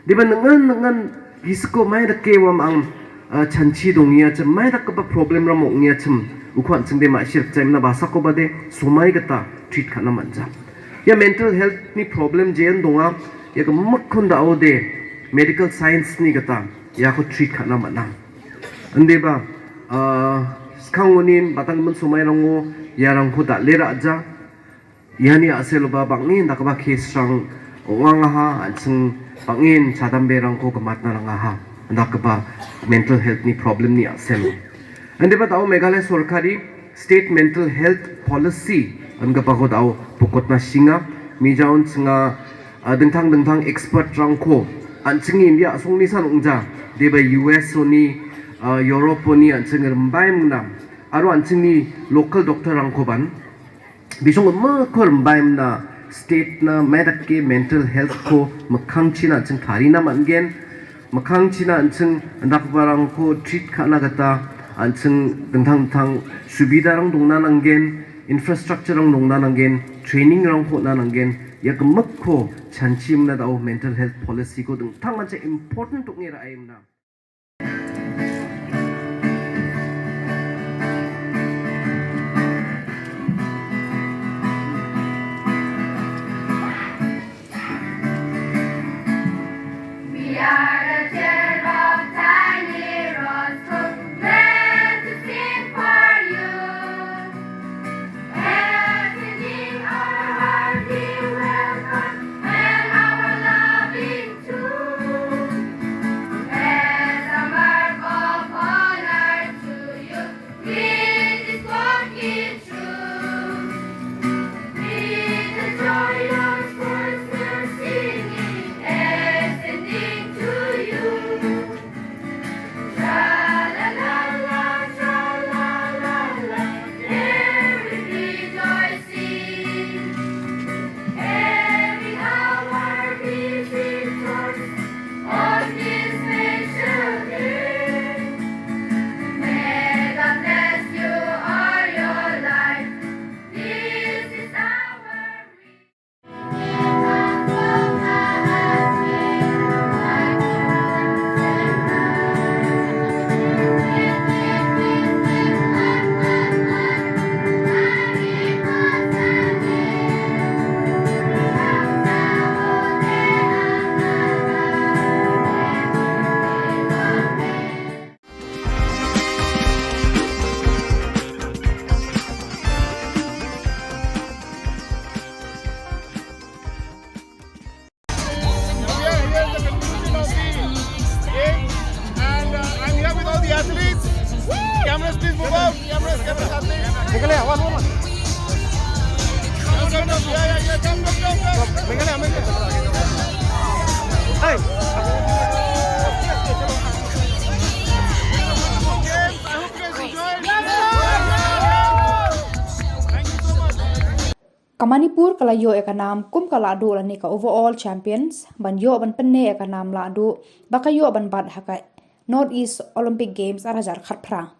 Di ba nengan, nengan gisko mai da ke wam ang, uh, chanchi dong ya chem, mai da kaba problem ram ung ya chem. Ukhwan ching de ma shir chai mna basa ko bade sumai kata treat khana manja. Ya mental health ni problem jen donga ya ka makhon da ode medical science ni kata ya ko treat khana mana. Ande ba, ah, skang unin batang men sumai rango ya rangko da lera aja. Yani asel ba bangin da kaba case rang wang aha, anseng bangin chadam berang ko kemat na rang aha. Da kaba mental health ni problem ni asel. Ande ba tau Meghalaya sorkari state mental health policy an kaba ko tau pokot na singa mi jaun singa, ah, dengtang dengtang expert rang ko anseng India song ni san ungja de ba U S oni, ah, Europe oni anseng rembai muna. Aro anseng ni local doctor rang ko ban. Bisong ma khor mbaim na state na medak ke mental health ko makhang china anseng thari na mangen. Makhang china anseng ndak barang ko treat khana kata anseng dengtang dengtang subida rang dong na nanggen, infrastructure rang dong na nanggen, training rang ko na nanggen. Ya kemek ko chanchim na dau mental health policy ko dengtang mancha important tuk ngira aim na. We are the children of tiny rose, meant to sing for you. Everything our heart we welcome and our loving too. As a mark of honor to you, with this walking true. With the joy of voice we're singing, ascending to you. Tra la la la, tra la la la, every rejoicing, every hour we rejoice on this special day. May God bless you all your life. This is our And, uh, I'm here with all the athletes. Cameras, please move out. Cameras, cameras, athletes. Meghalaya, one, one, one. Come, come, come. Yeah, yeah, yeah. Come, come, come, come. Meghalaya, Meghalaya. Hey. Ka Manipur ka la ïoh ïa ka nam kum ka lahduh lane ka overall champions ban ïoh ban pynneh ïa ka nam lahduh ba ka ïoh ban bat ha ka North East Olympic Games ar hajar khatphra.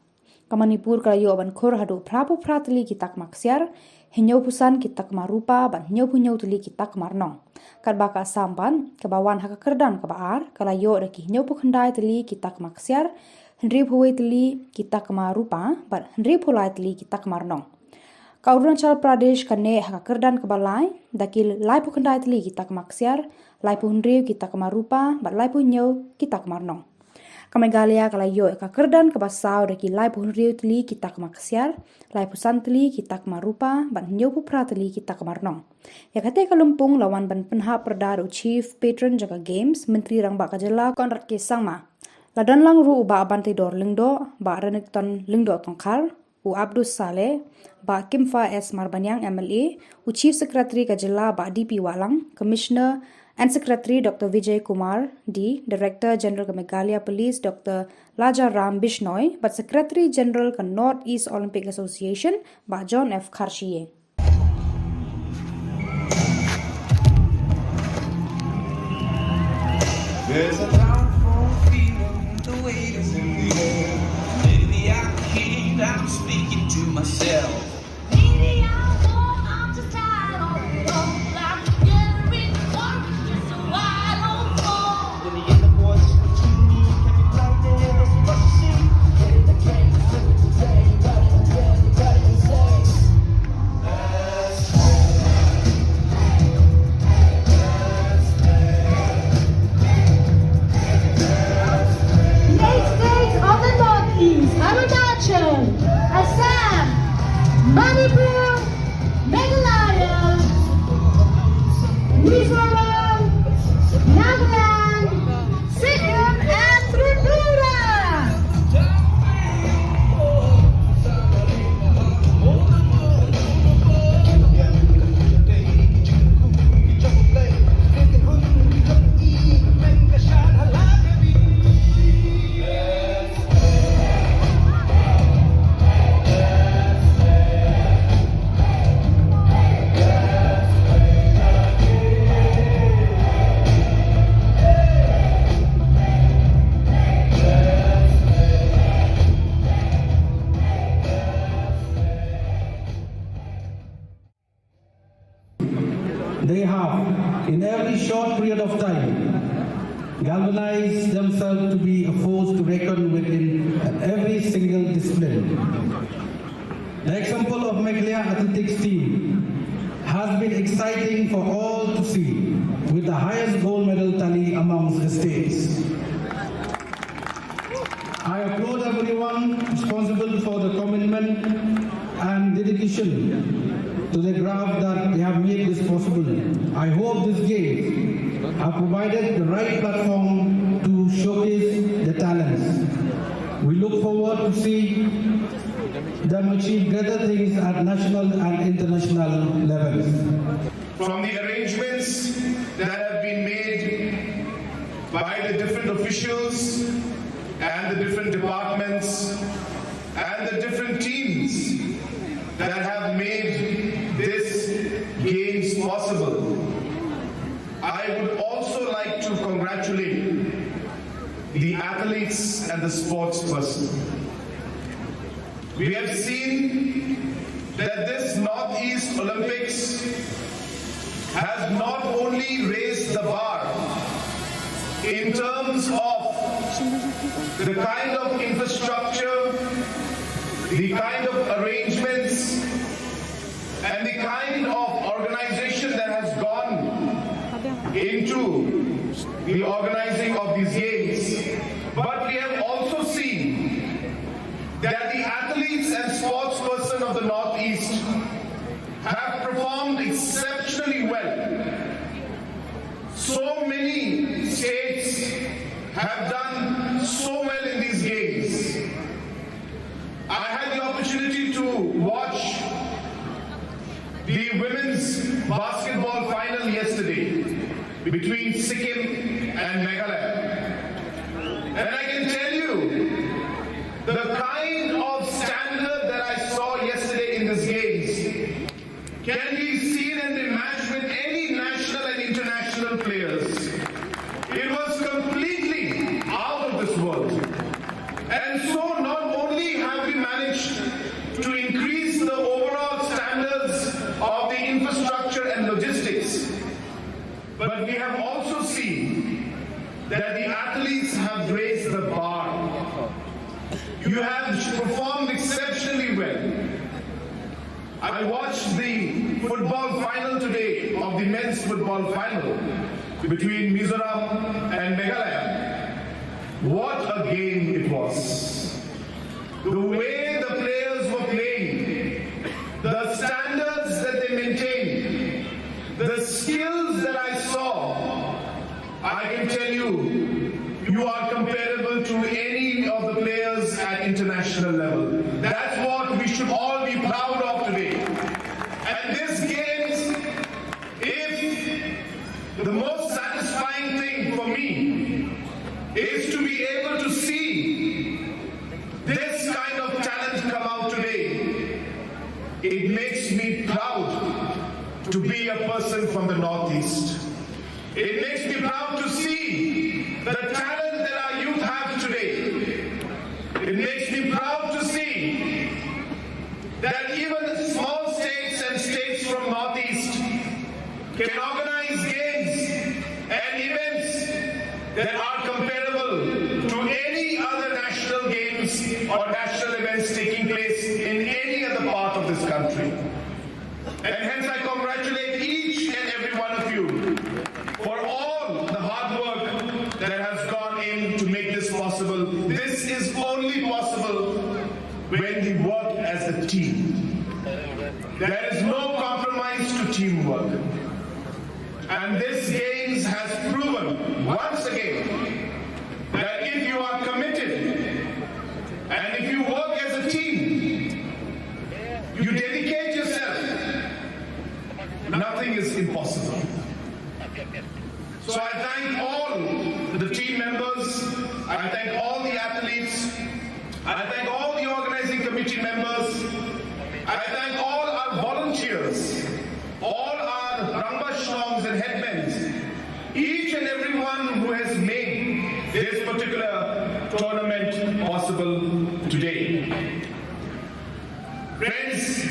Ka Manipur ka la ïoh ban khur haduh phraphew phra tylli ki takma ksiar, hynñiewphew san ki takma rupa bad hynñiewphew hynñiew tylli ki takma rnong. Katba ka Assam pat kaba wan ha ka kyrdan kaba ar ka la ïoh da ki hynñiewphew khyndai tylli ki takma ksiar, hynriewphew wei tylli ki takma rupa bad hynriewphew lai tylli ki takma rnong. Ka Arunachal Pradesh ka neh ha ka kyrdan kaba lai da ki laiphew khyndai tylli ki takma ksiar, laiphew hynriew ki takma rupa bad laiphew hynñiew ki takma rnong. Ka Meghalaya ka la ïoh ïa ka kyrdan kaba saw da ki laiphew hynriew tylli ki takma ksiar, laiphew san tylli ki takma rupa bad hynñiewphew phra tylli ki takma rnong. Ïa kata ka lympung la wan ban pynhap pyrda da u Chief Patron jong ka Games, Myntri Rangbah ka Jylla Conrad K Sangma. La don lang ruh u Bah Banteidor Lyngdoh, Bah Renikton Lyngdoh Tongkhar, u Abdus Saleh, Bah Kimfa S Marbaniang M L A, u Chief Secretary ka Jylla Bah D P Wahlang, Commissioner and Secretary Doctor Vijay Kumar D, Director General ka Meghalaya Police Doctor Laja Ram Bishnoi, bad Secretary General ka North East Olympic Association Bah John F Kharshie. There's a powerful feeling, the weight is in the air. Maybe I keep, I'm speaking to myself. Maybe I won't, I'm just tired of it all. I'm getting bored, just a wild old fall. Then the inner voice between me can be playing the endless rush scene. Getting the game, living the day, running the day. They have, in every short period of time, galvanized themselves to be a force to reckon with in every single discipline. The example of Meghalaya athletics team has been exciting for all to see, with the highest gold medal tally amongst the states. I applaud everyone responsible for the commitment and dedication to the craft that they have made this possible. I hope this games have provided the right platform to showcase the talents. We look forward to see them achieve greater things at national and international levels. From the arrangements that have been made by the different officials and the different departments and the different teams that have made this games possible, I would also like to congratulate the athletes and the sports person. We have seen that this Northeast Olympics has not only raised the bar in terms of the kind of infrastructure, the kind of arrangements, and the kind of organization that has gone into the organizing of these games, but we have also seen that the athletes and sports person of the Northeast have performed exceptionally well. So many states have done so well in these games. I had the opportunity to watch the women's basketball final yesterday between Sikkim and Meghalaya. And I can tell you, the kind of standard that I saw yesterday in these games can be seen and matched with any national and international players. It was completely out of this world. And so not only have we managed to increase the overall standards of the infrastructure and logistics, but we have also seen that the athletes have raised the bar. You have performed exceptionally well. I watched the football final today of the men's football final between Mizoram and Meghalaya. What a game it was. The way the players were playing, the standards that they maintained, the skills that I saw, I can tell you, you are comparable to any of the players at international level. That's what we should all be proud of today. And this games, if the most satisfying thing for me is to be able to see this kind of talent come out today, it makes me proud to be a person from the Northeast. It makes me proud to see the talent that our youth have today. It makes me proud to see that even small states and states from Northeast can organize games and events that are comparable to any other national games or national events taking place in any other part of this country. And hence I congratulate each and every one of you for all the hard work that has gone in to make this possible. This is only possible when we work as a team. There is no compromise to teamwork. And this games has proven once again that if you are committed and if you work as a team, you dedicate yourself, nothing is impossible. So I thank all the team members, I thank all the athletes, I thank all the organizing committee members, I thank all our volunteers, all our Rangbah Shnongs and headmen, each and everyone who has made this particular tournament possible today. Friends,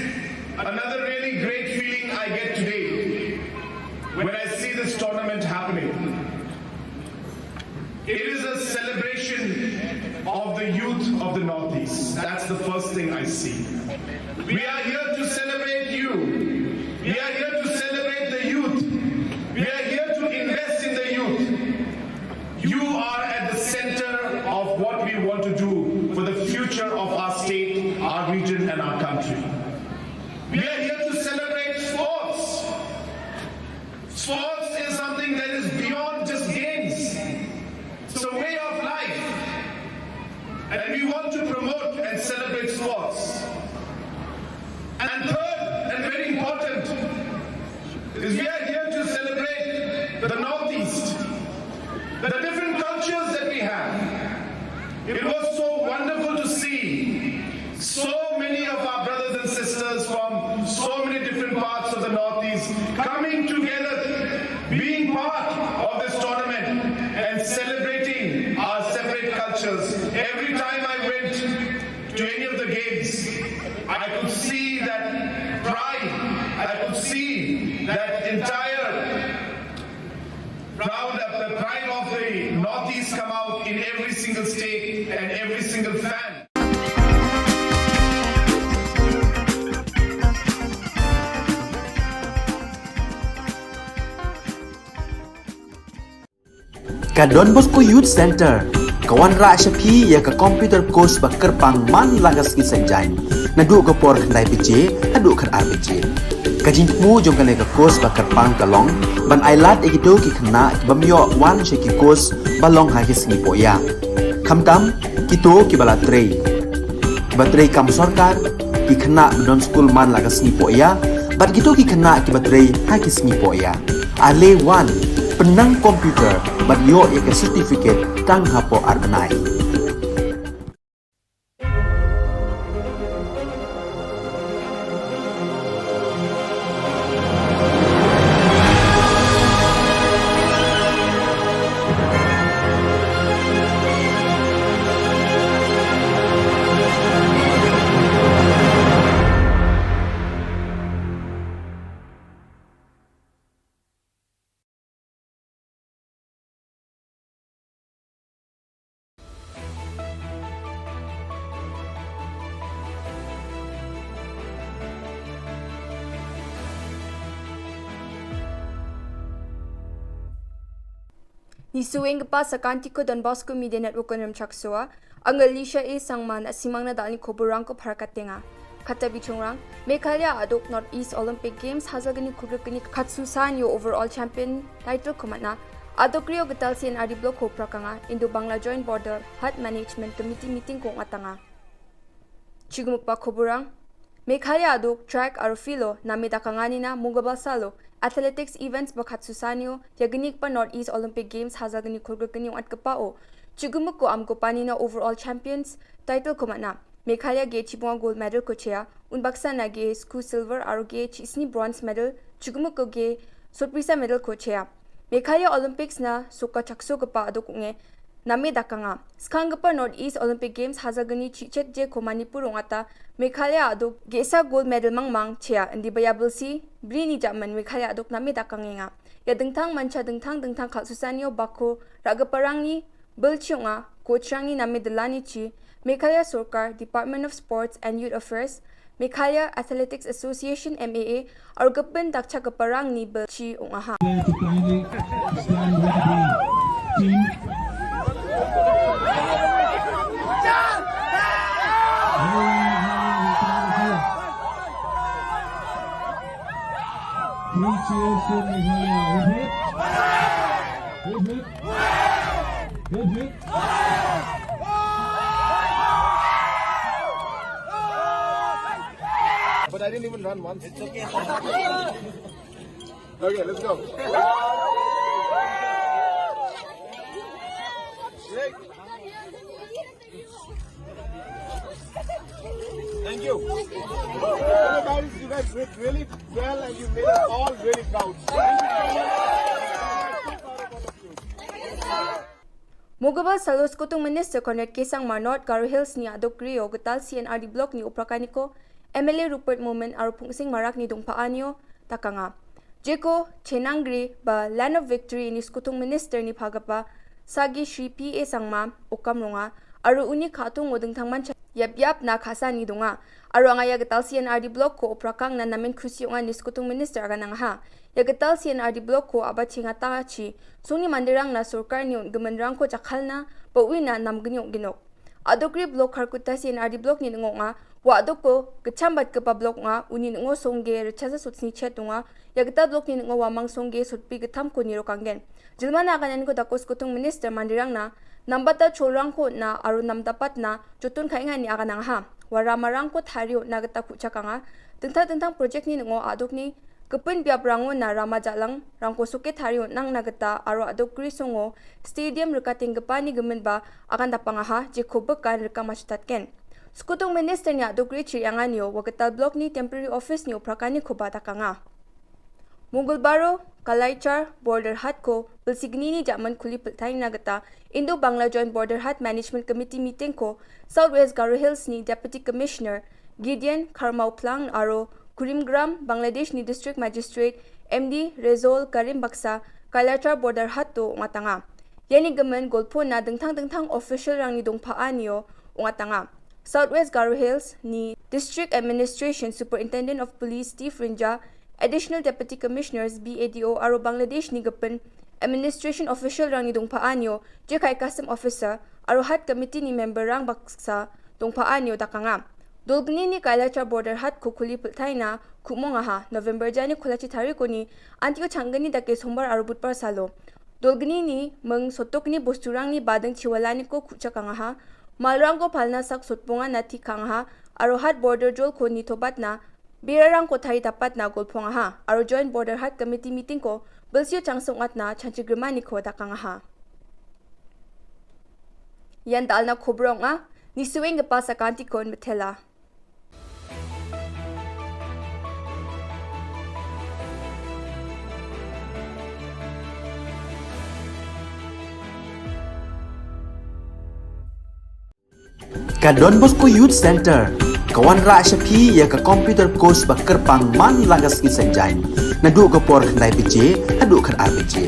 another really great feeling I get today the Northeast. That's the first thing I see. We are here to celebrate you. We are here to celebrate the youth. We are here to invest in the youth. You are at the center of what we want to do for the future of our state, our region, and our country. We are here to celebrate sports. Sports is something that is beyond just games. It's a way of life. And we want to promote and celebrate sports. And third, and very important, is we are here to celebrate the Northeast, the different cultures that we have. It was so wonderful to see so many of our brothers and sisters from so many different parts of the Northeast coming together, being part of this tournament and celebrating our separate cultures. Every time I went to any of the games, I could see that pride, I could see that entire proud of the pride of the Northeast come out in every single state and every single fan. Ka Don Bosco Youth Center ka wanrah sha phi ïa ka computer course ba kyrpang man la ka sngi Saitjaiñ, naduh ka por khyndai baje haduh khatar baje. Ka jingthmu jong kane ka course ba kyrpang ka long ban ailad ïa kito ki khynnah ki bym ïoh wan sha ki course ba long ha ki sngi pohïa, khamtam kito kiba la trei, kiba trei kam sorkar, ki khynnah ba don skul man la ka sngi pohïa, bad kito ki khynnah kiba trei ha ki sngi pohïa. Ale wan, pynnang computer bad ïoh ïa ka certificate tang hapoh ar bnai. Ngi shu ïeng kpa sa kan ti ko Don Bosco Media Network ko Nram Chaksoa. Ang Alicia A Sangma na simang na dal ni khubor rang ko phar ka tenga. Kata bi chungrang, Meghalaya aduk North East Olympic Games hajar kani khubor kani khatsu san ïoh overall champion title ko matna. Aduk rio getal C N R D block ko prakanga Indo Bangla Joint Border Hut Management Committee meeting ko ngatanga. Chigumuk pa khubor rang, Meghalaya aduk track aro filo na me dakanga nina Mungabal Salo athletics events ba khatsu san ïoh ïa kani kpa North East Olympic Games hajar kani khubor kani ngat kpa o. Chigumuk ko am ko pani na overall champions title ko matna. Meghalaya ge chibunga gold medal ko chea, un baksa na ge sku silver aro ge chi sni bronze medal, chigumuk ko ge sorpresa medal ko chea. Meghalaya Olympics na suka chakso kpa aduk nge na me dakanga. Skhang kpa North East Olympic Games hajar kani chi chet je ko Manipur ongata Meghalaya aduk ge sa gold medal mangmang chea, indi baya belsi bri ni jaman Meghalaya aduk na me dakang nga. Ïa dengthang mancha dengthang dengthang khatsu san ïoh bako ra kpa rang ni Bel chiong a, ko chang ni na me delani chi, Meghalaya Sorkar, Department of Sports and Youth Affairs, Meghalaya Athletics Association, M A A, ar gapen dak cha ka parang ni bel chi ong aha. There to kindly stand with the team. Three cheers for Meghalaya. Hip, hip. Hip, hip. Hip, hip. But I didn't even run once. It's okay. Okay, let's go. Thank you. You guys, you guys did really well and you made us all really proud. Thank you so much. Mugabal Salo Skutung Minister Conrad K Sangma, North Garo Hills ni adok rio getal C N R D Block ni Uprakaniko, M L A Rupert Momin aro Phungsing Marak ni dungpa anio takanga. Jeko Chenangri ba Land of Victory ni Skutung Minister ni phagapa Sagi Shri P A Sangma, Okam Ronga, Aru uni khatung u ding thang man cha yap yap na khasan ni dunga. Aru anga ya getal C and R D block ko u prakang na namen khusi unga ni skutung minister aga nang ha. Ya getal C and R D block ko aba chinga ta chi. Sungni mandirang na surkar ni un gemenrang ko chakhalna ba ui na nam genyok genok. Adokri block Kharkutta C and R D block ni ngok nga, wa adok ko kecham bat kepa block nga, uni ngo songge rechasa sut sni chet nga, ya getal block ni ngo wa mang songge sut pi getham ko niro kanggen. Jilma na kanen ko dakos kutung minister mandirang na, nambata cholrang ko na aru namdapat na, jotun kai nga ni aga nang ha. Wa ramarang ko thario na geta kuchakanga, tentang tentang project ni ngo adok ni, kepun biap rango na rama jalang, rangko suke thario nang na geta aru adok gri songo, stadium rekating gepa ni gemen ba, akan dapang aha, jeko bekan reka machutat ken. Skutung minister ni adok gri chiri angan yo, wa getal block ni temporary office ni uprakani koba dakanga. Mungul Baro, Kalaichar, Border Hat ko, Bilsigni ni Jaman Kuli Piltai Nagata, Indo Bangla Joint Border Hat Management Committee meeting ko, South West Garo Hills ni Deputy Commissioner, Gideon Kharmau Plang aro, Kurimgram, Bangladesh ni District Magistrate, M D Rezol Karim Baksa, Kalaichar Border Hat to ngatanga. Yani gemen golpo na dengthang dengthang official rang ni dongpa anio, ngatanga. South West Garo Hills ni District Administration Superintendent of Police Steve Rinja, Additional Deputy Commissioners B A D O aro Bangladesh ni gepen Administration Official rang ni dongpa anio, Jekai Custom Officer aro Hat Committee ni member rang baksa dongpa anio dakanga. Dolgni ni Kailachar Border Hat kukuli pultaina kumong aha November jani kulachi tarikuni antio changgani dake sombar aro butpar salo. Dolgni ni meng sotok ni bosturang ni badeng chiwala ni ko kucha kangaha. Malrang ko palna sak sotponga na ti kangaha. Arohat border jol ko ni tobat na. Birarang ko thari tapat na golpong aha. Aro joint border hat committee meeting ko belsio changsong at na chanchi grima ni ko da kangaha. Yan dal na kobrong a ni suwing ke pasa kanti kon betela. Ka Don Bosco Youth Center ka wanrah sha phi ïa ka computer course ba kyrpang man la ka sngi Saitjaiñ naduh ka por khyndai baje haduh khatar baje.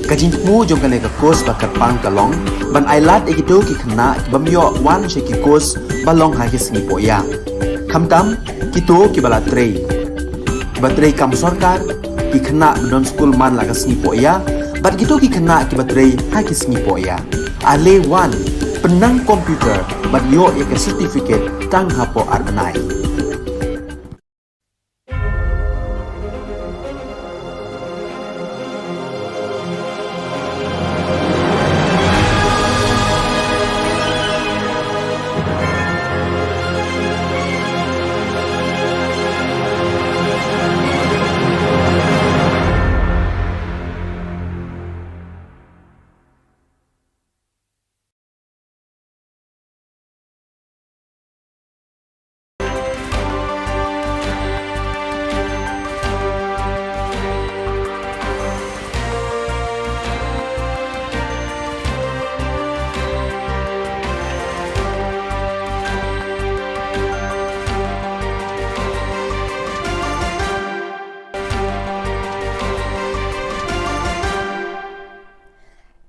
Ka jingthmu jong kane ka course ba kyrpang ka long ban ailad ïa kito ki khynnah ki bym ïoh wan sha ki course ba long ha ki sngi pohïa. Khamtam kito kiba la trei, kiba trei kam sorkar, ki khynnah ba don skul man la ka sngi pohïa bad kito ki khynnah kiba trei ha ki sngi pohïa. Ale wan, pynnang computer bad ïoh ïa ka certificate tang hapoh ar bnai.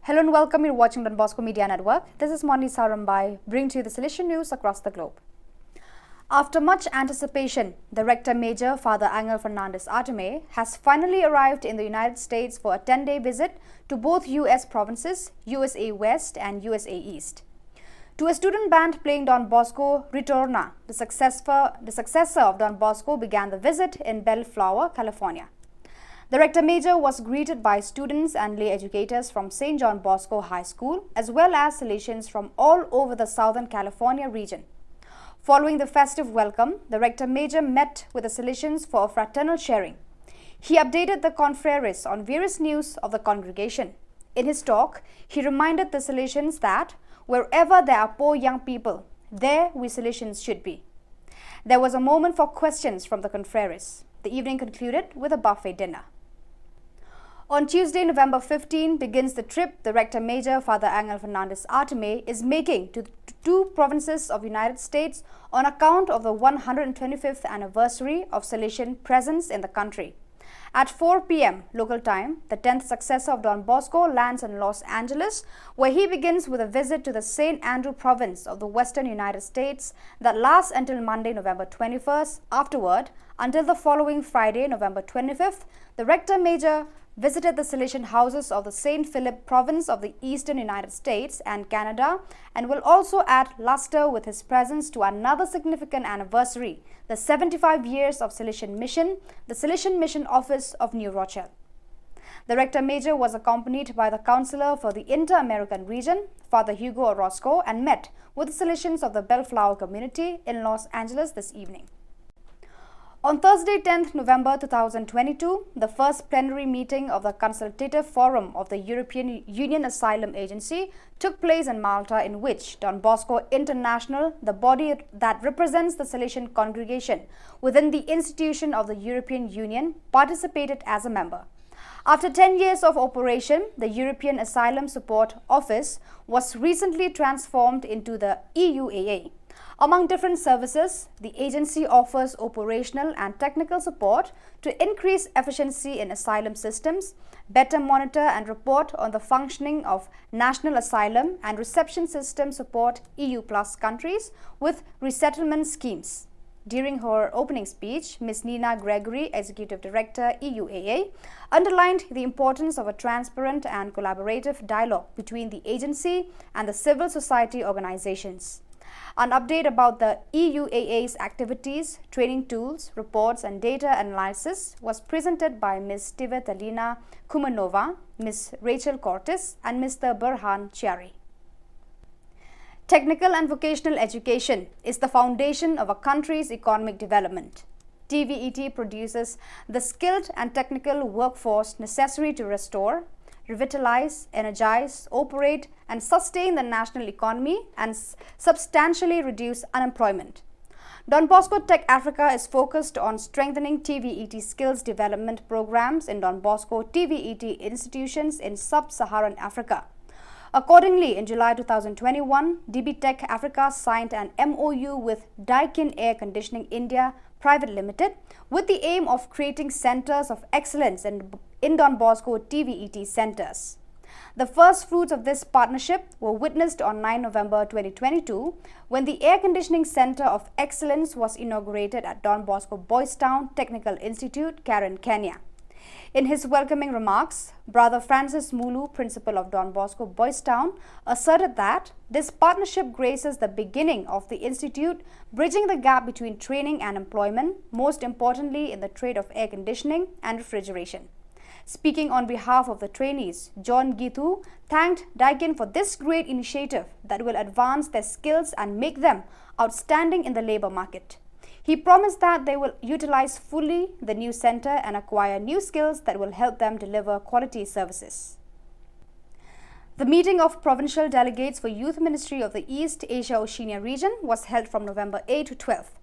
Hello and welcome. You're watching Don Bosco Media Network. This is Moni Sarambai, bringing to you the Salesian news across the globe. After much anticipation, the Rector Major, Father Angel Fernandez Artime, has finally arrived in the United States for a ten-day visit to both U S provinces, U S A West and U S A East. To a student band playing Don Bosco Ritorna, the successor, the successor of Don Bosco began the visit in Bellflower, California. The Rector Major was greeted by students and lay educators from Saint John Bosco High School, as well as Salesians from all over the Southern California region. Following the festive welcome, the Rector Major met with the Salesians for a fraternal sharing. He updated the confreres on various news of the congregation. In his talk, he reminded the Salesians that wherever there are poor young people, there we Salesians should be. There was a moment for questions from the confreres. The evening concluded with a buffet dinner. On Tuesday, November fifteen, begins the trip the Rector Major, Father Angel Fernandez Artime, is making to the two provinces of United States on account of the one hundred twenty-fifth anniversary of Salesian presence in the country. At four p m local time, the tenth successor of Don Bosco lands in Los Angeles, where he begins with a visit to the Saint Andrew province of the western United States that lasts until Monday, November twenty-first. Afterward, until the following Friday, November twenty-fifth, the Rector Major visited the Salesian houses of the Saint Philip province of the eastern United States and Canada, and will also add luster with his presence to another significant anniversary, the seventy-five years of Salesian Mission, the Salesian Mission Office of New Rochelle. The Rector Major was accompanied by the Counselor for the Inter-American Region, Father Hugo Orozco, and met with the Salesians of the Bellflower community in Los Angeles this evening. On Thursday, tenth November two thousand twenty-two, the first plenary meeting of the Consultative Forum of the European Union Asylum Agency took place in Malta, in which Don Bosco International, the body that represents the Salesian congregation within the institution of the European Union, participated as a member. After ten years of operation, the European Asylum Support Office was recently transformed into the E U A A. Among different services, the agency offers operational and technical support to increase efficiency in asylum systems, better monitor and report on the functioning of national asylum and reception system, support E U plus countries with resettlement schemes. During her opening speech, Miss Nina Gregory, Executive Director, E U A A, underlined the importance of a transparent and collaborative dialogue between the agency and the civil society organizations. An update about the E U A A's activities, training tools, reports, and data analysis was presented by Miss Tivetalina Kumanova, Miss Rachel Cortes, and Mister Burhan Chiari. Technical and vocational education is the foundation of a country's economic development. T V E T produces the skilled and technical workforce necessary to restore, revitalize, energize, operate, and sustain the national economy and s- substantially reduce unemployment. Don Bosco Tech Africa is focused on strengthening T V E T skills development programs in Don Bosco T V E T institutions in sub Saharan Africa. Accordingly, in July two thousand twenty-one, D B Tech Africa signed an M O U with Daikin Air Conditioning India Private Limited with the aim of creating centers of excellence in, in Don Bosco T V E T centers. The first fruits of this partnership were witnessed on nine November twenty twenty-two when the Air Conditioning Center of Excellence was inaugurated at Don Bosco Boys Town Technical Institute, Karen, Kenya. In his welcoming remarks, Brother Francis Mulu, principal of Don Bosco Boys Town, asserted that this partnership graces the beginning of the institute, bridging the gap between training and employment, most importantly in the trade of air conditioning and refrigeration. Speaking on behalf of the trainees, John Gitu thanked Daikin for this great initiative that will advance their skills and make them outstanding in the labor market. He promised that they will utilize fully the new center and acquire new skills that will help them deliver quality services. The meeting of provincial delegates for Youth Ministry of the East Asia Oceania region was held from November eighth to twelfth.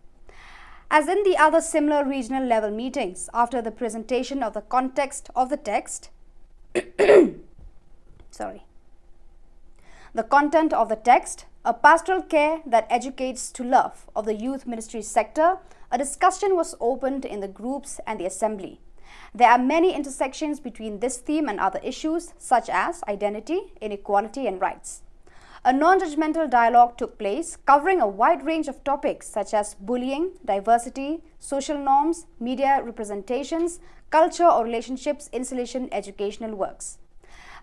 As in the other similar regional level meetings, after the presentation of the context of the text, sorry, the content of the text, A Pastoral Care That Educates to Love of the Youth Ministry sector, a discussion was opened in the groups and the assembly. There are many intersections between this theme and other issues such as identity, inequality, and rights. A non judgmental dialogue took place covering a wide range of topics such as bullying, diversity, social norms, media representations, culture or relationships, insulation, educational works.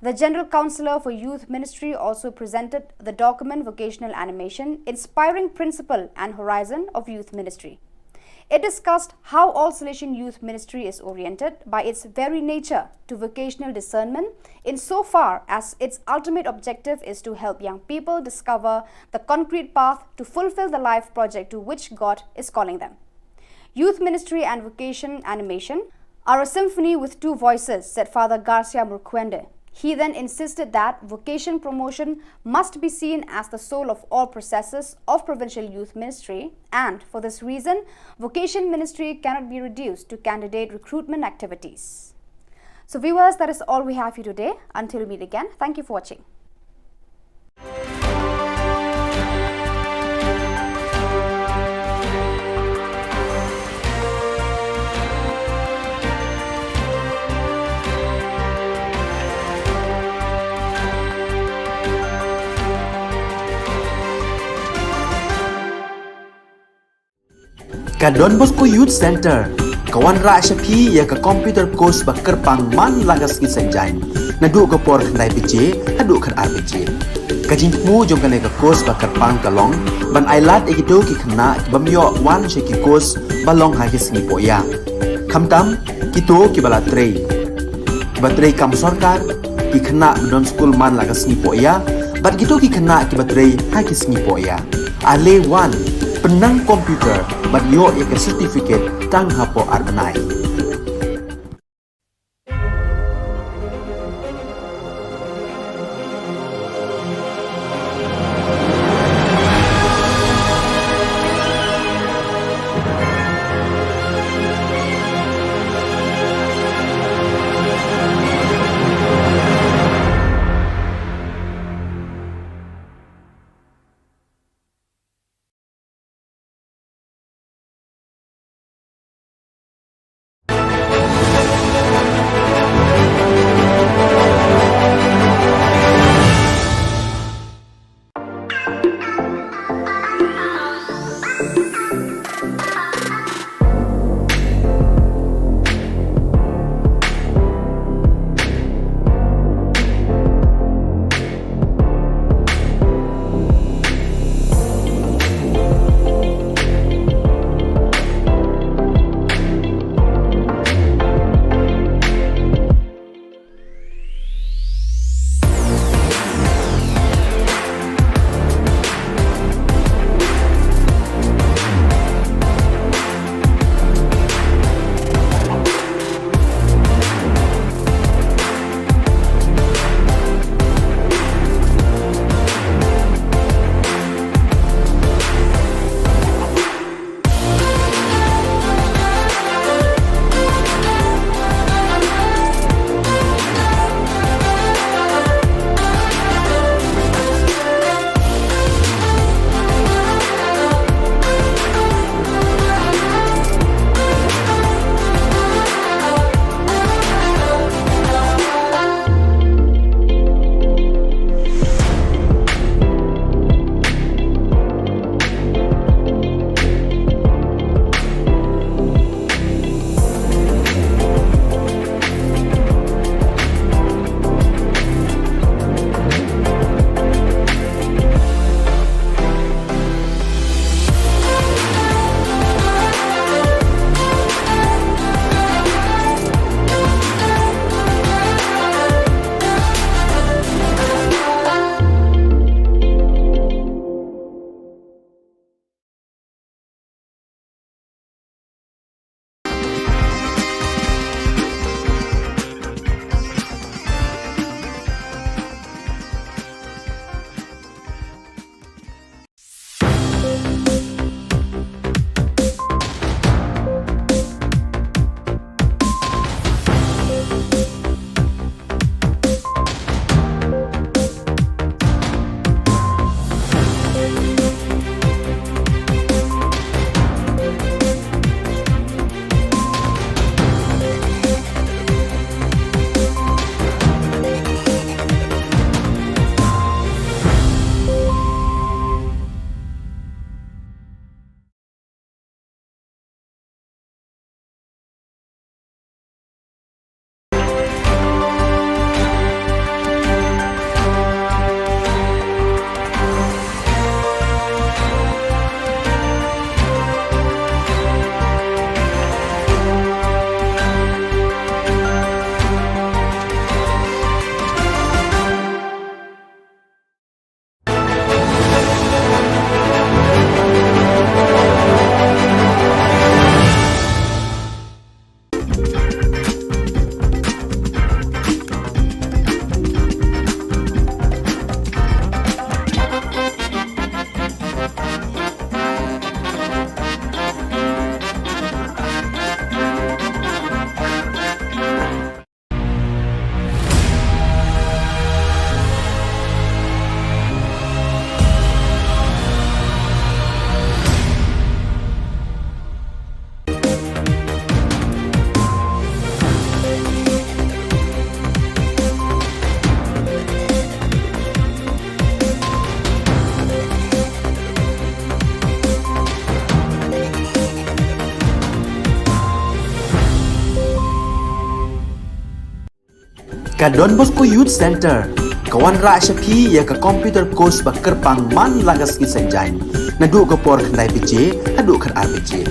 The General Counsellor for Youth Ministry also presented the document Vocational Animation, Inspiring Principle and Horizon of Youth Ministry. It discussed how All Salesian Youth Ministry is oriented by its very nature to vocational discernment, insofar as its ultimate objective is to help young people discover the concrete path to fulfill the life project to which God is calling them. Youth Ministry and Vocation Animation are a symphony with two voices, said Father Garcia Murkwende. He then insisted that vocation promotion must be seen as the soul of all processes of provincial youth ministry, and for this reason, vocation ministry cannot be reduced to candidate recruitment activities. So, viewers, that is all we have for you today. Until we meet again, thank you for watching. Ka Don Bosco Youth Centre ka wanrah sha phi ïa ka computer course ba kyrpang man la ka sngi Saitjaiñ, naduh ka por khyndai baje haduh khatar baje. Ka jingthmu jong kane ka course ba kyrpang ka long ban ailad ïa kito ki khynnah ki bym ïoh wan sha ki course ba long ha ki sngi pohïa, khamtam kito kiba la trei, kiba trei kam sorkar, ki khynnah ba don skul man la ka sngi pohïa, bad kito ki khynnah kiba trei ha ki sngi pohïa. Ale wan, pynnang computer bad ïoh ïa ka certificate tang hapoh ar bnai. Ka Don Bosco Youth Centre ka wanrah sha phi ïa ka computer course ba kyrpang man la ka sngi Saitjaiñ, naduh ka por khyndai baje haduh khatar baje.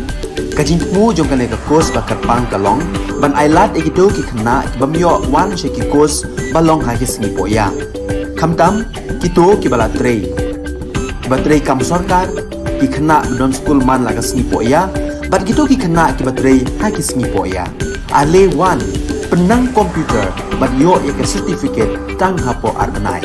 Ka jingthmu jong kane ka course ba kyrpang ka long ban ailad ïa kito ki khynnah ki bym ïoh wan sha ki course ba long ha ki sngi pohïa, khamtam kito kiba la trei, kiba trei kam sorkar, ki khynnah ba don skul man la ka sngi pohïa, bad kito ki khynnah kiba trei ha ki sngi pohïa. Ale wan, pynnang computer bad ïoh ïa ka certificate tang hapoh ar bnai.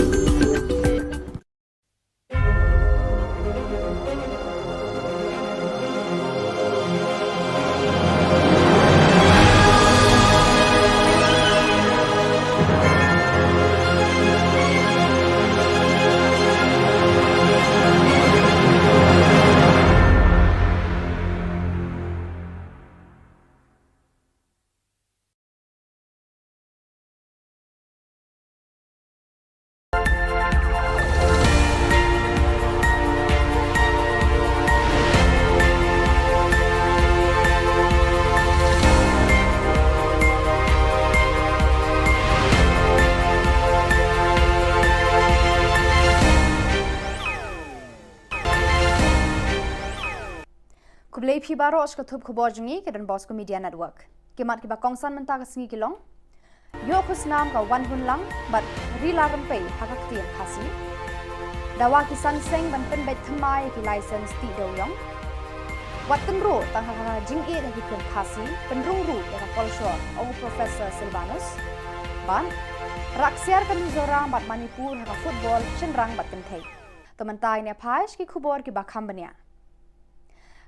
Khublei phi baroh sha ka thup khubor jong ngi ka Don Bosco Media Network. Ki mat kiba kongsan mynta ka sngi ki long: Ïoh khusnam ka Wan Hun Lang bad Rila Rympei ha ka ktien Khasi. Dawa ki san seng ban pynbeit thymmai ïa ki license tih dewïong. Wat kynroh tang ha ka jingïeit ha ki film Khasi, pynrung ruh ïa ka kolshor, ong u Professor Sylvanus. Bad rak siar ka Mizoram bad Manipur ha ka football shynrang bad kynthei. To mynta ngin ïa phai sha ki khubor kiba kham bniah.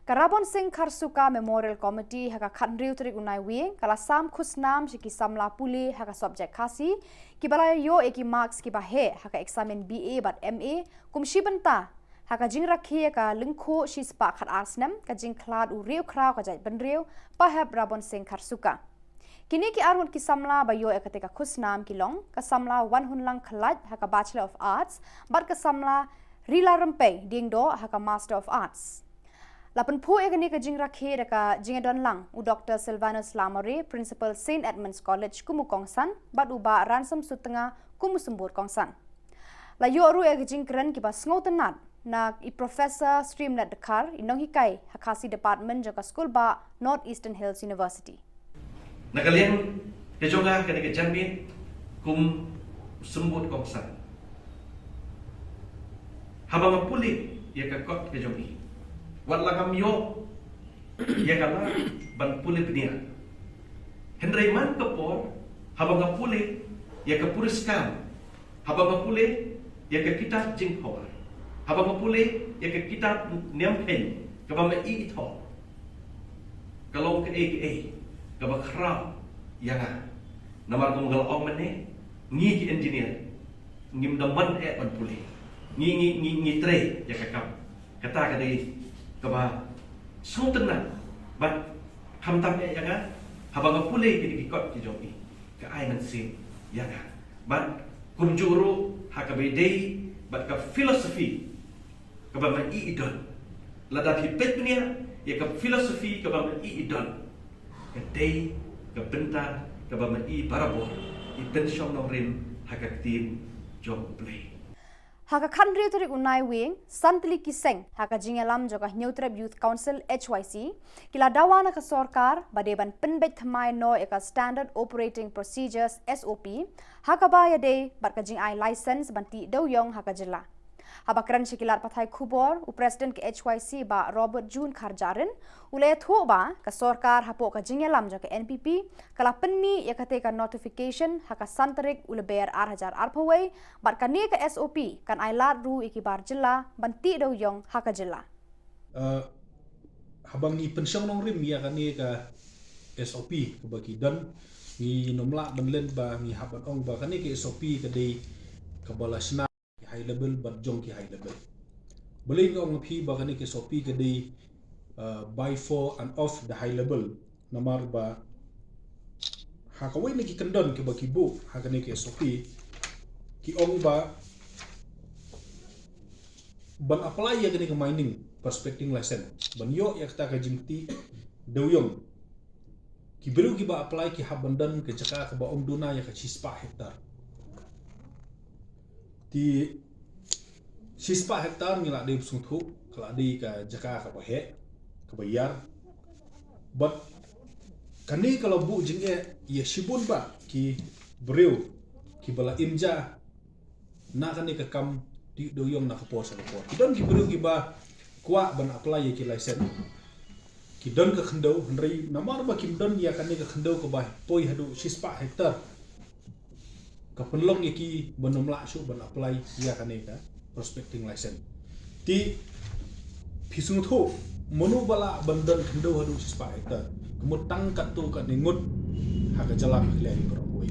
Ka Rabon Singh Kharsuka Memorial Committee ha ka khathynriew tarik u Naiwieng ka la sam khusnam sha ki samla pule ha ka subject Khasi kiba la ïoh ïa ki marks kiba heh ha ka eksamin B A bad M A kum shi bynta ha ka jingrakhe ïa ka lyngkhuh shispah khatar snem ka jingkhlad u riewkhraw ka jaitbynriew Pahep Rabon Singh Kharsuka. Kine ki arngut ki samla ba ïoh ïa kata ka khusnam ki long ka samla Wan Hun Lang Khlait ha ka Bachelor of Arts bad ka samla Rila Rympei Diengdoh ha ka Master of Arts. La pynphuh ïa kane ka jingrakhe da ka jingïadon lang u Doctor Sylvanus Lamare, Principal Saint Edmund's College kum u kongsan, bad u Bah Ransom Sutnga kum u symbud kongsan. La ïoh ruh ïa ka jingkren kiba sngewtynnat na i Professor Streamlet Dkhar, i nonghikai ha Khasi Department jong ka Skulbah North Eastern Hills University. Na ka liang ka jong nga, kane ka janmiet kum u symbud kongsan, haba nga pule ïa ka kot ka jong i, wat la ngam ïoh ïa ka lad ban pule bniah, hynrei man ka por, haba nga pule ïa ka puriskam, haba nga pule ïa ka kitab Jingphawar, haba nga pule ïa ka kitab Niam Kheiñ kaba ma-i i thoh, ka long kaei kaei kaba khraw ïa nga. Namar kum nga la ong mynne, ngi ki engineer ngim da mon eh ban pule, ngi, ngi, ngi, ngi trei ïa ka kam. Kata ka dei kaba sngewtynnat bad khamtam eh ïa nga, haba nga pule kine ki kot ki jong i, ka ai mynsiem ïa nga. Bad kumjuh ruh ha kaba ïadei bad ka philosophy kaba ma-i i don. Lada phi peit bniah ïa ka philosophy kaba ma-i i don, ka dei ka bynta kaba ma-i barabor, i pynshong nongrim ha ka ktien jong U Blei. Ha ka khathynriew tarik u Naiwieng, san tylli ki seng ha ka jingïalam jong ka Hynñiewtrep Youth Council, H Y C, ki la dawa na ka sorkar ba dei ban pynbeit thymmai noh ïa ka Standard Operating Procedures, S O P, ha kaba ïadei bad ka jingai license ban tih dewïong ha ka jylla. Haba kren sha ki lad pathai khubor, u President ka H Y C Bah Robert June Kharjahrin u la ïathuh ba ka sorkar hapoh ka jingïalam jong ka N P P ka la pynmih ïa kata ka notification ha ka san tarik u Lber ar hajar arphew wei, bad kane ka S O P kan ailad ruh ïa ki bar jylla ban tih dewïong ha ka jylla. Uh, haba ngi pynshong nongrim ïa kane ka S O P kaba ki don, ngim lah ban len ba ngi hap ban ong ba kane ka S O P ka dei kaba la shna ki high level bad jong ki high level. Balei nga ong ïa phi ba kane ka S O P ka dei, uh, by, for and of the high level? Namar ba ha kawei na ki kyndon kiba ki buh ha kane ka S O P, ki ong ba ban apply ïa kane ka Mining Prospecting License, ban ïoh ïa kata ka jingtih dewïong, Ki briew kiba apply ki hap ban don ka jaka kaba ym duna ïa ka shispah hektar. Te shispah hektar ngi la dei sngewthuh ka la dei ka jaka kaba heh, kaba ïar. Bad kane ka la buh jingeh ïa shibun bah ki briew kiba la im ja na kane ka kam dei dei ïong na ka por sha ka por. Ki don ki briew kiba kwah ban apply ïa ki license. Ki don ka khyndew, hynrei namar ba kim don ïa kane ka khyndew kaba poi haduh shispah hektar, ka pynlong ïa ki ban ym lah shuh ban apply ïa kane ka prospecting license. Te phi sngewthuh, mano ba lah ban don khyndew haduh shispah hektar? Ka mut tang katto katne ngut ha ka jylla Meghalaya hi baroh kawei.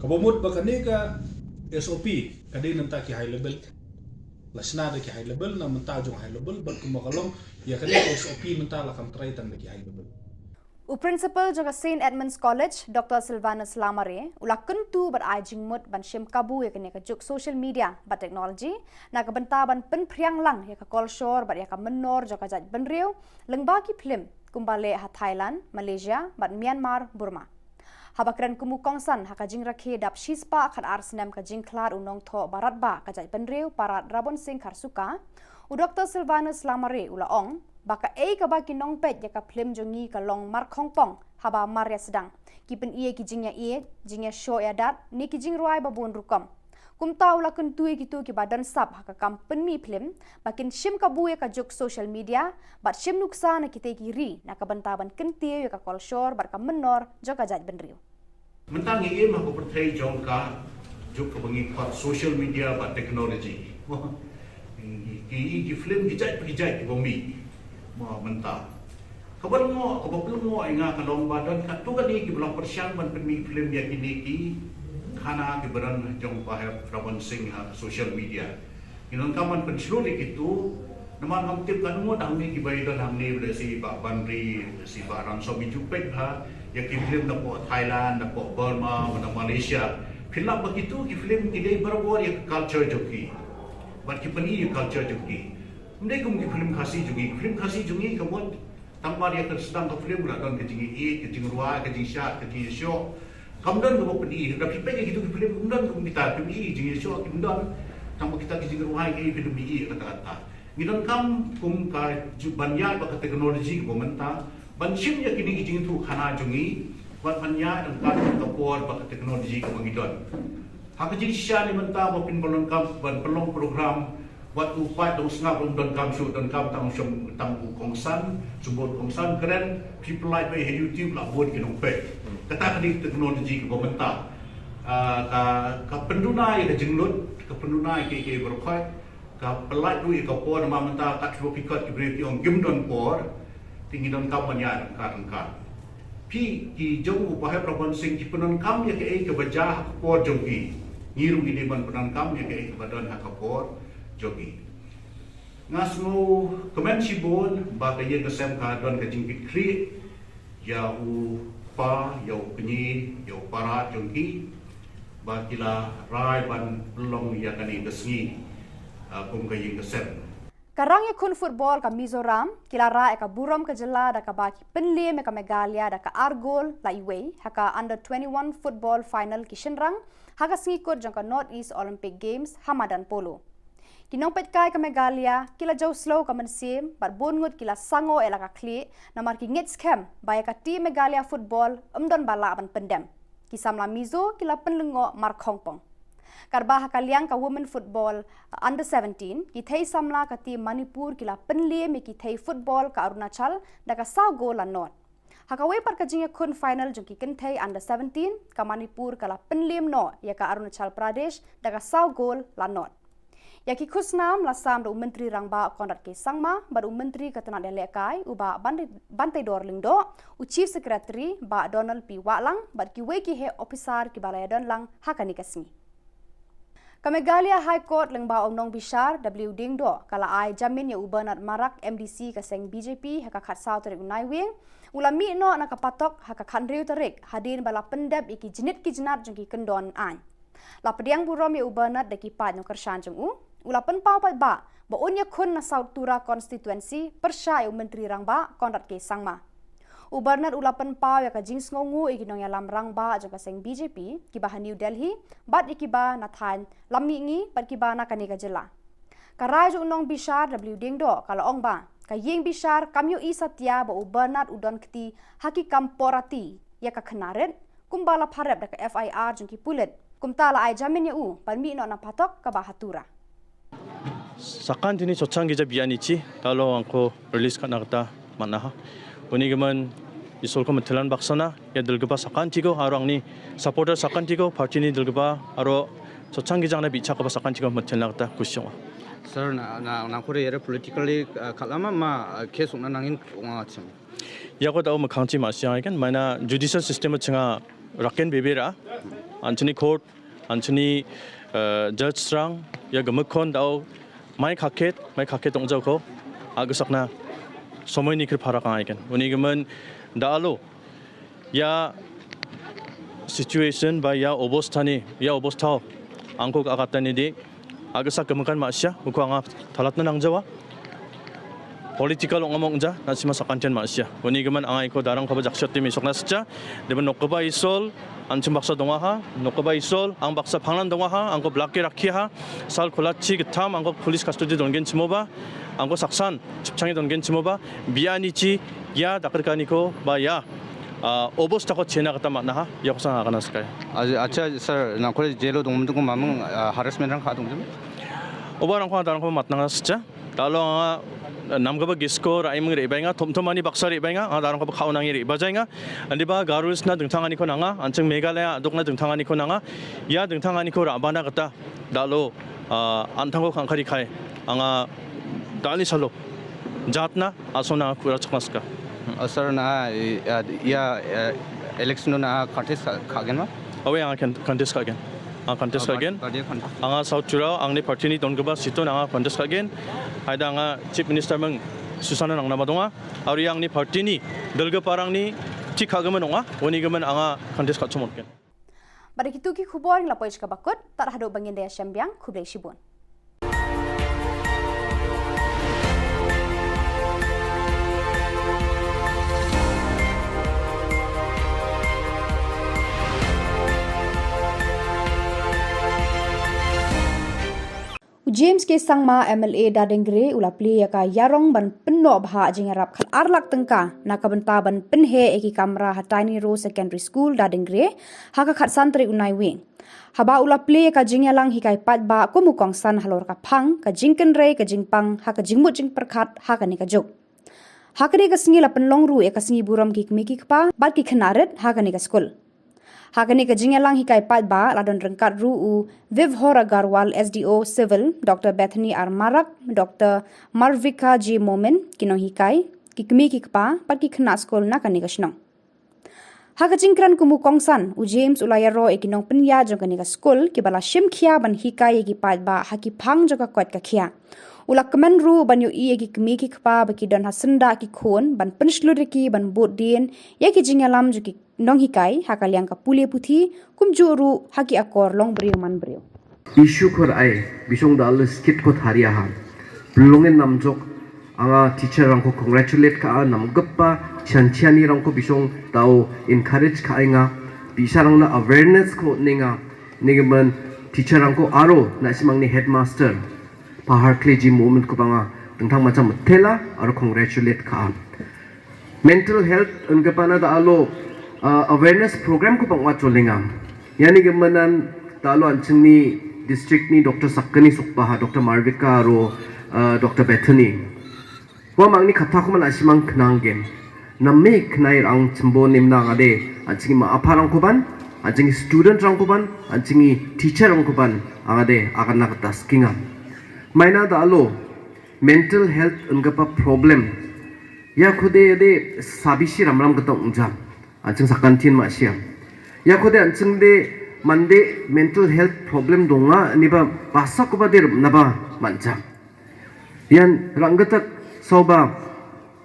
Kaba mut ba kane ka S O P ka dei nangta ki high level. La shna da ki high level, na mynta jong high level, bad kumba ka long ïa kane ka S O P mynta la kam trai tang da ki high level. U Principal jong ka Saint Edmund's College, Doctor Silvanus Lamare, u la kyntu bad ai jingmut ban shim kabu ïa kane ka juk social media bad technology na ka bynta ban pynphriang lang ïa ka kolshor bad ïa ka mynnor jong ka jaitbynriew lyngba ki phlim kumba leh ha Thailand, Malaysia bad Myanmar, Burma. Haba kren kum u kongsan ha ka jingrakhe dap shispah khatar snem ka jingkhlad u nongthoh baratbah ka jaitbynriew Parad Rabon Singh Kharsuka, u Doctor Silvanus Lamare u la ong ba kaei kaba ki nongpeit ïa ka phlim jong ngi ka long markhongpong haba mar ïa sdang, ki pyni ïa ki jingïaieit, jingïashoh ïadat ne ki jingrwai ba bun rukom. Kumta u la kyntu ïa kito kiba don sap ha ka kam pynmih phlim ba kin shim kabu ïa ka juk social media bad shim nuksa na kitei ki ri na ka bynta ban kyntiew ïa ka kolshor bad ka mynnor jong ka jaitbynriew. Mynta ngi im ha ka pyrthei jong ka juk kaba ngi khot social media bad technology. Ki, ki, ki phlim ki jait pa ki jait kiba mih. Mo mynta. Kaba lyngngoh, kaba pynlyngngoh ïa nga ka long ba don katto katne kiba la pyrshang ban pynmih phlim ïa kine ki khana kiba don jong Bah Hep Rabon Singh ha social media. Ngi donkam ban pynshlur ïa kito, namar ngam tip katno ngut hangne kiba ïadon hangne, lehse i Bah Banri, lehse i Bah Ransom, i ju peit bha ïa ki phlim napoh Thailand, napoh Burma, na Malaysia. Phin lap ba kito ki phlim ki dei barabor ïa ka culture jong ki. Bad ki pyni ïa ka culture jong ki. Ym dei kum ki phlim Khasi jong ngi, ki phlim Khasi jong ngi ka mut tang mar ïa ka sdang ka phlim la don ka jingïaieit, ka jingrwai, ka jingshad, ka jingïashoh. Kam don kaba pyni, lada phi peit ïa kito ki phlim, kam don kum kita, phi i jingïashoh kim don. Tang ba kita ki jingrwai ki phi i kata kata. Ngi donkam kum ka ju-, ban ïaid bad ka technology kaba mynta, ban shim ïa kine ki jingïathuhkhana jong ngi, bad ban ïaid ryngkat ka por bad ka technology kaba ngi don. Ha ka jingshisha ne mynta ba phin ban donkam ban pynlong program, wat u paid dong sngap ruh ym donkam shuh, donkam tang u shong, tang u kongsan, symboh kongsan kren, phi pynlait beit ha YouTube la bun ki nongpeit. Kata ka dei ka technology kaba mynta. Ah, ka, ka pynduna ïa ka jinglut, ka pynduna ïa kiei kiei baroh khoit, ka pynlait ruh ïa ka por, namar mynta kat kiba phi kot ki briew ki ong kim don por, te ngi donkam ban ïaid ryngkat ryngkat. Phi ki jong u Bah Hep Rabon Singh ki pyndonkam ïa kaei kaba jia ha ka por jong ki. Ngi ruh ngi dei ban pyndonkam ïa kaei kaba don ha ka por jong ki. Nga sngewkmen shibun ba ka ïing ka sem ka don ka jingkitkhlieh ïa u kpa, ïa u kñi, ïa u para jong ki, ba ki la rai ban pynlong ïa kane ka sngi, ah, kum ka ïing ka sem. Ka rangïakhun football ka Mizoram ki la rah ïa ka burom ka jylla da kaba ki pynliem ïa ka Meghalaya da ka ar gol la iwei ha ka under twenty-one football final ki shynrang ha ka sngi kut jong ka North East Olympic Games ha madan polo. Ki nongpeitkai ka Meghalaya ki la jew slow ka mynsiem bad bun ngut ki la sangoh ïa la ka khlieh namar ki ngeit skhem ba ïa ka team Meghalaya football ym don ba lah ban pyndem. Ki samla Mizo ki la pynlyngngoh markhongpong. Katba ha ka liang ka women football under seventeen, ki thei samla ka team Manipur ki la pynliem ïa ki thei football ka Arunachal da ka saw gol la nod. Ha kawei pat ka jingïakhun final jong ki kynthei under seventeen, ka Manipur ka la pynliem noh ïa ka Arunachal Pradesh da ka saw gol la nod. Ïa ki khusnam la sam da u Myntri Rangbah Conrad K Sangma bad u Myntri ka tnad ïalehkai u Bah Ban-, Banteidor Lyngdoh, u Chief Secretary Bah Donald P Wahlang bad kiwei ki heh ophisar kiba la ïadon lang ha kane ka sngi. Ka Meghalaya High Court lyngba u nongbishar W Diengdoh ka la ai jamin ïa u Bernard Marak, M D C ka seng B J P, ha ka khatsaw tarik u Naiwieng, u la mih noh na ka patok ha ka khathynriew tarik hadien ba la pyndep ïa ki jnit ki jnat jong ki kyndon aiñ. La pdiang burom ïa u Bernard da ki paid nongkyrshan jong u. U la pynpaw paidbah ba un ïakhun na South Tura constituency pyrshah ïa u Myntri Rangbah Conrad K Sangma. U Bernard u la pynpaw ïa ka jingsngewnguh ïa ki nongïalam rangbah jong ka seng B J P kiba ha New Delhi bad ïa kiba na thaiñ Lammihngi bad kiba na kane ka jylla. Ka rai jong u nongbishar W Diengdoh ka la ong ba ka ïing bishar kam ïohi satia ba u Bernard u don kti ha ki kam pornography ïa ka khynnah rit, kumba la pharep da ka F I R jong ki pulit. Kumta la ai jamin ïa u ban mih noh na phatok kaba ha Tura. Sakan tini chochang gija biani chi, talo angko release kana kata manaha. Uni gaman isol ko metelan baksana, ya delgeba sakan tiko, aro angni supporter sakan tiko, party ni delgeba, aro chochang gija na bicha kaba sakan tiko metelan kata kusyong. Sir, na, na, na kore yere politically, uh, kalama ma, uh, case ungna nangin unga chim. Ya ko tau makhang chi ma siang ikan, mana judicial system chinga raken bebera, anchini court, anchini, uh, judge strang, ya gamakhon tau, mai khaket, mai khaket tong jauh ko, agus sakna, somoi ni kir pharak ang ikan. Uni gaman, da alo, ya situation ba ya obostha ni, ya obostha, angko ka kata ni di, agus sak gamakan ma sia, uko anga thalat na nang jawa. Political ong among ja, na sima sakantian ma sia. Uni gaman angai ko darang ko ba jakshot timi sok na scha, deben nok ba isol, anchim baksa donga ha, nok ba isol, ang baksa phangnan donga ha, angko black ke rakhi ha, sal kolachi ketam, angko police custody dongen chimo ba, angko saksan, chipchangi dongen chimo ba, biani chi, ya dakar kani ko, ba ya, ah, obostha ko chena kata matna ha, ya ko sang akana skai. Acha, sir, na kore jelo dong mendung mamang, ah, harassment rang kha dong jum? Oba rang kha darang ko matna nga scha. Talo nga, nam kaba gisko, rai meng ri bainga, thom thom ani baksa ri bainga, nga darang kaba khau nangi ri bajainga. Andi ba Garo Hills na dengthang ani ko nanga, ancheng Meghalaya, dok na dengthang ani ko nanga. Ya dengthang ani ko ra bana kata, dalo, ah, antang ko khangkhari khai, anga dali salo. Jatna, asona kura chakmaska. Ah, sir na, eh, ah, ya, eh, election na contest ka, ka gen ma? Awe, anga kan-, contest ka gen. Anga contest ka gen. Anga South Tura, angni party ni don kaba situ na anga contest ka gen. Haida anga Chief Minister meng Susana nang nama donga. Ari angni party ni, delga parang ni, chik ka gaman onga, wani gaman anga contest ka chumot gen. Bad kitu ki khubor ngi la poi chka bakut, tad haduh ba ngin da ïashem biang, khublei shibun. U James K Sangma, M L A Dadengre, u la plie ïa ka ïarong ban pynnoh bha jingïarap khat ar lak tyngka na ka bynta ban pynheh ïa ki kamra ha Tiny Row Secondary School Dadengre ha ka khatsan tarik u Naiwieng. Haba u la plie ïa ka jingïalang hikai paidbah kum u kongsan halor ka phang ka jingkynrei ka jingpang ha ka jingmut jingpyrkhat ha kane ka juk. Ha kane ka sngi la pynlong ruh ïa ka sngi burom ki kmie ki kpa bad ki khynnah rit ha kane ka skul. Ha kane ka jingïalang hikai paidbah la don ryngkat ruh u Vibhor Agarwal, S D O Civil, Doctor Bethany R Marak, Doctor Marvika J Momin, ki nonghikai, ki kmie ki kpa bad ki khynnah skul na kane ka shnong. Ha ka jingkren kum u kongsan, u James u la ïaroh ïa ki nongpynïaid jong kane ka skul kiba la shim khia ban hikai ïa ki paidbah ha ki phang jong ka koit ka khiah. U la kmen ruh ban ïohi ïa ki kmie ki kpa ba ki don ha syndah ki khun ban pynshlur ïa ki ban bud dien ïa ki jingïalam jong ki nonghikai ha ka liang ka pule puthi, kumjuh ruh ha ki akor long briew man briew. Issue khor ai, bisong da le skit ko tharia ha. Pynlongin namjok, anga teacher rangko congratulate ka a namgappa, chian chiani rangko bisong tau encourage ka ai nga, bisarang na awareness ko ninga, ningaman teacher rangko aro, na simang ni headmaster. Pahar kle ji moment ko banga, tengtang macam tela, aro congratulate ka a. Mental health, engkapana da alo, uh, awareness program ko pangwa cholinga. Yani gemanan da alo anching ni district ni Doctor Sakani Sukpaha, Doctor Marvika aro, uh, Doctor Bethany. Wa mang ni kata ko man asimang kenang gen. Name kenai rang chembo nim na ngade, anching ma apa rang ko ban, anching student rang ko ban, anching teacher rang ko ban, angade, akan na kata skinga. Maina da alo, mental health engkapa problem. Ya khode de sabishi ramram kata ungjam. Anching sakantin ma siam. Ya khode anching de mande mental health problem donga niba basa ko ba de naba manjam. Yan ranggatak soba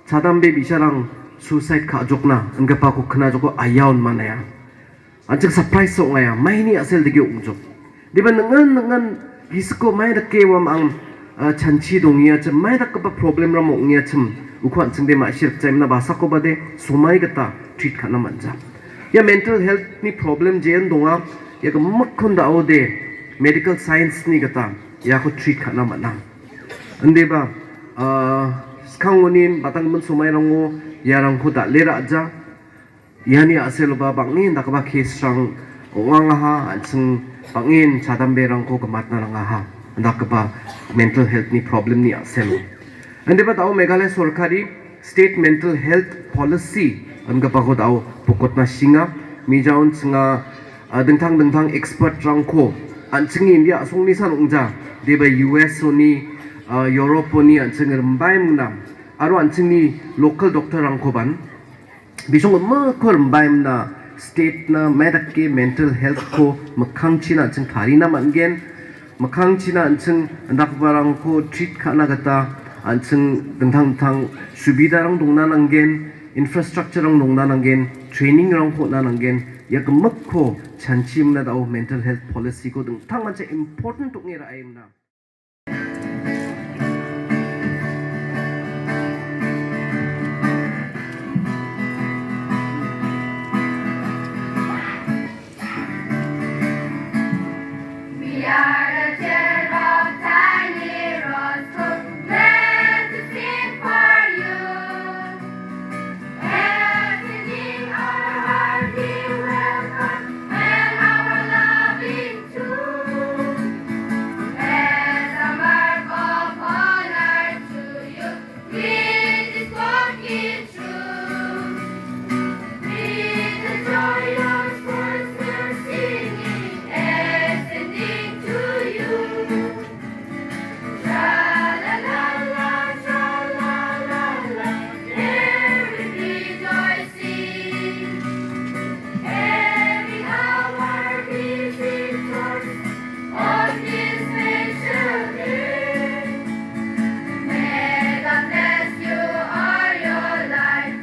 chadam be bisarang suicide ka jokna engkapa ko kena joko ayaun manaya. Anching surprise so ngaya, maini asel degi ungjok. Diba nengan, nengan gisko mai deke wa mang Ah, chanchi dong ïa chim mai da kaba problem ram ong ïa chim. U khwan chim de ma shir chim na ba sa ko ba de sumai kata treat khana manja. Ïa mental health ni problem jen donga ïa ka mak khon da o de medical science ni kata ïa ko treat khana mana. Ande ba, ah, skang unin batang men sumai rango ïa rang ko da lera ja. Ïa ni a sel ba bang in da kaba case rang wang ha an sing bang in chadam be rang ko kamat na rang ha da kaba mental health ni problem ni a sel. Ande ba tau Meghalaya sorkari state mental health policy an kaba ko tau pokot na singa mi jaun singa, ah, dengtang dengtang expert rang ko an sing India song ni san ungja de ba U S oni, ah, Europe oni an sing rembai muna aro an sing ni local doctor rang ko ban. Bisong ma ko rembai na state na medak ke mental health ko makhang china an ching thari na man gen. Makhang china an ching andak barang ko treat khana kata an ching dengtang tang subida rang dong na nang gen, infrastructure rang dong na nang gen, training rang ko na nang gen. Ïa ka mak ko chanchi mna da o mental health policy ko dengtang man cha important tuk ngira ai mna. We are the children of tiny rose, meant to sing for you. Everything our heart we welcome and our loving too. As a mark of honor to you, we this walk is true. With the joyous voice we're singing, ascending to you. Tra la la la, tra la la la, every rejoicing, every hour we rejoice on this special day. May God bless you all your life.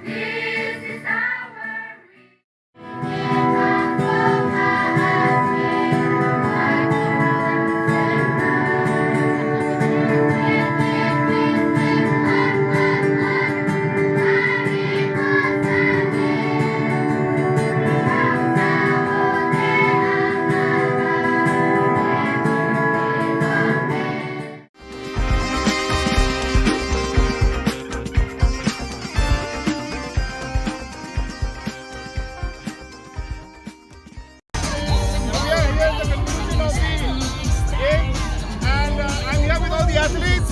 This is our And, uh, I'm here with all the athletes.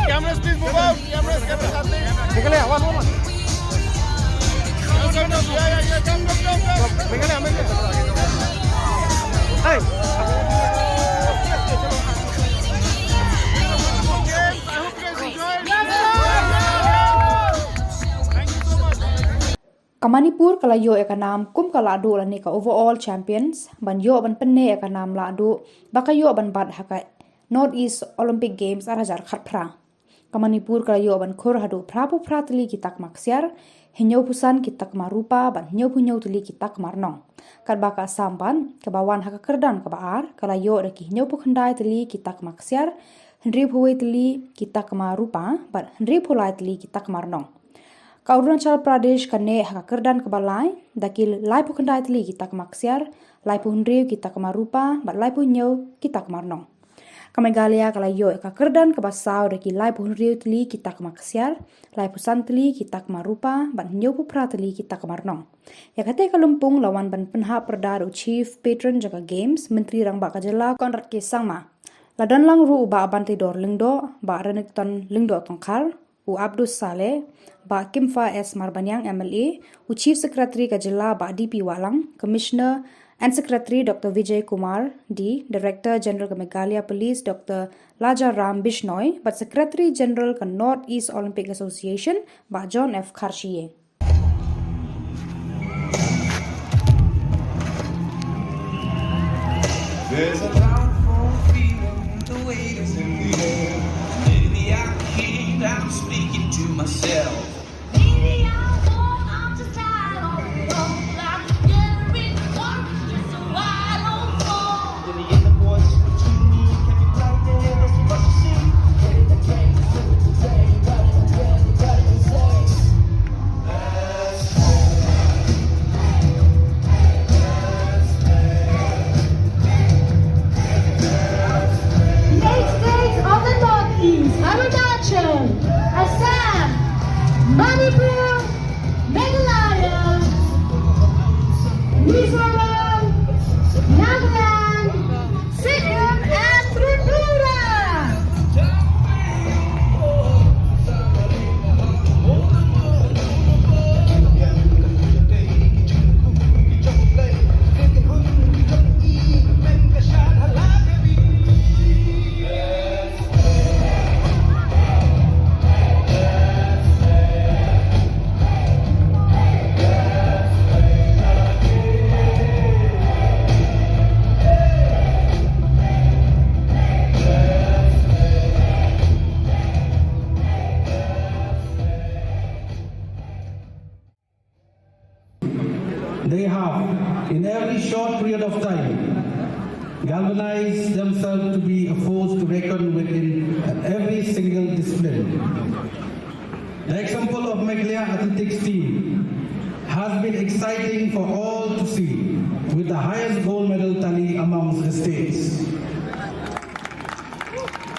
Cameras, please move out. Cameras, cameras, athletes. Meghalaya, one, one, one. Come, come, come. Yeah, yeah, yeah. Come, come, come, come. Meghalaya, Meghalaya. Hey. Okay, I hope you guys enjoyed. Thank you so much. Ka Manipur ka la ïoh ïa ka nam kum ka lahduh lane ka overall champions ban ïoh ban pynneh ïa ka nam lahduh ba ka ïoh ban bat ha ka North East Olympic Games ar hajar khatphra. Ka Manipur ka la ïoh ban khur haduh phraphew phra tylli ki takma ksiar, hynñiewphew san ki takma rupa bad hynñiewphew hynñiew tylli ki takma rnong. Katba ka Assam pat kaba wan ha ka kyrdan kaba ar ka la ïoh da ki hynñiewphew khyndai tylli ki takma ksiar, hynriewphew wei tylli ki takma rupa bad hynriewphew lai tylli ki takma rnong. Ka Arunachal Pradesh ka neh ha ka kyrdan kaba lai da ki laiphew khyndai tylli ki takma ksiar, laiphew hynriew ki takma rupa bad laiphew hynñiew ki takma rnong. Ka Meghalaya ka la ïoh ïa ka kyrdan kaba saw da ki laiphew hynriew tylli ki takma ksiar, laiphew san tylli ki takma rupa bad hynñiewphew phra tylli ki takma rnong. Ïa kata ka lympung la wan ban pynhap pyrda da u Chief Patron jong ka Games, Myntri Rangbah ka Jylla Conrad K Sangma. La don lang ruh u Bah Banteidor Lyngdoh, Bah Renikton Lyngdoh Tongkhar, u Abdus Saleh, Bah Kimfa S Marbaniang M L A, u Chief Secretary ka Jylla Bah D P Wahlang, Commissioner and Secretary Doctor Vijay Kumar D, Director General ka Meghalaya Police Doctor Laja Ram Bishnoi, bad Secretary General ka North East Olympic Association Bah John F Kharshie. There's a powerful feeling, the weight is in the air. Maybe I keep, I'm speaking to myself. Maybe I won't, I'm just tired of it all. I'm getting dark, just a while on. Then you get the voice between me, can you play there? That's what you see. period of time, galvanize themselves to be a force to reckon with in every single discipline. The example of Meghalaya athletics team has been exciting for all to see, with the highest gold medal tally amongst the states.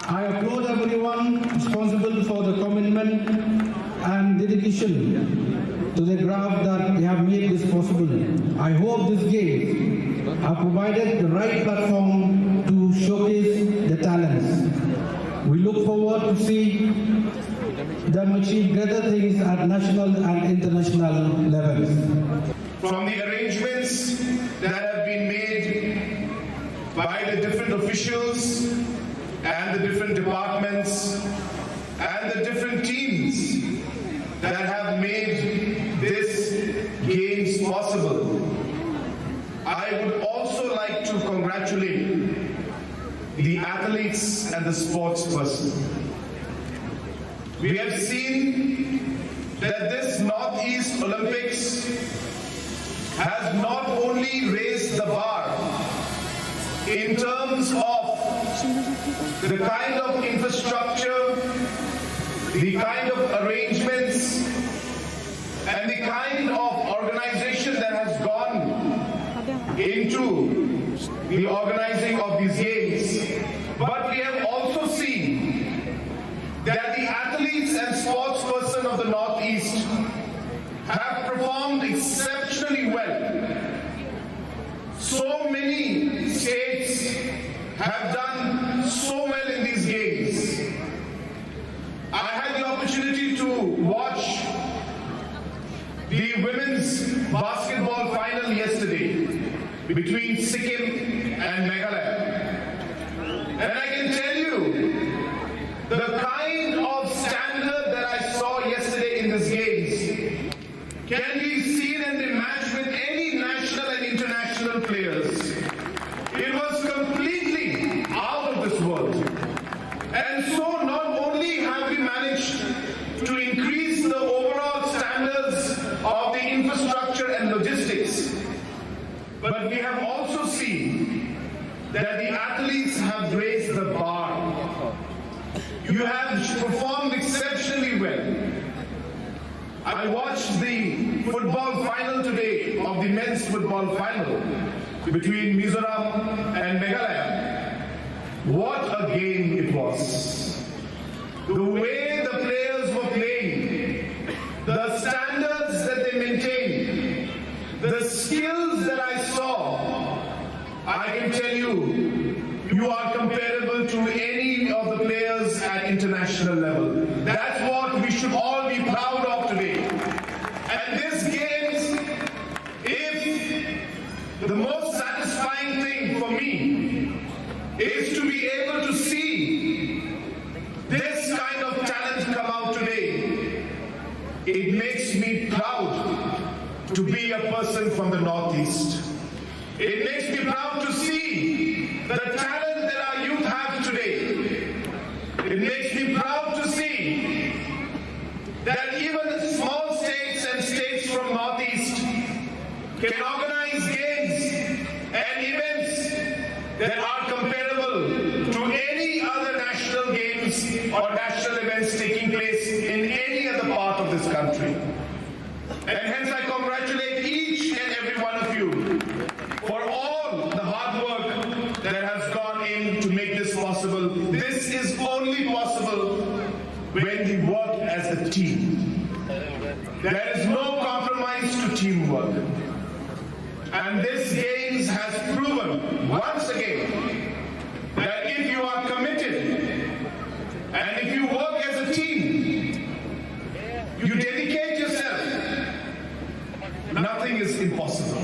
I applaud everyone responsible for the commitment and dedication to the craft that they have made this possible. I hope these games have provided the right platform to showcase the talents. We look forward to see them achieve greater things at national and international levels. From the arrangements that have been made by the different officials and the different departments and the different teams that have made this games possible, I would also like to congratulate the athletes and the sports person. We have seen that this Northeast Olympics has not only raised the bar in terms of the kind of infrastructure, the kind of arrangements, and the kind of organization that has gone into the organizing of these games, but we have also seen that the athletes and sports person of the Northeast have performed exceptionally well. So many states have done so well in these games. I had the opportunity to watch the women's basketball final yesterday between Sikkim and Meghalaya. And I can tell you, the kind of standard that I saw yesterday in these games can be seen and matched with any national and international players. It was completely out of this world. And so not only have we managed to increase the overall standards of the infrastructure and logistics, but we have also seen that the athletes have raised the bar. You have performed exceptionally well. I watched the football final today of the men's football final between Mizoram and Meghalaya. What a game it was. The way the players were playing, the standards that they maintained, the skills that I saw, I can tell you, you are comparable to any of the players at international level. That's what we should all be proud of today. And this games, if the most satisfying thing for me is to be able to see this kind of talent come out today, it makes me proud to be a person from the Northeast. It makes me proud to see the talent that our youth have today. It makes me proud to see that even small states and states from Northeast can organize games and events that are comparable to any other national games or national events taking place in any other part of this country. And hence I congratulate each and every one of you for all the hard work that has gone in to make this possible. This is only possible when we work as a team. There is no compromise to teamwork. And this games has proven once again that if you are committed and if you work as a team, you dedicate yourself, nothing is impossible.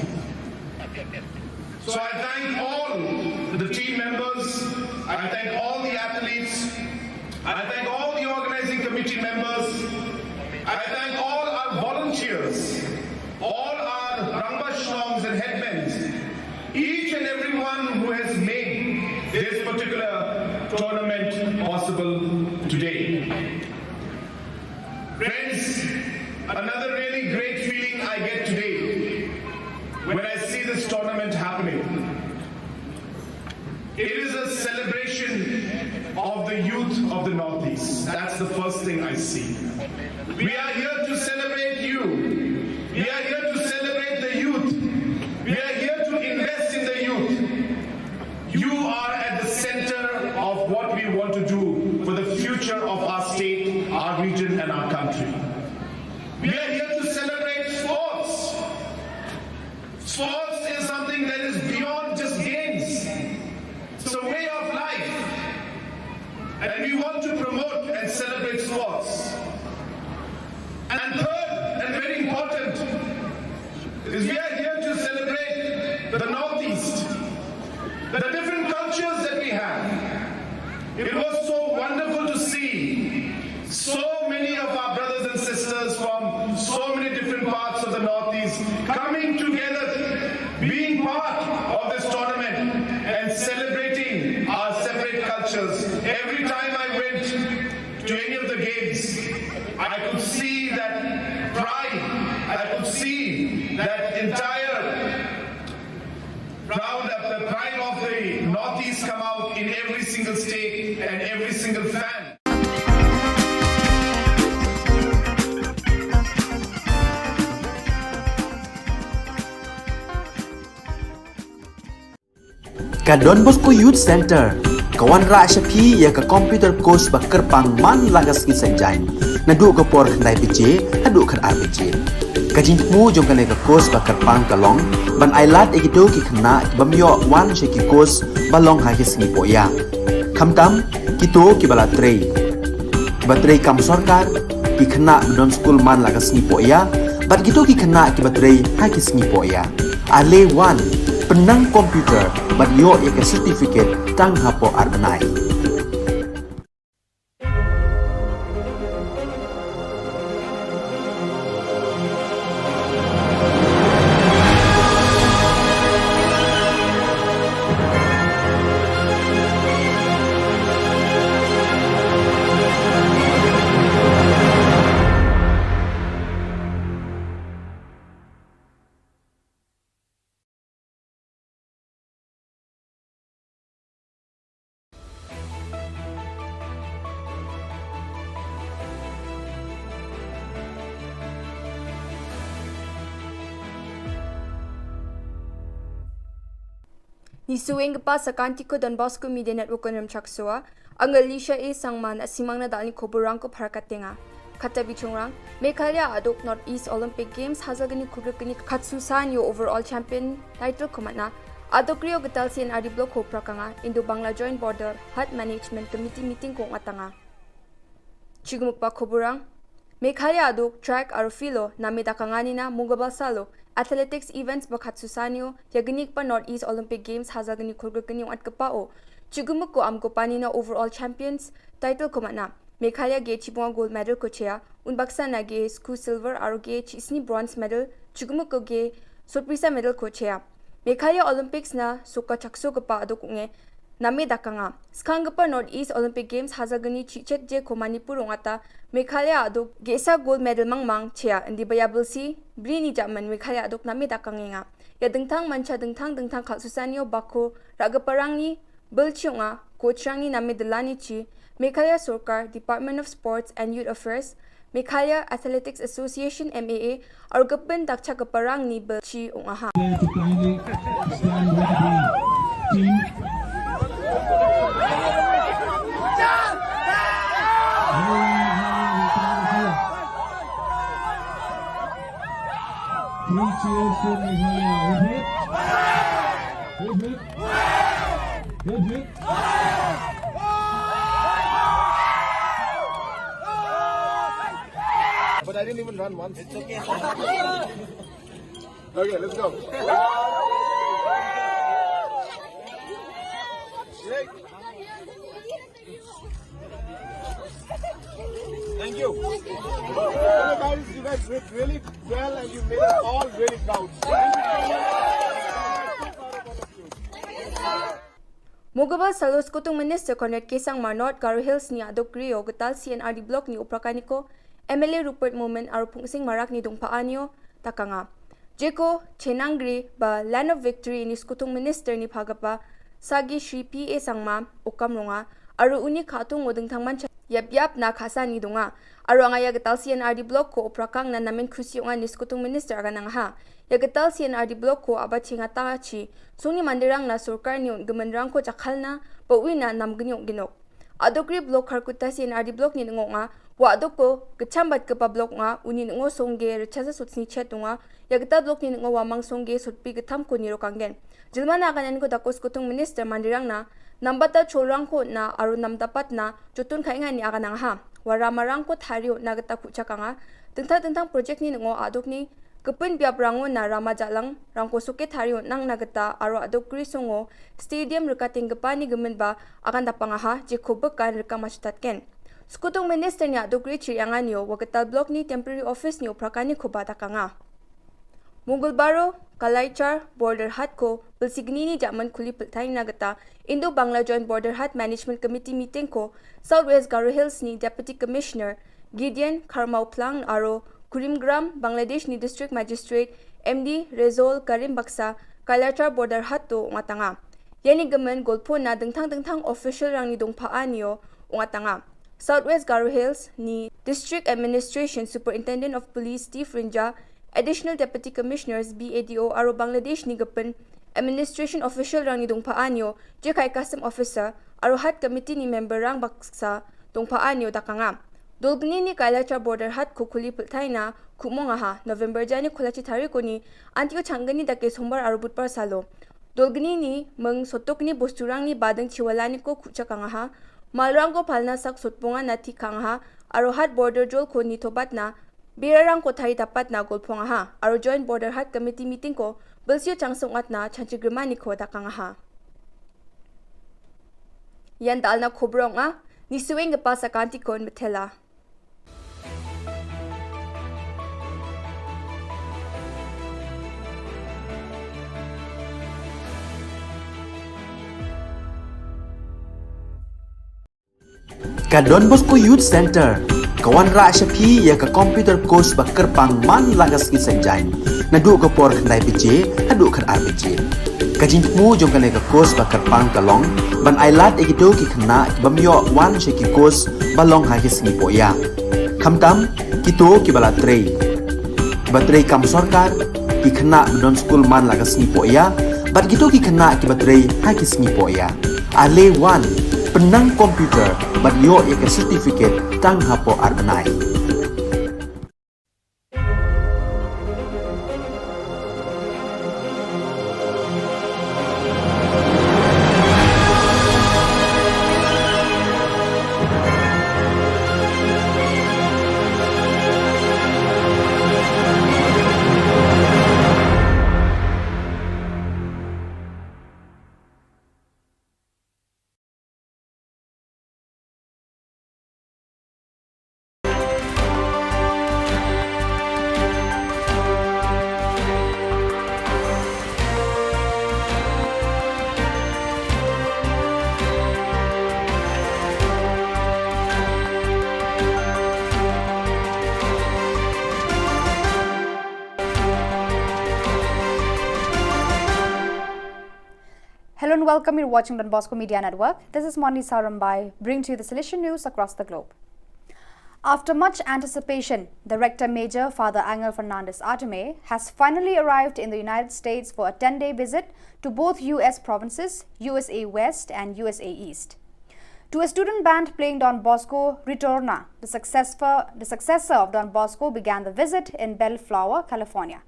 So I thank all the team members, I thank all the athletes, I thank all the organizing committee members, I thank all our volunteers, all our Rangbah Shnongs and headmen, each and everyone who has made this particular tournament possible today. Friends, another really great feeling I get today when I see this tournament happening. It is a celebration of the youth of the Northeast. That's the first thing I see. We are here to celebrate you. We are here to celebrate the youth. We are here to invest in the youth. You are at the center of what we want to do for the future of our state, our region, and our country. We are here to celebrate sports. Sports is something that is beyond just games. It's a way of life. And we want to promote and celebrate sports. And third, and very important, is we are here to celebrate the Northeast, the different cultures that we have. It was so wonderful to see so many of our brothers and sisters from so many different parts of the Northeast coming together, being part of this tournament and celebrating our separate cultures. Every time I went to any of the games, I could see that pride, I could see that entire proud of the pride of the Northeast come out in every single state and every single fan. Ka Don Bosco Youth Centre ka wanrah sha phi ïa ka computer course ba kyrpang man la ka sngi Saitjaiñ, naduh ka por khyndai baje haduh khatar baje. Ka jingthmu jong kane ka course ba kyrpang ka long ban ailad ïa kito ki khynnah ki bym ïoh wan sha ki course ba long ha ki sngi pohïa, khamtam kito kiba la trei, kiba trei kam sorkar, ki khynnah ba don skul man la ka sngi pohïa bad kito ki khynnah kiba trei ha ki sngi pohïa. Ale wan, pynnang computer bad ïoh ïa ka certificate tang hapoh ar bnai. Ni suweng kpa sa kan tiko Don Bosco Media Network ko nrem chak soa. Ang Alicia A Sangma na simang na dal ni khubur rang ko phar ka tenga. Kata bichung rang, Meghalaya aduk North East Olympic Games hazal gani khubur gani katsu san yo overall champion title ko matna. Aduk rio gatal C N R D block ko prakanga Indo Bangla Joint Border Hut Management Committee meeting ko ngatanga. Chigumuk pa khubur rang, Meghalaya aduk track aro filo na me dakanga nina mungabal salo athletics events ba khatsu sanyo ya gani kpa North East Olympic Games hazal gani khulgur gani ong at kpa o. Chigumuk ko am ko pani na overall champions title ko matna. Meghalaya ge chibunga gold medal ko chea, un baksa na ge sku silver aro ge chisni bronze medal, chigumuk ko ge sorpresa medal ko chea. Meghalaya Olympics na suka chakso kpa aduk unge name dakanga. Skhang kpa North East Olympic Games hazal gani chichet je ko Manipur ong ata Meghalaya aduk gesa gold medal mangmang chea indi baya belsi bri ni jaman Meghalaya aduk name dakangenga. Ya dengthang mancha dengthang dengthang khalsusanio bako ragaparang ni belchiunga ko chrang ni name delani chi Meghalaya Sorkar Department of Sports and Youth Affairs Meghalaya Athletics Association M A A, argapen dakchak parang ni belchi ong aha. There to kindly stand with the team. Three cheers for Meghalaya. Hip hip. Hip hip. Hip hip. But I didn't even run once. It's okay. Okay, let's go. Thank you. Hello guys, you guys did really well and you made us all really proud. Thank you so much. Mugabal Salos Kutung Minister Conrad K Sangma North Garo Hills ni aduk rio gatal C N R D Block ni uprakaniko, M L A Rupert Momin aro Phungsing Marak ni dungpa anio takanga. Jeko Chenangri ba Land of Victory ni Skutung Minister ni phagapa Sagi Shri P A Sangma u kam rong nga, aro uni khatung u ding thang man cha yap yap na khasan ni dunga. Aro nga ya ka tal C and R D block ko u prakang na namen khusi nga ni skutung minister aga nang ha. Ya ka tal C and R D block ko aba chinga ta chi, sungni mandirang na sorkar ni un gemenrang ko chakhalna, ba ui na nam genyok genok. Adokri block Kharkutta C and R D block ni ngo nga, wa adok ko kecham bat kepa block nga, uni ngo songge rechasa sut sni chet nga, ya ka tal block ni ngo wa mang songge sut pi ketham ko ni rokang gen. Jilma na kanan ko dakos kutung minister mandirang na, nambata cholrang ko na aru namdapat na, jutun kai nga ni aga nang ha. Wa ramarang ko thari na kata kuchakanga, tentang tentang project ni ngo adok ni, kepun biap rango na rama jalang, rangko suke thari nang na kata aru adok gri songo, stadium rekating kepani gemen ba, akan dapang aha, je ko bekan reka machutat ken. Skutung minister ni adok gri chiri angan yo, wa ka tal block ni temporary office ni uprakani ko ba dakanga. Mungul Baro, Kalaichar, Border Hat ko, Pilsigni ni jaman kuli piltain na kata, Indo Bangla Joint Border Hat Management Committee meeting ko, South West Garo Hills ni Deputy Commissioner, Gideon Kharmauplang aro, Kurimgram, Bangladesh ni District Magistrate, M D Rezol Karim Baksa, Kalaichar Border Hat to ngatanga. Yani gemen golpo na dengthang dengthang official rang ni dongpa anio, ngatanga. South West Garo Hills ni District Administration Superintendent of Police Steve Rinja, Additional Deputy Commissioners B A D O aro Bangladesh ni gepen administration official rang ni dongpa anio, je kai custom officer, aro hat committee ni member rang baksa dongpa anio dakanga. Dolgni ni Kailachar Border Hat ko kuli piltaina, kumong aha, November jani kulachi tari ko ni, antio changgani dake sombar aro butpar salo. Dolgni ni meng sotok ni bosturang ni badeng chiwala ni ko kucha kangaha. Malrang ko palna sak sotponga na thik kangaha. Aro hat border jol ko ni tobat na. Birarang ko thari tapat na golpong aha. Aro joint border hat committee meeting ko. Belsio changsung at na chanchi grima ni ko dakang aha. Yan dal na kobrong a. Ni suwing ke pasa kanti kon metela. Ka Don Bosco Youth Center ka wanrah sha phi ïa ka computer course ba kyrpang man la ka sngi Saitjaiñ, naduh ka por khyndai baje haduh khatar baje. Ka jingthmu jong kane ka course ba kyrpang ka long ban ailad ïa kito ki khynnah ki bym ïoh wan sha ki course ba long ha ki sngi pohïa. Khamtam kito kiba la trei, kiba trei kam sorkar, ki khynnah ba don skul man la ka sngi pohïa, bad kito ki khynnah kiba trei ha ki sngi pohïa. Ale wan, pynnang computer bad ïoh ïa ka certificate tang hapoh ar bnai. Hello and welcome. You're watching Don Bosco Media Network. This is Monli Sarambai, bringing to you the Salesian news across the globe. After much anticipation, the Rector Major, Father Angel Fernandez Artime, has finally arrived in the United States for a ten-day visit to both U S provinces, U S A West and U S A East. To a student band playing Don Bosco Ritorna, the successor, the successor of Don Bosco began the visit in Bellflower, California.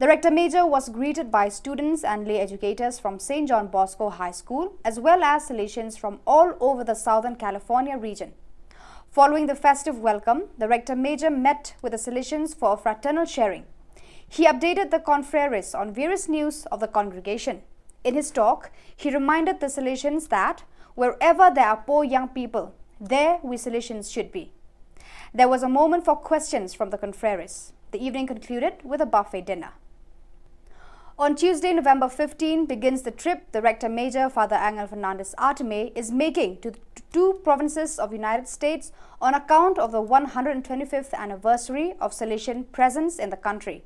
The Rector Major was greeted by students and lay educators from Saint John Bosco High School, as well as Salesians from all over the Southern California region. Following the festive welcome, the Rector Major met with the Salesians for a fraternal sharing. He updated the confreres on various news of the congregation. In his talk, he reminded the Salesians that wherever there are poor young people, there we Salesians should be. There was a moment for questions from the confreres. The evening concluded with a buffet dinner. On Tuesday, November fifteen, begins the trip the Rector Major, Father Angel Fernandez Artime, is making to the t-, two provinces of United States on account of the one hundred twenty-fifth anniversary of Salesian presence in the country.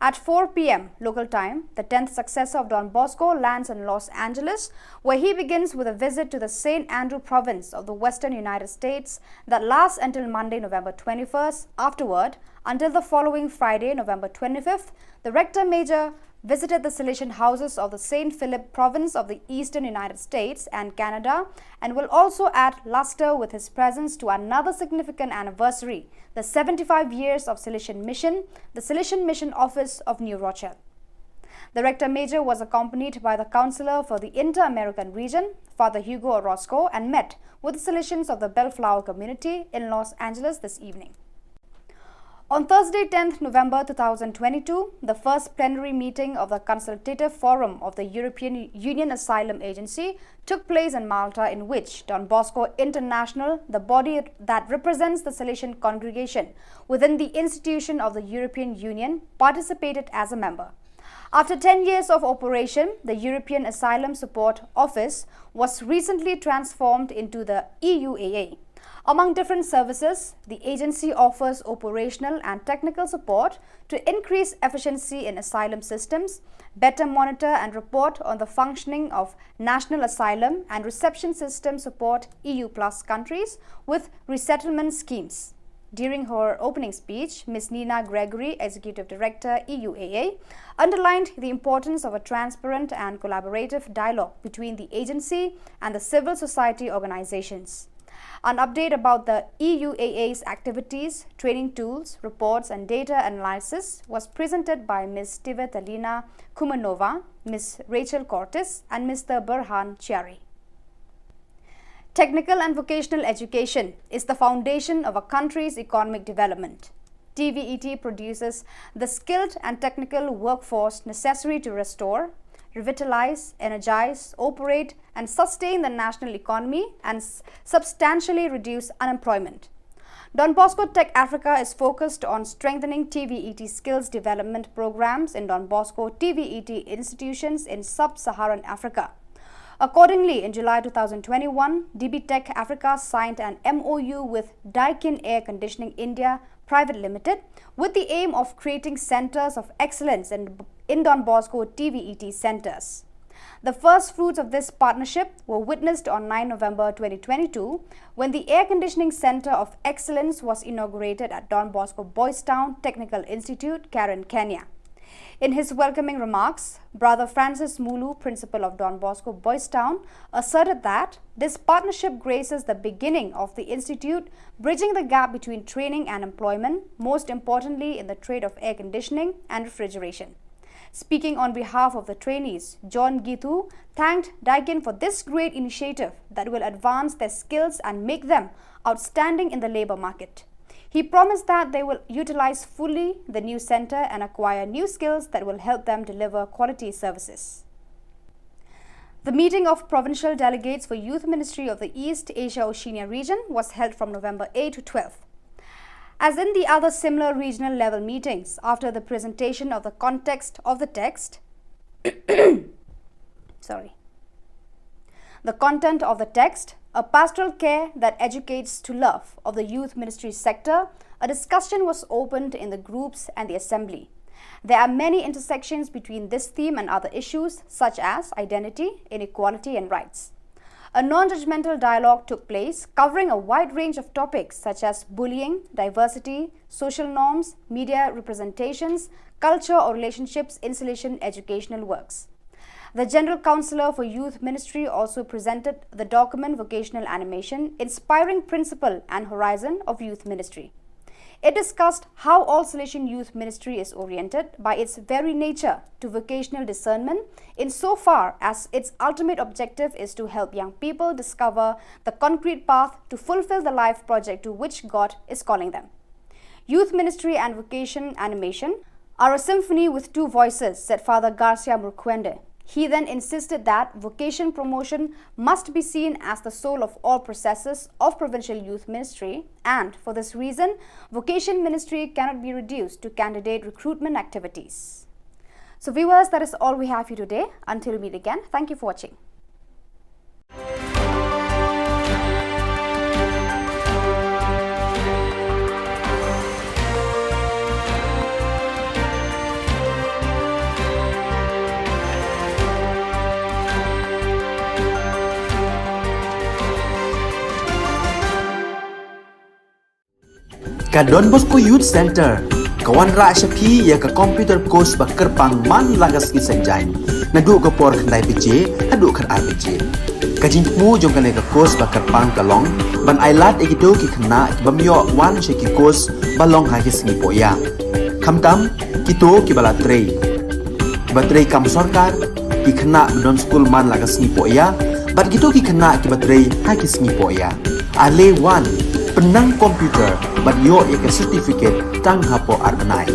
At four p m local time, the tenth successor of Don Bosco lands in Los Angeles, where he begins with a visit to the Saint Andrew province of the western United States that lasts until Monday, November twenty-first. Afterward, until the following Friday, November twenty-fifth, the Rector Major visited the Salesian houses of the Saint Philip province of the eastern United States and Canada, and will also add luster with his presence to another significant anniversary, the seventy-five years of Salesian Mission, the Salesian Mission Office of New Rochelle. The Rector Major was accompanied by the Counselor for the Inter-American Region, Father Hugo Orozco, and met with the Salesians of the Bellflower community in Los Angeles this evening. On Thursday, tenth November two thousand twenty-two, the first plenary meeting of the Consultative Forum of the European Union Asylum Agency, took place in Malta, in which Don Bosco International, the body that represents the Salesian congregation within the institution of the European Union, participated as a member. After ten years of operation, the European Asylum Support Office was recently transformed into the E U A A. Among different services, the agency offers operational and technical support to increase efficiency in asylum systems, better monitor and report on the functioning of national asylum and reception system, support E U plus countries with resettlement schemes. During her opening speech, Miss Nina Gregory, Executive Director, E U A A, underlined the importance of a transparent and collaborative dialogue between the agency and the civil society organizations. An update about the E U A A's activities, training tools, reports, and data analysis was presented by Miss Tivetalina Kumanova, Miss Rachel Cortes, and Mister Burhan Chiari. Technical and vocational education is the foundation of a country's economic development. T V E T produces the skilled and technical workforce necessary to restore, revitalize, energize, operate, and sustain the national economy and s- substantially reduce unemployment. Don Bosco Tech Africa is focused on strengthening T V E T skills development programs in Don Bosco T V E T institutions in sub Saharan Africa. Accordingly, in July two thousand twenty-one, D B Tech Africa signed an M O U with Daikin Air Conditioning India Private Limited with the aim of creating centers of excellence in, in Don Bosco T V E T centers. The first fruits of this partnership were witnessed on nine November twenty twenty-two when the Air Conditioning Center of Excellence was inaugurated at Don Bosco Boys Town Technical Institute, Karen, Kenya. In his welcoming remarks, Brother Francis Mulu, principal of Don Bosco Boys Town, asserted that this partnership graces the beginning of the institute, bridging the gap between training and employment, most importantly in the trade of air conditioning and refrigeration. Speaking on behalf of the trainees, John Gitu thanked Daikin for this great initiative that will advance their skills and make them outstanding in the labor market. He promised that they will utilize fully the new center and acquire new skills that will help them deliver quality services. The meeting of provincial delegates for Youth Ministry of the East Asia Oceania region was held from November eighth to twelfth. As in the other similar regional level meetings, after the presentation of the context of the text, sorry, the content of the text, A Pastoral Care That Educates to Love of the Youth Ministry Sector, a discussion was opened in the groups and the assembly. There are many intersections between this theme and other issues such as identity, inequality, and rights. A non judgmental dialogue took place covering a wide range of topics such as bullying, diversity, social norms, media representations, culture or relationships, insulation, educational works. The General Counsellor for Youth Ministry also presented the document Vocational Animation, Inspiring Principle and Horizon of Youth Ministry. It discussed how All Salesian Youth Ministry is oriented by its very nature to vocational discernment, insofar as its ultimate objective is to help young people discover the concrete path to fulfill the life project to which God is calling them. Youth Ministry and Vocation Animation are a symphony with two voices, said Father Garcia Murkwende. He then insisted that vocation promotion must be seen as the soul of all processes of provincial youth ministry, and for this reason, vocation ministry cannot be reduced to candidate recruitment activities. So, viewers, that is all we have for you today. Until we meet again, thank you for watching. Ka Don Bosco Youth Centre ka wanrah sha phi ïa ka computer course ba kyrpang man la ka sngi Saitjaiñ, naduh ka por khyndai baje haduh khatar baje. Ka jingthmu jong kane ka course ba kyrpang ka long ban ailad ïa kito ki khynnah ki bym ïoh wan sha ki course ba long ha ki sngi pohïa, khamtam kito kiba la trei, kiba trei kam sorkar, ki khynnah ba don skul man la ka sngi pohïa, bad kito ki khynnah kiba trei ha ki sngi pohïa. Ale wan, pynnang computer bad ïoh ïa ka certificate tang hapoh ar bnai.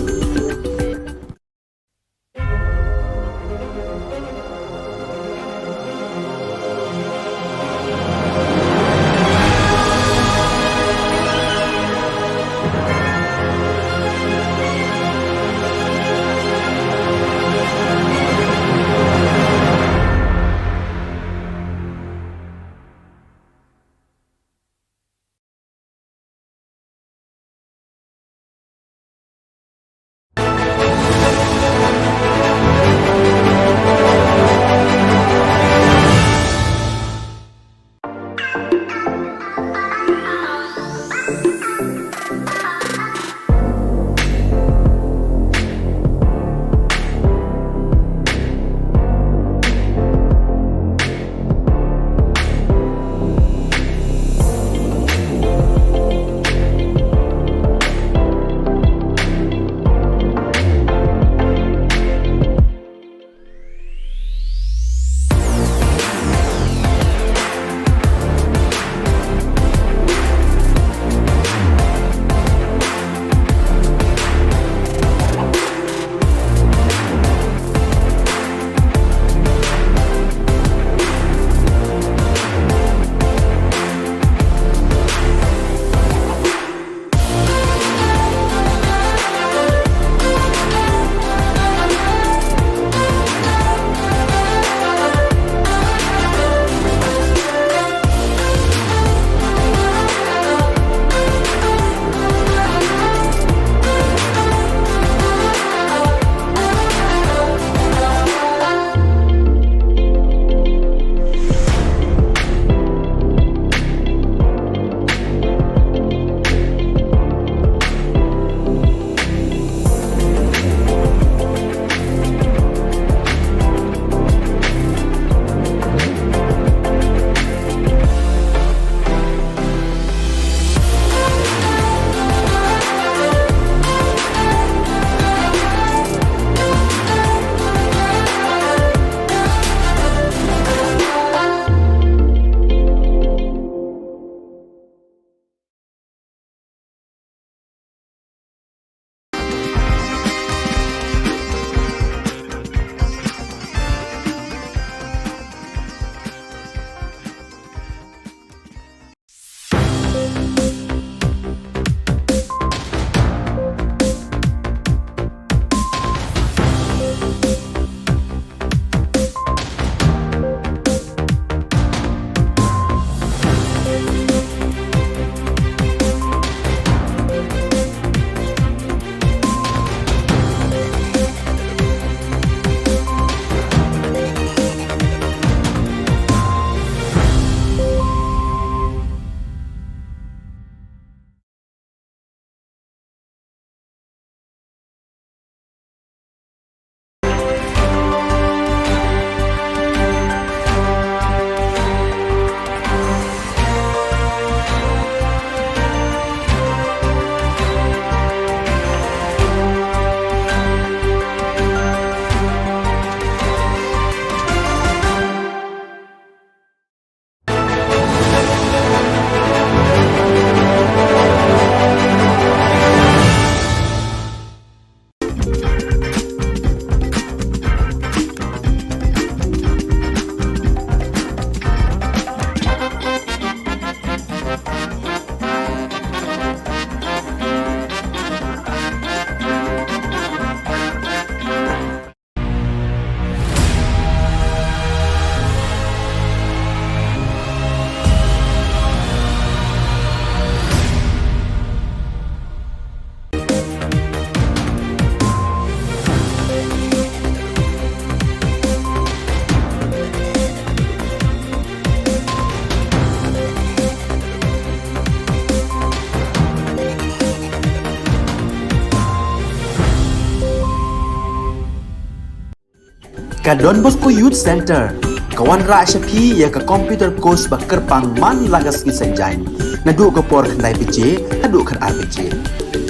Don Bosco Youth Centre ka wanrah sha phi ïa ka computer course ba kyrpang man la ka sngi Saitjaiñ, naduh ka por khyndai baje haduh khatar baje.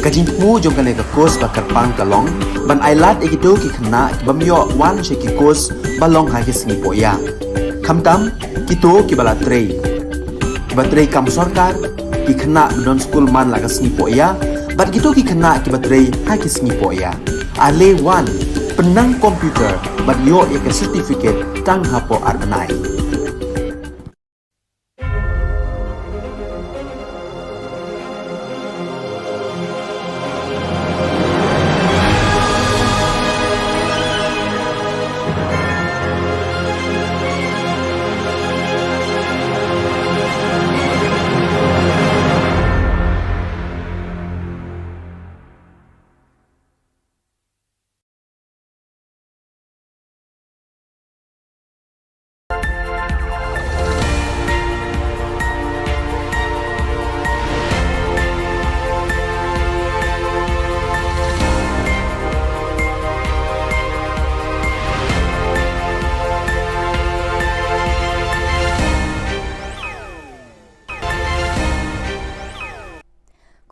Ka jingthmu jong kane ka course ba kyrpang ka long ban ailad ïa kito ki khynnah ki bym ïoh wan sha ki course ba long ha ki sngi pohïa, khamtam kito kiba la trei, kiba trei kam sorkar, ki khynnah ba don skul man la ka sngi pohïa bad kito ki khynnah kiba trei ha ki sngi pohïa. Ale wan, pynnang computer bad ïoh ïa ka certificate tang hapoh ar bnai.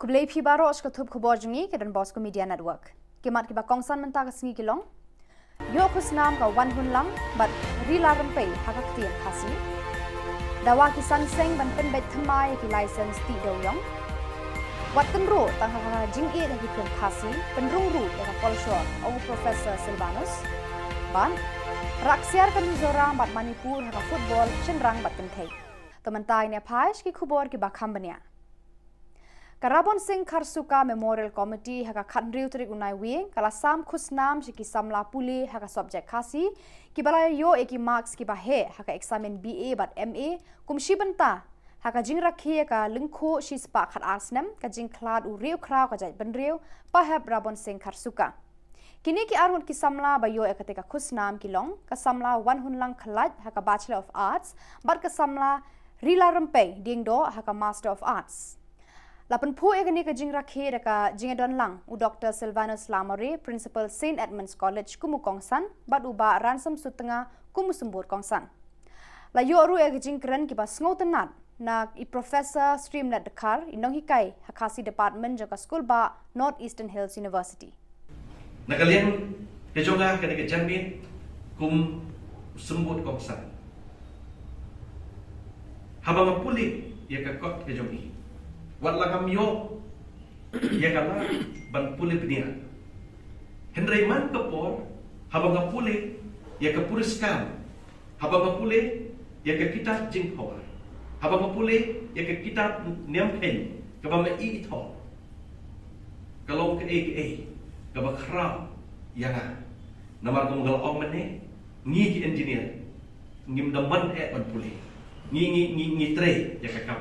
Khublei phi baroh sha ka thup khubor jong ngi ka Don Bosco Media Network. Ki mat kiba kongsan mynta ka sngi ki long: Ïoh khusnam ka Wanhunlang bad Rila Rympei ha ka ktien Khasi. Dawa ki san seng ban pynbeit thymmai ïa ki license tih dewïong. Wat tynruh tang ha ka jingïeit ha ki film Khasi, pynrung ruh ïa ka kolshor, ong Professor Sylvanus. Bad rah ksiar ka Mizoram bad Manipur ha ka football shynrang bad kynthei. To mynta ngin ïa phai sha ki khubor kiba kham bniah. Ka Rabon Singh Kharsuka Memorial Committee ha ka khathynriew tarik u Naiwieng ka la sam khusnam sha ki samla pule ha ka subject Khasi kiba la ïoh ïa ki marks kiba heh ha ka eksamin B A bad M A kum shi bynta ha ka jingrakhe ïa ka lyngkhuh shispah khatar snem ka jingkhlad u riewkhraw ka jaitbynriew Pahep Rabon Singh Kharsuka. Kine ki arngut ki samla ba ïoh ïa kata ka khusnam ki long ka samla Wanhunlang Khlait ha ka Bachelor of Arts bad ka samla Rila Rympei Diengdoh ha ka Master of Arts. La pynphuh ïa kane ka jingrakhe da ka jingïadon lang u Doctor Sylvanus Lamare, Principal Saint Edmund's College kum u kongsan, bad u Bah Ransom Sutnga kum u symbud kongsan. La ïoh ruh ïa ka jingkren kiba sngewtynnat na i Professor Streamlet Dkhar, i nonghikai ha Khasi Department jong ka Skulbah North Eastern Hills University. Na ka liang ka jong nga kane ka janmiet kum u symbud kongsan, haba nga pule ïa ka kot ka jong i, wat la ngam ïoh ïa ka lad ban pule bniah, hynrei man ka por haba nga pule ïa ka puriskar, haba nga pule ïa ka kitab Jingphawar, haba nga pule ïa ka kitab Niam Kheiñ kaba ma i i thoh, ka long kaei kaei kaba khraw ïa nga. Namar kum nga la ong mynne, ngi ki engineer ngim da mon eh ban pule, ngi ngi ngi ngi trei ïa ka kam.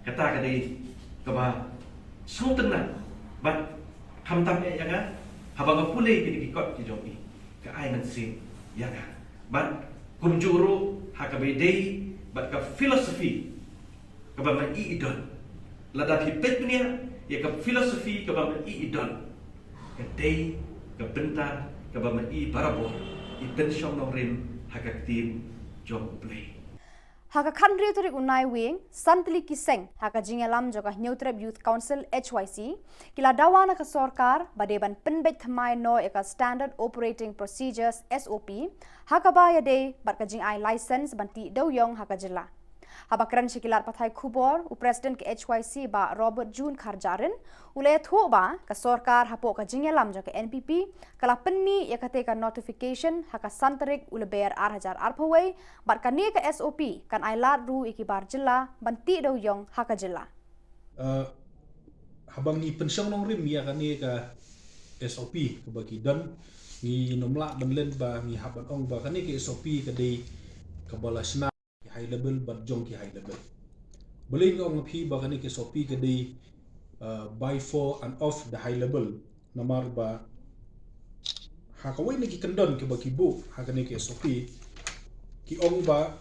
Kata ka dei kaba sngewtynnat bad khamtam eh ïa nga haba nga pule kine ki kot ki jong i, ka ai mynsiem ïa nga. Bad kumjuh ruh ha kaba ïadei bad ka philosophy kaba ma i i don. Lada phi peit bniah ïa ka philosophy kaba ma i i don, ka dei ka bynta kaba ma i barabor i pynshong nongrim ha ka ktien jong U Blei. Ha ka khathynriew tarik u Naiwieng, san tylli ki seng ha ka jingïalam jong ka Hynñiewtrep Youth Council, H Y C, ki la dawa na ka sorkar ba dei ban pynbeit thymmai noh ïa ka Standard Operating Procedures, S O P, ha kaba ïadei bad ka jingai license ban tih dewïong ha ka jylla. Haba kren sha ki lad pathai khubor, u President ka H Y C Bah Robert June Kharjahrin u la ïathuh ba ka sorkar hapoh ka jingïalam jong ka N P P ka la pynmih ïa kata ka notification ha ka san tarik u Lber ar hajar arphew wei, bad kane ka S O P kan ai lad ruh ïa ki bar jylla ban tih dewïong ha ka jylla. Uh, haba ngi pynshong nongrim ïa kane ka S O P kaba ki don, ngim lah ban len ba ngi hap ban ong ba kane ka S O P ka dei kaba la shna ki high level bad jong ki high level. Balei nga ong ïa phi ba kane ka S O P ka dei, uh, by, for and of the high level? Namar ba ha kawei na ki kyndon kiba ki buh ha kane ka S O P, ki ong ba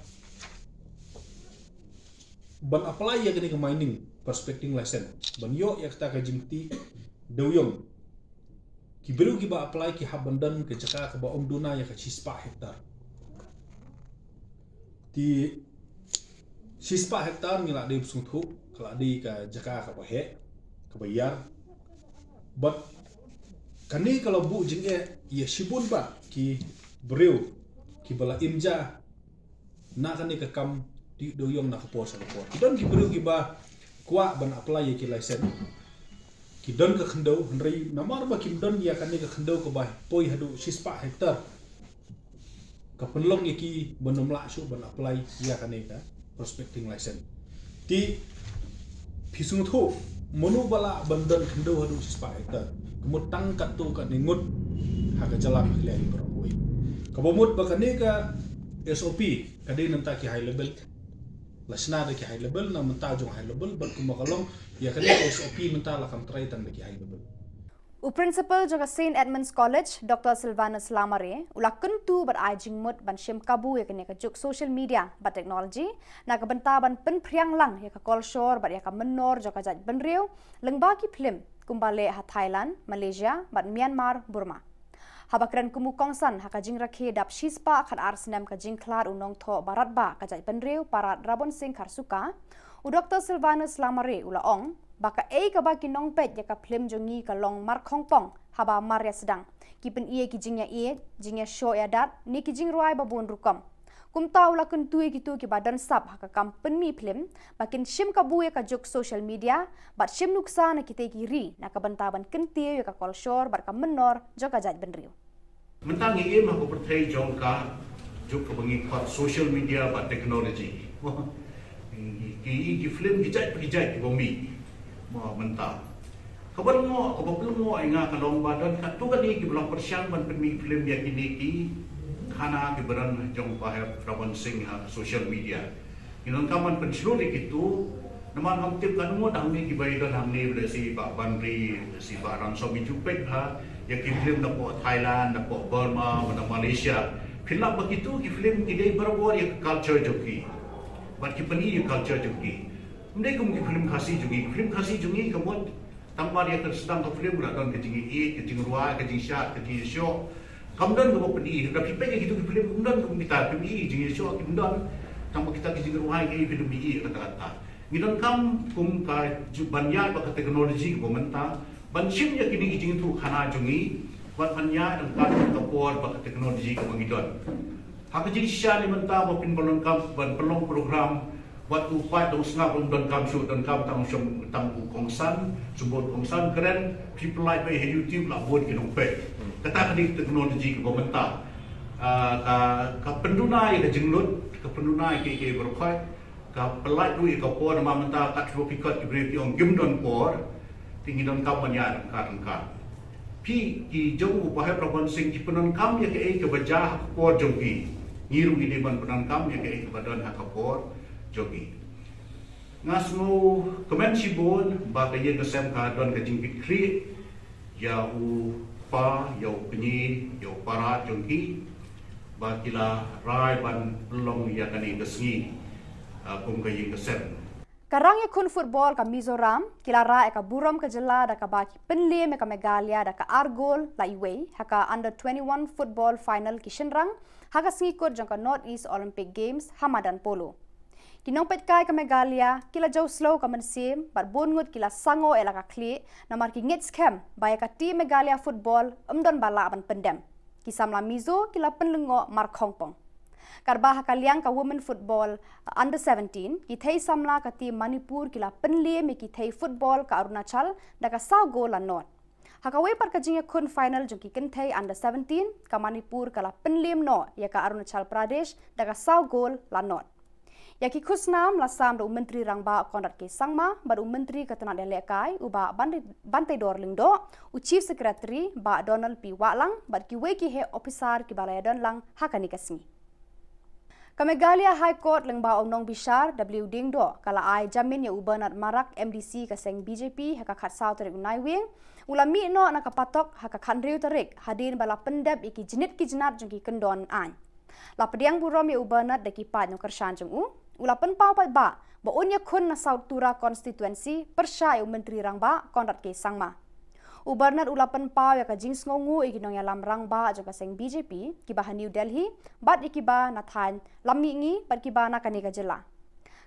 ban apply ïa kane ka mining prospecting license, ban ïoh ïa kata ka jingtih dewïong, ki briew kiba apply ki hap ban don ka jaka kaba ym duna ïa ka shispah hektar. Te shispah hektar ngi la dei ba sngewthuh ka la dei ka jaka kaba heh, kaba ïar. Bad kane ka la buh jingeh ïa shibun bah ki briew kiba la im ja na kane ka kam tih dewiong na ka por sha ka por. Ki don ki briew kiba kwah ban apply ïa ki license. Ki don ka khyndew, hynrei namar ba kim don ïa kane ka khyndew kaba poi haduh shispah hektar, ka pynlong ïa ki ban ym lah shuh ban apply ïa kane ka prospecting license. Te phi sngewthuh, mano ba lah ban don khyndew haduh shispah hektar? Ka mut tang katto katne ngut ha ka jylla Meghalaya hi baroh kawei. Kaba mut ba kane ka S O P ka dei na bynta ki high level. La shna da ki high level, na bynta jong high level, bad kumba ka long ïa kane ka S O P mynta la kam trai tang da ki high level. U Principal jong ka Saint Edmund's College, Doctor Silvanus Lamare, u la kyntu bad ai jingmut ban shim kabu ïa kane ka juk social media bad technology na ka bynta ban pynphriang lang ïa ka kolshor bad ïa ka mynnor jong ka jaitbynriew lyngba ki phlim kumba leh ha Thailand, Malaysia bad Myanmar, Burma. Haba kren kum u kongsan ha ka jingrakhe dap shispah khatar snem ka jingkhlad u nongthoh baratbah ka jaitbynriew Parad Rabon Singh Kharsuka, u Doctor Silvanus Lamare u la ong ba kaei kaba ki nongpeit ïa ka phlim jong ngi ka long markhongpong haba mar ïa sdang. Ki pyni ïa ki jingïaieit, jingïashoh ïadat ne ki jingrwai ba bun rukom. Kumta u la kyntu ïa kito kiba don sap ha ka kam pynmih phlim ba kin shim kabu ïa ka juk social media bad shim nuksa na kitei ki ri na ka bynta ban kyntiew ïa ka kolshor bad ka mynnor jong ka jaitbynriew. Mynta ngi im ha ka pyrthei jong ka juk kaba ngi khot social media bad technology. Ki, ki phlim ki jait pa ki jait kiba mih mynta. Kaba lyngngoh, kaba pynlyngngoh ïa nga ka long ba don katto katne kiba long pyrshang ban pynmih phlim ïa kine ki khana kiba don jong Bah Hep Rabon Singh ha social media. Ngi donkam ban pynshlur ïa kito, namar ngam tip katno ngut hangne kiba ïadon hangne, lehse Bah Banri, lehse Bah Ransom, ngi ju peit bha ïa ki phlim napoh Thailand, napoh Burma, na Malaysia. Phin lap ba kito ki phlim ki dei barabor ïa ka culture jong ki. Bad ki pyni ïa ka culture jong ki. Ym dei kum ki phlim Khasi jong ngi, ki phlim Khasi jong ngi ka mut tang mar ïa ka sdang ka phlim la don ka jingïaieit, ka jingrwai, ka jingshad, ka jingïashoh. Kam don kaba pyni, lada phi peit ïa kito ki phlim, kam don kum kita, phim i jingïashoh, kim don. Tang ba kita ki jingrwai ki, phim i kata kata. Ngi donkam kum ka ju-, ban ïaid bad ka technology kaba mynta, ban shim ïa kine ki jingïathuhkhana jong ngi, bad ban ïaid ryngkat ka por bad ka technology kaba ngi don. Ha ka jingshisha ne mynta ba phin pynlong kam, ban pynlong program, wat u paid dong sngap um donkam shuh, donkam tang u shong, tang u kongsan, shu bud kongsan kren, phi pynlait beit ha YouTube la bun ki nongpeit. Kata ka dei ka technology kaba mynta. Ah, ka, ka pynduna ïa ka jinglut, ka pynduna ïa kiei kiei baroh khoit, ka pynlait ruh ïa ka por namar mynta katba phi khot ki briew ki ong kim don por, te ngi donkam ban ïaid ryngkat ryngkat. Phi ki jong u Bah Hep Rabon Singh ki pyndonkam ïa kaei kaba jia ha ka por jong ki. Ngi ruh ngi dei ban pyndonkam ïa kaei kaba don ha ka por jong ki. Nga sngewkmen shibun ba ka ïing ka sem ka don ka jingkitkhlieh ïa u kpa, ïa u kñi, ïa u para jong ki, ba ki la rai ban pynlong ïa kane ka sngi, ah, kum ka ïing ka sem. Ka rangïakhun football ka Mizoram ki la rah ïa ka burom ka jylla da kaba ki pynliem ïa ka Meghalaya da ka ar gol la iwei ha ka under twenty-one football final ki shynrang ha ka sngi kut jong ka North East Olympic Games ha madan polo. Ki nongpeitkai ka Meghalaya ki la jew slow ka mynsiem bad bun ngut ki la sangoh ïa la ka khlieh namar ki ngeit skhem ba ïa ka team Meghalaya football ym don ba lah ban pyndem. Ki samla Mizo ki la pynlyngngoh markhongpong. Katba ha ka liang ka women football, uh, under seventeen, ki thei samla ka team Manipur ki la pynliem ïa ki thei football ka Arunachal da ka saw gol la nod. Ha kawei pat ka jingïakhun final jong ki kynthei under seventeen, ka Manipur ka la pynliem noh ïa ka Arunachal Pradesh da ka saw gol la nod. Ïa ki khusnam la sam da u Myntri Rangbah Conrad K Sangma bad u Myntri ka tnad ïalehkai u Bah Ban-, Banteidor Lyngdoh, u Chief Secretary Bah Donald P Wahlang bad kiwei ki heh ophisar kiba la ïadon lang ha kane ka sngi. Ka Meghalaya High Court lyngba u nongbishar W Diengdoh ka la ai jamin ïa u Bernard Marak, M D C ka seng B J P, ha ka khatsaw tarik u Naiwieng, u la mih noh na ka patok ha ka khathynriew tarik hadien ba la pyndep ïa ki jnit ki jnat jong ki kyndon aiñ. La pdiang burom ïa u Bernard da ki paid nongkyrshan jong u, u la pynpaw paidbah ba un ïakhun na South Tura constituency pyrshah ïa u Myntri Rangbah Conrad K Sangma. U Bernard u la pynpaw ïa ka jingsngewnguh ïa ki nongïalam rangbah jong ka seng B J P kiba ha New Delhi bad ïa kiba na thaiñ Lammihngi bad kiba na kane ka jylla.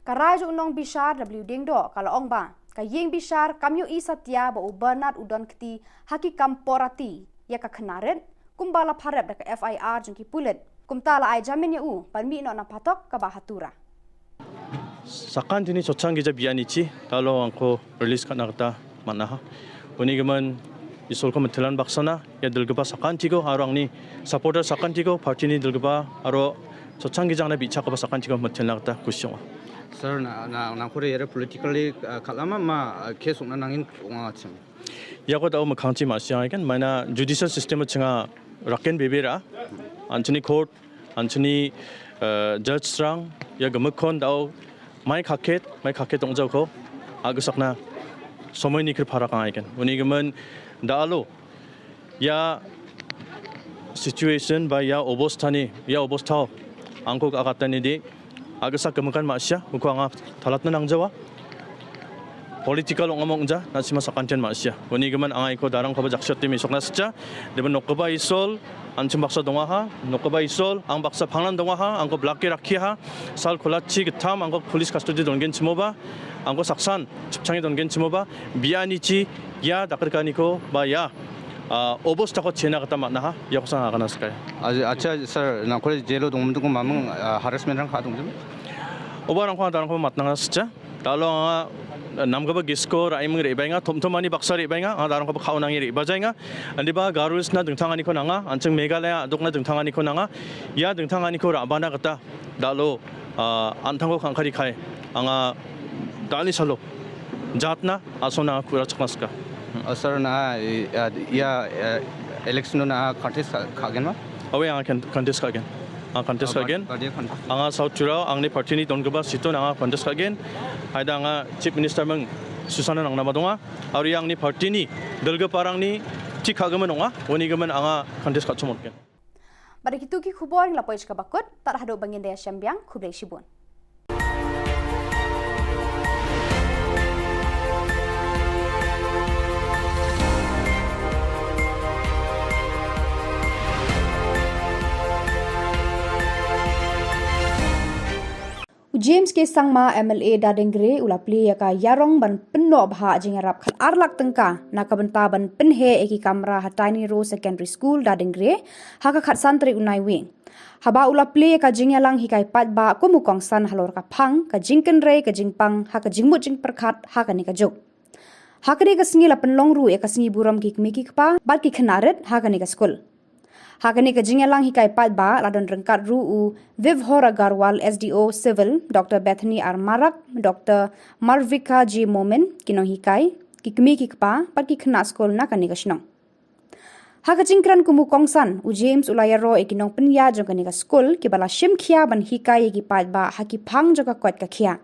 Ka rai jong u nongbishar W Diengdoh ka la ong ba ka ïing bishar kam ïohi satia ba u Bernard u don kti ha ki kam pornography ïa ka khynnah rit kumba la pharep da ka F I R jong ki pulit. Kumta la ai jamin ïa u ban mih noh na phatok kaba ha Tura. Sakan tini chochang gija biani chi talo angko release kana kata mana ha. Uni gaman isol ko metelan baksana ya delgeba sakan tiko aro angni supporter sakan tiko party ni delgeba aro chochang gijang na bicha kaba sakan tiko metelan kata kusyong. Sir, na na na kore yere politically uh, kalama ma uh, case ungna nangin unga chim. Ya ko tau makhang chi ma siang kan mana judicial system chinga raken bebera anthony court anthony uh, judge strang ya gamakon dau mai khaket mai khaket tong jau ko agu sakna somoi ni kri phara kang aiken uni gaman da alo ya situation ba ya obostha ni ya obostha angko ka kata ni di agu sak kemakan ma sia uko anga thalat na nang jawa political ong among ja na sima sakantian ma sia uni gaman angai ko darang ko ba jakshot ti misok na secha deba nokba isol anchim baksa donga ha nokba isol ang baksa phangnan donga ha angko blaki rakhi ha sal khulachi getham angko police custody dongen chimoba angko saksan chipchangi dongen chimoba biani chi ya dakarkani ko ba ya uh, obostha ko chena kata matna ha ya ko sang akana skai. Acha sir na kore jelo dong mung mamung uh, harassment rang kha dong jim. Oba rang ko darang ko matna secha. Talo nga nam kaba gisko rai mung ri bainga thom thom ani baksa ri bainga nga darang kaba khau nangi ri bajainga andi ba garus na dengthang ani ko nanga ancheng Meghalaya dok na dengthang ani ko nanga ya dengthang ani ko rabana kata dalo anthang ko khangkhari khai anga dani salo jatna asona kura chaknaska. Sir na ya election na contest khagen ma? Awe anga contest khagen. Anga contest khagen. Anga South Churao angni party ni don kaba situ anga contest khagen. Haida anga chief minister meng susana nang nama donga. Ari angni party ni delga parang ni chik khagen nonga. Wani gamen anga contest khachumot gen. Bada kitu ki khubor ing la poi chka bakut tar hadu bangin daya shambiang khublei shibun. U James K Sangma M L A Dadengre u la plie ïa ka ïarong ban pynnoh bha jingïarap khat ar lak tyngka na ka bynta ban pynheh ïa ki kamra ha Tiny Row Secondary School Dadengre ha ka khatsan tarik u Naiwieng. Haba u la plie ïa ka jingïalang hikai paidbah kum u kongsan halor ka phang ka jingkynrei ka jingpang ha ka jingmut jingpyrkhat ha kane ka juk. Ha kane ka sngi la pynlong ruh ïa ka sngi burom ki kmie ki kpa bad ki khynnah rit ha kane ka skul. Ha kane ka jingïalang hikai paidbah la don ryngkat ruh u Vibhor Agarwal S D O Civil, Doctor Bethany R Marak, Doctor Marvika J Momin, ki nonghikai, ki kmie ki kpa bad ki khynnah skul na kane ka shnong. Ha ka jingkren kum u kongsan u James u la ïaroh ïa ki nongpynïaid jong kane ka skul kiba la shim khia ban hikai ïa ki paidbah ha ki phang jong ka koit ka khiah.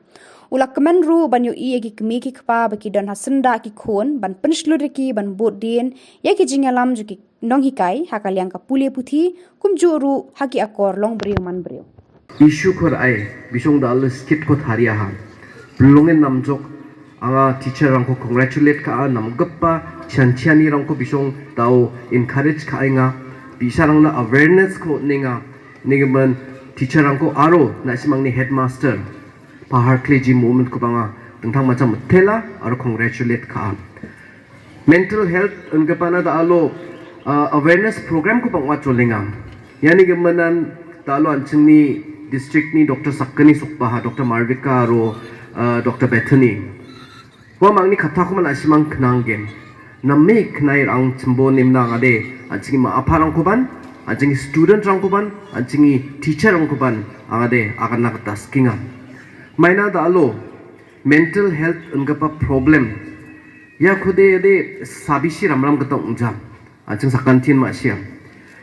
U la kmen ruh ban ïohi ïa ki kmie ki kpa ba ki don ha syndah ki khun ban pynshlur ïa ki ban bud dien ïa ki jingïalam jong ki nonghikai ha ka liang ka pule puthi kumjuh ruh ha ki akor long briew man briew. Issue khor ai bisong da alles kit ko tharia ha. Pynlongin namjok anga teacher rangko congratulate ka a namgappa chanchiani rangko bisong tau encourage ka ai nga. Bisa rang na awareness ko ninga ningaman teacher rangko aro na simang ni headmaster. Pahar kleji moment ko banga tengtang macam tela aro congratulate ka a. Mental health engkapana da alo uh, awareness program ko pangwa cholinga. Yani gemanan da alo anchingni district ni Doctor Sakkani Sukbaha, Doctor Marvika aro uh, Doctor Bethany. Wa mangni kata ko man asimang khnang gen. Namme khnai rang chimbo nimna ngade anching ma apa rang koban, anching student rang koban, anching teacher rang koban angade akan nak taskinga. Maina da alo mental health engkapa problem. Ya khode de sabisi ramram kata ungjam. Anching sakantin ma siam.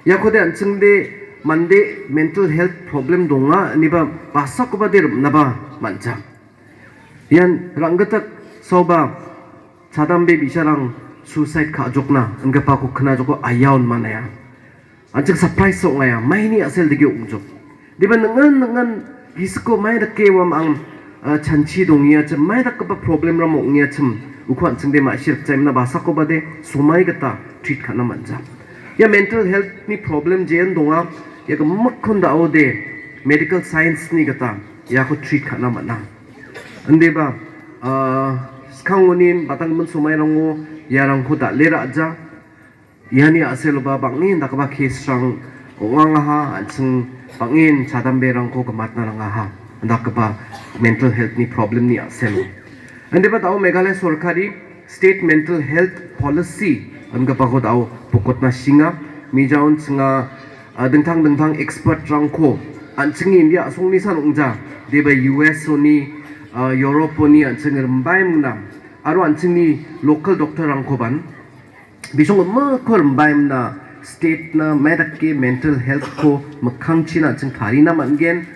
Ya khode anching de mande mental health problem donga ni ba basa ko ba de naba manja. Yan ranggatak soba sadam be bisarang suicide ka jokna engkapa ko khna joko ayaun manaya. Anching surprise sok ngaya maini asel degi ungjok. Diba nengan nengan gisko mai da ke wam ang Chanchi dong ïa chim mai dak kaba problem ram ong ïa chim u khwan ching de ma shir chim na ba sa ko ba de sumai kata treat khana manja. Ïa mental health ni problem jen donga ïa ka makhon da o de medical science ni kata ïa ko treat khana mana. Ande ba skang unin batang men sumai rango ïa rang ko da lera ja. Ïa ni a sel ba bangin da kaba case rang ong ha an sing bangin chadam be rang ko kamat na rang ha da kaba mental health ni problem ni a sel. Ande ba tau Meghalaya sorkari state mental health policy an kaba ko tau pokot na singa mi jaun singa dengtang dengtang expert rang ko an sing India song ni san ong ja de ba U S oni Europe oni an sing rembai mna aro an sing ni local doctor rang ko ban Bisong ma kor mbaim na state na medak ke mental health ko makhang china ching thari na man gen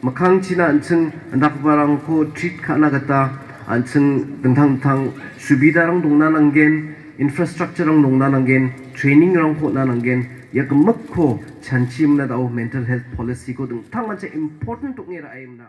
makhang china ching ndak barang ko treat khana kata an ching dengthang thang subida rang dong na nang gen infrastructure rang dong na nang gen training rang ko na nang gen ya kemek ko chanchim na dau mental health policy ko dengthang man cha important tuk ngira aim na.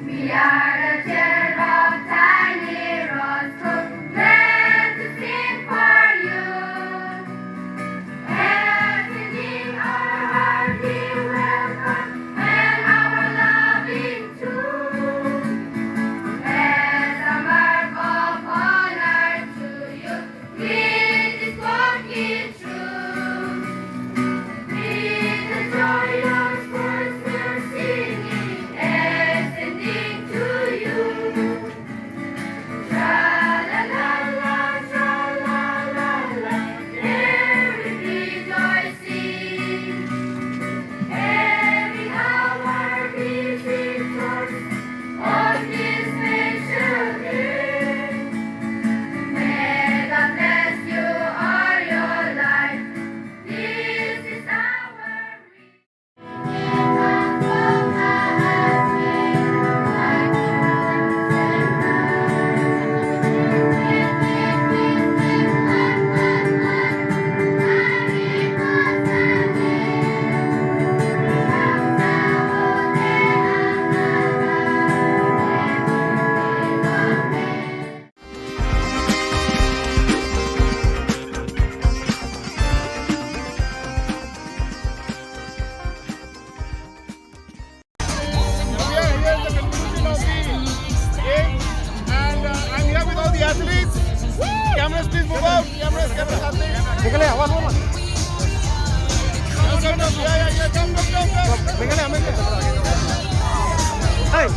We are the children of tiny rose, glad to sing for you. As singing our hearty welcome and our loving tune. As a mark of honor to you, we this song give true. With the joyous voice we're singing, ascending to you. Tra la la la, tra la la la, there is rejoicing. Every hour we rejoice on this special day. May God bless you all your life. This is our And uh, I'm here with all the athletes. Cameras, please move out. Cameras, cameras, athletes. Meghalaya, one, one, one. Jump, jump, jump. Yeah, yeah, yeah. Jump, jump, jump, jump. Meghalaya, Meghalaya. Hey.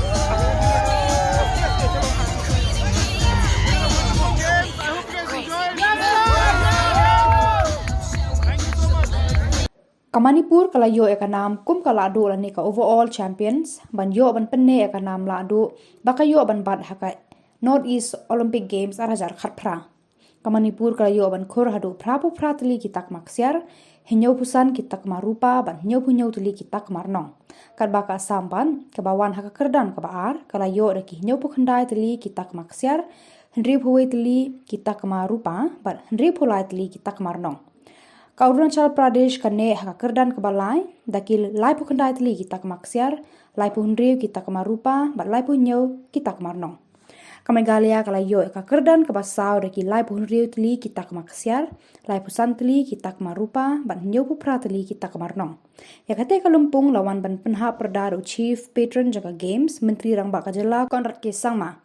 James, I hope you guys enjoyed. Thank you so much. Ka Manipur ka la ïoh ïa ka nam kum ka lahduh lane ka overall champions ban ïoh ban pynne ïa ka nam lahduh ba ka ïoh ban bat ha ka North East Olympic Games ar hajar khatphra. Ka Manipur ka la ïoh ban khur haduh phraphew phra tylli ki takma ksiar, hynñiewphew san ki takma rupa bad hynñiewphew hynñiew tylli ki takma rnong. Katba ka Assam pat kaba wan ha ka kyrdan kaba ar ka la ïoh da ki hynñiewphew khyndai tylli ki takma ksiar, hynriewphew wei tylli ki takma rupa bad hynriewphew lai tylli ki takma rnong. Ka Arunachal Pradesh ka neh ha ka kyrdan kaba lai da ki laiphew khyndai tylli ki takma ksiar, laiphew hynriew ki takma rupa bad laiphew hynñiew ki takma rnong. Ka Meghalaya ka la ïoh ïa ka kyrdan kaba saw da ki laiphew hynriew tylli ki takma ksiar, laiphew san tylli ki takma rupa bad hynñiewphew phra tylli ki takma rnong. Ïa kata ka lympung la wan ban pynhap pyrda da u Chief Patron jong ka Games, Myntri Rangbah ka Jylla Conrad K Sangma.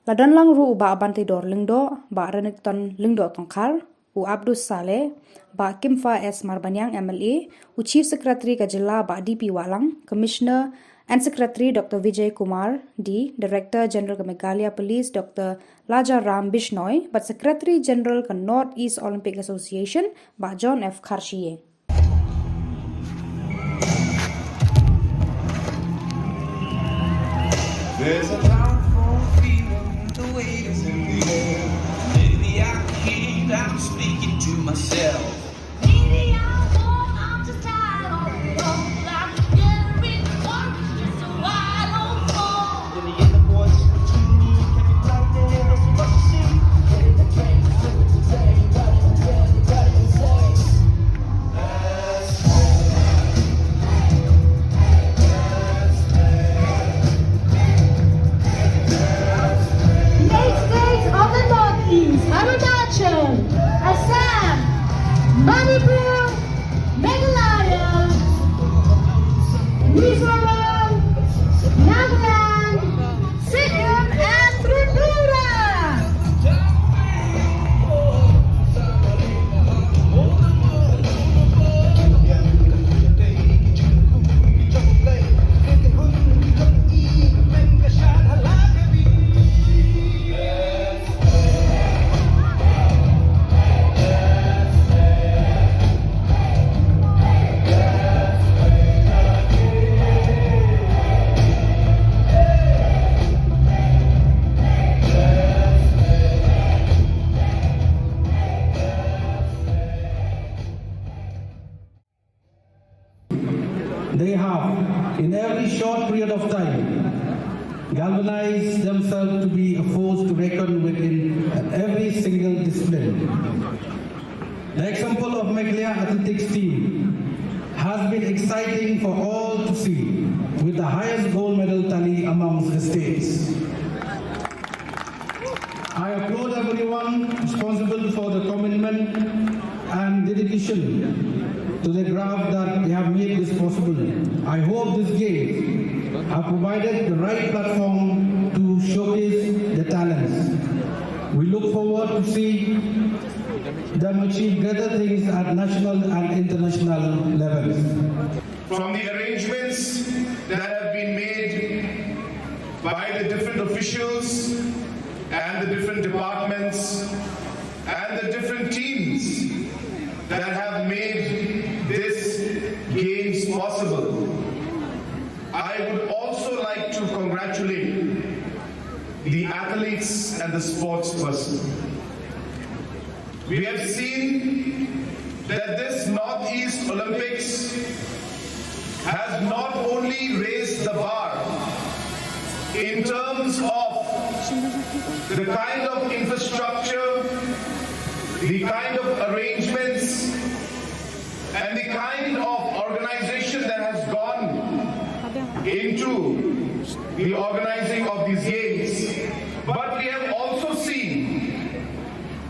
La don lang ruh u Bah Banteidor Lyngdoh, Bah Renikton Lyngdoh Tongkhar, u Abdus Saleh, Bah Kimfa S Marbaniang M L A, u Chief Secretary ka Jylla Bah D P Wahlang, Commissioner and Secretary Doctor Vijay Kumar D, Director General ka Meghalaya Police Doctor Laja Ram Bishnoi, bad Secretary General ka North East Olympic Association Bah John F Kharshie. There's a powerful feeling, the weight is in the air. Maybe I can't, I'm speaking to myself. Maybe I won't, I'm just tired of it all. I'm getting rich, just a wide open. In the inner voice between me and the light, there is much to see. They have, in every short period of time, galvanized themselves to be a force to reckon with in every single discipline. The example of Meghalaya athletics team has been exciting for all to see, with the highest gold medal tally amongst the states. I applaud everyone responsible for the commitment and dedication to the craft that they have made this possible. I hope this game have provided the right platform to showcase the talents. We look forward to see them achieve greater things at national and international levels. From the arrangements that have been made by the different officials and the different departments and the different teams that have made this games possible, I would also like to congratulate the athletes and the sports person. We have seen that this Northeast Olympics has not only raised the bar in terms of the kind of infrastructure, the kind of arrangements, and the kind of organization that has gone into the organizing of these games, but we have also seen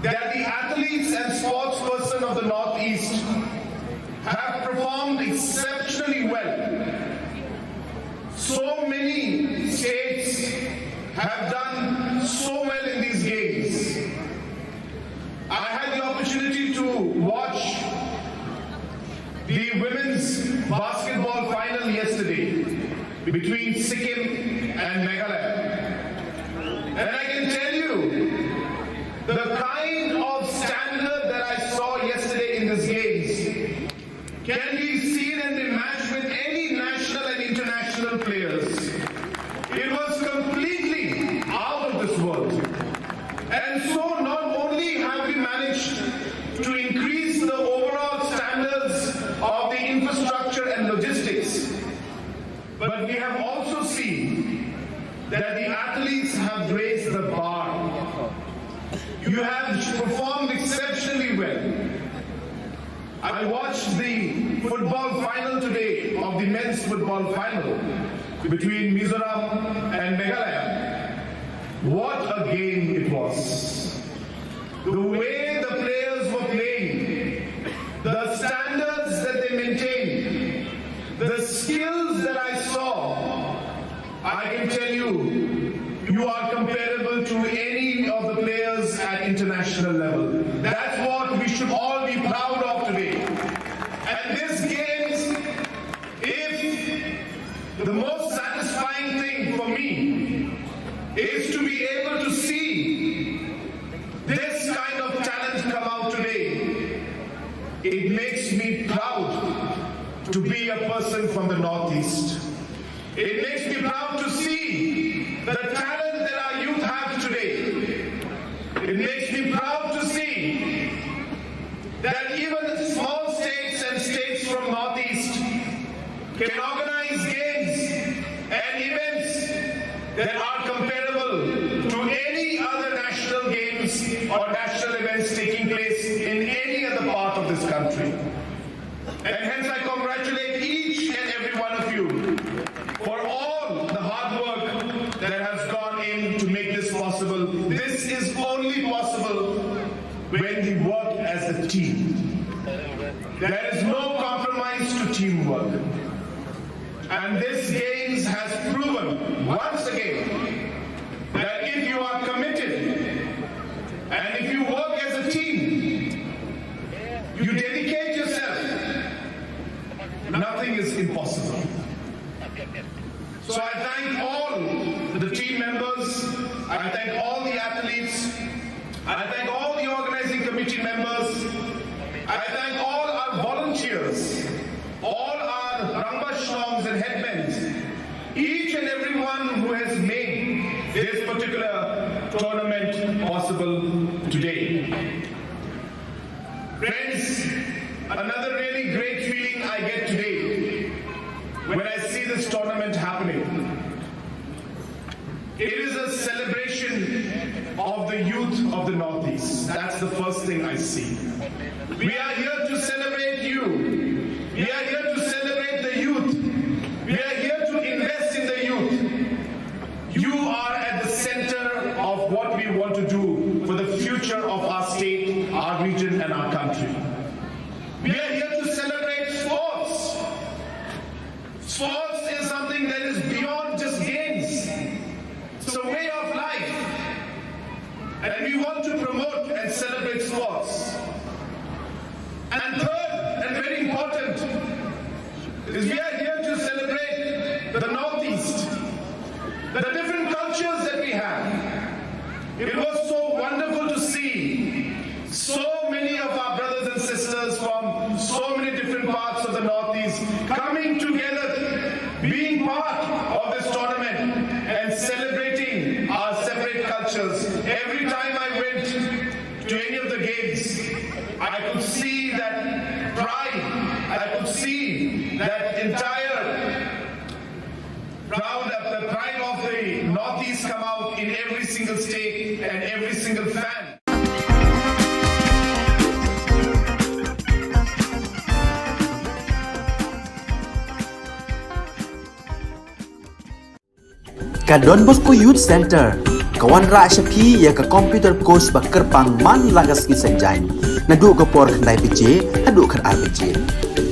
that the athletes and sports person of the Northeast have performed exceptionally well. So many states have done so well in these games. I had the opportunity to watch the women's basketball final yesterday between Sikkim and Meghalaya. And I can tell you, the kind of standard that I saw yesterday in these games can be seen and matched with any national and international players. It was completely out of this world. And so not only have we managed to increase the overall standards of the infrastructure and logistics, but we have also seen that the athletes have raised the bar. You have performed exceptionally well. I watched the football final today of the men's football final between Mizoram and Meghalaya. What a game it was. The way the players were playing, the standards that they maintained, the skills that I saw, I can tell you, you are comparable to any of the players at international level. That's what we should all be proud of today. And this games, if the most satisfying thing for me is to be able to see this kind of talent come out today, it makes me proud to be a person from the Northeast. It makes me proud to see the talent that our youth have today. It makes me proud to see that even small states and states from Northeast can organize games and events that are comparable to any other national games or national events taking place in any other part of this country. And hence I congratulate each and every one of you for all the hard work that has gone in to make this possible. This is only possible when we work as a team. There is no compromise to teamwork. And this games has proven once again that if you are committed and if you work as a team, you dedicate yourself, nothing is impossible. So I thank all the team members, I thank all the athletes, I thank all the organizing committee members, I thank all our volunteers, all our Rangbah Shlongs and headmen, each and everyone who has made this particular tournament possible today. Friends, another really great feeling I get today this tournament happening. It is a celebration of the youth of the Northeast. That's the first thing I see. We are here to celebrate you. We are here to celebrate the youth. We are here to invest in the youth. You are at the center of what we want to do for the future of our state, our region, and our country. We are here to celebrate sports. Sports is something that is beyond just games. It's a way of life. And we want to promote and celebrate sports. And third, and very important, is we are here to celebrate the Northeast, the different cultures that we have. It was so wonderful to see so many of our brothers and sisters from so many different parts of the Northeast coming together, being part of this tournament and celebrating our separate cultures. Every time I went to any of the games, I could see that pride, I could see that entire proud, the pride of the Northeast come out in every single state and every single fan. Ka Don Bosco Youth Center ka wanrah sha phi ïa ka computer course ba kyrpang man la ka sngi Saitjaiñ, naduh ka por khyndai baje haduh khatar baje.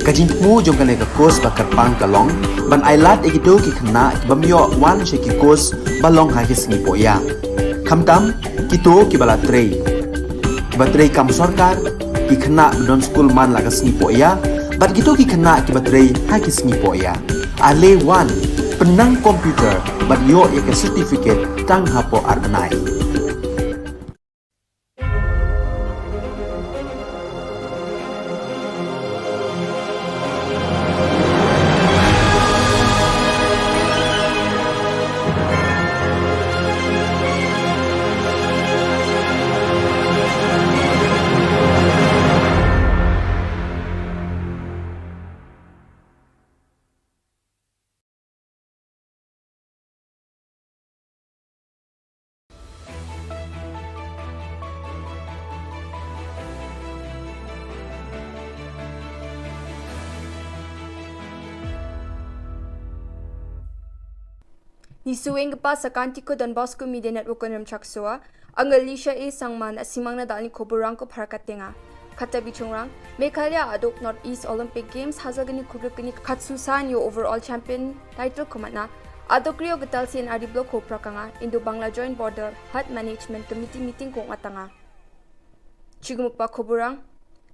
Ka jingthmu jong kane ka course ba kyrpang ka long ban ailad ïa kito ki khynnah ki bym ïoh wan sha ki course ba long ha ki sngi poh ïa. Khamtam kito kiba la trei, kiba trei kam sorkar, ki khynnah ba don skul man la ka sngi poh ïa, bad kito ki khynnah kiba trei ha ki sngi poh ïa. Ale wan, pynnang computer bad ïoh ïa ka certificate tang hapoh ar bnai. Ngi shu ïeng kpa sa ka Antico Don Bosco Media Network Konram Chaksua. Ang Alicia A Sangma, na simang na da ni khubor rang ko phara ka tenga. Kata bi chungrang, Meghalaya aduk North East Olympic Games ha ka sngi khublei kani khatsu san ïa overall champion title ko matna. Aduk rio ka tal C N R D block ko phara ka nga, Indo Bangla Joint Border Health Management Committee meeting ko nga tanga. Chigmuk ba khubor rang,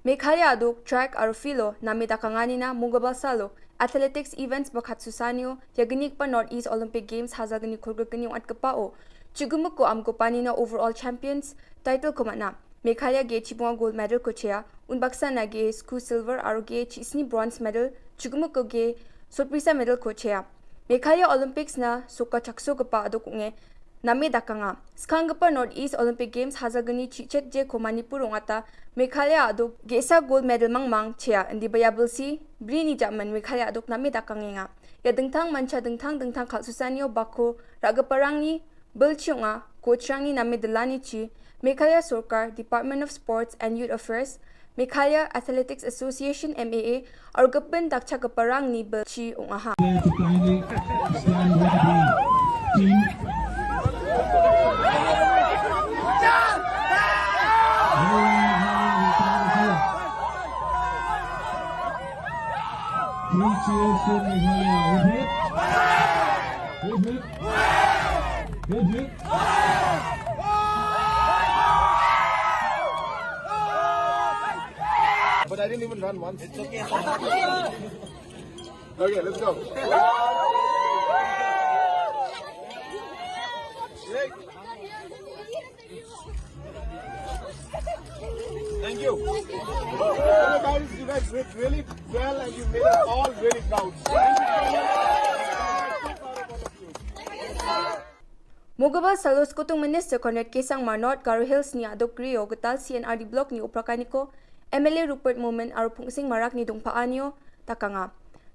Meghalaya aduk track aro filo, na me da ka nga ni na Mungabal Salo, athletics events ba khatsu san ïa ka sngi kpa North East Olympic Games ha ka sngi khublei kani wat kpa o. Chigmuk ko am ko pani na overall champions title ko matna. Meghalaya ge chibunga gold medal ko chea, un baksa na ge sku silver aro ge chi sngi bronze medal, chigmuk ko ge sorpresa medal ko chea. Meghalaya Olympics na soka chakso kpa aduk nge, na me da ka nga. Skhang kpa North East Olympic Games ha ka sngi chi chet je ko Manipur ong ata, Meghalaya aduk ge sa gold medal mangmang chea, indi ba ïa bul si, bri ni jaman Meghalaya aduk na me da ka nge nga. Ïa dengtang mancha dengtang dengtang khatsu san ïa bakho, ra ka parang ni, Bul chiong a, coach rang ni na me da lani chi, Meghalaya Sorkar, Department of Sports and Youth Affairs, Meghalaya Athletics Association, M A A, ar ka pyn dak cha ka parang ni bul chi ong aha. To kindly stand with the team. Three cheers for Meghalaya. Hip hip. Hip hip. Hip hip. But I didn't even run once. It's okay. Okay, let's go. Thank you. Guys, you guys did really well and you made us all really proud. Thank you so much. Mungabal Salo Skutung Minister Conrad K Sangma, North Garo Hills ni aduk rio ka tal C N R D block ni u phara kani ko, M L A Rupert Momin aro Phungsing Marak ni dungpha anio, ta ka nga.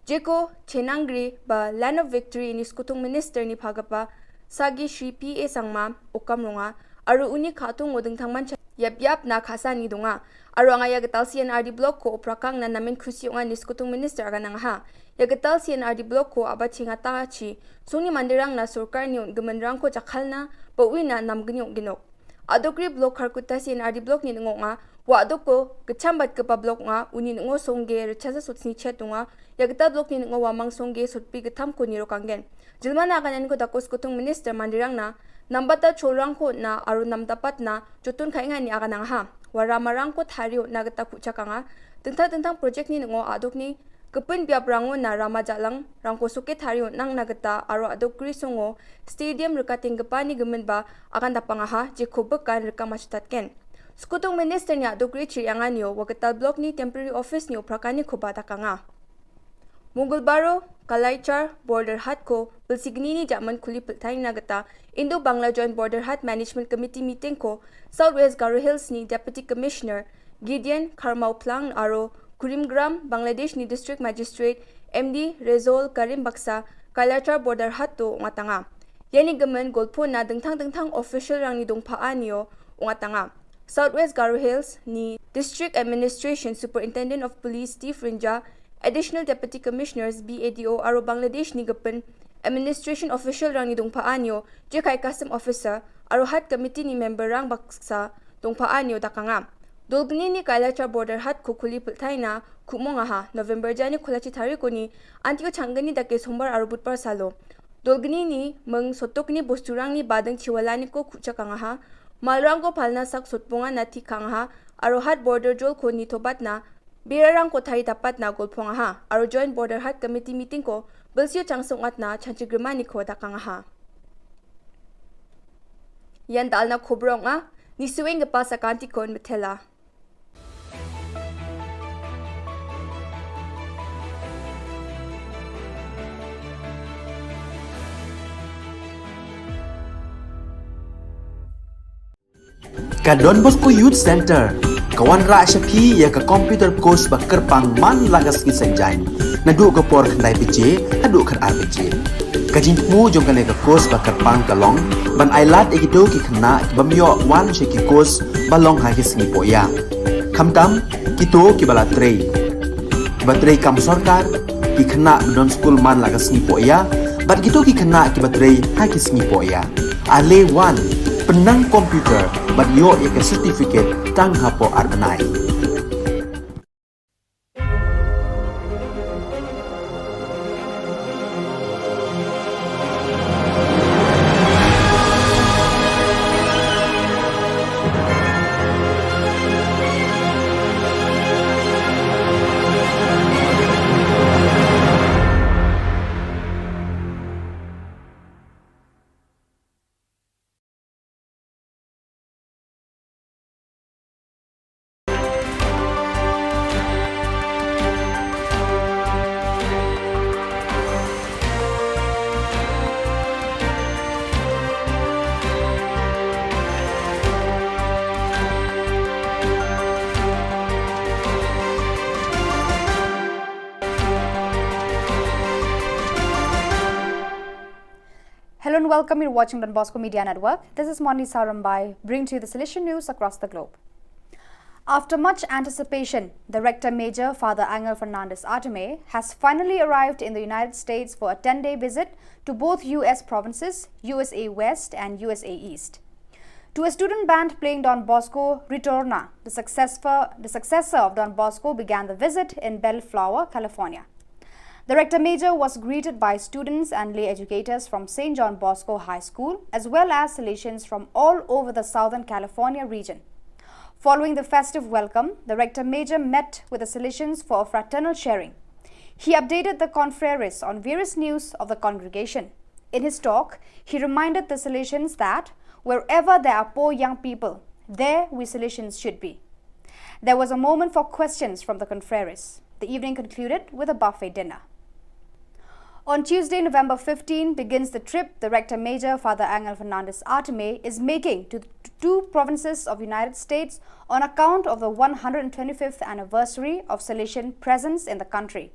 Jeko Chenangri ba Land of Victory ini skutung minister ni phagapa sagi Shri P A Sangma ukam runga aru uni khatung ngodeng thangman cha yap yap na khasa ni dunga. Aru anga ya getal C and R D block ko uprakang na namen khusi unga ni skutung minister aga nang ha. Ya getal C and R D block ko aba chinga ta chi suni mandirang na surkar ni un gemenrang ko chakhalna ba ui na nam genyok genok. Adokri block Kharkutta C and R D block ni ngo nga wa adok ko kecham bat kepa block nga uni ngo songge rechasa sut sni chet nga ya getal block ni ngo wa mang songge sutpi ketham ko niro kanggen. Jilma na kanan ko dakos kutung minister mandirang na nambata cholrang ko na aru namdapat na jotun khai nga ni aga nang ha. Wa ramarang ko thario na geta kuchakanga tentang tentang project ni ngo adok ni kepun biap rango na rama jalang rangko suke thario nang na geta aro adok gri songo stadium rekating gepa ni gemen ba akan dapang aha je ko bekan reka machutat ken. Skutung minister ni adok gri chiri anganio wa geta block ni temporary office ni uprakani ko ba dakanga. Mungul baro Kalaichar border hat ko bilsigni ni jaman kuli peltai na geta Indo Bangla Joint Border Hat Management Committee meeting ko South West Garo Hills ni Deputy Commissioner Gideon Kharmau Plang aro Kurimgram, Bangladesh ni District Magistrate M D Rezol Karim Baksa Kalachar Border Hat to ngatanga. Yani gemen golpo na dengthang dengthang official rang ni dongpha anio ngatanga. South West Garo Hills ni District Administration Superintendent of Police Steve Rinja, Additional Deputy Commissioners B A D O aro Bangladesh ni gepen administration official rang ni dongpha anio je khai custom officer aro hat committee ni member rang baksa dongpha anio dakanga. Dolgni ni Kailachar border hat ko khuli pulthai na khumong aha November jani khulachi thariko ni antio changgani dake sombar aro butpar salo. Dolgni ni meng sotok ni bosturang ni badeng chiwala ni ko khuchakang aha. Malrang ko palna sak sotponga na thikang aha aro hat border jol ko ni tobat na Birarang kothari dapat na golpong aha, aro joint border hat committee meeting ko bilsio changsung at na chanchi grimani ko dakang aha. Yan dal na khobrong a, ni suing gepa sakanti kon metela. Ka Don Bosco Youth Center ka wanrah sha phi ïa ka computer course ba kyrpang man la ka sngi Saitjaiñ, naduh ka por khyndai baje haduh khatar baje. Ka jingthmu jong kane ka course ba kyrpang ka long ban ailad ïa kito ki khynnah ki bym ïoh wan sha ki course ba long ha ki sngi pohïa. Khamtam kito kiba la trei, kiba trei kam sorkar, ki khynnah ba don skul man la ka sngi pohïa bad kito ki khynnah kiba trei ha ki sngi pohïa. Ale wan, pynnang computer bad ïoh ïa ka certificate tang hapoh ar bnai. Hello and welcome. You're watching Don Bosco Media Network. This is Monli Sarambai, bringing to you the Salesian news across the globe. After much anticipation, the Rector Major, Father Angel Fernandez Artime, has finally arrived in the United States for a ten-day visit to both U S provinces, U S A West and U S A East. To a student band playing Don Bosco Ritorna, the successor, the successor of Don Bosco began the visit in Bellflower, California. The Rector Major was greeted by students and lay educators from Saint John Bosco High School, as well as Salesians from all over the Southern California region. Following the festive welcome, the Rector Major met with the Salesians for a fraternal sharing. He updated the confreres on various news of the congregation. In his talk, he reminded the Salesians that wherever there are poor young people, there we Salesians should be. There was a moment for questions from the confreres. The evening concluded with a buffet dinner. On Tuesday, November fifteen, begins the trip the Rector Major, Father Angel Fernandez Artime, is making to the two provinces of United States on account of the one hundred twenty-fifth anniversary of Salesian presence in the country.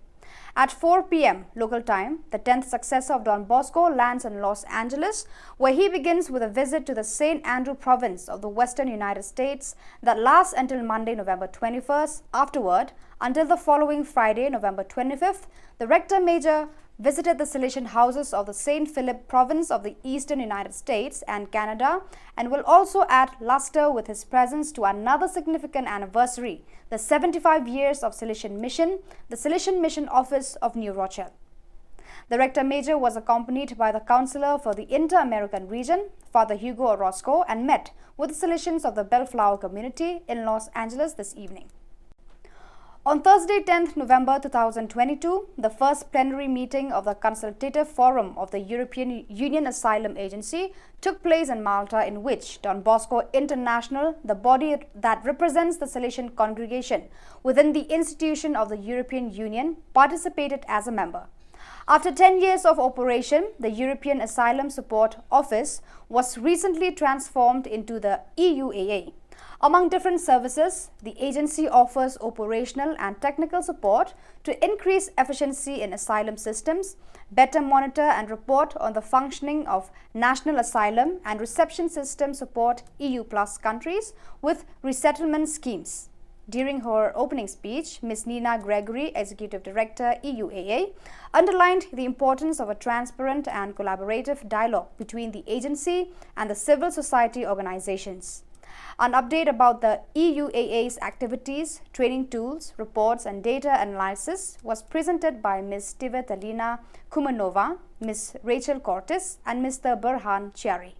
At four p m local time, the tenth successor of Don Bosco lands in Los Angeles, where he begins with a visit to the Saint Andrew province of the western United States that lasts until Monday, November twenty-first. Afterward, until the following Friday, November twenty-fifth, the Rector Major visited the Salesian houses of the Saint Philip province of the eastern United States and Canada, and will also add luster with his presence to another significant anniversary, the seventy-five years of Salesian Mission, the Salesian Mission Office of New Rochelle. The Rector Major was accompanied by the Counselor for the Inter-American Region, Father Hugo Orozco, and met with the Salesians of the Bellflower community in Los Angeles this evening. On Thursday, tenth November two thousand twenty-two, the first plenary meeting of the Consultative Forum of the European Union Asylum Agency, took place in Malta, in which Don Bosco International, the body that represents the Salesian congregation within the institution of the European Union, participated as a member. After ten years of operation, the European Asylum Support Office was recently transformed into the E U A A. Among different services, the agency offers operational and technical support to increase efficiency in asylum systems, better monitor and report on the functioning of national asylum and reception system, support E U plus countries with resettlement schemes. During her opening speech, Miss Nina Gregory, Executive Director, E U A A, underlined the importance of a transparent and collaborative dialogue between the agency and the civil society organizations. An update about the E U A A's activities, training tools, reports, and data analysis was presented by Miss Tivetalina Kumanova, Miss Rachel Cortes, and Mister Burhan Chiari.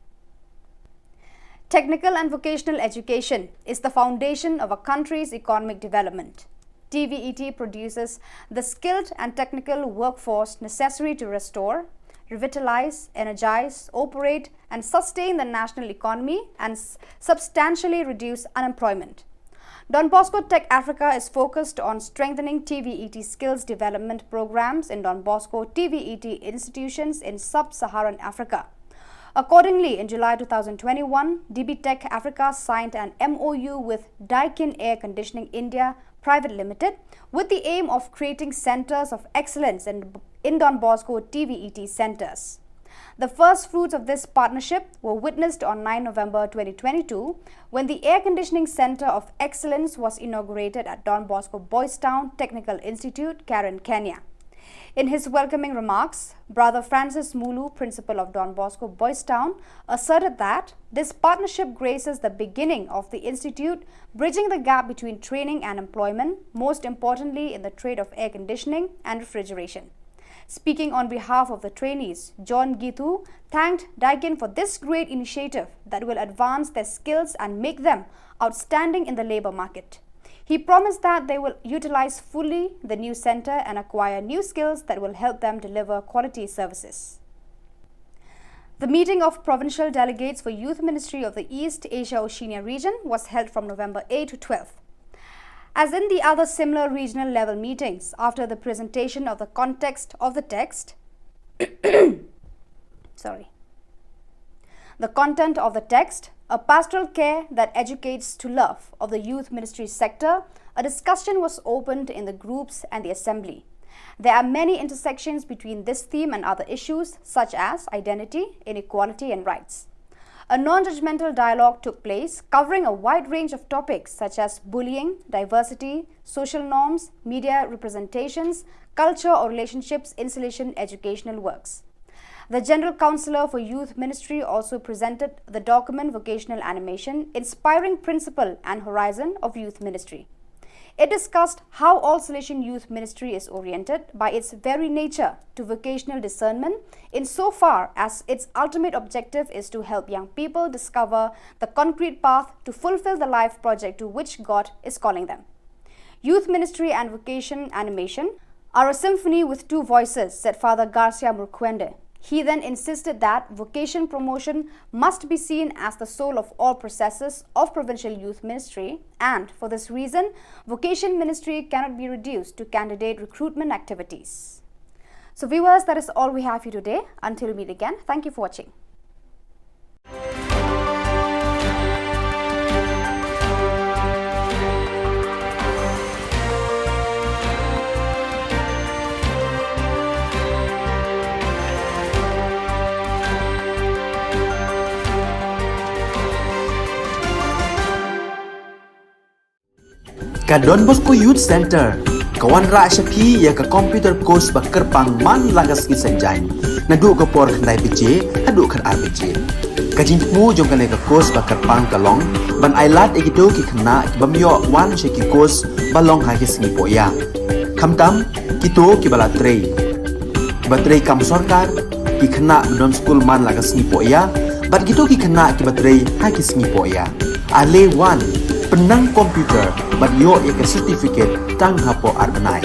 Technical and vocational education is the foundation of a country's economic development. T V E T produces the skilled and technical workforce necessary to restore, revitalize, energize, operate, and sustain the national economy and s- substantially reduce unemployment. Don Bosco Tech Africa is focused on strengthening T V E T skills development programs in Don Bosco T V E T institutions in sub Saharan Africa. Accordingly, in July two thousand twenty-one, D B Tech Africa signed an M O U with Daikin Air Conditioning India Private Limited with the aim of creating centers of excellence in, in Don Bosco T V E T centers. The first fruits of this partnership were witnessed on nine November twenty twenty-two when the Air Conditioning Center of Excellence was inaugurated at Don Bosco Boys Town Technical Institute, Karen, Kenya. In his welcoming remarks, Brother Francis Mulu, principal of Don Bosco Boys Town, asserted that this partnership graces the beginning of the institute, bridging the gap between training and employment, most importantly in the trade of air conditioning and refrigeration. Speaking on behalf of the trainees, John Gitu thanked Daikin for this great initiative that will advance their skills and make them outstanding in the labor market. He promised that they will utilize fully the new center and acquire new skills that will help them deliver quality services. The meeting of provincial delegates for Youth Ministry of the East Asia Oceania region was held from November eighth to twelfth. As in the other similar regional level meetings, after the presentation of the context of the text, sorry, the content of the text, A Pastoral Care That Educates to Love of the Youth Ministry Sector, a discussion was opened in the groups and the assembly. There are many intersections between this theme and other issues such as identity, inequality, and rights. A non judgmental dialogue took place covering a wide range of topics such as bullying, diversity, social norms, media representations, culture or relationships, insulation, educational works. The General Counsellor for Youth Ministry also presented the document Vocational Animation, Inspiring Principle and Horizon of Youth Ministry. It discussed how all Salesian Youth Ministry is oriented by its very nature to vocational discernment, insofar as its ultimate objective is to help young people discover the concrete path to fulfill the life project to which God is calling them. Youth Ministry and Vocation Animation are a symphony with two voices, said Father Garcia Murkwende. He then insisted that vocation promotion must be seen as the soul of all processes of provincial youth ministry, and for this reason, vocation ministry cannot be reduced to candidate recruitment activities. So, viewers, that is all we have for you today. Until we meet again, thank you for watching. Ka Don Bosco Youth Centre ka wanrah sha phi ïa ka computer course ba kyrpang man la ka sngi Saitjaiñ, naduh ka por khyndai baje haduh khatar baje. Ka jingthmu jong kane ka course ba kyrpang ka long ban ailad ïa kito ki khynnah ki bym ïoh wan sha ki course ba long ha ki sngi pohïa, khamtam kito kiba la trei, kiba trei kam sorkar, ki khynnah ba don skul man la ka sngi pohïa bad kito ki khynnah kiba trei ha ki sngi pohïa. Ale wan, pynnang computer bad ïoh ïa ka certificate tang hapoh ar bnai.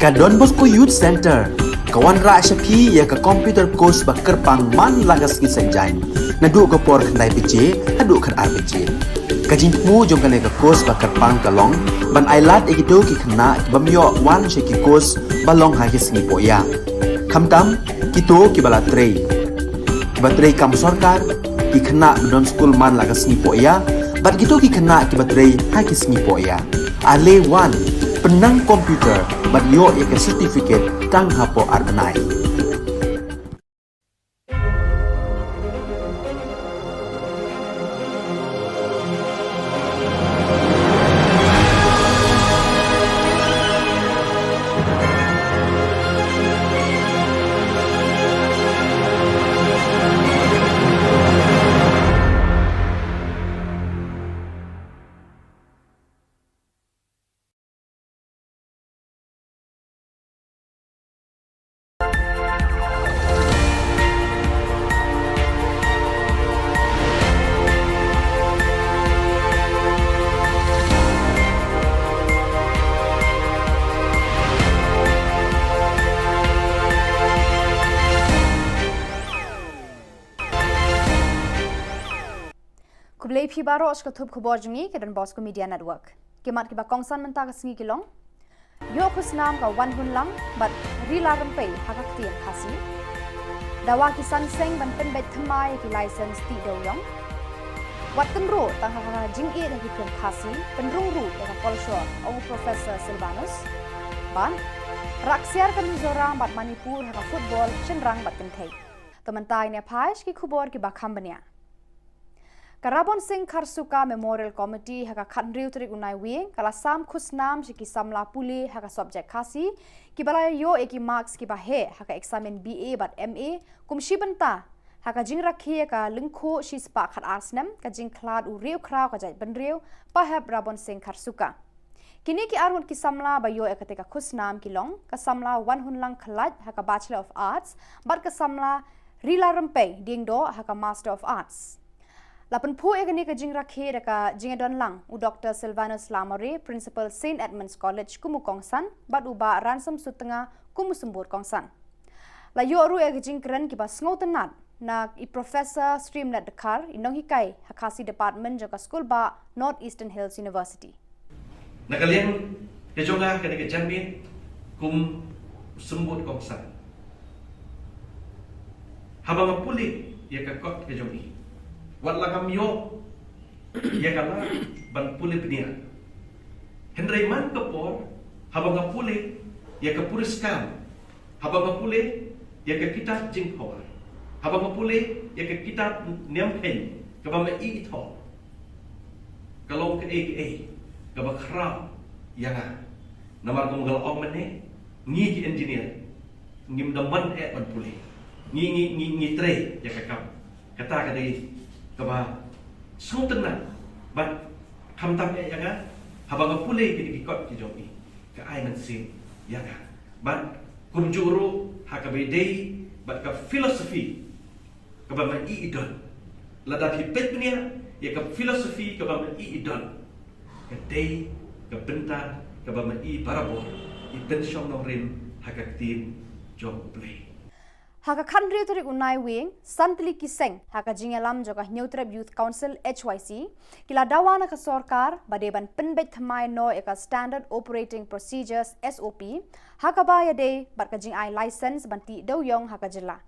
Ka Don Bosco Youth Centre ka wanrah sha phi ïa ka computer course ba kyrpang man la ka sngi Saitjaiñ, naduh ka por khyndai baje haduh khatar baje. Ka jingthmu jong kane ka course ba kyrpang ka long ban ailad ïa kito ki khynnah ki bym ïoh wan sha ki course ba long ha ki sngi pohïa, khamtam kito kiba la trei, kiba trei kam sorkar, ki khynnah ba don skul man la ka sngi pohïa bad kito ki khynnah kiba trei ha ki sngi pohïa. Ale wan, pynnang computer bad ïoh ïa ka certificate tang hapoh ar bnai. Khublei phi baroh sha ka thup khubor jong ngi ka Don Bosco Media Network. Ki mat kiba kongsan mynta ka sngi ki long: Ïoh khusnam ka Wanhunlang bad Rila Rympei ha ka ktien Khasi. Dawa ki san seng ban pynbeit thymmai ïa ki license tih dewïong. Wat kynroh tang ha ka jingïeit ha ki film Khasi, pynrung ruh ïa ka kolshor, ong Professor Sylvanus. Bad rah ksiar ka Mizoram bad Manipur ha ka football shynrang bad kynthei. To mynta ngin ïa phai sha ki khubor kiba kham bniah. Ka Rabon Singh Kharsuka Memorial Committee ha ka khathynriew tarik u Naiwieng ka la sam khusnam sha ki samla pule ha ka subject Khasi kiba la ïoh ïa ki marks kiba heh ha ka eksamin B A bad M A kum shi bynta ha ka jingrakhe ïa ka lyngkhuh shispah khatar snem ka jingkhlad u riewkhraw ka jaitbynriew Pahep Rabon Singh Kharsuka. Kine ki arngut ki samla ba ïoh ïa kata ka khusnam ki long ka samla Wanhunlang Khlait ha ka Bachelor of Arts bad ka samla Rila Rympei Diengdoh ha ka Master of Arts. La pynphuh ïa kane ka jingrakhe da ka jingïadon lang u Doktor Sylvanus Lamare, Principal Saint Edmund's College kum u kongsan, bad u Bah Ransom Sutnga kum u symbud kongsan. La ïoh ruh ïa ka jingkren kiba sngewtynnat na i Professor Streamlet Dkhar, i nonghikai ha Khasi Department jong ka Skulbah North Eastern Hills University. Na ka liang ka jong nga kane ka janmiet kum u symbud kongsan, haba nga pule ïa ka kot ka jong ngi, wat la ngam ïoh ïa ka lad ban pule bniah, hynrei man ka por haba nga pule ïa ka puriskam, haba nga pule ïa ka kitab Jingphawar, haba nga pule ïa ka kitab Niam Kheiñ kaba ma i i thoh, ka long kaei kaei kaba khraw ïa nga. Namar kum nga la ong mynne, ngi ki engineer ngim da mon eh ban pule, ngi ngi ngi ngi trei ïa ka kam. Kata ka dei kaba sngewtynnat bad khamtam eh ïa nga haba nga pule kine ki kot ki jong ngi, ka ai mynsiem ïa nga. Bad kumjuh ruh ha kaba ïadei bad ka philosophy kaba ma i i don. Lada phi peit bniah ïa ka philosophy kaba ma i i don, ka dei ka bynta kaba ma i barabor i pynshong nongrim ha ka ktien jong U Blei. Ha ka khathynriew tarik u Naiwieng, san tylli ki seng ha ka jingïalam jong ka Hynñiewtrep Youth Council, H Y C, ki la dawa na ka sorkar ba dei ban pynbeit thymmai noh ïa ka Standard Operating Procedures, S O P, ha kaba ïadei bad ka jingai license ban tih dewïong ha ka jylla.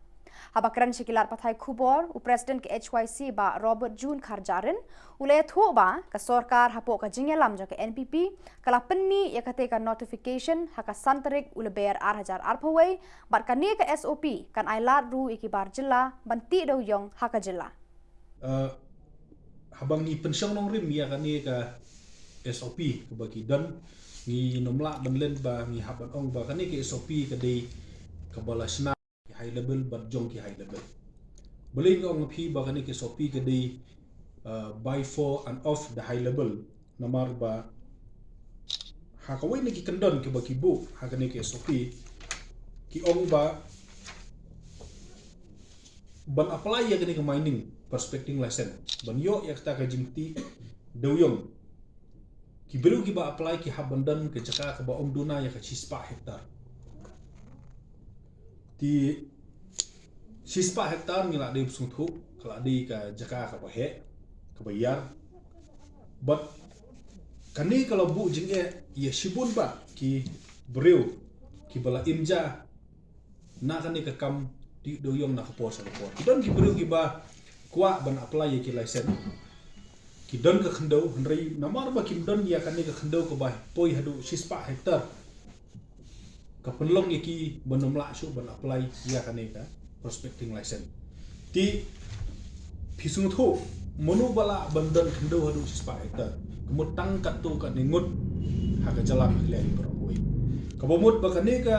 Haba kren sha ki lad pathai khubor, u President ka H Y C Bah Robert June Kharjahrin u la ïathuh ba ka sorkar hapoh ka jingïalam jong ka N P P ka la pynmih ïa kata ka notification ha ka san tarik u Lber ar hajar arphew wei, bad kane ka S O P kan ai lad ruh ïa ki bar jylla ban tih dewïong ha ka jylla. Uh, haba ngi pynshong nongrim ïa kane ka S O P kaba ki don, ngim lah ban len ba ngi hap ban ong ba kane ka S O P ka dei kaba la shna ki high level bad jong ki high level. Balei nga ong phi ba kane ka S O P ka dei, uh, by, for and of the high level? Namar ba ha kawei na ki kyndon kiba ki buh ha kane ka S O P, ki ong ba ban apply ïa kane ka mining prospecting license, ban ïoh ïa kata ka jingtih dewïong, ki briew kiba apply ki hap ban don ka jaka kaba ym duna ïa ka shispah hektar. Te shispah hektar ngi la dei ba sngewthuh ka la dei ka jaka kaba heh, kaba ïar. Bad kane ka la buh jingeh ïa shibun bah ki briew kiba la im ja na kane ka kam tih dewiong na ka por sha ka por. Ki don ki briew kiba kwah ban apply ïa ki license. Ki don ka khyndew, hynrei namar ba kim don ïa kane ka khyndew kaba poi haduh shispah hektar, ka pynlong ïa ki ban ym lah shuh ban apply ïa kane ka prospecting license. Te phi sngewthuh, mano ba lah ban don khyndew haduh shispah hektar? Ka mut tang katto katne ngut ha ka jylla Meghalaya hi baroh kawei. Kaba mut ba kane ka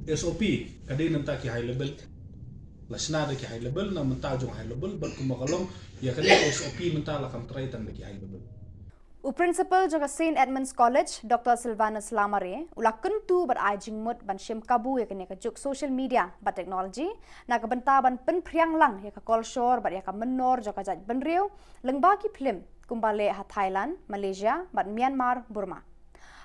S O P ka dei na bynta ki high level. La shna da ki high level, na bynta jong high level, bad kumba ka long ïa kane ka S O P mynta la kam trei tang da ki high level. U Principal jong ka Saint Edmund's College, Doctor Silvanus Lamare, u la kyntu bad ai jingmut ban shim kabu ïa kane ka juk social media bad technology na ka bynta ban pynphriang lang ïa ka kolshor bad ïa ka mynnor jong ka jaitbynriew lyngba ki phlim kumba leh ha Thailand, Malaysia bad Myanmar, Burma.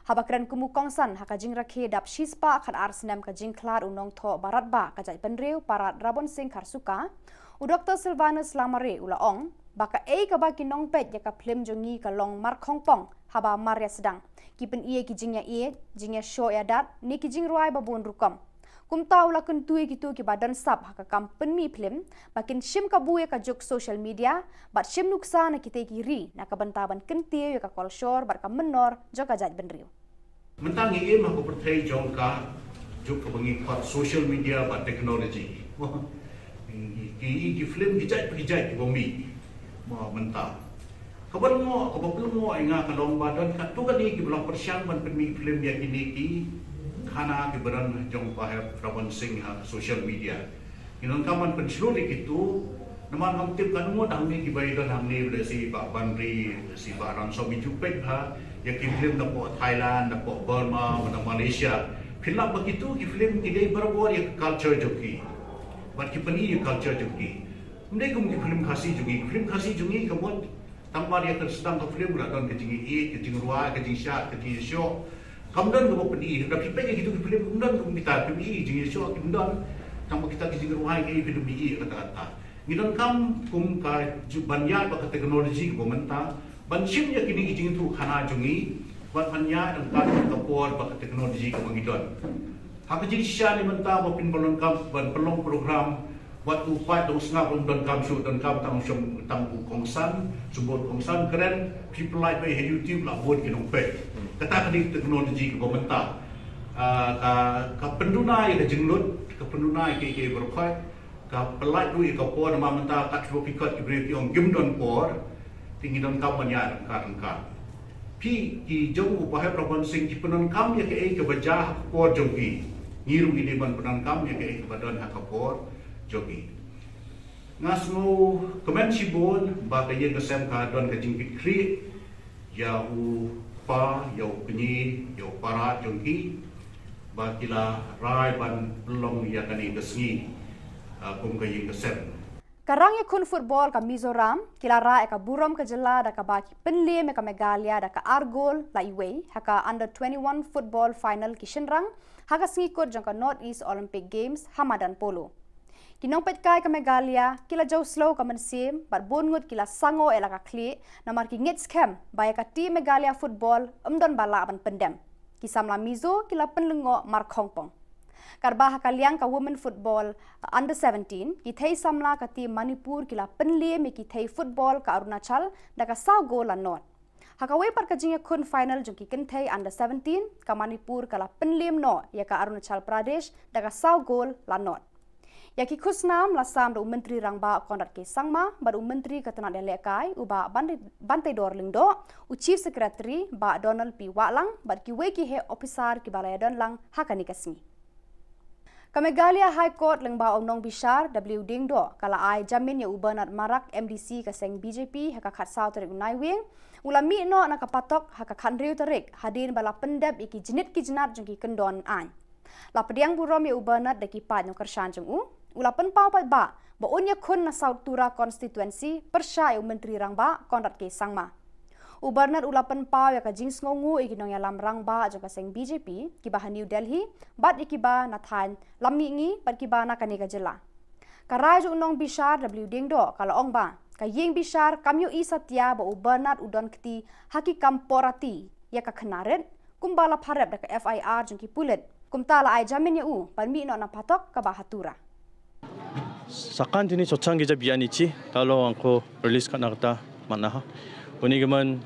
Haba kren kum u kongsan ha ka jingrakhe dap shispah khatar snem ka jingkhlad u nongthoh baratbah ka jaitbynriew Parad Rabon Singh Kharsuka, u Doctor Silvanus Lamare u la ong ba kaei kaba ki nongpeit ïa ka phlim jong ngi ka long markhongpong haba mar ïa sdang. Ki pyni ïa ki jingïaieit, jingïashoh ïadat ne ki jingrwai ba bun rukom. Kumta u la kyntu ïa kito kiba don sap ha ka kam pynmih phlim ba kin shim kabu ïa ka juk social media bad shim nuksa na kitei ki ri na ka bynta ban kyntiew ïa ka kolshor bad ka mynnor jong ka jaitbynriew. Mynta ngi im ha ka pyrthei jong ka juk kaba ngi khot social media bad technology. Ki, ki phlim ki jait pa ki jait kiba mih ma mynta. Kaba lyngngoh, kaba pynlyngngoh ïa nga ka long ba don katto katne kiba la pyrshang ban pynmih phlim ïa kine ki khana kiba don jong Parad Rabon Singh ha social media. Ngi donkam ban pynshlur ïa kito, namar ngam tip katno ngut hangne kiba ïadon hangne, lehse i Bah Banri, lehse i Bah Ransom, i ju peit bha ïa ki phlim napoh Thailand, napoh Burma, na Malaysia. Phin lap ba kito ki phlim ki dei barabor ïa ka culture jong ki. Bad ki pyni ïa ka culture jong ki. Ym dei kum ki phlim Khasi jong ngi, ki phlim Khasi jong ngi ka mut tang mar ïa ka sdang ka phlim la don ka jingïaieit, ka jingrwai, ka jingshad, ka jingïashoh. Kam don kaba pyni, lada phi peit ïa kito ki phlim, kam don kum kita, phi ïohi jingïashoh kim don. Tang ba kita ki jingrwai ki phi ïohi kata kata. Ngi donkam kum ka ju-, ban ïaid bad ka technology kaba mynta, ban shim ïa kine ki jingïathuhkhana jong ngi, bad ban ïaid ryngkat ka por bad ka technology kaba ngi don. Ha ka jingshisha ne mynta ba phin pynlong kam, ban pynlong program, wat u paid dong sngap um donkam shuh, donkam tang u shong, tang u kongsan, shu bud kongsan kren, phi pynlait beit ha YouTube la bun ki nongpeit. Kata ka dei technology kaba mynta. Ah, ka, ka pynduna ïa ka jinglut, ka pynduna ïa kiei kiei baroh khoit, ka pynlait ruh ïa ka por namar mynta kat shuwa phi khot ki briew ki ong kim don por, te ngi donkam ban ïaid ryngkat ryngkat. Phi ki jong u Parad Rabon Singh ki pyndonkam ïa kaei kaba jia ha ka por jong ki. Ngi ruh ngi dei ban pyndonkam ïa kaei kaba don ha ka por jong ki. Nga sngewkmen shibun ba ka ïing ka sem ka don ka jingkitkhlieh ïa u kpa, ïa u kñi, ïa u para jong ki, ba ki la rai ban pynlong ïa kane ka sngi, ah, kum ka ïing ka sem. Ka rangïakhun football ka Mizoram ki la rah ïa ka burom ka jylla da kaba ki pynliem ïa ka Meghalaya da ka ar gol la iwei ha ka under twenty-one football final ki shynrang ha ka sngi kut jong ka North East Olympic Games ha madan polo. Ki nongpeitkai ka Meghalaya ki la jew slow ka mynsiem bad bun ngut ki la sangoh ïa la ka khlieh namar ki ngeit skhem ba ïa ka team Meghalaya football ym don ba lah ban pyndem. Ki samla Mizo ki la pynlyngngoh markhongpong. Katba ha ka liang ka women football, uh, under seventeen, ki thei samla ka team Manipur ki la pynliem ïa ki thei football ka Arunachal da ka saw gol la nod. Ha kawei pat ka jingïakhun final jong ki kynthei under seventeen, ka Manipur ka la pynliem noh ïa ka Arunachal Pradesh da ka saw gol la nod. Ïa ki khusnam la sam da u Myntri Rangbah Conrad K Sangma bad u Myntri ka tnad ïalehkai u Bah Ban-, Banteidor Lyngdoh, u Chief Secretary Bah Donald P Wahlang bad kiwei ki heh ophisar kiba la ïadon lang ha kane ka sngi. Ka Meghalaya High Court lyngba u nongbishar W Diengdoh ka la ai jamin ïa u Bernard Marak, M D C ka seng B J P, ha ka khatsaw tarik u Naiwieng, u la mih noh na ka patok ha ka khathynriew tarik hadien ba la pyndep ïa ki jnit ki jnat jong ki kyndon aiñ. La pdiang burom ïa u Bernard da ki paid nongkyrshan jong u, u la pynpaw paidbah ba un ïakhun na South Tura constituency pyrshah ïa u Myntri Rangbah Conrad K Sangma. U Bernard u la pynpaw ïa ka jingsngewnguh ïa ki nongïalam rangbah jong ka seng B J P kiba ha New Delhi bad ïa kiba na thaiñ Lammihngi bad kiba na kane ka jylla. Ka rai jong u nongbishar W Diengdoh ka la ong ba ka ïing bishar kam ïohi satia ba u Bernard u don kti ha ki kam pornography ïa ka khynnah rit, kumba la pharep da ka F I R jong ki pulit. Kumta la ai jamin ïa u ban mih noh na phatok kaba ha Tura. Sakan tini chochang gija biani chi talo angko release kana kata mana ha. Uni gaman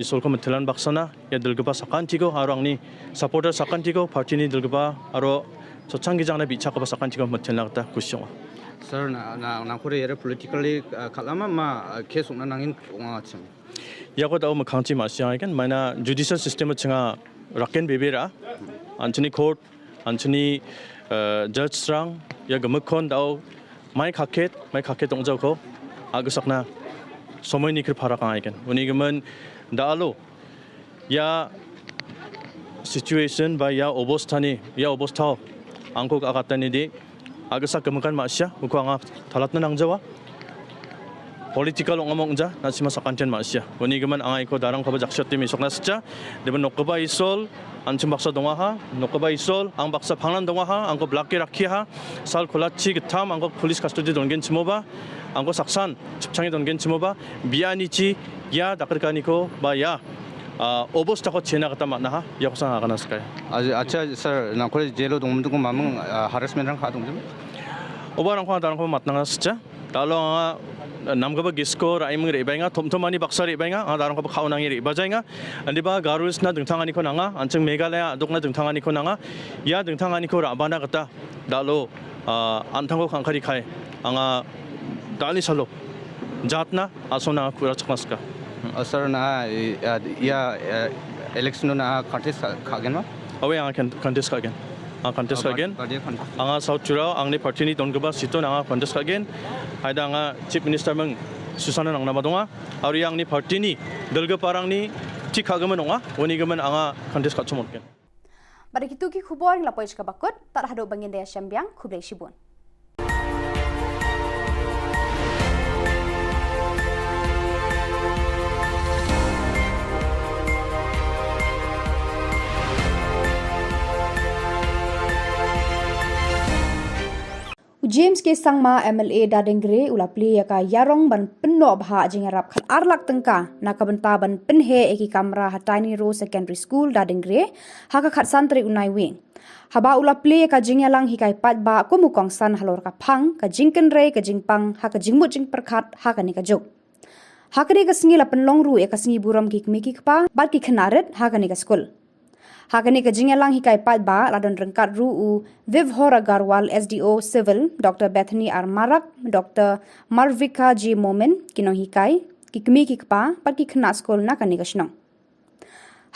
isol ko metelan baksana ya delgeba sakan tiko aro angni supporter sakan tiko party ni delgeba aro chochang gija na bicha kaba sakan tiko metelan kata kusyong. Sir, na na na kore yere politically, uh, kalama ma, uh, case ungna nangin unga chim. Ya ko tau makhang chi ma siang kan mana judicial system chinga raken bebera. Anthony court, Anthony, uh, judge strang ya gemekhon tau mai khaket mai khaket tong jauh ko. Agus akna somoi ni kir para kang aiken uni gemen da alo ya situation ba ya obostha ni ya obostha angko ka kata ni di agus ak kemekan ma sia uko anga thalat na nang jawa political ong among ja na sima sakantian ma sia uni gemen angai ko darang ko ba jakshot ti misok na secha deben nok ba isol an chim baksa donga ha nok ba isol ang baksa phangnan donga ha angko blak ki rakhi ha sal khula chi ketham angko police custody don gen chimo ba angko saksan chipchangi don gen chimo ba biani chi ya dakar kani ko ba ya, ah, obos tako chena kata matna ha ya ko sang akana skai. Acha sir na kore jelo dong mung mamung, ah, harassment rang kha dong jim. Oba rang ko darang ko matna nga secha. Talo nga nam ka ba gisko rai mung ri bai nga thom thom ani baksa ri bai nga darang ko ba khau nangi ri ba jai nga. Andi ba garus na dengthang ani ko nanga ancheng Meghalaya dok na dengthang ani ko nanga ya dengthang ani ko ra bana kata. Dalo, ah, anthang ko khangkhari khai anga dani salo jatna asona kura chaknaska. Ah, sir na, eh, ah, ya, eh, election na contest ka gen ma? Awe anga contest ka gen. Anga contest ka gen. Anga South Churao angni party ni don keba situ anga contest ka gen. Haida anga Chief Minister meng Susana nang nama donga. Ari angni party ni delga parang ni chik ka gemen onga. Wani gemen anga contest ka chumot gen. Bad da kitu ki khubor ngi la poi sha kaba kut, tad haduh ba ngin da ïashem biang, khublei shibun. U James K Sangma, M L A Dadengre, u la plie ïa ka ïarong ban pynnoh bha jingïarap khat ar lak tyngka na ka bynta ban pynheh ïa ki kamra ha Tiny Row Secondary School Dadengre ha ka khatsan tarik u Naiwieng. Haba u la plie ïa ka jingïalang hikai paidbah kum u kongsan halor ka phang, ka jingkynrei, ka jingpang ha ka jingmut jingpyrkhat ha kane ka juk. Ha kane ka sngi la pynlong ruh ïa ka sngi burom ki kmie ki kpa bad ki khynnah rit ha kane ka skul. Ha kane ka jingïalang hikai paidbah la don ryngkat ruh u Vibhor Agarwal, S D O Civil, Doctor Bethany R Marak, Doctor Marvika J Momin, ki nonghikai, ki kmie ki kpa bad ki khynnah skul na kane ka shnong.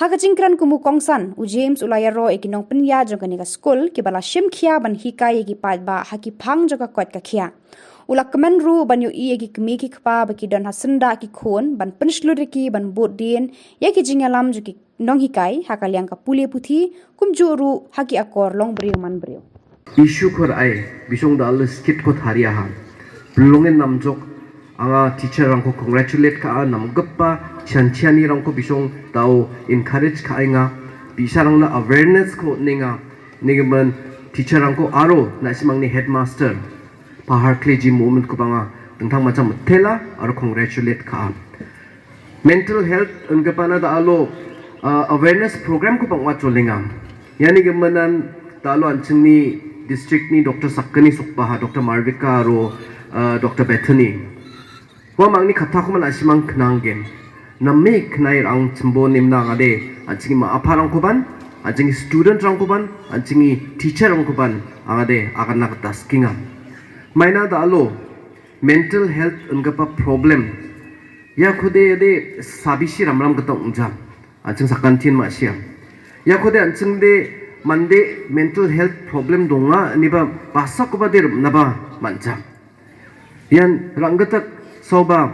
Ha ka jingkren kum u kongsan, u James u la ïaroh ïa ki nongpynïaid jong kane ka skul kiba la shim khia ban hikai ïa ki paidbah ha ki phang jong ka koit ka khiah. U la kmen ruh ban ïohi ïa ki kmie ki kpa ba ki don ha syndah ki khun ban pynshlur ïa ki ban bud dien ïa ki jingïalam jong ki nonghikai ha ka liang ka pule puthi kumjuh ruh ha ki akor long briew man briew. Issue khor ai bisong da alles kit ko tharia ha. Pynlongin namjok anga teacher rangko congratulate ka a namgappa chan chani rangko bisong tau encourage ka ai nga. Bisarang na awareness ko ninga nigaman teacher rangko aro na simang ni headmaster. Pahar kleji moment ko banga tengtang macam tela aro congratulate ka a. Mental health engkapana da alo, uh, awareness program ko pangwa cholinga. Yani gemanan da alo anching ni district ni Doctor Sakani Sukbaha, Doctor Marvika aro, uh, Doctor Bethany. Wa mangni kata ko man asimang khnang gen. Nami khnai rang chimbo nimna ngade anching ma apa rang ko ban, anching student rang ko ban, anching teacher rang ko ban angade akan nak taskinga. Maina da alo mental health engkapa problem. Ya khode de sabi shi ramram kata ungjam. Anching sakan thin ma siam. Ya khode anching de mande mental health problem donga ni ba basa ko ba de na ba manjam. Yan ranggatak soba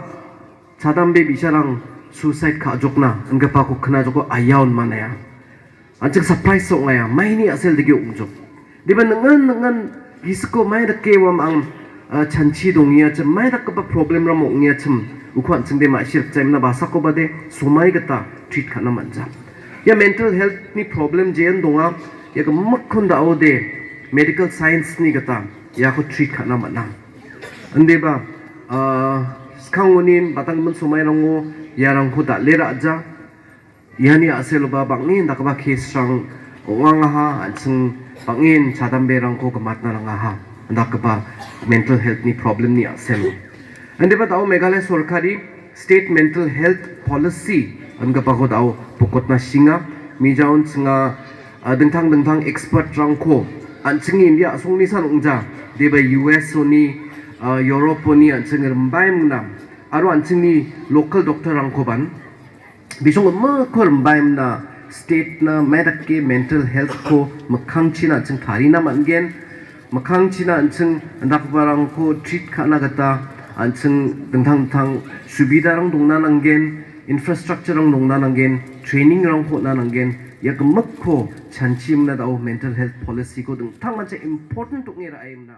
chadam be bisarang suicide ka jokna engkapa ko khna joko ayaun manaya. Anching surprise sok ngaya maini asel degi ungjok. Diba nengan nengan gisko mai da ke wam ang Ah, chanchi dong ïa chim mai dak kaba problem ram ong ïa chim. U khwan ching de ma shir chim na basa ko ba de sumai kata treat khana manja. Ïa mental health ni problem jen donga ïa ka mak khun da o de medical science ni kata ïa ko treat khana mana. Ande ba, ah, skang unin batang men sumai rango ïa rang ko da lera ja. Ïa ni a sel ba bangin da kaba case rang ong ha an sing bangin chadam be rang ko kamat na rang ha da kaba mental health ni problem ni a sel. Ande ba tau Meghalaya sorkari state mental health policy an kaba ko tau pokot na singa mi jaun singa, ah, dengtang dengtang expert rang ko an sing India song ni san ong ja de ba U S o ni, ah, Europe o ni an sing rembai mna aro an sing ni local doctor rang ko ban. Bisong ma kor mbaim na state na medak ke mental health ko makhang china ching thari na man gen. Makhang china ching ndak barang ko treat khana kata an ching dengtang tang subida rang dong na nang gen, infrastructure rang dong na nang gen, training rang ko na nang gen. Ïa ka mak ko chanchi mna da o mental health policy ko dengtang man cha important tuk ngira ai mna.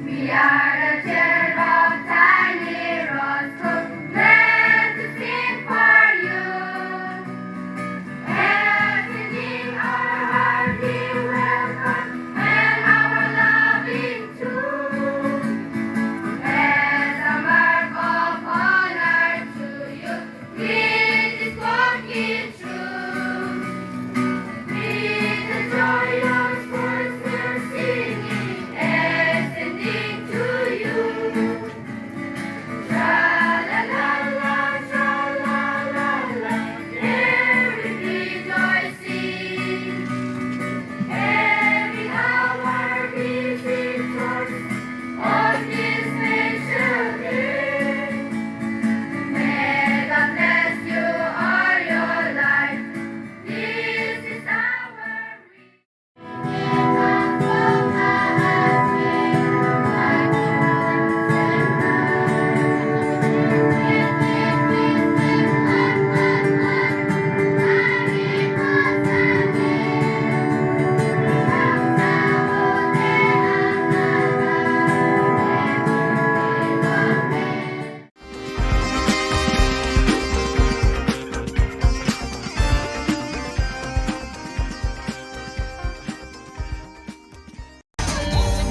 We are the children of tiny rose, glad to sing for you. As singing our hearty welcome and our loving tune. As a mark of honor to you, it is spoken true. With the joyous voice we're singing, ascending to you. Tra la la la, tra la la la, every rejoicing, every hour we rejoice on this special day. May God bless you all your life. This is our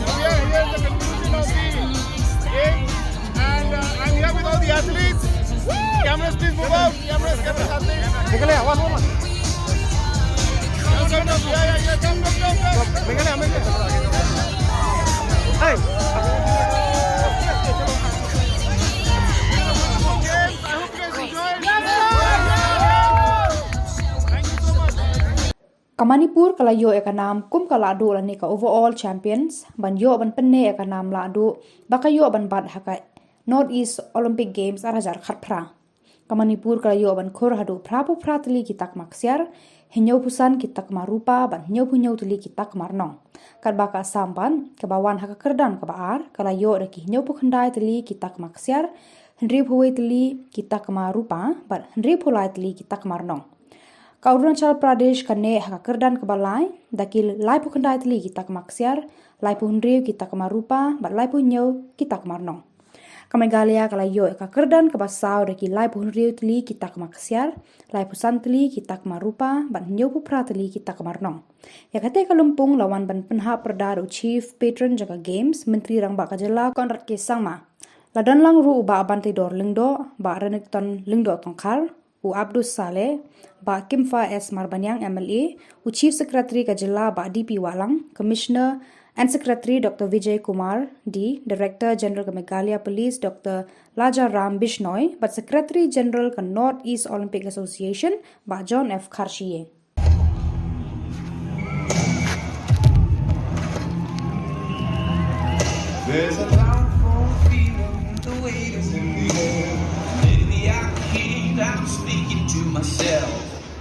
We are here at the conclusion of the game, and, uh, I'm here with all the athletes. Cameras, please move out. Cameras, cameras, athletes. Come, come, come. Yeah, yeah, yeah. Come, come, come, come. Hey. Ka Manipur ka la ïoh ïa ka nam kum ka lahduh lane ka overall champions ban ïoh ban pynneh ïa ka nam lahduh ba ka ïoh ban bat ha ka North East Olympic Games ar hajar khatphra. Ka Manipur ka la ïoh ban khur haduh phraphew phra tylli ki takma ksiar, hynñiewphew san ki takma rupa bad hynñiewphew hynñiew tylli ki takma rnong. Katba ka Assam bad kaba wan ha ka kyrdan kaba ar ka la ïoh da ki hynñiewphew khyndai tylli ki takma ksiar, hynriewphew wei tylli ki takma rupa bad hynriewphew lai tylli ki takma rnong. Ka Arunachal Pradesh ka neh ha ka kyrdan kaba lai da ki laiphew khyndai tylli ki takma ksiar, laiphew hynriew ki takma rupa bad laiphew hynñiew ki takma rnong. Ka Meghalaya ka la ïoh ïa ka kyrdan kaba saw da ki laiphew hynriew tylli ki takma ksiar, laiphew san tylli ki takma rupa bad hynñiewphew phra tylli ki takma rnong. Ïa kata ka lympung la wan ban pynhap pyrda da u Chief Patron jong ka Games, Myntri Rangbah ka Jylla Conrad K Sangma. La don lang ruh u Bah Banteidor Lyngdoh, Bah Renikton Lyngdoh Tongkhar, u Abdus Saleh, Bah Kimfa S Marbaniang M L A, u Chief Secretary ka Jylla Bah D P Wahlang, Commissioner and Secretary Doctor Vijay Kumar D, Director General ka Meghalaya Police Doctor Laja Ram Bishnoi, bad Secretary General ka North East Olympic Association Bah John F Kharshie. There's a powerful feeling, the weight is in the air. Maybe I can't, I'm speaking to myself.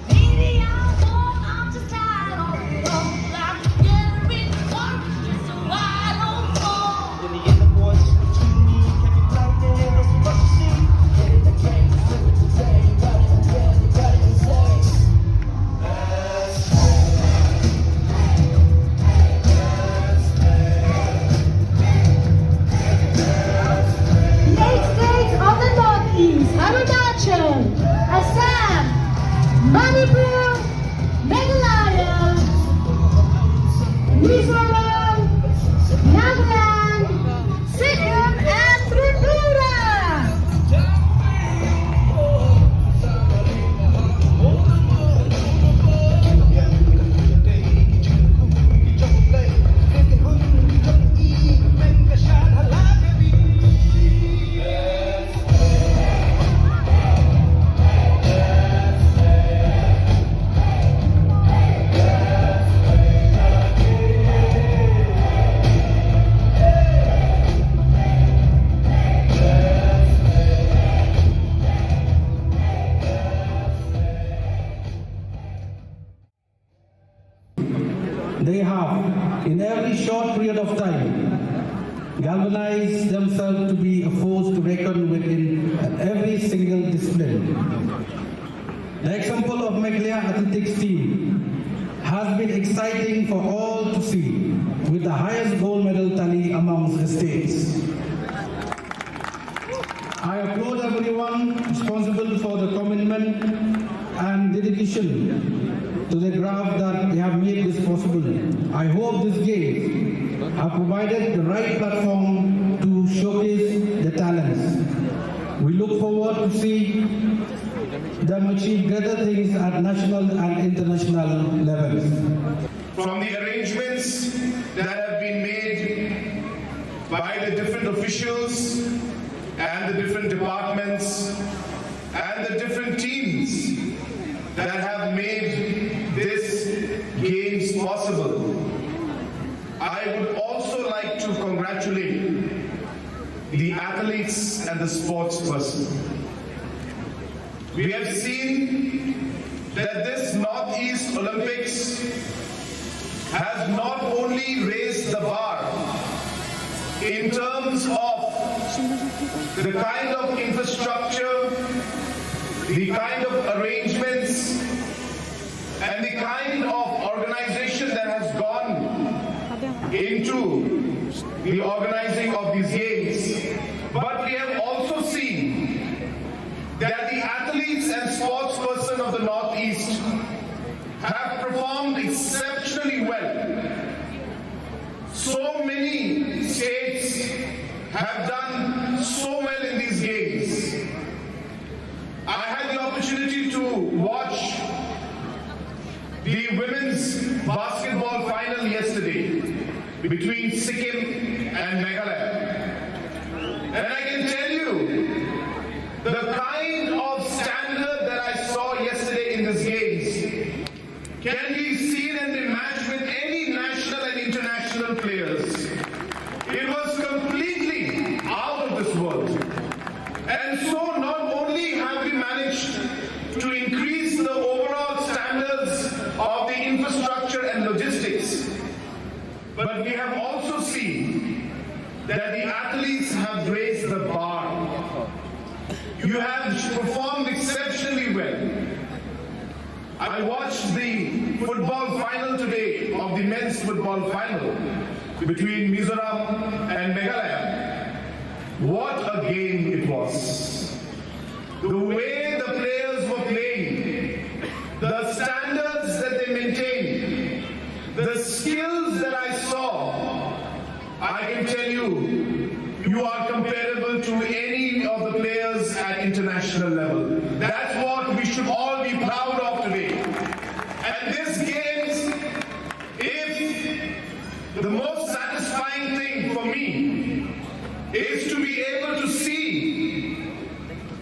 Maybe I won't, I'm just tired of it all. I'm getting rich, I'm just a wild old fool. Then you get the voice between me and the brightness. Manipur, Meghalaya, Mizoram, Nagaland, Sikkim and Tripura. They have, in every short period of time, galvanized themselves to be a force to reckon with in every single discipline. The example of Meghalaya athletics team has been exciting for all to see, with the highest gold medal tally amongst the states. I applaud everyone responsible for the commitment and dedication to the craft that they have made this possible. I hope this games have provided the right platform to showcase the talents. We look forward to see them achieve greater things at national and international levels. From the arrangements that have been made by the different officials and the different departments and the different teams that have made this games possible, I would also like to congratulate the athletes and the sports person. We have seen that this Northeast Olympics has not only raised the bar in terms of the kind of infrastructure, the kind of arrangements, and the kind of organization that has gone into the organizing of these games, but we have also seen that the athletes and sports person of the Northeast have performed exceptionally well. So many states have done so well in these games. I had the opportunity to watch the women's basketball final yesterday between Sikkim and Meghalaya. And I can tell you, the kind of standard that I saw yesterday in these games can be seen and be matched with any national and international players. It was completely out of this world. And so not only have we managed to increase the overall standards of the infrastructure and logistics, but we have also seen that the athletes have raised the bar. You have performed exceptionally well. I watched the football final today of the men's football final between Mizoram and Meghalaya. What a game it was. The way the players were playing, the standards that they maintained, the skills that I saw, I can tell you, you are comparable to any of the players at international level. That's what we should all be proud of today. And this games, if the most satisfying thing for me is to be able to see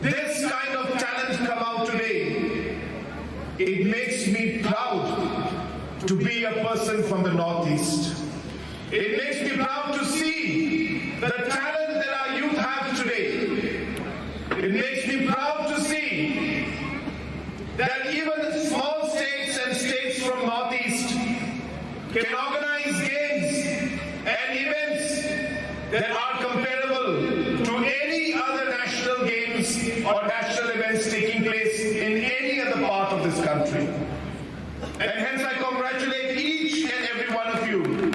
this kind of talent come out today, it makes me proud to be a person from the Northeast. It makes me proud to see the talent that our youth have today. It makes me proud to see that even small states and states from Northeast can organize games and events that are comparable to any other national games or national events taking place in any other part of this country. And hence I congratulate each and every one of you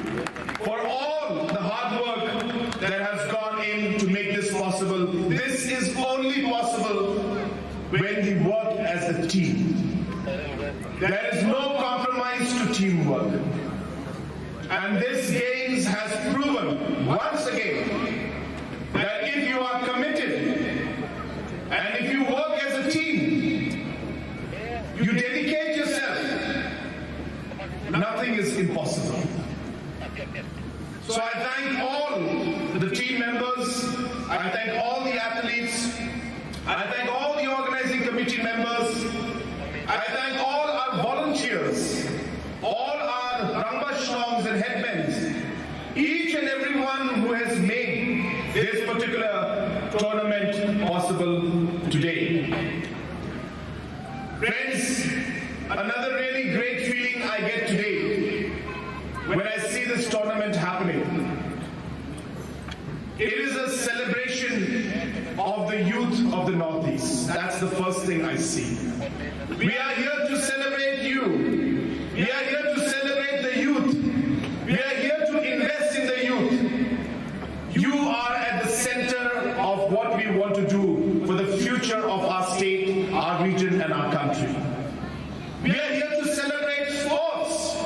for all the hard work that has gone in to make this possible. This is only possible when we work as a team. There is no compromise to teamwork. And this games has proven once again that if you are committed and if you work as a team, you dedicate yourself, nothing is impossible. So I thank all the team members, I thank all the athletes, I thank all the organizing committee members, I thank all our volunteers, all our Rangbah Shlongs and headbands, each and everyone who has made this particular tournament possible today. Friends, another really great feeling I get today when I see this tournament happening. It is a celebration of the youth of the Northeast. That's the first thing I see. We are here to celebrate you. We are here to celebrate the youth. We are here to invest in the youth. You are at the center of what we want to do for the future of our state, our region, and our country. We are here to celebrate sports.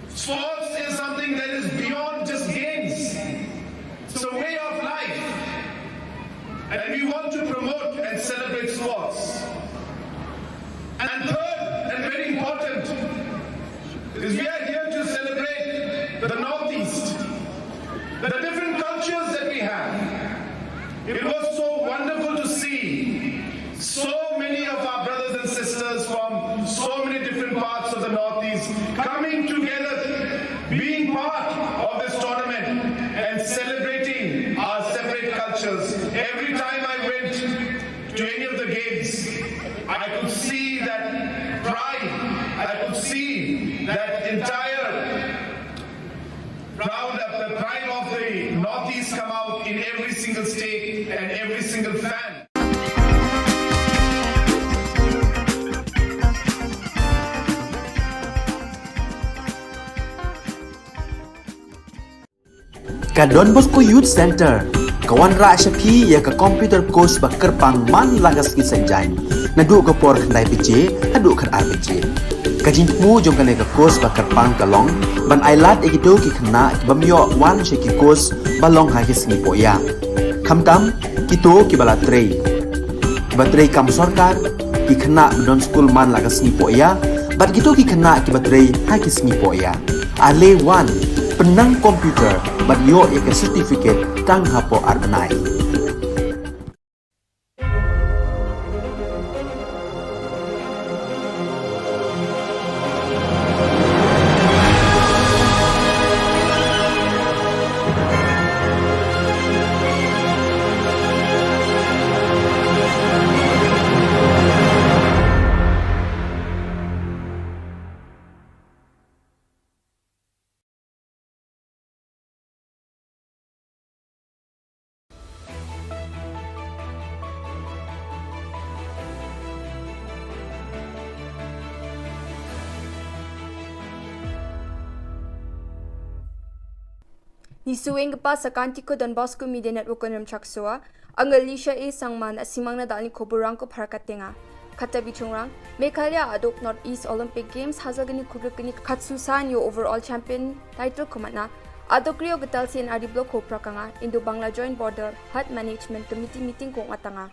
Sports is something that is beyond just games. It's a way of life. And we want to promote and celebrate sports. And third, and very important, is we are here to celebrate the Northeast, the different cultures that we have. It was so wonderful to see so many of our brothers and sisters from so many different parts of the Northeast coming together, being part of this tournament and celebrating our separate cultures. Every time I went to any of the games, I could see that pride, I could see that entire proud, the pride of the Northeast come out in every single state and every single fan. Ka Don Bosco Youth Center ka wanrah sha phi ïa ka computer course ba kyrpang man la ka sngi Saitjaiñ, naduh ka por khyndai baje haduh khatar baje. Ka jingthmu jong kane ka course ba kyrpang ka long ban ailad ïa kito ki khynnah ki bym ïoh wan sha ki course ba long ha ki sngi pohïa. Khamtam kito kiba la trei, kiba trei kam sorkar, ki khynnah ba don skul man la ka sngi pohïa, bad kito ki khynnah kiba trei ha ki sngi pohïa. Ale wan, pynnang computer bad ïoh ïa ka certificate tang hapoh ar bnai. Ngi suweng kpa sa ka Antico Don Bosco Media Network Konram Chaksoa, Angel Lisha A Sangma na simang na dalni khubor rang ko phara katenga. Kata bichungrang, Meghalaya aduk North East Olympic Games hajar kani khubor kani katsu san yo overall champion title kumatna. Aduk rio getal sian ari blok ko prakanga, Indo Bangla Joint Border Health Management Committee meeting ko ngatanga.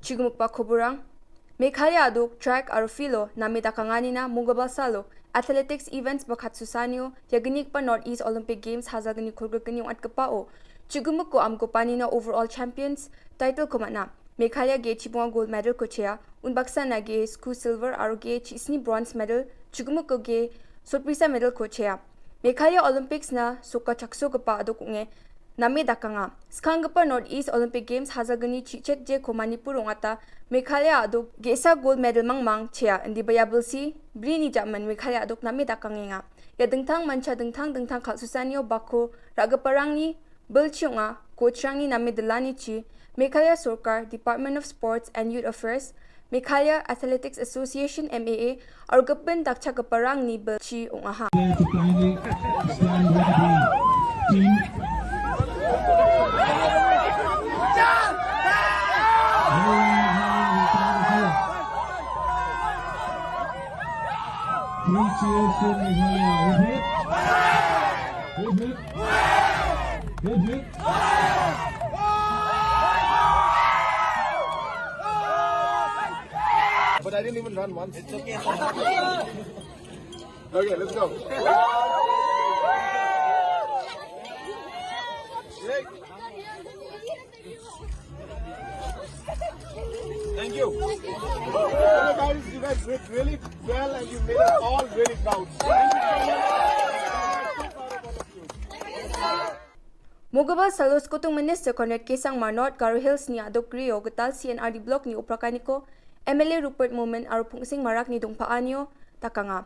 Chigumuk pa khubor rang, Meghalaya aduk track aro filo, name dakangani na mungabal salo, athletics events ba katsu san yo, ya gani kpa North East Olympic Games hajar kani khubor kani ngat kpa o. Chigumuk ko am ko pani na overall champions title kumatna. Meghalaya ge chibunga gold medal ko chea, un baksa na ge sku silver aro ge chisni bronze medal, chigumuk ko ge sorpresa medal ko chea. Meghalaya Olympics na soka chakso kpa aduk unge, name dakanga. Skang kpa North East Olympic Games hajar kani chichet je ko Manipur ungata, Meghalaya aduk gesa gold medal mangmang chea, indi baya belsi, bri ni jaman Meghalaya aduk name dakangenga. Ya dengtang mancha dengtang dengtang kal susanio bako, raga parang ni, Belchiunga, ko chirang ni name delani chi, Meghalaya Sorkar, Department of Sports and Youth Affairs, Meghalaya Athletics Association, M A A, argapen dakcha ka parang ni belchi ungaha. There to kindly stand with the team. Very, very, very, very. Three cheers for Meghalaya. Hip, hip. Hip, hip. Hip, hip. But I didn't even run once. It's okay. Okay, let's go. Thank you. Hello guys, you guys did really well and you made us all really proud. Thank you so much. Mugabal salo Skutung Minister Conrad K Sangma North Garo Hills ni aduk rio getal C and R D block ni uprakaniko M L A Rupert Momin aru Phungsing Marak ni dungpa anio takanga.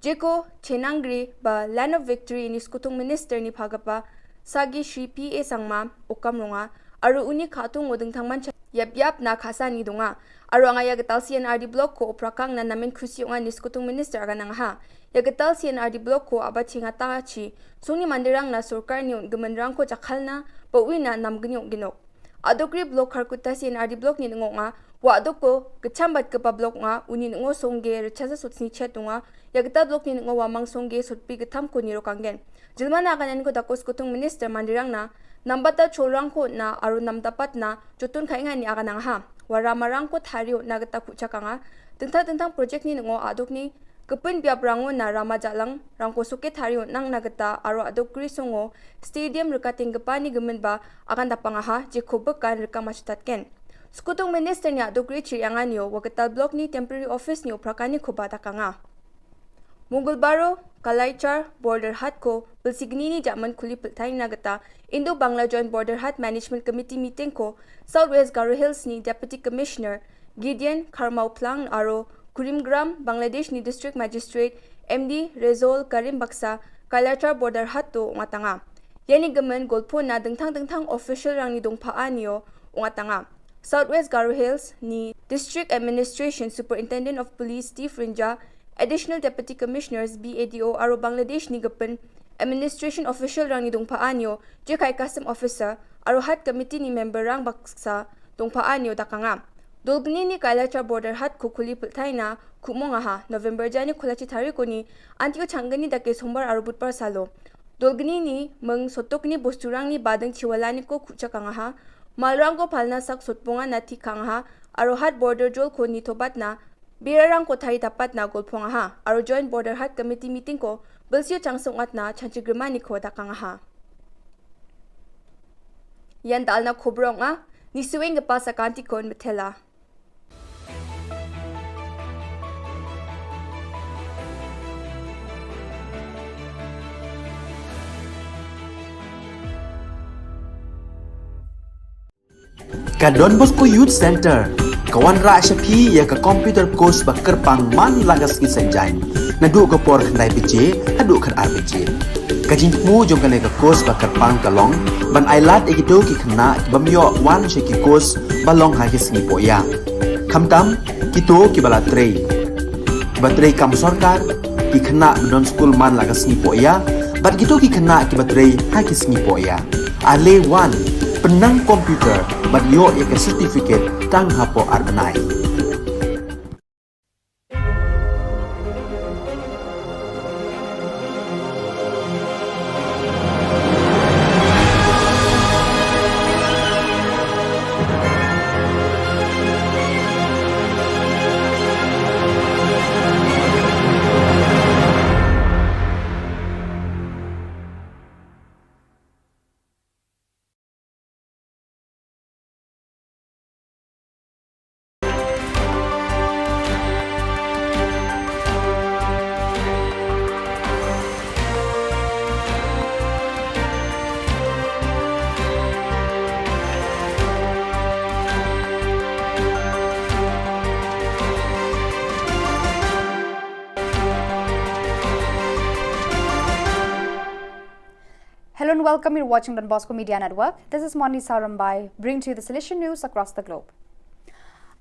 Jeko Chenangri ba Land of Victory ni Skutung Minister ni phagapa Sagi Shri P A Sangma ukam runga aru uni khatung o dingthang mancha yap yap na khasa ni dunga. Aru anga ya getal C and R D block ko uprakang na namin khusi unga ni Skutung Minister aga nangha. Ya getal C and R D block ko aba chinga ta chi sungni mandirang na sorkar ni un gemenrang ko jakhalna ba uina nam genyok genok. Adukri block Kharkutta C and R D block ni ngo nga wa aduk ko kecham bat kepa block nga uni ngo songge rechasa sutsni chet nga ya getal block ni ngo wa mang songge sutpi getham ko niro kanggen. Jilmana akan en ko dakos kutung minister mandirang na nambata cholrang ko na aru namdapat na jotun khainga ni akan angha. Wara marang ko thario na geta kuchakanga. Tentang tentang project ni ngo aduk ni kepun biap rango na rama jalang rangko suke thario nang na geta aru aduk gri songo stadium rekating gepani gemen ba akan dapang aha jeko bekan rekam achutat ken. Skutung minister ni aduk gri chiri anganio wa getal block ni temporary office ni uprakani ko ba takanga. Mungul Baro, Kalaichar, Border Hat ko, Bilsigni ni Jaman Kuli Piltai Nagata, Indo Bangla Joint Border Hat Management Committee meeting ko, South West Garo Hills ni Deputy Commissioner, Gideon Kharmau Plang Aro, Kurimgram, Bangladesh ni District Magistrate, M D Rezol Karim Baksa, Kalaichar Border Hat to ungatanga. Yani gemen golpo na dengthang dengthang official rang ni dongpa anio ungatanga. South West Garo Hills ni District Administration Superintendent of Police Steve Rinja, Additional Deputy Commissioners B A D O aro Bangladesh ni gepen administration official rang ni dongpa anio, jekai custom officer, aro hat committee ni member rang baksa dongpa anio dakanga. Dolgni ni Kailachar border hat kukuli pultaina kumong aha November jani kulachi tarikuni antio changgani dake sombar aro butpar salo. Dolgni ni meng sotok ni bosturang ni badeng chiwala ni ko kucha kangaha. Malrang ko palna sak sotponga na ti kangaha. Aro hat border jol ko ni tobat na birarang ko thari tapat na golpong aha. Aro joint border hat committee meeting ko belsio changsung at na chanchi grima ni ko dakang aha. Yan dal na kobrong a ni suing gepa sakanti kon betela. Ka Don Bosco Youth Center ka wanrah sha phi ïa ka computer course ba kyrpang man la ka sngi Saitjaiñ naduh ka por khyndai baje haduh khatar baje. Ka jingthmu jong kane ka course ba kyrpang ka long ban ailad ïa kito ki khynnah ki bym ïoh wan sha ki course ba long ha ki sngi pohïa. Khamtam kito kiba la trei, kiba trei kam sorkar, ki khynnah ba don skul man la ka sngi pohïa bad kito ki khynnah kiba trei ha ki sngi pohïa. Ale wan pynnang computer bad ïoh ïa ka certificate tang hapoh ar bnai. Hello and welcome. You're watching Don Bosco Media Network. This is Moni Sarambai, bringing to you the Salesian news across the globe.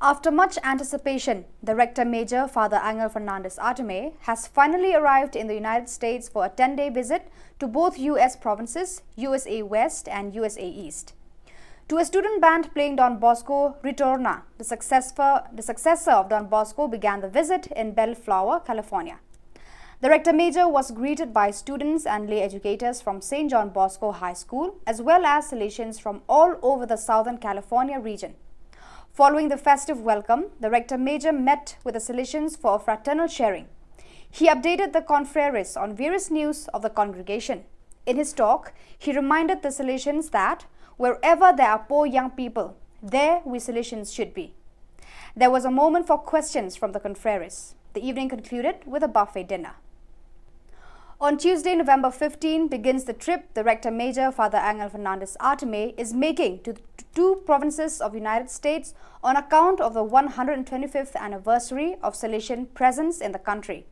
After much anticipation, the Rector Major, Father Angel Fernandez Artime, has finally arrived in the United States for a ten-day visit to both U S provinces, U S A West and U S A East. To a student band playing Don Bosco Ritorna, the successor, the successor of Don Bosco began the visit in Bellflower, California. The Rector Major was greeted by students and lay educators from Saint John Bosco High School, as well as Salesians from all over the Southern California region. Following the festive welcome, the Rector Major met with the Salesians for a fraternal sharing. He updated the confreres on various news of the congregation. In his talk, he reminded the Salesians that wherever there are poor young people, there we Salesians should be. There was a moment for questions from the confreres. The evening concluded with a buffet dinner. On Tuesday, November fifteen, begins the trip the Rector Major, Father Angel Fernandez Artime, is making to the two provinces of United States on account of the one hundred twenty-fifth anniversary of Salesian presence in the country.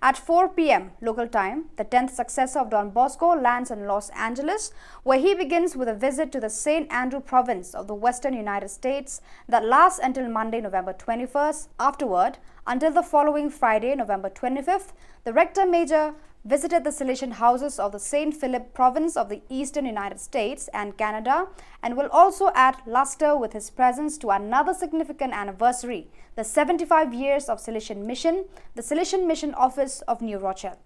At four p m local time, the tenth successor of Don Bosco lands in Los Angeles, where he begins with a visit to the Saint Andrew province of the western United States that lasts until Monday, November twenty-first. Afterward, until the following Friday, November twenty-fifth, the Rector Major visited the Salesian houses of the Saint Philip province of the eastern United States and Canada, and will also add luster with his presence to another significant anniversary, the seventy-five years of Salesian Mission, the Salesian Mission Office of New Rochelle.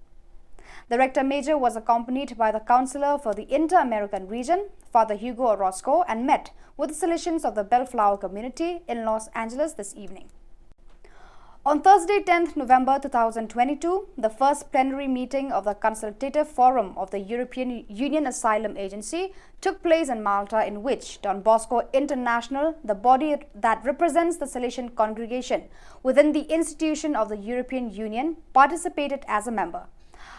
The Rector Major was accompanied by the Counselor for the Inter-American Region, Father Hugo Orozco, and met with the Salesians of the Bellflower community in Los Angeles this evening. On Thursday, tenth November two thousand twenty-two, the first plenary meeting of the Consultative Forum of the European Union Asylum Agency took place in Malta, in which Don Bosco International, the body that represents the Salesian congregation within the institution of the European Union, participated as a member.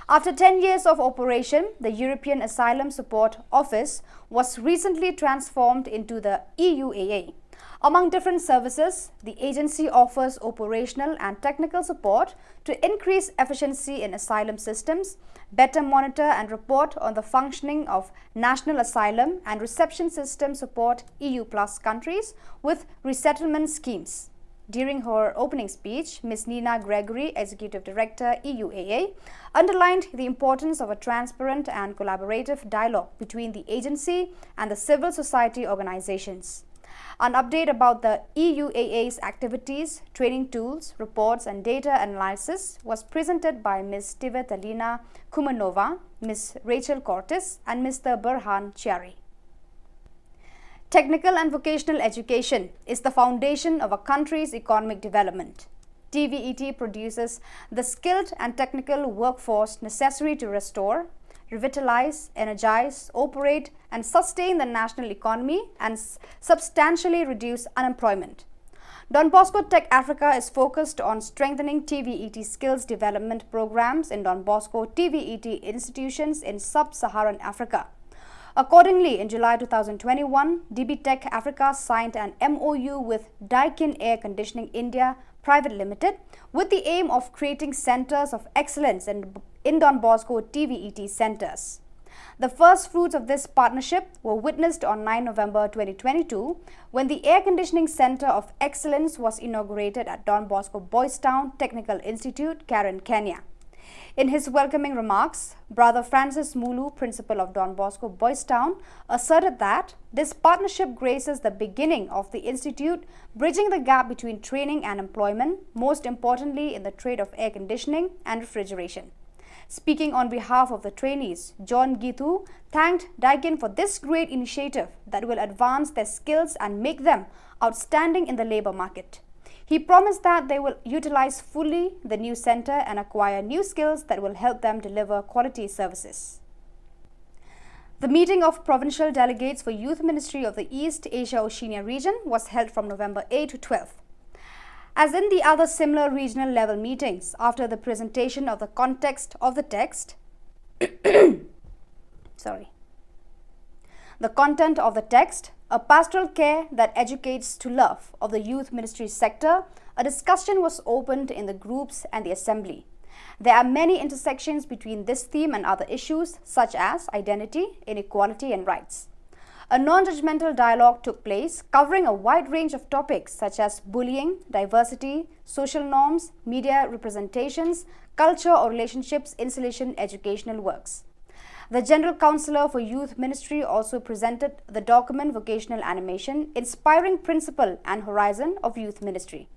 After ten years of operation, the European Asylum Support Office was recently transformed into the E U A A. Among different services, the agency offers operational and technical support to increase efficiency in asylum systems, better monitor and report on the functioning of national asylum and reception system, support E U plus countries with resettlement schemes. During her opening speech, Miss Nina Gregory, Executive Director, E U A A, underlined the importance of a transparent and collaborative dialogue between the agency and the civil society organizations. An update about the E U A A's activities, training tools, reports, and data analysis was presented by Miss Tivetalina Kumanova, Miss Rachel Cortes, and Mister Burhan Chiari. Technical and vocational education is the foundation of a country's economic development. T V E T produces the skilled and technical workforce necessary to restore, revitalize, energize, operate, and sustain the national economy and s- substantially reduce unemployment. Don Bosco Tech Africa is focused on strengthening T V E T skills development programs in Don Bosco T V E T institutions in sub Saharan Africa. Accordingly, in July two thousand twenty-one, D B Tech Africa signed an M O U with Daikin Air Conditioning India Private Limited with the aim of creating centers of excellence in, in Don Bosco T V E T centers. The first fruits of this partnership were witnessed on nine November twenty twenty-two when the Air Conditioning Center of Excellence was inaugurated at Don Bosco Boys Town Technical Institute, Karen, Kenya. In his welcoming remarks, Brother Francis Mulu, principal of Don Bosco Boys Town, asserted that this partnership graces the beginning of the institute, bridging the gap between training and employment, most importantly in the trade of air conditioning and refrigeration. Speaking on behalf of the trainees, John Gitu thanked Daikin for this great initiative that will advance their skills and make them outstanding in the labor market. He promised that they will utilize fully the new center and acquire new skills that will help them deliver quality services. The meeting of provincial delegates for Youth Ministry of the East Asia Oceania region was held from November eighth to twelfth. As in the other similar regional level meetings, after the presentation of the context of the text, sorry, the content of the text, a pastoral care that educates to love of the youth ministry sector, a discussion was opened in the groups and the assembly. There are many intersections between this theme and other issues such as identity, inequality, and rights. A non judgmental dialogue took place covering a wide range of topics such as bullying, diversity, social norms, media representations, culture or relationships, insulation, educational works. The General Counsellor for Youth Ministry also presented the document Vocational Animation, Inspiring Principle and Horizon of Youth Ministry.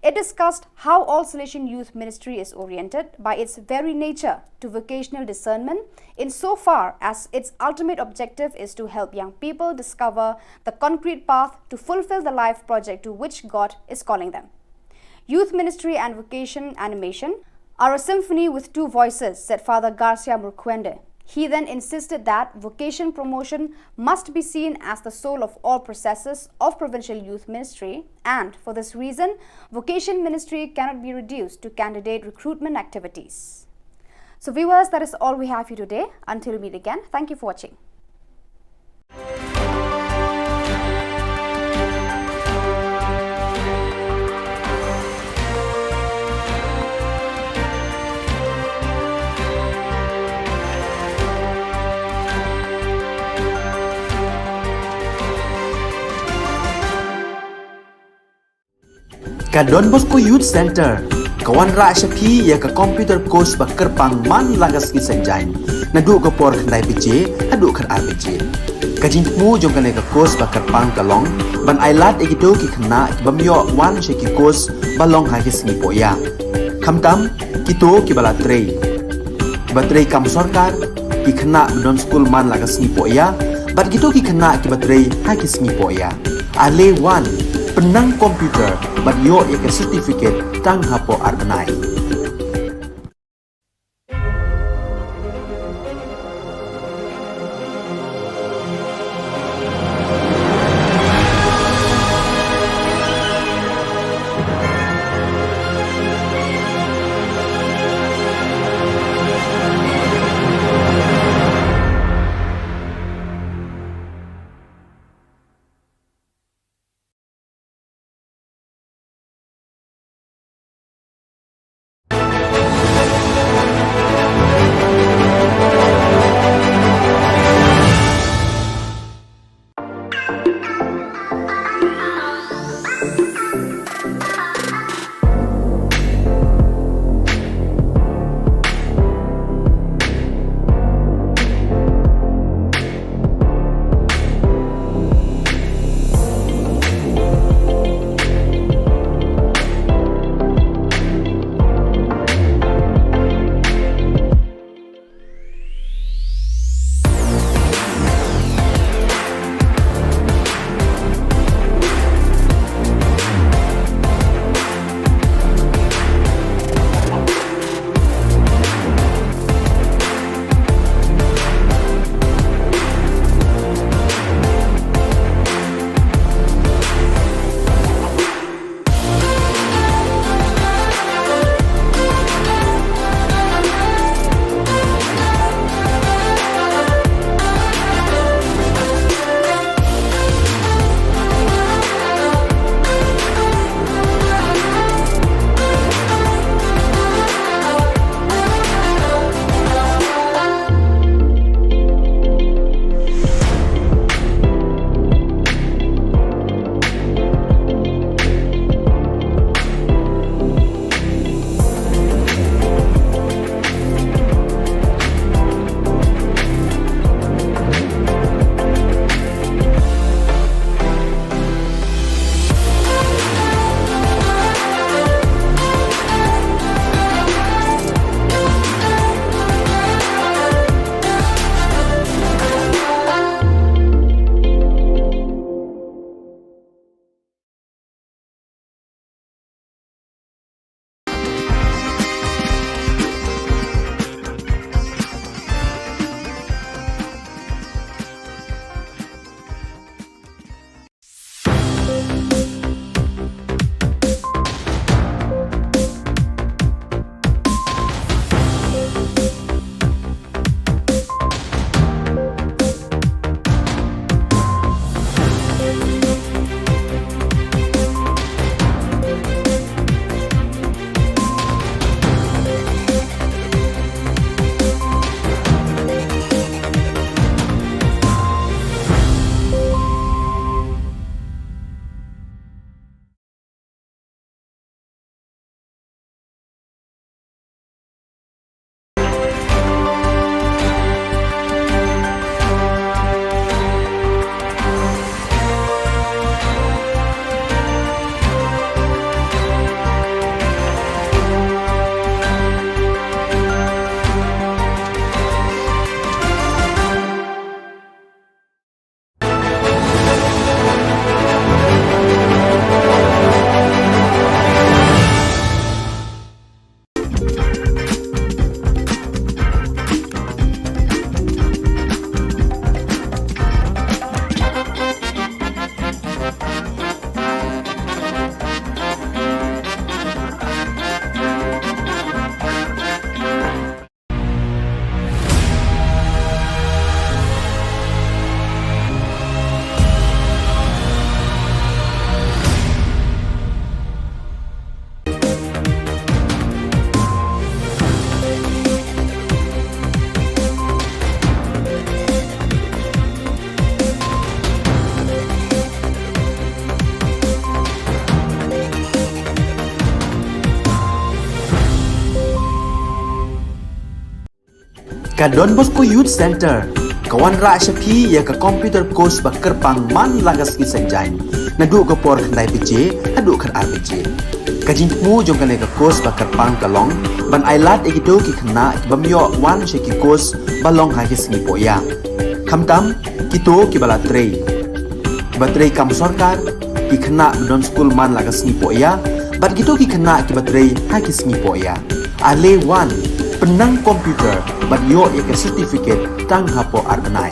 It discussed how All Salesian Youth Ministry is oriented by its very nature to vocational discernment, insofar as its ultimate objective is to help young people discover the concrete path to fulfill the life project to which God is calling them. Youth ministry and vocation animation are a symphony with two voices, said Father Garcia Murkwende. He then insisted that vocation promotion must be seen as the soul of all processes of provincial youth ministry, and for this reason, vocation ministry cannot be reduced to candidate recruitment activities. So, viewers, that is all we have for you today. Until we meet again, thank you for watching. Ka Don Bosco Youth Centre ka wanrah sha phi ïa ka computer course ba kyrpang man la ka sngi Saitjaiñ, naduh ka por khyndai baje haduh khatar baje. Ka jingthmu jong kane ka course ba kyrpang ka long ban ailad ïa kito ki khynnah ki bym ïoh wan sha ki course ba long ha ki sngi pohïa, khamtam kito kiba la trei, kiba trei kam sorkar, ki khynnah ba don skul man la ka sngi pohïa, bad kito ki khynnah kiba trei ha ki sngi pohïa. Ale wan, pynnang computer bad ïoh ïa ka certificate tang hapoh ar bnai. Ka Don Bosco Youth Centre ka wanrah sha phi ïa ka computer course ba kyrpang man la ka sngi Saitjaiñ, naduh ka por khyndai baje haduh khatar baje. Ka jingthmu jong kane ka course ba kyrpang ka long ban ailad ïa kito ki khynnah ki bym ïoh wan sha ki course ba long ha ki sngi pohïa, khamtam kito kiba la trei, kiba trei kam sorkar, ki khynnah ba don skul man la ka sngi pohïa, bad kito ki khynnah kiba trei ha ki sngi pohïa. Ale wan, pynnang computer bad ïoh ïa ka certificate tang hapoh ar bnai.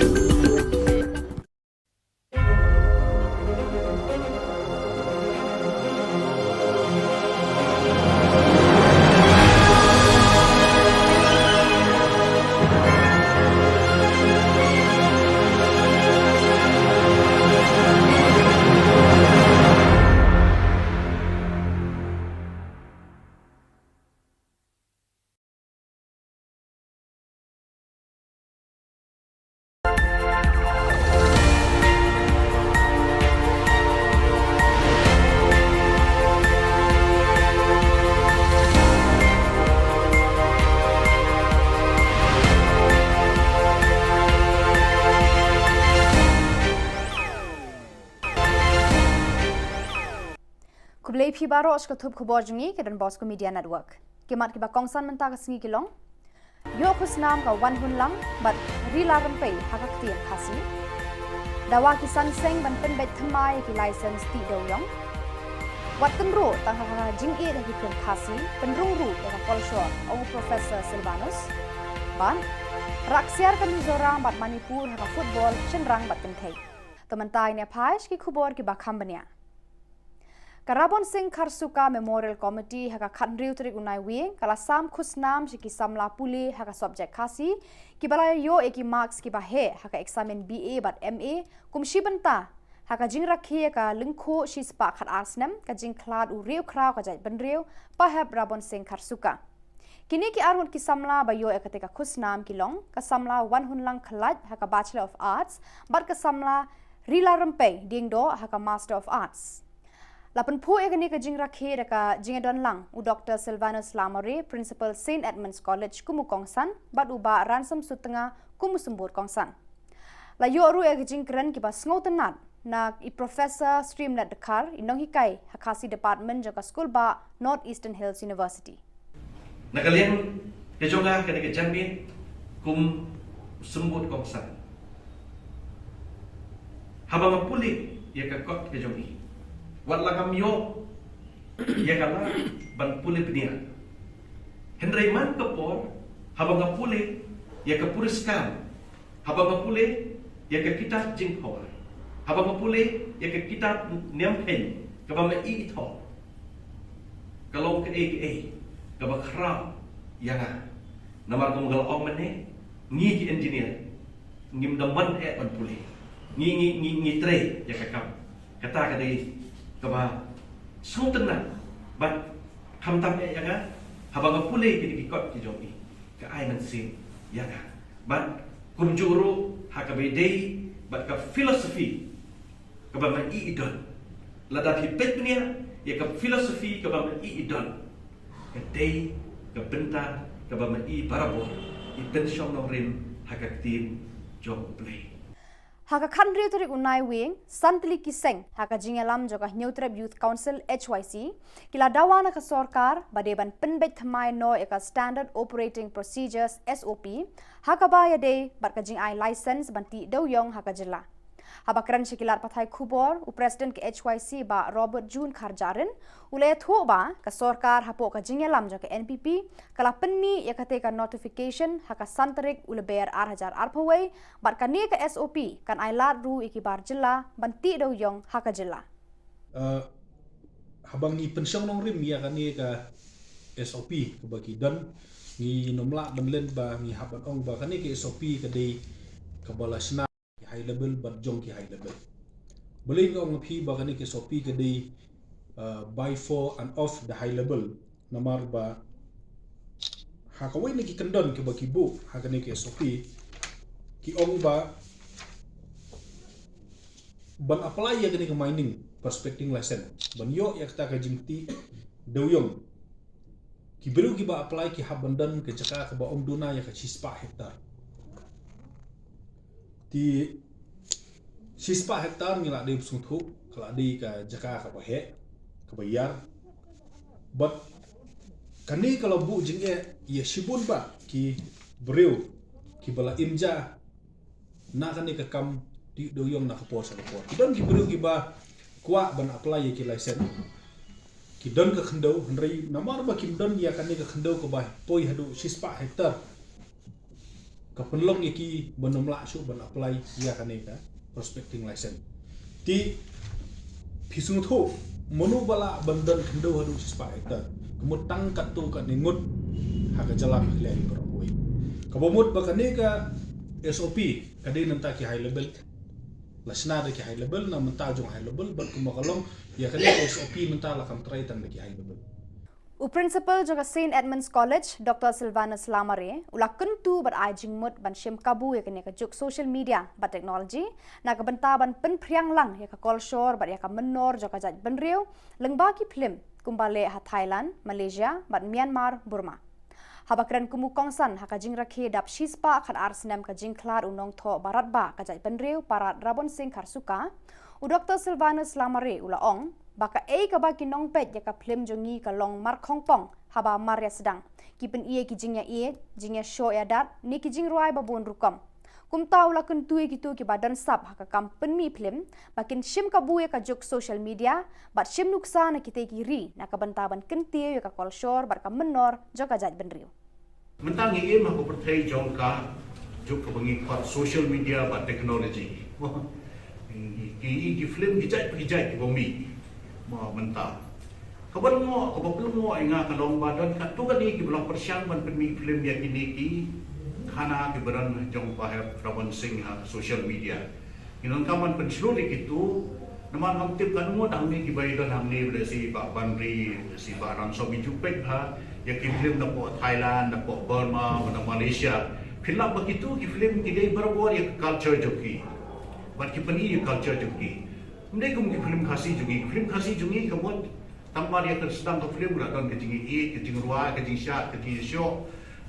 Khublei phi baroh sha ka thup khubor jong ngi ka Don Bosco Media Network. Ki mat kiba kongsan mynta ka sngi ki long: Ïoh khusnam ka wan hun lang bad ri la rympei ha ka ktien Khasi. Dawa ki san seng ban pynbeit thymmai ïa ki license tih dewïong. Wat kynroh tang ha ka jingïeit ha ki film Khasi, pynrung ruh ïa ka kolshor, ong u Professor Sylvanus. Bad rah ksiar ka Mizoram bad Manipur ha ka football shynrang bad kynthei. To mynta ngin ïa phai sha ki khubor kiba kham bniah. Ka Rabon Singh Kharsuka Memorial Committee ha ka khathynriew tarik u Naiwieng ka la sam khusnam sha ki samla pule ha ka subject Khasi kiba la ïoh ïa ki marks kiba heh ha ka eksamin B A bad M A kum shi bynta ha ka jingrakhe ïa ka lyngkhuh shispah khatar snem ka jingkhlad u riewkhraw ka jaitbynriew Pahep Rabon Singh Kharsuka. Kine ki arngut ki samla ba ïoh ïa katei ka khusnam ki long ka samla Wanhunlang Khlait ha ka Bachelor of Arts bad ka samla Rila Rympei Diengdoh ha ka Master of Arts. La pynphuh ïa kane ka jingrakhe da ka jingïadon lang u Doctor Sylvanus Lamare, Principal Saint Edmund's College kum u kongsan, bad u Bah Ransom Sutnga kum u symbud kongsan. La ïoh ruh ïa ka jingkren kiba sngewtynnat na i Professor Streamlet Dkhar, i nonghikai ha Khasi Department jong ka Skulbah North Eastern Hills University. Na ka liang ka jong nga, kane ka janmiet kum u symbud kongsan, haba nga pule ïa ka kot ka jong i, wat la ngam ïoh ïa ka lad ban pule bniah, hynrei man ka por haba nga pule ïa ka puriskar, haba nga pule ïa ka kitab Jingphawar, haba nga pule ïa ka kitab Niam Kheiñ kaba ma i i thoh, ka long kaei kaei kaba khraw ïa nga. Namar kum ka la ong mynne, ngi ki engineer ngim da mon eh ban pule, ngi ngi ngi ngi trei ïa ka kam. Kata ka dei kaba sngewtynnat bad khamtam eh ïa nga haba nga pule kine ki kot ki jong i, ka ai mynsiem ïa nga. Bad kumjuh ruh ha kaba ïadei bad ka philosophy kaba ma i i don. Lada phi peit bniah ïa ka philosophy kaba ma i i don, ka dei ka bynta kaba ma i barabor i pynshong nongrim ha ka ktien jong U Blei. Ha ka khathynriew tarik u Naiwieng, san tylli ki seng ha ka jingïalam jong ka Hynñiewtrep Youth Council, H Y C, ki la dawa na ka sorkar ba dei ban pynbeit thymmai noh ïa ka Standard Operating Procedures, S O P, ha kaba ïadei bad ka jingai license ban tih dewïong ha ka jylla. Haba kren sha ki lad pathai khubor, u President ka H Y C Bah Robert June Kharjahrin u la ïathuh ba ka sorkar hapoh ka jingïalam jong ka N P P ka la pynmih ïa katei ka notification ha ka san tarik u Lber ar hajar arphew wei, bad kane ka S O P kan ai lad ruh ïa ki bar jylla ban tih dewïong ha ka jylla. Uh, haba ngi pynshong nongrim ïa kane ka S O P kaba ki don, ngim lah ban len ba ngi hap ban ong ba kane ka S O P ka dei kaba la shna ki high level bad jong ki high level. Balei nga ong ïa phi ba kane ka S O P ka dei, uh, by, for and of the high level? Namar ba ha kawei na ki kyndon kiba ki buh ha kane ka S O P, ki ong ba ban apply ïa kane ka mining prospecting license, ban ïoh ïa kata ka jingtih dewïong, ki briew kiba apply ki hap ban don ka jaka kaba ym duna ïa ka shispah hektar. Te shispah hektar ngi la dei sngewthuh ka la dei ka jaka kaba heh, kaba ïar. Bad kane ka la buh jingeh ïa shibun bah ki briew kiba la im ja na kane ka kam tih dewiong na ka por sha ka por. Ki don ki briew kiba kwah ban apply ïa ki license. Ki don ka khyndew, hynrei namar ba kim don ïa kane ka khyndew kaba poi haduh shispah hektar, ka pynlong ïa ki ban ym lah shuh ban apply ïa kane ka prospecting license. Te phi sngewthuh, mano ba lah ban don khyndew haduh shispah hektar? Ka mut tang katto katne ngut ha ka jylla Meghalaya hi baroh kawei. Kaba mut ba kane ka S O P ka dei na bynta ki high level. La shna da ki high level, na bynta jong high level, bad kumba ka long ïa kane ka S O P mynta la kham trai tang da ki high level. U Principal jong ka Saint Edmund's College, Doctor Silvanus Lamare, u la kyntu bad ai jingmut ban shim kabu ïa kane ka juk social media bad technology na ka bynta ban pynphriang lang ïa ka kolshor bad ïa ka mynnor jong ka jaitbynriew lyngba ki phlim kumba leh ha Thailand, Malaysia bad Myanmar, Burma. Haba kren kum u kongsan ha ka jingrakhe dap shispah khatar snem ka jingkhlad u nongthoh baratbah ka jaitbynriew Parad Rabon Singh Kharsuka, u Doctor Silvanus Lamare u la ong ba kaei kaba ki nongpeit ïa ka phlim jong ngi ka long markhongpong haba mar ïa sdang. Ki pyni ïa ki jingïaieit, jingïashoh ïadat ne ki jingrwai ba bun rukom. Kumta u la kyntu ïa kito kiba don sap ha ka kam pynmih phlim ba kin shim kabu ïa ka juk social media bad shim nuksa na kitei ki ri na ka bynta ban kyntiew ïa ka kolshor bad ka mynnor jong ka jaitbynriew. Mynta ngi im ha ka pyrthei jong ka juk kaba ngi khot social media bad technology. Ki, ki, ki phlim ki jait pa ki jait kiba mih. Mo mynta. Kaba lyngngoh, kaba pynlyngngoh ïa nga ka long ba don katto katne kiba la pyrshang ban pynmih phlim ïa kine ki khana kiba don jong Bah Hep Rabon Singh ha social media. Ngi donkam ban pynshlur ïa kito, namar ngam tip katno ngut hangne kiba ïadon hangne, lehse i Bah Banri, lehse i Bah Ransom, i ju peit bha ïa ki phlim napoh Thailand, napoh Burma, na Malaysia. Phin lap ba kito ki phlim ki dei barabor ïa ka culture jong ki. Bad ki pyni ïa ka culture jong ki. Ym dei kum ki phlim Khasi jong ngi, ki phlim Khasi jong ngi ka mut tang mar ïa ka sdang ka phlim la don ka jingïaieit, ka jingrwai, ka jingshad, ka jingïashoh.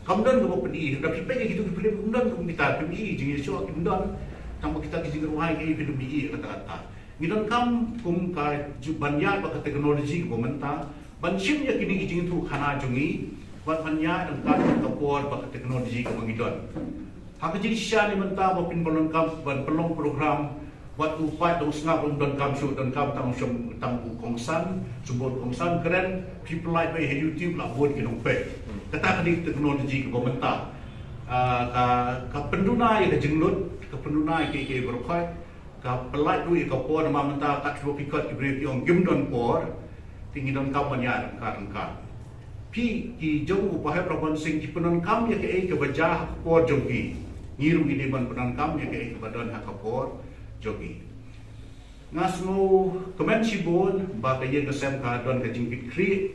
Kam don kaba pyni, lada phi peit ïa kito ki phlim, kam don kum kita, pyni jingïashoh kim don. Tang ba kita ki jingrwai ki phi pyni kata kata. Ngi donkam kum ka ju-, ban ïaid bad ka technology kaba mynta, ban shim ïa kine ki jingïathuhkhana jong ngi, bad ban ïaid ryngkat ka por bad ka technology kaba ngi don. Ha ka jingshisha ne mynta ba phin ban donkam ban pynlong program, wat u paid dong sngap ruh ym donkam shuh, donkam tang u shong tang u kongsan, shu bud kongsan kren, phi pynlait beit ha YouTube la bun ki nongpeit. Kata ka dei ka technology kaba mynta. Ah, ka, ka pynduna ïa ka jinglut, ka pynduna ïa kiei kiei baroh khoit, ka pynlait ruh ïa ka por namar mynta katto phi kot ki briew ki ong kim don por, te ngi donkam ban ïaid ryngkat ryngkat. Phi ki jong u Bah Hep Rabon Singh ki pyndonkam ïa kaei kaba jia ha ka por jong ki. Ngi ruh ngi dei ban pyndonkam ïa kaei kaba don ha ka por jong ki. Nga sngewkmen shibun ba ka ïing ka sem ka don ka jingkitkhlieh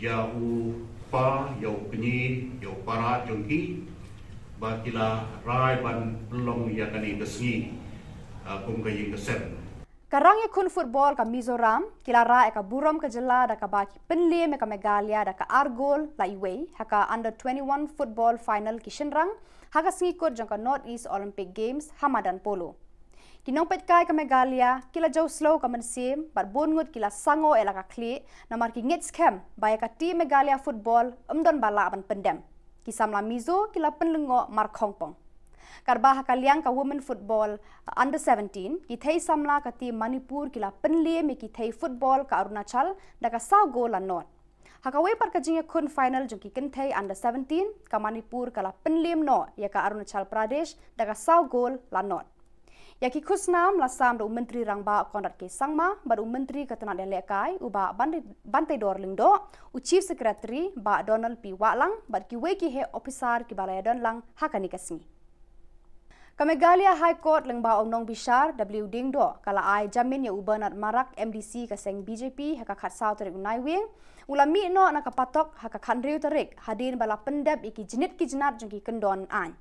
ïa u kpa, ïa u kñi, ïa u para jong ki, ba ki la rai ban pynlong ïa kane ka sngi, ah, kum ka ïing ka sem. Ka rangïakhun football ka Mizoram ki la rah ïa ka burom ka jylla da kaba ki pynliem ïa ka Meghalaya da ka ar gol la iwei ha ka under twenty-one football final ki shynrang ha ka sngi kut jong ka North East Olympic Games ha madan polo. Ki nongpeitkai ka Meghalaya ki la jew slow ka mynsiem bad bun ngut ki la sangoh ïa la ka khlieh namar ki ngeit skhem ba ïa ka team Meghalaya football ym don ba lah ban pyndem. Ki samla Mizo ki la pynlyngngoh markhongpong. Katba ha ka liang ka women football under seventeen, ki thei samla ka team Manipur ki la pynliem ïa ki thei football ka Arunachal da ka saw gol la nod. Ha kawei pat ka jingïakhun final jong ki kynthei under seventeen, ka Manipur ka la pynliem noh ïa ka Arunachal Pradesh da ka saw gol la nod. Ïa ki khusnam la sam da u Myntri Rangbah Conrad K Sangma bad u Myntri ka tnat ïalehkai u Bah Ban-, Banteidor Lyngdoh, u Chief Secretary Bah Donald P Wahlang bad kiwei ki heh ophisar kiba la ïadon lang ha kane ka sngi. Ka Meghalaya High Court lyngba u nongbishar W Diengdoh ka la ai jamin ïa u Bernard Marak, M D C ka seng B J P, ha ka khatsaw tarik u Naiwieng, u la mih noh na ka patok ha ka khathynriew tarik hadien ba la pyndep ïa ki jnit ki jnat jong ki kyndon aiñ.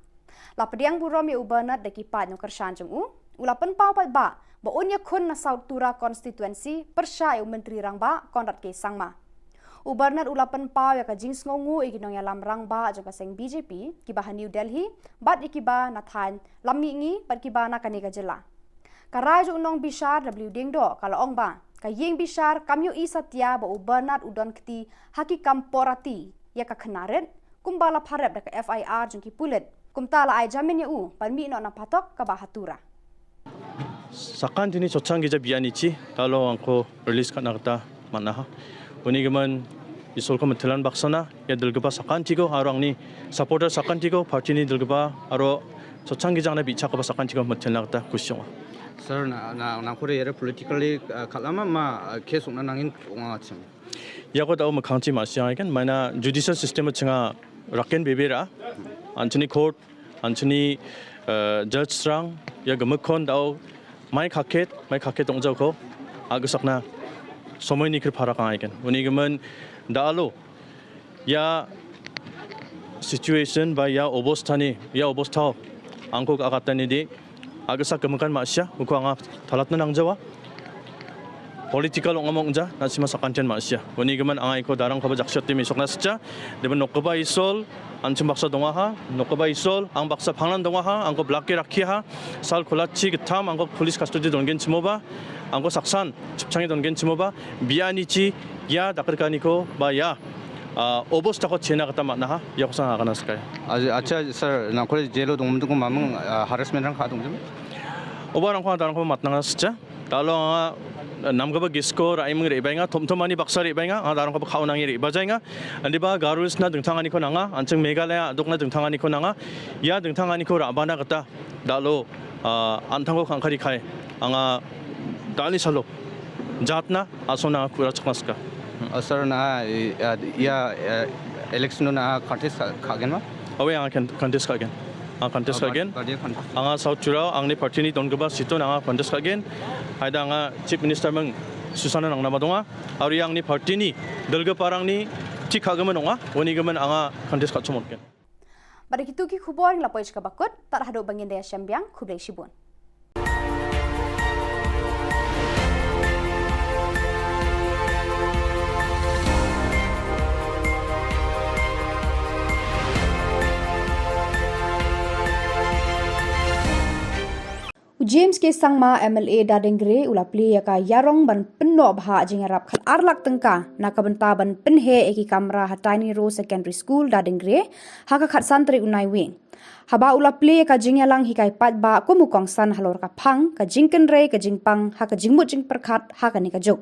La pdiang burom ïa u Bernard da ki paid nongkyrshan jong u. U la pynpaw paidbah ba un ïakhun na South Tura constituency pyrshah ïa u Myntri Rangbah Conrad K Sangma. U Bernard u la pynpaw ïa ka jingsngewnguh ïa ki nongïalam rangbah jong ka seng B J P, kiba ha New Delhi, bad ïa kiba na thaiñ Lammihngi, bad kiba na kane ka jylla. Ka rai jong u nongbishar W Diengdoh ka la ong ba ka ïing bishar kam ïohi satia ba u Bernard u don kti ha ki kam pornography ïa ka khynnah rit, kumba la pharep da ka F I R jong ki pulit. Kumta la ai jamin ïa u ban mih noh na phatok kaba ha Tura. Sakan tini chochang gija biani chi, talo angko release katna kata manaha. Uni gaman isol ko metelan baksana, ïa delgeba sakan tiko, aro angni supporter sakan tiko, party ni delgeba, aro chochang gija na bicha ko ba sakan tiko metelan kata kusyong. Sir, na, na, na kore yere politically, uh, kalama ma, uh, case ungna nangin unga chang. Ïa ko tau makhang chi ma siang ikan, mana judicial system chenga raken bebera, anthony court, anthony, uh, judge strang, ïa gemekhon tau, mai khaket, mai khaket tong jauh ko, agusakna, somoi ni kir pharak ang ikan. Uni gaman, da alo, ïa situation ba ïa obostha ni, ïa obostha, angko ka kata ni di, agusah kemekan ma sia, uko anga thalat na nang jawa. Political ong among ja, na sima sakantian ma sia. Uni gaman angai ko darang ko ba jaksot timi sokna secha, deben nok ba isol, anchim baksa donga ha, nok ba isol, ang baksa phangnan donga ha, angko black ke rakhi ha, sal kolachi ketam, angko police custody dongen chimo ba, angko saksan, chipchangi dongen chimo ba, biani chi, ïa dakar kani ko, ba ïa, ah, obostha ko chena kata matna ha, ïa ko sang akana sekai. Acha, sir, na kore jelo dong mendung mamang, ah, harassment rang kha dong jam? Oba rang kha darang ko matna nga secha. Talo nga, nam kaba gisko, rai meng ri bainga, thom thom ani baksa ri bainga, nga darang kaba khau nangi ri bajainga. Andi ba Garo Hills na dengthang ani ko nanga, ancheng Meghalaya, dok na dengthang ani ko nanga. Ïa dengthang ani ko ra bana kata, dalo, ah, anthang ko khangkhari khai, anga dali salo. Jatna, asona kura chakmaska. Ah, sir, na, eh, ah, ïa, eh, election na contest ka, ka gen ma? Awe, anga kan-, contest ka gen. Anga contest ka gen. Anga South Churao, angni party ni don kaba situ na anga contest ka gen. Haida anga Chief Minister meng Susana nang nama donga. Ari angni party ni, delga parang ni, chik ka gaman donga, wani gaman anga contest ka chumot gen. Bad kitu ki khubor ngi la poi chika bakut, tad haduh ba ngin da ïashem biang, khublei shibun. U James K Sangma, M L A Dadengre, u la plie ïa ka ïarong ban pynnoh bha jingïarap khat ar lak tyngka na ka bynta ban pynheh ïa ki kamra ha Tiny Row Secondary School Dadengre ha ka khatsan tarik u Naiwieng. Haba u la plie ïa ka jingïalang hikai paidbah kum u kongsan halor ka phang ka jingkynrei ka jingpang ha ka jingmut jingpyrkhat ha kane ka juk.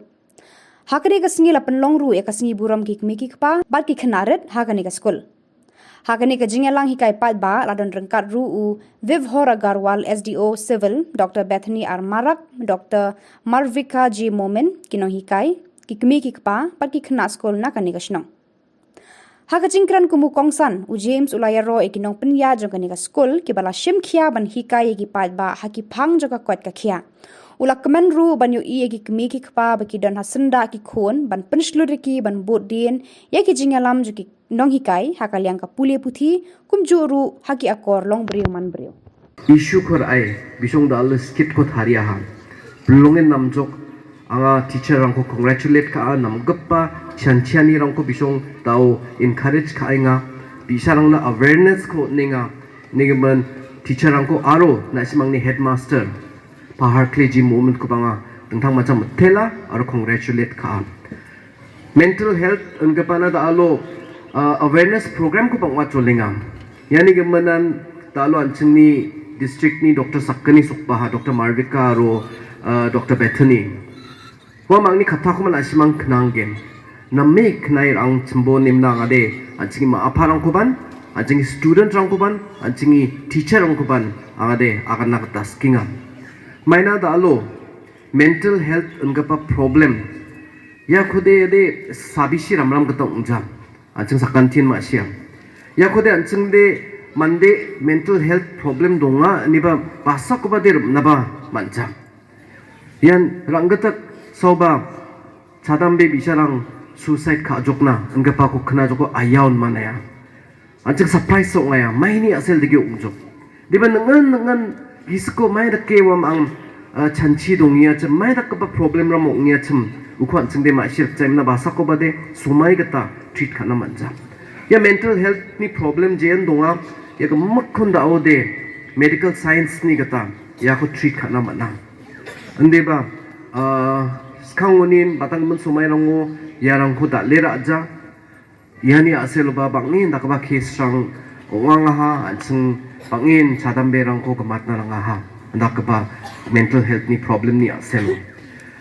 Ha kane ka sngi la pynlong ruh ïa ka sngi burom ki kmie ki kpa bad ki khynnah rit ha kane ka skul. Ha kane ka jingïalang hikai paidbah la don ryngkat ruh u Vibhor Agarwal, S D O Civil, Doctor Bethany R Marak, Doctor Marvika J Momin, ki nonghikai, ki kmie ki kpa bad ki khynnah skul na kane ka shnong. Ha ka jingkren kum u kongsan, u James u la ïaroh ïa ki nongpynïaid jong kane ka skul kiba la shim khia ban hikai ïa ki paidbah ha ki phang jong ka koit ka khiah. U la kmen ruh ban ïohi ïa ki kmie ki kpa ba ki don ha syndah ki khun ban pynshlur ïa ki ban bud dien ïa ki jingïalam jong ki nonghikai ha ka liang ka pule puthi, kumjuh ruh ha ki akor long briew man briew. Issue khor ai, bisong da le skit ko tharia ha. Pynlong in namjok, anga teacher rang ko congratulate ka a namgappa, chan chani rang ko bisong tau encourage ka ai nga, bisarang na awareness ko ninga, ninga man teacher rang ko aro, na simang ni headmaster. Pahar kle ji moment ko banga, tengtang macam tela, aro congratulate ka a. Mental health, engkapana da alo, uh, awareness program ko pangwa cholinga. Yani gemanan da alo anching ni district ni Doctor Sakani Sukbaha, Doctor Marvika aro, uh, Doctor Bethany. Wa mang ni kata ko man asimang kenang gen. Nami kenai rang chembo nim na ngade, anching ma apa rang kuban, anching student rang kuban, anching teacher rang kuban, angade, akan nak taskinga. Maina da alo, mental health engkapa problem. Ya khude de sabishi ramram kata unjam. Anching sakantin ma siam. Ya khude anching de mande mental health problem donga niba basa kuba de naba manjam. Yan ranggatak soba chadam be bisarang suicide ka jokna engkapa ko khna joko ayaun manaya. Anching surprise sok ngaya, maini asel degi ungjok. Diba nengen nengen gisko mai deke wam ang Ah, chanchi dong ïa chim mai da kaba problem ram ong ïa chim. U khwan chim de ma shir chim na ba sa ko ba de sumai kata treat khana manja. Ïa mental health ni problem jen donga ïa ka mak khon da o de medical science ni kata ïa ko treat khana mana. Ande ba, ah, skang unin batang men sumai rango ïa rang ko da le raja. Ïa ni a sel ba bang in da kaba case rang wang ha an sing bang in chadam be rang ko kamat na rang ha da kaba mental health ni problem ni a sel.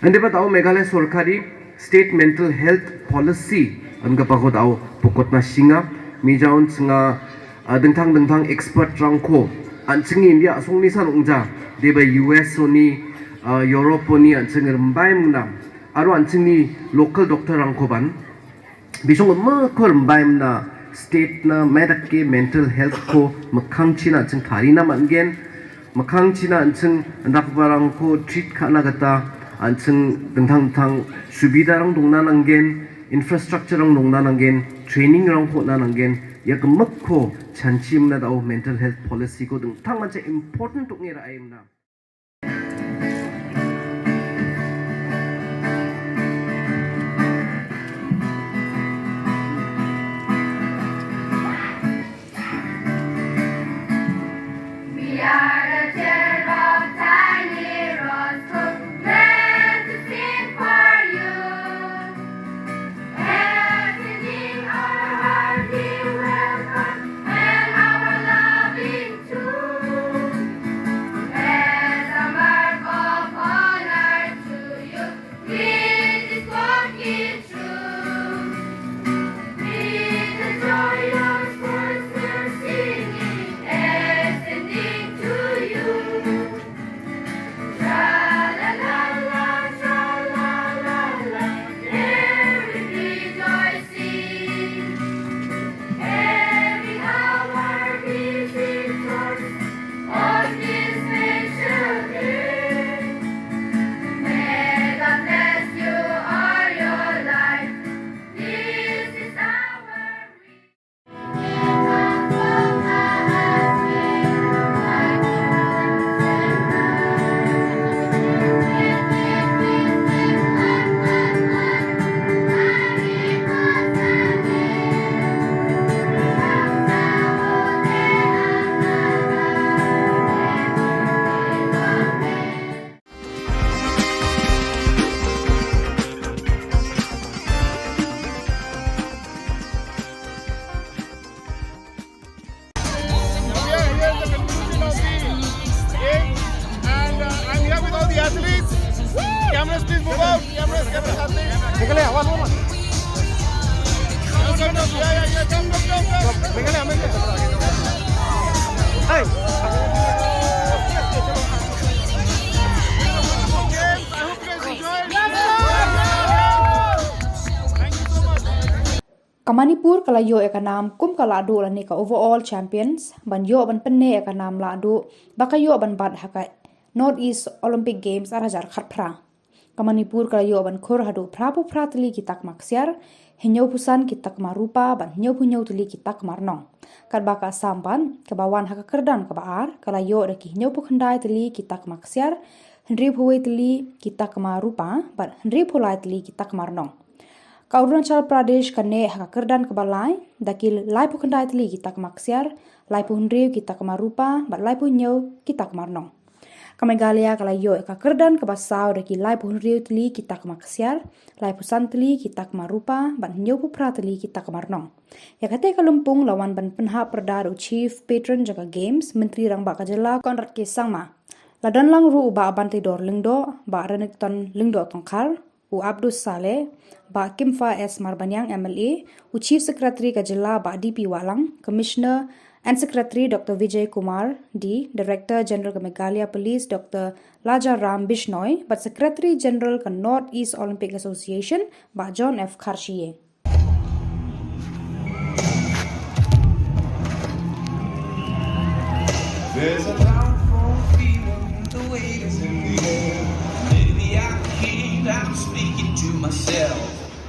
Ande ba tau Meghalaya sorkari state mental health policy an kaba ko tau pokot na singa mi jaun singa, ah, dengtang dengtang expert rang ko an sing India song ni san ungja de ba U S oni, ah, Europe oni an sing rembai muna aro an sing ni local doctor rang ko ban. Bisong ma ko rembai na state na medak ke mental health ko makhang china an sing thari na man gen. Makhang china an sing dak barang ko treat khana kata an sing dengtang dengtang subida rang dong na nang gen, infrastructure rang dong na nang gen, training rang ko na nang gen. Ïa ka mak ko chanchi mna da o mental health policy ko dengtang man cha important tuk ngira ai mna. We are the children of tiny rose, meant to sing for you. Everything our heart we welcome and our loving too. As a mark of honor to you, we this walk is true. With the joyous voice we're singing, ascending to you. Tra la la la, tra la la la, every rejoicing, every hour we rejoice on this special day. May God bless you all your life. This is our And, uh, I'm here with all the athletes. Cameras, please move out. Cameras, cameras, athletes. Come, come, come. Yeah, yeah, yeah. Come, come, come, come. Hey. Ka Manipur ka la ïoh ïa ka nam kum ka lahduh lane ka overall champions ban ïoh ban pynneh ïa ka nam lahduh ba ka ïoh ban bat ha ka North East Olympic Games ar hajar khatphra. Ka Manipur ka la ïoh ban khur haduh phraphew phra tylli ki takma ksiar, hynñiewphew san ki takma rupa bad hynñiewphew hynñiew tylli ki takma rnong. Katba ka Assam pat kaba wan ha ka kyrdan kaba ar ka la ïoh da ki hynñiewphew khyndai tylli ki takma ksiar, hynriewphew wei tylli ki takma rupa bad hynriewphew lai tylli ki takma rnong. Ka Arunachal Pradesh ka neh ha ka kyrdan kaba lai da ki laiphew khyndai tylli ki takma ksiar, laiphew hynriew ki takma rupa bad laiphew hynñiew ki takma rnong. Ka Meghalaya ka la ïoh ïa ka kyrdan kaba saw da ki laiphew hynriew tylli ki takma ksiar, laiphew san tylli ki takma rupa bad hynñiewphew phra tylli ki takma rnong. Ïa kata ka lympung la wan ban pynhap pyrda da u Chief Patron jong ka Games, Myntri Rangbah ka Jylla Conrad K Sangma. La don lang ruh u Bah Banteidor Lyngdoh, Bah Renikton Lyngdoh Tongkhar, u Abdus Saleh, Bah Kimfa S Marbaniang M L A, u Chief Secretary ka Jylla Bah D P Wahlang, Commissioner and Secretary Doctor Vijay Kumar D, Director General ka Meghalaya Police Doctor Laja Ram Bishnoi, bad Secretary General ka North East Olympic Association Bah John F Kharshie. There's a powerful feeling, the weight is in the air. Maybe I keep, I'm speaking to myself.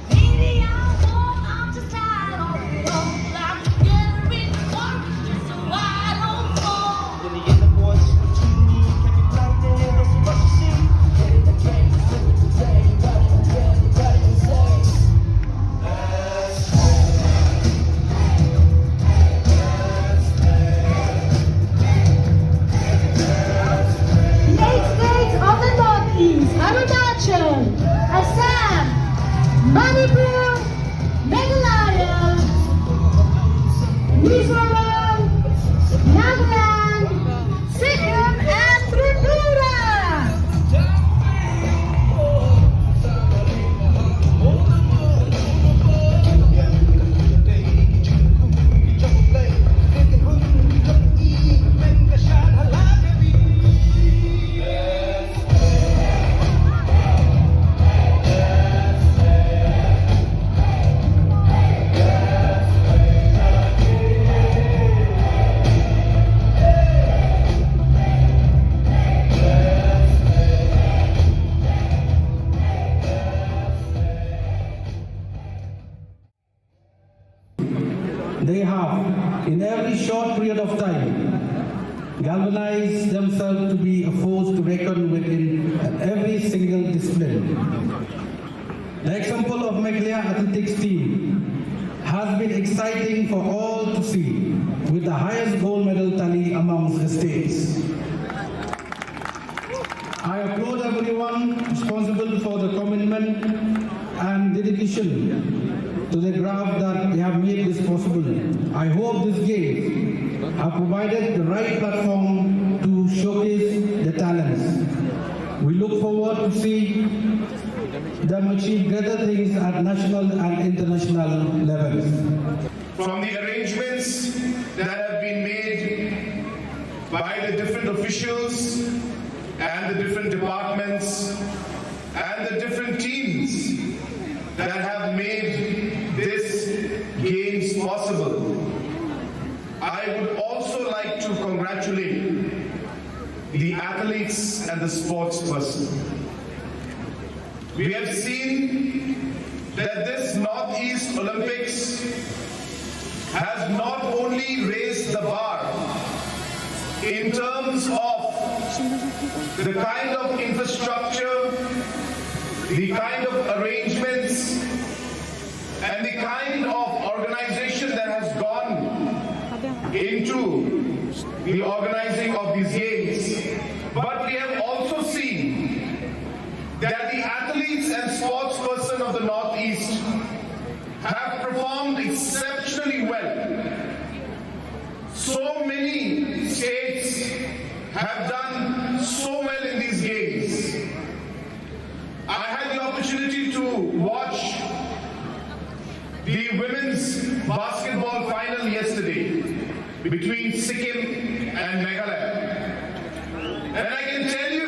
Maybe I won't, I'm just tired of it all. I'm getting rich, I'm just a wild old fool. Then the inner voice between me kept me right there. It's a rush to see Nagaland, Sikkim and Tripura. They have, in every short period of time, galvanized themselves to be a force to reckon with in every single discipline. The example of Meghalaya athletics team has been exciting for all to see, with the highest gold medal tally amongst the states. I applaud everyone responsible for the commitment and dedication to the craft that they have made this possible. I hope these games have provided the right platform to showcase the talents. We look forward to see them achieve greater things at national and international levels. From the arrangements that have been made by the different officials and the different departments and the different teams that have made this games possible, I would also like to congratulate the athletes and the sports person. We have seen that this Northeast Olympics has not only raised the bar in terms of the kind of infrastructure, the kind of arrangements, and the kind of organization that has gone into the organizing of these games, but we have also seen that the athletes and sports person of the Northeast have performed exceptionally well. So many states have done so well in these games. I had the opportunity to watch the women's basketball final yesterday between Sikkim and Meghalaya. And I can tell you,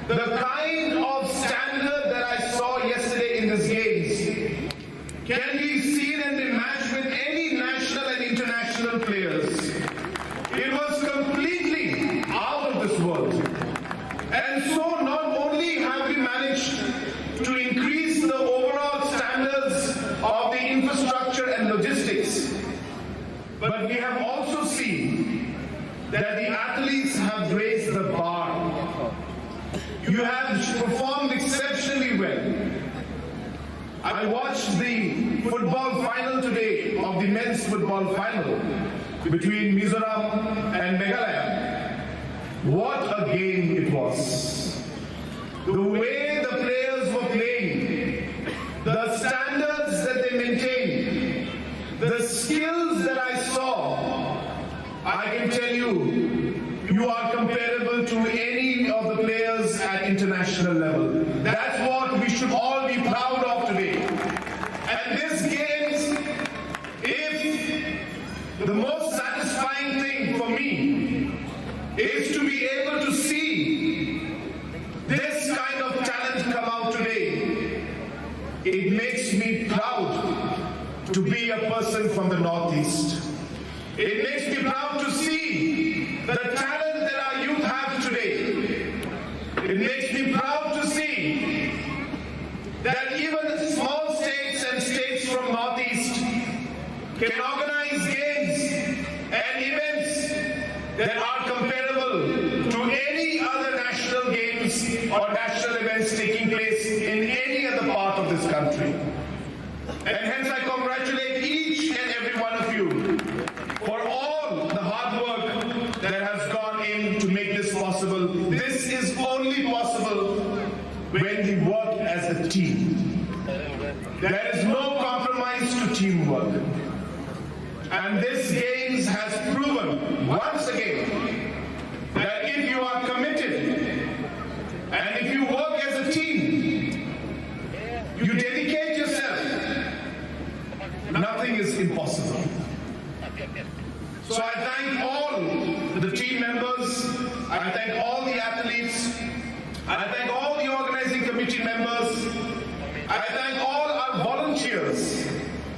the kind of standard that I saw yesterday in these games can be seen and imagined with any national and international players. It was completely out of this world. And so not only have we managed to increase the overall standards of the infrastructure and logistics, but we have also seen that the athletes have raised the bar. You have performed exceptionally well. I watched the football final today of the men's football final between Mizoram and Meghalaya. What a game it was. The way the players were playing, the standards that they maintained, the skills that I saw, I can tell you, you are comparable to any of the players at international level. That's what we should all be proud of today. And this games, if the most satisfying thing for me is to be able to see this kind of talent come out today, it makes me proud to be a person from the Northeast. It makes me proud to see the talent that our youth have today. It makes me proud to see that even small states and states from Northeast can organize games and events that are comparable to any other national games or national events taking place in any other part of this country. And hence I congratulate each and every one of you for all the hard work that has gone in to make this possible. This is only possible when we work as a team. There is no compromise to teamwork. And this games has proven So I thank all the team members, I thank all the athletes, I thank all the organizing committee members, I thank all our volunteers,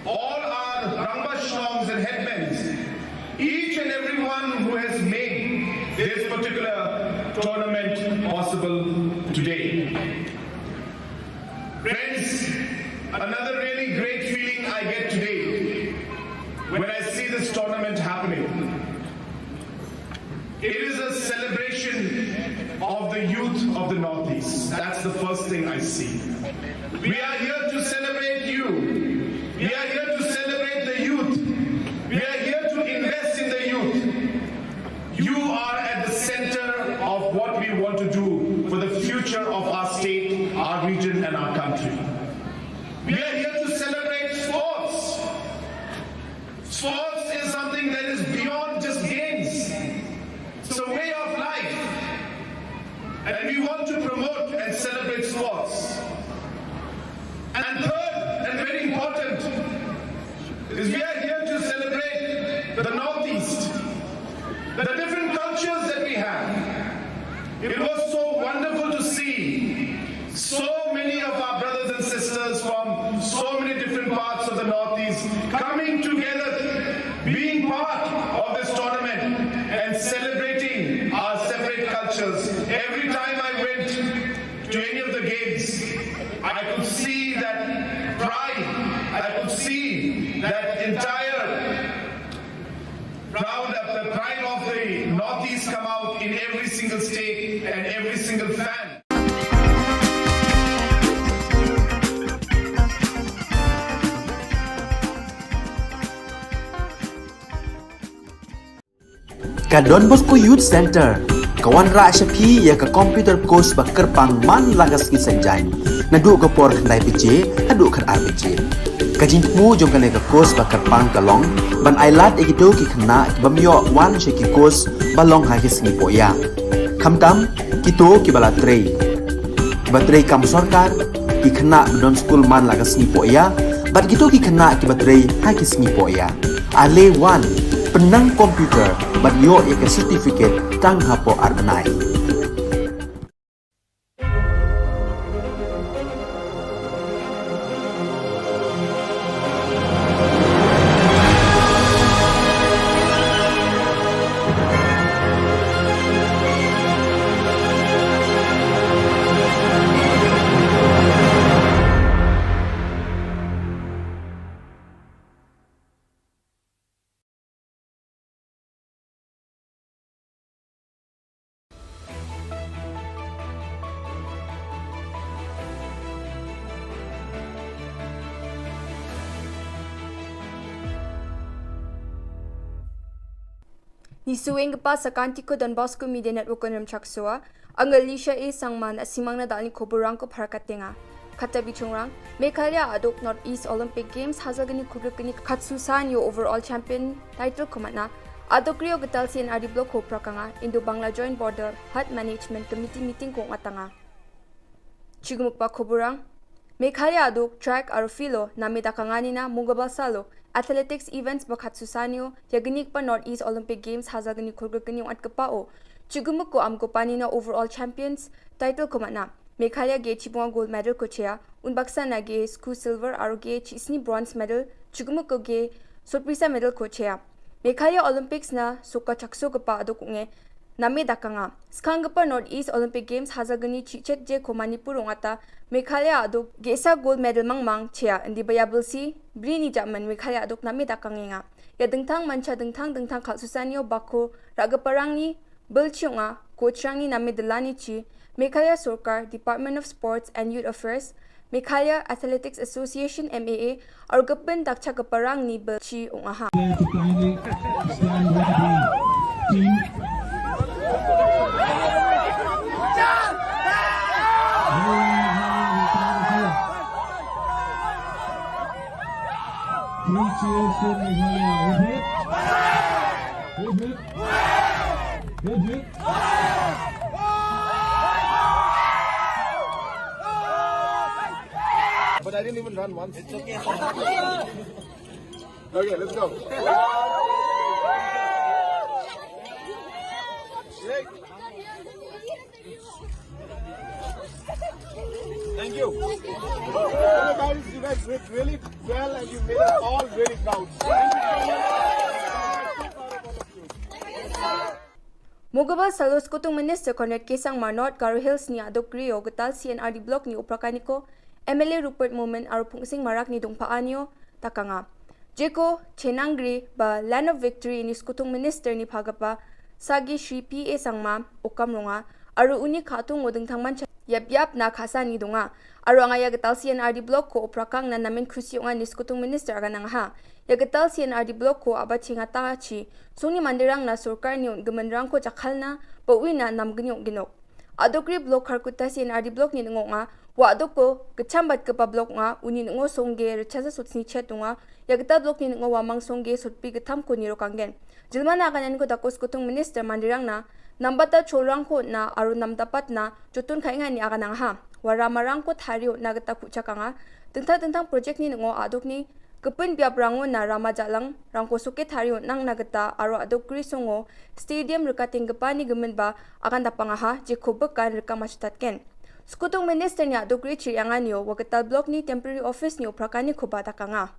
all our Rangbah Shlongs and headmen, each and everyone who has made this particular tournament possible today. Friends, another really great feeling I get today when I see this tournament happening. It is a celebration of the youth of the Northeast. That's the first thing I see. We are here to celebrate you. We are here to celebrate the youth. We are here to invest in the youth. You are at the center of what we want to do for the future of our state, our region, and our country. We are here to celebrate sports. Sports is something that is beyond just games. It's a way of life. And we want to promote and celebrate sports. And third, and very important, is we are here to celebrate the Northeast, the different cultures that we have. It was so wonderful to see so many of our brothers and sisters from so many different parts of the Northeast coming together, being part of this tournament and celebrating our separate cultures. Every time I went to any of the games, I could see that pride, I could see that entire proud of the pride of the Northeast come out in every single state and every single fan. Ka Don Bosco Youth Center ka wanrah sha phi ïa ka computer course ba kyrpang man la ka sngi Saitjaiñ, naduh ka por khyndai baje haduh khatar baje. Ka jingthmu jong kane ka course ba kyrpang ka long ban ailad ïa kito ki khynnah ki bym ïoh wan sha ki course ba long ha ki sngi pohïa. Khamtam kito kiba la trei, kiba trei kam sorkar, ki khynnah ba don skul man la ka sngi pohïa, bad kito ki khynnah kiba trei ha ki sngi pohïa. Ale wan, pynnang computer bad ïoh ïa ka certificate tang hapoh ar bnai. Ngi shu ïeng kpa sa ka Don Bosco Media Network Konram Chaksoa, ang Alicia A Sangma na simang na dalni khubor rang ko phara ka tenga. Kata bichungrang, Meghalaya aduk North East Olympic Games ha Salkani Khulkhrikni khatsu san ïa overall champion title komatna, aduk rio ka talsien ari blok ho prakanga, Indo Bangla Joint Border Hut Management Committee meeting ko ngatanga. Chigmuk pa khubor rang, Meghalaya aduk track aro filo, name dakanga nina mungabal salo, athletics events ba khatsu san ïa, ïa gni kpa North East Olympic Games ha Salkani Khulkhrikni ong at kpa o. Chigmuk ko am ko pani na overall champions title komatna. Meghalaya ge chibunga gold medal ko chea, un baksa na ge sku silver aro ge chisni bronze medal, chigmuk ko ge sorpresa medal ko chea. Meghalaya Olympics na suka chakso kpa aduk nge, name dakanga. Skang kpa North East Olympic Games ha Salkani chichet je ko Manipur ong ata, Meghalaya aduk ge sa gold medal mangmang chea, ndi baya belsi, bri ni jaman Meghalaya aduk name dakang nga. Ïa dengtang mancha dengtang dengtang khatsu san ïa bako, raga parang ni, Bel chiunga, ko chiang ni name delani chi, Meghalaya Sorkar, Department of Sports and Youth Affairs, Meghalaya Athletics Association, M A A, ar gapen dakcha ka parang ni bel chi ong aha. There to kindly stand with the team. Three cheers for Meghalaya. Hip hip. Hip hip. Hip hip. But I didn't even run once. It's okay. Okay, let's go. Otherwise, you guys did really well and you made us all really proud. Mugabal salo Skutung Minister Conrad K Sangma North Garo Hills ni adok rio getal C and R D Block ni uprakaniko, M L A Rupert Momin aro Phungsing Marak ni dongpa anio, takanga. Jeko, Chenangri, ba Land of Victory ni Skutung Minister ni phagapa, Sagi Shri P A Sangma, Okam Ronga, aro uni khatung o dengthang mancha, yap yap na khasa ni donga, aro anga ya getal C and R D Block ko uprakang na namen khusi onga ni Skutung Minister aga nangha. Ya getal C and R D Block ko aba chinga ta chi, sungni mandirang na sorkar ni un gemenrang ko chakhalna, ba uina nam genyok genok. Adokri Block Kharkutta C and R D Block ni ngo nga, wa adok ko, kechambat kepa Block nga, uni ngo songge, rechasa sutsni chet nga, ya getal Block ni ngo wa mang songge, sutpi ketam ko niro kanggen. Jilma na kanan ko takos kutung Minister mandirang na, nambata chorang ko na, aru namdapat na, jutun kaingan ni aga nangha. Wara marang ko thario na geta kuchakanga, tentang tentang projek ni ngo adok ni, kepun biap rango na rama jalang, rangko suke thario nang na geta, aru adok gri songo, stadium rekating gepa ni gemen ba, akan dapangaha, je ko bekan reka machutat ken. Skutung Minister ni adok gri chiri angan yo, wa getal Block ni temporary office ni uprakani ko ba takanga.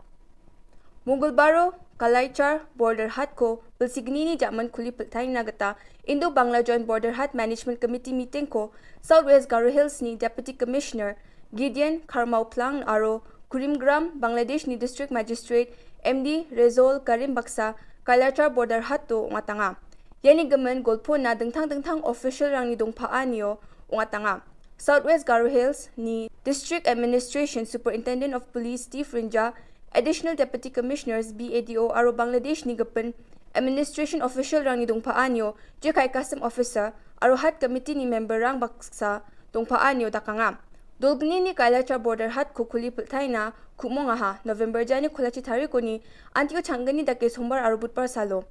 Mungul baro, Kalaichar, Border Hat ko, bilsigni ni jaman kuli peltai na geta, Indo Bangla Joint Border Hat Management Committee meeting ko, South West Garo Hills ni Deputy Commissioner, Gideon Kharmau Plang aro, Kurimgram, Bangladesh ni District Magistrate, M D Rezol Karim Baksa, Kalaichar Border Hat to ngatanga. Yani gemen golpo na dengthang dengthang official rang ni dongpa anio, ngatanga. South West Garo Hills ni District Administration Superintendent of Police Steve Rinja, Additional Deputy Commissioners B A D O aro Bangladesh ni gepen Administration Official rang ni dongpa anio, je kai Custom Officer, aro Hat Committee ni member rang baksa dongpa anio dakanga. Dolgni ni Kalaichar Border Hat ko kuli peltai na, kumong aha, November jani kulachi tariko ni, antio changgani dake Sombar aro Budpar salo.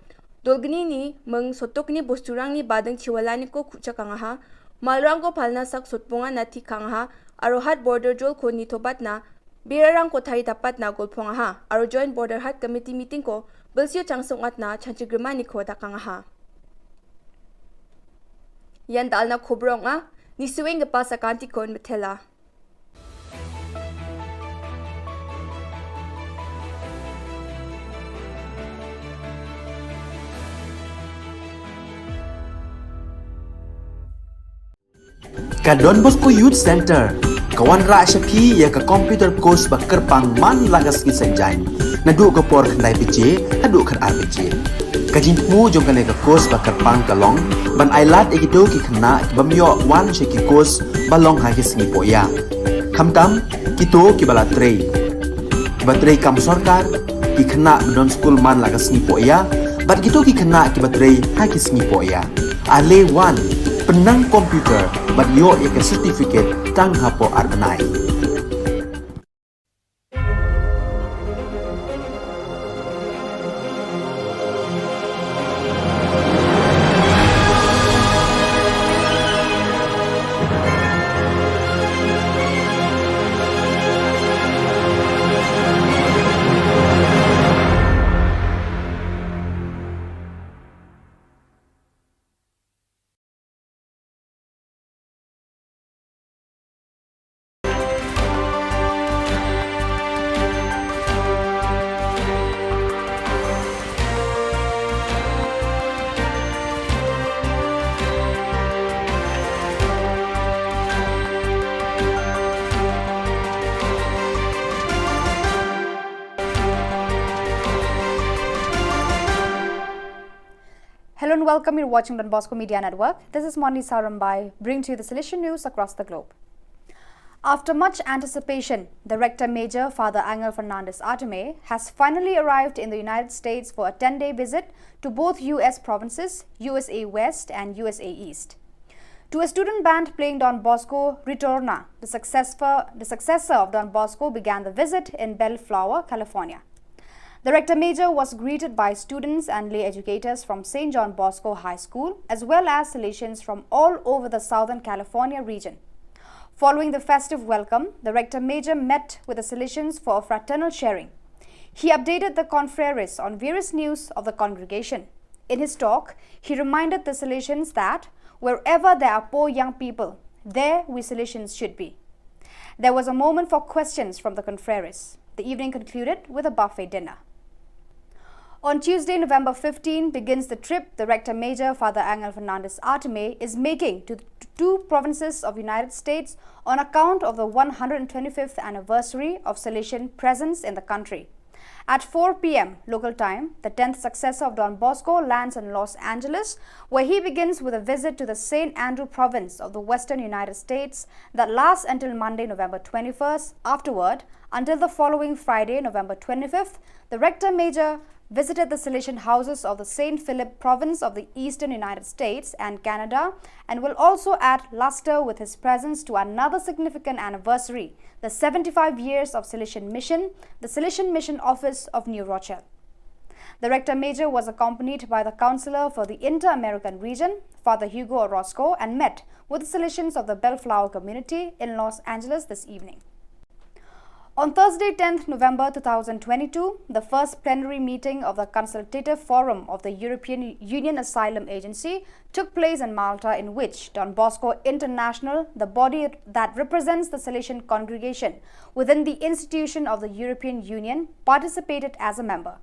Dolgni ni, meng sotok ni bosturang ni badeng chiwala ni ko kucha kangaha, malrang ko palna sak sotponga na ti kangaha, aro Hat Border jol ko ni tobat na, birarang ko thari dapat na golpong aha, aro Joint Border Hat Committee meeting ko, bilsio changsongat na, chanchi grima ni ko dakangaha. Yan dalna kobrong a, ni suweng gepa sakanti kon metela. Ka Don Bosco Youth Center, ka wanrah sha phi ïa ka computer course ba kyrpang man la ka sngi Saitjaiñ. Naduh ka por khyndai baje, haduh khatar baje. Ka jingthmu jong kane ka course ba kyrpang ka long, ban ai lad ïa kito ki khynnah ki bym ïoh wan sha ki course ba long ha ki sngi pohïa. Khamtam, kito kiba la trei. Kiba trei kam sorkar, ki khynnah ba don skul man la ka sngi pohïa, bad kito ki khynnah kiba trei ha ki sngi pohïa. Ale wan, pynnang computer, bad ïoh ïa ka certificate tang hapoh ar bnai. Hello and welcome. You're watching Don Bosco Media Network. This is Moni Sarambai, bringing to you the Salesian news across the globe. After much anticipation, the Rector Major, Father Angel Fernandez Artime, has finally arrived in the United States for a ten-day visit to both U S provinces, U S A West and U S A East. To a student band playing Don Bosco Ritorna, the successor, the successor of Don Bosco began the visit in Bellflower, California. The Rector Major was greeted by students and lay educators from Saint John Bosco High School, as well as Salesians from all over the Southern California region. Following the festive welcome, the Rector Major met with the Salesians for a fraternal sharing. He updated the confreres on various news of the congregation. In his talk, he reminded the Salesians that wherever there are poor young people, there we Salesians should be. There was a moment for questions from the confreres. The evening concluded with a buffet dinner. On Tuesday, November fifteen, begins the trip the Rector Major, Father Angel Fernandez Artime, is making to the two provinces of United States on account of the one hundred twenty-fifth anniversary of Salesian presence in the country. At four p m local time, the tenth successor of Don Bosco lands in Los Angeles, where he begins with a visit to the Saint Andrew province of the western United States that lasts until Monday, November twenty-first. Afterward, until the following Friday, November twenty-fifth, the Rector Major visited the Salesian houses of the Saint Philip province of the eastern United States and Canada, and will also add luster with his presence to another significant anniversary, the seventy-five years of Salesian Mission, the Salesian Mission Office of New Rochelle. The Rector Major was accompanied by the Counselor for the Inter-American Region, Father Hugo Orozco, and met with the Salesians of the Bellflower community in Los Angeles this evening. On Thursday, tenth November two thousand twenty-two, the first plenary meeting of the Consultative Forum of the European Union Asylum Agency took place in Malta, in which Don Bosco International, the body that represents the Salesian congregation within the institution of the European Union, participated as a member.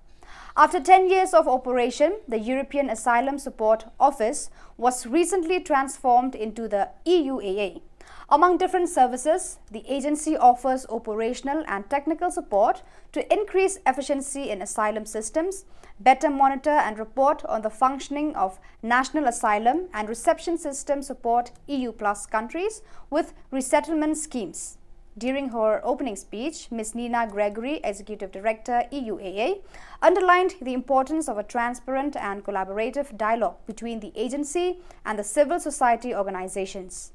After ten years of operation, the European Asylum Support Office was recently transformed into the E U A A. Among different services, the agency offers operational and technical support to increase efficiency in asylum systems, better monitor and report on the functioning of national asylum and reception system, support E U plus countries with resettlement schemes. During her opening speech, Miss Nina Gregory, Executive Director, E U A A, underlined the importance of a transparent and collaborative dialogue between the agency and the civil society organizations.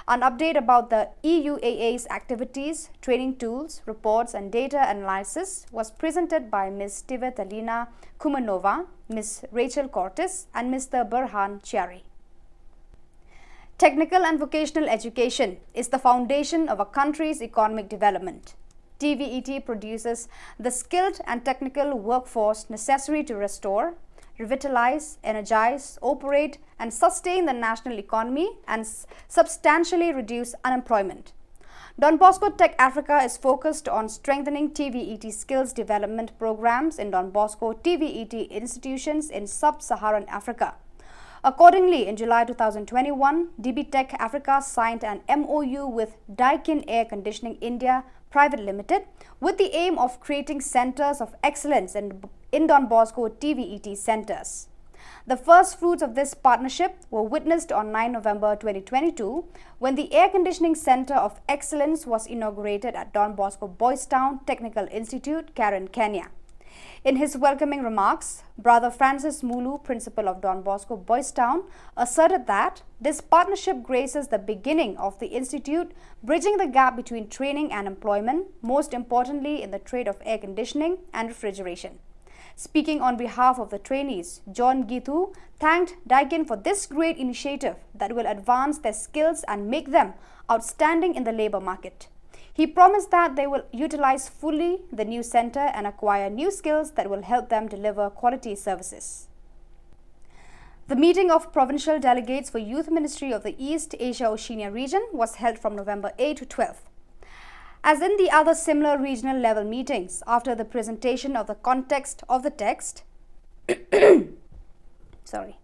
An update about the E U A A's activities, training tools, reports, and data analysis was presented by Miss Tivetalina Kumanova, Miss Rachel Cortes, and Mister Burhan Chiari. Technical and vocational education is the foundation of a country's economic development. T V E T produces the skilled and technical workforce necessary to restore, revitalize, energize, operate, and sustain the national economy and s- substantially reduce unemployment. Don Bosco Tech Africa is focused on strengthening T V E T skills development programs in Don Bosco T V E T institutions in sub Saharan Africa. Accordingly, in July two thousand twenty-one, D B Tech Africa signed an M O U with Daikin Air Conditioning India Private Limited with the aim of creating centers of excellence in, in Don Bosco T V E T centers. The first fruits of this partnership were witnessed on nine November twenty twenty-two when the Air Conditioning Center of Excellence was inaugurated at Don Bosco Boys Town Technical Institute, Karen, Kenya. In his welcoming remarks, Brother Francis Mulu, principal of Don Bosco Boys Town, asserted that this partnership graces the beginning of the institute, bridging the gap between training and employment, most importantly in the trade of air conditioning and refrigeration. Speaking on behalf of the trainees, John Gitu thanked Daikin for this great initiative that will advance their skills and make them outstanding in the labor market. He promised that they will utilize fully the new center and acquire new skills that will help them deliver quality services. The meeting of provincial delegates for Youth Ministry of the East Asia Oceania region was held from November eighth to twelfth. As in the other similar regional level meetings, after the presentation of the context of the text, sorry,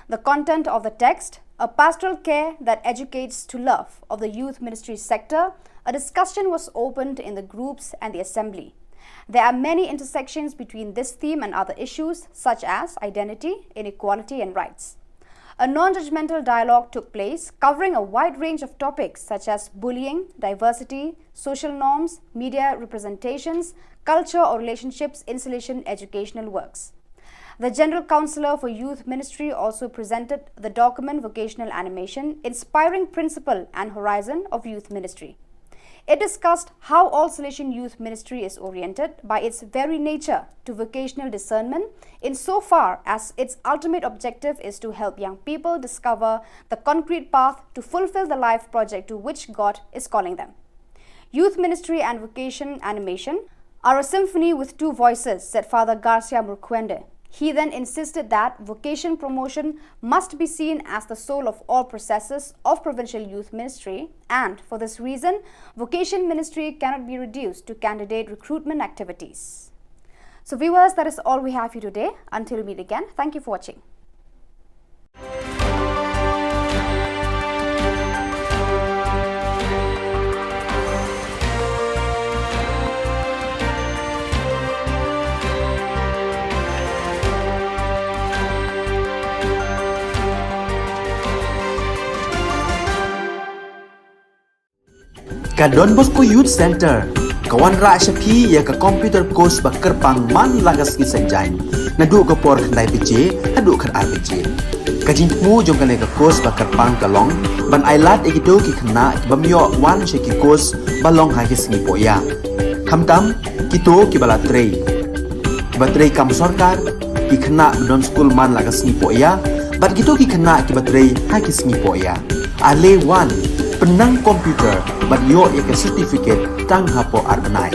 the content of the text, a pastoral care that educates to love of the youth ministry sector, a discussion was opened in the groups and the assembly. There are many intersections between this theme and other issues such as identity, inequality, and rights. A non judgmental dialogue took place covering a wide range of topics such as bullying, diversity, social norms, media representations, culture or relationships in Salesian educational works. The General Counsellor for Youth Ministry also presented the document Vocational Animation, Inspiring Principle and Horizon of Youth Ministry. It discussed how all Salesian Youth Ministry is oriented by its very nature to vocational discernment, insofar as its ultimate objective is to help young people discover the concrete path to fulfill the life project to which God is calling them. Youth Ministry and Vocation Animation are a symphony with two voices, said Father Garcia Murkwende. He then insisted that vocation promotion must be seen as the soul of all processes of Provincial Youth Ministry, and for this reason, Vocation Ministry cannot be reduced to candidate recruitment activities. So, viewers, that is all we have for you today. Until we meet again, thank you for watching. Ka Don Bosco Youth Center ka wanrah sha phi ïa ka computer course ba kyrpang man la ka sngi Saitjaiñ, naduh ka por khyndai baje haduh khatar baje. Ka jingthmu jong kane ka course ba kyrpang ka long ban ailad ïa kito ki khynnah ki bym ïoh wan sha ki course ba long ha ki sngi pohïa, khamtam kito kiba la trei, kiba trei kam sorkar, ki khynnah ba don skul man la ka sngi pohïa, bad kito ki khynnah kiba trei ha ki sngi pohïa. Ale wan, pynnang computer bad ïoh ïa ka certificate tang hapoh ar bnai.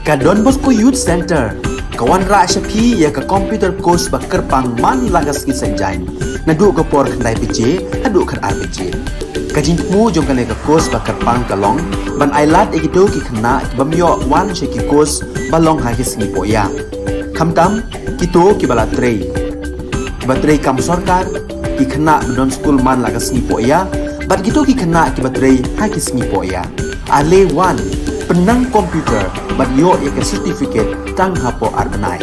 Ka Don Bosco Youth Centre ka wanrah sha phi ïa ka computer course ba kyrpang man la ka sngi Saitjaiñ, naduh ka por khyndai baje haduh khatar baje. Ka jingthmu jong kane ka course ba kyrpang ka long ban ailad ïa kito ki khynnah ki bym ïoh wan sha ki course ba long ha ki sngi pohïa, khamtam kito kiba la trei, kiba trei kam sorkar, ki khynnah ba don skul man la ka sngi pohïa bad kito ki khynnah kiba trei ha ki sngi pohïa. Ale wan, pynnang computer bad ïoh ïa ka certificate tang hapoh ar bnai.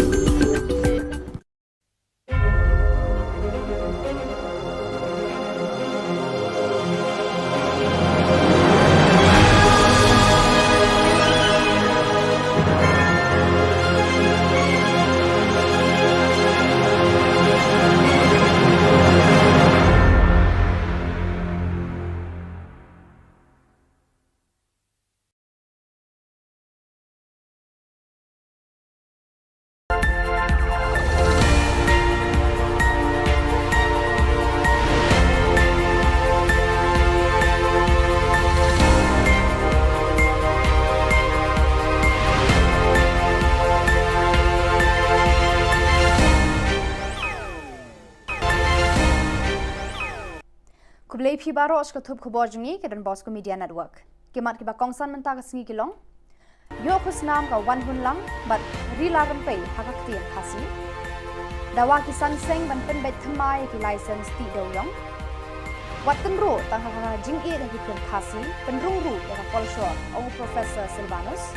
Khublei phi baroh sha ka thup khubor jong ngi ka Don Bosco Media Network. Ki mat kiba kongsan mynta ka sngi ki long: Ïoh khusnam ka Wanhunlang bad Rila Rympei ha ka ktien Khasi. Dawa ki san seng ban pynbeit thymmai ïa ki license tih dewïong. Wat tynruh tang ha ka jingïeit ha ki pyrthei Khasi, pynrung ruh ïa ka kolshor, ong u Professor Sylvanus.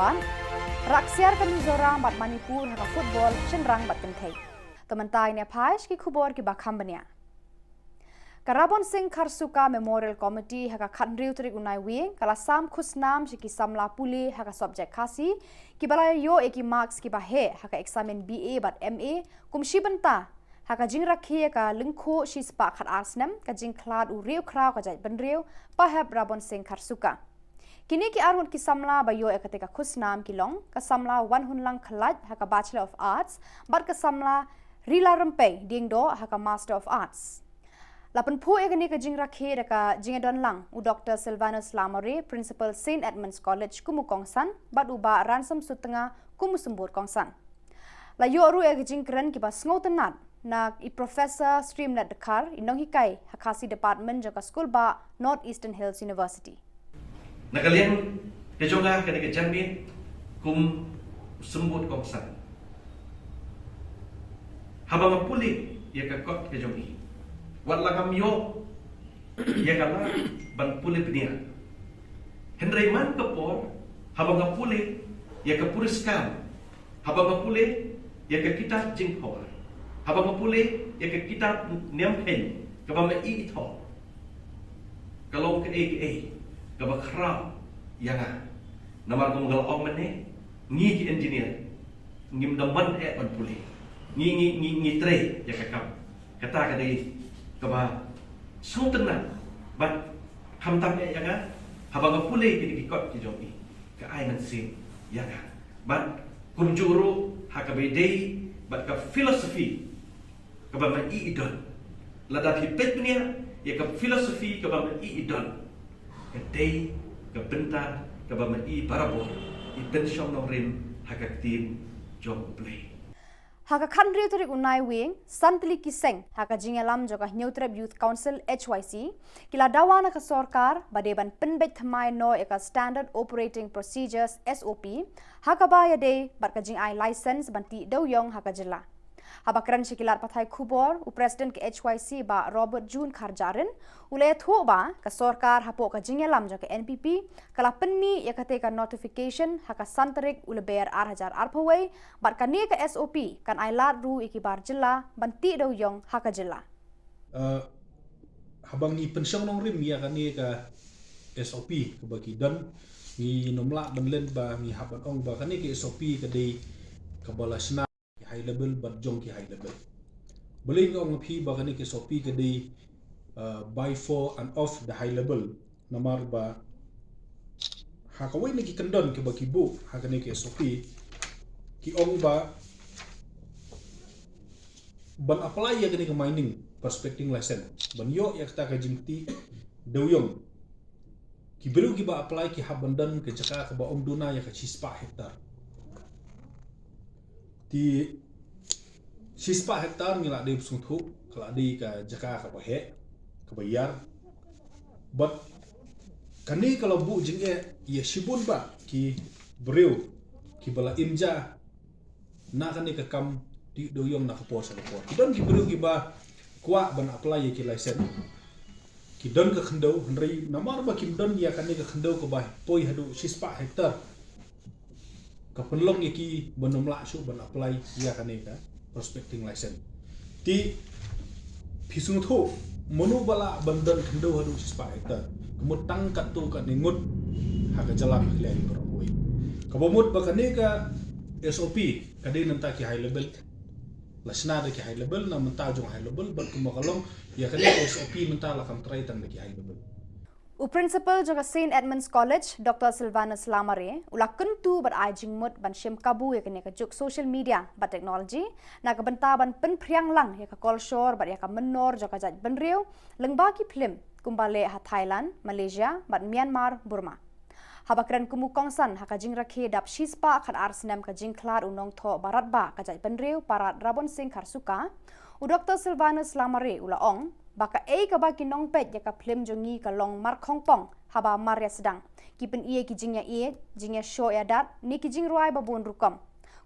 Bad rah ksiar ka Mizoram bad Manipur ha ka football shynrang bad kynthei. To mynta ngin ïa phai sha ki khubor kiba kham bniah. Ka Rabon Singh Kharsuka Memorial Committee ha ka khathynriew tarik u Naiwieng ka la sam khusnam sha ki samla pule ha ka subject Khasi kiba la ïoh ïa ki marks kiba heh ha ka eksamin B A bad M A kum shi bynta ha ka jingrakhe ïa ka lyngkhuh shispah khatar snem ka jingkhlad u riewkhraw ka jaitbynriew Pahep Rabon Singh Kharsuka. Kine ki arngut ki samla ba ïoh ïa katei ka khusnam ki long ka samla Wanhunlang Khlait ha ka Bachelor of Arts bad ka samla Rila Rympei Diengdoh ha ka Master of Arts. La pynphuh ïa kane ka jingrakhe da ka jingïadon lang u Doktor Sylvanus Lamare, Principal Saint Edmund's College kum u kongsan, bad u Bah Ransom Sutnga kum u symbud kongsan. La ïoh ruh ïa ka jingkren kiba sngewtynnat na i Professor Streamlet Dkhar, i nonghikai ha Khasi Department jong ka Skulbah North Eastern Hills University. Na ka liang ka jong nga, kane ka janmiet kum u symbud kongsan, haba nga pule ïa ka kot ka jong i, wat la ngam ïoh ïa ka lad ban pule bniah, hynrei man ka por haba nga pule ïa ka puriskam, haba nga pule ïa ka kitab Jingphawar, haba nga pule ïa ka kitab Niam Kheiñ kaba ma-i ithuh, ka long kaei kaei kaba khraw ïa nga. Namar kum ka la ong mynne, ngi ki engineer ngim da mon eh ban pule, ngi, ngi, ngi, ngi trei ïa ka kam. Kata ka dei kaba sngewtynnat bad khamtam eh ïa nga, haba nga pule kine ki kot ki jong i, ka ai mynsiem ïa nga. Bad kumjuh ruh ha kaba ïadei bad ka philosophy kaba ma-i i don. Lada phi peit bniah ïa ka philosophy kaba ma-i i don, ka dei ka bynta kaba ma-i barabor, i pynshong nongrim ha ka ktien jong U Blei. Ha ka khathynriew tarik u Naiwieng, san tylli ki seng ha ka jingïalam jong ka Hynñiewtrep Youth Council, H Y C, ki la dawa na ka sorkar ba dei ban pynbeit thymmai noh ïa ka Standard Operating Procedures, S O P, ha kaba ïadei bad ka jingai license ban tih dewïong ha ka jylla. Haba kren sha ki lad pathai khubor, u President ka H Y C Bah Robert June Kharjahrin u la ïathuh ba ka sorkar hapoh ka jingïalam jong ka N P P ka la pynmih ïa katei ka notification ha ka san tarik u Lber ar hajar arphew wei, bad kane ka S O P kan ai lad ruh ïa ki bar jylla ban tih dewïong ha ka jylla. Uh, haba ngi pynshong nongrim ïa kane ka S O P kaba ki don, ngim lah ban len ba ngi hap ban ong ba kane ka S O P ka dei kaba la shna ki high level bad jong ki high level. Balei nga ong ïa phi ba kane ka S O P ka dei, uh, by, for and of the high level? Namar ba ha kawei na ki kyndon kiba ki buh ha kane ka S O P, ki ong ba ban apply ïa kane ka mining prospecting license, ban ïoh ïa kata ka jingtih dewïong, ki briew kiba apply ki hap ban don ka jaka kaba ym duna ïa ka shispah hektar. Te shispah hektar ngi la dei sngewthuh ka la dei ka jaka kaba heh, kaba ïar. Bad kane ka la buh jingeh ïa shibun bah ki briew kiba la im ja na kane ka kam, te dei ïong na ka por sha ka por. Ki don ki briew kiba kwah ban apply ïa ki license. Ki don ka khyndew, hynrei namar ba kim don ïa kane ka khyndew kaba poi haduh shispah hektar, ka pynlong ïa ki ban ym lah shuh ban apply ïa kane ka prospecting license. Te phi sngewthuh, mano ba lah ban don khyndew haduh shispah hektar? Ka mut tang katto katne ngut ha ka jylla Meghalaya hi baroh kawei. Kaba mut ba kane ka S O P ka dei na bynta ki high level. La shna da ki high level, na bynta jong high level, bad kumba ka long ïa kane ka S O P mynta la kham trai tang da ki high level. U Principal jong ka Saint Edmund's College, Doctor Silvanus Lamare, u la kyntu bad ai jingmut ban shim kabu ïa kane ka juk social media bad technology na ka bynta ban pynphriang lang ïa ka kolshor bad ïa ka mynnor jong ka jaitbynriew lyngba ki phlim kumba leh ha Thailand, Malaysia bad Myanmar, Burma. Haba kren kum u kongsan ha ka jingrakhe dap shispah khatar snem ka jingkhlad u nongthoh baratbah ka jaitbynriew Parad Rabon Singh Kharsuka, u Doctor Silvanus Lamare u la ong ba kaei kaba ki nongpeit ïa ka phlim jong ngi ka long markhongpong haba mar ïa sdang, ki pyni ïa ki jingïaieit, jingïashoh ïadat ne ki jingrwai ba bun rukom.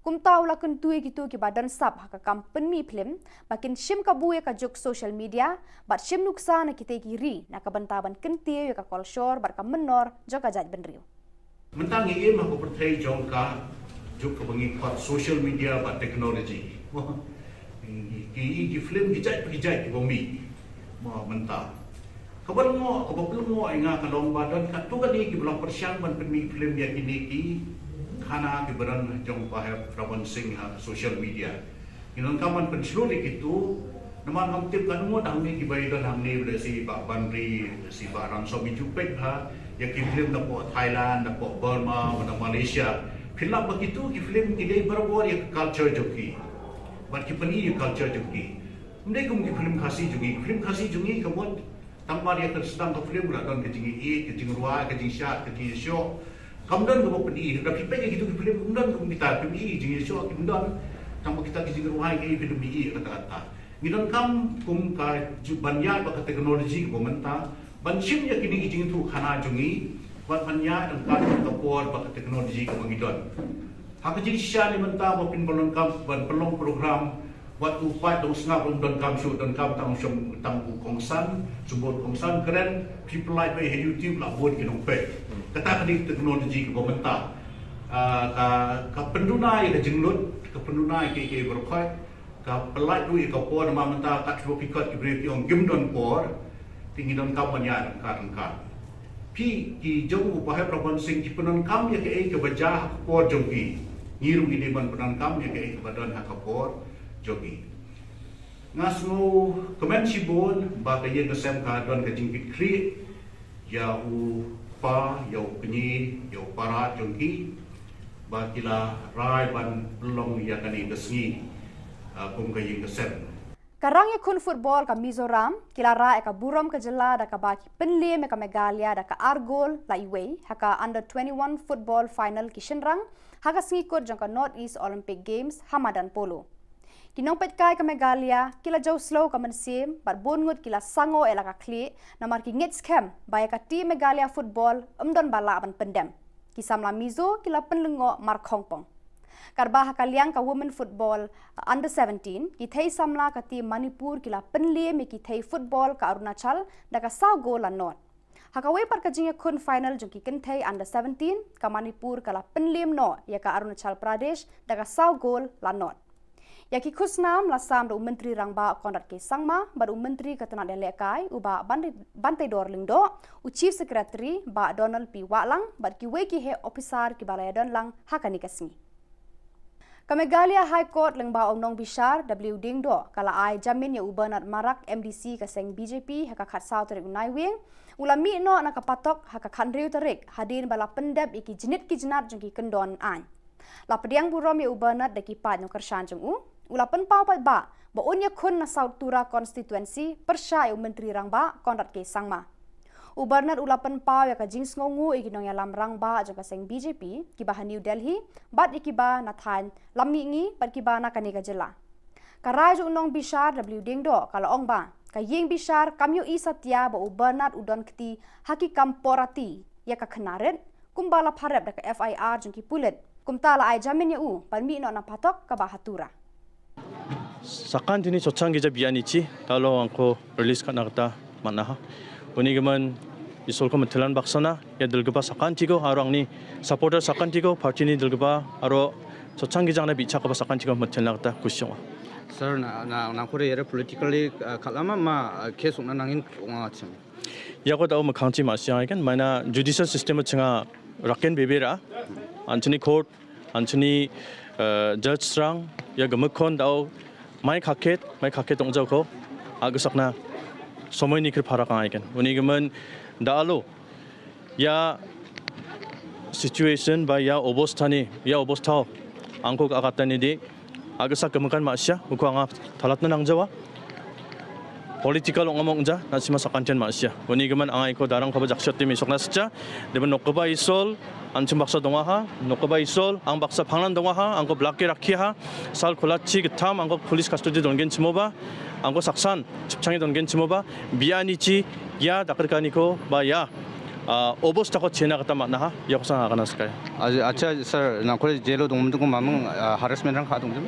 Kumta u la kyntu ïa kito kiba don sap ha ka kam pynmih phlim ba kin shim kabu ïa ka juk social media bad shim nuksa na kitei ki ri na ka bynta ban kyntiew ïa ka kolshor bad ka mynnor jong ka jaitbynriew. Mynta ngi im ha ka pyrthei jong ka juk kaba ngi khot social media bad technology. Ki, ki, ki phlim ki jait pa ki jait kiba mih. Mo mynta. Kaba lyngngoh, kaba pynlyngngoh ïa nga ka long ba don katto katne kiba la pyrshang ban pynmih phlim ïa kine ki khana kiba don jong Bah Hep Rabon Singh ha social media. Ngi donkam ban pynshlur ïa kito, namar ngam tip katno ngut hangne kiba ïadon hangne, lehse Bah Banri, lehse Bah Ransom, ngi ju peit bha ïa ki phlim na poh Thailand, na poh Burma, na Malaysia. Phin lap ba kito ki phlim ki dei barabor ïa ka culture jong ki. Bad ki pyni ïa ka culture jong ki. Ym dei kum ki phlim Khasi jong ngi, ki phlim Khasi jong ngi ka mut tang mar ïa ka sdang ka phlim la don ka jingïaieit, ka jingrwai, ka jingshad, ka jingïashoh. Kam don kaba pyni, lada phi peit ïa kito ki phlim, ym don kum kita, phim i jingïashoh, kim don. Tang ba kita ki jingrwai ki, phim i kata kata. Ngi donkam kum ka ju-, ban ïaid bad ka technology kaba mynta, ban shim ïa kine ki jingïathuhkhana jong ngi, bad ban ïaid ryngkat ka por bad ka technology kaba ngi don. Ha ka jingshisha ne mynta ba phin pynlong kam, ban pynlong program, wat u paid dong sngap ruh ym donkam shuh, donkam tang u shong, tang u kongsan, shu bud kongsan kren, phi pynlait beit ha YouTube la bun ki nongpeit. Kata ka dei ka technology kaba mynta. Ah, ka, ka pynduna ïa ka jinglut, ka pynduna ïa kiei kiei baroh khoit, ka pynlait ruh ïa ka por, namar mynta kat shuwa phi kot ki briew ki ong kim don por, te ngi donkam ban ïaid ryngkat ryngkat. Phi ki jong u Bah Hep Rabon Singh ki pyndonkam ïa kaei kaba jia ha ka por jong ki. Ngi ruh ngi dei ban pyndonkam ïa kaei kaba don ha ka por jong ki. Nga sngewkmen shibun ba ka ïing ka sem ka don ka jingkitkhlieh ïa u kpa, ïa u kñi, ïa u para jong ki, ba ki la rai ban pynlong ïa kane ka sngi, ah, kum ka ïing ka sem. Ka rangïakhun football ka Mizoram ki la rah ïa ka burom ka jylla da kaba ki pynliem ïa ka Meghalaya da ka ar gol la iwei ha ka under twenty-one football final ki shynrang ha ka sngi kut jong ka North East Olympic Games ha madan polo. Ki nongpeitkai ka Meghalaya ki la jew slow ka mynsiem bad bun ngut ki la sangoh ïa la ka khlieh namar ki ngeit skhem ba ïa ka team Meghalaya football ym don ba lah ban pyndem. Ki samla Mizo ki la pynlyngngoh markhongpong. Katba ha ka liang ka women football, uh, under seventeen, ki thei samla ka team Manipur ki la pynliem ïa ki thei football ka Arunachal da ka saw gol la nod. Ha kawei pat ka jingïakhun final jong ki kynthei under seventeen, ka Manipur ka la pynliem noh ïa ka Arunachal Pradesh da ka saw gol la nod. Ïa ki khusnam la sam da u Myntri Rangbah Conrad K Sangma bad u Myntri ka tnad ïalehkai u Bah Ban-, Banteidor Lyngdoh, u Chief Secretary Bah Donald P Wahlang bad kiwei ki heh ophisar kiba la ïadon lang ha kane ka sngi. Ka Meghalaya High Court lyngba u nongbishar W Diengdoh ka la ai jamin ïa u Bernard Marak, M D C ka seng B J P, ha ka khatsaw tarik u Naiwieng, u la mih noh na ka patok ha ka khathynriew tarik hadien ba la pyndep ïa ki jnit ki jnat jong ki kyndon aiñ. La pdiang burom ïa u Bernard da ki paid nongkyrshan jong u. U la pynpaw paidbah ba un ïakhun na South Tura constituency pyrshah ïa u Myntri Rangbah Conrad K Sangma. U Bernard u la pynpaw ïa ka jingsngewnguh ïa ki nongïalam rangbah jong ka seng B J P, kiba ha New Delhi, bad ïa kiba na thaiñ Lammihngi, bad kiba na kane ka jylla. Ka rai jong u nongbishar W Diengdoh ka la ong ba ka ïing bishar kam ïohi satia ba u Bernard u don kti ha ki kam pornography ïa ka khynnah rit, kumba la pharep da ka F I R jong ki pulit. Kumta la ai jamin ïa u ban mih noh na phatok kaba ha Tura. Sakan tini chochang gija biani chi, talo angko release kana kata manaha. Uni gaman isol ko mentelan baksana, ïa delgeba sakan tiko, aro angni supporter sakan tiko, party ni delgeba, aro chochang gija na bicha ko ba sakan tiko mentelan kata kusyong. Sir, na, na, na kore yere politically, uh, kalama ma, uh, case ungna nangin unga chim. Ïa ko tau makhang chi ma siang kan, mana judicial system chinga raken bebera, anchini court, anchini, uh, judge strang, ïa gamakhon tau, mai khaket, mai khaket tong jauh ko, agus akna, somoi ni kir pharak ang ikan. Uni gaman, da alo, ïa situation ba ïa obostha ni, ïa obostha, angko ka kata ni di, agus ak gamakan ma sia, uko anga thalat na nang jawa. Political ong among ja, na sima sakantian ma sia. Uni gaman angai ko darang ko ba jakshot timi sok na scha, deba nokba isol, anchim baksa donga ha, nokba isol, ang baksa phanglan donga ha, angko black ke rakhi ha, sal khulachi gtham, angko police custody dongen chimo ba, angko saksan, chipchangi dongen chimo ba, biani chi, ïa dakar kani ko, ba ïa, ah, obostha ko chena kata matna ha, ïa ko sang akana skai. Acha, sir, na kore jelo dong mung mamung, ah, harassment rang kha dong jim?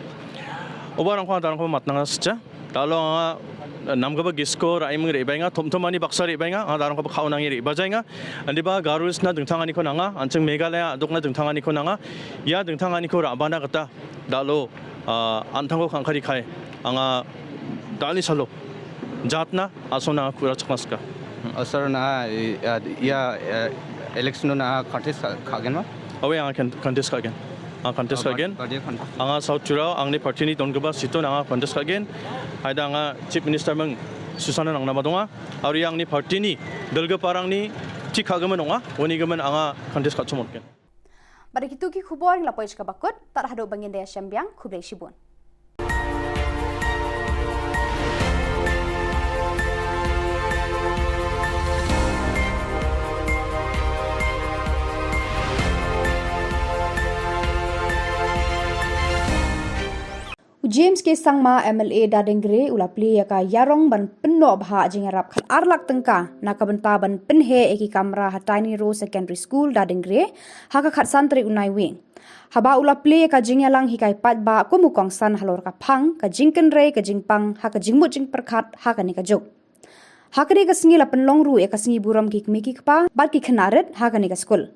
Oba rang ko darang ko matna nga scha. Talo nga, nam kaba gisko, rai mung ri bainga, thom thom ani baksa ri bainga, nga darang ko ba khau nangi ri bajainga. Andi ba Garo Hills na dengthang ani ko nanga, anching Meghalaya, dok na dengthang ani ko nanga. Ïa dengthang ani ko ra bana kata, dalo, ah, anthang ko khang khari khai, anga dali salo. Jatna, asona kura chaknaska. Ah, sir na, eh, ah, ïa, eh, election na contest ka, ka gen ma? Awe, anga kan-, contest ka gen. Anga contest ka gen. Anga South Churao, angni party ni don kaba situ na anga contest ka gen. Haida anga Chief Minister meng Susana nang nama donga. Auri angni party ni, delga parang ni, chik ka gaman donga, wani gaman anga contest ka chumot gen. Bad da kitu ki khubor ngi la poi sha kaba kut, tad haduh ba ngin da ïashem biang, khublei shibun. U James K Sangma, M L A Dadengre, u la plie ïa ka ïarong ban pynnoh bha jingïarap khat ar lak tyngka na ka bynta ban pynheh ïa ki kamra ha Tiny Row Secondary School Dadengre ha ka khatsan tarik u Naiwieng. Haba u la plie ïa ka jingïalang hikai paidbah kum u kongsan halor ka phang, ka jingkynrei, ka jingpang, ha ka jingmut jingpyrkhat, ha kane ka juk. Ha kane ka sngi la pynlong ruh ïa ka sngi burom ki kmie ki kpa bad ki khynnah rit ha kane ka skul.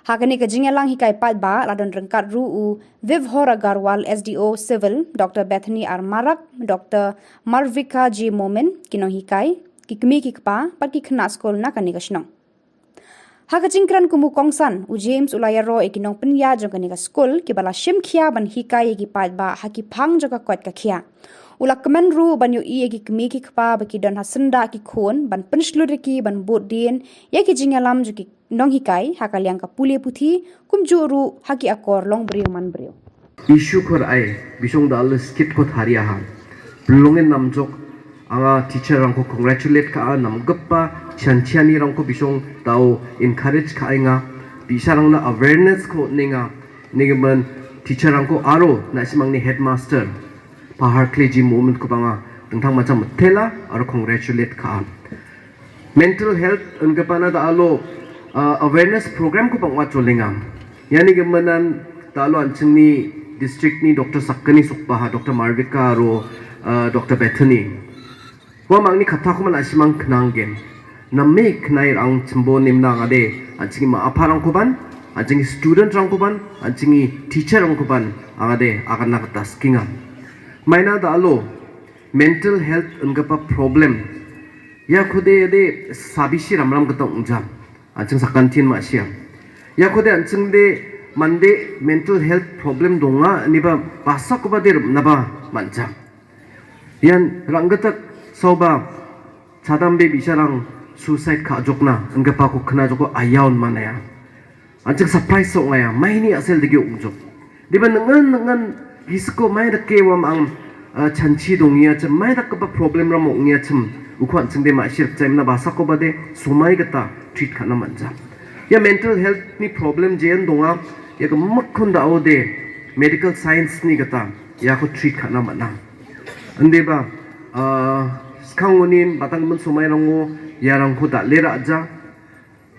Ha kane ka jingïalang hikai paidbah la don ryngkat ruh u Vibhor Agarwal, S D O Civil, Doctor Bethany R Marak, Doctor Marvika J Momin, ki nonghikai, ki kmie ki kpa bad ki khynnah skul na kane ka shnong. Ha ka jingkren kum u kongsan, u James u la ïaroh ïa ki nongpynïaid jong kane ka skul kiba la shim khia ban hikai ïa ki paidbah ha ki phang jong ka koit ka khiah. U la kmen ruh ban ïohi ïa ki kmie ki kpa ba ki don ha syndah ki khun ban pynshlur ïa ki ban bud dien ïa ki jingïalam jong ki nonghikai ha ka liang ka pule puthi, kumjuh ruh ha ki akor long briew man briew. Issue khor ai, bishong da ala skit ko tharia ha. Pynlong in namjok, anga teacher rang ko congratulate ka a namgappa, chan chani rang ko bishong tau encourage ka ai nga, bisha rang na awareness ko ne nga, ne gaman teacher rang ko aro, na simang ni headmaster, Pahar Kleji Moment ko banga, tentang macam tela, aro congratulate ka a. Mental health, un ka pana da alo, uh, awareness program ko pang wat cholinga. Yani ka manan da alo anching ni district ni Doctor Sakani Sukpaha, Doctor Marvika ro, uh, Doctor Bethany. Wa mang ni kata ko man asimang kenang gen. Nami kenai rang chimbo nim na ngade, anching ma apa rang ko ban, anching student rang ko ban, anching teacher rang ko ban, angade, akan na kata skinga. Maina da alo, mental health un ka pa problem. Ya khode de sabi shi ram ram ka tong jam. Anching sakan tin ma siam. Ya khode anching de mande mental health problem donga ni ba basa ko ba de na ba manja. Yan rang ka tak sau ba chadam be bisha rang suicide ka jok na un ka pa ko kena jok ko ayaun mana ya. Anching surprise sok nga ya, mai ni asel degi ung jok. Di ba nengan, nengan gisko mai da ke wa mang Ah, chanchi dong ïa chim mai dak kaba problem ram ong ïa chim. U khwan chim de ma shir chim na basa ko bade sumai kata treat khana manja. Ïa mental health ni problem jen donga ïa ka makhon da ode medical science ni kata ïa ko treat khana mana. Ande ba, ah, skang unin batang men sumai rango ïa rang ko da lera ja.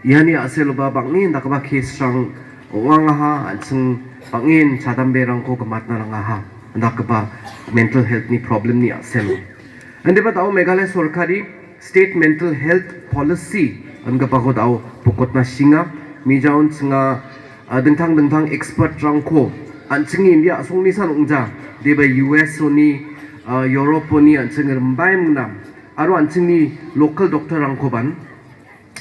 Ïa ni asel ba bangin da kaba case rang wang ha, an sing bangin chadam be rang ko kamat na rang ha. Da kaba mental health ni problem ni asel. Ande ba tau Meghalaya sorkari state mental health policy an kaba ko tau pokot na singa mi jaun singa, ah, dengtang dengtang expert rang ko an sing India song ni san ungja de ba U S oni, ah, Europe oni an sing rembai muna aro an sing ni local doctor rang ko ban.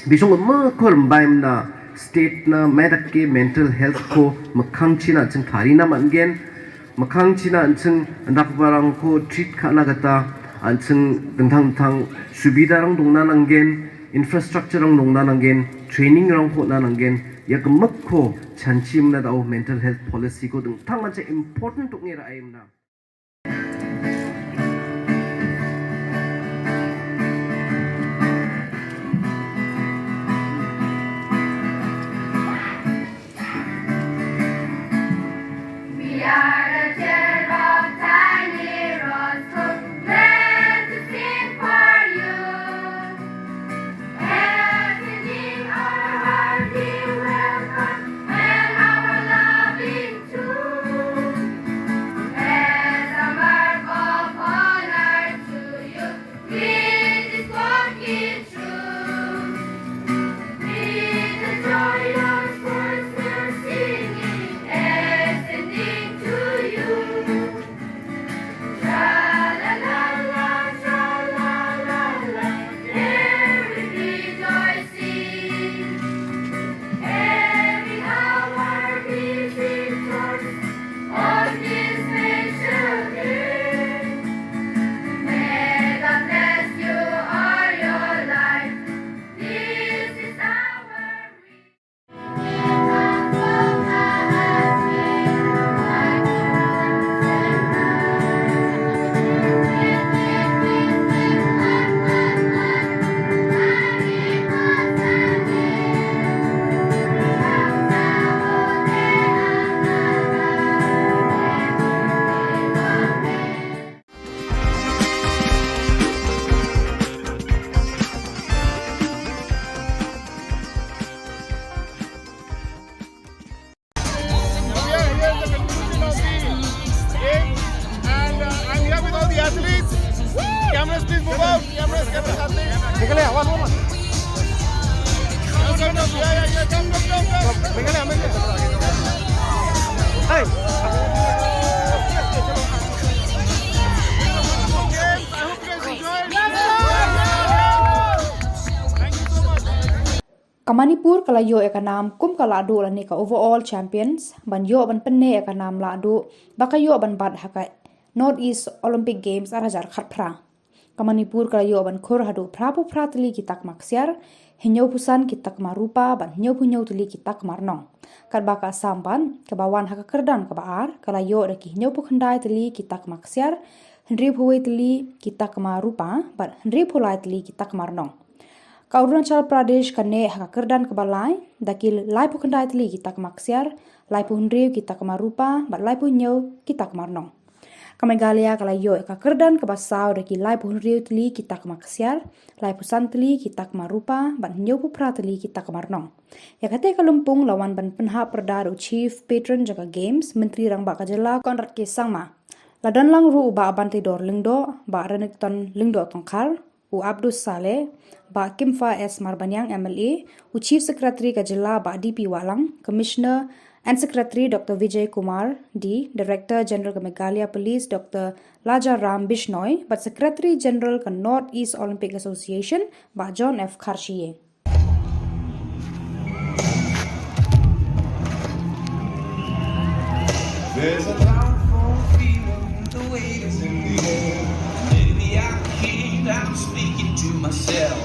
Bisong ma ko rembai na state na medak ke mental health ko makhang china an sing thari na man gen. Makhang china an sing dak barang ko treat khana kata an sing dengtang dengtang subida rang dong na nang gen, infrastructure rang dong na nang gen, training rang ko na nang gen. Ïa ka mak ko chanchi mna dau mental health policy ko dengtang man cha important tuk ngira ai mna. We are the children of tiny rose, glad to sing for you. Everything our heart we welcome, and our loving too. As a mark of honor to you, we this walking through. With the joyous voice we're singing, ascending to you. Tra la la la, tra la la la, every rejoicing, every hour we rejoice on this special day. May God bless you all your life. This is our Yeah, here's the conclusion of the game. And, uh, I'm here with all the athletes. Cameras, please move out. Cameras, cameras, athletes. निकल आ, one, one, one. Come, come, come. Yeah, yeah, yeah. Come, come, come, come. निकल आ, निकल आ. Hey. Ka Manipur ka la ïoh ïa ka nam kum ka lahduh lane ka overall champions ban ïoh ban pynneh ïa ka nam lahduh ba ka ïoh ban bat ha ka North East Olympic Games ar hajar khatphra. Ka Manipur ka la ïoh ban khur haduh phraphew phra tylli ki takma ksiar, hynñiewphew san ki takma rupa bad hynñiewphew hynñiew tylli ki takma rnong. Katba ka Assam bad kaba wan ha ka kyrdan kaba ar ka la ïoh da ki hynñiewphew khyndai tylli ki takma ksiar, hynriewphew wei tylli ki takma rupa bad hynriewphew lai tylli ki takma rnong. Ka Arunachal Pradesh ka neh ha ka kyrdan kaba lai da ki laiphew khyndai tylli ki takma ksiar, laiphew hynriew ki takma rupa bad laiphew hynñiew ki takma rnong. Ka Meghalaya ka la ïoh ïa ka kyrdan kaba saw da ki laiphew hynriew tylli ki takma ksiar, laiphew san tylli ki takma rupa bad hynñiewphew phra tylli ki takma rnong. Ïa kata ka lympung la wan ban pynhap pyrda da u Chief Patron jong ka Games, Myntri Rangbah ka Jylla Conrad K Sangma. La don lang ruh u Bah Banteidor Lyngdoh, Bah Renikton Lyngdoh Tongkhar, u Abdus Saleh, Bah Kimfa S Marbaniang M L A, u Chief Secretary ka Jylla Bah D P Wahlang, Commissioner and Secretary Doctor Vijay Kumar D, Director General ka Meghalaya Police Doctor Laja Ram Bishnoi, bad Secretary General ka North East Olympic Association Bah John F Kharshie. There's a powerful feeling, the weight is in the air. Maybe I can't, I'm speaking to myself.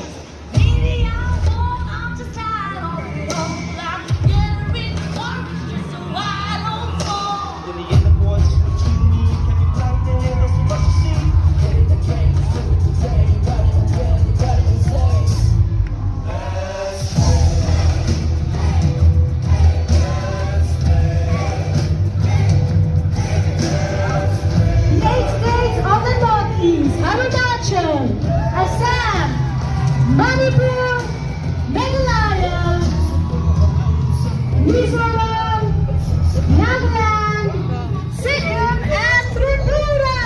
Maybe I won't, I'm just tired of it all. I'm getting old, just a while on fall. In the inner voice between me and the right there, there's a rush Manipur, Meghalaya, Mizoram, Nagaland, Sikkim and Tripura.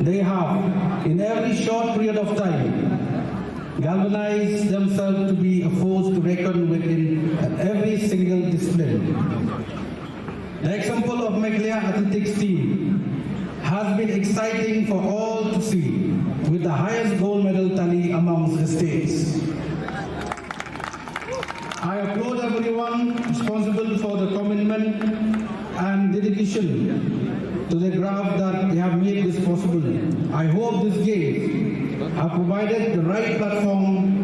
They have, in every short period of time, galvanized themselves to be a force to reckon with in every single discipline. The example of Meghalaya athletics team has been exciting for all to see, with the highest gold medal tally amongst the states. I applaud everyone responsible for the commitment and dedication to the craft that they have made this possible. I hope these games have provided the right platform